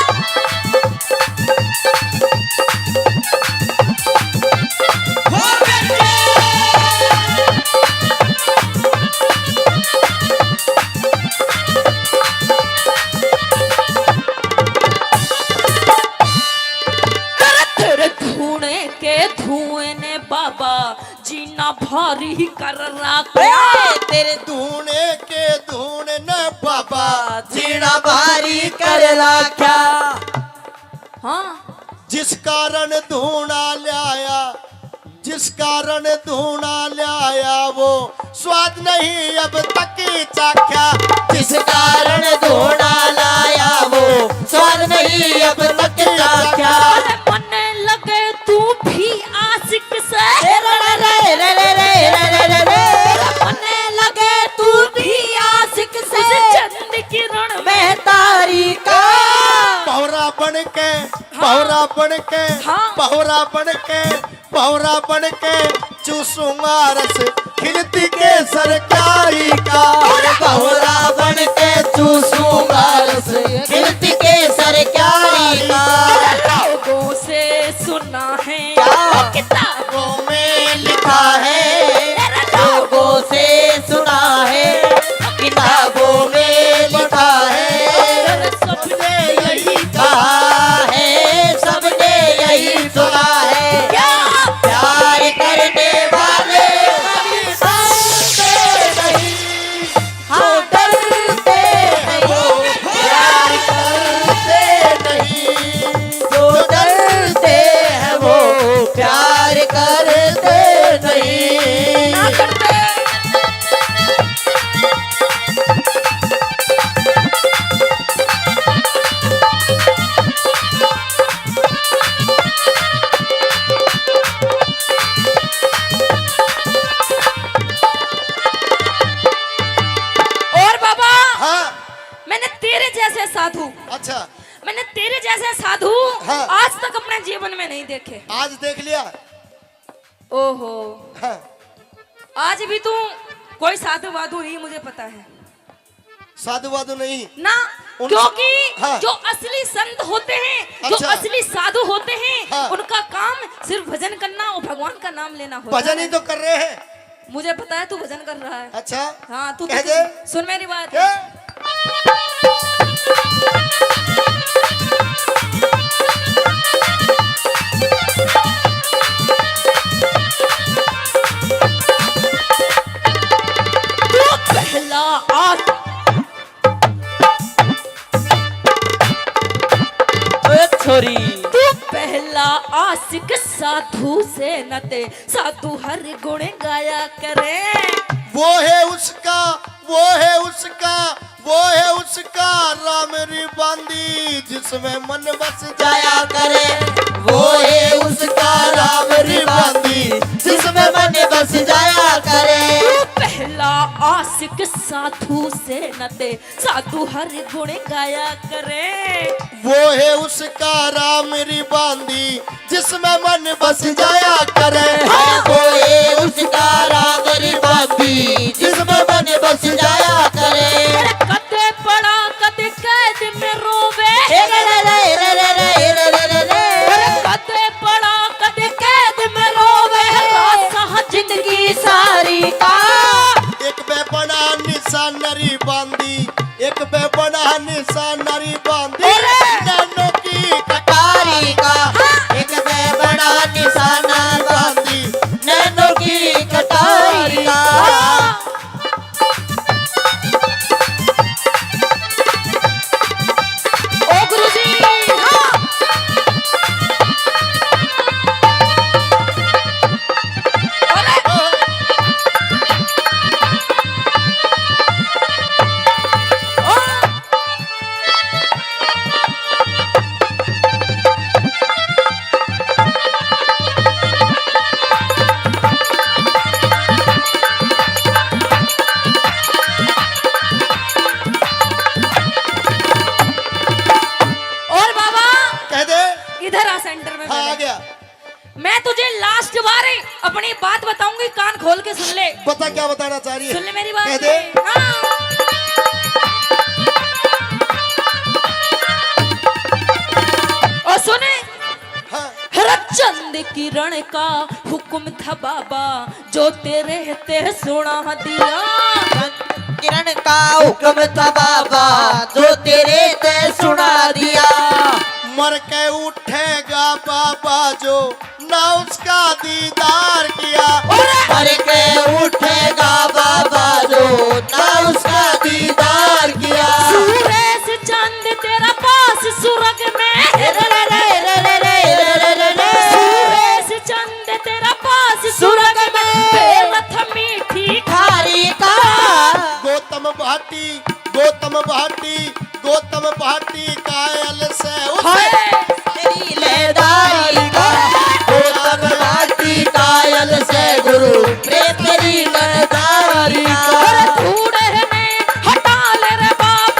तेरे धूने के धुएं ने बाबा जीना भारी कर रखा। ए, तेरे धूने के धूने ने बाबा जीना भारी कर रखा। हाँ। जिस कारण धूना ल्याया, जिस कारण धूना ल्याया वो स्वाद नहीं अब तक चाख्या। जिस कारण धूना लाया वो स्वाद नहीं अब तक चाख्या। अरे मन्ने लगे तू भी आशिक से। रे रे रे रे रे रे रे रे रे। अरे मन्ने लगे तू भी आशिक से। उस चंद किरण में तारी का। भौरा बन भौरा बन के, हाँ। भौरा बन के, भौरा बन के चूसूंगा रस, खिलती केसर क्यारी का। और भौरा बन के चूसूंगा रस, खिलती केसर क्यारी का। लोगों से सुना है, क्या? किताबों में लिखा है, लोगों से सुना है, किताबों में लिखा है। सबने यही कहा है, सबने यही सुना है। क्या? प्यार करने वाले कभी डरते नहीं, जो डरते हैं वो प्यार करते नहीं, जो डरते हैं वो प्यार करते नहीं। और बाबा, हाँ। मैंने तेरे जैसे साधु, अच्छा। मैंने तेरे जैसे साधु, हाँ। आज तक अपने जीवन में नहीं देखे। आज देख लिया। ओहो। हाँ। आज भी तू कोई साधु वाधु नहीं, मुझे पता है। साधु वाधु नहीं ना, उन- क्योंकि हाँ। जो असली संत होते हैं, जो अच्छा। असली साधु होते हैं, हाँ। उनका काम सिर्फ भजन करना और भगवान का नाम लेना होता भजन ही है। तो कर रहे हैं। मुझे पता है तू भजन कर रहा है। अच्छा। हाँ, तू कह तो दे। सुन मेरी बात। क्या? तू पहला आ- ओए छोरी। तू पहला आशिक साधु से न ते, साधु हर गुण गाया करे। वो है उसका, वो है उसका, वो है उसका राम री बांदी, जिसमें मन बस जाया करे। वो है उसका राम री बांदी, जिसमें मन बस जाया करे। तू पहला आशिक साधु से न ते, साधु हर गुण गाया करे। वो है उसका राम री बांदी, जिसमें मन बस जाया करे। हाँ। वो है उसका राम री बांदी, जिसमें मन बस जाया करे। अरे कदे पड़ा कदे कैद में रोवे। हे रे रे रे रे रे रे रे रे रे। अरे कदे पड़ा कदे कैद में रोवे। रासा जिंदगी सारी का। एक बे बड़ा निशान री बांदी, एक बे बड़ा निशान री बांदी, अरे! नैनों की कटारी का। हाँ। एक बे बड़ा निशान बांदी, नैनों की कटारी का। हाँ। ओ गुरुजी, हाँ। अरे। और बाबा, कह दे। इधर आ, सेंटर में हाँ, आ बैठ। गया। मैं तुझे लास्ट बार अपनी बात बताऊंगी, कान खोल के सुन ले। बता, क्या बताना चाह रही है? सुन ले मेरी बात। कह दे। हाँ। और सुने। हाँ। हर चंद किरण का हुक्म था बाबा, जो तेरे ते सुना दिया। किरण का हुक्म था बाबा, जो तेरे ते सुना दिया। मर के उठेगा बाबा जो, ना उसका दीदार किया। मर के उठेगा बाबा जो, ना उसका दीदार किया। सूरज चंद तेरा पास सुरग में। सूरज चंद तेरा पास सुरग में। बेरथ मीठी खारी का। गौतम भाटी, गौतम भाटी, गौतम भाटी कायल से उसे। हाय। तेरी लेदारी का। गौतम भाटी कायल से गुरु, प्रेम तेरी लेदारी का। अरे धूड़ है ने हटा ले रे बाबा।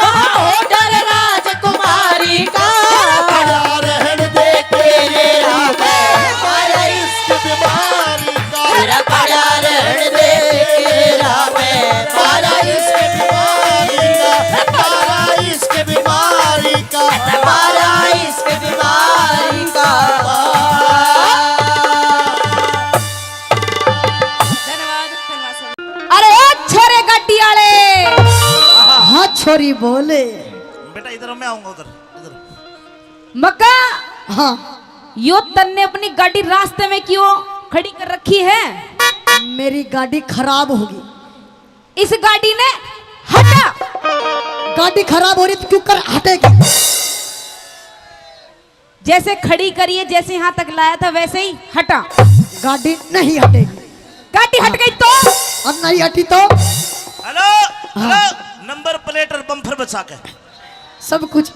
अरे बोले। बेटा, इधर मैं आऊंगा, उधर, इधर। मक्का, हाँ। यो तन्ने अपनी गाड़ी रास्ते में क्यों खड़ी कर रखी है? मेरी गाड़ी खराब होगी। इस गाड़ी ने हटा। गाड़ी खराब हो रही तो क्यों कर हटेगी? जैसे खड़ी करी है, जैसे यहाँ तक लाया था, वैसे ही हटा। गाड़ी नहीं हटेगी। गाड़ी हट गई तो? और नहीं हटी तो? हेलो, हाँ। हेलो, नंबर प्लेट और बम्पर बचा के। सब कुछ,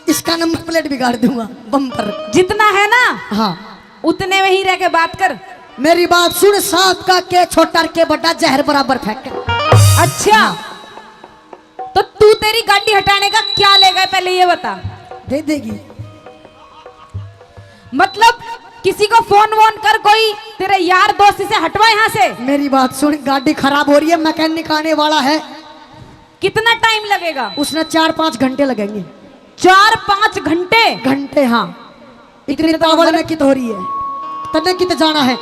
इसका नंबर प्लेट बिगाड़ दूंगा, बम्पर। जितना है ना, हाँ। उतने में ही रह के बात कर। मेरी बात सुन, सांप का के छोटा और के बड़ा, जहर बराबर फेंक। अच्छा, हाँ। तो तू, तेरी गाड़ी हटाने का क्या लेगा, पहले ये बता। दे देगी। मतलब, किसी को फोन वोन कर, कोई तेरे यार दोस्त से हटवा यहाँ से। मेरी बात सुन, गाड़ी खराब हो रही है, मैकेनिक आने वाला है। कितना टाइम लगेगा? उसने चार पाँच घंटे लगेंगे। चार पाँच घंटे? घंटे, हाँ। इतनी इतने तो तावड़ उम्र में कित हो रही है, तन्ने कित जाना है?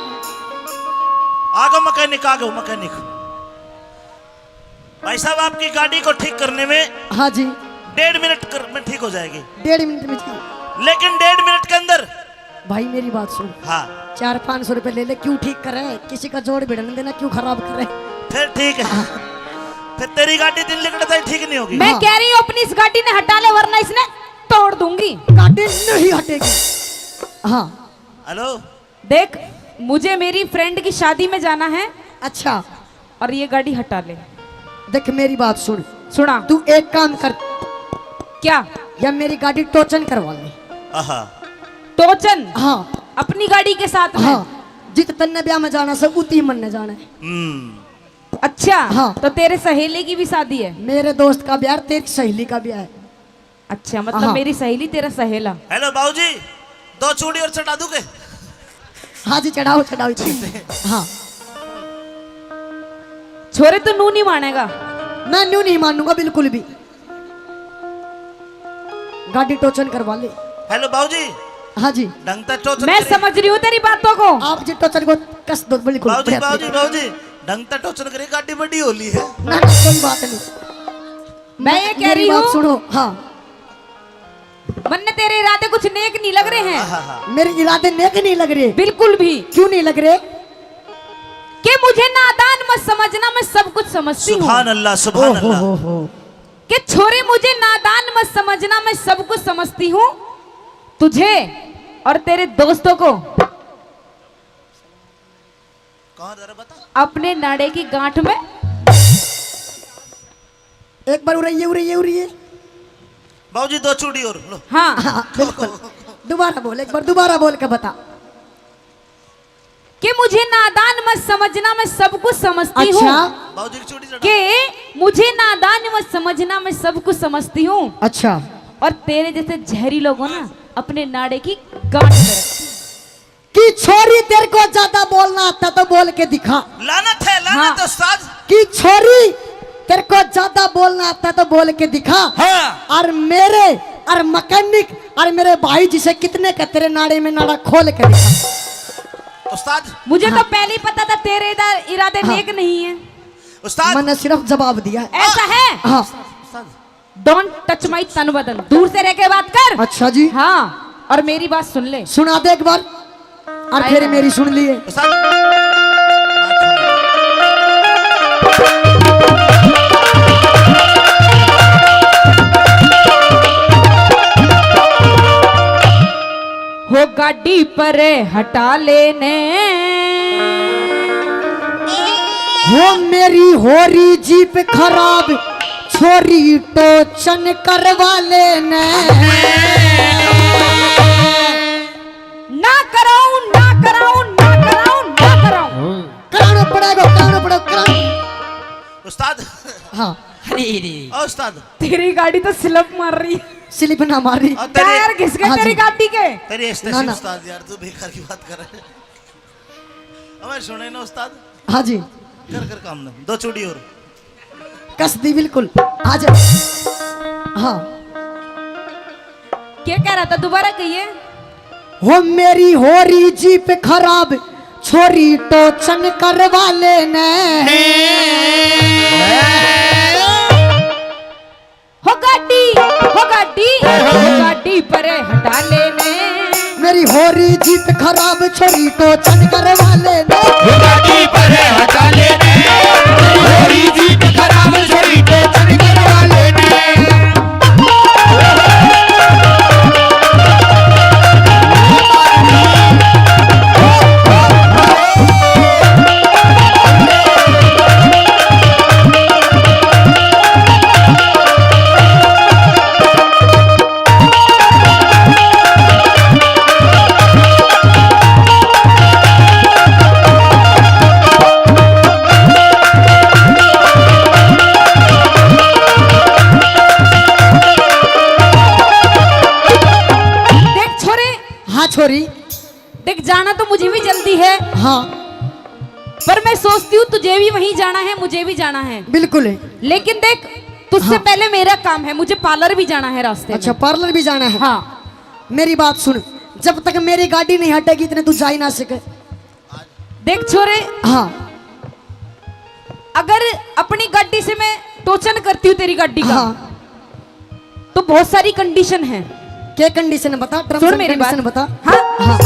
आगो मैकेनिक, आगो मैकेनिक। भाई साहब, आपकी गाड़ी को ठीक करने में, हाँ जी। डेढ़ मिनट कर, में ठीक हो जाएगी। डेढ़ मिनट में ठीक। लेकिन डेढ़ मिनट के अंदर। भाई, मेरी बात सुन। हाँ। चार पाँच सौ रुपए ले ले, क्यों ठीक करे? किसी का जोड़ भिड़न देना, क्यों खराब करे? फिर ठीक है। हाँ। फिर तेरी गाड़ी दिन लिकड़ता ही ठीक नहीं होगी। मैं हाँ। कह रही हूँ, अपनी इस गाड़ी ने हटा ले, वरना इसने तोड़ दूंगी। गाड़ी नहीं हटेगी। हाँ। हेलो। देख, मुझे मेरी फ्रेंड की शादी में जाना है। अच्छा। और ये गाड़ी हटा ले। देख, मेरी बात सुन। सुना। तू एक काम कर। क्या? या मेरी गाड़ी टोचन करवा ले। आहा। टोचन? हाँ। अपनी गाड़ी के साथ में? हाँ। जित तन्ने ब्याह में जाना से, उती मन ने जाना है। हम्म। अच्छा, हाँ। तो तेरे सहेली की भी शादी है? मेरे दोस्त का ब्याह, तेरी सहेली का ब्याह है। अच्छा, मतलब हाँ। मेरी सहेली तेरा सहेला। हेलो बाबूजी, दो चूड़ी और चढ़ा दूं के? हाँ जी, चढ़ाओ, चढ़ाओ जी। हाँ। छोरे, तू नू नहीं मानेगा। मैं नू नहीं मानूंगा बिल्कुल भी। गाड़ी टोचन करवा ले। हेलो बाबूजी। हाँ जी। ढंग तै टोचन मैं करे। समझ रही हूँ तेरी बातों को। आप जी टोचन को कस दो बिल्कुल। बाबूजी, बढ़िया बाबूजी, तरीके। बाबूजी, ढंग तै टोचन करे, गाड़ी बड़ी होली है। ना, ना, कोई बात नहीं। मैं ये कह मेरी रही बात हूँ। सुनो, हाँ। मन्ने तेरे इरादे कुछ नेक नहीं लग रहे हैं। हाँ, हाँ, हाँ। मेरे इरादे नेक नहीं लग रहे। बिल्कुल भी। क्यों नहीं लग रहे? कि मुझे नादान मत समझना, मैं सब कुछ समझती हूँ। सुभान अल्लाह, सुभान ओ हो अल्लाह। हो हो। कि छोरे, मुझे नादान मत समझना, मैं सब कुछ समझती हूँ। तुझे और तेरे दोस्तों को कहाँ जरा बता। अपने नाड़े की गांठ में। एक बार उरैये, उरैये, उरैये। बाबूजी, दो चूड़ी और लो। हाँ। हाँ, बिल्कुल। दोबारा बोल, एक बार दोबारा बोल के बता। कि मुझे नादान मत समझना, मैं सब कुछ समझती हूँ। अच्छा। बाबूजी की चूड़ी चढ़ा। कि मुझे नादान मत समझना, मैं सब कुछ समझती हूँ। अच्छा। और तेरे जैसे जहरी लोगों ना अपने नाड़े की गांठ में रखती। कि छोरी, तेरे को ज्यादा बोलना आता तो बोल के दिखा। लानत है, लानत हाँ। है उस्ताद। कि छोरी, तेरे को ज्यादा बोलना आता तो बोल के दिखा। हाँ। और मेरे, और मैकेनिक, और मेरे भाई जिसे कितने का तेरे नाड़े में नाड़ा खोल के दिखा। उस्ताद। मुझे तो हाँ। पहले ही पता था तेरे इधर इरादे हाँ। नेक नहीं है। उस्ताद। मैंने सिर्फ जवाब दिया। ऐसा है? हाँ। उस्ताद। Don't touch my तन बदन, दूर से रह के बात कर। अच्छा जी। हाँ, और मेरी बात सुन ले। सुना दे एक बार, और फिर मेरी सुन लिए। हो गाड़ी परे हटा लेने। हो मेरी हो रही जीप खराब, छोरी टोचन करवा लेने। ना कराऊं, ना कराऊं, ना कराऊं, ना कराऊं। कराना पड़ेगा, कराना पड़ेगा, कराना। उस्ताद। हाँ। अरे रे। ओ उस्ताद। तेरी गाड़ी तो स्लिप मार रही। स्लिप ना मार रही। और तेरी टायर घिस गए हाँ तेरी जी। गाड़ी के। तेरी स्टेशन ना, ना। उस्ताद यार, तू बेकार की बात कर रहा है। हमें सुने ना उस्ताद। हाँ जी। कर कर काम ना, दो चूड़ी और। कस दी बिल्कुल। आ जा। हाँ। क्या कह रहा था, दोबारा कहिए। हो मेरी हो रही जीप खराब, छोरी टोचन करवा लेने। हो वो गाड़ी, वो गाड़ी परे हटा लेने। मेरी हो रही जीत खराब, छोरी टोचन करवा लेने। वो गाड़ी परे हटा लेने। हो रही जीत खराब, छोरी टोचन करवा लेने। देख छोरे, हाँ छोरी। देख, जाना तो मुझे भी जल्दी है। हाँ। पर मैं सोचती हूँ, तुझे भी वहीं जाना है, मुझे भी जाना है। बिल्कुल है। लेकिन देख, तुझसे हाँ। पहले मेरा काम है, मुझे पार्लर भी जाना है रास्ते अच्छा, में। पार्लर भी जाना है। हाँ। मेरी बात सुन, जब तक मेरी गाड़ी नहीं हटेगी, इतने तू जा ही ना सके। देख छोरे, हाँ। अगर अपनी गाड़ी से मैं टोचन करती हूँ तेरी गाड़ी का, हाँ। तो बहुत सारी कंडीशन है। क्या कंडीशन बता? टर्म्स सुन एंड मेरी बात। कंडीशन बता। हाँ। हाँ।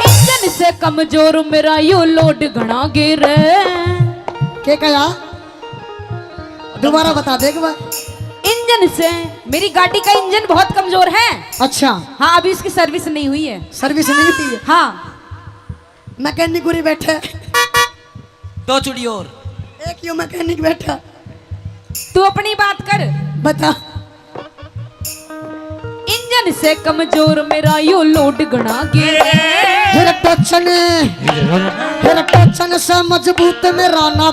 इंजन से कमजोर मेरा यो लोड घना गिर। क्या कहा? दोबारा बता दे एक बार। इंजन से, मेरी गाड़ी का इंजन बहुत कमजोर है। अच्छा। हाँ, अभी उसकी सर्विस नहीं हुई है। सर्विस नहीं हुई है? हाँ। मैकेनिक उरी बैठे। दो चुड़ी और। एक यो मैकेनिक बैठा। तू अपनी बात कर। बता। इंजन से कमजोर मेरा यो लोड घना गिर। फिर टोचन, फिर टोचन से मजबूत मेरा ना।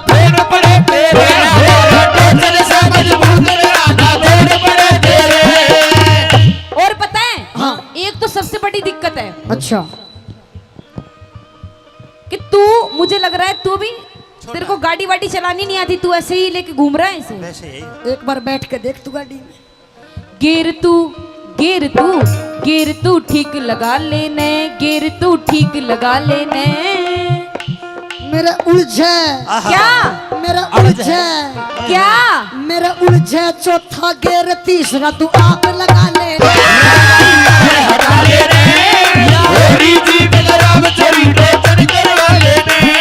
और पता है, हाँ। एक तो सबसे बड़ी दिक्कत है। अच्छा। कि तू, मुझे लग रहा है तू भी, तेरे को गाड़ी वाड़ी चलानी नहीं आती, तू ऐसे ही लेके घूम रहा है इसे। वैसे ही। एक बार बैठ के देख तू गाड़ी में। गियर तू, गियर तू, गियर तू ठीक लगा लेने, गियर तू ठीक लगा लेने। मेरा उलझे। आहा। क्या? मेरा उलझे। उलझे। क्या? मेरा उलझे चौथा गियर, तीसरा तू आप लगा ले। हटा ले रे। होरी जी बलराम छोरी टोचन करवा ले रे।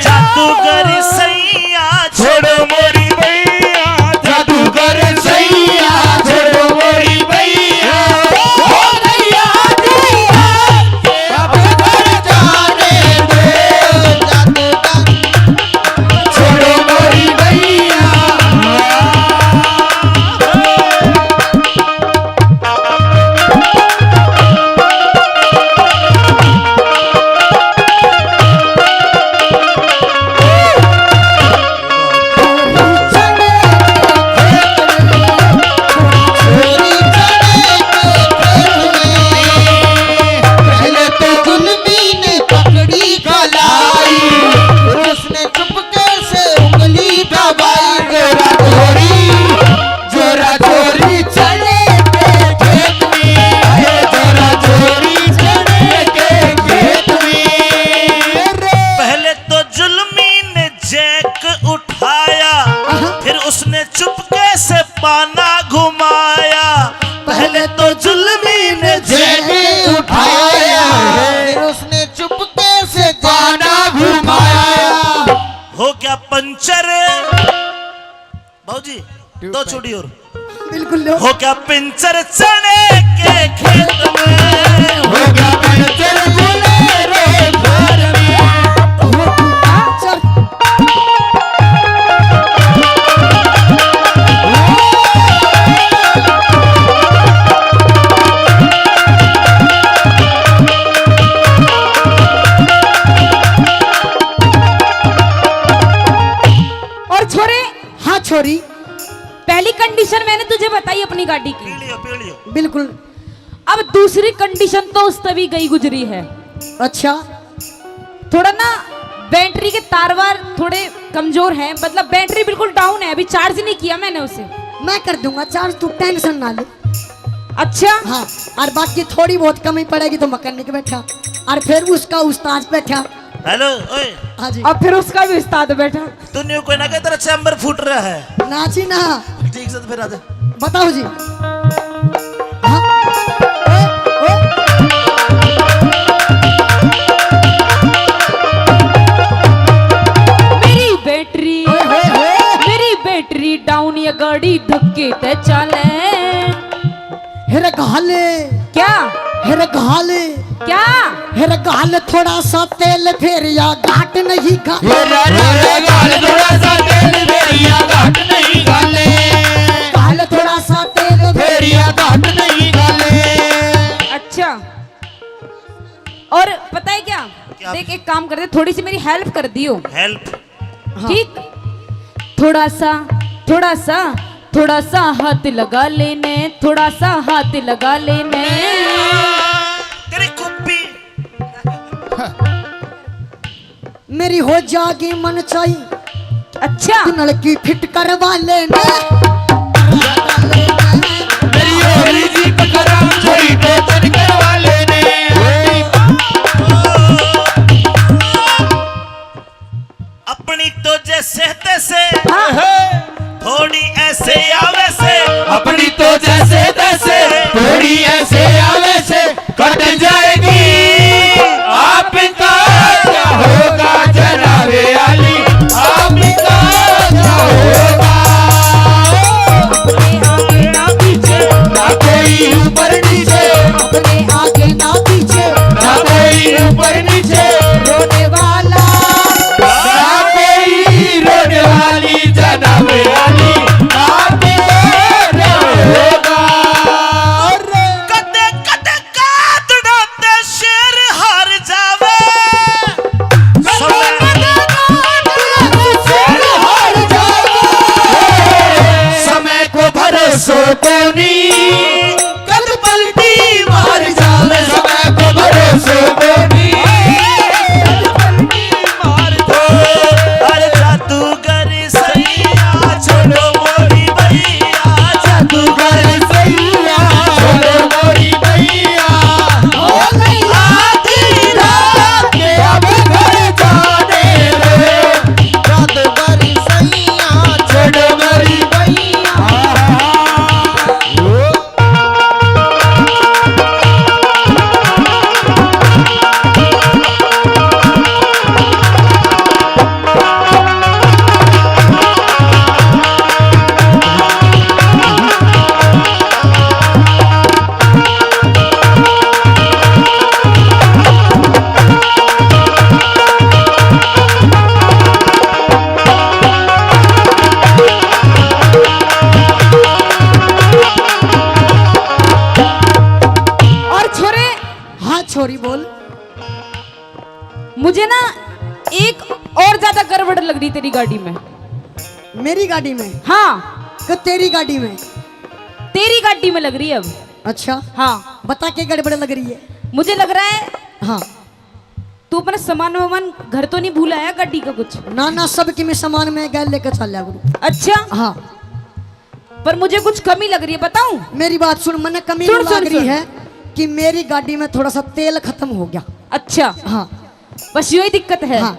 जादूगर सैया छोड़ो मोरी भैया। जादूगर सैया छोड़ो मोरी भैया। हो गया तू आके अब घर जाने दे। जादूगर छोड़ो मोरी भैया। पहले तो जुल्मी ने पकड़ी कलाई, फिर उसने चुपके से उंगली दबाई। जोरा जोरी, जोरा जोरी चले के खेत में, अरे जोरा जोरी चले के खेत में। पहले तो जुल्मी ने जैक उठाया, आहा। फिर उसने चुपके से पाना घुमाया। पहले तो जुल्मी ने जैक उठाया, फिर उसने चुपके से पाना घुमाया। हो गया पंचर। बाबूजी, दो चूड़ी और। बिल्कुल लो। हो गया पंचर चने के खेत में, हो गया पंचर बोले रे घर में। और छोरे, हाँ छोरी, पहली कंडीशन मैंने तुझे बताई अपनी गाड़ी की। पी लियो, पी लियो। बिल्कुल। अब दूसरी कंडीशन तो उस तभी गई गुजरी है। अच्छा। थोड़ा ना बैटरी के तार वार थोड़े कमजोर हैं, मतलब बैटरी बिल्कुल डाउन है, अभी चार्ज नहीं किया मैंने उसे। मैं कर दूंगा चार्ज, तू टेंशन ना ले। अच्छा। हाँ, और बाकी थोड़ी बहुत कमी पड़ेगी तो मैकेनिक बैठा, और फिर उसका उस्ताद बैठा। हेलो, ओए। हाँ जी। अब फिर उसका भी उस्ताद बैठा। तू न्यू कोई ना कह, तेरा चैम्बर फूट रहा है। ना जी ना। ठीक से तो फिर आ जा। बताओ जी। हाँ। ओ, ओ। मेरी बैटरी, ओए होए होए। मेरी बैटरी डाउन, ये गाड़ी धक्के ते चाले। हेरे घाल। क्या? हेरे घाल। क्या? हेरे घाल थोड़ा सा तेल, फेर या घाट नहीं घाले। हेरे, हेरे घाल थोड़ा सा तेल, फेर या घाट नहीं घाले। घाल थोड़ा सा तेल, फेर या घाट नहीं घाले। अच्छा, और पता है क्या? क्या? देख, एक काम कर दे, थोड़ी सी मेरी हेल्प कर दियो। हेल्प? हाँ। ठीक, थोड़ा सा, थोड़ा सा, थोड़ा सा हाथ लगा लेने, थोड़ा सा हाथ लगा लेने। तेरी कुप्पी। मेरी हो जागी मन चाही। अच्छा। तू नलकी फिट करवा लेने। मेरी होली जी टकराम छोरी टोचन करवा लेने। अपनी तो जैसे तैसे, हाँ। थोड़ी ऐसे या वैसे। अपनी तो जैसे तैसे, थोड़ी ऐसे या वैसे, कट जाएगी। आपका क्या होगा जनाबे आली, आपका क्या होगा? अपने आगे ना पीछे, ना कोई ऊपर नीचे, अपने आगे ना पीछे, ना कोई ऊपर नीचे, रोने वाला ना कोई रोने वाली, जनाबे आली, ना कोई रोने होगा। कदे कदे कातड़ा ते शेर हार जावे। समय को भरोसो कोनी, कद पलटी मार जावे। समय को भरोसो कोनी, कद पलटी मार जावे। अरे जादूगर सैया छोड़ो मोरी भैया, जादूगर सैया छोड़ो मोरी भैया। हो गई आधी रात के अब घर जाने दे, जादूगर सैया छोड़ो मोरी भैया। और छोरे, हाँ छोरी बोल। मुझे ना एक और ज्यादा गड़बड़ लग रही तेरी गाड़ी में। मेरी गाड़ी में? हाँ। कि तेरी गाड़ी में? तेरी गाड़ी में लग रही है अब। अच्छा। हाँ। बता के गड़बड़ लग रही है। मुझे लग रहा है हाँ। तू अपना सामान वामान घर तो नहीं भूल आया गाड़ी का कुछ? ना ना, सब की मैं सामान में गैल लेकर चल लिया करूँ। अच्छा। हाँ। पर मुझे कुछ कमी लग रही है, बताऊं? मेरी बात सुन, मन्ने कमी सुन, नहीं सुन, लग रही सुन। है कि मेरी गाड़ी में थोड़ा सा तेल खत्म हो गया। अच्छा। हाँ। बस यही दिक्कत है। हाँ।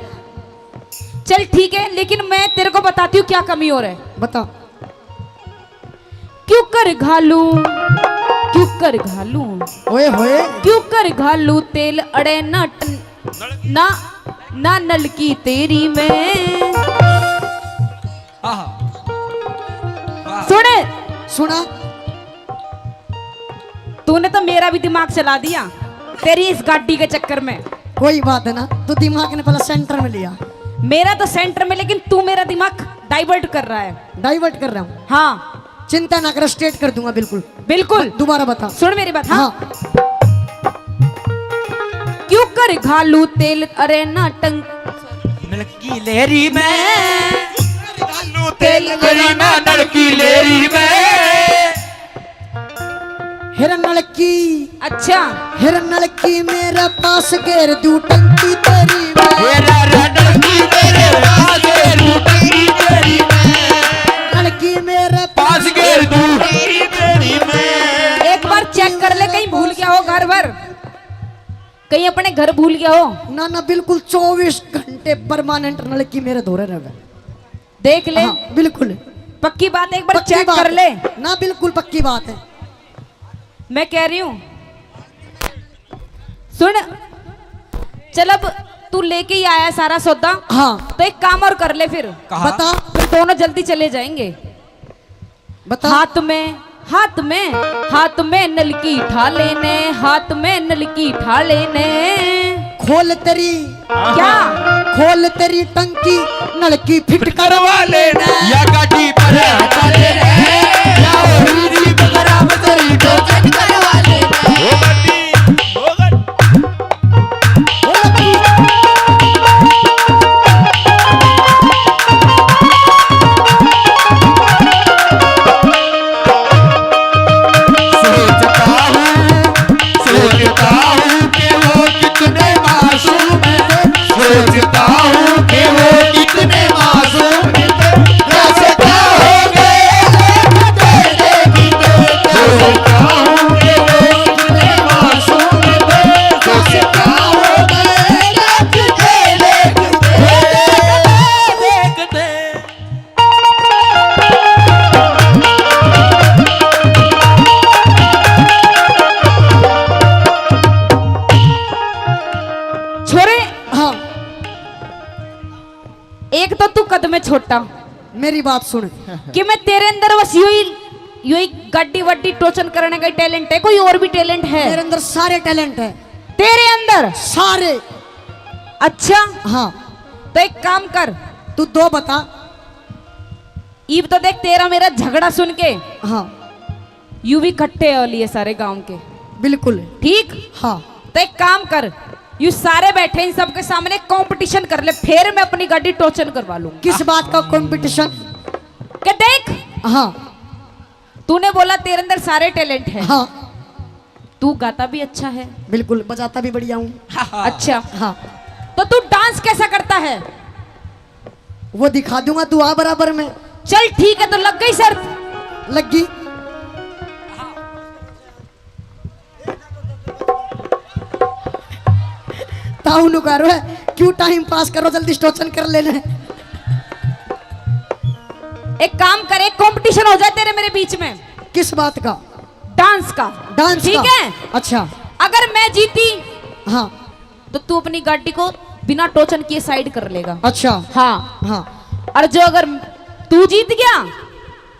चल ठीक है, लेकिन मैं तेरे को बताती हूँ क्या कमी और है। बता। क्यों कर घालू, क्यों कर घालू, ओए होए। क्यों कर घालू तेल अड़े ना ट-, ना, ना नलकी तेरी में। आहा। वाह। सुन। सुना। तूने तो मेरा भी दिमाग चला दिया तेरी इस गाड़ी के चक्कर में। कोई बात है ना, तू दिमाग ने पहले सेंटर में लिया। मेरा तो सेंटर में, लेकिन तू मेरा दिमाग डाइवर्ट कर रहा है। डाइवर्ट कर रहा हूँ? हाँ। चिंता ना कर, स्ट्रेट कर दूंगा बिल्कुल। बिल्कुल। दोबारा बता। सुन मेरी बात, हाँ। हाँ। क्यों कर घालू तेल अरे ना टंग नलकी लेरी में। घालू तेल अरे ना नलकी लेरी में। हेर नलकी। अच्छा। हेर नलकी मेरे पास घेर दू टंकी तेरी में। हेर नलकी मेरे पास घेर दू टंकी तेरी में। नलकी मेरे पास घेर दू टंकी तेरी में। एक बार चेक कर ले, कहीं भूल गया हो घर भर। कहीं अपने घर भूल गया हो? ना, ना, बिल्कुल चौबीस घंटे परमानेंट नलकी मेरे धोरे रहे। देख ले। हाँ, बिल्कुल। पक्की बात है, एक बार पक्की चेक बात कर है। ले। ना, बिल्कुल पक्की बात है। मैं कह रही हूँ, सुन, चल, अब तू लेके ही आया सारा सौदा। हाँ। तो एक काम और कर ले फिर। कहा? बता। फिर दोनों जल्दी चले जाएंगे। बता। हाथ में, हाथ में, हाथ में नलकी ठा लेने, हाथ में नलकी ठा लेने। खोल तेरी, क्या? खोल तेरी टंकी, नलकी फिट करवा लेने। या गाड़ी पर हटा लेने, या होली जी बगराम तेरी टोचन करवा लेने। ओ गाड़ी, ओ गाड़ी। सोचता हूँ, सोचता हूँ कि वो कितने मासूम थे। सोचता हूँ कि वो कितने मासूम थे। कैसे क्या हो गए, देखते देखते। सोचता हूँ कि वो कितने मासूम थे। कैसे क्या हो गए, देखते देखते। छोरे, हाँ। एक तो तू कद में छोटा। मेरी बात सुन। कि मैं तेरे अंदर बस यो ही, यो ही गाड़ी वाड़ी टोचन करने का ही टैलेंट है, कोई और भी टैलेंट है? मेरे अंदर सारे टैलेंट है। तेरे अंदर? सारे। अच्छा। हाँ। तो एक काम कर। तू दो बता। ईब तो देख, तेरा मेरा झगड़ा सुन के, हाँ। यू भी इकट्ठे हो लिए सारे गांव के। बिल्कुल। ठीक? हाँ। तो एक काम कर, यू सारे बैठे, इन सबके सामने कंपटीशन कर ले, फिर मैं अपनी गाड़ी टोचन करवा लूँ। किस बात का कंपटीशन? के देख, हाँ। तूने बोला तेरे अंदर सारे टैलेंट है। हाँ। तू गाता भी अच्छा है। बिल्कुल, बजाता भी बढ़िया हूँ। अच्छा। हाँ। तो तू डांस कैसा करता है? वो दिखा दूंगा, तू आ बराबर में। चल ठीक है, तो लग गई शर्त? लग गई। ताऊ नु करो है, क्यों टाइम पास करो, जल्दी टोचन कर लेने। एक काम कर, एक कंपटीशन हो जाए तेरे मेरे बीच में। किस बात का? डांस का। डांस ठीक का? है? अच्छा। अगर मैं जीती, हाँ। तो तू अपनी गाड़ी को बिना टोचन किए साइड कर लेगा। अच्छा। हाँ। हाँ। और जो अगर तू जीत गया,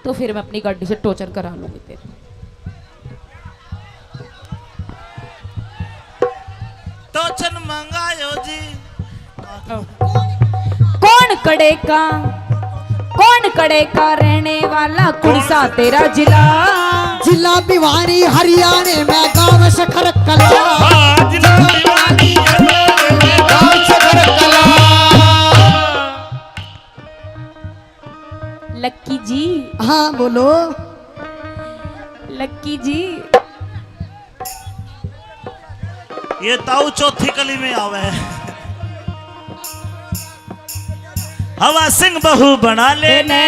तो फिर मैं अपनी गाड़ी से टोचन करा लूंगी तेरे। टोचन मंगायो जी। कौन कड़े का, कौन कड़े का रहने वाला, कुण सा तेरा जिला? जिला भिवानी हरियाणा में, गांव सखर कला। हाँ, जिला भिवानी हरियाणा में, गांव सखर कला। लक्की जी। हाँ, बोलो। लक्की जी। ये ताऊ चौथी कली में आवे है। हवा सिंह बहू बना लेने।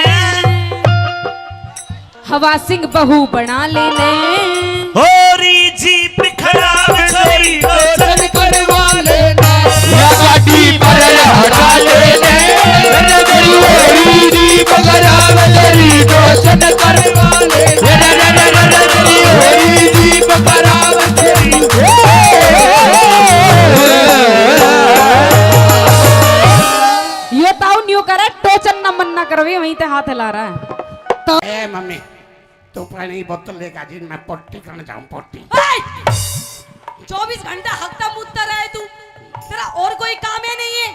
हवा सिंह बहू बना लेने। होरी जीप खराब छोरी टोचन करवा लेने। या गाड़ी पर हटा लेने। होरी जीप खराब तेरी टोचन करवा लेने। होरी जीप खराब तेरी। यो ताऊ न्यू करे, टोचन ना मन ना करवे, वहीं ते हाथ हिला रहा है। ए मम्मी, तू पानी बोतल लेकर जी, मैं पोटी करने जाऊं, पोटी। ए! चौबीस घंटा हकता मुतता रहे तू, तेरा और कोई काम है नहीं है?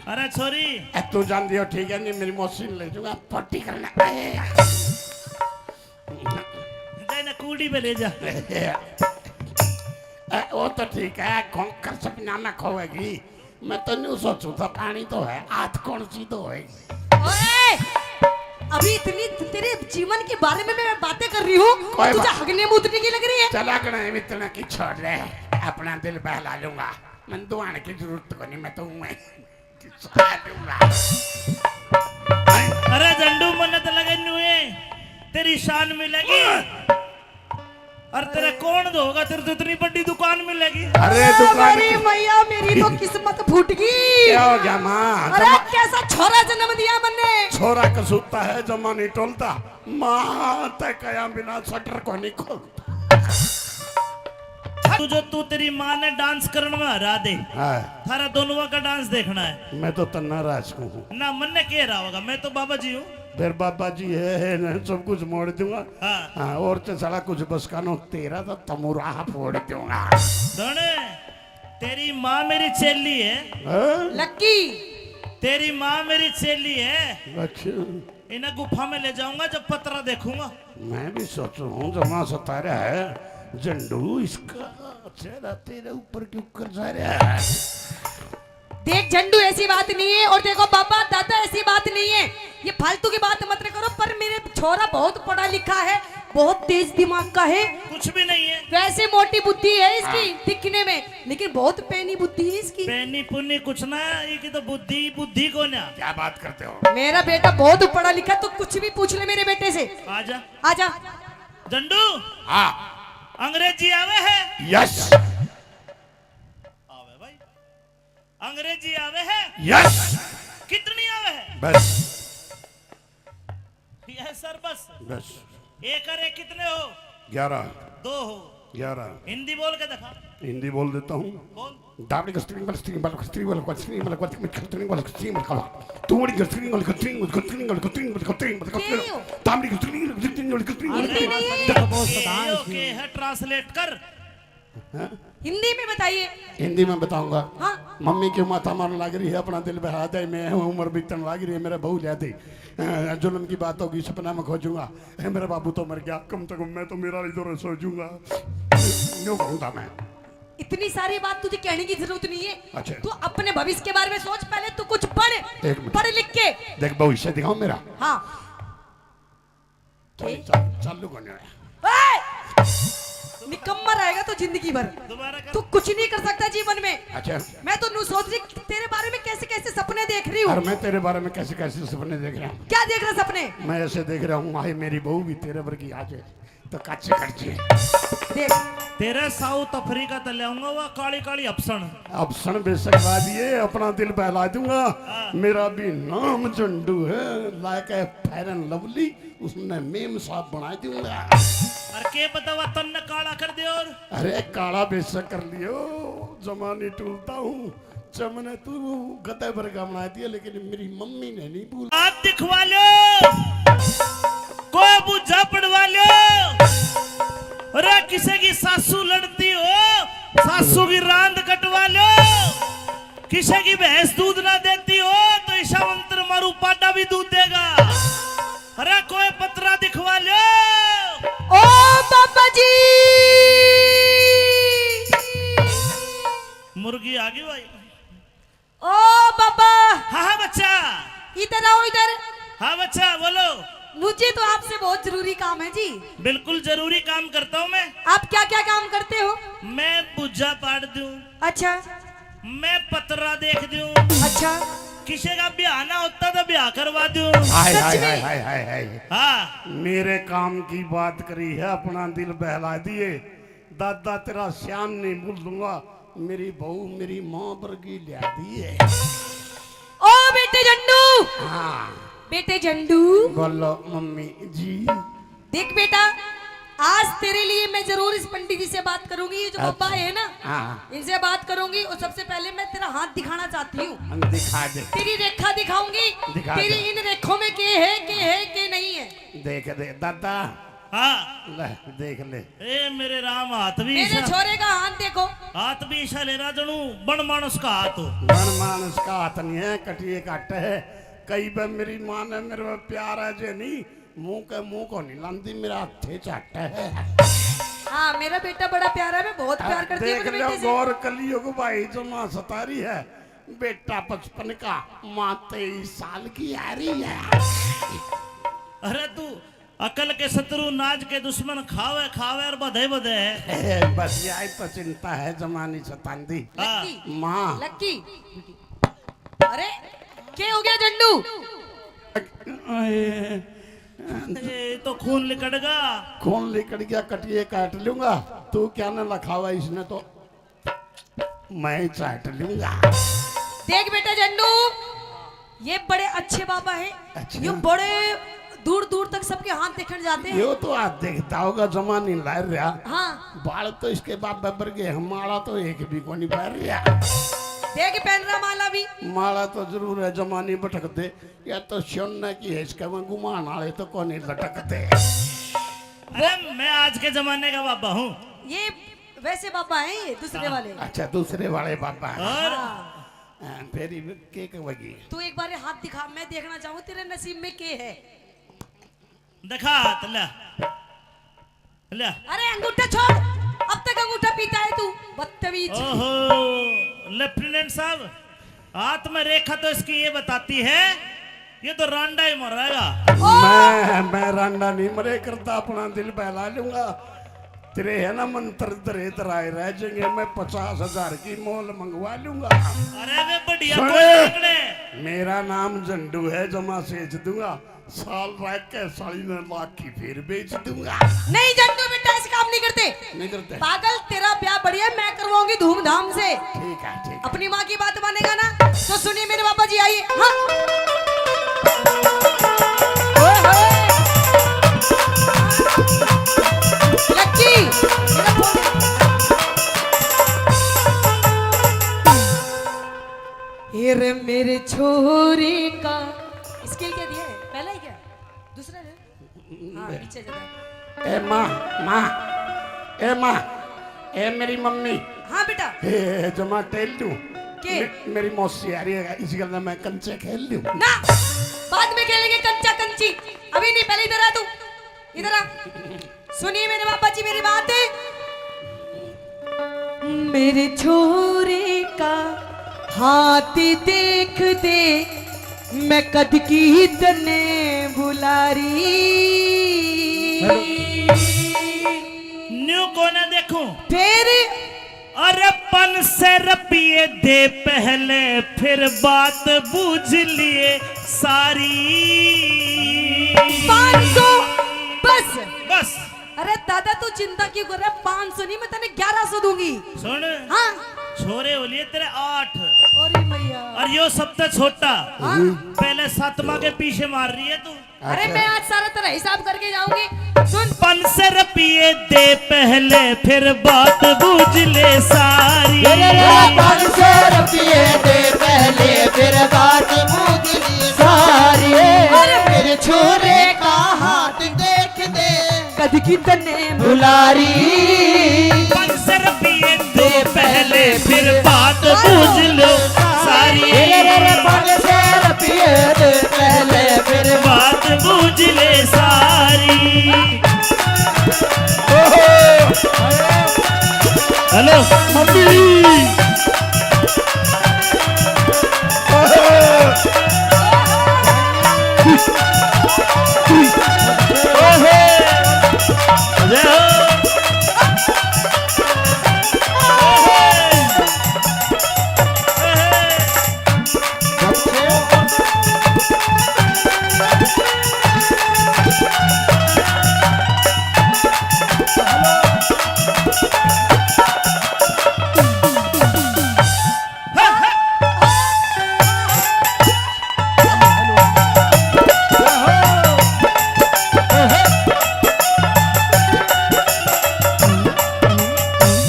अरे छोरी। ए, तू जान दियो, ठीक है, नहीं मेरी मौसी ने ले जाऊंगा पोटी करने। ए, जाए ना कूड़ी पे ले जा। ए, वो तो ठीक है, खोंकर सपना में खोएगी। मैं तो न्यू सोचू था, पानी तो है, हाथ कौन सी तो होएगी। ओए! अभी इतनी तेरे जीवन के बारे में मैं बातें कर रही हूँ, कोई तुझे बात हगने मूतने की लग रही है। चला कना इतने की छोड़ ले, अपना दिल बहला लूंगा। मैं दुआने की जरूरत को नहीं, मैं तो हूँ मैं। अरे झंडू, मन्नत लगे नुए, तेरी शान मिलेगी। और तेरे कौन दोगा? तेरे तो इतनी बड़ी दुकान मिलेगी। अरे, अरे, दुकान मेरी की मैया, मेरी तो किस्मत फूट गई। क्या हो गया, माँ? अरे, जमा- कैसा छोरा जन्म दिया मन्ने। छोरा कसूता है, जमा नहीं टोलता। माँ, तै कया बिना शटर को नहीं खोलता। तू जो, तू, तेरी माँ ने डांस करण में हरा दे। हाँ। थारा दोनों का डांस देखना है। मैं तो तन्ना राज को हूँ। ना, मन्ने के रहा होगा, मैं तो बाबा जी हूँ। फिर बाबा जी है, है ना, सब कुछ मोड़ दूंगा। हाँ। हाँ, और तो साला कुछ बस का नो, तेरा तो तमुराह फोड़ दूंगा। धने, तेरी माँ मेरी चेली है। हाँ? लक्की। तेरी माँ मेरी चेली है। अच्छा। इन्हें गुफा में ले जाऊंगा जब पतरा देखूंगा। मैं भी सोचू हूँ, जमा सता रहा है झंडू, इसका चेहरा तेरे ऊपर क्यों कर जा रहा है? देख झंडू, ऐसी बात नहीं है। और देखो बाबा, दादा, ऐसी बात नहीं है, ये फालतू की बात मत करो। पर मेरे छोरा बहुत पढ़ा लिखा है, बहुत तेज दिमाग का है। कुछ भी नहीं है। वैसे मोटी बुद्धि है इसकी हाँ। दिखने में, लेकिन बहुत पैनी बुद्धि है इसकी। पैनी पुन्नी कुछ ना, ये की तो बुद्धि, बुद्धि को ना। क्या बात करते हो? मेरा बेटा बहुत पढ़ा लिखा, तो कुछ भी पूछ ले मेरे बेटे से। आजा। आजा। झंडू। हाँ। अंग्रेजी आवे है? यस। आवे भाई। अंग्रेजी आवे है? यस। कितनी आवे है? बस। यस सर, बस। बस। एक और एक कितने हो? ग्यारह। दो हो। ग्यारह। हिंदी बोल के दिखा। हिंदी बोल देता हूँ। बोल। दाबड़ी का स्त्रीलिंग वाला, स्त्रीलिंग वाला, स्त्रीलिंग वाला, स्त्रीलिंग वाला, स्त्रीलिंग वाला, स्त्रीलिंग वाला, तू बड़ी स्त्रीलिंग वाला, स्त्रीलिंग वाला, स्त्रीलिंग वाला, स्त्रीलिंग वाला, स्त्रीलिंग वाला, के हो? दाबड़ी का स्त्रीलिंग वाला, स्त्रीलिंग वाला, स्त्रीलिंग वाला, अरे, स्त्रीलिंग वाला। ये तो बहुत सतान है के इसमें। है, ट्रांसलेट कर। हाँ? हिंदी में बताइए। हिंदी में बताऊंगा। हाँ। मम्मी क्यों माथा मारने लग रही है, अपना दिल बहला दे, मैं हूँ, उम्र बीतने लग रही है, मेरा बहू ले दे। अ, जुल्म की बात होगी, सपना में खोजूंगा। ए, मेरा बाबू तो मर गया, कम से कम मैं तो मेरा इधर सो जूंगा। यूं कहूंगा मैं। इतनी सारी बात तुझे कहने की जरूरत नहीं है। अच्छा। तू अपने भविष्य के बारे में सोच, पहले तू कुछ पढ़, एक मिनट। पढ़ लिख के। देख, भविष्य दिखाओ मेरा। हाँ। चालू, चालू, चालू करने आया। ए! निकम्मा रहेगा तो जिंदगी भर। दोबारा कर। तू कुछ नहीं कर सकता जीवन में। अच्छा। मैं तो नू सोच रही, तेरे बारे में कैसे कैसे सपने देख रही हूँ। और मैं तेरे बारे में कैसे कैसे सपने देख रहा हूँ। क्या देख रहा सपने? मैं ऐसे देख रहा हूँ, हाय मेरी बहू भी तेरे वर्गी आ जाए तो कच्चे कच्चे। देख। तेरे साउथ अफ्रीका तै ल्याऊंगा वो काली काली अफसण। अफसण बेशक ला दिए, अपना दिल बहला दूंगा। हाँ। मेरा भी नाम झंडू है, लाके फेयर एंड लवली, उसने मेम साहब बना दूंगा। और के पता वो तन्ने काला कर दे और। अरे काला बेशक कर लियो, जमा नहीं टूलता हूँ। चमने तू गधे वर्गा बना दिया, लेकिन मेरी मम्मी ने नहीं भूला। आप दिखवा लो, कोई बुझा पड़वा लो। अरे किसी की सासू लड़ती हो, सासू की रांद कटवा लो। किसी की भैंस दूध ना देती हो, तो ईशा मंत्र मारू, पाडा भी दूध देगा। अरे कोई पतरा दिखवा लो। ओ बाबा जी। मुर्गी आ गई भाई। ओ बाबा। हाँ, हाँ, बच्चा। इधर आओ, इधर। हाँ, बच्चा, बोलो। मुझे तो आपसे बहुत जरूरी काम है जी। बिल्कुल जरूरी काम करता हूँ मैं। आप क्या क्या काम करते हो? मैं पूजा पाठ दूँ। अच्छा। मैं पतरा देख दूँ। अच्छा। किसी का ब्याह ना होता तो ब्याह करवा दूँ। हाय, सच हाय, में? हाय, हाय, हाय, हाय। हाँ। मेरे काम की बात करी है, अपना दिल बहला दिए। दादा तेरा श्याम नहीं भूल दूंगा, मेरी बहू मेरी माँ वर्गी ल्या दी है। ओ बेटे झंडू। हाँ। बेटे झंडू। बोलो मम्मी जी। देख बेटा, आज तेरे लिए मैं जरूर इस पंडित जी से बात करूंगी, ये जो अच्छा। बाबा है ना, हाँ। इनसे बात करूंगी और सबसे पहले मैं तेरा हाथ दिखाना चाहती हूँ। हम दिखा दे। तेरी रेखा दिखाऊंगी, दिखा तेरी दे। इन रेखों में के है, के है, के नहीं है। देख दे दादा। हाँ। ले, देख ले। ए मेरे राम, हाथ भी मेरे ईसा। छोरे का हाथ देखो। हाथ भी ईसा ले रहा, जणू बन मानस का हाथ हो। बन मानस का हाथ नहीं है, कटिए काटे है। कई बार मेरी माँ ने मेरे पे प्यार है जे नहीं, मुंह के मुंह को नहीं लांदी, मेरा हाथे चाटे है। हाँ, मेरा बेटा बड़ा प्यारा है, मैं बहुत प्यार करती हूँ देख अपने लो बेटे से। गौर कलियुग भाई जमा सता रही है, बेटा पचपन का, माँ तेईस साल की आ रही है। अरे तू अकल के शत्रु, नाज के दुश्मन, खावे खावे और बधे बधे है। बस यही तो चिंता है, जमानी सतांदी। हाँ। लक्की। माँ। लक्की। अरे, के हो गया झंडू? आए, ये तो खून लिकड़गा। खून लिकड़ गया, कटिए काट लूंगा। तू क्या ना लखावा इसने तो। मैं चाट लूंगा। देख बेटा झंडू, ये बड़े अच्छे बाबा हैं। अच्छा। ये बड़े दूर दूर तक सबके हाथ देखने जाते हैं। यो तो हाथ देखता होगा, जमा नहीं ला रहा। हाँ। बाल तो इसके बाबा बरगे हैं, माला तो एक भी को नहीं पहन रहा। देख पहन रहा माला भी। माला तो जरूर है, जमा नहीं भटकते। या तो सोने की है, इसके में घुमान वाले तो को नहीं लटकते। अरे मैं आज के जमाने का बाबा हूँ। ये वैसे बाबा हैं ये दूसरे वाले। अच्छा, दूसरे वाले बाबा हैं। और? हाँ। हाँ, फिर ये के कहेगी? तू एक बार ये हाथ दिखा, मैं देखना चाहूँ तेरे नसीब में के है। दिखा हाथ, ले। ले। अरे अंगूठा छोड़, अब तक अंगूठा पीता है तू, बदतमीज। ओहो, लेफ्टिनेंट साहब, हाथ में रेखा तो इसकी ये बताती है, ये तो रांडा ही मरेगा। मैं, मैं रांडा नहीं मरे करता, अपना दिल बहला लूंगा। तेरे है ना मंत्र धरे धराए रह जाएंगे, मैं पचास हजार की मोल मंगवा लूंगा। अरे वे बढ़िया सुन, बोल निकले। मेरा नाम झंडू है, जमा सेच दूंगा। साल रह के साली ने लाख की फिर बेच दूंगा। नहीं झंडू बेटा, ऐसे काम नहीं करते। नहीं करते। पागल, तेरा ब्याह बढ़िया मैं करवाऊंगी धूमधाम से। ठीक है, ठीक है। अपनी माँ की बात मानेगा ना, तो सुनिए मेरे बाबा जी, आइए। हाँ। ओए होए। लक्की, मेरा फोन। ये रे मेरे छोरे का स्केल क्या दिया है? पहला ही क्या? दूसरा है? हाँ, पीछे जाता है। ए माँ, माँ, ए माँ, ए मेरी मम्मी। हाँ बेटा। ए, जमा टेल दूँ? के? मे-, मेरी मौसी आ रही है, इस गल में मैं कंचे खेल लूँ? ना, बाद में खेलेंगे कंचा कंची, अभी नहीं, पहले इधर आ तू, इधर आ। सुनिए मेरे बाबा जी मेरी बात। मेरे छोरे का हाथ देख दे, मैं कद की तने बुला रही। न्यू कोना देखूं। फिर? अरे पाँच सौ रुपये दे पहले, फिर बात बूझ लिए सारी। पाँच सौ? बस। बस। अरे दादा, तू चिंता क्यों कर रहा है? पाँच सौ नहीं, मैं तने ग्यारह सौ दूंगी। सुन। हाँ। छोरे हो लिए तेरे आठ। अरे मैया। और यो सबसे छोटा। हाँ। पहले सतमा के पीछे मार रही है तू। अरे अच्छा। मैं आज सारा तेरा हिसाब करके जाऊंगी। सुन। पाँच सौ रुपये दे पहले, फिर बात बूझ ले सारी। पाँच सौ रुपये दे पहले, फिर बात बूझ ले सारी। अरे मेरे छोरे का हाथ देख दे, कद की तने बुला रही। पाँच सौ रुपये दे पहले, फिर बात बूझ लो सारी। पाँच सौ रुपये दे पहले, फिर बात बूझ ले सारी। ओहो। हेलो। मम्मी।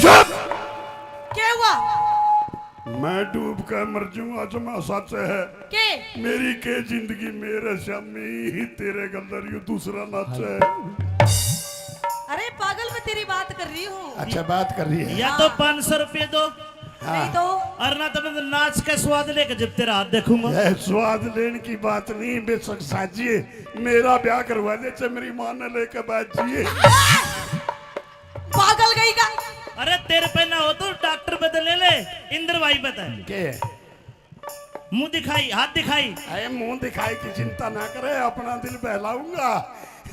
चुप! क्या हुआ? मैं डूब के मर जाऊं, आज मैं सच है। के? मेरी के जिंदगी मेरे श्यामी ही तेरे गलदर यू दूसरा नाच है। अरे पागल, मैं तेरी बात कर रही हूँ। अच्छा, बात कर रही है। या तो हाँ। पाँच सौ रुपये दो। हाँ। नहीं तो? और ना तो मैं नाच का स्वाद लेके जब तेरा हाथ देखूंगा। ये स्वाद लेने की बात नहीं, बेशक साजिए, मेरा ब्याह करवा दे, चाहे मेरी माँ ने लेके बैठ जाइए। पागल गई का। अरे तेरे पे ना हो तो डॉक्टर पे तो ले ले, इंद्र भाई पे तो। के? मुंह दिखाई, हाथ दिखाई। अरे मुंह दिखाई की चिंता ना करे, अपना दिल बहलाऊंगा।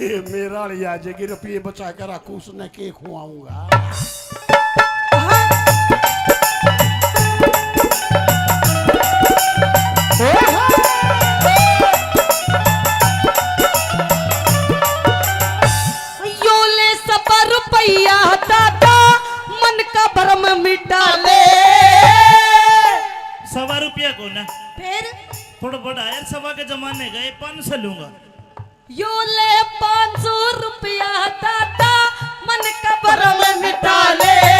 ये मेरा वाली आ जाएगी, रुपये बचा कर रखूं, उसने के खुआऊंगा। सवा रुपया दादा, मन का भरम मिटा ले। सवा रुपया को ना। फिर? थोड़ा बड़ा यार, सवा के जमाने का, ये पाँच सौ लूंगा। यो ले पाँच सौ रुपया दादा, मन का भरम मिटा ले।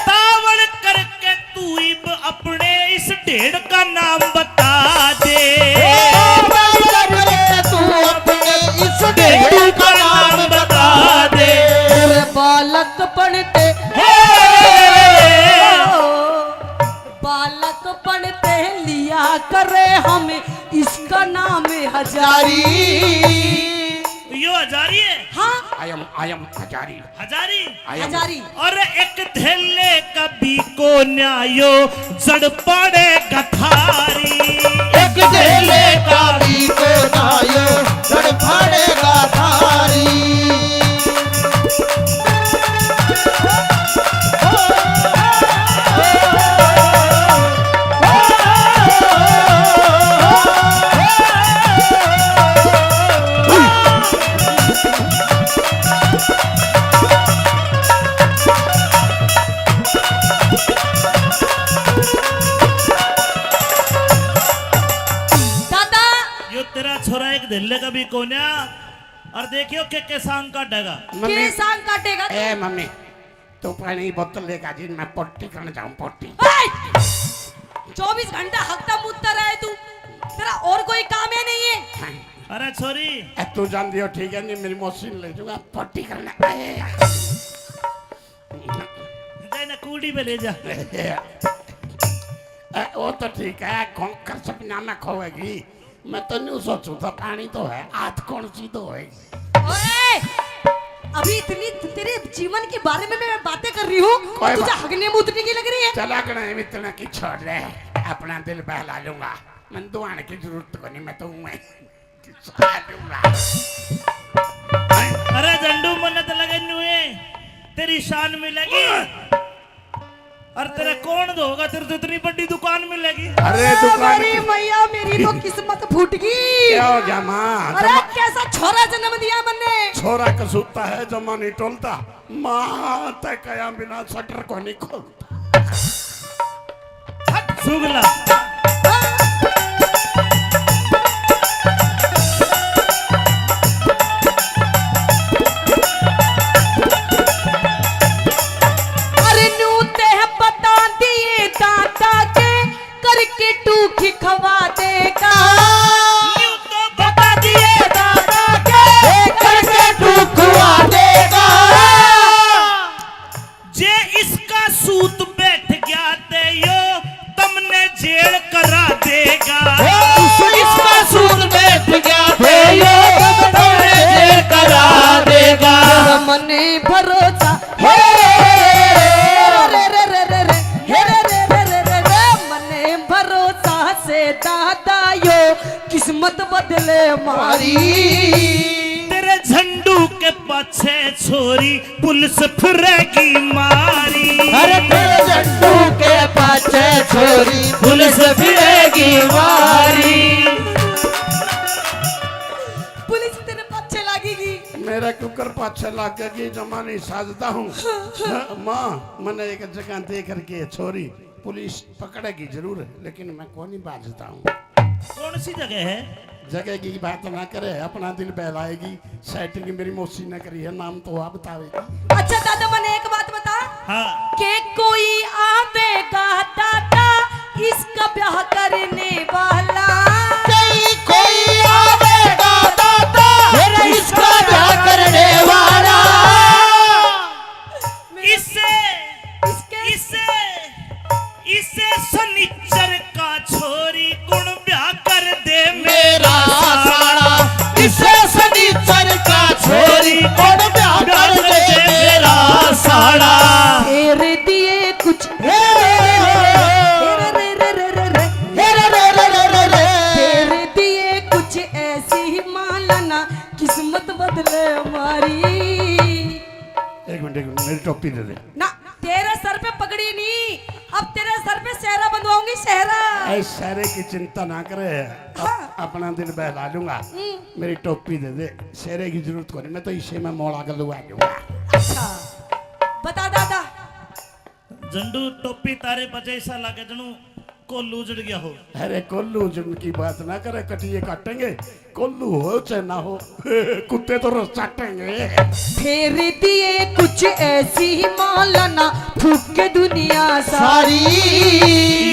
तावड़ करके तू इब अपने इस ढेड़ का नाम बता दे। ओ बाबा, तू अपने इस ढेड़ का नाम बता दे। तेरे बालकपन ते, हो। बालकपन ते लिया करे हम इसका नाम हजारी। यो हजारी है? हाँ। I am, I am Hazari. Hazari? I am Hazari. और एक धेले का भी को न्यायो जड़ पाड़ेगा थारी। एक धेले का भी को न्यायो जड़ पाड़ेगा थारी। दादा। यो तेरा छोरा एक धेले का भी कोन्या। और देखियो के, के सांग काटेगा। मम्मी। के सांग काटेगा तू? ए मम्मी, तू पानी बोतल लेकर जी, मैं पोटी करने जाऊं, पोटी। ए! चौबीस घंटा हकता मुतता रहे तू, तेरा और कोई काम है नहीं है? हाँ। अरे छोरी। ए, तू जान दियो, ठीक है, नहीं मेरी मौसी ने ले जाऊंगा, पोटी करने। ए। जाए ना कूड़ी पे ले जा। ए, वो तो ठीक है, खोंकर सपना में खोएगी। मैं तो न्यू सोचूं था, पानी तो है, हाथ कौन सी तो होएगी। ओए! अभी इतनी तेरे जीवन के बारे में मैं बातें कर रही हूँ, कोई तुझे बात हगने मूतने की लग रही है? चला गणा इतना की छोड़ ले, अपना दिल बहला लूंगा। मैं दुआने की जरूरत को नहीं, मैं तो हूं। अरे झंडू, मन्नत लगे नुए, तेरी शान मिलेगी। और तेरा कौन धोगा, तेरे तो इतनी बड़ी दुकान मिलेगी। अरे अरे दुकान मेरी की मैया, मेरी तो किस्मत फूट गई। क्या हो गया माँ? अरे जमा- कैसा छोरा जन्म दिया मन्ने। छोरा कसूता है, जमा नहीं टोलता। माँ तै कया बिना शटर को नहीं खोलता। हट, सुगला। अरे न्यू ते बता दिए दादा के करके टूखी खवा देगा। न्यू तो बता दिए दादा के करके टूखवा देगा। जे इसका सूत बैठ गया ते यो तमने जेल करा देगा। ओ, इसका सूत बैठ गया ते यो तमने जेल करा देगा। मने भरोसा, हे रे रे रे रे रे, हे रे रे रे रे, मने भरोसा से दादा यो किस्मत बदले मारी। तेरे झंडू के पाछे छोरी पुलिस फिरेगी मारी। अरे तेरे झंडू के पाछे छोरी पुलिस फिरेगी मारी। पुलिस तेरे पाछे लागेगी। मेरा क्यूकर पाछे लागेगी, जमा नहीं साजता हूँ। हाँ, माँ, मैंने एक जगह देख रखी है छोरी, पुलिस पकड़ेगी जरूर, लेकिन मैं को नहीं बाजता हूँ। कौन सी जगह है? जगह की बात ना करे, अपना दिल बहलाएगी। सेटिंग मेरी मौसी ने करी है, नाम तो आप बतावेगी। अच्छा दादा, मने एक बात बता। हाँ। के कोई आवेगा दादा इसका ब्याह करने वाला? कोई, कोई आवेगा दादा मेरा इसका ब्याह करने वाला? इसे, इसके? इसे, इसे सनीचर का छोरी कुण ब्याह कर दे मेरा साला। इसे सनीचर का छोरी कुण ब्याह कर दे मेरा साला। तेरे दिए कुछ, हे रे रे रे रे, हे रे रे रे रे रे, हे रे रे रे रे रे, तेरे दिए कुछ ऐसी माला ना किस्मत बदले हमारी। एक मिनट, एक मिनट, मेरी टोपी दे दे। ना, तेरे सर पे पगड़ी नहीं, अब तेरे सर पे सेहरा बंधवाऊंगी, सेहरा। ए, सेहरे की चिंता ना करे, अप-, हाँ। अपना दिल बहला लूंगा। हम्म। मेरी टोपी दे दे, सेहरे की जरूरत कोनी, मैं तो इसे में मोड़ा के लुआ लूंगा। अच्छा, बता दादा। झंडू, टोपी तारे बजे ऐसा लागे जणू कोल्लू उजड़ गया हो। अरे कोल्लू उजड़न की बात ना करे, कटिए काटेंगे, कोल्लू हो चाहे ना हो, कुत्ते तो रस चाटेंगे। फेर दिए कुछ ऐसी मालना, फूक के दुनिया सारी।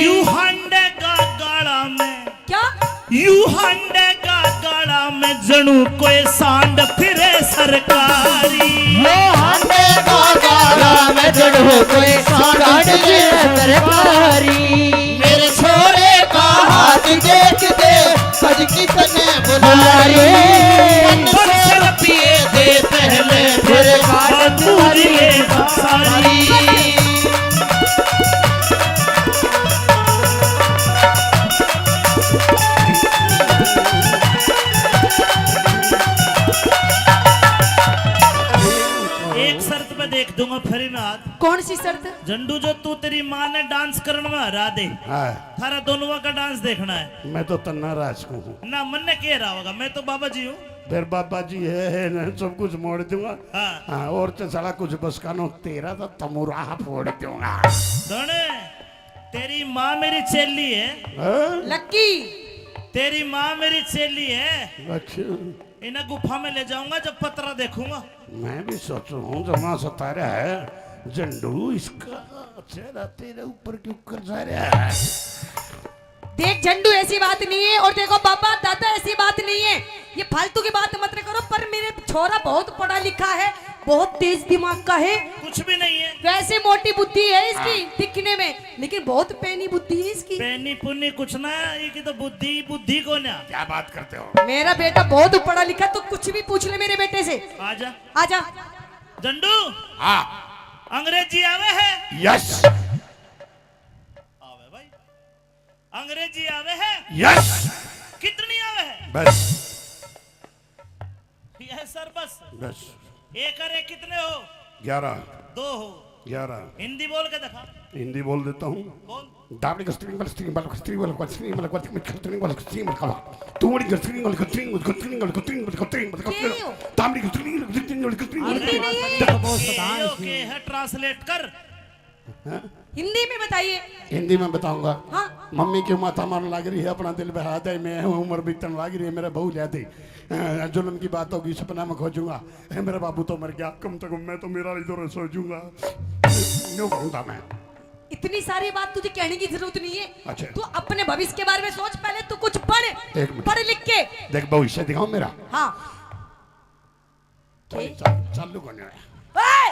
यू हांडे का गाला में। क्या? यू हांडे का गाला में जणू कोई सांड फिरे सरकारी। यो हांडे का गाला में जणू कोई सांड फिरे सरकारी। मेरे छोरे का हाथ देख दे, सज कितने बुला रही। पच्चीस रुपये दे पहले, फिर बात तुझे सारी। एक शर्त पे देख दूंगा फ्री में हाथ। कौन सी शर्त? झंडू, जो तू तेरी माँ ने डांस करण में हरा दे, हाँ। थारा दोनों का डांस देखना है। मैं तो तन्ना राज को हूँ। ना, मन्ने के रहा होगा, मैं तो बाबा जी हूँ। फिर बाबा जी है, है ना, सब कुछ मोड़ दूंगा। हाँ। हाँ, और तो साला कुछ बस का नो, तेरा तो तमुराह फोड़ दूंगा। सुन, तेरी माँ मेरी चेली है। हाँ? लक्की। तेरी माँ मेरी चेली है। अच्छा। इन्हें गुफा में ले जाऊंगा, जब पतरा देखूंगा। मैं भी सोचू हूँ, जमा सता रहा है झंडू, इसका चेहरा तेरे ऊपर क्यों कर जा रहा है? देख झंडू, ऐसी बात नहीं है। और देखो बाबा, दादा, ऐसी बात नहीं है, ये फालतू की बात मत करो। पर मेरे छोरा बहुत पढ़ा लिखा है, बहुत तेज दिमाग का है। कुछ भी नहीं है। वैसे मोटी बुद्धि है इसकी, हाँ। दिखने में, लेकिन बहुत पैनी बुद्धि है इसकी। पैनी पुनी कुछ ना, ये की तो बुद्धि, बुद्धि को ना। क्या बात करते हो? मेरा बेटा बहुत पढ़ा लिखा, तो कुछ भी पूछ ले मेरे बेटे से। आजा। आजा। झंडू। हाँ। अंग्रेजी आवे है? यस। आवे भाई। अंग्रेजी आवे है? यस। कितनी आवे है? बस। यस सर, बस। बस। एक और एक कितने हो? ग्यारह। दो हो। ग्यारह। हिंदी बोल के दिखा। हिंदी बोल देता हूँ। बोल। दामड़ी को स्त्रिंग बल, स्त्रिंग बल, स्त्रिंग बल, स्त्रिंग बल, स्त्रिंग बल, स्त्रिंग बल, तू बड़ी स्त्रिंग बल, स्त्रिंग बल, स्त्रिंग बल, स्त्रिंग बल, स्त्रिंग बल, ये हो। दामड़ी को स्त्रिंग बल, स्त्रिंग बल, स्त्रिंग बल, हिंदी नहीं है। देखो, बहुत ये सतान यो इसमें। के है, ट्रांसलेट कर। हाँ? हिंदी में बताइए। हिंदी में बताऊंगा। हाँ। मम्मी क्यों माथा मारन लाग रही है, अपना दिल बहला दे, मैं हूँ, उम्र बीतन लाग रही है, मेरा बहू ले दे। अ, जुल्म की बात होगी, सपना में खोजूंगा। ए, मेरा बाबू तो मर गया, कम से कम मैं तो मेरा इधर सो जूंगा। न्यू कहूंगा मैं। इतनी सारी बात तुझे कहने की जरूरत नहीं है। अच्छा। तू अपने भविष्य के बारे में सोच, पहले तू कुछ पढ़, एक मिनट। पढ़ लिख के। देख, भविष्य दिखाओ मेरा। हाँ। के? चालू, चालू करने आया। ए!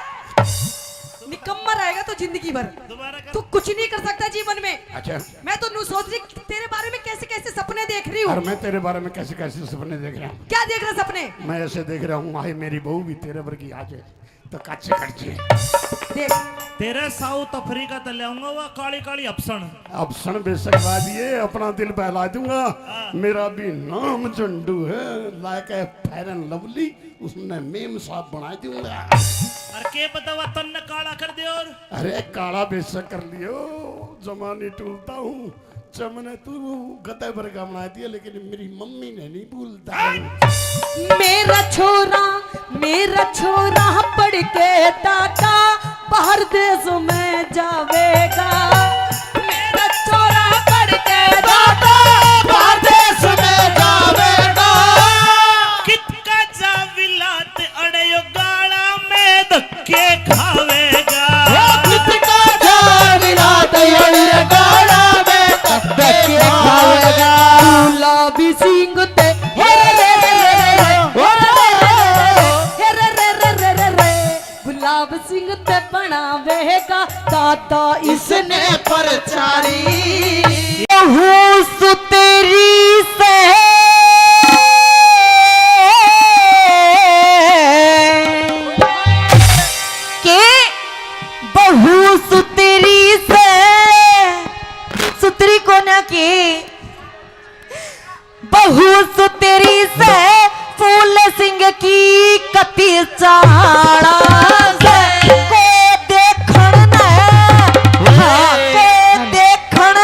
निकम्मा रहेगा तो जिंदगी भर। दोबारा कर। तू कुछ नहीं कर सकता जीवन में। अच्छा। मैं तो नू सोच रही कि तेरे बारे में कैसे कैसे सपने देख रही हूँ। और मैं तेरे बारे में कैसे कैसे सपने देख रहा हूँ। क्या देख रहा सपने? मैं ऐसे देख रहा हूँ, हाय मेरी बहू भी तेरे वर्गी आ जाए तो काचे कट जाए। देख। तेरे साउथ अफ्रीका ते ले आऊंगा वो काली काली अफसण। अफसण बेशक ला दिए, अपना दिल बहला दूंगा। हाँ। मेरा भी नाम झंडू है, लाके फेयर एंड लवली, उसने मेम साहब बना दूंगा। और के पता वा तन्ने काला कर दे और। अरे काला बेशक कर लियो, जमा नहीं टूलता हूँ। जमने तू गधे वर्गा बना दिया, लेकिन मेरी मम्मी ने नहीं भूलता। मेरा छोरा, मेरा छोरा पढ़ के दादा बाहर देश में जावेगा। मेरा छोरा पढ़ के दादा बाहर देश में जावेगा। कितका जा विलात अड़े यो गाला में धक्के खावेगा। ओ कितका जा विलात अड़े यो गाला में धक्के खावेगा। गुलाबी सिंह ते हे रे रे रे रे रे, हे रे रे रे रे रे। गुलाब सिंह ते बनावेगा दादा इसने प्रचारी। बहू सुतरी से के, बहू सुतरी से, सुतरी कोन्या के। बहू सुतरी से फूल सिंह की कती चाला से को देखण ने, हाँ, को देखण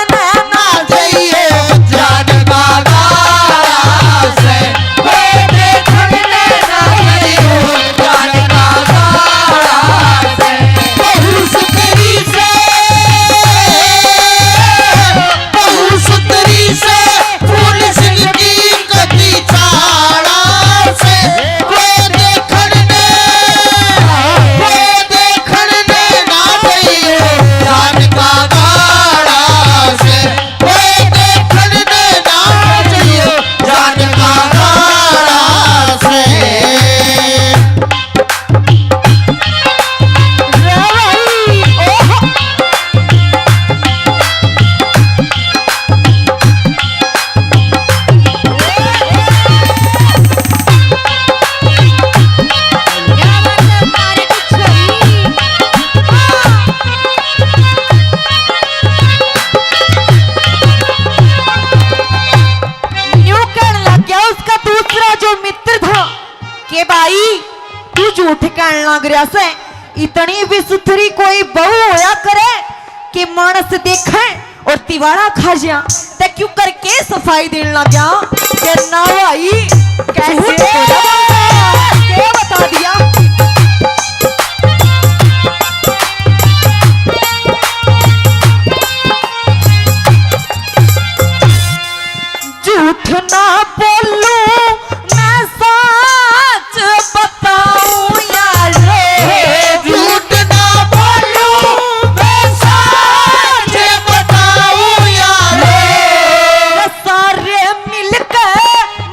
कहण लाग रहा से, इतनी भी सुथरी कोई बहू होया करे कि मानस देखे और तिवाड़ा खा जा। ते क्यों करके सफाई देण लग गया कि ना भाई, कैसे झूठ बोला? बोलता है? क्या बता दिया? झूठ ना बोलूं, मैं सच बताऊं यार। झूठ ना बोलूं, मैं सच बताऊं यार। सारे मिलके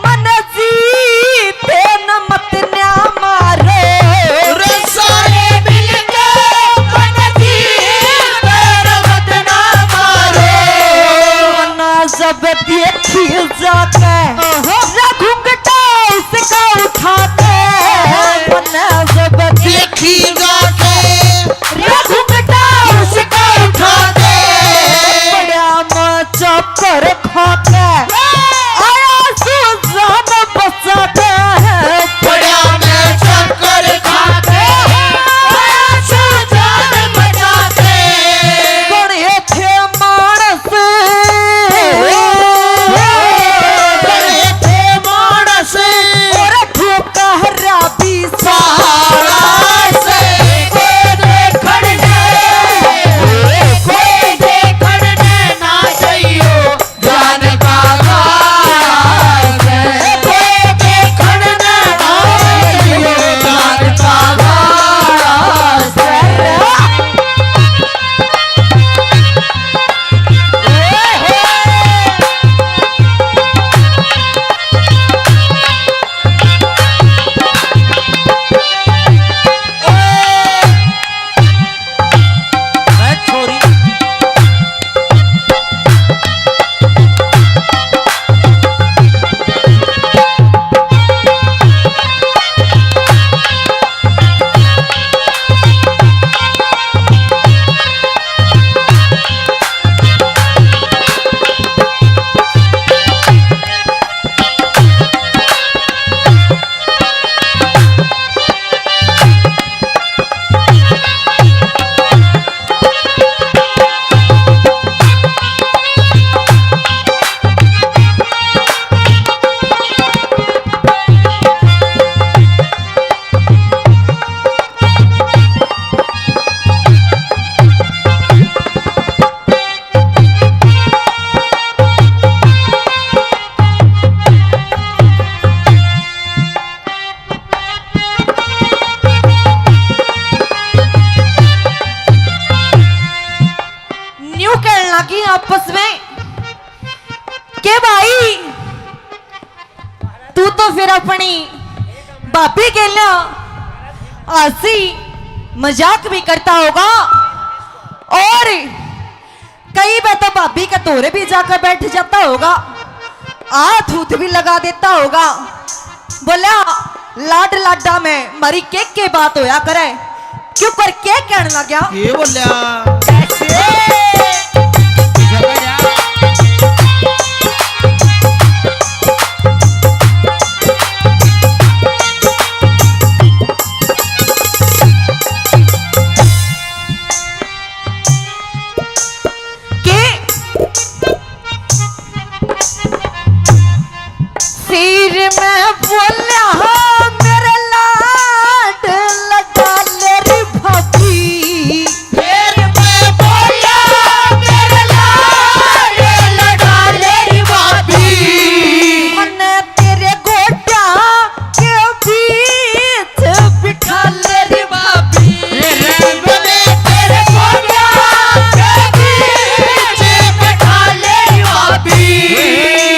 मन जीते न मत न्या मारे। रे सारे मिलके मन जीते न मत न्या मारे। मना जब देखी जाके, ओहो। रे घुंघटा उसका उठाते। मना जब देखी जाके, रे घुंघटा उसका उठाते। पड़ा मैं चक्कर खाके आया सू जान बचाके। पड़ा मैं चक्कर खाके आया सू जान बचाके। कौन है थे मानस? कौन है थे मानस? और ठोकरा भी सारा से कोई देखण ने, कोई देखण ने ना चाहियो। जान का घास है, कोई देखण ने ना चाहियो। जान का घास है। न्यू कहने लगी आपस में के भाई, तू तो फिर अपनी भाभी के लिए हंसी मजाक भी करता होगा और कई बार तो भाभी के धोरे भी जाकर बैठ जाता होगा, हाथ हूथ भी लगा देता होगा। बोला, लाड लाडा में मरी के के बात होया करे, क्यों पर के कहने लग गया? ये बोल्या। कैसे? के सिर में बोल्या मेरे लाड लगा ले रे भाभी। सिर में बोल्या मेरे लाड लगा ले रे भाभी। मन्ने तेरे गोड्या के बीच बिठा ले रे भाभी। ये रे बोले तेरे गोड्या के बीच बिठा ले रे भाभी।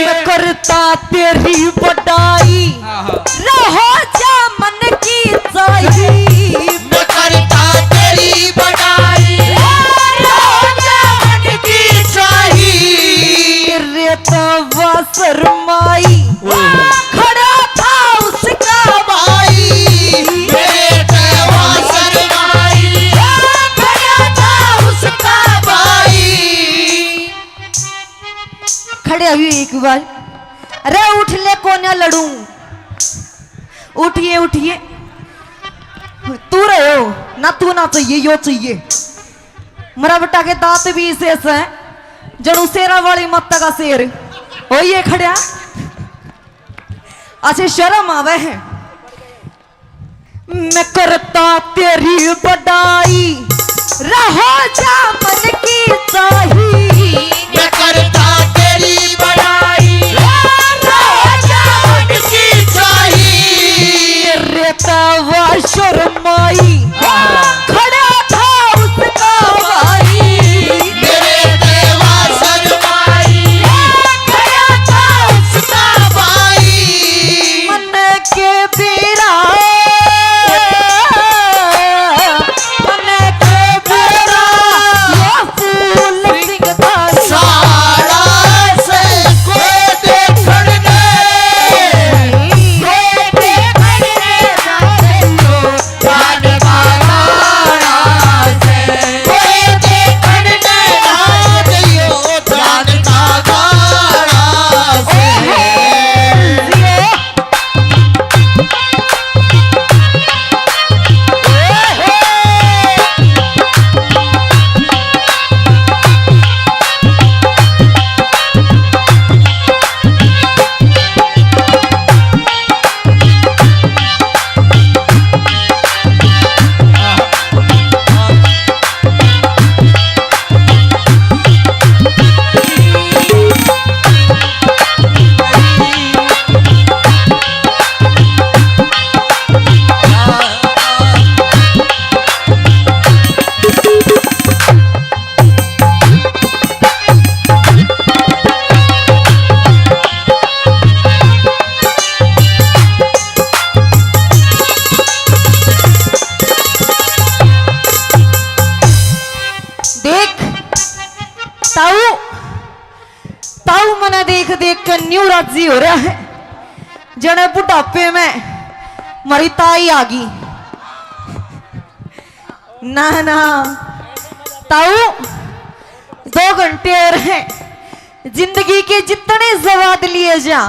मैं करता तेरी बड़ाई, आहा। रहो जा मन की चाही। मैं करता तेरी बड़ाई, रहो जा मन की चाही। तेरे तो शर्माई। ओहो। खड़ा था उसका भाई। मेरे देवा शर्माई। खड़ा था उसका भाई। खड़े हुए एक बार। अरे उठ ले, कोन्या लड़ूं। उठिए, उठिए। तू रहो ना, तू ना चाहिए, यो चाहिए। मरा बेटा के दांत भी इसे से, जणू शेरा वाली माता का शेर। ओ ये खड़ा, अच्छे शर्म आवे है। मैं करता तेरी बड़ाई, रहो जा मन की चाही। मैं करता तेरी बड़ाई, रहो जा मन की चाही। रेता वा शर्माई, खड़ा था उसका भाई। मेरे देवा शर्माई, खड़ा था उसका भाई। मन के बेरा, मन के बेरा, ये फूल सिंह धारी। सारा से कोई देखण ने, कोई देखण ने, जान का गाना से, कोई देखण ने, आ गयो जान का गाना से। देख ताऊ, ताऊ मने देख देख के न्यू राजी हो रहा है, जने बुढ़ापे में मरी ताई आ गई। ना ना ताऊ, दो घंटे और हैं। जिंदगी के जितने स्वाद लिए जा,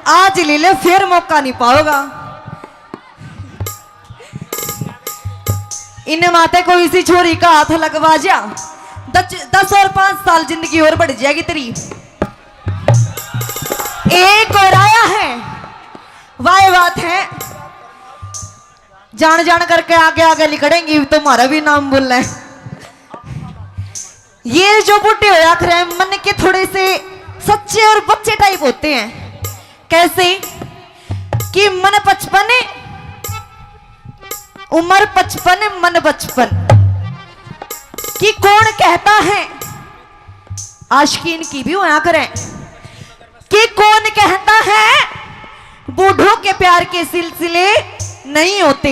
आज ले ले, फिर मौका नहीं पाओगा। इन्हें माते कोई सी छोरी का हाथ लगवा जा, दस, दस और पांच साल जिंदगी और बढ़ जाएगी तेरी। एक और आया है, वाह बात है। जान जान करके आगे आगे लिकड़ेंगी, तुम्हारा भी नाम बोलना है। ये जो बूढ़े होया करे, मन के थोड़े से सच्चे और बच्चे टाइप होते हैं। कैसे कि मन पचपन, उम्र पचपन, मन बचपन। कि कौन कहता है, आशिकीन की भी होया करें, कि कौन कहता है बूढ़ों के प्यार के सिलसिले नहीं होते,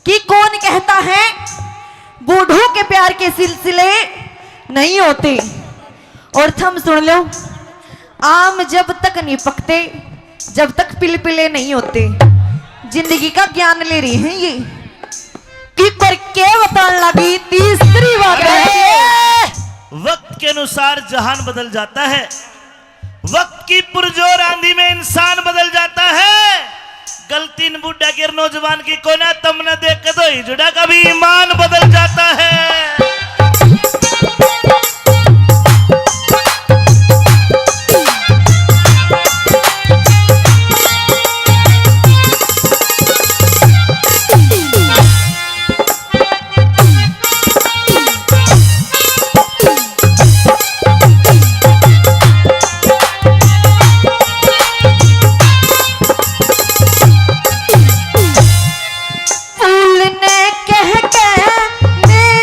कि कौन कहता है बूढ़ों के प्यार के सिलसिले नहीं होते। और थम सुन लो, आम जब तक नहीं पकते, जब तक पिलपिले नहीं होते। जिंदगी का ज्ञान ले रही हैं ये। कि पर के बतान लगी तीसरी बात है। अरे, वक्त के अनुसार जहान बदल जाता है, वक्त की पुरजोर आंधी में इंसान बदल जाता है। गलती इन बूढ़ा के नौजवान की कोना, तमने देख के तो हिजड़ा का भी ईमान बदल जाता है। फूल ने कह के ने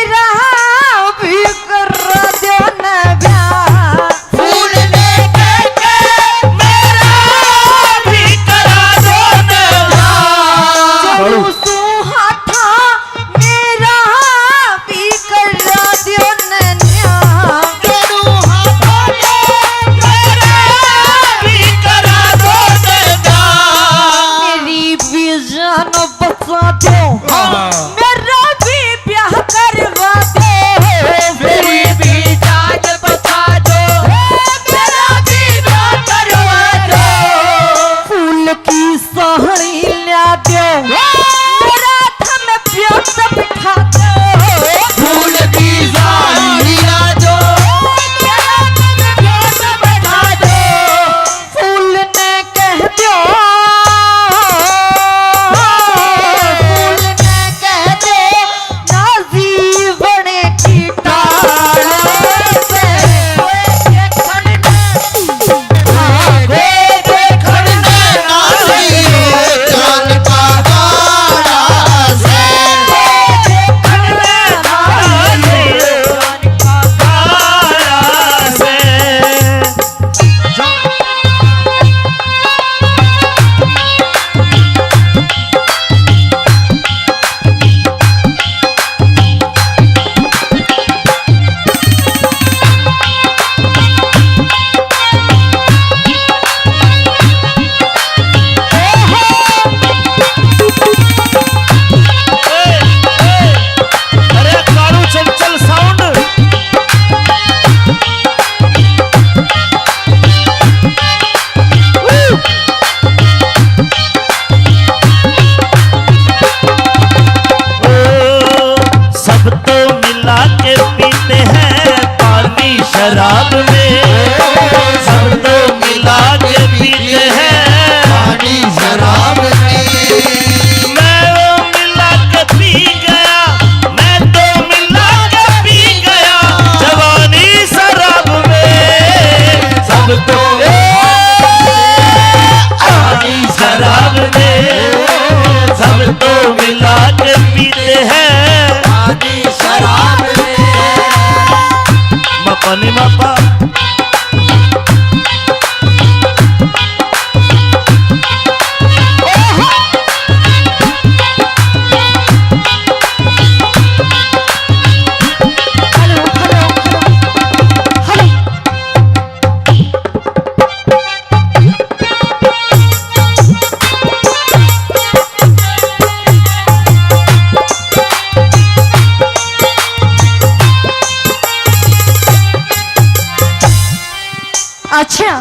अच्छा,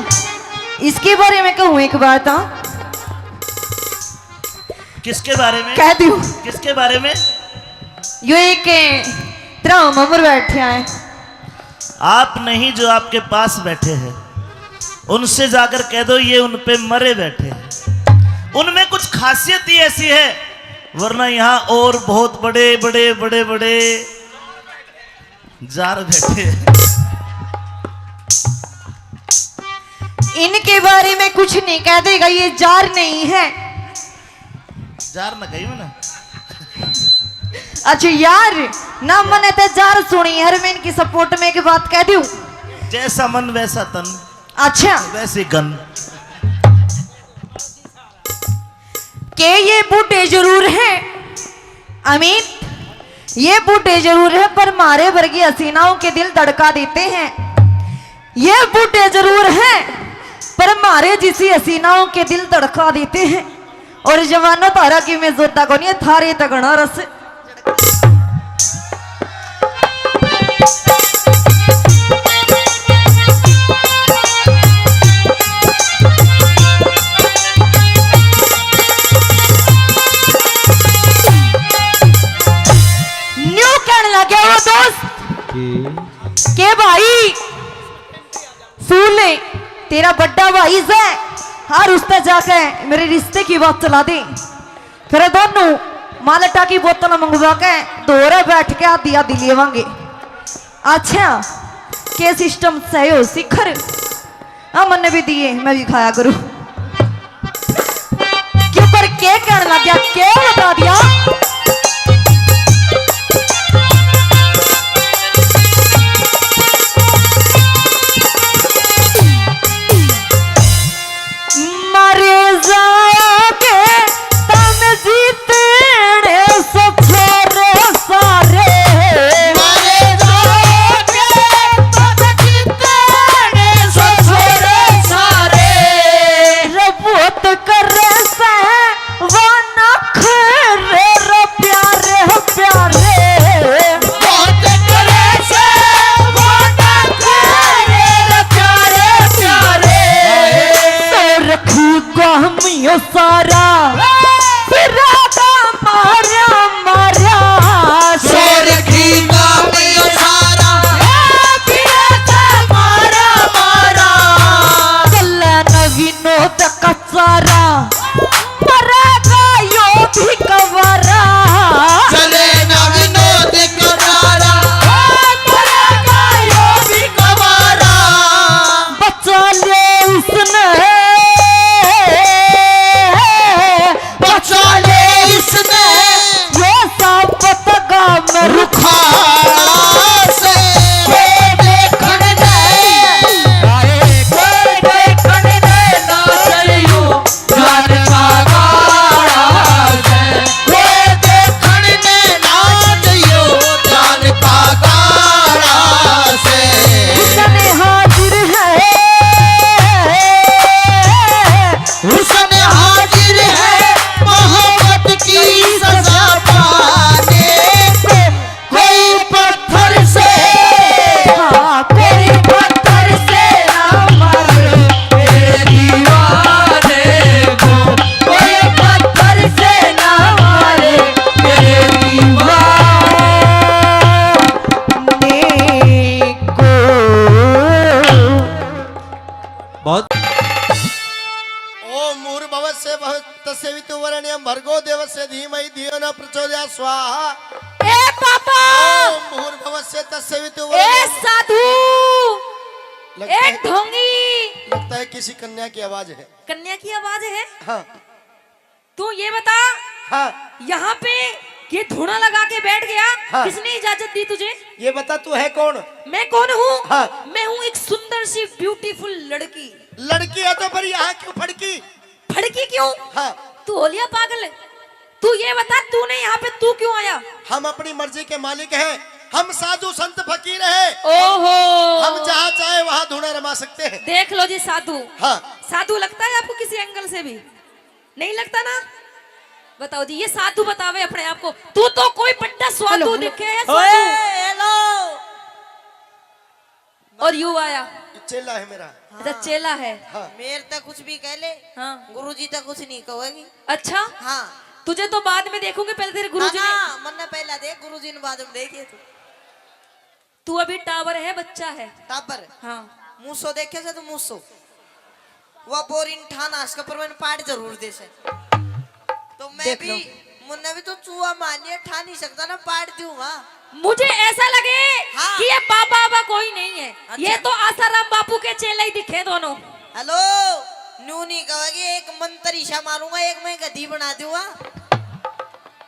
इसके बारे में कहूँ एक बात, हाँ? किसके बारे में? कह दूँ। किसके बारे में? यो एक तेरा उम्र बैठे हैं। आप नहीं, जो आपके पास बैठे हैं, उनसे जाकर कह दो, ये उन पे मरे बैठे हैं। उनमें कुछ खासियत ही ऐसी है, वरना यहाँ और बहुत बड़े बड़े बड़े बड़े जार बैठे हैं। इनके बारे में कुछ नहीं कह देगा, ये जार नहीं है। जार ना कही मैंने। अच्छा यार, ना मने ते जार सुनी है, मैं इनकी सपोर्ट में एक बात कह दूं। जैसा मन वैसा तन। अच्छा। वैसे गन। के ये बूढ़े जरूर हैं अमित, ये बूढ़े जरूर हैं, पर मारे वर्गी हसीनाओं के दिल धड़का देते हैं। ये बूढ़े जरूर हैं, पर मारे जिसी हसीनाओं के दिल धड़का देते हैं। और जवानों, थारा की मैं जोता कोनी है, थारे तगड़ा रस। न्यू कहने लग गया वो दोस्त कि के भाई, सुन ले, तेरा बड्डा भाई से, हर उसते जाके मेरे रिश्ते की बात चला दे। फिर दोनों माल्टा की बोतल मंगवा के दोरे बैठ के आधी आधी लेवांगे। अच्छा, के सिस्टम सही हो शिखर? हाँ, मन्ने भी दिए, मैं भी खाया करूँ। क्यों कर के कहने लग गया, के बता दिया? मरे जाओगे तम जीतने से छोरे सारे। मरे जाओगे तम जीतने से छोरे सारे। रे बहुत करे से वो नखरे रे प्यारे, प्यारे। बहुत करे से वो नखरे रे प्यारे, प्यारे। तो रखूंगा हम यो सारा फिरादा मारा, मारा। तो रखूंगा हम यो सारा फिरादा मारा, मारा। कल्ला नवीनो तक सारा मरेगा यो भी कवारा। चले ना विनोद कवारा, मरेगा यो भी कवारा। बचा ले उसने, बचा ले उसने, ये साबत गाम रुखाड़ा से। कोई देखण ने, आए कोई देखण ने ना चलियो। जान का गाड़ा से, वे देखण ने ना जइयो, जान का गाड़ा से। हुसन हाजिर है, हुसन हाजिर है, मोहब्बत की सजा पाने को। कोई पत्थर से, हाँ, कोई पत्थर से ना मारे मेरे दीवाने को, कोई पत्थर से ना मारे मेरे दीवाने को। बहुत। ओम भूर्भुवः स्वः तस्य वितुर्वरेण्यं भर्गो देवस्य धीमहि धियो न प्रचोदयात् स्वाहा। ए पापा! ओम भूर्भुवः स्वः तस्य वितुर्वरेण्यं। ए साधु! लगता ए है, ढोंगी! लगता है किसी कन्या की आवाज है। कन्या की आवाज है? हाँ। तू ये बता, हाँ। यहाँ पे ये धूणा लगा के बैठ गया, हाँ। किसने इजाजत दी तुझे? ये बता, तू है कौन? मैं कौन हूँ? हाँ। मैं हूँ एक सुंदर सी beautiful लड़की। लड़की है तो फिर यहाँ क्यों फड़की? फड़की क्यों? हाँ। तू हो लिया पागल? तू ये बता, तूने यहाँ पे तू क्यों आया? हम अपनी मर्जी के मालिक हैं, हम साधु संत फकीर हैं। ओहो। हम जहाँ चाहे वहाँ धूणा रमा सकते हैं। देख लो जी साधु। हाँ। साधु लगता है आपको किसी एंगल से भी? नहीं लगता ना? बताओ जी, ये साधु बतावे अपने आप को। तू तो कोई बड्डा स्वादु हेलो, हेलो। दिखे है, स्वादु। ओए, हेलो। और यू आया। चेला है मेरा। अच्छा, चेला है। हाँ। मेरे तक कुछ भी कह ले। हाँ। गुरुजी तक कुछ नहीं कहेगी। अच्छा। हाँ। तुझे तो बाद में देखूंगी, पहले तेरे गुरुजी ने। हाँ, मन्ने पहला देख, गुरुजी ने बाद में देखिए तू। तू अभी टावर है, बच्चा है? टावर? हाँ। मूसो देखे से तो मूसो। वह बोरिन ठान आस के पर मैंने पाट जरूर दे से। तो मैं देख भी, लो। मुन्ने भी तो चूहा मान लिया, ठा नहीं सकता ना, पाट दूंगा। मुझे ऐसा लगे हाँ। कि ये बाबा बाबा कोई नहीं है, अच्छा। ये तो आसाराम बापू के चेले ही दिखे दोनों। हेलो, न्यू नहीं कहोगे, एक मंत्र ईशा मारूंगा, एक मैं गधी बना दूंगा।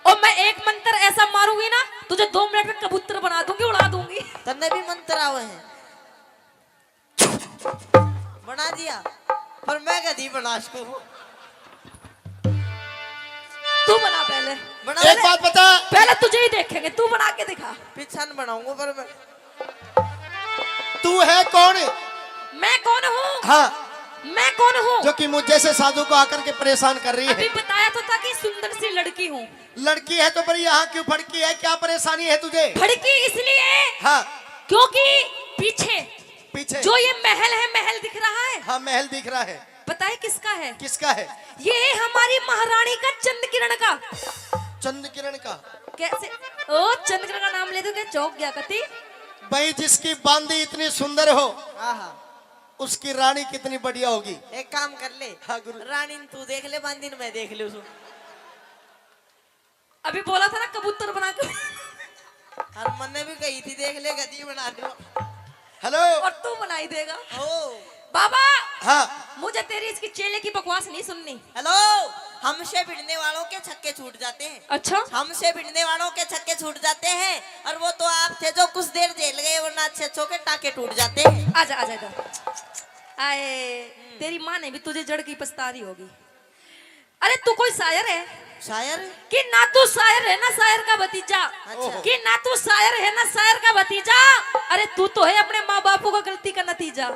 और मैं एक मंत्र ऐसा मारूंगी ना, तुझे दो मिनट में कबूतर बना दूंगी, उड़ा दूंगी। तन्ने भी मंत्र आवे हैं? बना दिया, पर मैं कदी बना सकूं? तू बना पहले। बना एक ले। बात बता। पहले तुझे ही देखेंगे, तू बना के दिखा। पीछा न बनाऊंगा, पर मैं। तू है कौन? मैं कौन हूँ? हाँ। मैं कौन हूँ? जो कि मुझ जैसे साधु को आकर के परेशान कर रही है। अभी बताया तो था कि सुंदर सी लड़की हूँ। लड़की है तो पर यहाँ क्यों फड़की है? क्या परेशानी है तुझे? फड़की इसलिए, हाँ। क्योंकि पीछे पीछे। जो ये महल है, महल दिख रहा है? हाँ, महल दिख रहा है। पता है किसका है? किसका है? ये है हमारी महारानी का, चंद किरण का। चंद किरण का? कैसे? ओ, चंद किरण का नाम ले दो, क्या चौंक गया कती? भाई, जिसकी बांदी इतनी सुंदर हो, आहा। उसकी रानी कितनी बढ़िया होगी। एक काम कर ले, हाँ, गुरु। रानी न तू देख ले, बांदी न मैं देख लूं। अभी बोला था ना कबूतर बना के। और मन्ने भी कही थी, देख ले, गधी बना दो। हेलो। और तू बनाई देगा। ओ। बाबा। हाँ। मुझे तेरी इसकी चेले की बकवास नहीं सुननी। हेलो, हमसे भिड़ने वालों के छक्के छूट जाते हैं। अच्छा। हमसे भिड़ने वालों के छक्के छूट जाते हैं, और वो तो आप थे जो कुछ देर झेल गए, वरना अच्छे अच्छों के टाके टूट जाते हैं। आजा, आजा इधर। आए, तेरी माँ ने भी तुझे जड़ की पछता रही होगी। अरे तू कोई शायर है? शायर? कि ना तू शायर है ना शायर का भतीजा। अच्छा। कि ना तू शायर है ना शायर का भतीजा। अरे तू तो है अपने माँ बापू का गलती का नतीजा।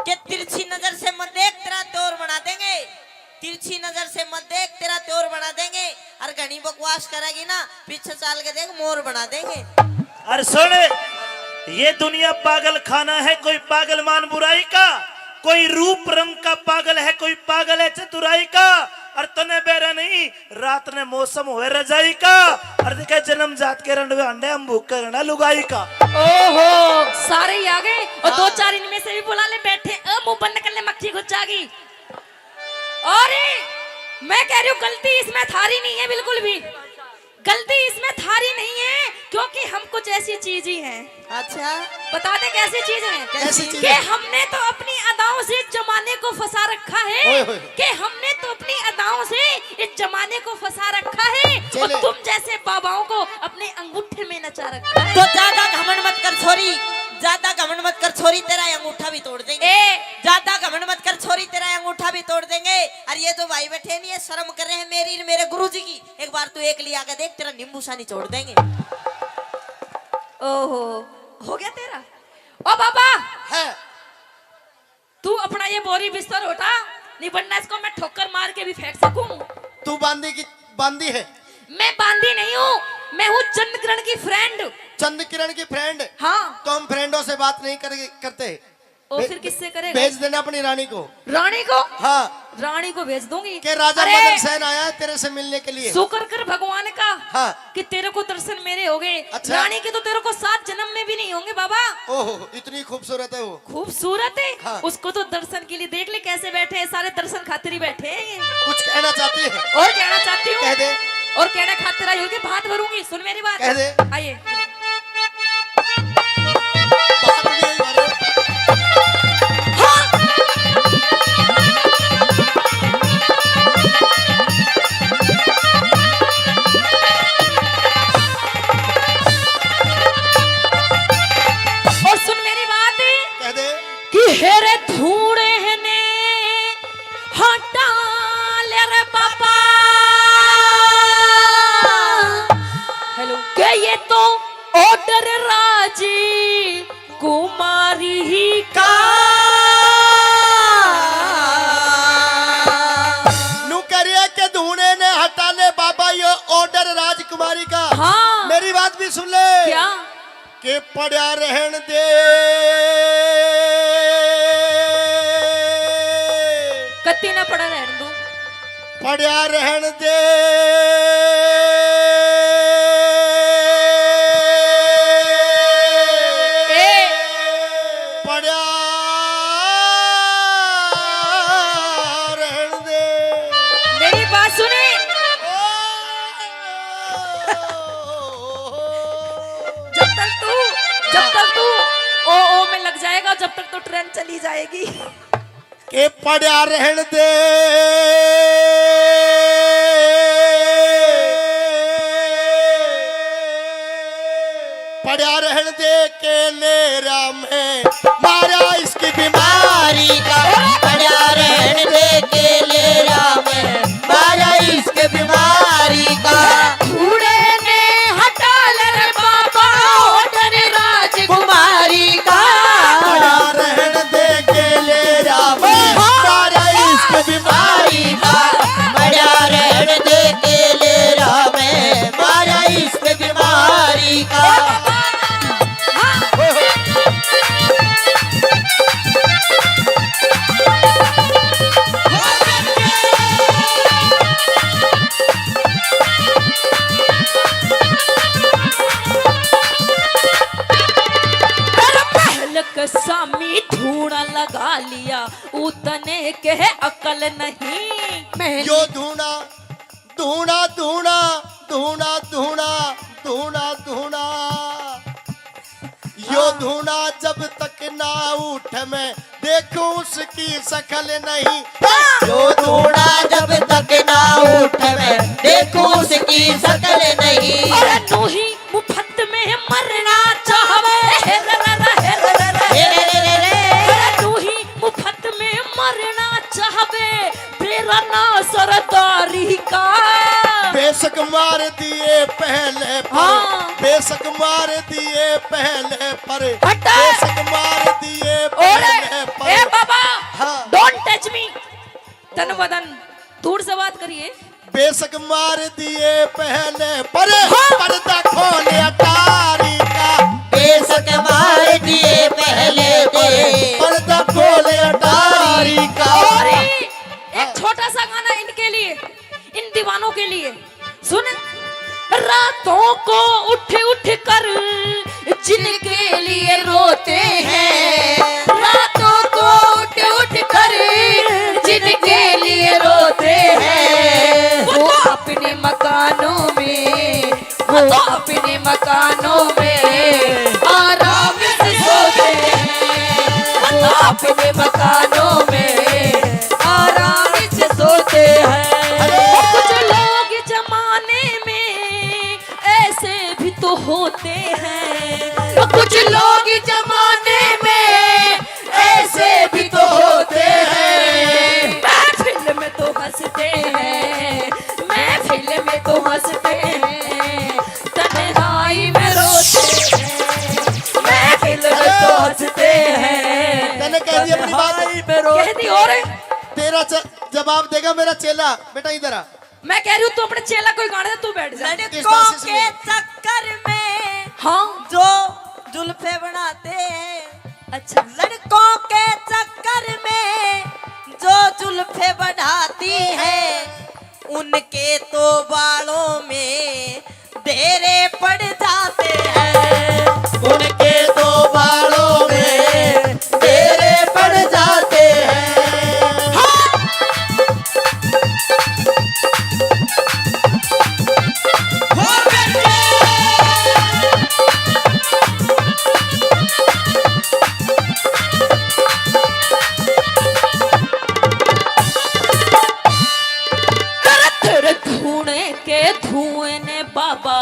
के तिरछी नजर से मत देख, तेरा तौर बना देंगे। तिरछी नजर से मत देख, तेरा तौर बना देंगे। और घनी बकवास करेगी ना, पीछे चाल के देख, मोर बना देंगे। और सुन, ये दुनिया पागल खाना है, कोई पागल मान बुराई का, कोई रूप रंग का पागल है, कोई पागल है चतुराई का। और तने बेरा नहीं, रात ने मौसम होए रजाई का, और देखे जन्म जात के रंडवे अंडे, हम भूख करना लुगाई का। ओहो, सारे ही आ गए। और दो हाँ। चार इनमें से भी बुला ले, बैठे, अ, मुंह बंद कर ले, मक्खी घुस जाएगी। और मैं कह रही हूँ, गलती इसमें थारी नहीं है बिल्कुल भी, गलती इसमें थारी नहीं है, क्योंकि हम कुछ ऐसी चीज ही हैं। अच्छा। बता दे कैसी चीज है? कैसी चीज कि है? हमने तो अपनी अदाओं से इस जमाने को फंसा रखा है, ओए होए। कि हमने तो अपनी अदाओं से इस जमाने को फंसा रखा है, और चले। तुम जैसे बाबाओं को अपने अंगूठे में नचा रखा है। तो ज्यादा घमंड मत कर छोरी, ज्यादा घमंड मत कर छोरी, तेरा ये अंगूठा भी तोड़ देंगे। ए। ज्यादा घमंड मत कर छोरी, तेरा ये अंगूठा भी तोड़ देंगे। और ये जो भाई बैठे नहीं, ये शर्म कर रहे हैं मेरी और मेरे गुरुजी की। एक बार तू एक लिया के देख, तेरा नींबू सा निचोड़ देंगे। ओहो, हो गया तेरा? ओ बाबा, है। तू अपना ये बोरी बिस्तर उठा, नहीं वरना इसको मैं ठोकर मार के भी फेंक सकूं। तू बांदी की, बांदी है? मैं बांदी नहीं हूँ, मैं हूँ चंद किरण की friend। चंद किरण की friend? हाँ। तो हम friendों से बात नहीं कर, करते। ओ, भे-, फिर किससे करेगा? भेज देना अपनी रानी को। रानी को? हाँ। रानी को भेज दूंगी। के राजा अरे, मदन सेन आया है तेरे से मिलने के लिए। शुक्र कर भगवान का हाँ। कि तेरे को दर्शन मेरे हो गए। अच्छा। रानी के तो तेरे को सात जन्म में भी नहीं होंगे बाबा। ओहो, इतनी खूबसूरत है वो। खूबसूरत है? हाँ। उसको तो दर्शन के लिए देख ले कैसे बैठे हैं, सारे दर्शन खातिर ही बैठे हैं ये। कुछ कहना चाहती है? और कहना चाहती हूँ। कह दे। और कहने खातिर आई होगी, भात भरूंगी, सुन मेरी बात। कह दे। आइए। और सुन मेरी बात, कह दे। कि हेरे धूणे ने हटा ले रे बाबा। हेलो। के ये तो order राज कुमारी का। नु करिए के धूणे ने हटा ले बाबा, यो order राजकुमारी का। हाँ। मेरी बात भी सुन ले। क्या? के पड़ा रहन दे। ना पड़ा रहन दो। पड़ा रहन दे। ए। पड़ा रहन दे। मेरी बात सुने। जब तक तू, जब तक तू ओ, ओ में लग जाएगा, जब तक तो ट्रेन चली जाएगी। के पड़ा रहन दे, पड़ा रहन दे के ले राम है मारा इसकी बीमारी का। पड़ा रहन दे के ले राम है मारा इसकी बीमारी का। बूढ़े ने हटा ले रे बाबा, ओढ़ रे राजकुमारी का। पड़ा रहन दे के ले राम, मारा इश्क बीमारी का। पड़ा रहन दे के ले राम, मारा इश्क बीमारी का। अरे महल के सामी धूणा लगा लिया, उतने के अकल नहीं। महल यो धूणा, धूणा, धूणा, धूणा, धूणा, धूणा, धूणा। यो धूणा जब तक ना उठ, मैं देखूं उसकी शकल नहीं। यो धूणा जब तक ना उठ, मैं देखूं उसकी शकल नहीं। अरे नूही मुफ्त में मरना चाहवे, हे रे रे रे, हे रे रे रे। हे रे रे रे रे। अरे नूही मुफ्त में मरना चाहवे, बेरा ना सरदारी का। बेशक मार दिए पहले पर, हाँ। बेशक मार दिए पहले पर, हट। बेशक मार दिए और पहले पर। ए बाबा, हाँ। Don't touch me। तन बदन दूर से बात करिए। बेशक मार दिए पहले पर, हाँ। पर्दा खोल अटारी का। बेशक मार दिए पहले पर, पर्दा खोल अटारी का। और एक छोटा सा गाना इनके लिए, इन दीवानों के लिए। सुन। रातों को उठ उठ कर जिनके लिए रोते हैं, रातों को उठ उठ कर जिनके लिए रोते हैं, वो तो अपने मकानों में, वो तो अपने मकानों में आराम से सोते हैं, वो तो अपने मकानों में आराम से सोते हैं। अरे! कुछ लोग जमाने में ऐसे भी तो होते हैं, कुछ लोग जमाने में ऐसे भी तो होते हैं। महफिल में तो हंसते हैं, महफिल में तो हंसते हैं, तन्हाई में रोते हैं। महफिल में तो हंसते हैं, तन्ने कह दी अपनी बात। तन्हाई में रोते हैं। कह दी और तेरा च-, जवाब देगा मेरा चेला। बेटा इधर आ। मैं कह रही हूँ, तू अपने चेला कोई गाने दे, तू बैठ जा। लड़कों के चक्कर में, हाँ। जो जुल्फे बनाते हैं, अच्छा। लड़कों के चक्कर में जो जुल्फे बढ़ाती हैं, उनके तो बालों में डेरे पड़ जाते हैं। उनके तो बालों में डेरे पड़ जाते हैं। हाँ। तेरे धूने के धुएं ने बाबा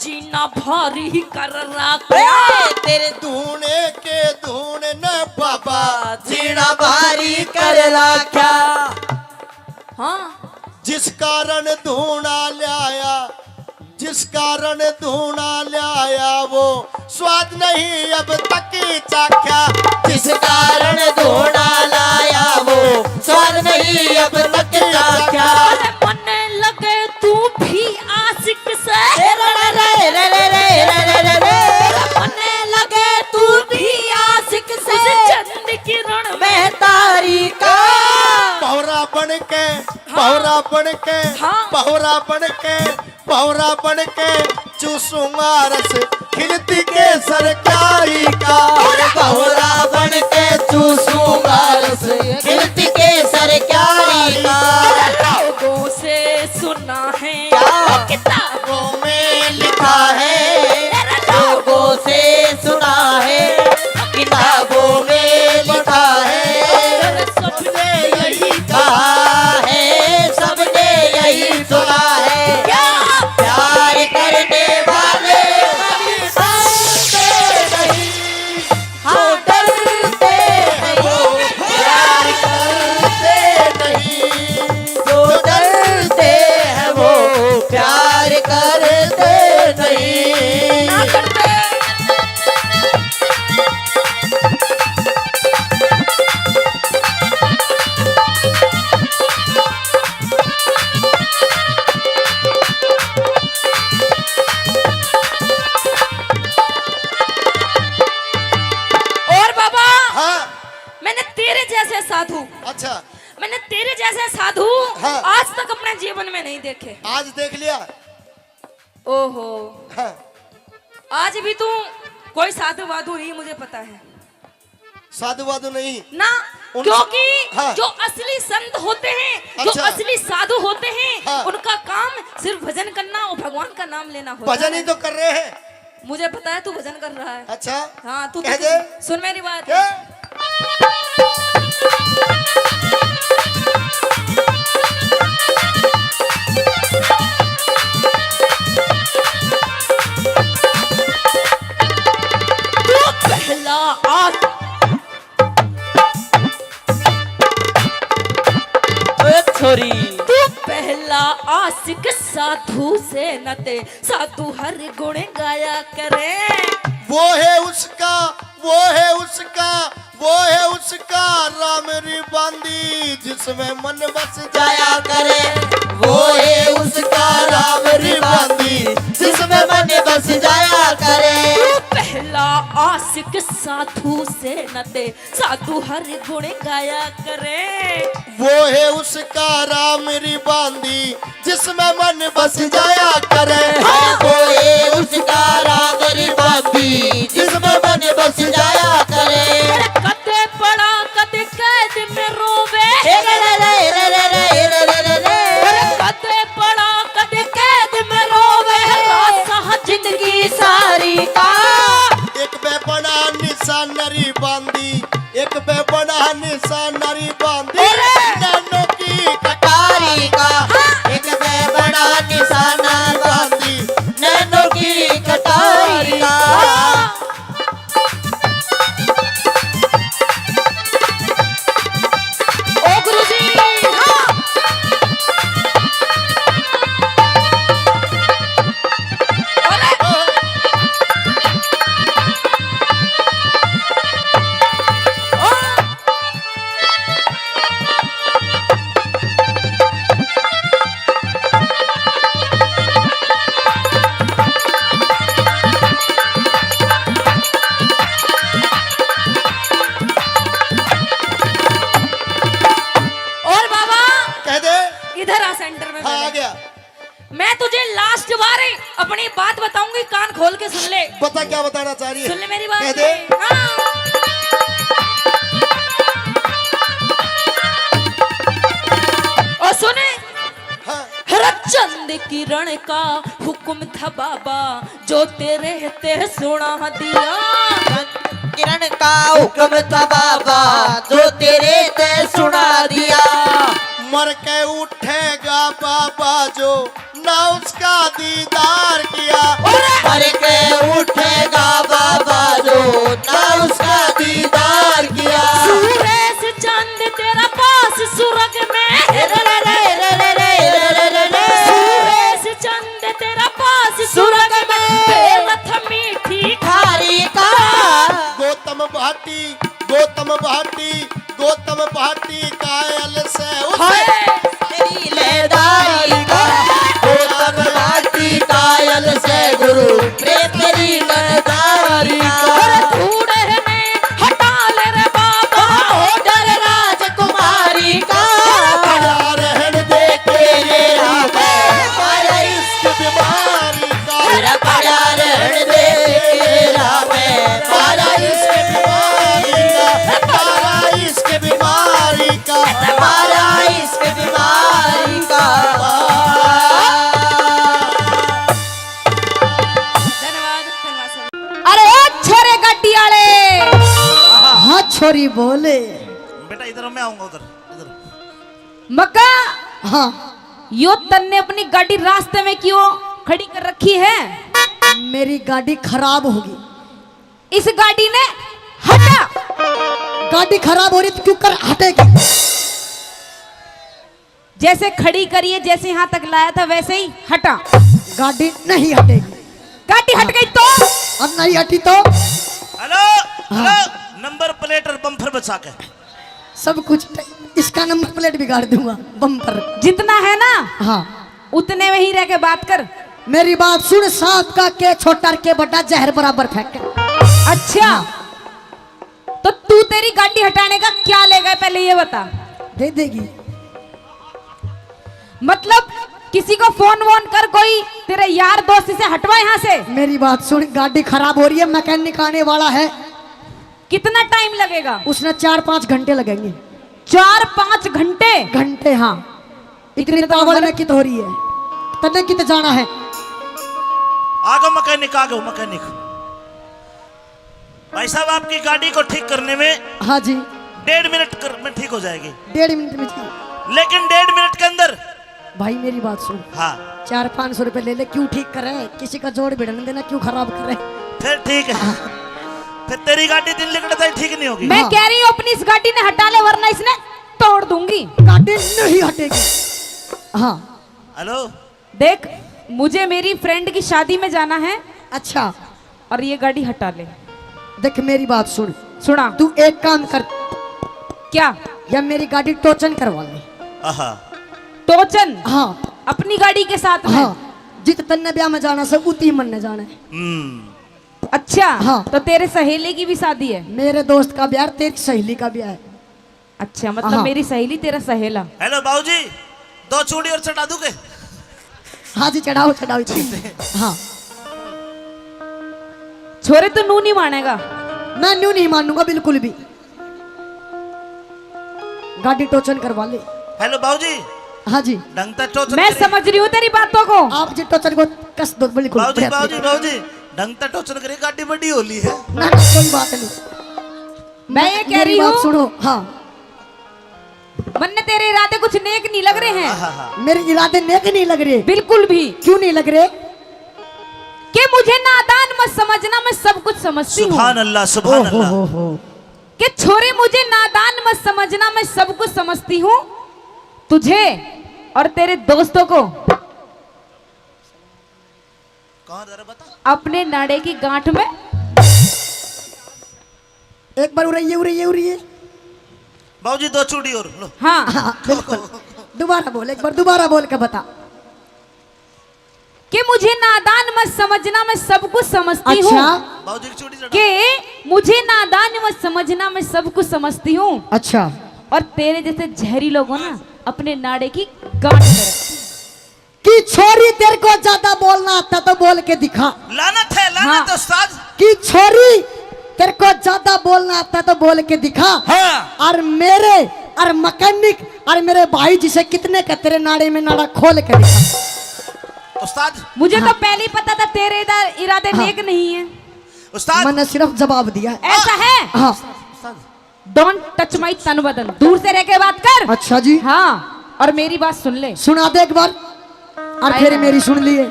जीना भारी कर रखा। ए, तेरे धूने के धूने ने बाबा जीना भारी कर रखा। हाँ। जिस कारण धूना ल्याया, जिस कारण धूना ल्याया वो स्वाद नहीं अब तक चाख्या। जिस कारण धूना लाया वो स्वाद नहीं अब तक चाख्या। अरे मन्ने लगे तू भी आशिक से। रे रे रे रे रे रे रे रे रे। अरे मन्ने लगे तू भी आशिक से। उस चंद किरण में तारी का। भौरा बन के, हाँ। भौरा बन के, भौरा बन के चूसूंगा रस, खिलती केसर क्यारी का। और भौरा बन के चूसूंगा रस, खिलती केसर क्यारी का। लोगों से सुना है क्या? किताबों में लिखा है, लोगों से सुना है, किताबों में लिखा है। सबने यही कहा है, सबने यही सुना है। क्या? प्यार करने वाले कभी डरते नहीं, जो डरते हैं वो प्यार करते नहीं, जो डरते हैं वो प्यार करते नहीं। ना करते। और बाबा, हाँ। मैंने तेरे जैसे साधु, अच्छा। मैंने तेरे जैसे साधु, हाँ। आज तक अपने जीवन में नहीं देखे। आज देख लिया। ओहो। हाँ। आज भी तू कोई साधु वाधु नहीं, मुझे पता है। साधु वाधु नहीं ना, उन-, क्योंकि हाँ। जो असली संत होते हैं, जो अच्छा। असली साधु होते हैं, हाँ। उनका काम सिर्फ भजन करना और भगवान का नाम लेना होता है। भजन ही तो कर रहे हैं। मुझे पता है तू भजन कर रहा है। अच्छा। हाँ, तू कह तो दे। सुन मेरी बात। क्या? तू पहला आ- ए छोरी। तू पहला आशिक साधु से न ते, साधु हर गुण गाया करे। वो है उसका, वो है उसका, वो है उसका राम री बांदी, जिसमें मन बस जाया करे। वो है उसका राम री बांदी, जिसमें मन बस जाया करे। तू पहला आशिक साधु से न ते, साधु हर गुण गाया करे। वो है उसका राम री बांदी, जिसमें मन बस जाया करे। हाँ। वो है उसका राम री बांदी, जिसमें मन बस जाया करे। अरे कदे पड़ा, कदे कैद में रोवे। हे रे रे रे रे रे रे रे रे रे। अरे कदे पड़ा, कदे कैद में रोवे। रासा जिंदगी सारी का। एक पे बड़ा निशान री बांदी, एक पे बड़ा निशान री बांदी। अरे! नैनों की कटारी का। हाँ। एक पे बड़ा निशान बांदी, नैनों की कटारी का। हाँ। ओ गुरुजी, हाँ। अरे। ओ। और बाबा, कह दे। इधर आ सेंटर में हाँ, पहले। आ गया। मैं तुझे लास्ट बार अपनी बात बताऊंगी, कान खोल के सुन ले। बता, क्या बताना चाह रही है? सुन ले मेरी बात। कह दे। हाँ। और सुने। हाँ। हर चंद किरण का हुक्म था बाबा, जो तेरे ते सुना दिया। किरण का हुक्म था बाबा, जो तेरे ते सुना दिया। मर के उठेगा बाबा जो ना उसका दीदार किया। मर के उठेगा बाबा जो ना उसका दीदार किया। सूरज चंद तेरा पास स्वर्ग में। सूरज चंद तेरा पास स्वर्ग में। तेरा था मीठी खारी का। गौतम भाटी, गौतम भाटी, गौतम भाटी कायल से उस हाय। तेरी लेदारी का। गौतम भाटी कायल से गुरु प्रेम तेरी लेदारी का। अरे धूड़ है में हटा ले रे बाबा। ओ डर राजकुमारी का। रहन दे के ये छोरी बोले। बेटा, इधर मैं आऊंगा, उधर, इधर। मक्का, हाँ। यो तन्ने अपनी गाड़ी रास्ते में क्यों खड़ी कर रखी है? मेरी गाड़ी खराब होगी। इस गाड़ी ने हटा। गाड़ी खराब हो रही तो क्यों कर हटेगी? जैसे खड़ी करी है, जैसे यहाँ तक लाया था, वैसे ही हटा। गाड़ी नहीं हटेगी। गाड़ी हट गई तो? अब नहीं हटी तो? हेलो, हाँ। हेलो, नंबर प्लेट और बम्पर बचा के। सब कुछ ट-, इसका नंबर प्लेट बिगाड़ दूंगा, बम्पर। जितना है ना, हाँ। उतने में ही रह के बात कर। मेरी बात सुन, सांप का के छोटा और के बड़ा, जहर बराबर फेंके। अच्छा। हाँ। तो तू, तेरी गाड़ी हटाने का क्या लेगा, पहले ये बता। दे देगी। मतलब, किसी को फोन वोन कर, कोई तेरे यार दोस्त से हटवा यहाँ से। मेरी बात सुन, गाड़ी खराब हो रही है, मैकेनिक आने वाला है। कितना टाइम लगेगा? उसने चार पाँच घंटे लगेंगे। चार पाँच घंटे? घंटे, हाँ। इतनी इतने तो तावड़ हमारे में कित हो रही है, तन्ने कित जाना है? आ गो मैकेनिक, आ गो मैकेनिक। भाई साहब, आपकी गाड़ी को ठीक करने में, हाँ जी। डेढ़ मिनट कर, में ठीक हो जाएगी। डेढ़ मिनट में ठीक। लेकिन डेढ़ मिनट के अंदर। भाई, मेरी बात सुन। हाँ। चार पाँच सौ रुपए ले ले, क्यों ठीक करे? किसी का जोड़ भिड़न देना, क्यों खराब करे? फिर ठीक है। हाँ। फिर तेरी गाड़ी दिन लिकड़ता ही ठीक नहीं होगी। मैं हाँ। कह रही हूँ, अपनी इस गाड़ी ने हटा ले, वरना इसने तोड़ दूंगी। गाड़ी नहीं हटेगी। हाँ। हेलो। देख, मुझे मेरी फ्रेंड की शादी में जाना है। अच्छा। और ये गाड़ी हटा ले। देख, मेरी बात सुन। सुना। तू एक काम कर। क्या? या मेरी गाड़ी टोचन करवा ले। आहा। टोचन? हाँ। अपनी गाड़ी के साथ में? हाँ। जित तन्ने ब्याह में जाना से, उती मन ने जाना है। हम्म। अच्छा, हाँ। तो तेरे सहेली की भी शादी है? मेरे दोस्त का ब्याह, तेरी सहेली का ब्याह है। अच्छा, मतलब हाँ। मेरी सहेली, तेरा सहेला। हेलो बाबूजी, दो चूड़ी और चढ़ा दूं के? हाँ जी, चढ़ाओ, चढ़ाओ, चढ़ाओ। हाँ। छोरे, तू नू नहीं मानेगा। मैं नू नहीं मानूंगा बिल्कुल भी। गाड़ी टोचन करवा ले। हेलो बाबूजी। हाँ जी। ढंग तै टोचन मैं करे। समझ रही हूँ तेरी बातों को। आप जी टोचन को कस दो बिल्कुल। बाबूजी, बढ़िया बाबूजी, तरीके। बाबूजी, ढंग तै टोचन करे, गाड़ी बड़ी होली है। ना, ना, कोई बात नहीं। मैं ये कह मेरी रही बात हूँ। सुनो, हाँ। मन्ने तेरे इरादे कुछ नेक नहीं लग रहे हैं। हाँ, हाँ, हाँ। मेरे इरादे नेक नहीं लग रहे। बिल्कुल भी। क्यों नहीं लग रहे? कि मुझे नादान मत समझना, मैं सब कुछ समझती हूँ। सुभान अल्लाह, सुभान ओहो अल्लाह। हो हो। कि छोरे, मुझे नादान मत समझना, मैं सब कुछ समझती हूँ। तुझे और तेरे दोस्तों को कहाँ जरा बता। अपने नाड़े की गांठ में। एक बार उरे ये, उरे ये, उरे ये। बाबूजी, दो चूड़ी और लो। हाँ। हाँ, बिल्कुल। दोबारा बोल, एक बार दोबारा बोल के बता। कि मुझे नादान मत समझना, मैं सब कुछ समझती हूँ। अच्छा। बाबूजी की चूड़ी चढ़ा। कि मुझे नादान मत समझना, मैं सब कुछ समझती हूँ। अच्छा। और तेरे जैसे जहरी लोगों ना अपने नाड़े की गांठ में रखती। कि छोरी, तेरे को ज्यादा बोलना आता तो बोल के दिखा। लानत है, लानत हाँ। है उस्ताद। कि छोरी, तेरे को ज्यादा बोलना आता तो बोल के दिखा। हाँ। और मेरे, और मैकेनिक, और मेरे भाई जिसे कितने का तेरे नाड़े में नाड़ा खोल के दिखा। उस्ताद। मुझे हाँ। तो पहले ही पता था तेरे इधर इरादे हाँ। नेक नहीं है। उस्ताद। मैंने सिर्फ जवाब दिया। ऐसा है? हाँ। उस्ताद। Don't touch my तन बदन, दूर से रह के बात कर। अच्छा जी। हाँ, और मेरी बात सुन ले। सुना दे एक बार, और फिर मेरी सुन लिए।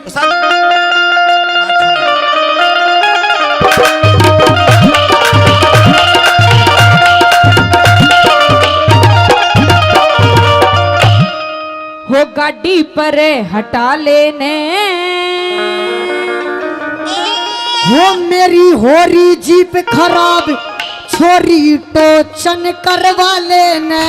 हो गाड़ी पर हटा लेने। हो मेरी होरी जीप खराब, छोरी टोचन करवा लेने।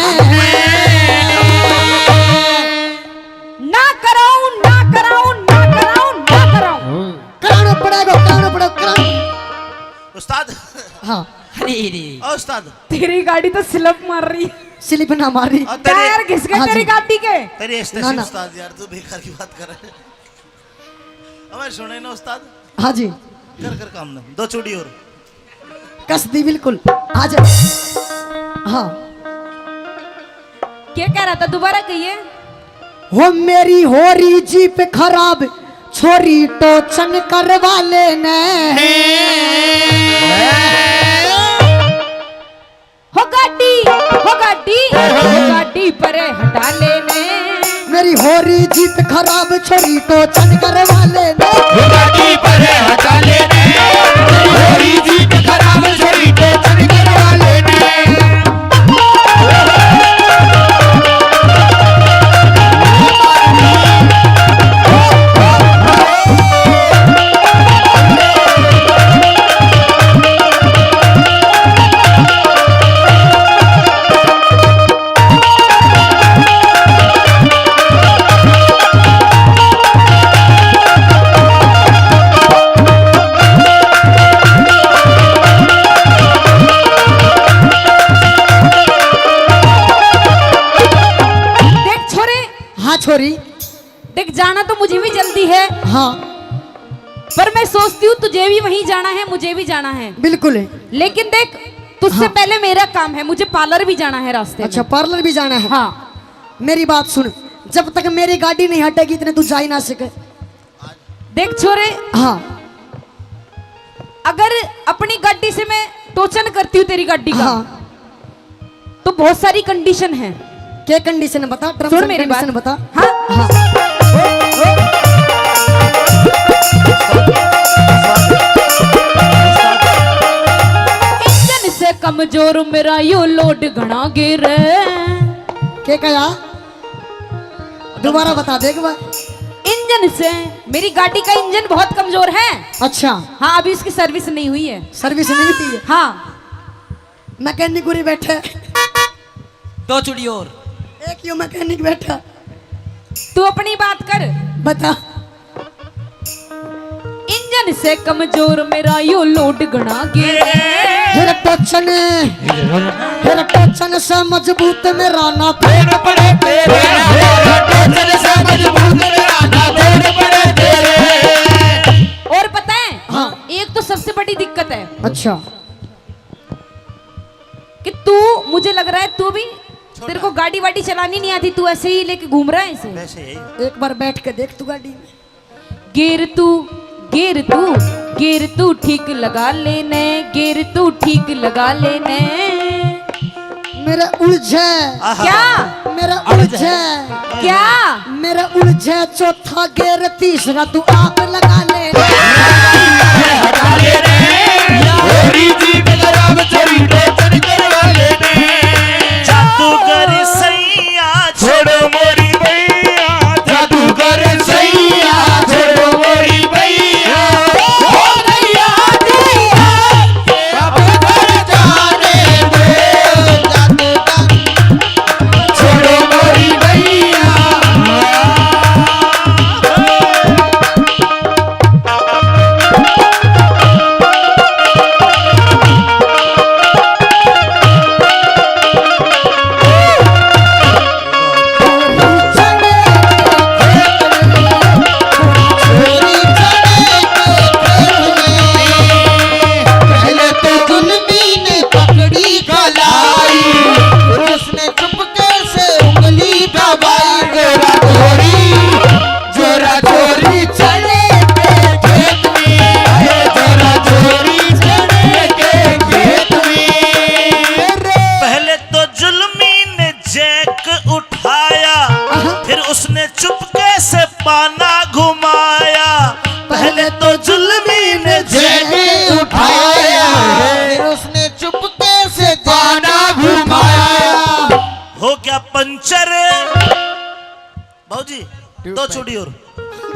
ना कराऊं, ना कराऊं, ना कराऊं, ना कराऊं। कराना पड़ेगा, कराना पड़ेगा, कराना। उस्ताद। हाँ। अरे रे। ओ उस्ताद। तेरी गाड़ी तो स्लिप मार रही। स्लिप ना मार रही। और तेरी टायर घिस गए हाँ तेरी जी। गाड़ी के। तेरी स्टेशन ना, ना। उस्ताद यार, तू बेकार की बात कर रहा है। हमें सुने ना उस्ताद। हाँ जी। कर, कर काम ना। दो चूड़ी और। कस दी बिल्कुल। आ जा। हाँ। क्या कह रहा था, दोबारा कहिए। हो मेरी होरी जीप खराब, छोरी टोचन करवा लेने। जीप खराब छोरी टोचन करवा लेने। गाड़ी पर हटा लेने। छोरी जीप खराब छोरी टोचन करवा लेने। देख छोरे। हाँ छोरी। देख, जाना तो मुझे भी जल्दी है। हाँ। पर मैं सोचती हूँ, तुझे भी वहीं जाना है, मुझे भी जाना है। बिल्कुल। लेकिन देख, तुझसे हाँ। पहले मेरा काम है, मुझे पार्लर भी जाना है रास्ते अच्छा, में। पार्लर भी जाना है। हाँ। मेरी बात सुन, जब तक मेरी गाड़ी नहीं हटेगी, इतने तू जा ही ना सके। देख छोरे, हाँ। अगर अपनी गाड़ी से मैं टोचन करती हूँ तेरी गाड़ी का, हाँ। तो बहुत सारी कंडीशन है। क्या कंडीशन है बता, terms सुन and मेरी condition बात। बता। हाँ। हाँ। इंजन से कमजोर मेरा यो लोड घणा गिर। क्या कहा? दोबारा बता दे एक बार। इंजन से, मेरी गाड़ी का इंजन बहुत कमजोर है। अच्छा। हाँ, अभी उसकी सर्विस नहीं हुई है। सर्विस नहीं हुई है? हाँ। मैकेनिक उरी बैठे। दो चुड़ी और। एक यो मैकेनिक बैठा। तू अपनी बात कर। बता। इंजन से कमजोर मेरा यो लोड घणा गिर। फिर टोचन, फिर टोचन से मजबूत मेरा ना। और पता है, हाँ। एक तो सबसे बड़ी दिक्कत है। अच्छा। कि तू, मुझे लग रहा है तू भी, तेरे को गाड़ी वाड़ी चलानी नहीं आती, तू ऐसे ही लेके घूम रहा है इसे। वैसे ही। एक बार बैठ के देख तू गाड़ी में। गियर तू, गियर तू, गियर तू ठीक लगा लेने, गियर तू ठीक लगा लेने। मेरा उलझे। आहा। क्या? मेरा उलझे। उलझे। क्या? मेरा उलझे चौथा गियर, तीसरा तू आप लगा ले। हटा ले रे, छोरी जी बेगराम, छोरी टोचन करवा ले रे। जादूगर सैया छोड़ो मोरी मैया, जादूगर सैया छोड़ो मोरी मैया। हो गया जी, अब घर जाने दे, जादूगर छोड़ो मोरी मैया। पहले तो गुलमी ने पकड़ी कलाई, उसने चुपके से उंगली दबाई। जोरा जोरी, जोरा जोरी चने के खेत में, अरे जोरा जोरी चने के खेत में। पहले तो जुल्मी ने जैक उठाया, आहा। फिर उसने चुपके से पाना घुमाया। पहले तो जुल्मी ने जैक उठाया, फिर उसने चुपके से पाना घुमाया। हो गया पंचर। बाबूजी, दो चूड़ी और।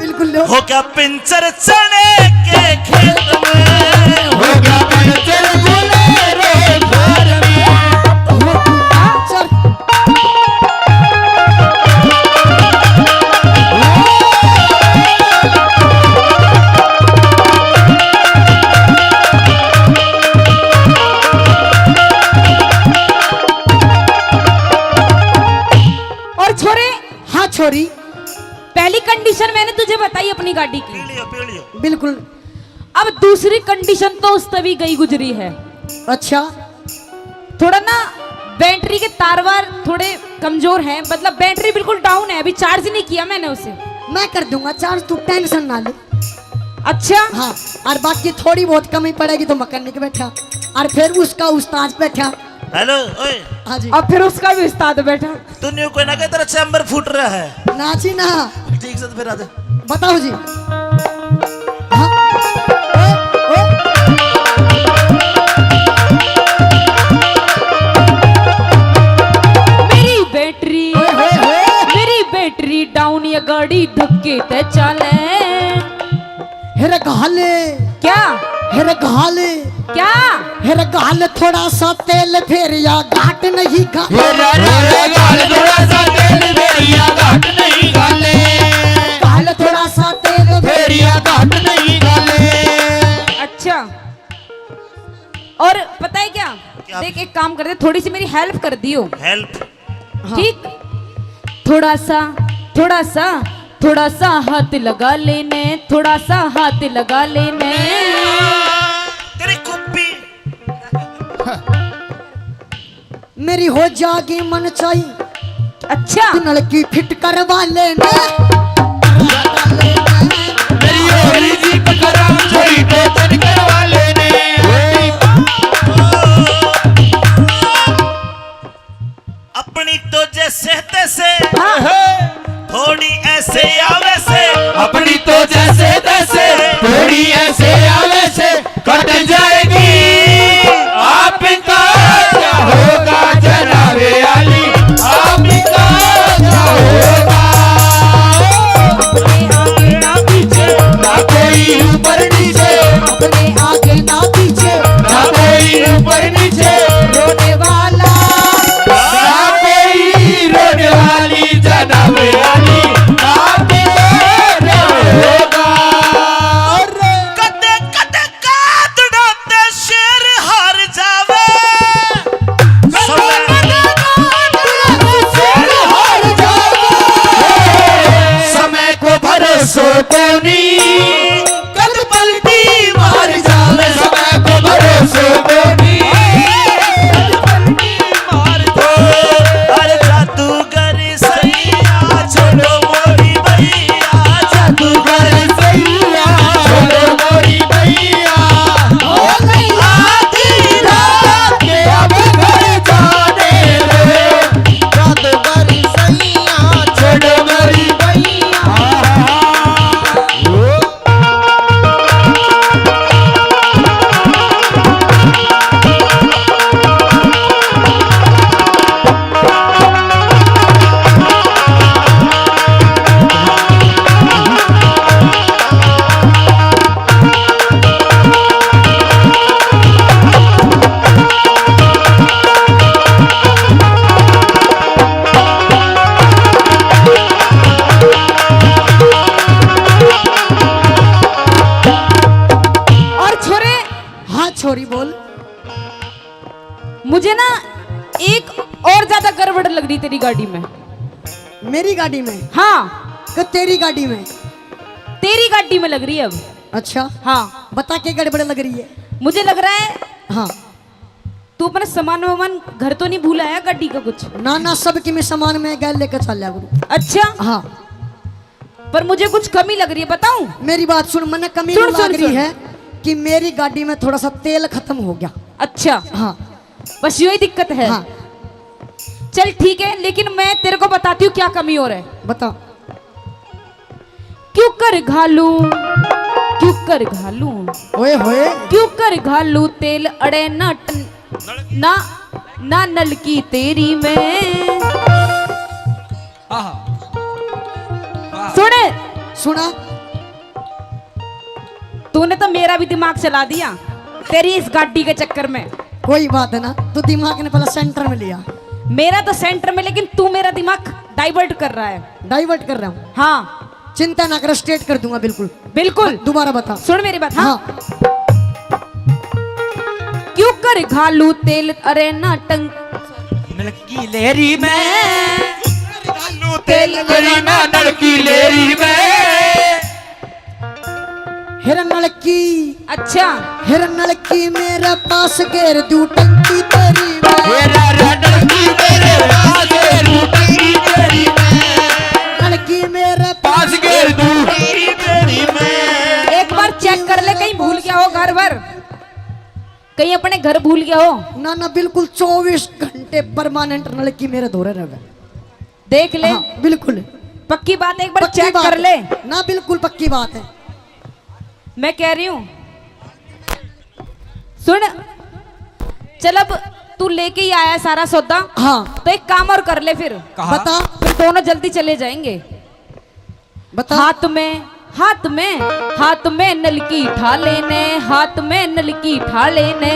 बिल्कुल लो। हो गया पंचर चने के खेत में, हो गया पंचर बोलेरो घर में। चल। और छोरे, हाँ छोरी, पहली कंडीशन मैंने तुझे बताई अपनी गाड़ी की। पी लियो, पी लियो। बिल्कुल। अब दूसरी कंडीशन तो उस तभी गई गुजरी है। अच्छा। थोड़ा ना बैटरी के तार वार थोड़े कमजोर हैं, मतलब बैटरी बिल्कुल डाउन है, अभी चार्ज नहीं किया मैंने उसे। मैं कर दूंगा चार्ज, तू टेंशन ना ले। अच्छा। हाँ, और बाकी थोड़ी बहुत कमी पड़ेगी तो मैकेनिक बैठा, और फिर उसका उस्ताद बैठा। हेलो, ओए। हाँ जी। अब फिर उसका भी उस्ताद बैठा। तू न्यू कोई ना कहे, तेरा चैम्बर फूट रहा है। ना जी ना। ठीक से तो फिर आ जा। बताओ जी। हाँ। ओए, ओए। मेरी बैटरी, ओए, ओए, ओए। मेरी बैटरी डाउन, ये गाड़ी धक्के ते चाले। हेरे घाले। क्या? हेरे घाले। क्या? हेरे घाल थोड़ा सा तेल, फेरिया घाट नहीं घाले। हेरे, हेरे घाल थोड़ा सा तेल, फेरिया घाट नहीं घाले। घाल थोड़ा सा तेल, फेरिया घाट नहीं घाले। अच्छा, और पता है क्या? क्या? देख, एक काम कर दे, थोड़ी सी मेरी हेल्प कर दियो। हेल्प? हाँ। ठीक, थोड़ा सा, थोड़ा सा, थोड़ा सा हाथ लगा लेने, थोड़ा सा हाथ लगा लेने। तेरी कुप्पी। मेरी हो जागी मन चाही। अच्छा। तू नलकी फिट करवा लेने। मेरी होली जी पकड़ा, थोड़ी टोचन करवा लेने। अपनी तो जैसे तैसे, हाँ। थोड़ी ऐसे या वैसे। अपनी तो जैसे तैसे, थोड़ी ऐसे या वैसे, कट जाएगी। आपका क्या होगा जनाबे आली, आपका क्या होगा? अपने आगे ना पीछे, ना कोई ऊपर नीचे, अपने आगे ना पीछे, ना कोई ऊपर नीचे, रोने वाला। ना कोई रोने वाली, जनाबे आली, ना कोई रोने वाला। कदे कदे कातड़ा ते शेर हार जावे। समय, कदे कदे कातड़ा ते शेर हार जावे। समय को भरोसो कोनी। कद पलटी मार जावे, समय को भरोसो कोनी। कद पलटी मार जावे। अरे जादूगर सैया, छोड़ो मोरी बैया, जादूगर सैया, छोड़ो मोरी बैया। हो गई आधी रात के अब घर जाने दे, जादूगर सैया, छोड़ो मोरी बैया। और छोरे, हाँ छोरी बोल। मुझे ना एक और ज्यादा गड़बड़ लग रही तेरी गाड़ी में। मेरी गाड़ी में? हाँ। कि तेरी गाड़ी में? तेरी गाड़ी में लग रही है अब। अच्छा। हाँ। बता के गड़बड़ लग रही है? मुझे लग रहा है हाँ। तू अपना सामान वामान घर तो नहीं भूल आया, गाड़ी का कुछ? ना ना, सब की मैं सामान में गैल लेकर चल लिया करूँ। अच्छा। हाँ। पर मुझे कुछ कमी लग रही है, बताऊं? मेरी बात सुन, मन्ने कमी सुन, लग सुन, रही सुन। है कि मेरी गाड़ी में थोड़ा सा तेल खत्म हो गया। अच्छा। हाँ। बस यो ही दिक्कत है। हाँ। चल ठीक है, लेकिन मैं तेरे को बताती हूँ क्या कमी और है। बता। क्यों कर घालू, क्यों कर घालू, ओए होए। क्यों कर घालू तेल अड़े ना टन-, ना, ना नलकी तेरी में। आहा। वाह। सुन। सुना। तूने तो मेरा भी दिमाग चला दिया तेरी इस गाड़ी के चक्कर में। कोई बात है ना, तू दिमाग ने पहले सेंटर में लिया। मेरा तो सेंटर में, लेकिन तू मेरा दिमाग डाइवर्ट कर रहा है। डाइवर्ट कर रहा हूँ? हाँ। चिंता ना कर, स्ट्रेट कर दूंगा बिल्कुल। बिल्कुल। दोबारा बता। सुन मेरी बात, हाँ। हाँ। क्यों कर घालू तेल अरे ना टंग नलकी लेरी में। घालू तेल अरे ना नलकी लेरी में। हेर नलकी। अच्छा। हेर नलकी मेरे पास घेर दू टंकी तेरी में। हेर नलकी मेरे पास घेर दू टंकी तेरी में। नलकी मेरे पास घेर दू टंकी तेरी में। एक बार चेक कर ले, कहीं भूल गया हो घर भर। कहीं अपने घर भूल गया हो? ना, ना, बिल्कुल चौबीस घंटे परमानेंट नलकी मेरे धोरे रहे। देख ले। हाँ, बिल्कुल। पक्की बात, एक बार पक्की चेक बात कर है। ले। ना, बिल्कुल पक्की बात है। मैं कह रही हूँ, सुन, चल, अब तू लेके ही आया सारा सौदा। हाँ। तो एक काम और कर ले फिर। कहा? बता। फिर दोनों जल्दी चले जाएंगे। बता। हाथ में, हाथ में, हाथ में नलकी ठा लेने, हाथ में नलकी ठा लेने।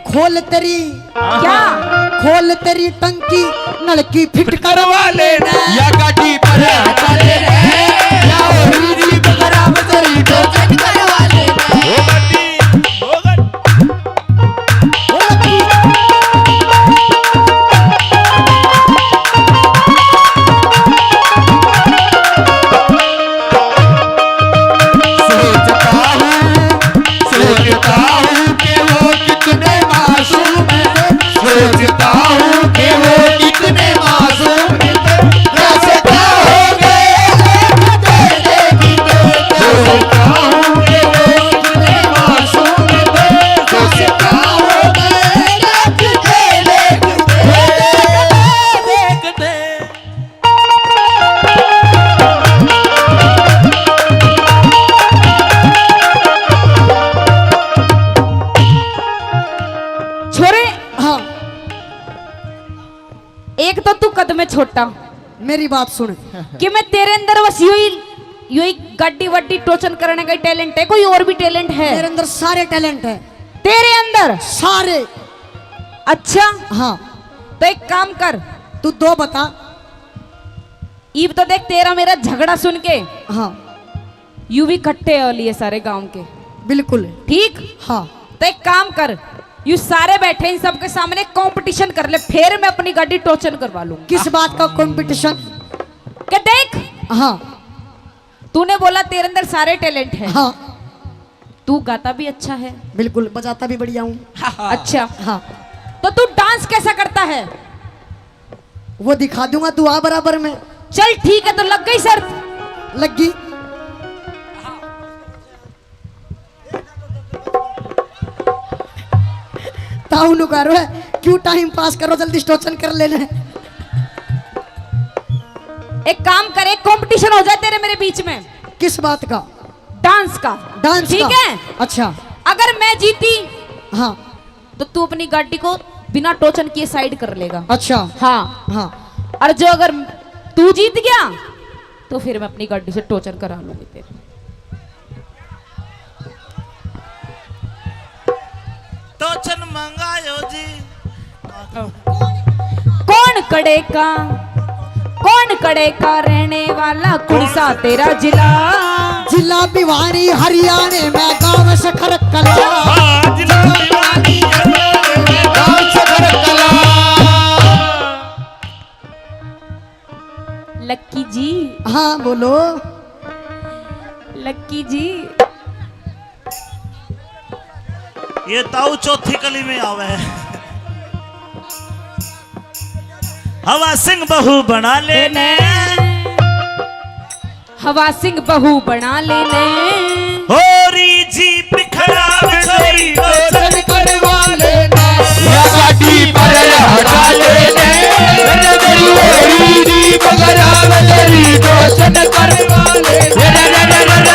खोल तेरी, क्या? खोल तेरी टंकी, नलकी फिट करवा लेने। या गाड़ी पर हटा लेने, या और भी खराब तेरी टोचन करवा लेने। ओ गाड़ी, ओ गाड़ी। सोचता हूँ, सोचता हूँ कि वो कितने मासूम हैं। सोचता हूँ कि वो कितने मासूम थे। कैसे क्या हो गए, देखते देखते। सोचता हूँ कि वो कितने मासूम थे। कैसे क्या हो गए, देखते देखते। छोरे, हाँ। एक तो तू कद में छोटा। मेरी बात सुन। कि मैं तेरे अंदर बस यो ही, यो ही गाड़ी वाड़ी टोचन करने का ही टैलेंट है, कोई और भी टैलेंट है? मेरे अंदर सारे टैलेंट है। तेरे अंदर? सारे। अच्छा। हाँ। तो एक काम कर। तू दो बता। ईब तो देख, तेरा मेरा झगड़ा सुन के, हाँ। यू भी इकट्ठे हो लिए सारे गांव के। बिल्कुल। ठीक? हाँ। तो एक काम कर, यू सारे बैठे, इन सबके सामने कंपटीशन कर ले, फिर मैं अपनी गाड़ी टोचन करवा लूंगा। किस बात का कंपटीशन? के देख, हाँ। तूने बोला तेरे अंदर सारे टैलेंट है। हाँ। तू गाता भी अच्छा है। बिल्कुल, बजाता भी बढ़िया हूँ। अच्छा। हाँ। तो तू डांस कैसा करता है? वो दिखा दूंगा, तू आ बराबर में। चल ठीक है, तो लग गई शर्त? लग गई। ताऊ नु करो है, क्यों टाइम पास करो, जल्दी स्टोचन कर लेने। एक काम कर, एक कंपटीशन हो जाए तेरे मेरे बीच में। किस बात का? डांस का। डांस ठीक का? है? अच्छा। अगर मैं जीती, हाँ। तो तू अपनी गाड़ी को बिना टोचन किए साइड कर लेगा। अच्छा। हाँ। हाँ। और जो अगर तू जीत गया, तो फिर मैं अपनी गाड़ी से टोचन करा लूंगी तेरे। टोचन मंगायो जी। कौन कड़े का, कौन कड़े का रहने वाला, कौन सा तेरा जिला? जिला भिवानी हरियाणा में, गांव सखर कला। हाँ, जिला भिवानी हरियाणा में, गांव सखर कला। लक्की जी। हाँ, बोलो। लक्की जी। ये ताऊ चौथी कली में आवे है। हवा सिंह बहू बना लेने। हवा सिंह बहू बना लेने। होरी जीप खराब तेरी टोचन करवा लेने। या गाड़ी पर हटा लेने। तेरी होरी जीप खराब तेरी टोचन करवा लेने।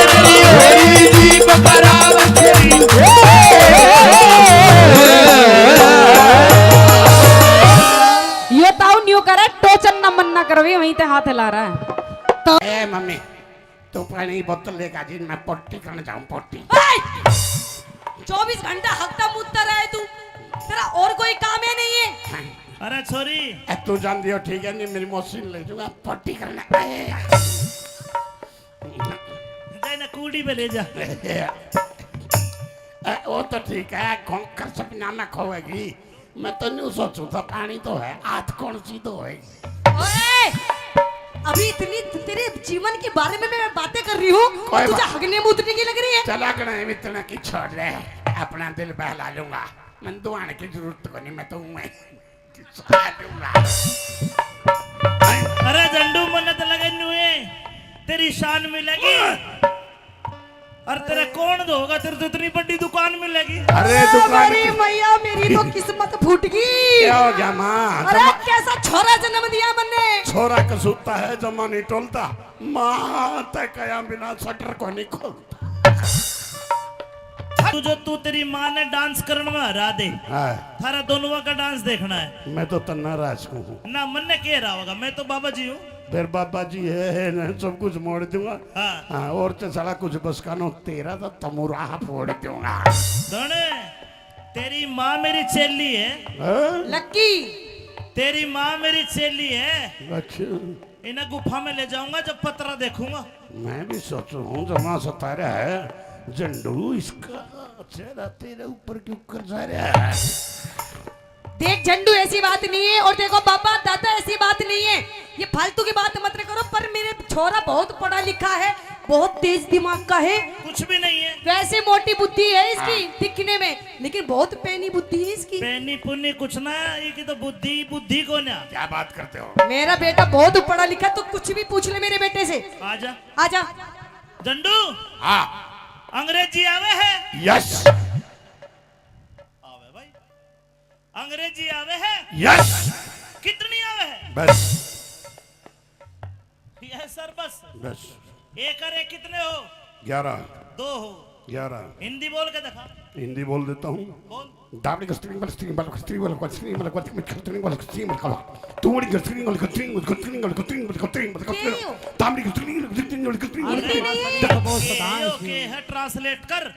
तेरी होरी जीप खराब तेरी। यो ताऊ न्यू करे, टोचन ना मन ना करवे, वहीं ते हाथ हिला रहा है। ए मम्मी, तू पानी बोतल लेकर जी, मैं पोटी करने जाऊं, पोटी। ए! चौबीस घंटा हकता मुतता रहे तू, तेरा और कोई काम है नहीं है? अरे छोरी। ए, तू जानती हो ठीक है, नहीं मेरी मौसी ने ले जाऊंगा पोटी करने। ए। जाए ना कूड़ी पे ले जा। ए, वो तो ठीक है, खोंकर सपना में खोएगी। मैं तो न्यू सोचूं था, पानी तो है, हाथ कौन सी धोएगी? ओए! अभी इतनी तेरे जीवन के बारे में मैं बातें कर रही हूँ, कोई तुझे बात हगने मूतने की लग रही है? चला कड़े इतना की छोड़ दे, अपना दिल बहला लूंगा। मैं दुआने की जरूरत को नहीं, मैं तो हूँ मैं। आ लूंगा। अरे झंडू, मन्नत लगे नुए, तेरी शान मिलेगी। अरे तेरे कौन दोगा, तेरे तो इतनी बड़ी दुकान मिलेगी। अरे ओ दुकान मेरी की मैया, मेरी तो किस्मत फूट गई। क्या हो गया माँ? अरे जमा- कैसा छोरा जन्म दिया मन्ने। छोरा कसूता है, जमा नहीं टोलता। माँ ते कया बिना शटर को नहीं खोलता। तू जो, तू, तेरी माँ ने डांस करण में हरा दे। हाँ। थारा दोनों का डांस देखना है। मैं तो तन्ना राज हूँ। ना मन्ने के रहा होगा, मैं तो बाबा जी हूँ। फिर बाबा जी है, है ना, सब कुछ मोड़ दूंगा। हाँ। हाँ, और तो साला कुछ बस का नो, तेरा तो तमुराह फोड़ दूंगा। सुन, तेरी माँ मेरी चेली है। हाँ? लक्की। तेरी माँ मेरी चेली है। अच्छा। इन्हें गुफा में ले जाऊंगा जब पतरा देखूंगा। मैं भी सोचू हूँ, जमा सता रहा है झंडू, इसका चेहरा तेरे ऊपर क्यों कर जा रहा है? देख झंडू, ऐसी बात नहीं है। और देखो बाबा, दादा, ऐसी बात नहीं है, ये फालतू की बात मत करो। पर मेरे छोरा बहुत पढ़ा लिखा है, बहुत तेज दिमाग का है। कुछ भी नहीं है। वैसे मोटी बुद्धि है इसकी हाँ। दिखने में, लेकिन बहुत पैनी बुद्धि है इसकी। पैनी पुन्नी कुछ ना, ये की तो बुद्धि, बुद्धि को ना। क्या बात करते हो? मेरा बेटा बहुत पढ़ा लिखा, तो कुछ भी पूछ ले मेरे बेटे से। आजा। आजा। झंडू। हाँ। अंग्रेजी आवे है? यस। आवे भाई। अंग्रेजी आवे है? यस। कितनी आवे है? बस। यस सर, बस। बस। एक और एक कितने हो? ग्यारह। दो हो। ग्यारह। हिंदी बोल के दिखा। हिंदी बोल देता हूँ। बोल। दाबड़ी को स्ट्रिंग बल, स्ट्रिंग बल, स्ट्रिंग बल, स्ट्रिंग बल, स्ट्रिंग बल, स्ट्रिंग बल, तू बड़ी को स्ट्रिंग बल, स्ट्रिंग बल, स्ट्रिंग बल, स्ट्रिंग बल, स्ट्रिंग बल, दाबड़ी को स्ट्रिंग बल, स्ट्रिंग बल, स्ट्रिंग बल, अरे, ये के है, ट्रांसलेट कर।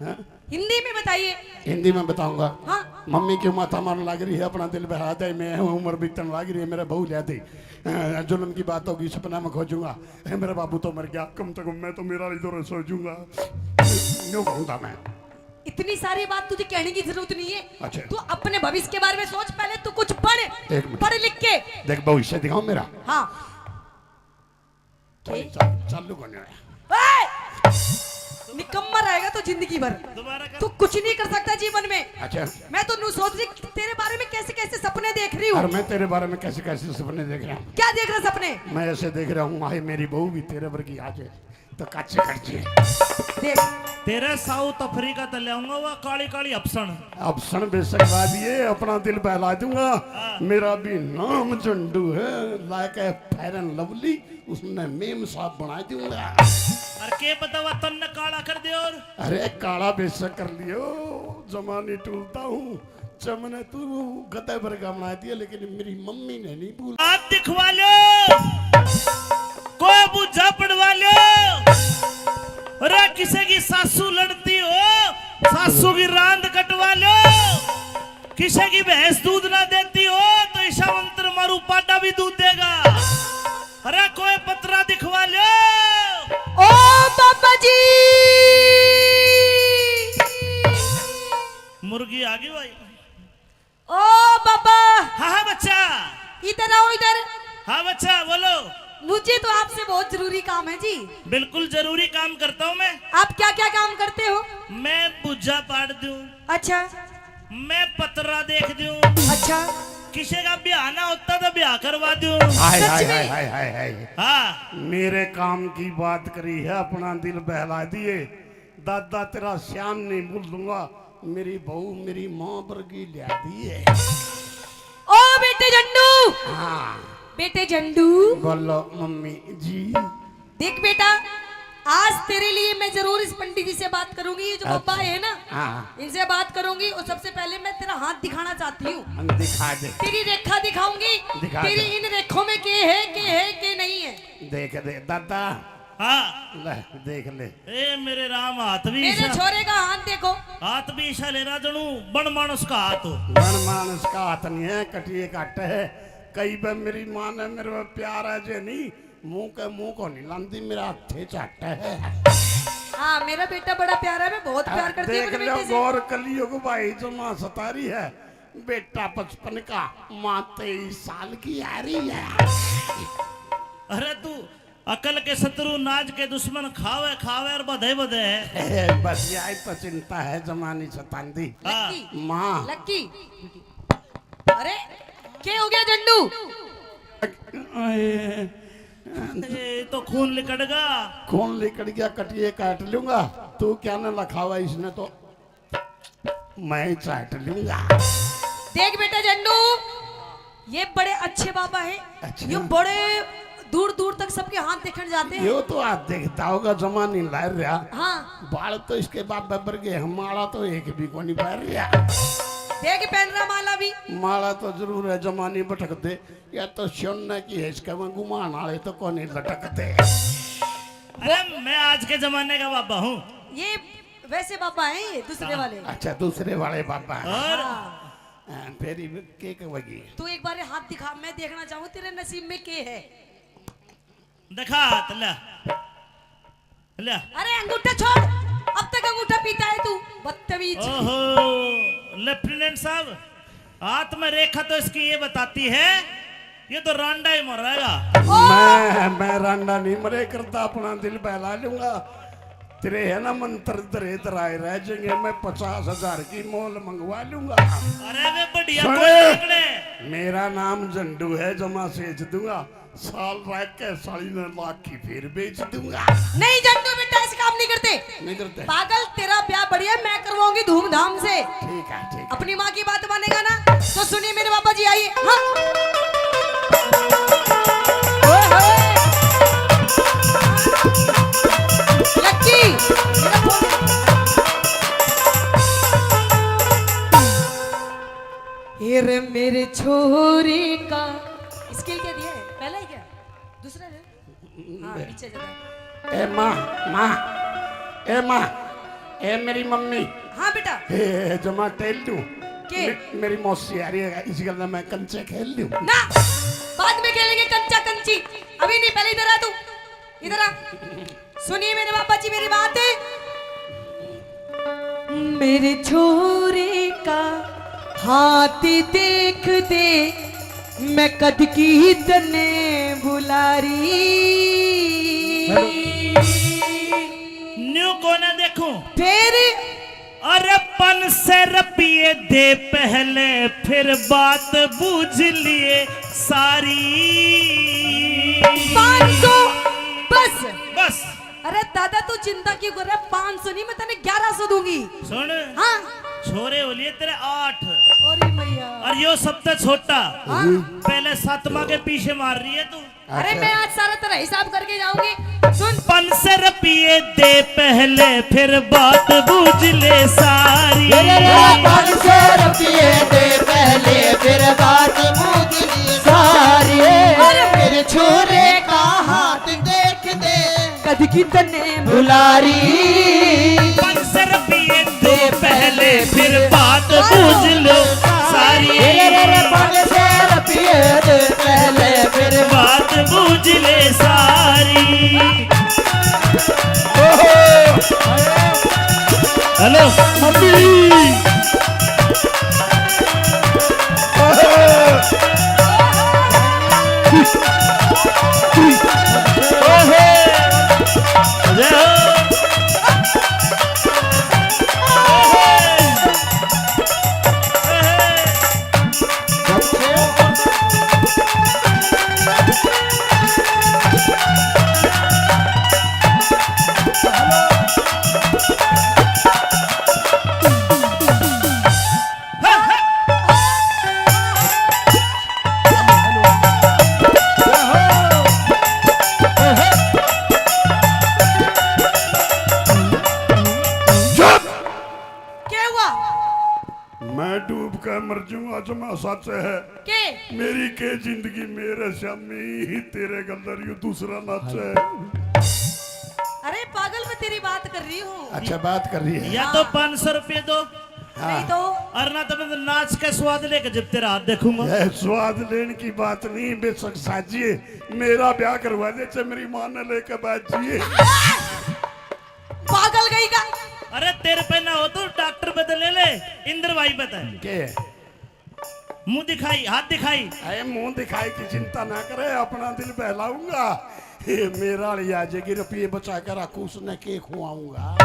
हाँ? हिंदी में बताइए। हिंदी में बताऊंगा। हाँ। मम्मी क्यों माथा मारने लग रही है, अपना दिल बहला दे, मैं हूँ, उम्र बीतने लग रही है, मेरा बहू ले दे। अ, जुल्म की बात होगी, सपना में खोजूंगा। ए, मेरा बाबू तो मर गया, कम से कम मैं तो मेरा इधर सो जूंगा। न्यू कहूंगा मैं। इतनी सारी बात तुझे कहने की जरूरत नहीं है। अच्छा। तू अपने भविष्य के बारे में सोच, पहले तू कुछ पढ़, एक मिनट। पढ़ लिख के। देख, भविष्य दिखाओ मेरा। हाँ। चल, के? चल, चालू करने आया। ए! निकम्मा रहेगा तो जिंदगी भर। दोबारा कर। तू कुछ नहीं कर सकता जीवन में। अच्छा। मैं तो न्यू सोच रही, तेरे बारे में कैसे कैसे सपने देख रही हूँ। और मैं तेरे बारे में कैसे कैसे सपने देख रहा हूँ। क्या देख रहा सपने? मैं ऐसे देख रहा हूँ, हाय मेरी बहू भी तेरे वर्गी आ जाए तो काचे कट जाए। देख। तेरे साउथ अफ्रीका तै ल्याऊंगा वो काली काली अफसण। अफसण बेशक ला दिए, अपना दिल बहला दूंगा। हाँ। मेरा भी नाम झंडू है, लाके फेयर एंड लवली, उसने मेम साहब बना दूंगा। अरे के पता वो तन्ने काला कर दे और। अरे काला बेशक कर लियो, जमा नहीं टूलता हूँ। चमने तू गधे वर्गा बना दिया, लेकिन मेरी मम्मी ने नहीं भूला। आप दिखवा लो, कोई बूझा पड़वा लो। अरे किसी की सासू लड़ती हो, सासू की रांद कटवा लो। किसी की भैंस दूध ना देती हो, तो ईशा मंत्र मारू, पाडा भी दूध देगा। अरे कोई पतरा दिखवा लो। ओ बाबा जी। मुर्गी आ गई भाई। ओ बाबा। हाँ, हाँ, बच्चा। इधर आओ, इधर। हाँ, बच्चा, बोलो। मुझे तो आपसे बहुत जरूरी काम है जी। बिल्कुल जरूरी काम करता हूँ मैं। आप क्या क्या काम करते हो? मैं बुज्जा पाड़ दूँ। अच्छा। मैं पतरा देख दूँ। अच्छा। किसी का ब्याह ना होता तो ब्याह करवा दूँ। हाय, सच हाय, में? हाय, हाय, हाय, हाय। हाँ। मेरे काम की बात करी है, अपना दिल बहला दिए। दादा तेरा श्याम नहीं भूलूंगा, मेरी बहू मेरी माँ वर्गी ल्या दी है। ओ बेटे झंडू। हाँ। बेटे झंडू। बोलो मम्मी जी। देख बेटा, आज तेरे लिए मैं जरूर इस पंडित जी से बात करूंगी, ये जो बाबा है ना, हाँ। इनसे बात करूंगी और सबसे पहले मैं तेरा हाथ दिखाना चाहती हूँ। हम दिखा दे। तेरी रेखा दिखाऊंगी, दिखा तेरी दे। इन रेखों में के है, के है, के नहीं है। देख दे दादा। हाँ। ले, देख ले। ए मेरे राम, हाथ भी मेरे ईसा। छोरे का हाथ देखो। हाथ भी ईसा ले रहा, जणू बन मानस का हाथ हो। बन मानस का हाथ नहीं है, कटिए काट है। कई बार मेरी माँ ने मेरे पे प्यार है जे नहीं, मुंह के मुंह को नहीं लांदी, मेरा हाथे चाट है। हाँ, मेरा बेटा बड़ा प्यारा है, मैं बहुत प्यार करती हूँ देख अपने लो बेटे से। गौर कलियुग भाई जमा सता रही है, बेटा पचपन का, माँ तेईस साल की आ रही है। अरे तू अकल के शत्रु, नाज के दुश्मन, खावे खावे और बधे बधे है। बस यही तो चिंता है, जमानी सतांदी। हाँ। लक्की। माँ। लक्की। अरे, के हो गया झंडू? आए, ये तो खून लिकड़गा। खून लिकड़ गया, कटिए काट लूंगा। तू क्या ना लखावा, इसने तो मैं ही चाट लूंगा। देख बेटा झंडू, ये बड़े अच्छे बाबा हैं। अच्छा। ये बड़े दूर दूर तक सबके हाथ देखण जाते हैं। यो तो हाथ देखता होगा, जमा नहीं ला रहा। हाँ। बाल तो इसके बाबा बरगे हैं, माला तो एक भी को नहीं पहन रहा। देख पहन रहा माला भी। माला तो जरूर है, जमा नहीं भटकते। या तो सोने की है, इसके में घुमान वाले तो कोनी लटकते। अरे, मैं आज के जमाने का बाबा हूँ। ये वैसे बाबा हैं, ये दूसरे हाँ, वाले। अच्छा, दूसरे वाले बाबा हैं। और? हाँ। हाँ, फिर ये के कहेगी? तू एक बार ये हाथ दिखा, मैं देखना चाहूँ तेरे नसीब में के है। दिखा हाथ, ले। ले। अरे अंगूठा छोड़, अब तक अंगूठा पीता है तू, बदतमीज। ओहो, लेफ्टिनेंट साहब, हाथ में रेखा तो इसकी ये बताती है, ये तो रांडा ही मर रहेगा। ओ! मैं, मैं रांडा नहीं मरे करता, अपना दिल बहला लूंगा। तेरे है ना मंत्र धरे धराए रह जाएंगे, मैं पचास हजार की मोल मंगवा लूंगा। अरे वे बढ़िया सुन, कोई पकड़े। मेरा नाम झंडू है, जमा सेच दूंगा। साल रह के साली ने लाख की फिर बेच दूंगा। नहीं झंडू बेटा, ऐसे काम नहीं करते। नहीं करते। पागल, तेरा ब्याह बढ़िया मैं करवाऊंगी धूमधाम से। ठीक है, ठीक है। अपनी माँ की बात मानेगा ना? तो सुनिए मेरे बाबा जी, आइए। हाँ। ओए होए। लक्की, मेरा फोन। ये रे मेरे छोरे का। स्केल क्या दिया है? पहला ही क्या? दूसरा है? हाँ, पीछे जरा। ए माँ, माँ, ए माँ, ए मेरी मम्मी। हाँ बेटा। ए, जमा टेल दूँ? के? मे-, मेरी मौसी आ रही है, इस गल में कंचे खेल लूँ? ना, बाद में खेलेंगे कंचा कंची, अभी नहीं, पहले इधर आ तू, इधर आ। सुनिए मेरे बाबा जी मेरी बात। मेरे छोरे का हाथ देख दे, मैं कद की तने बुला रही। न्यू कोना देखूं। फिर? अरे पाँच सौ रुपये दे पहले, फिर बात बूझ लिए सारी। पाँच सौ? बस। बस। अरे दादा, तू चिंता क्यों कर रहा है? पाँच सौ नहीं, मैं तने ग्यारह सौ दूंगी। सुन। हाँ। छोरे हो लिए तेरे आठ। अरे मैया। और यो सबसे छोटा। हाँ। पहले सातवां के पीछे मार रही है तू। अरे अच्छा। मैं आज सारा तेरा हिसाब करके जाऊंगी। सुन। पाँच सौ रुपये दे पहले, फिर बात बूझ ले सारी। रे, रे, रे, पाँच सौ रुपये दे पहले, फिर बात बूझ ले सारी। अरे मेरे छोरे का हाथ देख दे, कद की तने बुला रही। पाँच सौ रुपये दे पहले, फिर बात बूझ लो सारी। रे, रे, रे, पाँच सौ रुपये दे पहले, फिर बात बूझ ले सारी। ओहो। हेलो। मम्मी। ओहो। ओहो। जय हो। चुप! क्या हुआ? मैं डूब के मर जाऊंगा, जमा सच है। के? मेरी के जिंदगी मेरे श्यामी, तेरे गल्लर यू दूसरा नाच है। अरे पागल, मैं तेरी बात कर रही हूँ। अच्छा, बात कर रही है। या तो हाँ। पाँच सौ रुपये दो। हाँ। नहीं तो? और ना तो मैं नाच का स्वाद लेके जब तेरा हाथ देखूंगा। ये स्वाद लेने की बात नहीं, बेशक साजिए, मेरा ब्याह करवा दे, चाहे मेरी माँ ने लेके बैठ जाइए। पागल गई का। अरे तेरे पे ना हो तो डॉक्टर पे तो ले ले, इंद्र भाई पे तो। के? मुंह दिखाई, हाथ दिखाई। अरे मुंह दिखाई की चिंता ना करे, अपना दिल बहलाऊंगा। ये मेरा वाली आ जाएगी, रुपये बचा कर रखू, उसने के खुआऊंगा।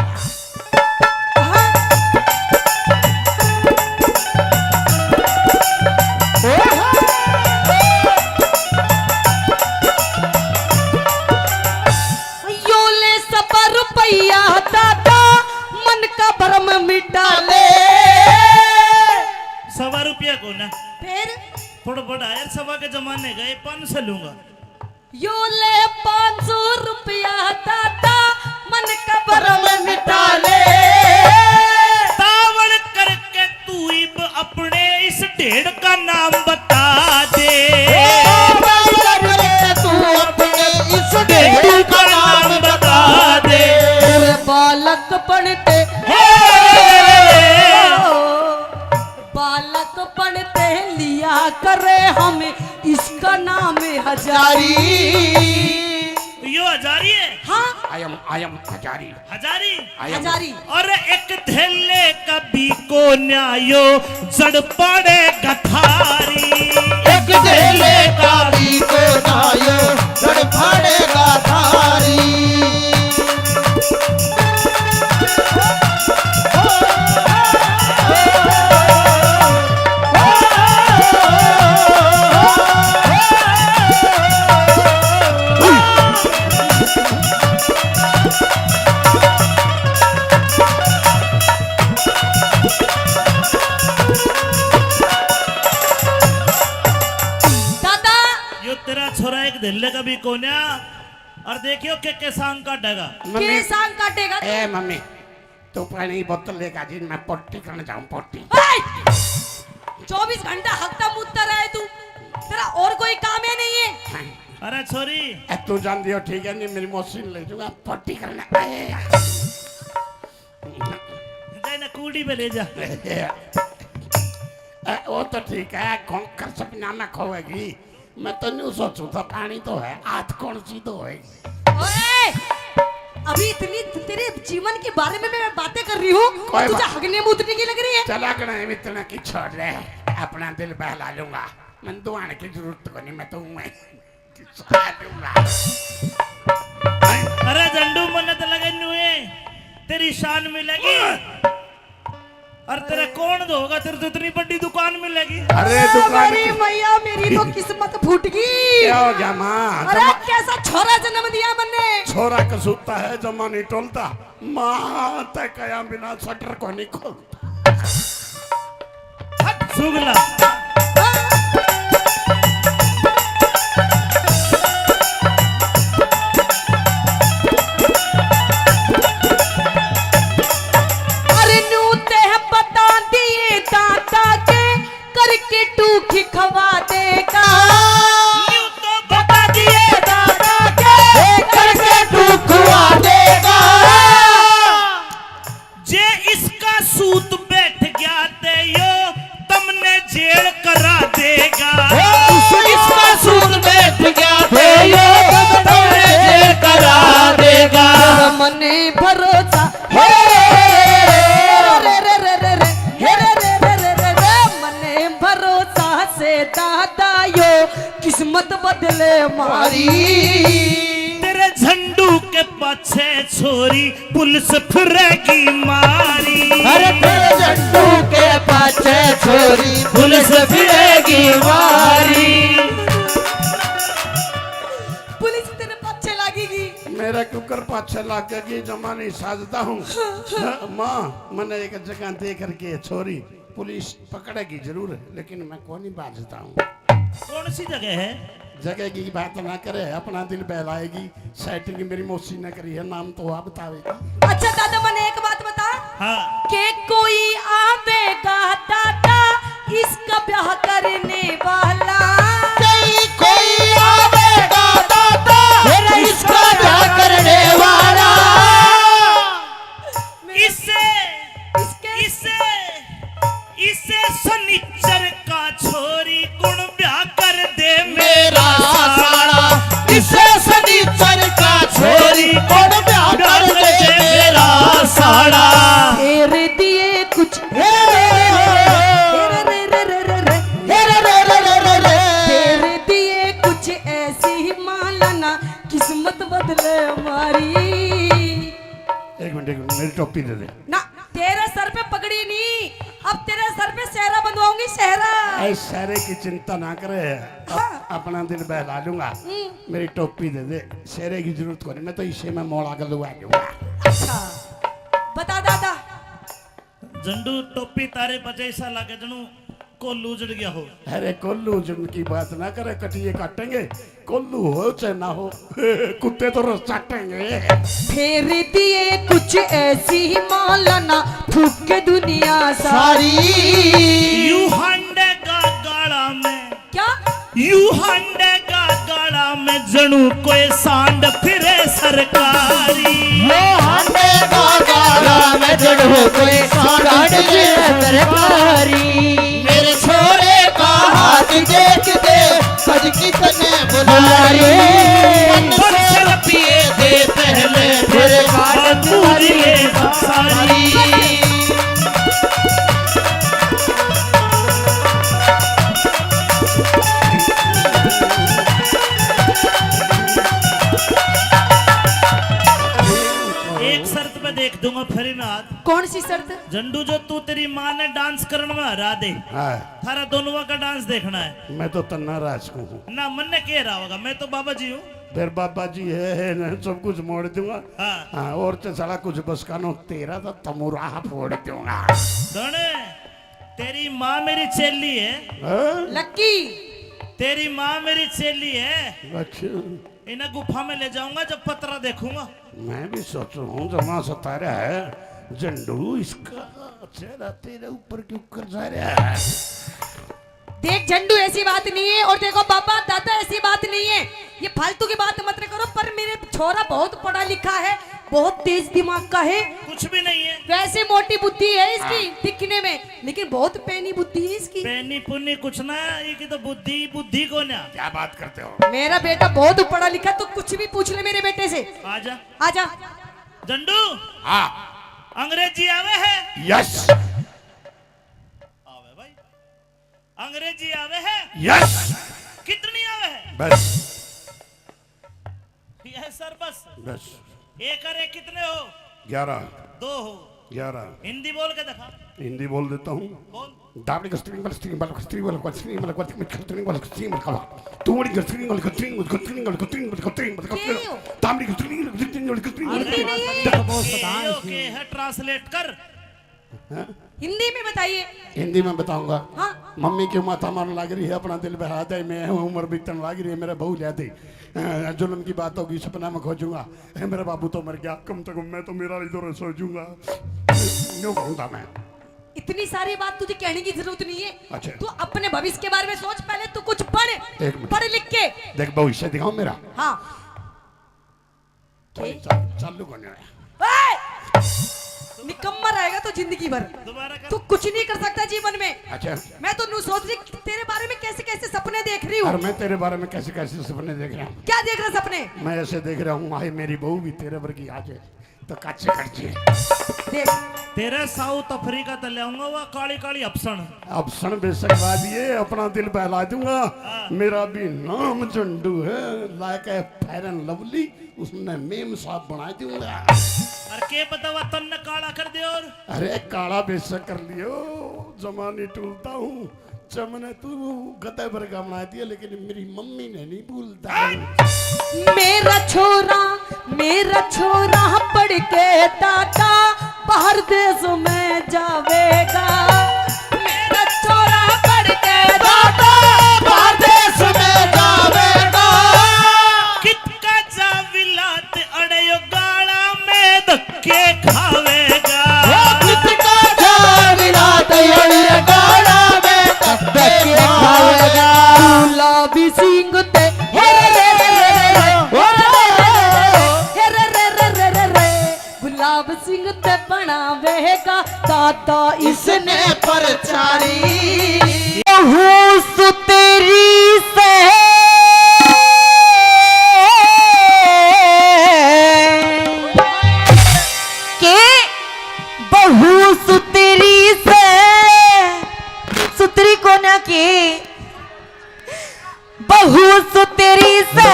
फिर? थोड़ा बड़ा यार, सभा के जमाने का, ये पाँच सौ लूंगा। यो ले पाँच सौ रुपया दादा, मन कबर में मिटा ले। तावड़ करके तू इब अपने इस ढेड़ का नाम बता दे। तावड़ करके तू अपने इस ढेड़ का नाम बता दे। तेरे बालकपन ते हे! बालकपन ते लिया करे हम इसका नाम हजारी। यो हजारी है? हाँ। I am, I am Hazari. Hazari? I am Hazari. और एक धेले का भी को न्यायो जड़ पाड़े गथारी। एक धेले का भी को न्यायो जड़ पाड़े गथारी। दादा, यो तेरा छोरा एक धेले का भी कोन्या। और देखियो के, के सांग काटेगा। मम्मी। के सांग काटेगा तू? ए मम्मी, तू पानी बोतल लेकर जी, मैं पोटी करने जाऊं, पोटी। ए! चौबीस घंटा हकता मुतता रहे तू, तेरा और कोई काम ही नहीं है। अरे छोरी। ए, तू जान दियो, ठीक है, नहीं मेरी मौसी ने ले जाऊंगा, पोटी करने। ए। जाए ना, कूड़ी पे ले जा। ए, वो तो ठीक है, कौन कर सपना में खोएगी। मैं तो न्यू सोचू था, पानी तो है, हाथ कौन सी धोएगी? ओए! अभी इतनी तेरे जीवन के बारे में मैं बातें कर रही हूँ, कोई तुझे बात हगने मूतने की लग रही है? चला गणा है, इतना की छोड़ रहे, अपना दिल बहला लूंगा। मैं दुआने की जरूरत को नहीं, मैं तो हूँ मैं। अरे झंडू, मन्ने तो लगे न्यूए तेरी शान मिलेगी। और तेरे कौन धोगा, तेरे तो इतनी बड़ी दुकान मिलेगी। अरे ओ दुकान मेरी की मैया, मेरी तो किस्मत फूट गई। क्या हो गया माँ? अरे जमा- कैसा छोरा जन्म दिया मन्ने। छोरा कसूता है, जमा नहीं टोलता। माँ तै कया बिना शटर को नहीं खोलता। हट, सुगला। अरे न्यू ते बता दिए दादा के करके टूखी खवा देगा। न्यू तो बता दिए दादा के करके टूखवा देगा। जे इसका सूत बैठ गया ते यो तमने जेल करा देगा। ओ, इसका सूत बैठ गया ते यो तमने जेल करा देगा। मने भरोसा, हे, रे, रे, रे, रे, मने भरोसा से दादा यो किस्मत बदले मारी। तेरे झंडू के पाछे छोरी पुलिस फिरेगी मारी। अरे तेरे झंडू के पाछे छोरी पुलिस फिरेगी मारी। पुलिस तेरे पाछे लागेगी। मेरा क्यों कर पाछे लागेगी, जमा नहीं साजता हूँ। हाँ, माँ, मैंने एक जगह दे करके छोरी पुलिस पकड़ेगी जरूर, लेकिन मैं को नहीं बाजता हूँ। कौन सी जगह है? जगह की बात ना करे, अपना दिल बहलाएगी। सेटिंग मेरी मौसी ने करी है, नाम तो वह बतावेगी। अच्छा दादा, मने एक बात बता। हाँ। के कोई आवेगा दादा, इसका ब्याह करने वाला? कोई, कोई आवेगा दादा, मेरा इसका ब्याह करने वाला? इसे, इसके इसे, इसे सनिचर का छोरी कुण ब्याह कर दे मेरा साला। इसे सनिचर का छोरी कुण ब्याह कर दे मेरा साला। तेरे दिए कुछ, हे रे रे रे रे, हे रे रे रे रे, हे रे रे रे रे रे। तेरे दिए कुछ ऐसी माला ना, किस्मत बदले मारी। एक मिनट, एक मिनट, मेरी टोपी दे दे। ना, तेरे सर पे पगड़ी नहीं, अब तेरे सर पे सेहरा बंधवाऊंगी, सेहरा। ऐ सेहरे की चिंता ना करे, अप-, हाँ। अपना दिल बहला लूंगा। हम्म। मेरी टोपी दे दे, सेहरे की जरूरत को नहीं, मैं तो इसे में मोड़ा गलवा लूंगा। अच्छा, बता दादा। झंडू, टोपी तारे पे जैसा लागे जणू कोल्लू उजड़ गया हो। अरे कोल्लू उजड़ने की बात ना करे, कटिए काटेंगे, कोल्लू हो चाहे ना हो, कुत्ते तो रस चाटेंगे। फेर दिए कुछ ऐसी माला ना, थूक के दुनिया सारी। यू हांडे का गाला में। क्या? यू हांडे का गाला में जणू कोई सांड फिरे सरकारी। यू हांडे का गाला में जणू कोई सांड फिरे सरकारी। मेरे छोरे का हाथ देख दे, सज कितने बुला रही। पन्द्रह सौ रुपये दे पहले, फिर बात पूरी ले सारी। एक शर्त पे देख दूंगा फ्री में हाथ। कौन सी शर्त? झंडू, जो तू तेरी माँ ने डांस करने में हरा दे, हाँ। थारा दोनों का डांस देखना है। मैं तो तन्ना राज को हूँ। ना, मन्ने के रहा होगा, मैं तो बाबा जी हूँ। फिर बाबा जी है, है ना, सब कुछ मोड़ दूंगा। हाँ। हाँ, और तो साला कुछ बस का नो, तेरा तो तमुरा फोड़ दूंगा। सुन, तेरी माँ मेरी चेली है। हाँ? लक्की। तेरी माँ मेरी चेली है। अच्छा। इन्हें गुफा में ले जाऊंगा, जब पतरा देखूंगा। मैं भी सोचूं हूँ, जमा सता रहा है झंडू, इसका चेहरा तेरे ऊपर क्यों कर जा रहा है? देख झंडू, ऐसी बात नहीं है। और देखो बाबा, दादा, ऐसी बात नहीं है, ये फालतू की बात मत करो। पर मेरे छोरा बहुत पढ़ा लिखा है, बहुत तेज दिमाग का है। कुछ भी नहीं है। वैसे मोटी बुद्धि है इसकी, हाँ। दिखने में, लेकिन बहुत पैनी बुद्धि है इसकी। पैनी पुन्नी कुछ ना, ये की तो बुद्धि, बुद्धि को ना। क्या बात करते हो? मेरा बेटा बहुत पढ़ा लिखा, तो कुछ भी पूछ ले मेरे बेटे से। आजा। आजा। झंडू। हाँ। अंग्रेजी आवे है? यस। आवे भाई। अंग्रेजी आवे है? यस। कितनी आवे है? बस। यस सर, बस। बस। एक और एक कितने हो? ग्यारह। दो हो। ग्यारह। हिंदी बोल के दिखा। हिंदी बोल देता हूँ। बोल। दाबड़ी का स्त्रीलिंग वाला, स्त्रीलिंग वाला, स्त्रीलिंग वाला, स्त्रीलिंग वाला, स्त्रीलिंग वाला, स्त्रीलिंग वाला, तू बड़ी स्त्रीलिंग वाला, स्त्रीलिंग वाला, स्त्रीलिंग वाला, स्त्रीलिंग वाला, स्त्रीलिंग वाला, क्यों? दाबड़ी का स्त्रीलिंग वाला, स्त्रीलिंग वाला, स्त्रीलिंग वाला, हिंदी नहीं है। देखो, बहुत शैतान है इसमें। के है, ट्रांसलेट कर। हैं? हिंदी में बताइए। हिंदी में बताऊंगा। हाँ। मम्मी क्यों माथा मारने लग रही है, अपना दिल बहला दे, मैं हूँ, उम्र बीतने लग रही है, मेरा बहू ले दे। अ, जुल्म की बात होगी, सपना में खोजूंगा। ए, मेरा बाबू तो मर गया, कम से कम मैं तो मेरा इधर सो जूंगा। यूं कहूंगा मैं। इतनी सारी बात तुझे कहने की जरूरत नहीं है। अच्छा। तू अपने भविष्य के बारे में सोच, पहले तू कुछ पढ़, एक मिनट। पढ़ लिख के। देख, भविष्य दिखाओ मेरा। हाँ। के? चालू, चालू करने आया। ए! निकम्मा रहेगा तो जिंदगी भर। दोबारा कर। तू कुछ नहीं कर सकता जीवन में। अच्छा। मैं तो नू सोच रही तेरे बारे में कैसे कैसे सपने देख रही हूँ। और मैं तेरे बारे में कैसे कैसे सपने देख रहा हूँ। क्या देख रहा सपने? मैं ऐसे देख रहा हूँ, हाय मेरी बहू भी तेरे वर्गी आ जाए तो काचे कर दिए। देख। तेरे साउथ अफ्रीका ते ले आऊंगा वो काली काली अफसण। अफसण बेशक ला दिए, अपना दिल बहला दूंगा। हाँ। मेरा भी नाम झंडू है, लाके फेयर एंड लवली, उसने मेम साहब बना दूंगा। अरे के पता वा तन्ने काला कर दे और। अरे काला बेशक कर लियो, जमा नहीं टूलता हूँ। चमने तू गधे वर्गा बना दिया, लेकिन मेरी मम्मी ने नहीं भूलता। मेरा छोरा, मेरा छोरा पढ़ के दादा बाहर देश में जावेगा। मेरा छोरा पढ़ के दादा बाहर देश में जावेगा। कितका जा विलात अड़े यो गाला में धक्के खावेगा। ओ कितका जा विलात अड़े गाला में धक्के खावेगा। गुलाबी सिंह ते हे रे रे रे रे रे, हे रे रे रे रे रे, गुलाब सिंह ते बनावेगा दादा इसने प्रचारी। बहू सुतरी से के, बहू सुतरी से, सुतरी कोन्या के। बहू सुतरी से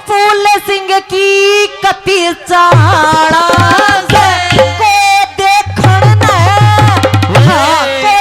फूल सिंह की कती चाला से को देखण ने, हाँ, को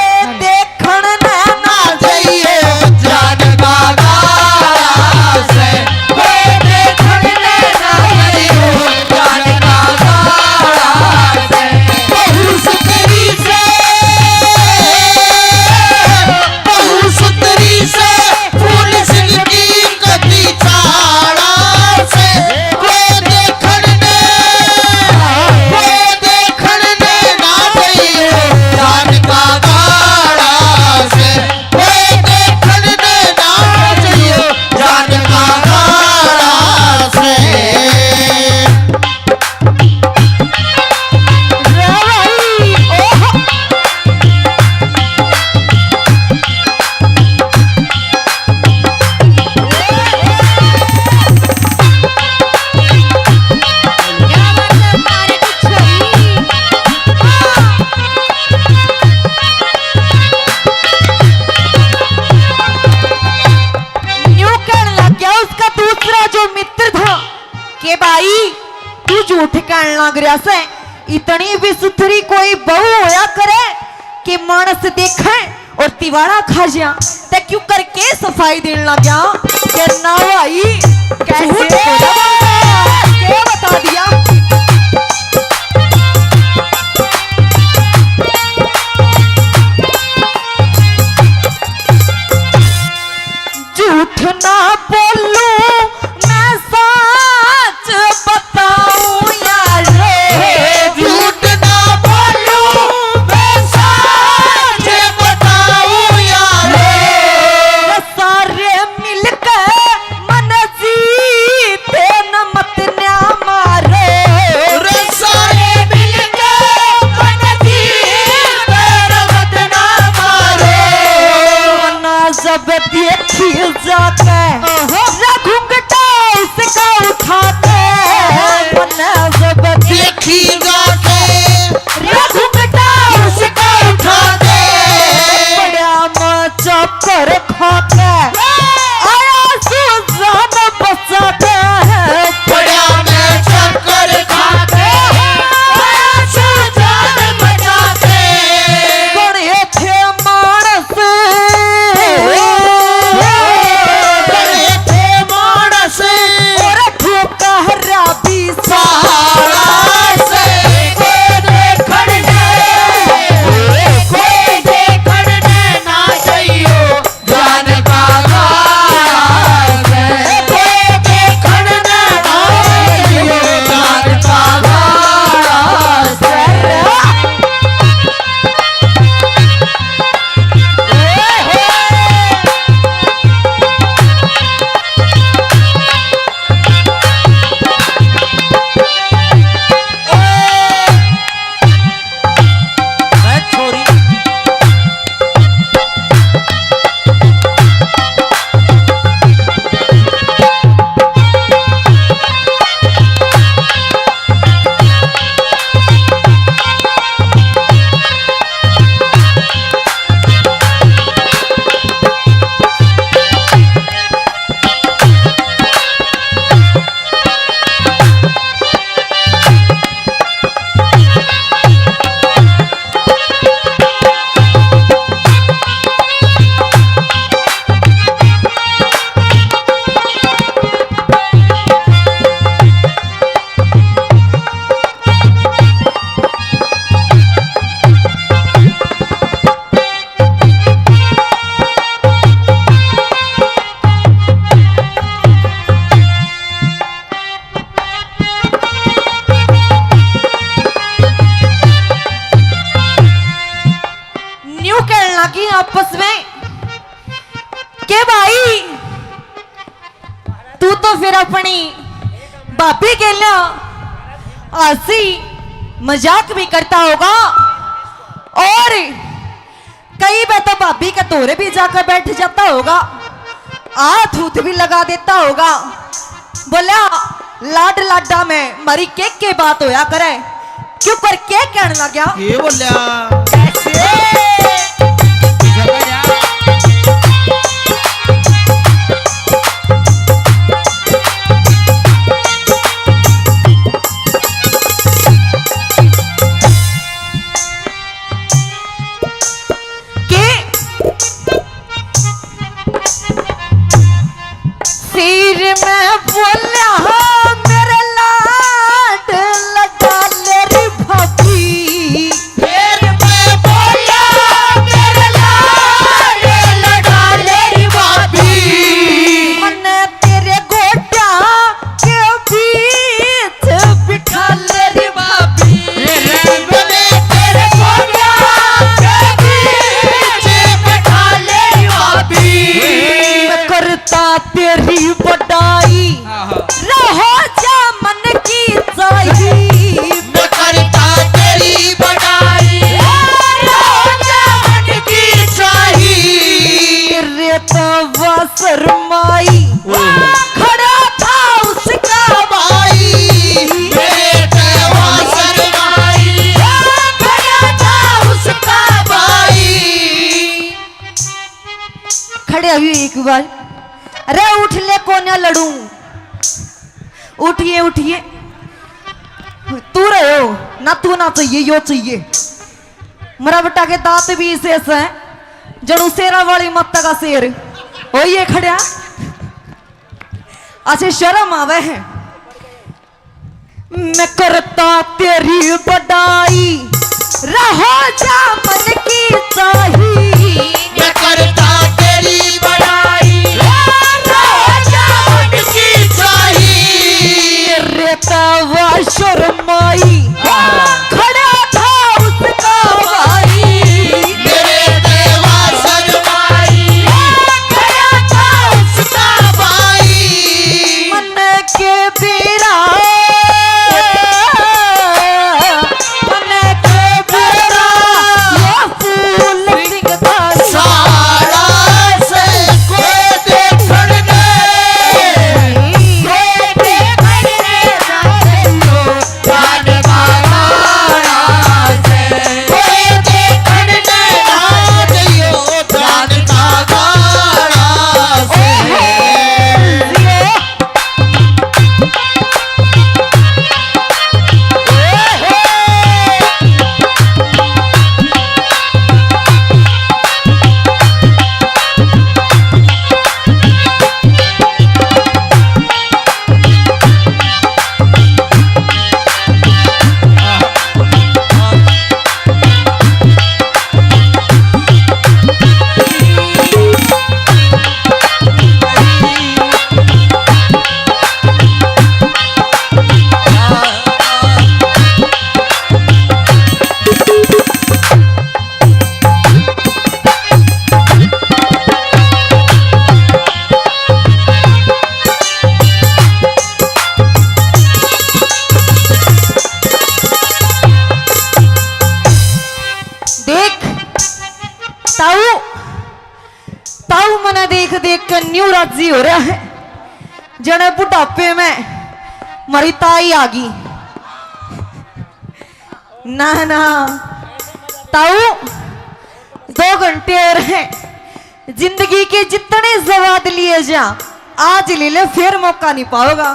मित्र था के भाई, तू झूठ कहण लाग रहा से। इतनी भी सुथरी कोई बहू होया करे कि मानस देखे और तिवाड़ा खा जा, ते क्यों करके सफाई देने लग गया? के ना भाई, कैसे? झूठ थोड़ा बोलता है, क्या बता दिया? झूठ ना बोलूं मैं, सच बताऊं यार। झूठ ना बोलूं मैं, सच बताऊं यार। सारे मिलके मन जीते न मत न्या मारे। रे सारे मिलके मन जीते न मत ना मारे। मना जब देखी जाके, आहा। रे घुंघटा उसका उठाते। मना जब देखी जाके, रे घुंघटा उसका उठाते। बड़ा मैं चक्कर खाके आया सू जान बचाके। बड़ा मैं चक्कर खाके आया सू जान बचाके। बड़े थे मानस, बड़े थे मानस। और फूका हरा भी सारा से कोई देखण ने, कोई देखण ने ना चाहियो। जान का गाला से कोई देखण ने ना चाहियो। जान का गाला से। न्यू कहने लगी आपस में के भाई, तू तो फिर अपनी भाभी के लिया हंसी मजाक भी करता होगा और कई बार तो भाभी के धोरे भी जाकर बैठ जाता होगा, हाथ हूथ भी लगा देता होगा। बोला, लाड लाडा में मारी के के बात होया करे, क्यों कर के कहने लग गया? ये बोल्या। कैसे? के सिर में बोल्या, मेरे लाड लगा ले रे भाभी। सिर में बोल्या, मेरे लाड लगा ले रे भाभी। मन्ने तेरे गोड्या के बीच बिठा ले रे भाभी। ये रे बने तेरे गोड्या के बीच बिठा ले रे भाभी। मैं करता तेरी बड़ाई, आहा। रहो जा मन की चाही। मैं करता तेरी बड़ाई, रहो जा मन की चाही। तेरे तो वा शर्माई, ओए। खड़ा था उसका भाई। मेरे तवा शर्माई, खड़ा था उसका भाई। खड़े हुए एक बार, अरे उठ ले कोन्या लड़ूं। उठिए, उठिए। तू रहो ना, तू ना चाहिए, यो चाहिए। मरा बेटा के दांत भी इसे ऐसा है, जणु शेरा वाली माता का शेर। ओ ये खड़ा, अच्छे शर्म आवे है। मैं करता तेरी बड़ाई, रहो जा मन की चाही। मैं करता तेरी बड़ाई, रहो जा मन की चाही। तेरे तवा शर्माई, खड़ा था उसका भाई। मेरे देवा शर्माई, खड़ा था उसका भाई। मन के बेरा, मन के बेरा, ये फूल सिंह का सारा से कोई देखण नहीं, कोई देखण नहीं। देख ताऊ, ताऊ मने देख देख के न्यू राजी हो रहा है, जने बुढ़ापे में मरी ताई आ गई। ना ना ताऊ, दो घंटे और हैं। जिंदगी के जितने स्वाद लिए जा, आज ले ले, फिर मौका नहीं पाओगा।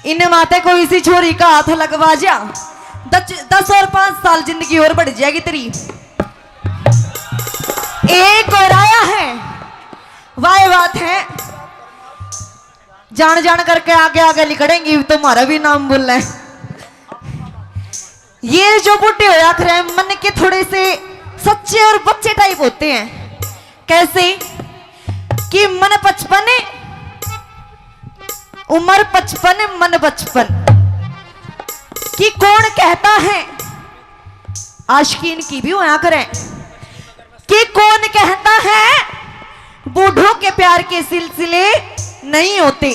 इन्हें माते कोई इसी छोरी का हाथ लगवा जा, दस, दस और पांच साल जिंदगी और बढ़ जाएगी तेरी। एक और आया है, वाह बात है। जान जान करके आगे आगे लिकड़ेंगी, तुम्हारा भी नाम बोलना है। ये जो बूढ़े होया करे, मन के थोड़े से सच्चे और बच्चे टाइप होते हैं। कैसे कि मन पचपन, उम्र पचपन, मन बचपन। कि कौन कहता है, आशिकीन की भी होया करे, कि कौन कहता है बूढ़ों के प्यार के सिलसिले नहीं होते,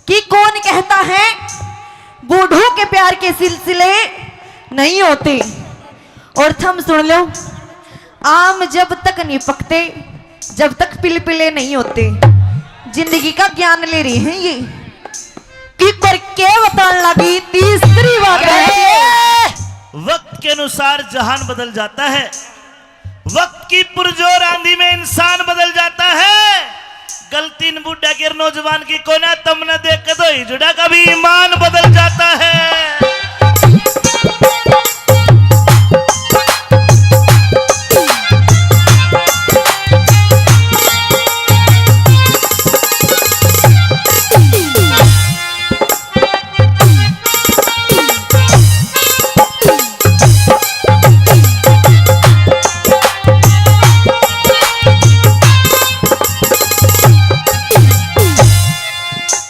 कि कौन कहता है बूढ़ों के प्यार के सिलसिले नहीं होते। और थम सुन लो, आम जब तक नहीं पकते, जब तक पिलपिले नहीं होते। जिंदगी का ज्ञान ले रहे हैं ये। कि पर के बतान लगी तीसरी बात है। वक्त के अनुसार जहान बदल जाता है, वक्त की पुरजोर आंधी में इंसान बदल जाता है। गलती इन बूढ़ा के नौजवान की कोना, तमने देख के तो हिजड़ा का भी ईमान बदल जाता है।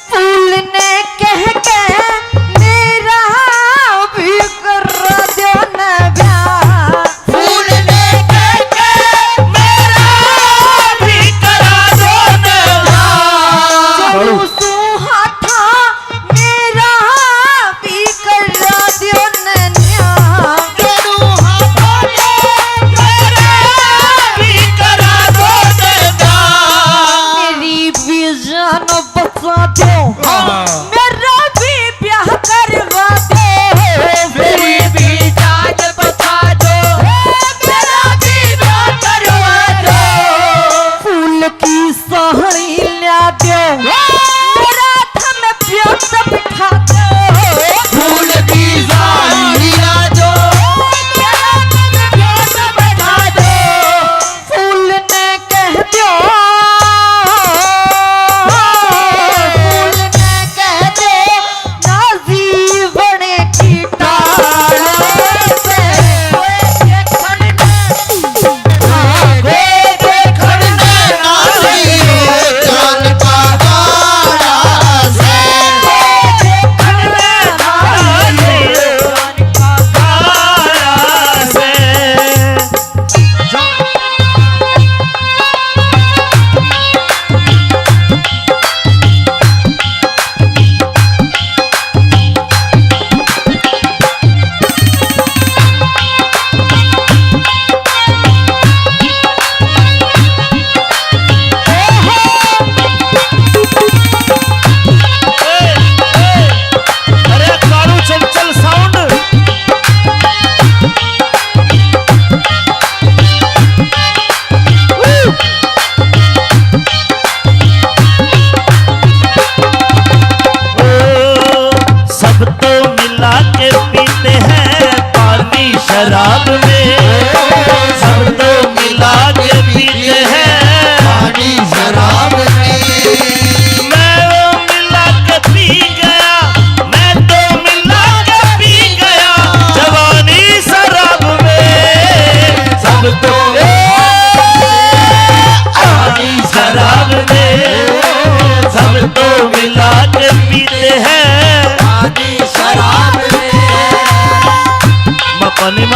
फूल ने कह के मेरा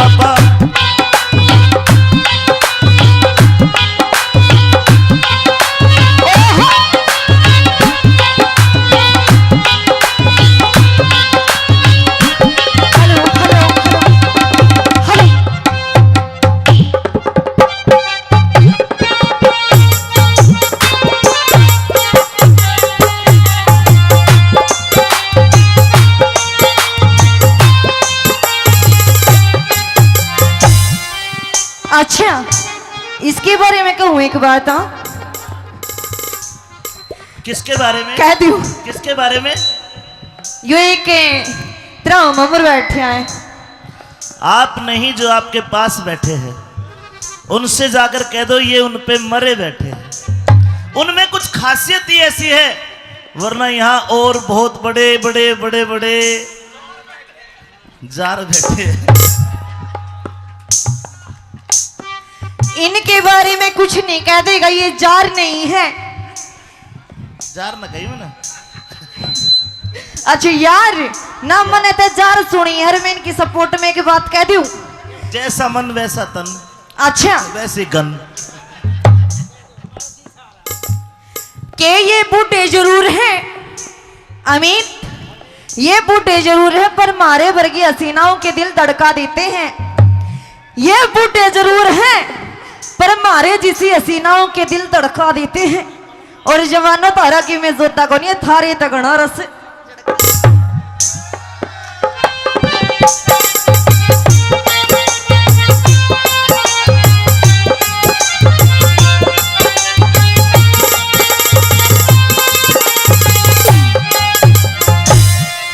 बाबा। अच्छा, इसके बारे में कहूँ एक बात, हाँ? किसके बारे में? कह दूँ। किसके बारे में? यो एक, ए, तेरा उम्र बैठे हैं। आप नहीं, जो आपके पास बैठे हैं, उनसे जाकर कह दो, ये उन पे मरे बैठे हैं। उनमें कुछ खासियत ही ऐसी है, वरना यहाँ और बहुत बड़े, बड़े, बड़े, बड़े जार बैठे हैं। इनके बारे में कुछ नहीं कह देगा, ये जार नहीं है। जार ना कही ना। अच्छा यार, ना मने ते जार सुनी, हर मैं इनकी सपोर्ट में एक बात कह दूं। जैसा मन वैसा तन। अच्छा। वैसे गन। के ये बूढ़े जरूर हैं अमित, ये बूढ़े जरूर हैं, पर मारे वर्गी हसीनाओं के दिल धड़का देते हैं। ये बूढ़े जरूर हैं, पर मारे जिसी हसीनाओं के दिल धड़का देते हैं। और जवानों, थारा की मैं जोता कोनी, थारे तगड़ा रस।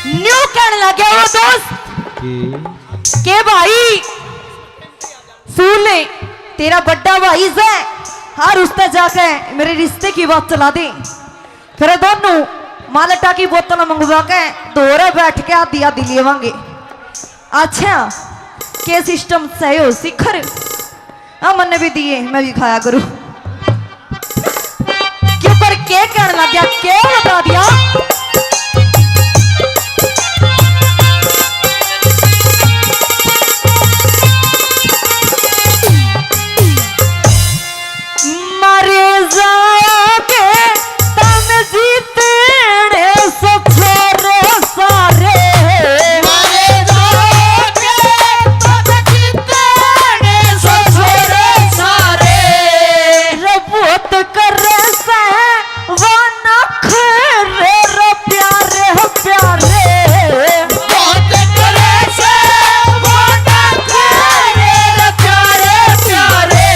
न्यू कहने लगे वो दोस्त कि? के भाई, सुन ले, तेरा बड्डा भाई है, हर उसते जाके मेरे रिश्ते की बात चला दे। फिर दोनों माल्टा की बोतल मंगवा के दोरे बैठ के आधी आधी लेवांगे। अच्छा, के सिस्टम सही हो शिखर? हाँ, मन्ने भी दिए, मैं भी खाया करूँ। क्यों पर के कहने लग गया, के बता दिया? मरे जाओगे तन जीतने से छोरे सारे। मरे जाओगे तन जीतने से छोरे सारे। रे बहुत करे से वो नखरे रे प्यारे, प्यारे। बहुत करे से वो नखरे रे प्यारे, प्यारे।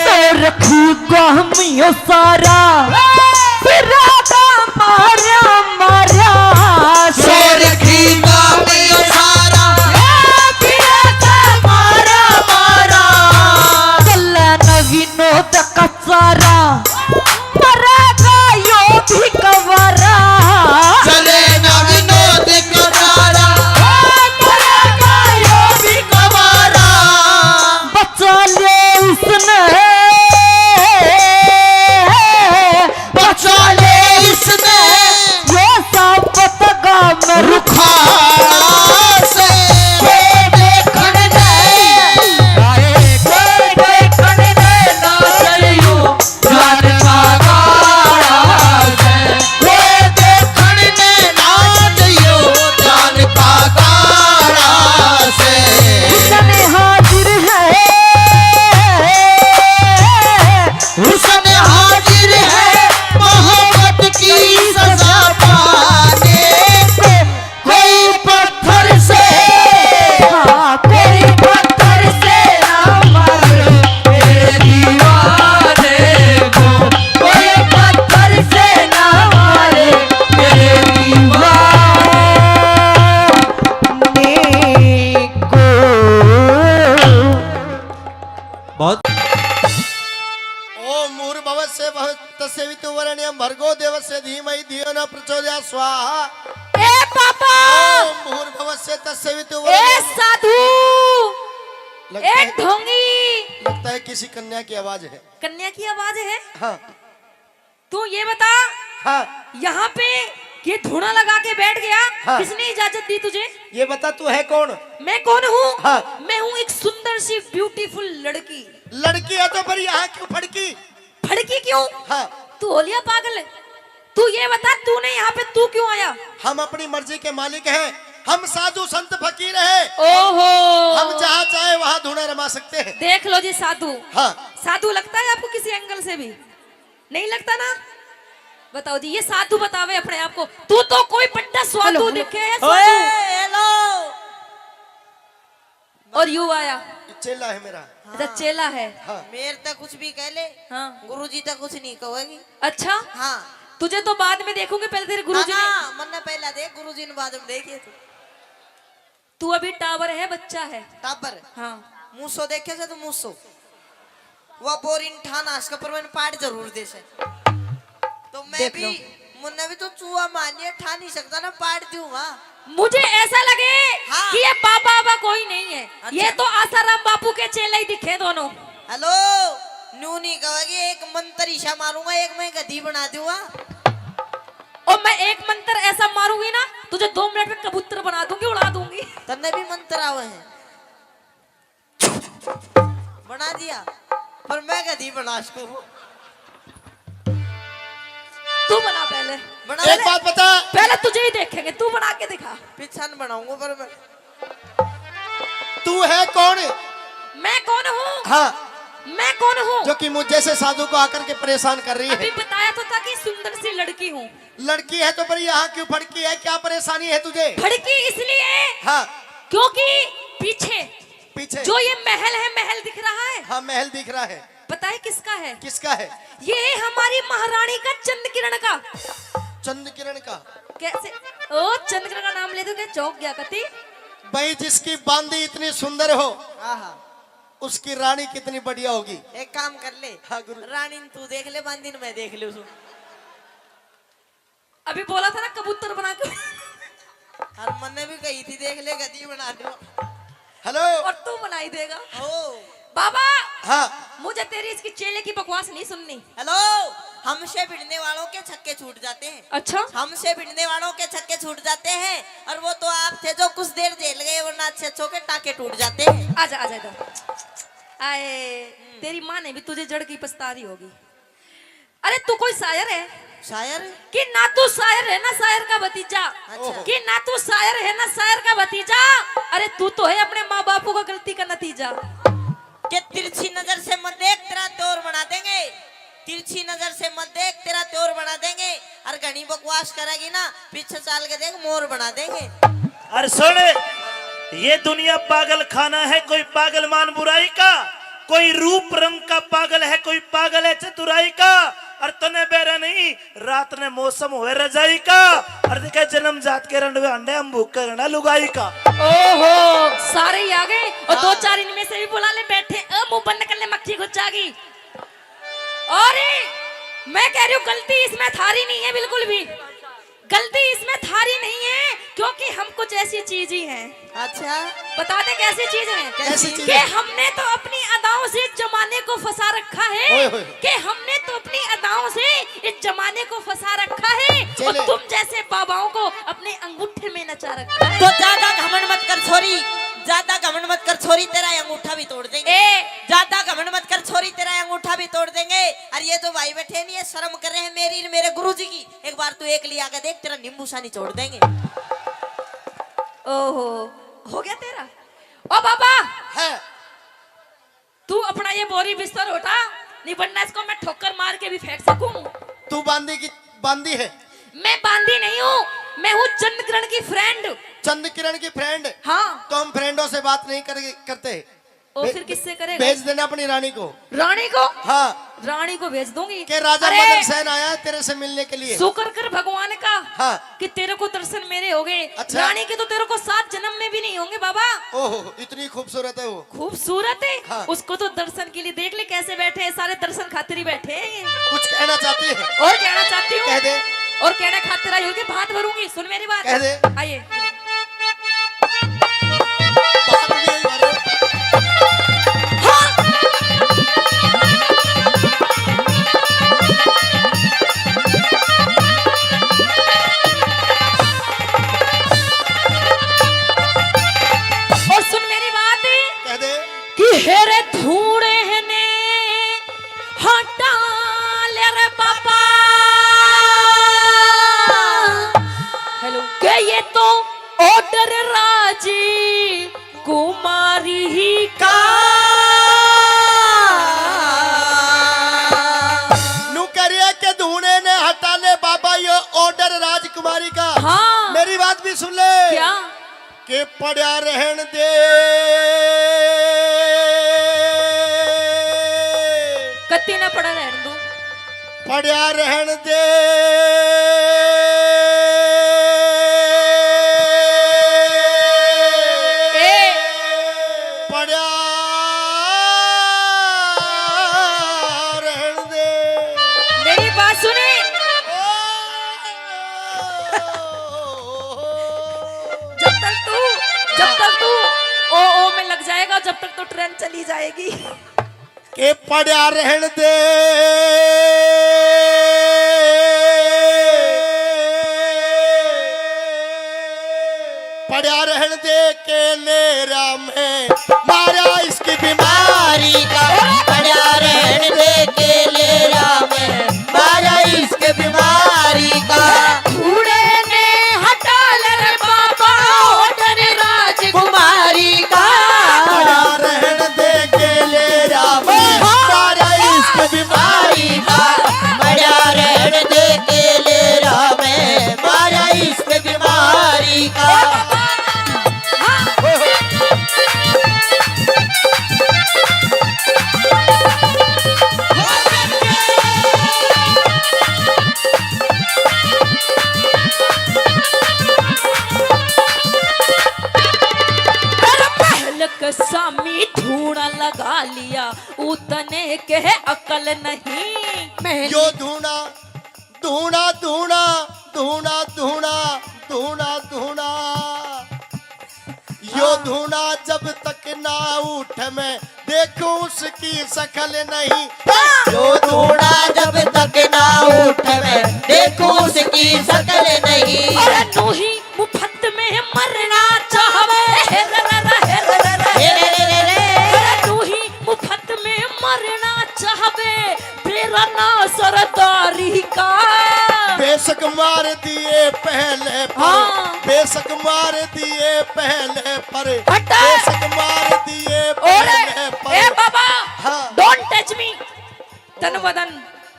तो रखूंगा हम यो सारा, फिरादा मारा, मारा। तो रखूंगा हम यो सारा, फिरादा मारा, मारा। कल्ला नवीनो तक सारा, मरेगा यो भी कवारा। चले ना विनोद कटारा, मरेगा यो भी कवारा। बचा ले उसने, बचा ले उसने, ये सब तगा में रुखाड़ा से। कोई देखण ने आए, कोई देखण ने ना चलियो, जान का गाड़ा से। कोई देखण ने ना चलियो, जान का गाड़ा से। हुसन हाजिर है। हुसन हाजिर है मोहब्बत की सजा पाने को। कोई पत्थर से, हाँ, कोई पत्थर से ना मारे मेरे दीवाने को, कोई पत्थर से ना मारे मेरे दीवाने को। बहुत। ओम भूर्भुवः स्वः तस्य वितुर्वरेण्यं भर्गो देवस्य धीमहि धियो न प्रचोदयात् स्वाहा। ए पापा! ओम भूर्भुवः स्वः तस्य वितुर्वरेण्यं। ए साधु! लगता ए है, ढोंगी! लगता है किसी कन्या की आवाज है। कन्या की आवाज है? हाँ। तू ये बता, हाँ। यहाँ पे ये धूना लगा के बैठ गया। हाँ। किसने इजाजत दी तुझे? ये बता, तू है कौन? मैं कौन हूँ? हाँ। मैं हूँ एक सुंदर सी beautiful लड़की। लड़की है तो फिर यहाँ क्यों फड़की? फड़की क्यों? हाँ। तू हो लिया पागल? तू ये बता, तूने यहाँ पे तू क्यों आया? हम अपनी मर्जी के मालिक हैं, हम साधु संत फकीर हैं। ओहो। हम जहाँ चाहे वहाँ धूना रमा सकते हैं। देख लो जी साधु। हाँ। साधु लगता है आपको किसी एंगल से भी? नहीं लगता ना? बताओ जी, ये साधु बतावे अपने आप को। तू तो कोई बड्डा साधु हेलो, हेलो। दिखे है, साधु। ओए, हेलो। और यू आया। चेला है मेरा। अच्छा, हाँ। चेला है। हाँ। मेरे तक कुछ भी कह ले। हाँ। गुरुजी तक कुछ नहीं कहेगी। अच्छा? हाँ। तुझे तो बाद में देखूंगी, पहले तेरे गुरुजी ना, ने ना, मन्ने पहला देख, गुरुजी ने बाद में देखिए तू। तू अभी टावर है, बच्चा है। टावर? हाँ। मूसो देखे से तू, मूसो? वो बोरिन ठान आस के पर मैंने पाट जरूर दे से। तो मैं देख भी, लो। मुन्ने भी तो चूहा मानिए, ठा नहीं सकता ना, पाट दूंगा। मुझे ऐसा लगे हाँ। कि ये बाबा बाबा कोई नहीं है, अच्छा। ये तो आसाराम बापू के चेले ही दिखे दोनों। हेलो, न्यू नहीं कहोगे, एक मंत्र ईशा मारूंगा, एक मैं गधी बना दूंगा। और मैं एक मंत्र ऐसा मारूंगी ना, तुझे दो मिनट में कबूतर बना दूंगी, उड़ा दूंगी। तन्ने भी मंत्र आवे हैं? बना दिया, पर मैं गधी बना सकूं। तू बना पहले। बना एक ले। बात बता। पहले तुझे ही देखेंगे, तू बना के दिखा। पीछा न बनाऊंगा, पर मैं। तू है कौन? मैं कौन हूँ? हाँ। मैं कौन हूँ? जो कि मुझ जैसे साधु को आकर के परेशान कर रही है। अभी बताया तो था कि सुंदर सी लड़की हूँ। लड़की है तो पर यहाँ क्यों फड़की है? क्या परेशानी है तुझे? फड़की इसलिए हाँ। क्योंकि पीछे पीछे। जो ये महल है, महल दिख रहा है? हाँ, महल दिख रहा है। पता है किसका है? किसका है? ये है हमारी महारानी का, चंद किरण का। चंद किरण का? कैसे? ओ, चंद किरण का नाम ले दो, क्या चौंक गया कति? भाई, जिसकी बांदी इतनी सुंदर हो, आहा। उसकी रानी कितनी बढ़िया होगी। एक काम कर ले। हाँ, गुरु। रानी ने तू देख ले, बांदी ने मैं देख लूँ। अभी बोला था ना कबूतर बना के। और मन्ने भी कही थी, देख ले, गधी बना दो। हेलो। और तू बनाई देगा। ओ। बाबा। हाँ। मुझे तेरी इसकी चेले की बकवास नहीं सुननी। हेलो, हमसे भिड़ने वालों के छक्के छूट जाते हैं। अच्छा। हमसे भिड़ने वालों के छक्के छूट जाते हैं, और वो तो आप थे जो कुछ देर झेल गए, वरना अच्छे अच्छों के टाके टूट जाते हैं। आजा, आजा इधर। आए, तेरी माँ ने भी तुझे जड़ की पछता रही होगी। अरे तू कोई शायर है? शायर? कि ना तू शायर है ना शायर का भतीजा। अच्छा। कि ना तू शायर है ना शायर का भतीजा। अरे तू तो है अपने माँ बापू का गलती का नतीजा। के तिरछी नजर से मत देख, तेरा त्योर बना देंगे। तिरछी नजर से मत देख, तेरा त्योर बना देंगे। और घनी बकवास करेगी ना, पीछे चाल के देख, मोर बना देंगे। और सुन, ये दुनिया पागल खाना है, कोई पागल मान बुराई का, कोई रूप रंग का पागल है, कोई पागल है चतुराई का। और तने बेरा नहीं, रात ने मौसम होए रजाई का, और देखे जन्म जात के रंडवे अंडे हम भूख करना लुगाई का। ओहो, सारे ही आ गए। और दो हाँ। चार इनमें से भी बुला ले, बैठे, अ, मुंह बंद कर ले, मक्खी घुस जाएगी। और मैं कह रही हूँ, गलती इसमें थारी नहीं है बिल्कुल भी, गलती इसमें थारी नहीं है, क्योंकि हम कुछ ऐसी चीज ही हैं। अच्छा। बता दे कैसी चीज है? कैसी चीज कि है? हमने तो अपनी अदाओं से इस जमाने को फंसा रखा है, ओए होए। कि हमने तो अपनी अदाओं से इस जमाने को फंसा रखा है, और चले। तुम जैसे बाबाओं को अपने अंगूठे में नचा रखा है। तो ज्यादा घमंड मत कर छोरी, ज्यादा घमंड मत कर छोरी, तेरा अंगूठा भी तोड़ देंगे। ए। ज्यादा घमंड मत कर छोरी, तेरा अंगूठा भी तोड़ देंगे। और ये जो भाई बैठे नहीं है, शर्म कर रहे हैं मेरी और मेरे गुरुजी की। एक बार तू एक लिया के देख, तेरा नींबू सा निचोड़ देंगे। ओहो, हो गया तेरा? ओ बाबा, है। तू अपना ये बोरी बिस्तर उठा, नहीं वरना इसको मैं ठोकर मार के भी फेंक सकूं। तू बांदी की, बांदी है? मैं बांदी नहीं हूँ, मैं हूँ चंद किरण की friend। चंद किरण की friend? हाँ। तो हम friendों से बात नहीं कर, करते। ओ, भे-, फिर किससे करेगा? भेज देना अपनी रानी को। रानी को? हाँ। रानी को भेज दूंगी। के राजा अरे, मदन सेन आया है तेरे से मिलने के लिए। शुक्र कर भगवान का हाँ। कि तेरे को दर्शन मेरे हो गए। अच्छा। रानी के तो तेरे को सात जन्म में भी नहीं होंगे बाबा। ओहो, इतनी खूबसूरत है वो। खूबसूरत है? हाँ। उसको तो दर्शन के लिए देख ले कैसे बैठे हैं, सारे दर्शन खातिर ही बैठे हैं ये। कुछ कहना चाहती है? और कहना चाहती हूँ। कह दे। और कहना खातिर आई हूँ कि भात भरूंगी, सुन मेरी बात। कह दे। आइए। कि हेरे धूणे ने हटा ले रे बाबा। हेलो। के ये तो ऑर्डर राज कुमारी का। नू करिए के धूणे ने हटा ले बाबा, ये ऑर्डर राजकुमारी का। हाँ। मेरी बात भी सुन ले। क्या? के पड़ा रहन दे। कत्ती ना पड़ा रहन दो। पड़ा रहन दे। ए। पड़ा रहन दे। मेरी बात सुने। ओ। जब तक तू, जब तक तू ओ, ओ में लग जाएगा, जब तक तो ट्रेन चली जाएगी। के पड़ा रहन दे, पड़ा रहन दे के ले राम है मारा इसकी बीमारी का। पड़ा रहन दे के ले राम है मारा इसकी बीमारी का। बूढ़े ने हटा ले रे बाबा, ऑर्डर राजकुमारी का। पड़ा रहन दे के ले राम है मारा इसकी बीमारी का। पड़ा रहन दे के ले राम है मारा इसकी बीमारी का। अरे महल के सामी धूणा लगा लिया, उतने के अकल नहीं। महल यो धूणा, धूणा, धूणा, धूणा, धूणा, धूणा, धूणा। यो धूणा जब तक ना उठ मैं देखूं उसकी शकल नहीं। यो धूणा जब तक ना उठ मैं देखूं उसकी शकल नहीं। अरे नू ही मुफ्त में मरना चाहवे। हे रे रे रे, हे रे रे रे। हे रे रे रे रे। अरे नू ही मुफ्त में मरना चाहवे, तेरा ना सरदारी का। बेशक मार दिए पहले पर, हाँ। बेशक मार दिए पहले पर, हटा। बेशक मार दिए ओरे, पहले पर। ए बाबा, हाँ। Don't touch me। तन बदन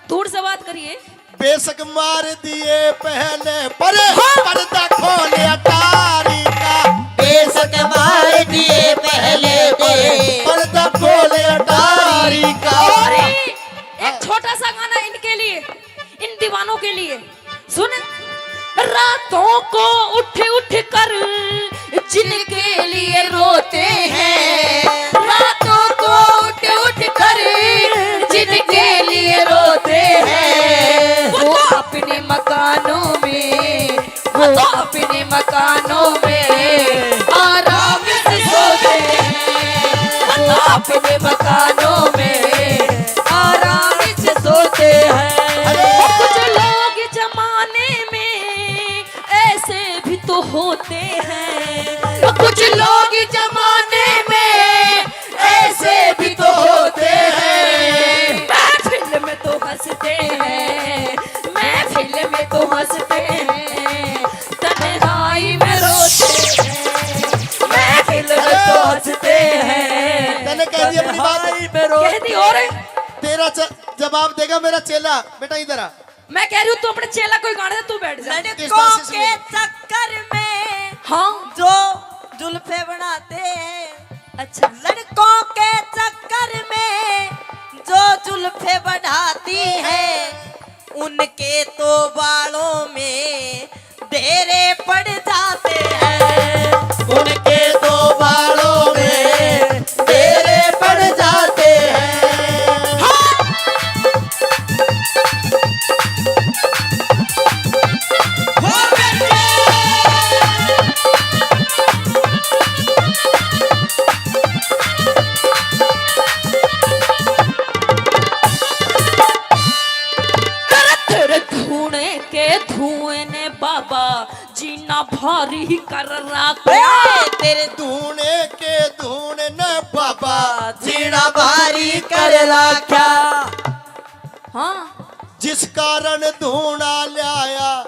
दूर से बात करिए। बेशक मार दिए पहले पर, हाँ। पर्दा खोले अटारी का। बेशक मार दिए पहले पर, पर्दा खोले अटारी का। और एक छोटा सा गाना इनके लिए, इन दीवानों के लिए। सुन। रातों को उठ उठ कर जिनके लिए रोते हैं, रातों को उठ उठ कर जिनके लिए रोते हैं, वो तो अपने मकानों में, वो तो अपने मकानों में आराम से सोते हैं, वो तो अपने मकानों में आराम से सोते हैं। अरे! कुछ लोग जमाने में ऐसे भी तो होते हैं, कुछ लोग जमाने में ऐसे भी तो होते हैं। महफिल में तो हंसते हैं, महफिल में तो हंसते हैं, तन्हाई में रोते हैं। महफिल में तो हंसते हैं, तन्हाई में रोते हैं। कह दी और तेरा च-, जवाब देगा मेरा चेला। बेटा इधर आ। मैं कह रही हूँ, तू अपने चेला कोई गाने दे, तू बैठ जा। लड़कों के चक्कर में, हाँ। जो जुल्फे बढ़ाते हैं। अच्छा। लड़कों के चक्कर में जो जुल्फे बढ़ाती है, उनके तो बालों में डेरे पड़ जाते हैं। उनके तो बालों में डेरे पड़ जाते हैं। हाँ। कर तेरे धूने के धुएं ने बाबा जीना भारी कर रखा। ए, तेरे धूने के धूएं ने बाबा कर लाख्या। हाँ। जिस कारण धूणा ल्याया,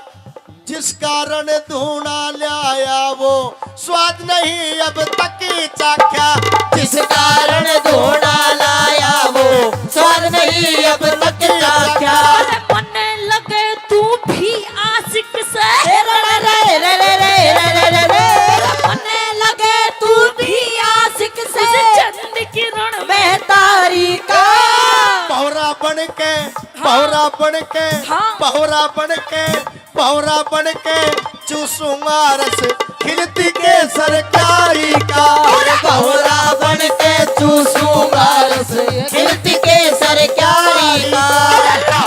जिस कारण धूणा ल्याया, वो स्वाद नहीं अब तक चाख्या। जिस कारण धूणा लाया, वो स्वाद नहीं अब तक चाख्या। अरे मन्ने लगे तू भी आशिक से। रे रे रे रे रे रे। अरे मन्ने लगे तू भी आशिक से। उस चंद किरण में तारी का। भौरा बन के, हाँ। भौरा बन के, हाँ। भौरा बन के, भौरा बन के चूसूंगा रस खिलती केसर क्यारी का। भौरा बन के चूसूंगा रस खिलती केसर क्यारी का।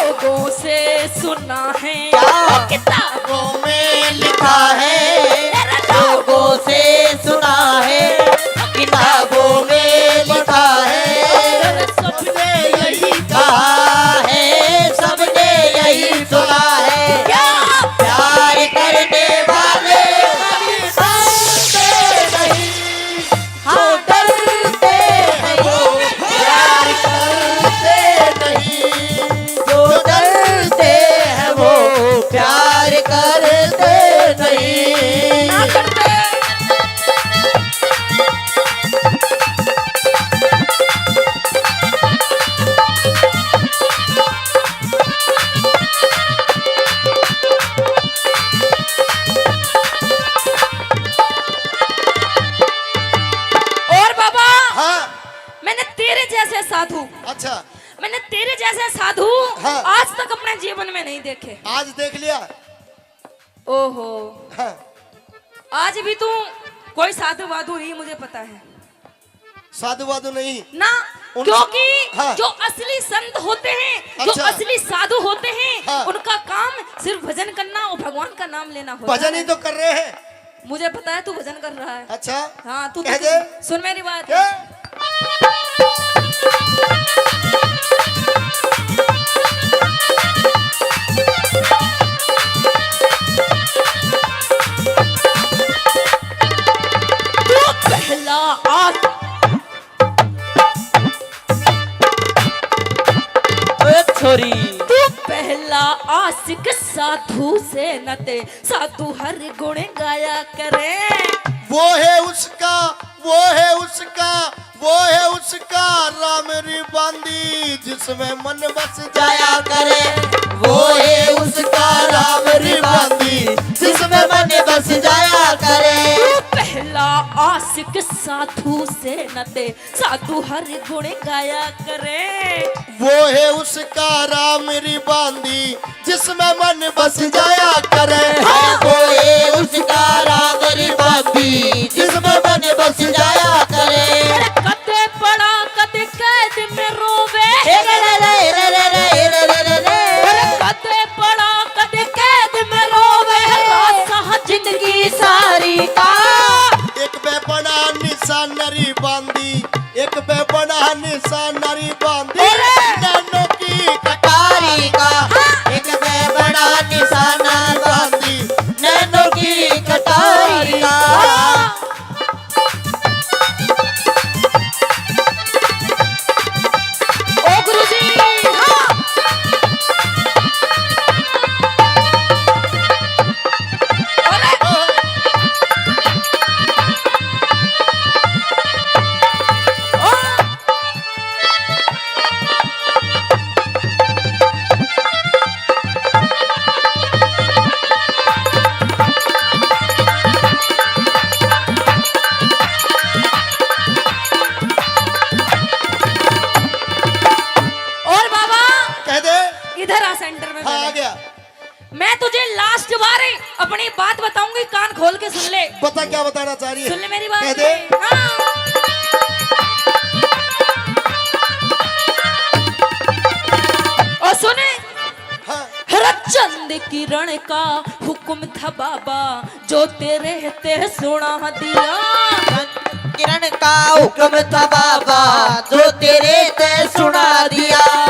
लोगों से सुना है, क्या? किताबों में लिखा है। लोगों से सुना है, किताबों में लिखा है। सबने यही कहा है, सबने यही सुना है। क्या? प्यार करने वाले कभी डरते नहीं। हाँ। जो डरते हैं वो प्यार करते नहीं। जो डरते हैं वो प्यार करते नहीं। ना करते। और बाबा, हाँ। मैंने तेरे जैसे साधु, अच्छा। मैंने तेरे जैसे साधु, हाँ। आज तक अपने जीवन में नहीं देखे। आज देख लिया। ओहो। हाँ। आज भी तू कोई साधु वाधु नहीं, मुझे पता है। साधु वाधु नहीं। ना, उन- क्योंकि हाँ। जो असली संत होते हैं, जो अच्छा। असली साधु होते हैं, हाँ। उनका काम सिर्फ भजन करना और भगवान का नाम लेना होता भजन ही है। तो कर रहे हैं। मुझे पता है तू भजन कर रहा है। अच्छा। हाँ, तू कह तो दे। सुन मेरी बात। क्या? तू पहला आ ओ छोरी। तू पहला आशिक साधु से न ते, साधु हर गुण गाया करे। वो है उसका, वो है उसका, वो है उसका राम री बांदी, जिसमें मन बस जाया करे। वो है उसका राम री बांदी, जिसमें मन बस जाया करे। तू पहला आशिक साधु से न ते, साधु हर गुण गाया करे। वो है उसका राम री बांदी, जिसमें मन बस जाया करे। हाँ। वो है उसका राम री बांदी, जिसमें मन बस जाया करे। अरे कदे पड़ा, कदे कैद में रोवे। ए रे रे रे रे रे रे रे रे रे रे। अरे कदे पड़ा, कदे कैद में रोवे। रासा जिंदगी सारी का। एक बे बड़ा निशान री बांदी, एक बे बड़ा निशान री बांदी, अरे! नैनों की कटारी का। हाँ। एक बे बड़ा निशान री बांदी, नैनों की कटारी का। हाँ। ओ गुरुजी, हाँ। अरे। ओ। और बाबा, कह दे। इधर आ, सेंटर में हाँ, आ बैठ। गया। मैं तुझे लास्ट बार अपनी बात बताऊंगी, कान खोल के सुन ले। बता, क्या बताना चाह रही है? सुन ले मेरी बात। कह दे। हाँ। और सुने। हाँ। हर चंद किरण का हुक्म था बाबा, जो तेरे ते सुना दिया। किरण का हुक्म था बाबा, जो तेरे ते सुना दिया।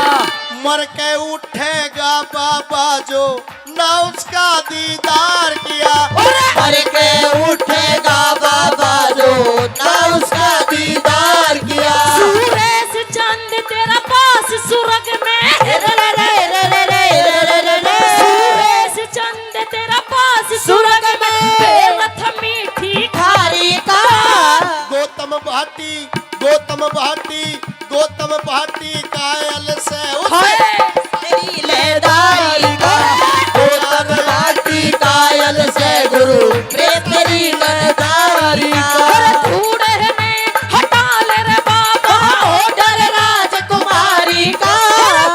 मर के उठेगा बाबा जो, ना उसका दीदार किया। मर के उठेगा बाबा जो, ना उसका दीदार किया। सूरज चंद तेरा गौतम भाटी कायल से उसे हाय। तेरी लयदारी का गौतम भाटी कायल से गुरु प्रेम तेरी लयदारी का। अरे तू डर में हटा ले रे बाबा, हो डर राजकुमारी का।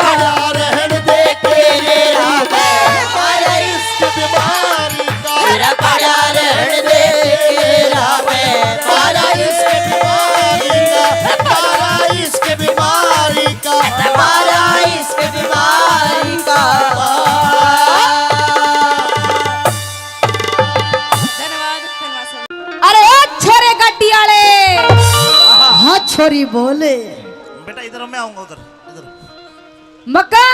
बड़ा रहन दे के मेरा मैं, मारा इश्क बीमारी का। मेरा बड़ा रहन दे के मेरा मैं, मारा इश्क बीमारी का। मारा इश्क बीमारी का। मारा इश्क बीमारी का। धन्यवाद, धन्यवाद सर। अरे ओ छोरे गाड़ी वाले। हाँ छोरी बोले। बेटा इधर, मैं आऊंगा उधर, इधर। मक्का।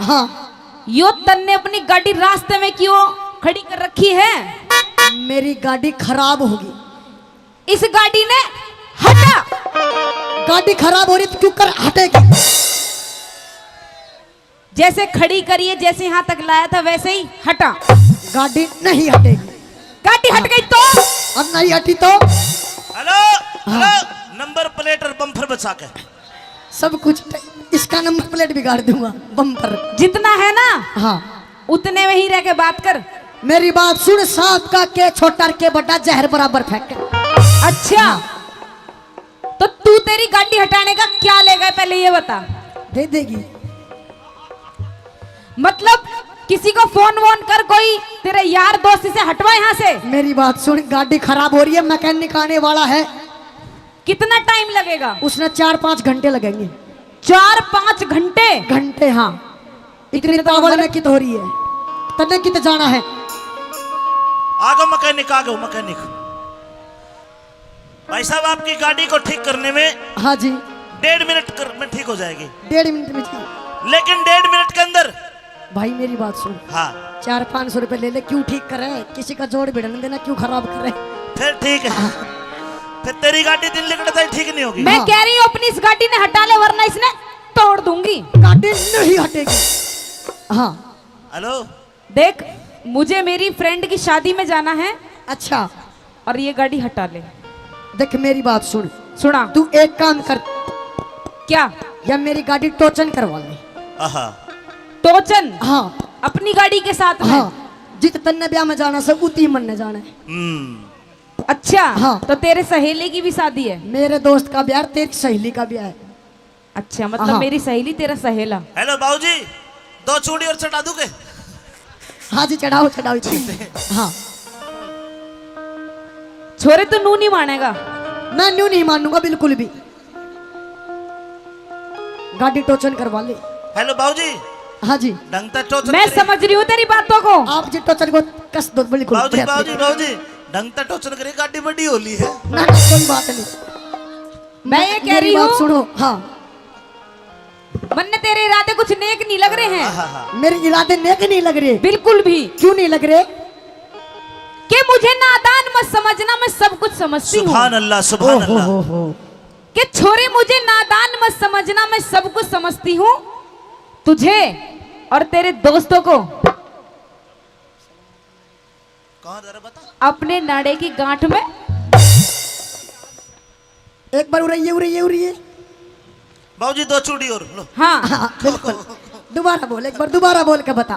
हाँ। यो तन्ने अपनी गाड़ी रास्ते में क्यों खड़ी कर रखी है? मेरी गाड़ी खराब होगी। इस गाड़ी ने हटा। गाड़ी खराब हो रही तो क्यों कर हटेगी? जैसे खड़ी करी है, जैसे यहाँ तक लाया था वैसे ही हटा। गाड़ी नहीं हटेगी। गाड़ी हट गई तो? अब नहीं हटी तो? हेलो, हाँ। हेलो, नंबर प्लेट और बम्पर बचा के। सब कुछ ट-, इसका नंबर प्लेट बिगाड़ दूंगा, बम्पर। जितना है ना, हाँ। उतने में ही रह के बात कर। मेरी बात सुन, सांप का के छोटा के बड़ा, जहर बराबर फेंके। अच्छा, हाँ। तो तू, तेरी गाड़ी हटाने का क्या लेगा, पहले ये बता। दे देगी। मतलब किसी को फोन वोन कर, कोई तेरे यार दोस्त से हटवा यहाँ से। मेरी बात सुन, गाड़ी खराब हो रही है, मैकेनिक आने वाला है। कितना टाइम लगेगा? उसने चार पाँच घंटे लगेंगे। चार पाँच घंटे? घंटे, हाँ। इतनी इतने तो तावड़ हमारे में कित हो रही है? तन्ने कित जाना है? आ गो मैकेनिक, आ गो मैकेनिक। भाई साहब, आपकी गाड़ी को ठीक करने में हाँ जी। डेढ़ मिनट कर, में ठीक हो जाएगी। डेढ़ मिनट में ठीक। लेकिन डेढ़ मिनट के अंदर भाई मेरी बात सुन। हाँ। चार पाँच सौ रुपए ले ले, क्यों ठीक करे? किसी का जोड़ भिड़न देना, क्यों खराब करे? फिर ठीक है। हाँ। फिर तेरी गाड़ी दिन लिकड़ता ही ठीक नहीं होगी। मैं हाँ। कह रही हूँ अपनी इस गाड़ी ने हटा ले, वरना इसने तोड़ दूंगी। गाड़ी नहीं हटेगी। हाँ। हेलो। देख, मुझे मेरी फ्रेंड की शादी में जाना है। अच्छा। और ये गाड़ी हटा ले। देख मेरी बात सुन। सुना। तू एक काम कर। क्या? या मेरी गाड़ी टोचन करवा ले। आहा। टोचन? हाँ। अपनी गाड़ी के साथ में? हाँ। जित तन्ने ब्याह में जाना से उती मन ने जाना है। हम्म। अच्छा। हाँ। तो तेरे सहेली की भी शादी है? मेरे दोस्त का ब्याह, तेरी सहेली का ब्याह है। अच्छा, मतलब हाँ। मेरी सहेली तेरा सहेला। हेलो बाबूजी, दो चूड़ी और चढ़ा दूं के? हाँ जी, चढ़ाओ, चढ़ाओ जी। हाँ। छोरे, तू नू नहीं मानेगा। मैं नू नहीं मानूंगा बिल्कुल भी। गाड़ी टोचन करवा ले। हेलो बाबूजी। हाँ जी। ढंग तै टोचन मैं करी। समझ रही हूँ तेरी बातों को। आप जी टोचन को कस दो बिल्कुल। बाबूजी, बढ़िया बाबूजी, तरीके। बाबूजी, ढंग तै टोचन करी, गाड़ी बड़ी होली है। ना, ना, कोई बात नहीं। मैं ये कह मेरी रही बात हूँ। सुनो, हाँ। मन्ने तेरे इरादे कुछ नेक नहीं लग रहे हैं। हाँ, हाँ, हाँ। मेरे इरादे नेक नहीं लग रहे। बिल्कुल भी। क्यों नहीं लग रहे? कि मुझे नादान मत समझना, मैं सब कुछ समझती हूँ। सुभान अल्लाह, सुभान ओहो अल्लाह। हो हो। कि छोरे, मुझे नादान मत समझना, मैं सब कुछ समझती हूँ। तुझे और तेरे दोस्तों को कहाँ जरा बता? अपने नाड़े की गांठ में। एक बार उरैये, उरैये, उरैये। बाबूजी, दो चूड़ी और लो। हाँ। हाँ, बिल्कुल। दोबारा बोल, एक बार दोबारा बोल के बता।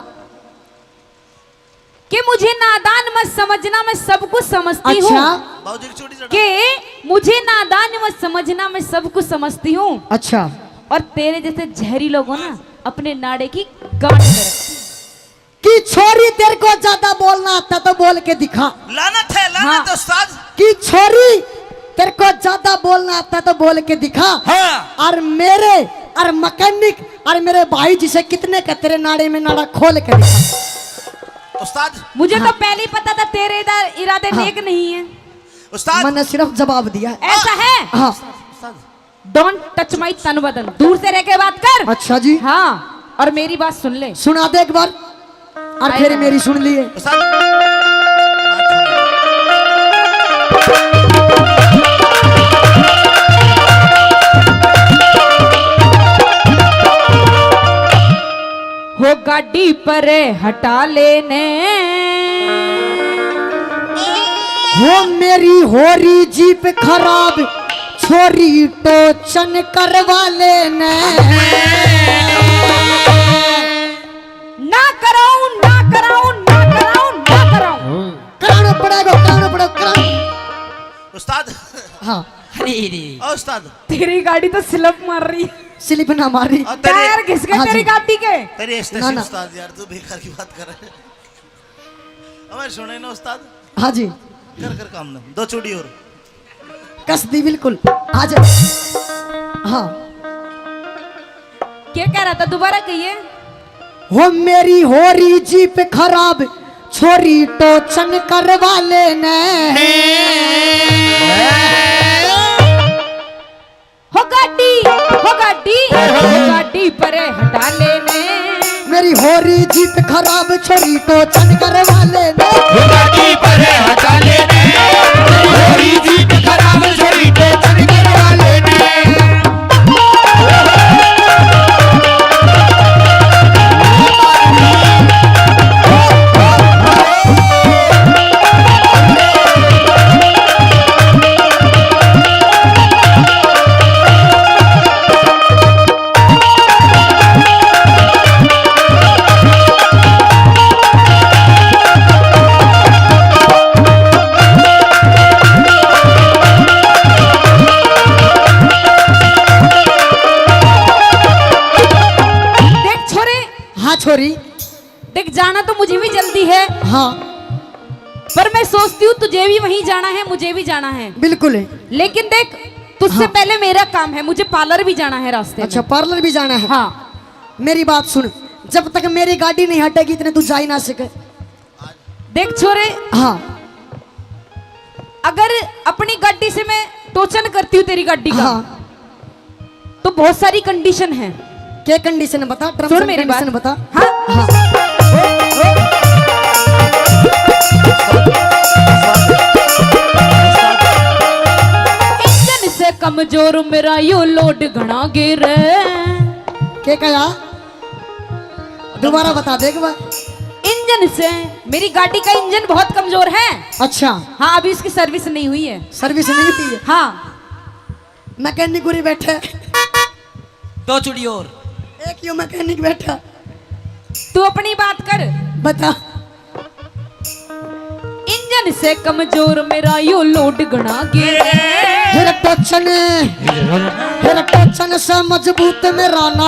कि मुझे नादान मत समझना, मैं सब कुछ समझती हूँ। अच्छा। बाबूजी की चूड़ी चढ़ा। कि मुझे नादान मत समझना, मैं सब कुछ समझती हूँ। अच्छा। और तेरे जैसे जहरी लोगों ना अपने नाड़े की गांठ में रखती। कि छोरी, तेरे को ज्यादा बोलना आता तो बोल के दिखा। लानत है, लानत हाँ। है उस्ताद। कि छोरी, तेरे को ज्यादा बोलना आता तो बोल के दिखा। हाँ। और मेरे, और मैकेनिक, और मेरे भाई जिसे कितने का तेरे नाड़े में नाड़ा खोल के दिखा। उस्ताद। मुझे हाँ। तो पहले ही पता था तेरे इधर इरादे हाँ। नेक नहीं है। उस्ताद। मैंने सिर्फ जवाब दिया है। ऐसा है? हाँ। उस्ताद। Don't touch my तन बदन, दूर से रह के बात कर। अच्छा जी। हाँ, और मेरी बात सुन ले। सुना दे एक बार, और फिर मेरी सुन लिए। हो गाड़ी पर हटा लेने। हो मेरी हो रही जीप खराब, छोरी टोचन करवा लेने। ना कराऊं, ना कराऊं, ना कराऊं, ना कराऊं। कराना पड़ेगा, कराना पड़ेगा, कराना। उस्ताद। हाँ। अरे रे। ओ उस्ताद। तेरी गाड़ी तो स्लिप मार रही। स्लिप ना मार रही। और तेरे टायर घिस गए हाँ तेरी जी। गाड़ी के। तेरी ना, स्टेशन ना। उस्ताद यार, तू बेकार की बात कर रहा है। हमारे सुने ना उस्ताद। हाँ जी। कर, कर काम ना। दो चूड़ी और। कस दी बिल्कुल। आ जा। हाँ। क्या कह रहा था, दोबारा कहिए। हो मेरी हो रही जीप खराब, छोरी टोचन करवा लेने। हो गाड़ी, हो गाड़ी, हो गाड़ी परे हटा लेने। मेरी हो रही जीप खराब, छोरी टोचन करवा लेने। गाड़ी परे हटा लेने। मेरी हो रही जीप खराब, छोरी टोचन करवा लेने। देख छोरे। हाँ छोरी। देख, जाना तो मुझे भी जल्दी है। हाँ। पर मैं सोचती हूँ, तुझे भी वहीं जाना है, मुझे भी जाना है। बिल्कुल है। लेकिन देख, तुझसे हाँ। पहले मेरा काम है, मुझे पार्लर भी जाना है रास्ते अच्छा, में। पार्लर भी जाना है। हाँ। मेरी बात सुन, जब तक मेरी गाड़ी नहीं हटेगी, इतने तू जा ही ना सके। देख छोरे, हाँ। अगर अपनी गाड़ी से मैं टोचन करती हूँ तेरी गाड़ी का, हाँ। तो बहुत सारी कंडीशन है। क्या कंडीशन है बता, terms सुन and मेरी बात। Condition बता। हाँ। हाँ। इंजन से कमजोर मेरा यो लोड घना गिर। क्या कहा? दोबारा बता दे एक बार। इंजन से, मेरी गाड़ी का इंजन बहुत कमजोर है। अच्छा। हाँ, अभी इसकी सर्विस नहीं हुई है। सर्विस नहीं हुई है? हाँ। मैकेनिक उरी बैठे। दो चुड़ी और। एक यो मैकेनिक बैठा। तू अपनी बात कर। बता। इंजन से कमजोर मेरा यो लोड घना गिर। फिर टोचन, फिर टोचन से मजबूत मेरा ना।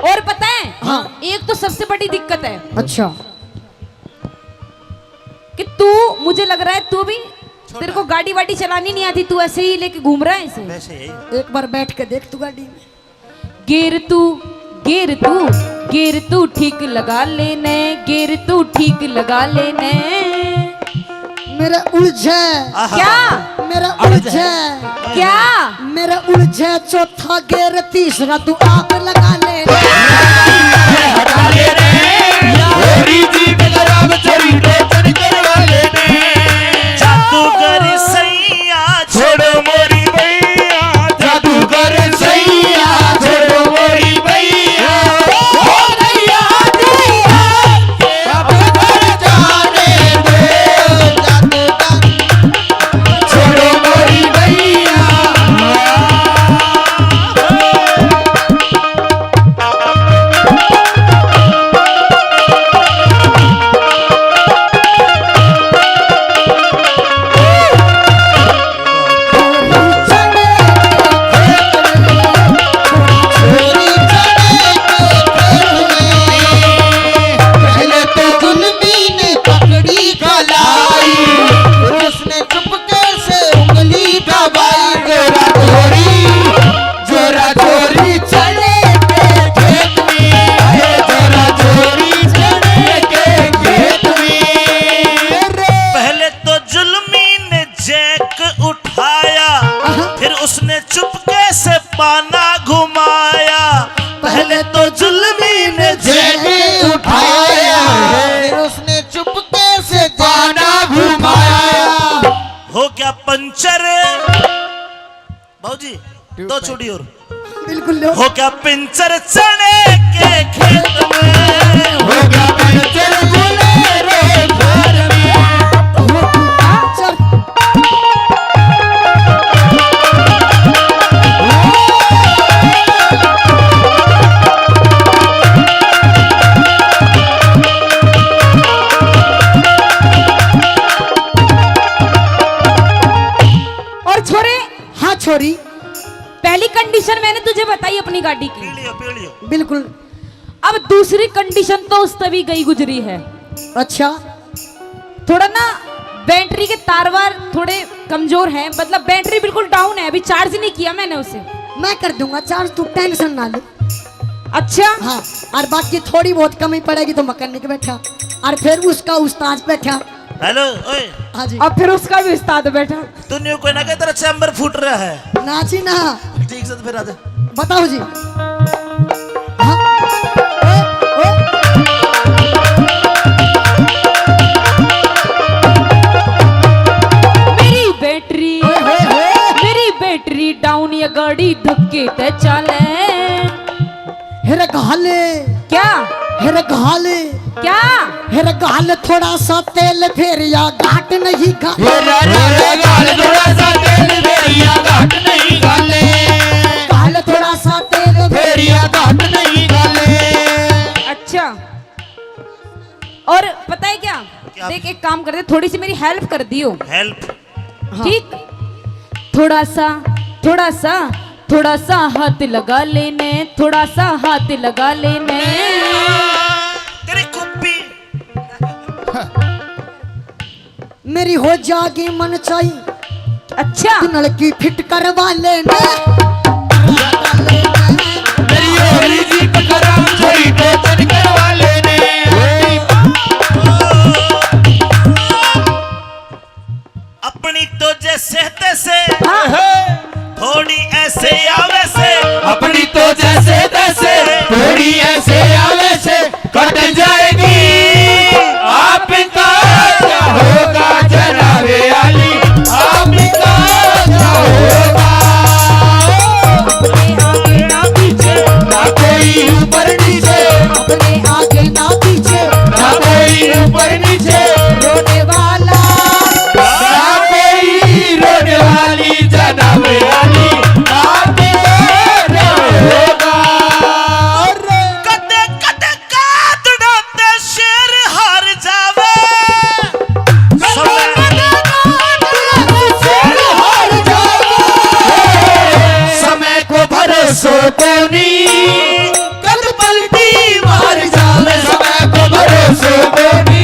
और पता है, हाँ। एक तो सबसे बड़ी दिक्कत है। अच्छा। कि तू, मुझे लग रहा है तू भी, तेरे को गाड़ी वाड़ी चलानी नहीं आती, तू ऐसे ही लेके घूम रहा है इसे। वैसे ही। एक बार बैठ के देख तू गाड़ी में। गियर तू, गियर तू, गियर तू ठीक लगा लेने, गियर तू ठीक लगा लेने। मेरा उलझे। आहा। क्या? मेरा उलझे। क्या? मेरा उलझे चौथा गियर, तीसरा तू आप लगा ले। हटा ले रे, होरी जी बेगराम चोरी टोचन करवा ले ने। जादूगर सैया छोड़ो मोरी बैया, जादूगर सैया छोड़ो मोरी बैया। ओ भैया, भैया, अब घर जाने दो, जादूगर छोड़ो मोरी बैया। पहले तो गुलमी ने पकड़ी कलाई, फिर उसने चुपके से उंगली दबाई। जोरा जोरी, जोरा जोरी चने के खेत में, अरे जोरा जोरी चने के खेत में। पहले तो जुल्मी ने जैक उठाया, फिर उसने चुपके से पाना घुमाया। पहले तो जुल्मी ने जैक उठाया, फिर उसने चुपके से पाना घुमाया। हो गया पंचर। बाबूजी, दो चूड़ी और। बिल्कुल लो। हो गया पंचर चने के खेत में। हो गया पंचर बोले रे। छोरी। पहली कंडीशन मैंने तुझे बताई अपनी गाड़ी की। पी लियो, पी लियो। बिल्कुल। अब दूसरी कंडीशन तो उस तभी गई गुजरी है। अच्छा। थोड़ा ना बैटरी के तार वार थोड़े कमजोर हैं, मतलब बैटरी बिल्कुल डाउन है, अभी चार्ज नहीं किया मैंने उसे। मैं कर दूंगा चार्ज, तू टेंशन ना ले। अच्छा। हाँ। और बाकी थोड़ी बहुत कमी पड़ेगी तो मैकेनिक बैठा, और फिर उसका उस्ताद बैठा। हेलो, ओए। हाँ जी। और फिर उसका भी उस्ताद बैठा। तू न्यू कोई ना कह, तेरा चैम्बर फूट रहा है। ना जी ना। ठीक से तो फिर आ जा। बताओ जी। हाँ? ओ, ओ। मेरी बैटरी, ओए, ओए, ओए। मेरी बैटरी डाउन, ये गाड़ी धक्के ते चाले। हेरे घाले। क्या? हेरे घाले। क्या? हेरे घाल थोड़ा सा तेल, फेरिया घाट नहीं घाले। हेरे, हेरे, हेरे घाल थोड़ा सा तेल, फेरिया घाट नहीं घाले। घाल थोड़ा सा तेल, फेरिया घाट नहीं घाले। अच्छा, और पता है क्या? क्या? देख, एक काम कर दे, थोड़ी सी मेरी हेल्प कर दियो। हेल्प? हाँ। ठीक, थोड़ा सा, थोड़ा सा, थोड़ा सा हाथ लगा लेने, थोड़ा सा हाथ लगा लेने। तेरी कुप्पी। मेरी हो जागी मन चाही। अच्छा। तू नलकी फिट करवा लेने। मेरी होली जीप खराब, थोड़ी टोचन करवा लेने। अपनी तो जैसे तैसे, हाँ। थोड़ी ऐसे आवे से। अपनी तो जैसे तैसे, थोड़ी ऐसे आवे से, कट जाएगी। आपका क्या होगा जनाबे आली, आपका क्या होगा? अपने आगे ना पीछे, ना कोई ऊपर नीचे। अपने आगे ना पीछे, ना कोई ऊपर नीचे। रोने वाला, ना कोई रोने वाली, जनाबे आली, आपका क्या होगा? कदे कदे कातड़ा ते शेर हार जावे। समय, समय को भरोसो कोनी, कद पलटी मार जावे। समय को भरोसो कोनी,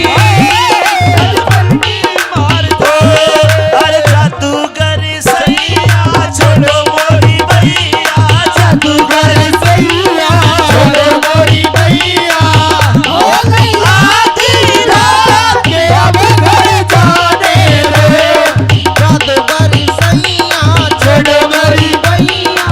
कद पलटी मार जावे। अरे जादूगर सैया छोड़ो मोरी बैया, जादूगर सैया छोड़ो मोरी बैया। आधी रात के अब घर जाने दे, जादूगर सैया छोड़ो मोरी बैया।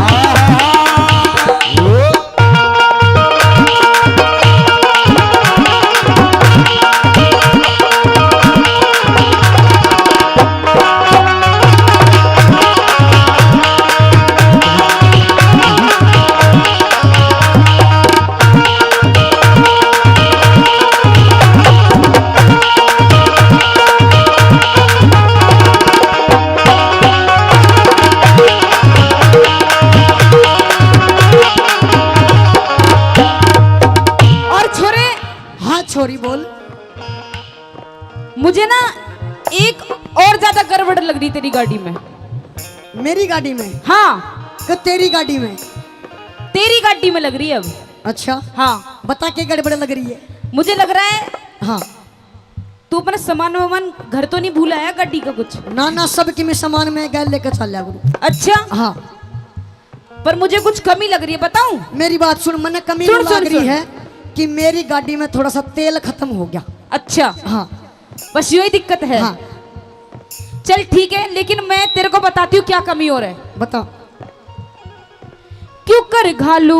और छोरे, हाँ छोरी बोल। मुझे ना एक और ज्यादा गड़बड़ लग रही तेरी गाड़ी में। मेरी गाड़ी में? हाँ। कि तेरी गाड़ी में? तेरी गाड़ी में लग रही है अब। अच्छा। हाँ। बता के गड़बड़ लग रही है? मुझे लग रहा है, हाँ, तू अपना सामान वामान घर तो नहीं भूल आया, गाड़ी का कुछ? ना ना, सब की मैं सामान में गैल लेकर चल लिया करूँ। अच्छा। हाँ। पर मुझे कुछ कमी लग रही है, बताऊं? मेरी बात सुन, मन्ने कमी सुन, लग सुन, रही सुन। है कि मेरी गाड़ी में थोड़ा सा तेल खत्म हो गया। अच्छा। हाँ। बस यही दिक्कत है। हाँ। चल ठीक है, लेकिन मैं तेरे को बताती हूँ क्या कमी और है। बता। क्यों कर घालू,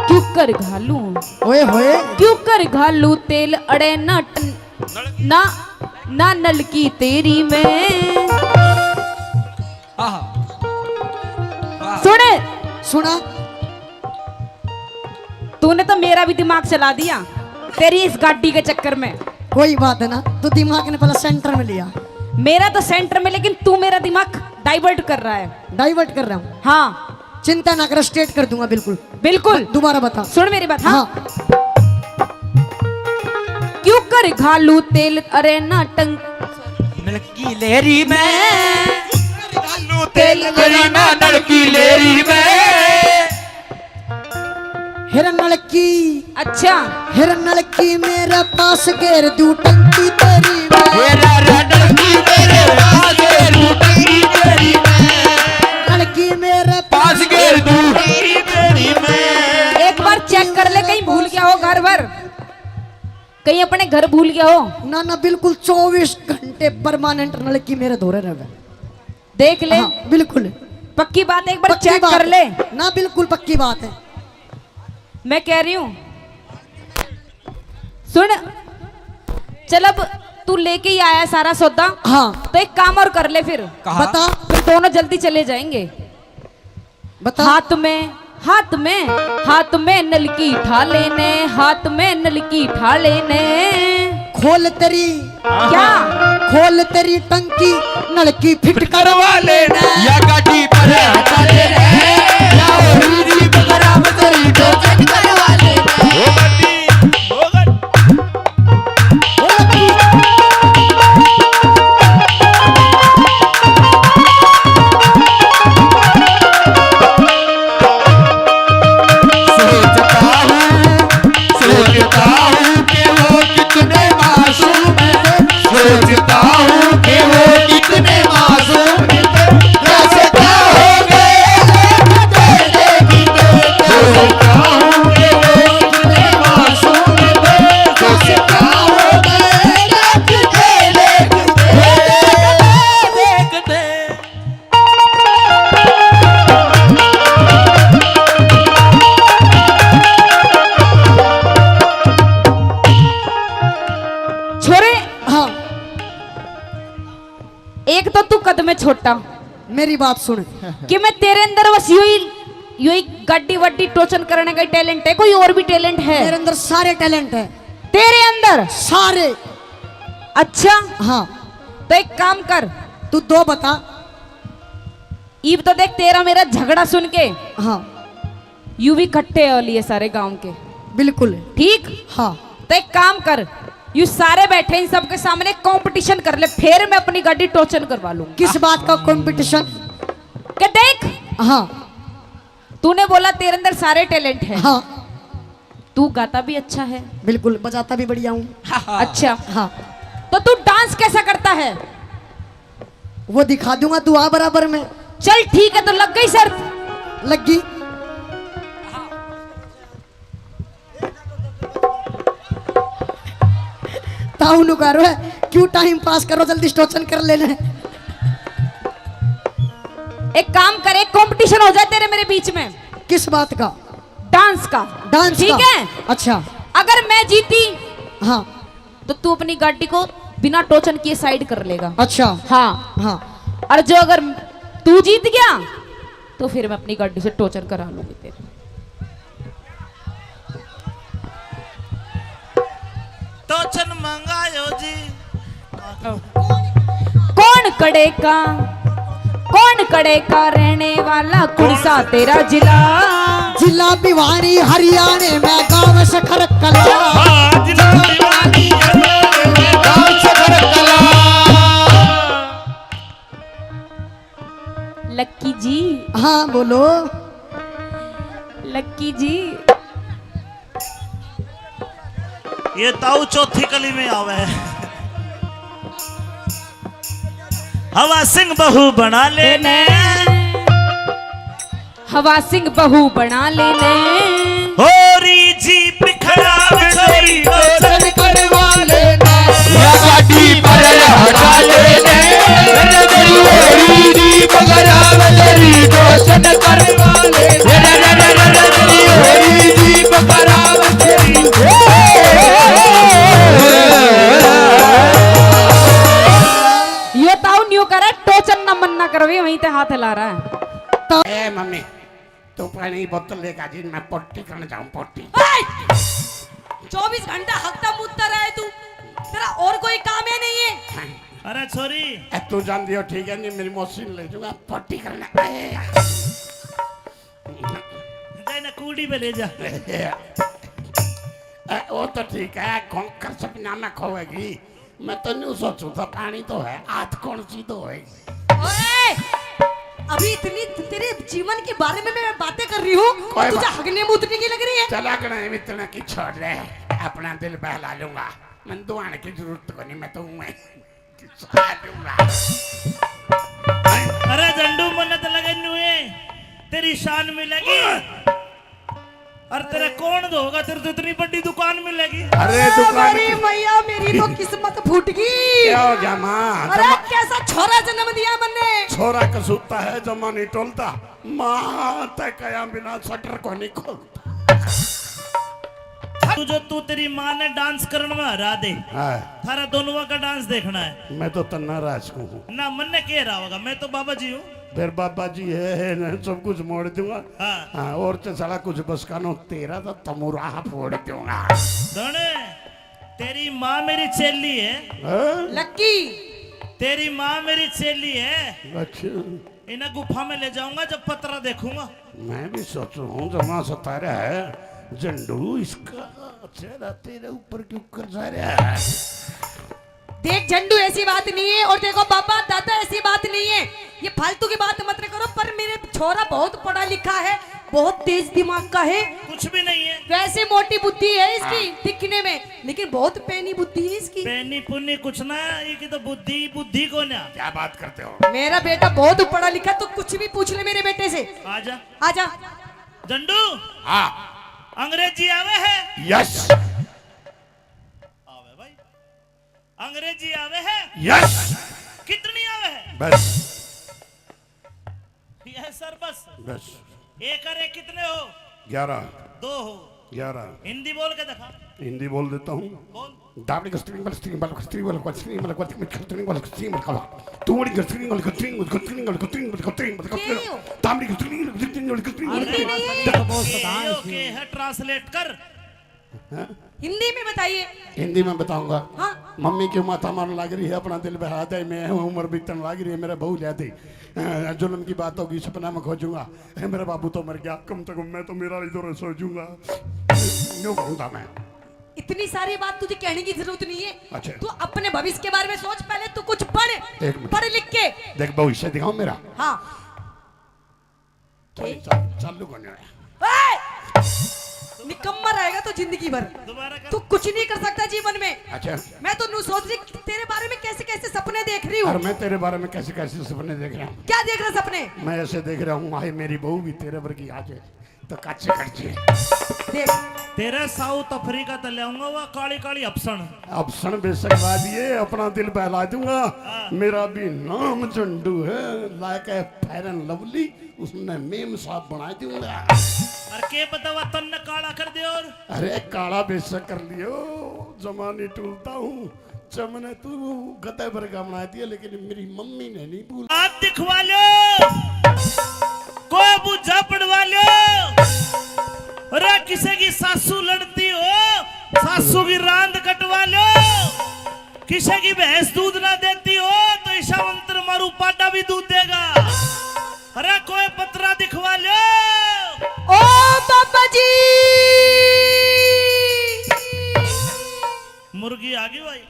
क्यों कर घालू, ओए होए। क्यों कर घालू तेल अड़े ना टन-, ना, ना नलकी तेरी में। आहा। वाह। सुन। सुना। तूने तो मेरा भी दिमाग चला दिया तेरी इस गाड़ी के चक्कर में। कोई बात है ना, तू दिमाग ने पहले सेंटर में लिया। मेरा तो सेंटर में, लेकिन तू मेरा दिमाग डाइवर्ट कर रहा है। डाइवर्ट कर रहा हूँ? हाँ। चिंता ना कर, स्ट्रेट कर दूंगा बिल्कुल। बिल्कुल। ब-, दोबारा बता। सुन मेरी बात, हाँ। हाँ। क्यों कर घालू तेल अरे ना टंग नलकी लेरी में। घालू तेल तेरी ना नलकी लेरी में। हिर नलकी। अच्छा। हिर नलकी मेरे पास घेर दू टंकी तेरी में। मेरा रे नलकी मेरे पास घेर दू टंकी तेरी में। नलकी मेरे पास घेर दू टंकी तेरी में। एक बार चेक कर ले, कहीं भूल गया हो घर भर, कहीं अपने घर भूल गया हो। ना, ना, बिल्कुल चौबीस घंटे परमानेंट नलकी मेरे धोरे रहे। देख ले। हाँ, बिल्कुल। पक्की बात है, एक बार पक्की चेक बात कर है। ले। ना, बिल्कुल पक्की बात है। मैं कह रही हूँ, सुन, चल, अब तू लेके ही आया सारा सौदा। हाँ। तो एक काम और कर ले फिर। कहा? बता। फिर दोनों जल्दी चले जाएंगे। बता। हाथ में, हाथ में, हाथ में नलकी ठा लेने, हाथ में नलकी ठा लेने। खोल तेरी। क्या? खोल तेरी टंकी, नलकी फिट करवा लेने। या गाड़ी पर हटा लेने, या होरी जी बगरा में तेरी टोचन करवा लेने। ओ गाड़ी, ओ गाड़ी। सोचता हूँ, सोचता हूँ कि वो कितने मासूम हैं। सोचता हूँ कि वो कितने मासूम हैं। कैसे क्या हो गए, देखते देखते। सोचता हूँ कि वो कितने मासूम हैं। कैसे क्या हो गए, देखते देखते। छोरे, हाँ। एक तो तू कद में छोटा। मेरी बात सुन। कि मैं तेरे अंदर बस यो ही, यो ही गाड़ी वाड़ी टोचन करने का ही टैलेंट है, कोई और भी टैलेंट है? मेरे अंदर सारे टैलेंट है। तेरे अंदर? सारे। अच्छा। हाँ। तो एक काम कर। तू दो बता। इब तो देख, तेरा मेरा झगड़ा सुन के हाँ। यू भी इकट्ठे हो लिए सारे गांव के। बिल्कुल। ठीक? हाँ। तो एक काम कर, यू सारे बैठे, इन सबके सामने कंपटीशन कर ले, फिर मैं अपनी गाड़ी टोचन करवा लूंगी। किस बात का कंपटीशन? के देख, हाँ। तूने बोला तेरे अंदर सारे टैलेंट हैं। हाँ। तू गाता भी अच्छा है। बिल्कुल, बजाता भी बढ़िया हूँ। अच्छा। हाँ। तो तू डांस कैसा करता है? वो दिखा दूंगा, तू आ बराबर में। चल ठीक है, तो लग गई शर्त। लग गई। ताऊ नु करो है, क्यों टाइम पास करो, जल्दी टोचन कर लेना है। एक काम कर, एक कंपटीशन हो जाए तेरे मेरे बीच में। किस बात का? डांस का। डांस ठीक का? है? अच्छा। अगर मैं जीती हाँ। तो तू अपनी गाड़ी को बिना टोचन किए साइड कर लेगा। अच्छा। हाँ। हाँ। और जो अगर तू जीत गया तो फिर मैं अपनी गाड़ी से टोचन करा लूंगी तेरे। टोचन मंगायो जी। कौन कड़े का, कौन कड़े का रहने वाला, कौन सा तेरा जिला? जिला भिवानी हरियाणा में, गांव सखर कला। हाँ, जिला भिवानी हरियाणा में, गांव सखर कला। लक्की जी। हाँ, बोलो। लक्की जी। ये ताऊ चौथी कली में आवे है। हवा सिंह बहू बना लेने। हवा सिंह बहू बना लेने। होरी जीप खराब तेरी टोचन करवा लेने। या गाड़ी पर हटा लेने। तेरी होरी जीप खराब तेरी टोचन करवा लेने। तेरी होरी जीप खराब तेरी। यो ताऊ न्यू करे, टोचन ना मन ना करवे, वहीं ते हाथ हिला रहा है। ए मम्मी, तू पानी बोतल लेकर जी, मैं पोटी करने जाऊं, पोटी। ए! चौबीस घंटा हकता मुतता रहे तू, तेरा और कोई काम है नहीं है? अरे छोरी। ए, तू जान दियो, ठीक है, नहीं मेरी मौसी ने ले जाऊंगा पोटी करने। ए। जाए ना कूड़ी पे ले जा। ए, वो तो ठीक है, खोंकर सपना में खोएगी। मैं तो न्यू सोचूं था, पानी तो है, हाथ कौन सी तो होएगी। ओए! अभी इतनी तेरे जीवन के बारे में मैं बातें कर रही हूँ, कोई तुझे बात हगने मूतने की लग रही है? चला कना इतना की छोड़ दे, अपना दिल बहला लूंगा। मैं दुआने की जरूरत को नहीं, मैं तो हूँ, मैं खा लूंगा। अरे झंडू, मन्नत लगे नुए, तेरी शान मिलेगी। और तेरा कौन धोगा? तेरे तो इतनी बड़ी दुकान मिलेगी। अरे अरे दुकान मेरी की मैया, मेरी तो किस्मत फूट गई। क्या हो गया माँ? अरे जमा- कैसा छोरा जन्म दिया मन्ने। छोरा कसूता है, जमा नहीं टोलता। माँ ते कया बिना शटर को नहीं खोलता। तू जो, तू तेरी माँ ने डांस करण में हरा दे। हाँ। थारा दोनों का डांस देखना है। मैं तो तन्ना राज को हूँ। ना मन्ने के रहा होगा, मैं तो बाबा जी हूँ। फिर बाबा जी है, है ना, सब कुछ मोड़ दूंगा। हाँ। हाँ, और तो साला कुछ बस का नो, तेरा तो तमुराह फोड़ दूंगा। सुन, तेरी माँ मेरी चेली है। हाँ? लक्की। तेरी माँ मेरी चेली है। अच्छा। इन्हें गुफा में ले जाऊंगा जब पतरा देखूंगा। मैं भी सोच रहा हूँ, जमा सता रहा है झंडू, इसका चेहरा तेरे ऊपर क्यों कर जा रहा है? देख झंडू, ऐसी बात नहीं है। और देखो बाबा, दादा, ऐसी बात नहीं है, ये फालतू की बात मत करो। पर मेरे छोरा बहुत पढ़ा लिखा है, बहुत तेज दिमाग का है। कुछ भी नहीं है। वैसे मोटी बुद्धि है इसकी हाँ। दिखने में, लेकिन बहुत पैनी बुद्धि है इसकी। पैनी पुन्नी कुछ ना, ये की तो बुद्धि, बुद्धि को ना। क्या बात करते हो? मेरा बेटा बहुत पढ़ा लिखा, तो कुछ भी पूछ ले मेरे बेटे से। आजा। आजा। झंडू। हाँ। अंग्रेजी आवे है? यस। आवे भाई। अंग्रेजी आवे है? यस। कितनी आवे है? बस। यस सर, बस। बस। एक और एक कितने हो? ग्यारह। दो हो। ग्यारह। हिंदी बोल के दिखा। हिंदी बोल देता हूँ। बोल। दाबड़ी को स्त्रिंग बल, स्त्रिंग बल, स्त्रिंग बल, स्त्रिंग बल, स्त्रिंग बल, स्त्रिंग बल, तू बड़ी को स्त्रिंग बल, स्त्रिंग बल, स्त्रिंग बल, स्त्रिंग बल, स्त्रिंग बल, स्त्रिंग बल, ये हो। दाबड़ी को स्त्रिंग बल, स्त्रिंग बल, स्त्रिंग बल, हिंदी नहीं है। देखो, बहुत ये सदा हो इसमें। के है, ट्रांसलेट कर। हाँ? हिंदी में बताइए। हिंदी में बताऊंगा। हाँ। मम्मी क्यों माथा मारने लग रही है, अपना दिल बहला दे, मैं हूँ, उम्र बीतने लग रही है, मेरा बहू ले दे। अ, जुल्म की बात होगी, सपना में खोजूंगा। ए, मेरा बाबू तो मर गया, कम से कम मैं तो मेरा इधर सो जूंगा। यूं कहूंगा मैं। इतनी सारी बात तुझे कहने की जरूरत नहीं है। अच्छा। तू अपने भविष्य के बारे में सोच, पहले तू कुछ पढ़, एक मिनट। पढ़ लिख के। देख, भविष्य दिखाओ मेरा। हाँ। चालू, चालू करने आया। ए! निकम्मा रहेगा तो जिंदगी भर। दोबारा कर। तू कुछ नहीं कर सकता जीवन में। अच्छा। मैं तो नू सोच रही तेरे बारे में कैसे कैसे सपने देख रही हूँ। और मैं तेरे बारे में कैसे कैसे सपने देख रहा हूँ। क्या देख रहा सपने? मैं ऐसे देख रहा हूँ, हाय मेरी बहू भी तेरे वर्गी आ जाए तो कच्चे कच्चे। देख। तेरे साउथ अफ्रीका तो ले आऊंगा, वह काली काली अफसण। अफसण बेशक ला दिए, अपना दिल बहला दूंगा। हाँ। मेरा भी नाम झंडू है, लाके फेयर एंड लवली, उसने मेम साहब बना दूंगा। और के पता वह तन्ने काला कर दे और। अरे काला बेशक कर लियो, जमा नहीं टूलता हूँ। जमने तू गधे वर्गा बना दिया, लेकिन मेरी मम्मी ने नहीं भूला। हाथ दिखवा लो, को बूझा पड़वा लो। अरे किसी की सासू लड़ती हो, सासू की रांद कटवा लो। किसी की भैंस दूध ना देती हो तो ईशा मंत्र मारू, पाडा भी दूध देगा। अरे कोई पतरा दिखवा लो। ओ बाबा जी। मुर्गी आ गई भाई।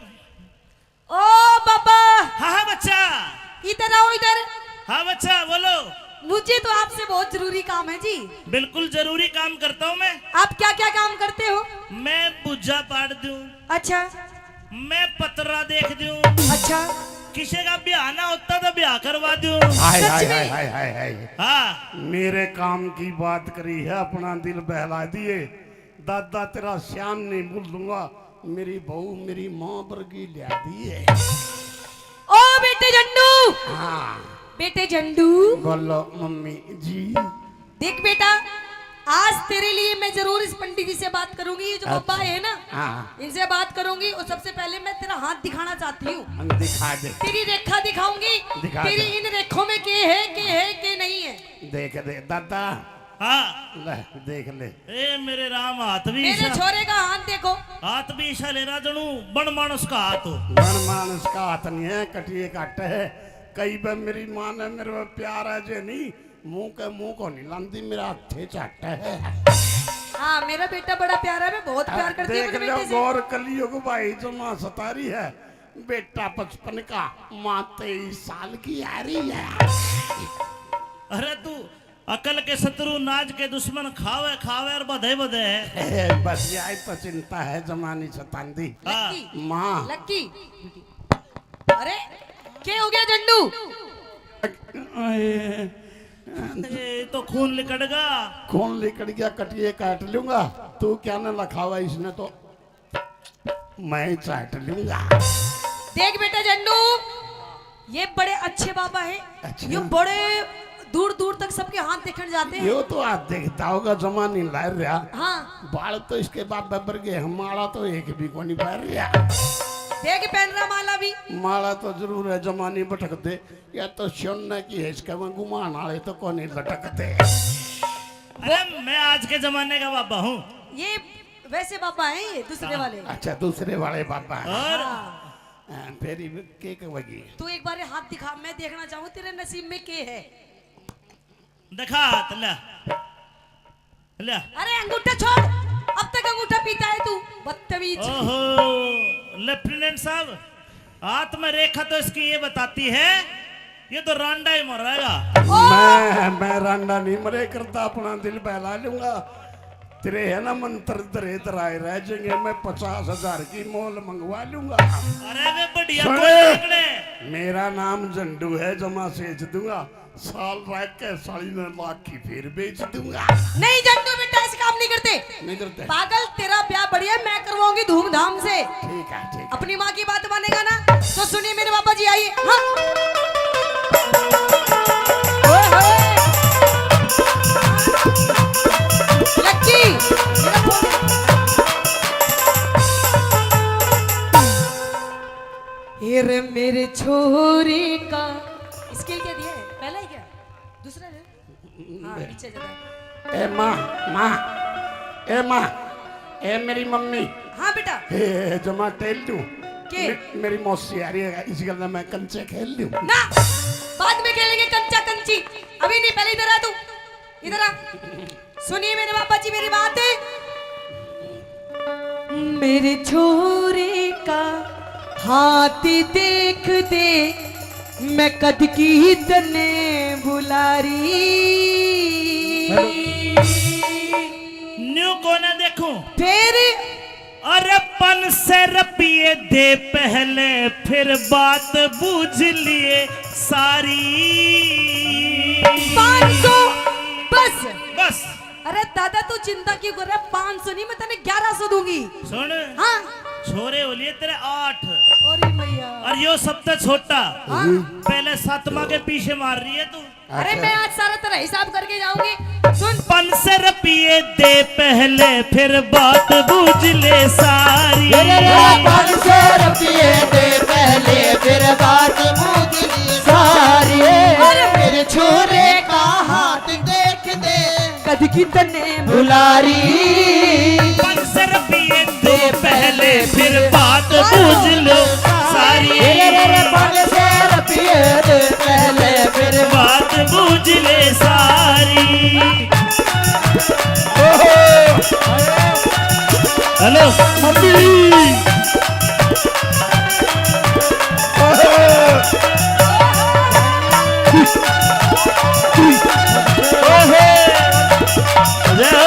ओ बाबा। हाँ, हाँ, बच्चा। इधर आओ, इधर। हाँ, बच्चा, बोलो। मुझे तो आपसे बहुत जरूरी काम है जी। बिल्कुल जरूरी काम करता हूँ मैं। आप क्या क्या काम करते हो? मैं भुज्जा पाड़ दूँ। अच्छा। मैं पतरा देख दूँ। अच्छा। किसी का ब्याह ना होता तो ब्याह करवा दूँ। हाय, सच हाय, में? हाय, हाय, हाय, हाय। हाँ। मेरे काम की बात करी है, अपना दिल बहला दिए। दादा तेरा श्याम नहीं भूलूंगा, मेरी बहू मेरी माँ वर्गी ल्या दी है। ओ बेटे झंडू। हाँ। बेटे झंडू। बोलो मम्मी जी। देख बेटा, आज तेरे लिए मैं जरूर इस पंडित जी से बात करूंगी, ये जो अच्छा। बाबा है ना, हाँ। इनसे बात करूंगी और सबसे पहले मैं तेरा हाथ दिखाना चाहती हूँ। हम दिखा दे। तेरी रेखा दिखाऊंगी, दिखा तेरी दे। इन रेखों में के है, के है, के नहीं है। देख दे दादा, हाँ। ले, देख ले। ए मेरे राम, हाथ भी मेरे ईशा। छोरे का हाथ देखो। हाथ भी ईशा ले रहा, जणू बन मानस का हाथ हो। बन मानस का हाथ नहीं है, कटिए काटे है। कई बार मेरी माँ ने मेरे पे प्यार है जे नहीं, मुंह के मुंह को नहीं लांदी, मेरा हाथे चाटे है। हाँ, मेरा बेटा बड़ा प्यारा है, मैं बहुत प्यार करती हूँ देख अपने लो बेटे से। गौर कलियुग भाई जमा सतारी है। बेटा पचपन का, माँ तेईस साल की आ रही है। अरे तू अकल के शत्रु, नाज के दुश्मन, खावे खावे और बधे बधे है। ए, बस यही तो चिंता है, जमानी सतांदी। हाँ। लक्की। माँ। लक्की। अरे, के हो गया झंडू? ए, तो खून लिकड़गा। खून लिकड़ गया, कटिए काट लूंगा। तू क्या ना लखावा इसने तो। मैं चाट लूंगा। देख बेटा झंडू, ये बड़े अच्छे बाबा हैं। अच्छा। ये बड़े दूर दूर तक सबके हाथ देखने जाते हैं। यो तो हाथ देखता होगा, जमा नहीं ला रहा। हाँ। बाल तो इसके बाप बराबर के हैं, माला तो एक भी को नहीं पहन रहा। देख पहन रहा माला भी। माला तो जरूर है, जमा नहीं भटकते। या तो सोने की है, इसके में गुमान वाले तो को नहीं लटकते। अरे मैं आज के जमाने का बाबा हूँ। ये वैसे बाबा हैं ये दूसरे वाले। अच्छा, दूसरे वाले बाबा हैं। और हाँ। हाँ, फिर ये के कहेगी? तू एक बार हाथ दिखा, मैं देखना चाहूँ तेरे नसीब में के है। दिखा हाथ, ले। ले। अरे अंगूठा छोड़, अब तक अंगूठा पीता है तू, बदतमीज। ओहो, लेफ्टिनेंट साहब, हाथ में रेखा तो इसकी ये बताती है, ये तो रांडा ही मरेगा। ओ! मैं, मैं रांडा नहीं मरे करता, अपना दिल बहला लूंगा। तेरे है ना मंत्र धरे धराए रह जाएंगे, मैं पचास हजार की मोल मंगवा लूंगा। अरे वे बढ़िया सुन, कौन है निकले? मेरा नाम झंडू है, जमा सेच दूंगा। साल रख के साली ने लाख की फिर बेच दूंगा। नहीं झंडू बेटा, ऐसे काम नहीं करते। नहीं करते। पागल, तेरा ब्याह बढ़िया, मैं करवाऊंगी धूमधाम से। ठीक है, ठीक है। अपनी माँ की बात मानेगा ना? तो सुनिए मेरे बाबा जी, आइए। हाँ। ओए होए। लक्की, मेरा फोन। ये रे मेरे छोरे का। स्केल क्या दिया है? पहला ही क्या? दूसरा है? हाँ, पीछे जरा। ए माँ, माँ, ए माँ, ए मेरी मम्मी। हाँ बेटा। ए जमा टेल दूँ। के? मे-, मेरी मौसी आ रही है, इस गल में कंचे खेल लूँ। ना, बाद में खेलेंगे कंचा कंची, अभी नहीं, पहले इधर आ तू, इधर आ। सुनिए मेरे बाबा जी मेरी बात। मेरे छोरे का हाथ देख दे, मैं कद की तने बुला रही। न्यू कोना देखूं। फिर? अरे पाँच सौ रुपये दे पहले, फिर बात बूझ लिए सारी। पाँच सौ बस। बस। अरे दादा, तू चिंता क्यों कर रहा है? पाँच सौ नहीं, मैं तने ग्यारह सौ दूंगी। सुन। हाँ। छोरे हो लिए तेरे आठ। अरे मैया। और यो सबसे छोटा। हाँ। पहले सातवां के पीछे मार रही है तू। अरे अच्छा। मैं आज सारा तेरा हिसाब करके जाऊंगी। सुन। पाँच सौ रुपये दे पहले, फिर बात बूझ ले सारी। रे, रे, रे, पाँच सौ रुपये दे पहले, फिर बात बूझ ले सारी। अरे मेरे छोरे का हाथ देख दे, कद की तने बुला रही। पाँच सौ रुपये दे पहले, फिर बात बूझ लो सारी। रे, रे, रे, पाँच सौ रुपये दे पहले, फिर बात बूझ ले सारी। ओहो। हेलो। मम्मी। ओहो। ओहो। जय हो।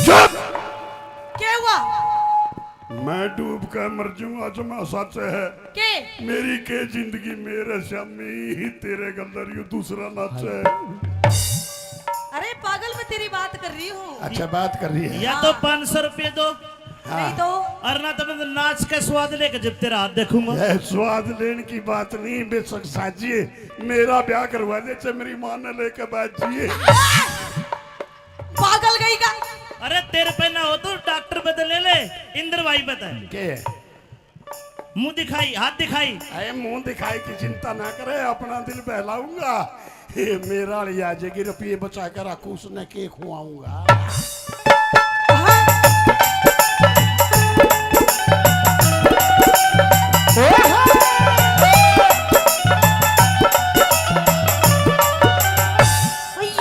चुप! क्या हुआ? मैं डूब के मर जाऊं, आज मैं सच है। के? मेरी के जिंदगी मेरे स्यामी, तेरे गंदर यू दूसरा नाच है। अरे पागल, मैं तेरी बात कर रही हूँ। अच्छा, बात कर रही है। या तो हाँ। पाँच सौ रुपये दो। हाँ। नहीं तो। और ना तो मैं नाच के स्वाद लेके जब तेरा हाथ देखूंगा। ये स्वाद लेने की बात नहीं, बेशक साजिए, मेरा ब्याह करवा दे, चाहे मेरी माँ ने लेके बैठ जाइए। पागल गई का? अरे तेरे पे ना हो तो डॉक्टर पे तो ले ले, इंद्र भाई पे तो। के? मुंह दिखाई, हाथ दिखाई। अरे मुंह दिखाई की चिंता ना करे, अपना दिल बहलाऊंगा। हे, मेरा वाली आ जाएगी, रुपये बचा कर रखू, उसने के खुआऊंगा।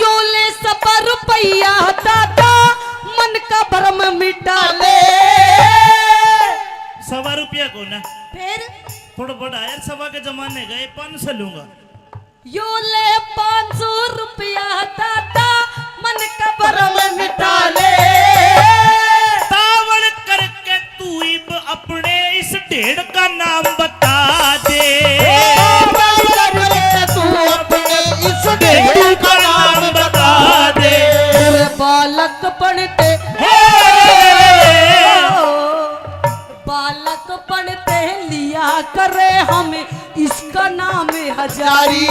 यो ले सवा रुपया दादा, मन का भरम मिटा ले। सवा रुपया को ना। फिर? थोड़ा बड़ा यार, सवा के जमाने का, ये पाँच सौ लूंगा। यो ले पाँच सौ रुपया दादा, मन का भरम मिटा ले। तावड़ करके तू इब अपने इस ढेड़ का नाम बता दे। ओ, तावड़ करके तू अपने इस ढेड़ का नाम बता दे। तेरे बालकपन ते, हे! बालकपन ते लिया करे हम इसका नाम हजारी।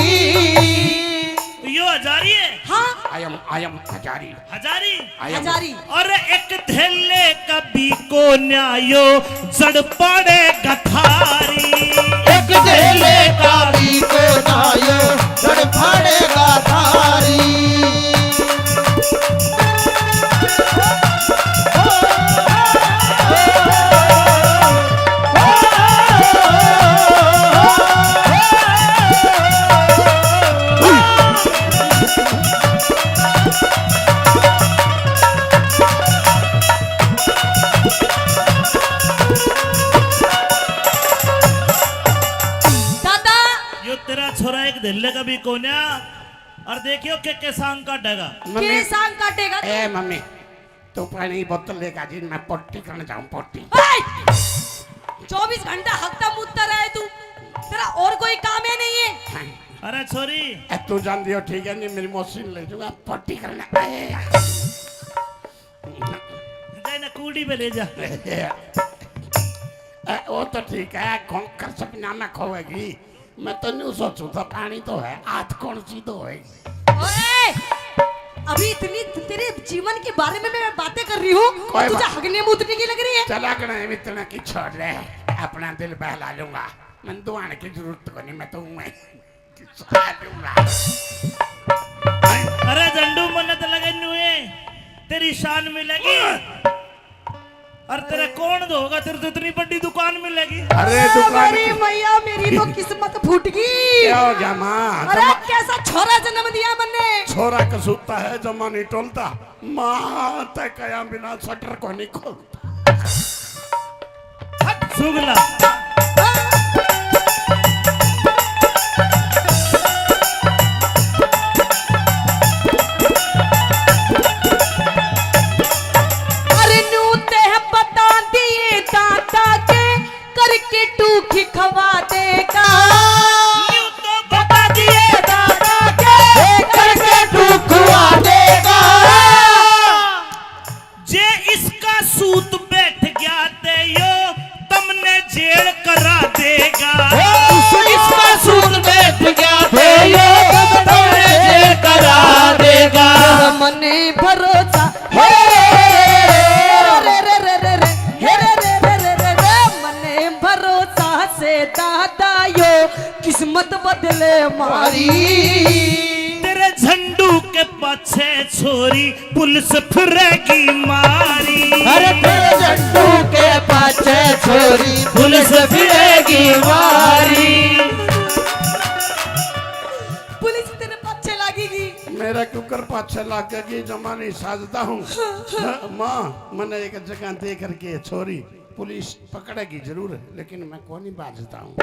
यो हजारी है? हाँ। I am, I am Hazari. Hazari? I am Hazari. और एक धेले का भी को न्यायो जड़ पाड़े गथारी। एक धेले का भी को न्यायो जड़ पाड़े गथारी। दादा, यो तेरा छोरा एक धेले का भी कोन्या। और देखियो के, के सांग काटेगा। मम्मी। के सांग काटेगा तू? ए मम्मी, तू पानी बोतल लेकर जी, मैं पोटी करने जाऊं, पोटी। ए! चौबीस घंटा हकता मुतता रहे तू, तेरा और कोई काम ही नहीं है। हाँ। अरे छोरी। ए, तू जान दियो, ठीक है, नहीं मेरी मौसी ने ले जाऊंगा, पोटी करने। ए। जाए ना कूड़ी पे ले जा। ए, वो तो ठीक है, खोंकर सपना में खोएगी। मैं तो न्यू सोचूं था, पानी तो है, हाथ कौन सी धोएगी? ओए! अभी इतनी तेरे जीवन के बारे में मैं बातें कर रही हूँ, कोई तुझे बात हगने मूतने की लग रही है? चला गए, इतना की छोड़ ले, अपना दिल बहला लूंगा। मैं दुआने की जरूरत को नहीं, मैं तो हूँ मैं। अरे झंडू, मन्नत लगे नुए, तेरी शान मिलेगी। और तेरे कौन धोगा, तेरे तो इतनी बड़ी दुकान मिलेगी। अरे अरे दुकान मेरी की मैया, मेरी तो किस्मत फूट गई। क्या हो गया माँ? अरे जमा- कैसा छोरा जन्म दिया मन्ने। छोरा कसूता है, जमा नहीं टोलता। माँ तै कया बिना शटर को नहीं खोलता। हट, सुगला। अरे न्यू ते बता दिए दादा के करके टूखी खवा देगा। न्यू तो बता दिए दादा के करके टूखवा देगा। जे इसका सूत बैठ गया ते यो तमने जेल करा देगा। ओ, इसका सूत बैठ गया ते यो तमने जेल करा देगा। मने भरोसा, हे, रे, रे, रे, मने भरोसा से दादा यो किस्मत बदले मारी। तेरे झंडू के पाछे छोरी पुलिस फिरेगी मारी। अरे तेरे झंडू के पाछे छोरी पुलिस फिरेगी मारी। पुलिस तेरे पाछे लागेगी। मेरा क्यों कर पाछे लागेगी, जमा नहीं साजता हूँ। हाँ, माँ, मैंने एक जगह देख रखी है छोरी। पुलिस पकड़ेगी जरूर, लेकिन मैं को नहीं बाजता हूँ।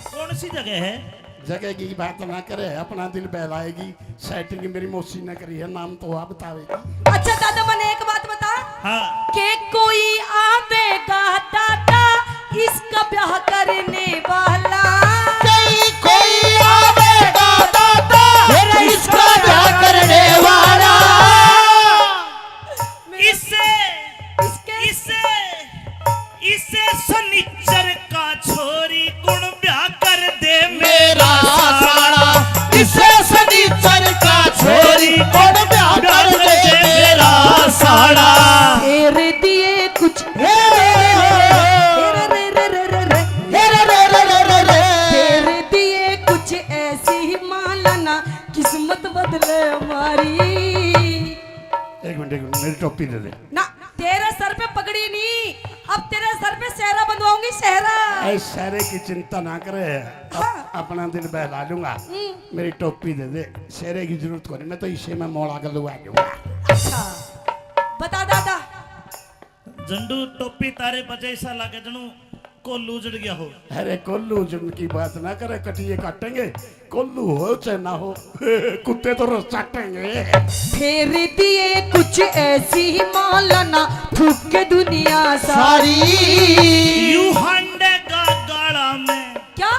कौन सी जगह है? जगह की बात ना करे, अपना दिल बहलाएगी। सेटिंग मेरी मौसी ने करी है, नाम तो वह बतावेगी। अच्छा दादा, मने एक बात बता। हाँ। के कोई आवेगा दादा, इसका ब्याह करने वाला? कोई, कोई आवेगा दादा, मेरा इसका ब्याह करने वाला? इसे, इसके इसे, इसे सनीचर का छोरी कुण ब्याह कर दे मेरा साला। इसे सनीचर का छोरी कुण ब्याह कर दे मेरा साला। तेरे दिए कुछ हे रे रे रे रे रे रे रे रे रे रे। हे रे ऐसी ही माला ना किस्मत बदले हमारी। एक मिनट, एक मिनट, मेरी टोपी दे दे। ना, तेरे सर पे पगड़ी नहीं, अब तेरे सर पे सेहरा बंधवाऊंगी, सेहरा। ऐ सेहरे की चिंता ना करे, अप-, हाँ। अपना दिल बहला लूंगा। हम्म। मेरी टोपी दे दे, सेहरे की जरूरत कोनी, मैं तो इसे में मोड़ा के लुआ लूंगा। अच्छा, बता दादा। झंडू, टोपी तारे बजे ऐसा लागे जणू कोल्लू उजड़ गया हो। अरे कोल्लू उजड़न की बात ना करे, कटिए काटेंगे। कोल्लू हो चाहे ना हो, कुत्ते तो रस चाटेंगे। फेर दिए कुछ ऐसी माला ना, थूक के दुनिया सारी। यू हांडे का गाला में। क्या?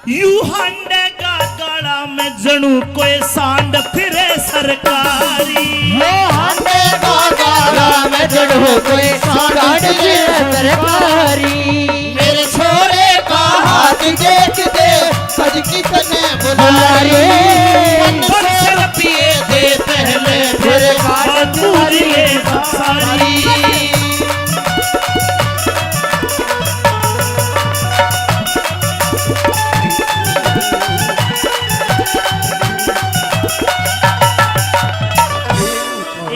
यू हांडे का गाला में जणू कोई सांड फिरे सरकारी। वो हांडे का गाला में जणू कोई सांड फिरे सरकारी। मेरे छोरे का हाथ देख दे, सजकी तने बुला रही। पन्द्रह सौ रुपये दे पहले, फिर बात पूरी ले सारी।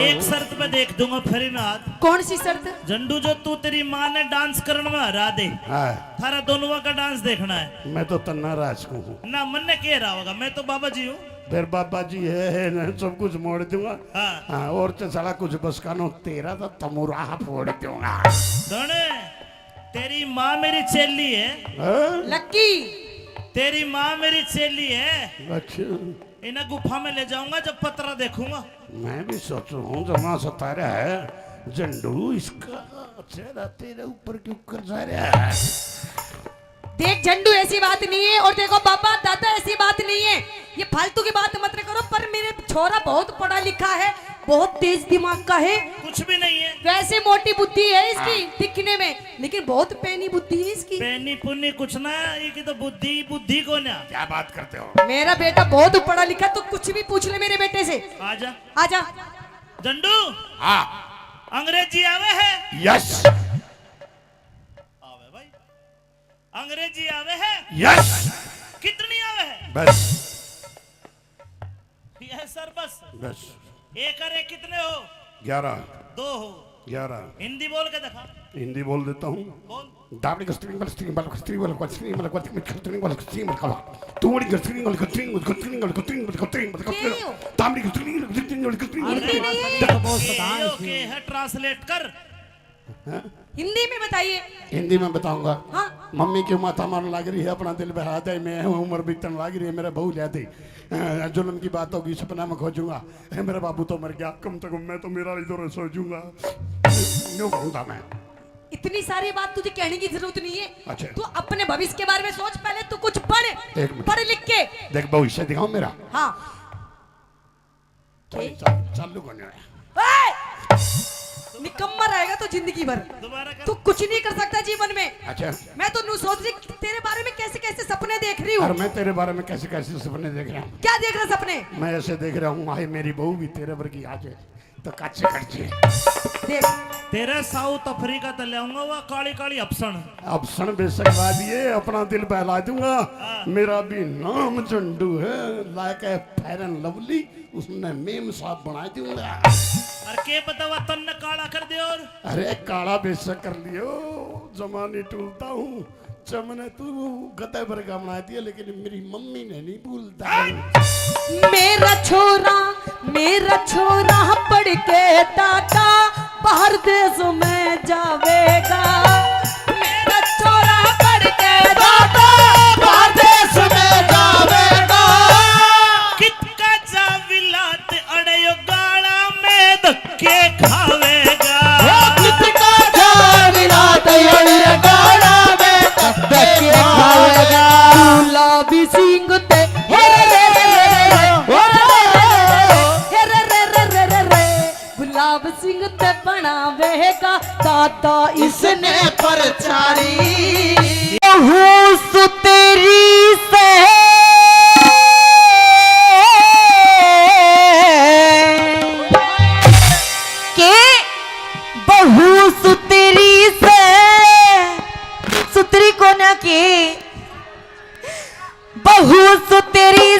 एक शर्त पे देख दूंगा फिर ना हाथ। कौन सी शर्त? झंडू, जो तू तेरी माँ ने डांस करने में हरा दे, हाँ। थारा दोनों का डांस देखना है। मैं तो तन्ना राज को हूँ। ना, मन्ने के रहा होगा, मैं तो बाबा जी हूँ। फिर बाबा जी है, है ना, सब कुछ मोड़ दूंगा। हाँ। हाँ, और तो साला कुछ बस का नो, तेरा तो तमुराह फोड़ दूंगा। सुन, तेरी माँ मेरी चेली है। हाँ? लक्की। तेरी माँ मेरी चेली है। अच्छा। इन्हें गुफा में ले जाऊंगा जब पतरा देखूंगा। मैं भी सोचूं हूँ, जमा सता रहा है झंडू, इसका चेहरा तेरे ऊपर क्यों कर जा रहा है? देख झंडू, ऐसी बात नहीं है। और देखो बाबा, दादा, ऐसी बात नहीं है, ये फालतू की बात मत न करो। पर मेरे छोरा बहुत पढ़ा लिखा है, बहुत तेज दिमाग का है। कुछ भी नहीं है। वैसे मोटी बुद्धि है इसकी, हाँ। दिखने में, लेकिन बहुत पैनी बुद्धि है इसकी। पैनी पुन्नी कुछ ना, ये की तो बुद्धि, बुद्धि को ना। क्या बात करते हो? मेरा बेटा बहुत पढ़ा लिखा, तू कुछ भी पूछ ले मेरे बेटे से। आजा। आजा। झंडू। हाँ। अंग्रेजी आवे है? यस। आवे भाई। अंग्रेजी आवे है? यस। कितनी आवे है? बस। यस सर, बस। बस। एक और एक कितने हो? ग्यारह। दो हो। ग्यारह। हिंदी बोल के दिखा। हिंदी बोल देता हूँ। बोल। दामड़ी को स्त्री बल, स्त्री बल, स्त्री बल, स्त्री बल, स्त्री बल, स्त्री बल, तू बड़ी को स्त्री बल, स्त्री बल, स्त्री बल, स्त्री बल, स्त्री बल, तामड़ी को स्त्री बल, स्त्री बल, स्त्री बल, अरे, ये तो बहुत सतान के है, ट्रांसलेट कर। हाँ? हिंदी में बताइए। हिंदी में बताऊंगा। हाँ। मम्मी क्यों माथा मारने लग रही है, अपना दिल बहला दे, मैं हूँ, उम्र बीतने लग रही है, मेरा बहू ले दे। अ, जुल्म की बात होगी, सपना में खोजूंगा। ए, मेरा बाबू तो मर गया, कम से कम मैं तो मेरा इधर सो जूंगा। यूं कहूंगा मैं। इतनी सारी बात तुझे कहने की जरूरत नहीं है। अच्छा। तू अपने भविष्य के बारे में सोच, पहले तू कुछ पढ़, एक मिनट। पढ़ लिख के। देख, भविष्य दिखाओ मेरा। हाँ। चल, के? चल, चालू करने आया। ए! निकम्मा रहेगा तो जिंदगी भर। दोबारा कर। तू कुछ नहीं कर सकता जीवन में। अच्छा। मैं तो नू सोच रही तेरे बारे में कैसे कैसे सपने देख रही हूँ। और मैं तेरे बारे में कैसे कैसे सपने देख रहा हूँ। क्या देख रहा सपने? मैं ऐसे देख रहा हूँ, हाय मेरी बहू भी तेरे वर्गी आ जाए तो काचे कट जाए। देख। तेरे साउथ अफ्रीका तो ले आऊंगा, वह काली काली अफसण। अफसण बेशक ला दिए, अपना दिल बहला दूंगा। हाँ। मेरा भी नाम झंडू है, लाके फेयर एंड लवली, उसने मेम साहब बना दूंगा। और के पता हुआ तन्ने काला कर दे और। अरे काला बेशक कर लियो, जमा नहीं टूलता हूँ। चमने तू गधे वर्गा बना दिया, लेकिन मेरी मम्मी ने नहीं भूलता। मेरा छोरा, मेरा छोरा पढ़ के दादा बाहर देश में जावेगा। मेरा छोरा पढ़ के दादा बाहर देश में जावेगा। कितका जा विलात अड़े यो गाला में धक्के खावेगा। ओ कितका जा विलात अड़े यो गाला में धक्के खावेगा। गुलाबी सिंह ते हे रे रे रे रे रे, हे रे रे रे रे रे, गुलाब सिंह ते बनावेगा दादा इसने प्रचारी। बहू सुतरी से के, बहू सुतरी से, सुतरी कोन्या के, बहू सुतरी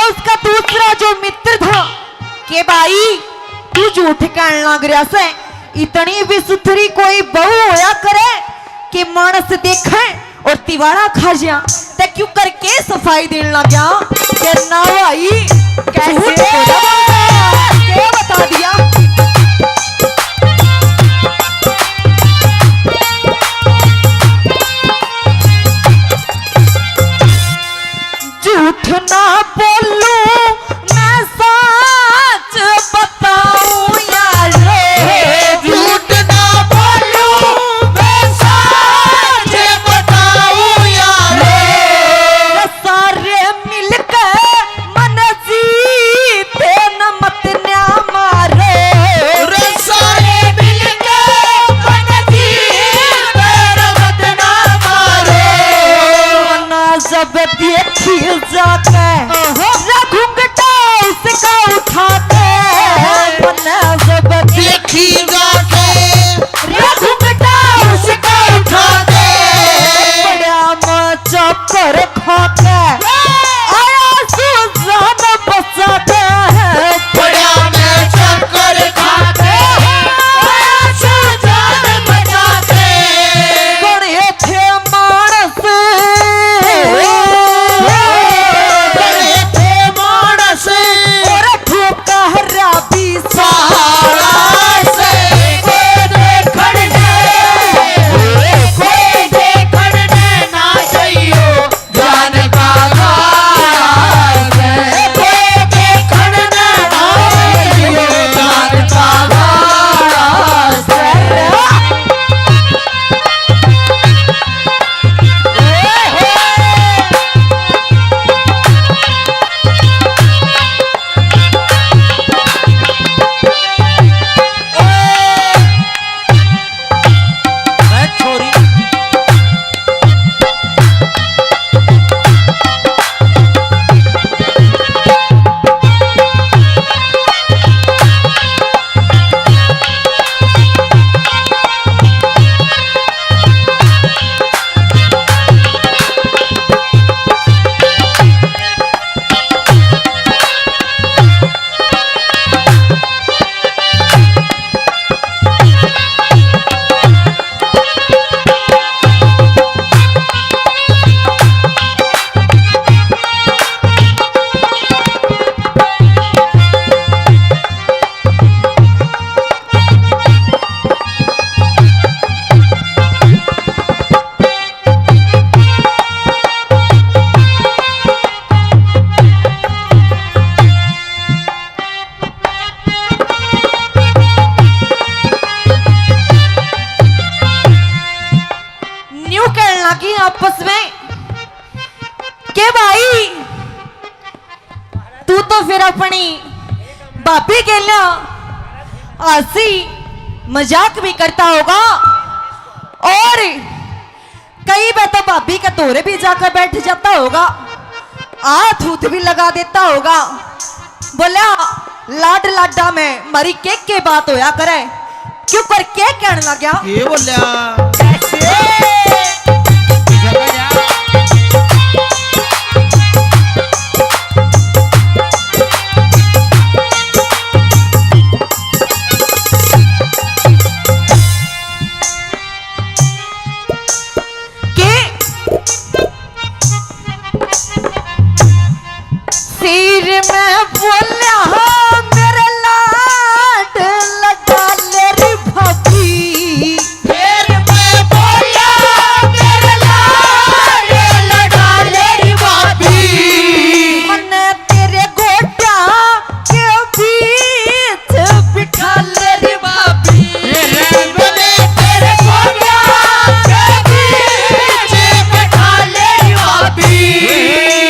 उसका दूसरा जो मित्र था, के भाई, तू झूठ कहण लाग रहा से, इतनी भी सुथरी कोई बहू होया करे कि मानस देखे और तिवाड़ा खा जा, ते क्यों करके सफाई देने लग गया? के ना भाई, कैसे झूठ थोड़ा बोलता है, के बता दिया? झूठ ना बोलूं, मैं सच बताऊं यारो। झूठ ना बोलूं, मैं सच बताऊं यारो। सारे मिलके मन जीते न मत न्या मारो। रे सारे मिलके मन जीते न मत ना मारो। मना जब देखी जाके रे घुंघटा उसका उठाते, मना जब देखी जाके रे घुंघटा उसका उठाते, बड़ा मैं चक्कर खाके आया सुजान बचाते। बड़ा मैं चक्कर खाके आया सुजान बचाते। बड़े थे मानस, बड़े थे मानस, और ठोकरा भी साला से। कोई देखण ने, कोई देखण ने ना चाहियो, जान का गाल से। कोई देखण ने ना चाहियो, जान का गाल से। न्यू कहने लगी आपस में के भाई, तू तो फिर अपनी भाभी के लिया हंसी मजाक भी करता होगा और कई बार तो भाभी के धोरे भी जाकर बैठ जाता होगा, हाथ हूथ भी लगा देता होगा। बोला, लाड लाडा में मरी के के बात होया करे, क्यों कर के कहने लग गया? ये बोलिया। कैसे? के सिर में बोला मेरे लाड लगा ले रे भाभी। सिर में बोला मेरे लाड लगा ले रे भाभी। मन्ने तेरे गोड्या के बीच बिठा ले रे भाभी। ये रे बने तेरे गोड्या के बीच बिठा ले रे भाभी।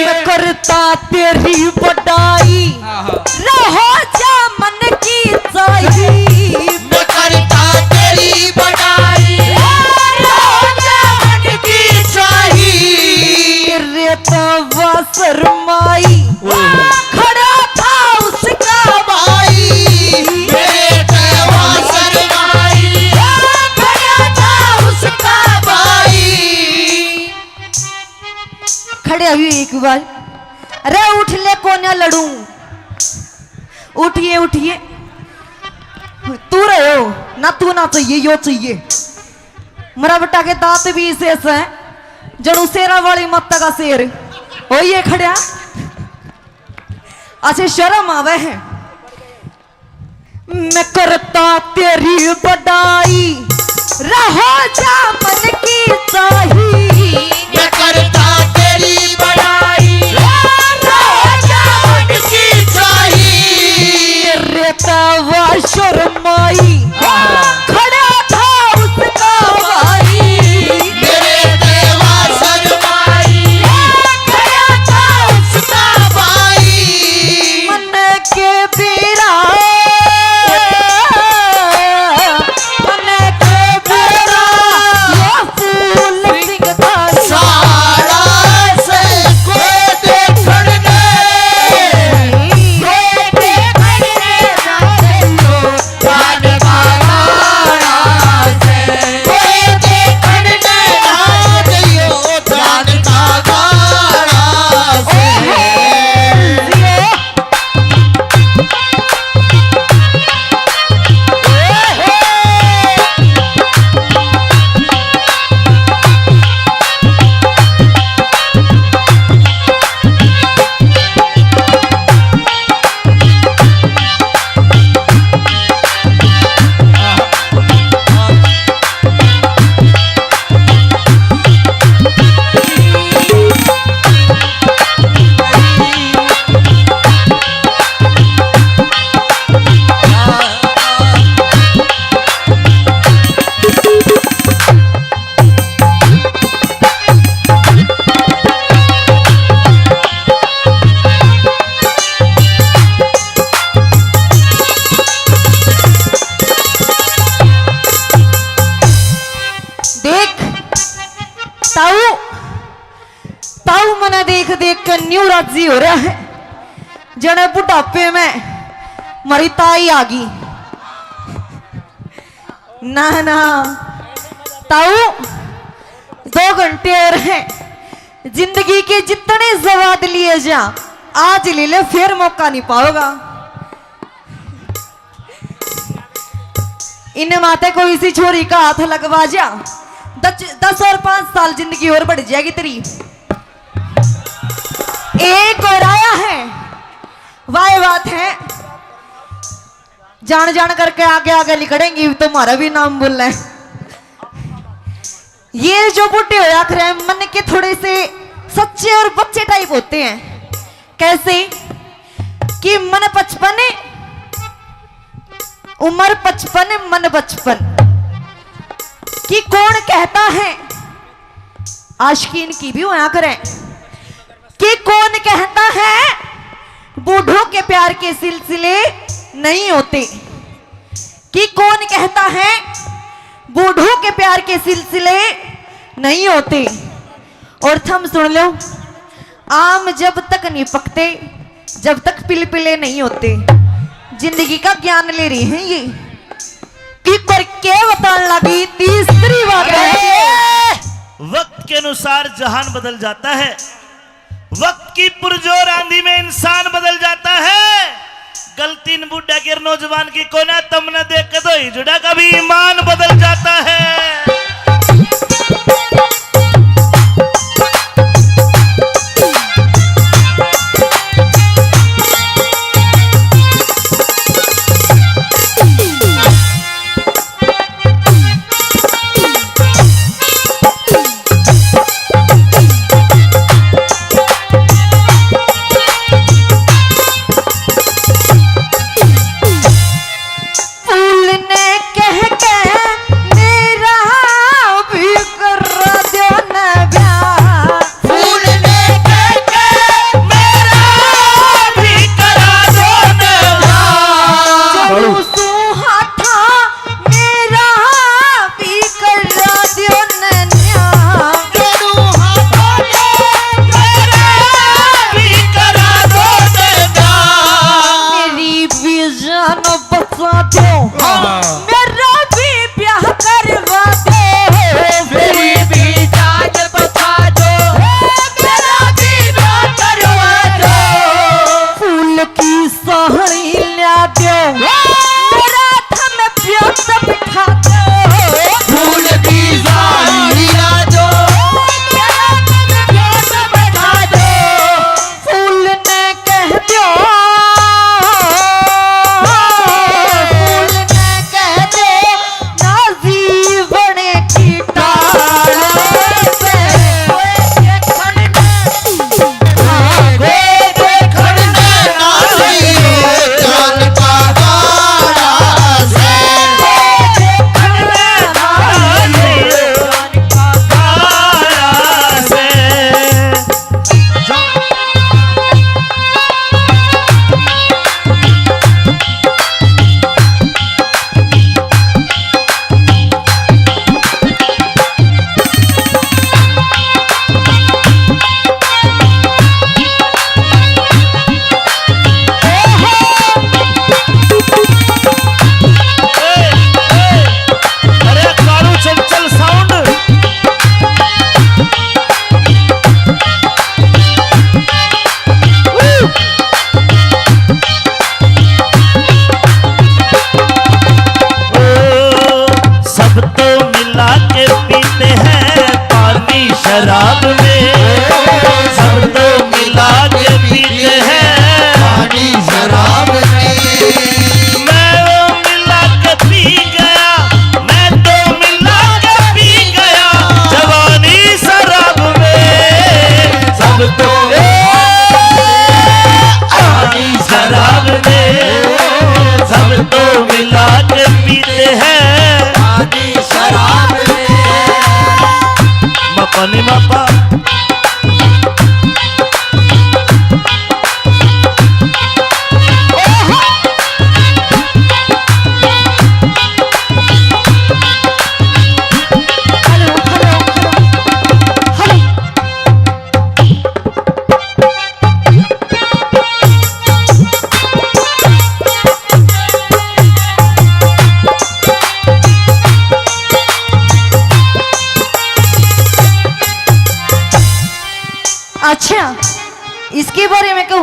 मैं करता तेरी बड़ाई, आहा। रहो जा मन की चाही। मैं करता तेरी बड़ाई, रहो जा मन की चाही। तेरे तो शर्माई, ओए। खड़ा था उसका भाई। मेरे तवा शर्माई, खड़ा था उसका भाई। खड़े हुए एक बार। अरे उठ ले, कोन्या लड़ू। उठिए, उठिए। तू रहो ना, तू ना चाहिए, यो चाहिए। मरावटा के दांत भी इसे ऐसा है, जड़ू शेरा वाली माता का शेर। ओ ये खड़ा। अच्छा, शर्म आवे है। मैं करता तेरी बड़ाई, रहो जा मन की चाही। मैं करता तेरी बड़ाई, रहो जा मन की चाही। रेता वा शर्माई, खड़ा था उसका भाई। मेरे देवा शर्माई, खड़ा था उसका भाई। मन के बेरा, मन के बेरा, ये फूल सिंह का सारा से कोई देखण नहीं, कोई देखण नहीं। देख ताऊ, ताऊ मने देख देख के न्यू राजी हो रहा है, जने बुढ़ापे में मरी ताई आ गई। ना ना ताऊ, दो घंटे और हैं, जिंदगी के जितने स्वाद लिए जा, आज ले ले, फिर मौका नहीं पाओगा। इन्हें माते कोई सी छोरी का हाथ लगवा जा, दस, दस और पांच साल जिंदगी और बढ़ जाएगी तेरी। एक और आया है, वाह बात है। जान जान करके आगे आगे लिखड़ेंगी, तुम्हारा भी नाम बोलना है। ये जो बूढ़े होया करे, मन के थोड़े से सच्चे और बच्चे टाइप होते हैं। कैसे कि मन पचपन, उम्र पचपन, मन बचपन। कि कौन कहता है, आशिकीन की भी होया करे, कि कौन कहता है बूढ़ों के प्यार के सिलसिले नहीं होते, कि कौन कहता है बूढ़ों के प्यार के सिलसिले नहीं होते। और थम सुन लो, आम जब तक नहीं पकते, जब तक पिलपिले नहीं होते। जिंदगी का ज्ञान ले रही हैं ये। कि पर के बतान लगी तीसरी बात है। अरे! वक्त के अनुसार जहान बदल जाता है, वक्त की पुरजोर आंधी में इंसान बदल जाता है। गलती इन बूढ़ा के नौजवान की कोना, तमने देख के तो हिजड़ा का भी ईमान बदल जाता है। फूल ने कह के मेरा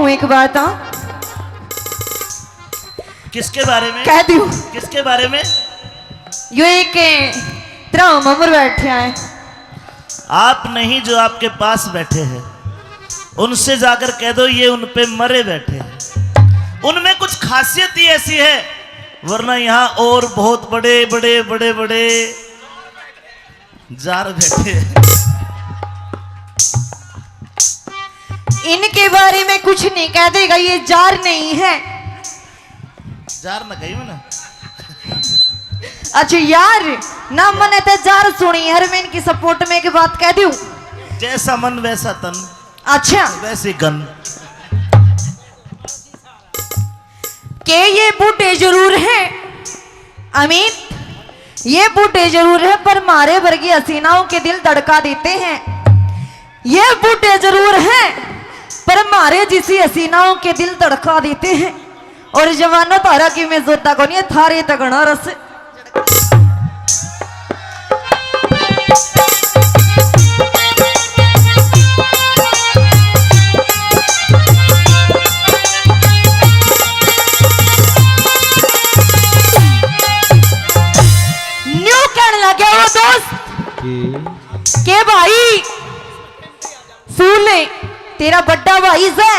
एक बात, हाँ। किसके बारे में? कह दूं। किसके बारे में? यो एक तेरा उम्र बैठा है। आप नहीं, जो आपके पास बैठे हैं, उनसे जाकर कह दो, ये उन पे मरे बैठे हैं। उनमें कुछ खासियत ही ऐसी है, वरना यहाँ और बहुत बड़े बड़े बड़े बड़े जार बैठे हैं। इनके बारे में कुछ नहीं कह देगा, ये जार नहीं है। जार ना कही ना। अच्छा यार, ना मने ते जार सुनी, हर मैं इनकी सपोर्ट में एक बात कह दूं। जैसा मन वैसा तन। अच्छा। वैसे गन। के ये बूढ़े जरूर हैं अमित, ये बूढ़े जरूर हैं, पर मारे वर्गी हसीनाओं के दिल धड़का देते हैं। ये बूढ़े जरूर हैं, पर मारे जिसी हसीनाओं के दिल धड़का देते हैं। और जवानों, थारा की मैं जोता कोनी, थारे तगड़ा रस। न्यू कहने लग गया वो दोस्त के भाई, सुन, तेरा बड़ा भाई से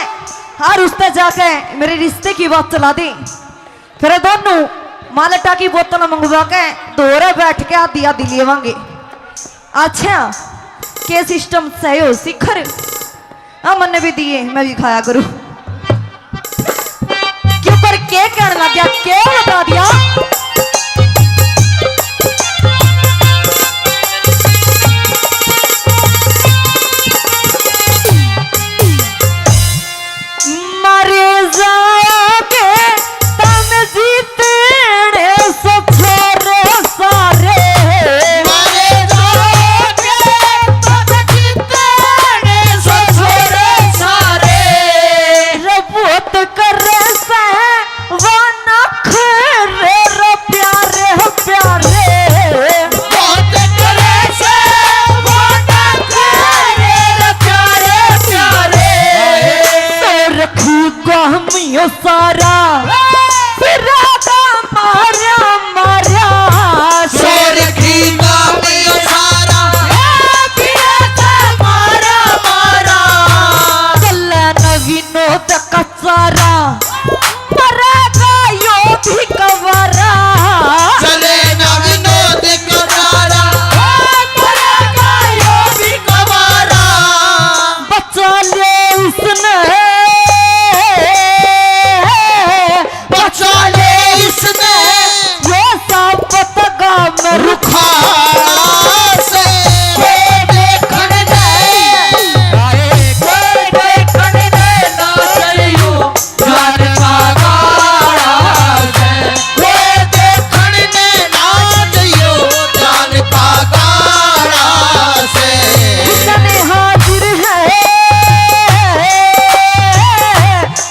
हर उसते जाके मेरे रिश्ते की बात चला दे। फिर दोनों मालटा की बोतल मंगवा के दोरे बैठ के आधी आधी लेवांगे। अच्छा, के सिस्टम सही हो शिखर? हाँ, मन्ने भी दिए, मैं भी खाया करूँ। क्यों कर के कहने लग गया, के बता दिया? मरे जाओगे तम जीतने से छोरे सारे। मरे जाओगे तम जीतने से छोरे सारे। रे बहुत करे से वो नखरे रे प्यारे प्यारे। बहुत करे से वो नखरे रे प्यारे प्यारे। सोरखी गामियो सारा फिरादा मारा मारा। सोरखी गामियो सारा फिरादा मारा मारा। कल्ला न विनोद का सारा मरेगा यो भी कवारा। चले ना विनोद कवारा, मरेगा यो भी कवारा। बचा ले उसने, बचा ले उसने, यो साबत गाम रुखाड़ा से। कोई देखण ने, कोई देखण ने ना चलियो। जान का गाड़ा से, वे देखण ने ना जइयो, जान का गाड़ा से। हुसन हाजिर है,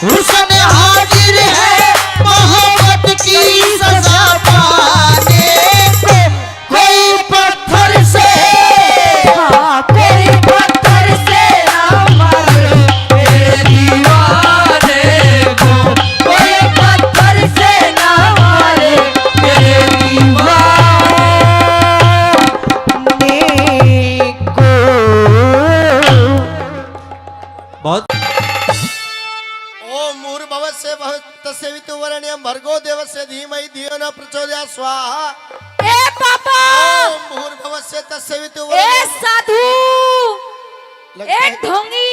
हुसन हाजिर है, मोहब्बत की सजा पाने को। कोई पत्थर से, हाँ, कोई पत्थर से ना मारे मेरे दीवाने को, कोई पत्थर से ना मारे मेरे दीवाने को। बहुत। ओम भूर्भुवः स्वः तस्य वितुर्वरेण्यं भर्गो देवस्य धीमहि धियो न प्रचोदयात् स्वाहा। ए पापा! ओम भूर्भुवः स्वः तस्य वितुर्वरेण्यं। ए साधु! लगता ए है, ढोंगी!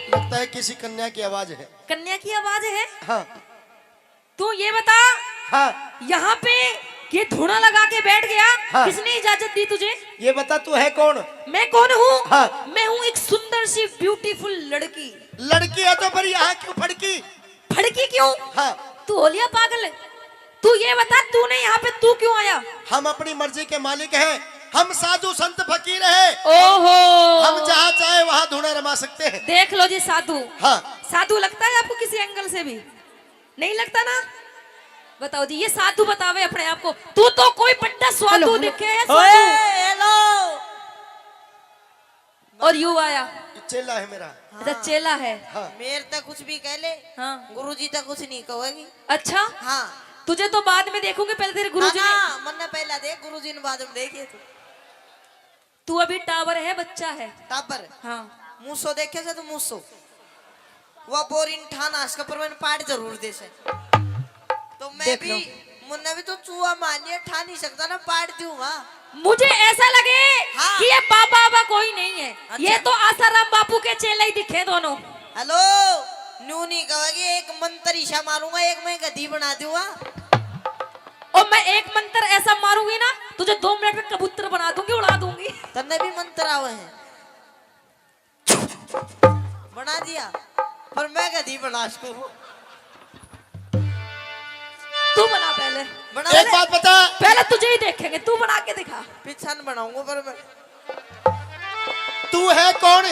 लगता है किसी कन्या की आवाज है। कन्या की आवाज है? हाँ। तू ये बता, हाँ। यहाँ पे ये धूणा लगा के बैठ गया, हाँ। किसने इजाजत दी तुझे? ये बता, तू है कौन? मैं कौन हूँ? हाँ। मैं हूँ एक सुंदर सी beautiful लड़की। लड़की है तो फिर यहाँ क्यों फड़की? फड़की क्यों? हाँ। तू हो लिया पागल? तू ये बता, तूने यहाँ पे तू क्यों आया? हम अपनी मर्जी के मालिक हैं, हम साधु संत फकीर हैं। ओहो। हम जहाँ चाहे वहाँ धूणा रमा सकते हैं। देख लो जी साधु। हाँ। साधु लगता है आपको किसी एंगल से भी? नहीं लगता ना? बताओ जी, ये साधु बतावे अपने आप को। तू तो कोई बड्डा साधु हेलो, हेलो। दिखे है, साधु। ओए, हेलो। और यू आया। चेला है मेरा। अच्छा, चेला है। हाँ। मेरे तक कुछ भी कह ले। हाँ। गुरुजी तक कुछ नहीं कहेगी। अच्छा। हाँ। तुझे तो बाद में देखूंगी, पहले तेरे गुरुजी ना, ने ना, मन्ने पहला देख, गुरुजी ने बाद में देखिए तू। तू अभी टावर है, बच्चा है। टावर? हाँ। मूसो देखे से तू, मूसो? वह बोरिन ठान आस के पर मैंने पाट जरूर दे से। तो मैं देख भी, लो। मुन्ने भी तो चूहा मान लिया, ठा नहीं सकता ना, पाट दूंगा। मुझे ऐसा लगे हाँ। कि ये बाबा बाबा कोई नहीं है, अच्छा। ये तो आसाराम बापू के चेले ही दिखे दोनों। हेलो, न्यू नहीं कहोगे, एक मंत्र ईशा मारूंगा, एक मैं गधी बना दूंगा। और मैं एक मंत्र ऐसा मारूंगी ना, तुझे दो मिनट में कबूतर बना दूंगी, उड़ा दूंगी। तन्ने भी मंत्र आवे हैं। बना दिया, पर मैं कदी बना सकूं? तू बना पहले। बना एक ले। बात बता। पहले तुझे ही देखेंगे, तू बना के दिखा। पीछा न बनाऊंगा, पर मैं तू है कौन?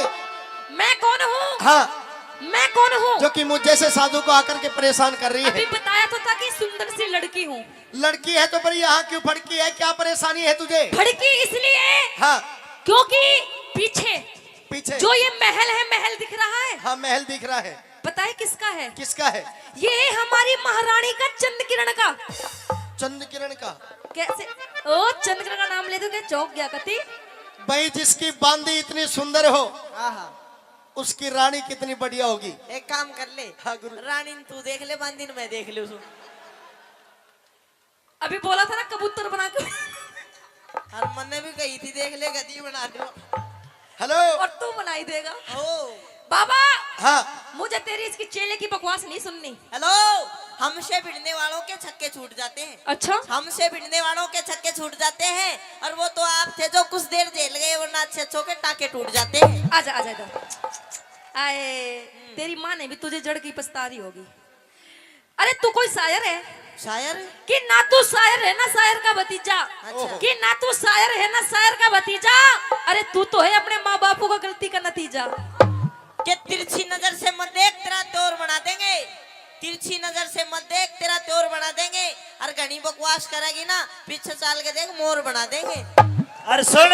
मैं कौन हूँ? हाँ। मैं कौन हूँ? जो कि मुझ जैसे साधु को आकर के परेशान कर रही है। अभी बताया तो था कि सुंदर सी लड़की हूँ। लड़की है तो पर यहाँ क्यों फड़की है? क्या परेशानी है तुझे? फड़की इसलिए, हाँ। क्योंकि पीछे पीछे। जो ये महल है, महल दिख रहा है? हाँ, महल दिख रहा है। पता है किसका है? किसका है? ये है हमारी महारानी का, चंद किरण का। चंद किरण का? कैसे? ओ, चंद किरण का नाम ले तो क्या चौंक गया कती? भाई, जिसकी बांदी इतनी सुंदर हो, आहा। उसकी रानी कितनी बढ़िया होगी। एक काम कर ले। हाँ, गुरु। रानी न तू देख ले, बांदी न मैं देख लूँ। अभी बोला था ना कबूतर बना के। और मन्ने भी कही थी, देख ले, गधी बना दो। हेलो। और तू बनाई देगा। ओ। बाबा। हाँ। मुझे तेरी इसकी चेले की बकवास नहीं सुननी। हेलो, हमसे भिड़ने वालों के छक्के छूट जाते हैं। अच्छा। हमसे भिड़ने वालों के छक्के छूट जाते हैं, और वो तो आप थे जो कुछ देर झेल गए, वरना अच्छे अच्छों के टाके टूट जाते हैं। आजा, आजा इधर। आए, तेरी माँ ने भी तुझे जड़ की पछता रही होगी। अरे तू कोई शायर है? शायर? कि ना तू शायर है ना शायर का भतीजा। अच्छा। कि ना तू शायर है ना शायर का भतीजा। अरे तू तो है अपने माँ बापू का गलती का नतीजा। के तिरछी नजर से मत देख, तेरा त्योर बना देंगे। तिरछी नजर से मत देख, तेरा त्योर बना देंगे। और घनी बकवास करेगी ना, पीछे चाल के देख, मोर बना देंगे। और सुन,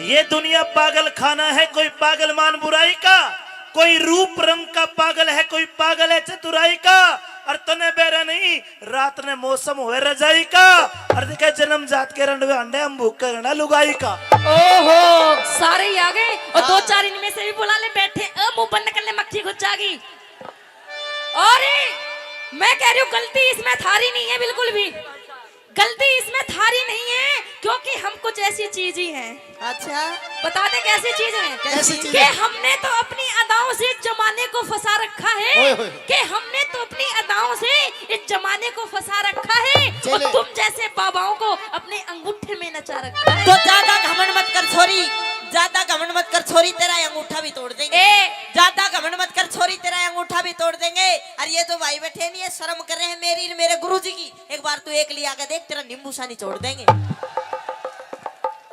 ये दुनिया पागल खाना है, कोई पागल मान बुराई का, कोई रूप रंग का पागल है, कोई पागल है चतुराई का। और तने बेरा नहीं, रात ने मौसम होए रजाई का, और देखे जन्म जात के रंडवे अंडे, हम भूख के रहना लुगाई का। ओहो, सारे ही आ गए। और दो हाँ। चार इनमें से भी बुला ले, बैठे, अ, मुंह बंद कर ले, मक्खी घुस जाएगी। और मैं कह रही हूँ, गलती इसमें थारी नहीं है बिल्कुल भी। गलती इसमें थारी नहीं है, क्योंकि हम कुछ ऐसी चीज ही हैं। अच्छा। बता दे कैसी चीज है? कैसी चीज कि है? हमने तो अपनी अदाओं से इस जमाने को फंसा रखा है। ओए होए। कि हमने तो अपनी अदाओं से इस जमाने को फंसा रखा है। और चले। तुम जैसे बाबाओं को अपने अंगूठे में नचा रखा है। तो ज्यादा घमंड मत कर छोरी, ज्यादा घमंड मत कर छोरी, तेरा ये अंगूठा भी तोड़ देंगे। ए। ज्यादा घमंड मत कर छोरी, तेरा ये अंगूठा भी तोड़ देंगे। और ये जो भाई बैठे नहीं, ये शर्म कर रहे हैं मेरी, मेरे गुरुजी की। एक बार तू एक लिया के देख, तेरा नींबू सा निचोड़ देंगे।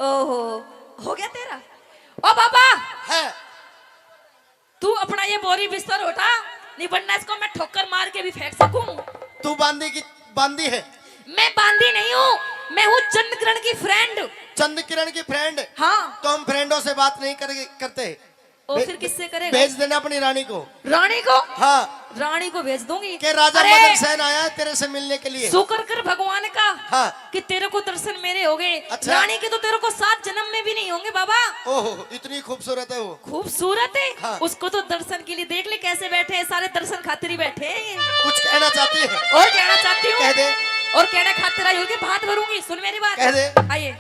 ओहो, हो गया तेरा? ओ बाबा, है। तू अपना ये बोरी बिस्तर उठा, नहीं वरना इसको मैं ठोकर मार के भी फेंक सकूं। तू बांदी की, बांदी है? मैं बांदी नहीं हूँ, मैं हूँ चंद किरण की फ्रेंड। चंद किरण की फ्रेंड? हाँ। तो हम फ्रेंडों से बात नहीं कर, करते। ओ, बे-, फिर किससे करेगा? भेज देना अपनी रानी को। रानी को? हाँ। रानी को भेज दूंगी। के राजा अरे, मदन सेन आया है तेरे से मिलने के लिए। शुक्र कर भगवान का हाँ। कि तेरे को दर्शन मेरे हो गए। अच्छा। रानी के तो तेरे को सात जन्म में भी नहीं होंगे बाबा। ओहो, इतनी खूबसूरत है वो। खूबसूरत है? हाँ। उसको तो दर्शन के लिए देख ले कैसे बैठे हैं, सारे दर्शन खातिर ही बैठे हैं ये। कुछ कहना चाहती है? और कहना चाहती हूँ। कह दे। और कहने खातिर आई हूँ कि भात भरूंगी, सुन मेरी बात। कह दे। आइए।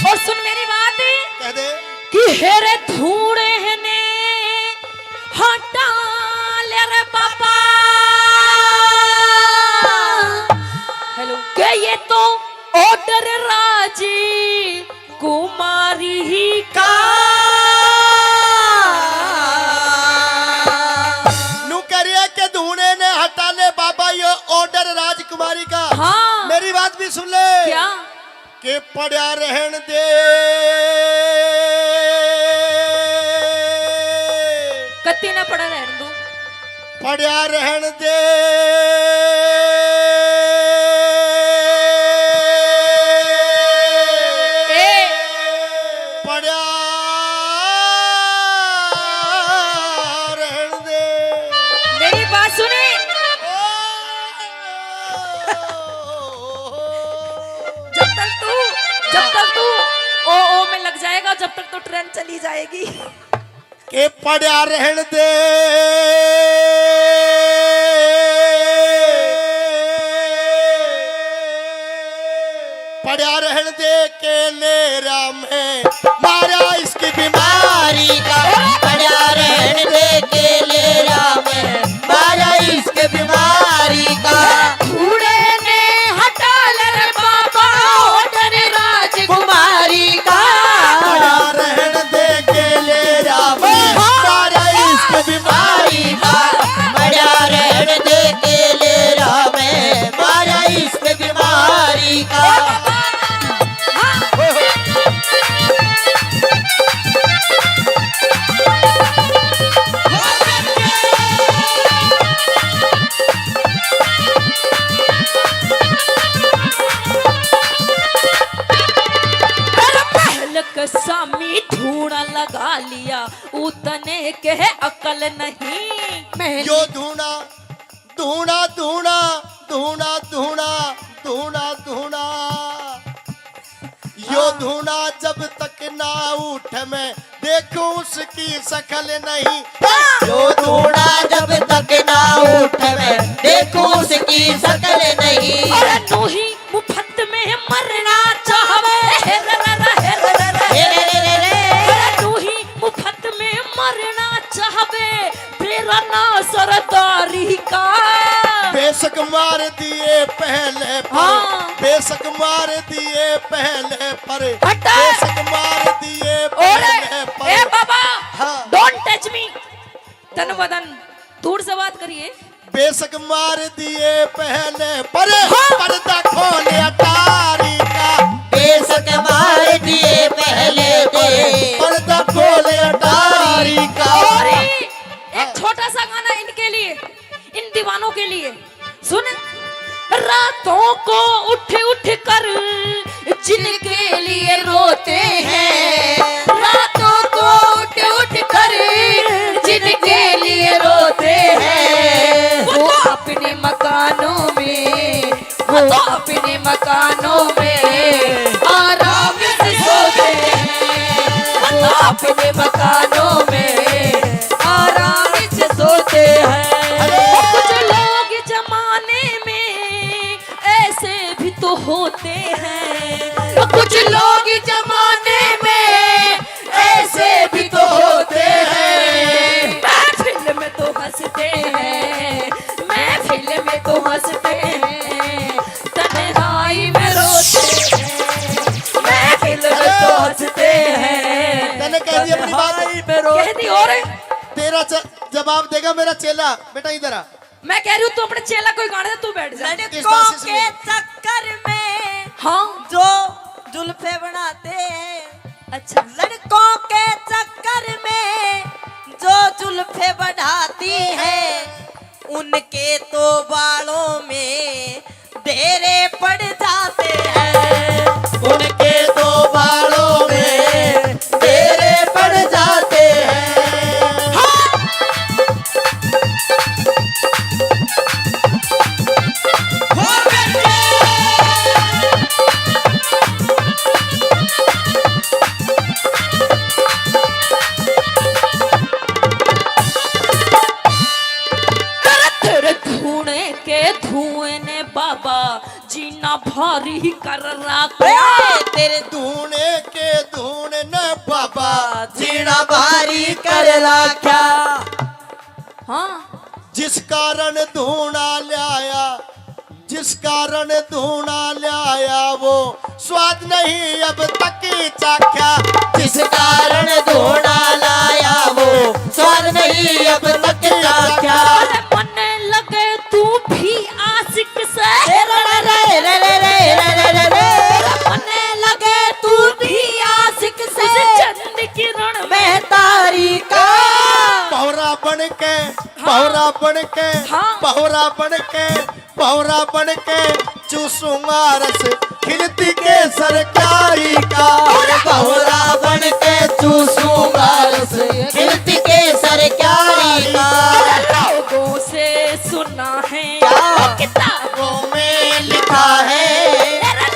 और सुन मेरी बात। कह दे। कि हेरे धूणे ने हटा ले रे बाबा। हेलो। के ये तो ऑर्डर राज कुमारी का। नू करिए के धूणे ने हटा ले बाबा, ये ऑर्डर राजकुमारी का। हाँ। मेरी बात भी सुन ले। क्या? के पड़ा रहन दे। तीना पड़ा रहन दो। पड़या रहन दे। ए। पड़या रहन दे। मेरी बात सुने। जब तक तू, जब तक तू ओ ओ में लग जाएगा, जब तक तो ट्रेन चली जाएगी। के पड़या रहन दे, पड़या रहन दे के लेरा में मारा इश्क बीमारी का। पड़या रहन दे के लेरा में मारा इश्क बीमारी का। बूढ़े ने हटा ले रे बाबा, होठ ने राजकुमारी का। पड़या रहन दे के लेरा में मारा इश्क बीमारी का। पड़या रहन दे के लेरा में मारा इश्क बीमारी का। पहल के सामी धूणा लगा लिया, उतने के अकल नहीं। पहल यो धूणा, धूणा, धूणा, धूणा, धूणा, धूणा, धूणा। यो धूणा जब तक ना उठ, मैं देखूं उसकी शकल नहीं। हाँ। यो धूणा जब तक ना उठ, मैं देखूं उसकी शकल नहीं। अरे नूही मुफ्त में मरना चाहवे, हे रे रे रे, हे रे रे रे। हे रे रे रे रे। अरे नूही मुफ्त में मरना चाहवे, तेरा ना सरदारी का। बेशक मार दिए पहले पर, हाँ। बेशक मार दिए पहले पर, हटा। बेशक मार दिए ओरे, पहले पर। ए बाबा, हाँ। Don't touch me। तन वदन दूर से बात करिए। बेशक मार दिए पहले पर, हाँ। पर्दा खोल अटारी का। बेशक मार दिए पहले पर, पर्दा खोल अटारी का। और एक छोटा सा गाना इनके लिए, इन दीवानों के लिए। सुन। रातों को उठ उठ कर जिनके लिए रोते हैं, रातों को उठ उठ कर जिनके लिए रोते हैं, वो तो अपने मकानों में, वो तो अपने मकानों में आराम से सोते हैं, वो तो अपने मकानों में आराम से सोते हैं। अरे! कुछ लोग जमाने में ऐसे भी तो होते हैं, कुछ लोग जमाने में ऐसे भी तो होते हैं। महफिल में तो हंसते हैं, महफिल में तो हंसते हैं, तन्हाई में रोते हैं। महफिल में तो हंसते हैं, तन्ने कह दी अपनी बात। तन्हाई में रोते हैं। कह दी और तेरा च-, जवाब देगा मेरा चेला। बेटा इधर आ। मैं कह रही हूँ, तू अपने चेला कोई गाने दे, तू बैठ जा। लड़कों के चक्कर में, हाँ। जो जुल्फे बनाते हैं, अच्छा। लड़कों के चक्कर में जो जुल्फे बढ़ाती हैं, उनके तो बालों में डेरे पड़ जाते हैं। उनके तो बालों में डेरे पड़ जाते हैं। हाँ। तेरे धूने के धुएं ने बाबा जीना भारी कर राख्या। ए, तेरे धूने के धूने ने बाबा जीना भारी कर राख्या। हाँ। जिस कारण धूना ल्याया, जिस कारण धूना ल्याया वो स्वाद नहीं अब तक चाख्या। जिस कारण धूना लाया वो स्वाद नहीं अब तक चाख्या। अरे मन्ने लगे तू भी आशिक से। रे रे रे रे रे रे रे रे रे। मन्ने लगे तू भी आशिक से। उस चंद किरण में तारी का। भौरा बन भौरा बन के, हाँ। भौरा बन के, भौरा बन के चूसूंगा रस, खिलती केसर क्यारी का। और भौरा बन के चूसूंगा रस, खिलती केसर क्यारी का। लोगों से सुना है, क्या? किताबों में लिखा है,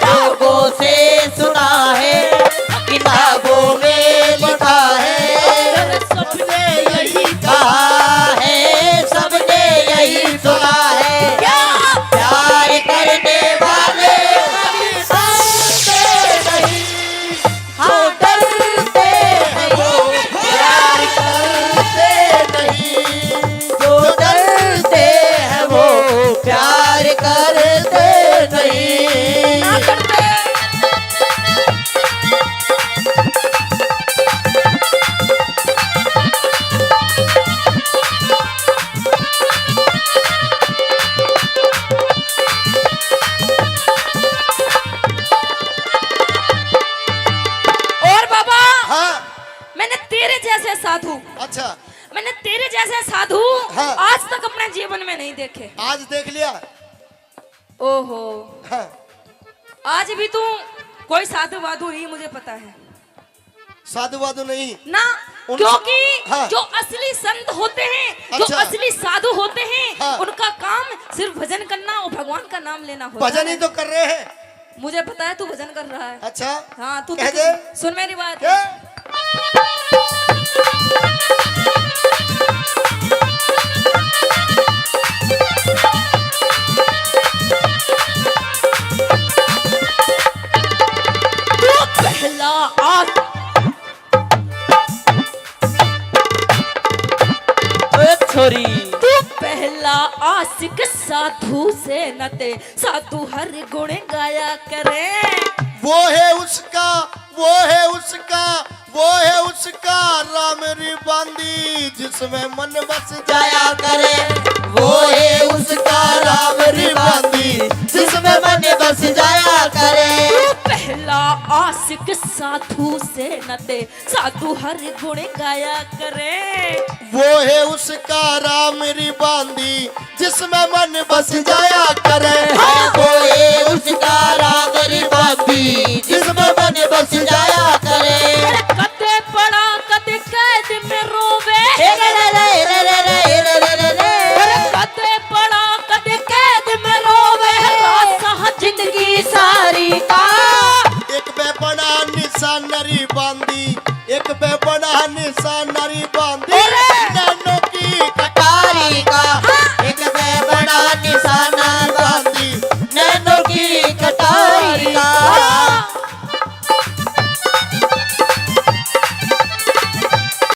लोगों से सुना है, किताबों में लिखा है, सबने यही कहा है, सबने यही सुना है। क्या? प्यार करने वाले कभी डरते नहीं, जो डरते हैं वो प्यार करते नहीं, जो डरते हैं वो प्यार करते नहीं। ना करते। और बाबा, हाँ। मैंने तेरे जैसे साधु, अच्छा। मैंने तेरे जैसे साधु, हाँ। आज तक अपने जीवन में नहीं देखे। आज देख लिया। ओहो। हाँ। आज भी तू कोई साधु वाधु नहीं, मुझे पता है। साधु वाधु नहीं। ना, उन- क्योंकि हाँ। जो असली संत होते हैं, जो अच्छा। असली साधु होते हैं, हाँ। उनका काम सिर्फ भजन करना और भगवान का नाम लेना होता भजन ही है। तो कर रहे हैं। मुझे पता है तू भजन कर रहा है। अच्छा। हाँ, तू कह तो दे। सुन मेरी बात। क्या? तू पहला आ- ओए छोरी। तू पहला आशिक साधु से न ते, साधु हर गुण गाया करे। वो है उसका, वो है उसका, वो है उसका राम री बांदी, जिसमें मन बस जाया करे। वो है उसका राम री बांदी, जिसमें मन बस जाया करे। तू पहला आशिक साधु से न ते, साधु हर गुण गाया करे। वो है उसका राम री बांदी, जिसमें मन बस जाया करे। हाँ। वो है उसका राम री बांदी, जिसमें मन बस जाया करे। अरे कदे पड़ा कदे कैद में रोवे। हे रे रे रे रे रे रे रे रे रे। अरे कदे पड़ा कदे कैद में रोवे। रासा जिंदगी सारी का। एक पे बड़ा निशान री बांदी, एक पे बड़ा निशान री बांदी। अरे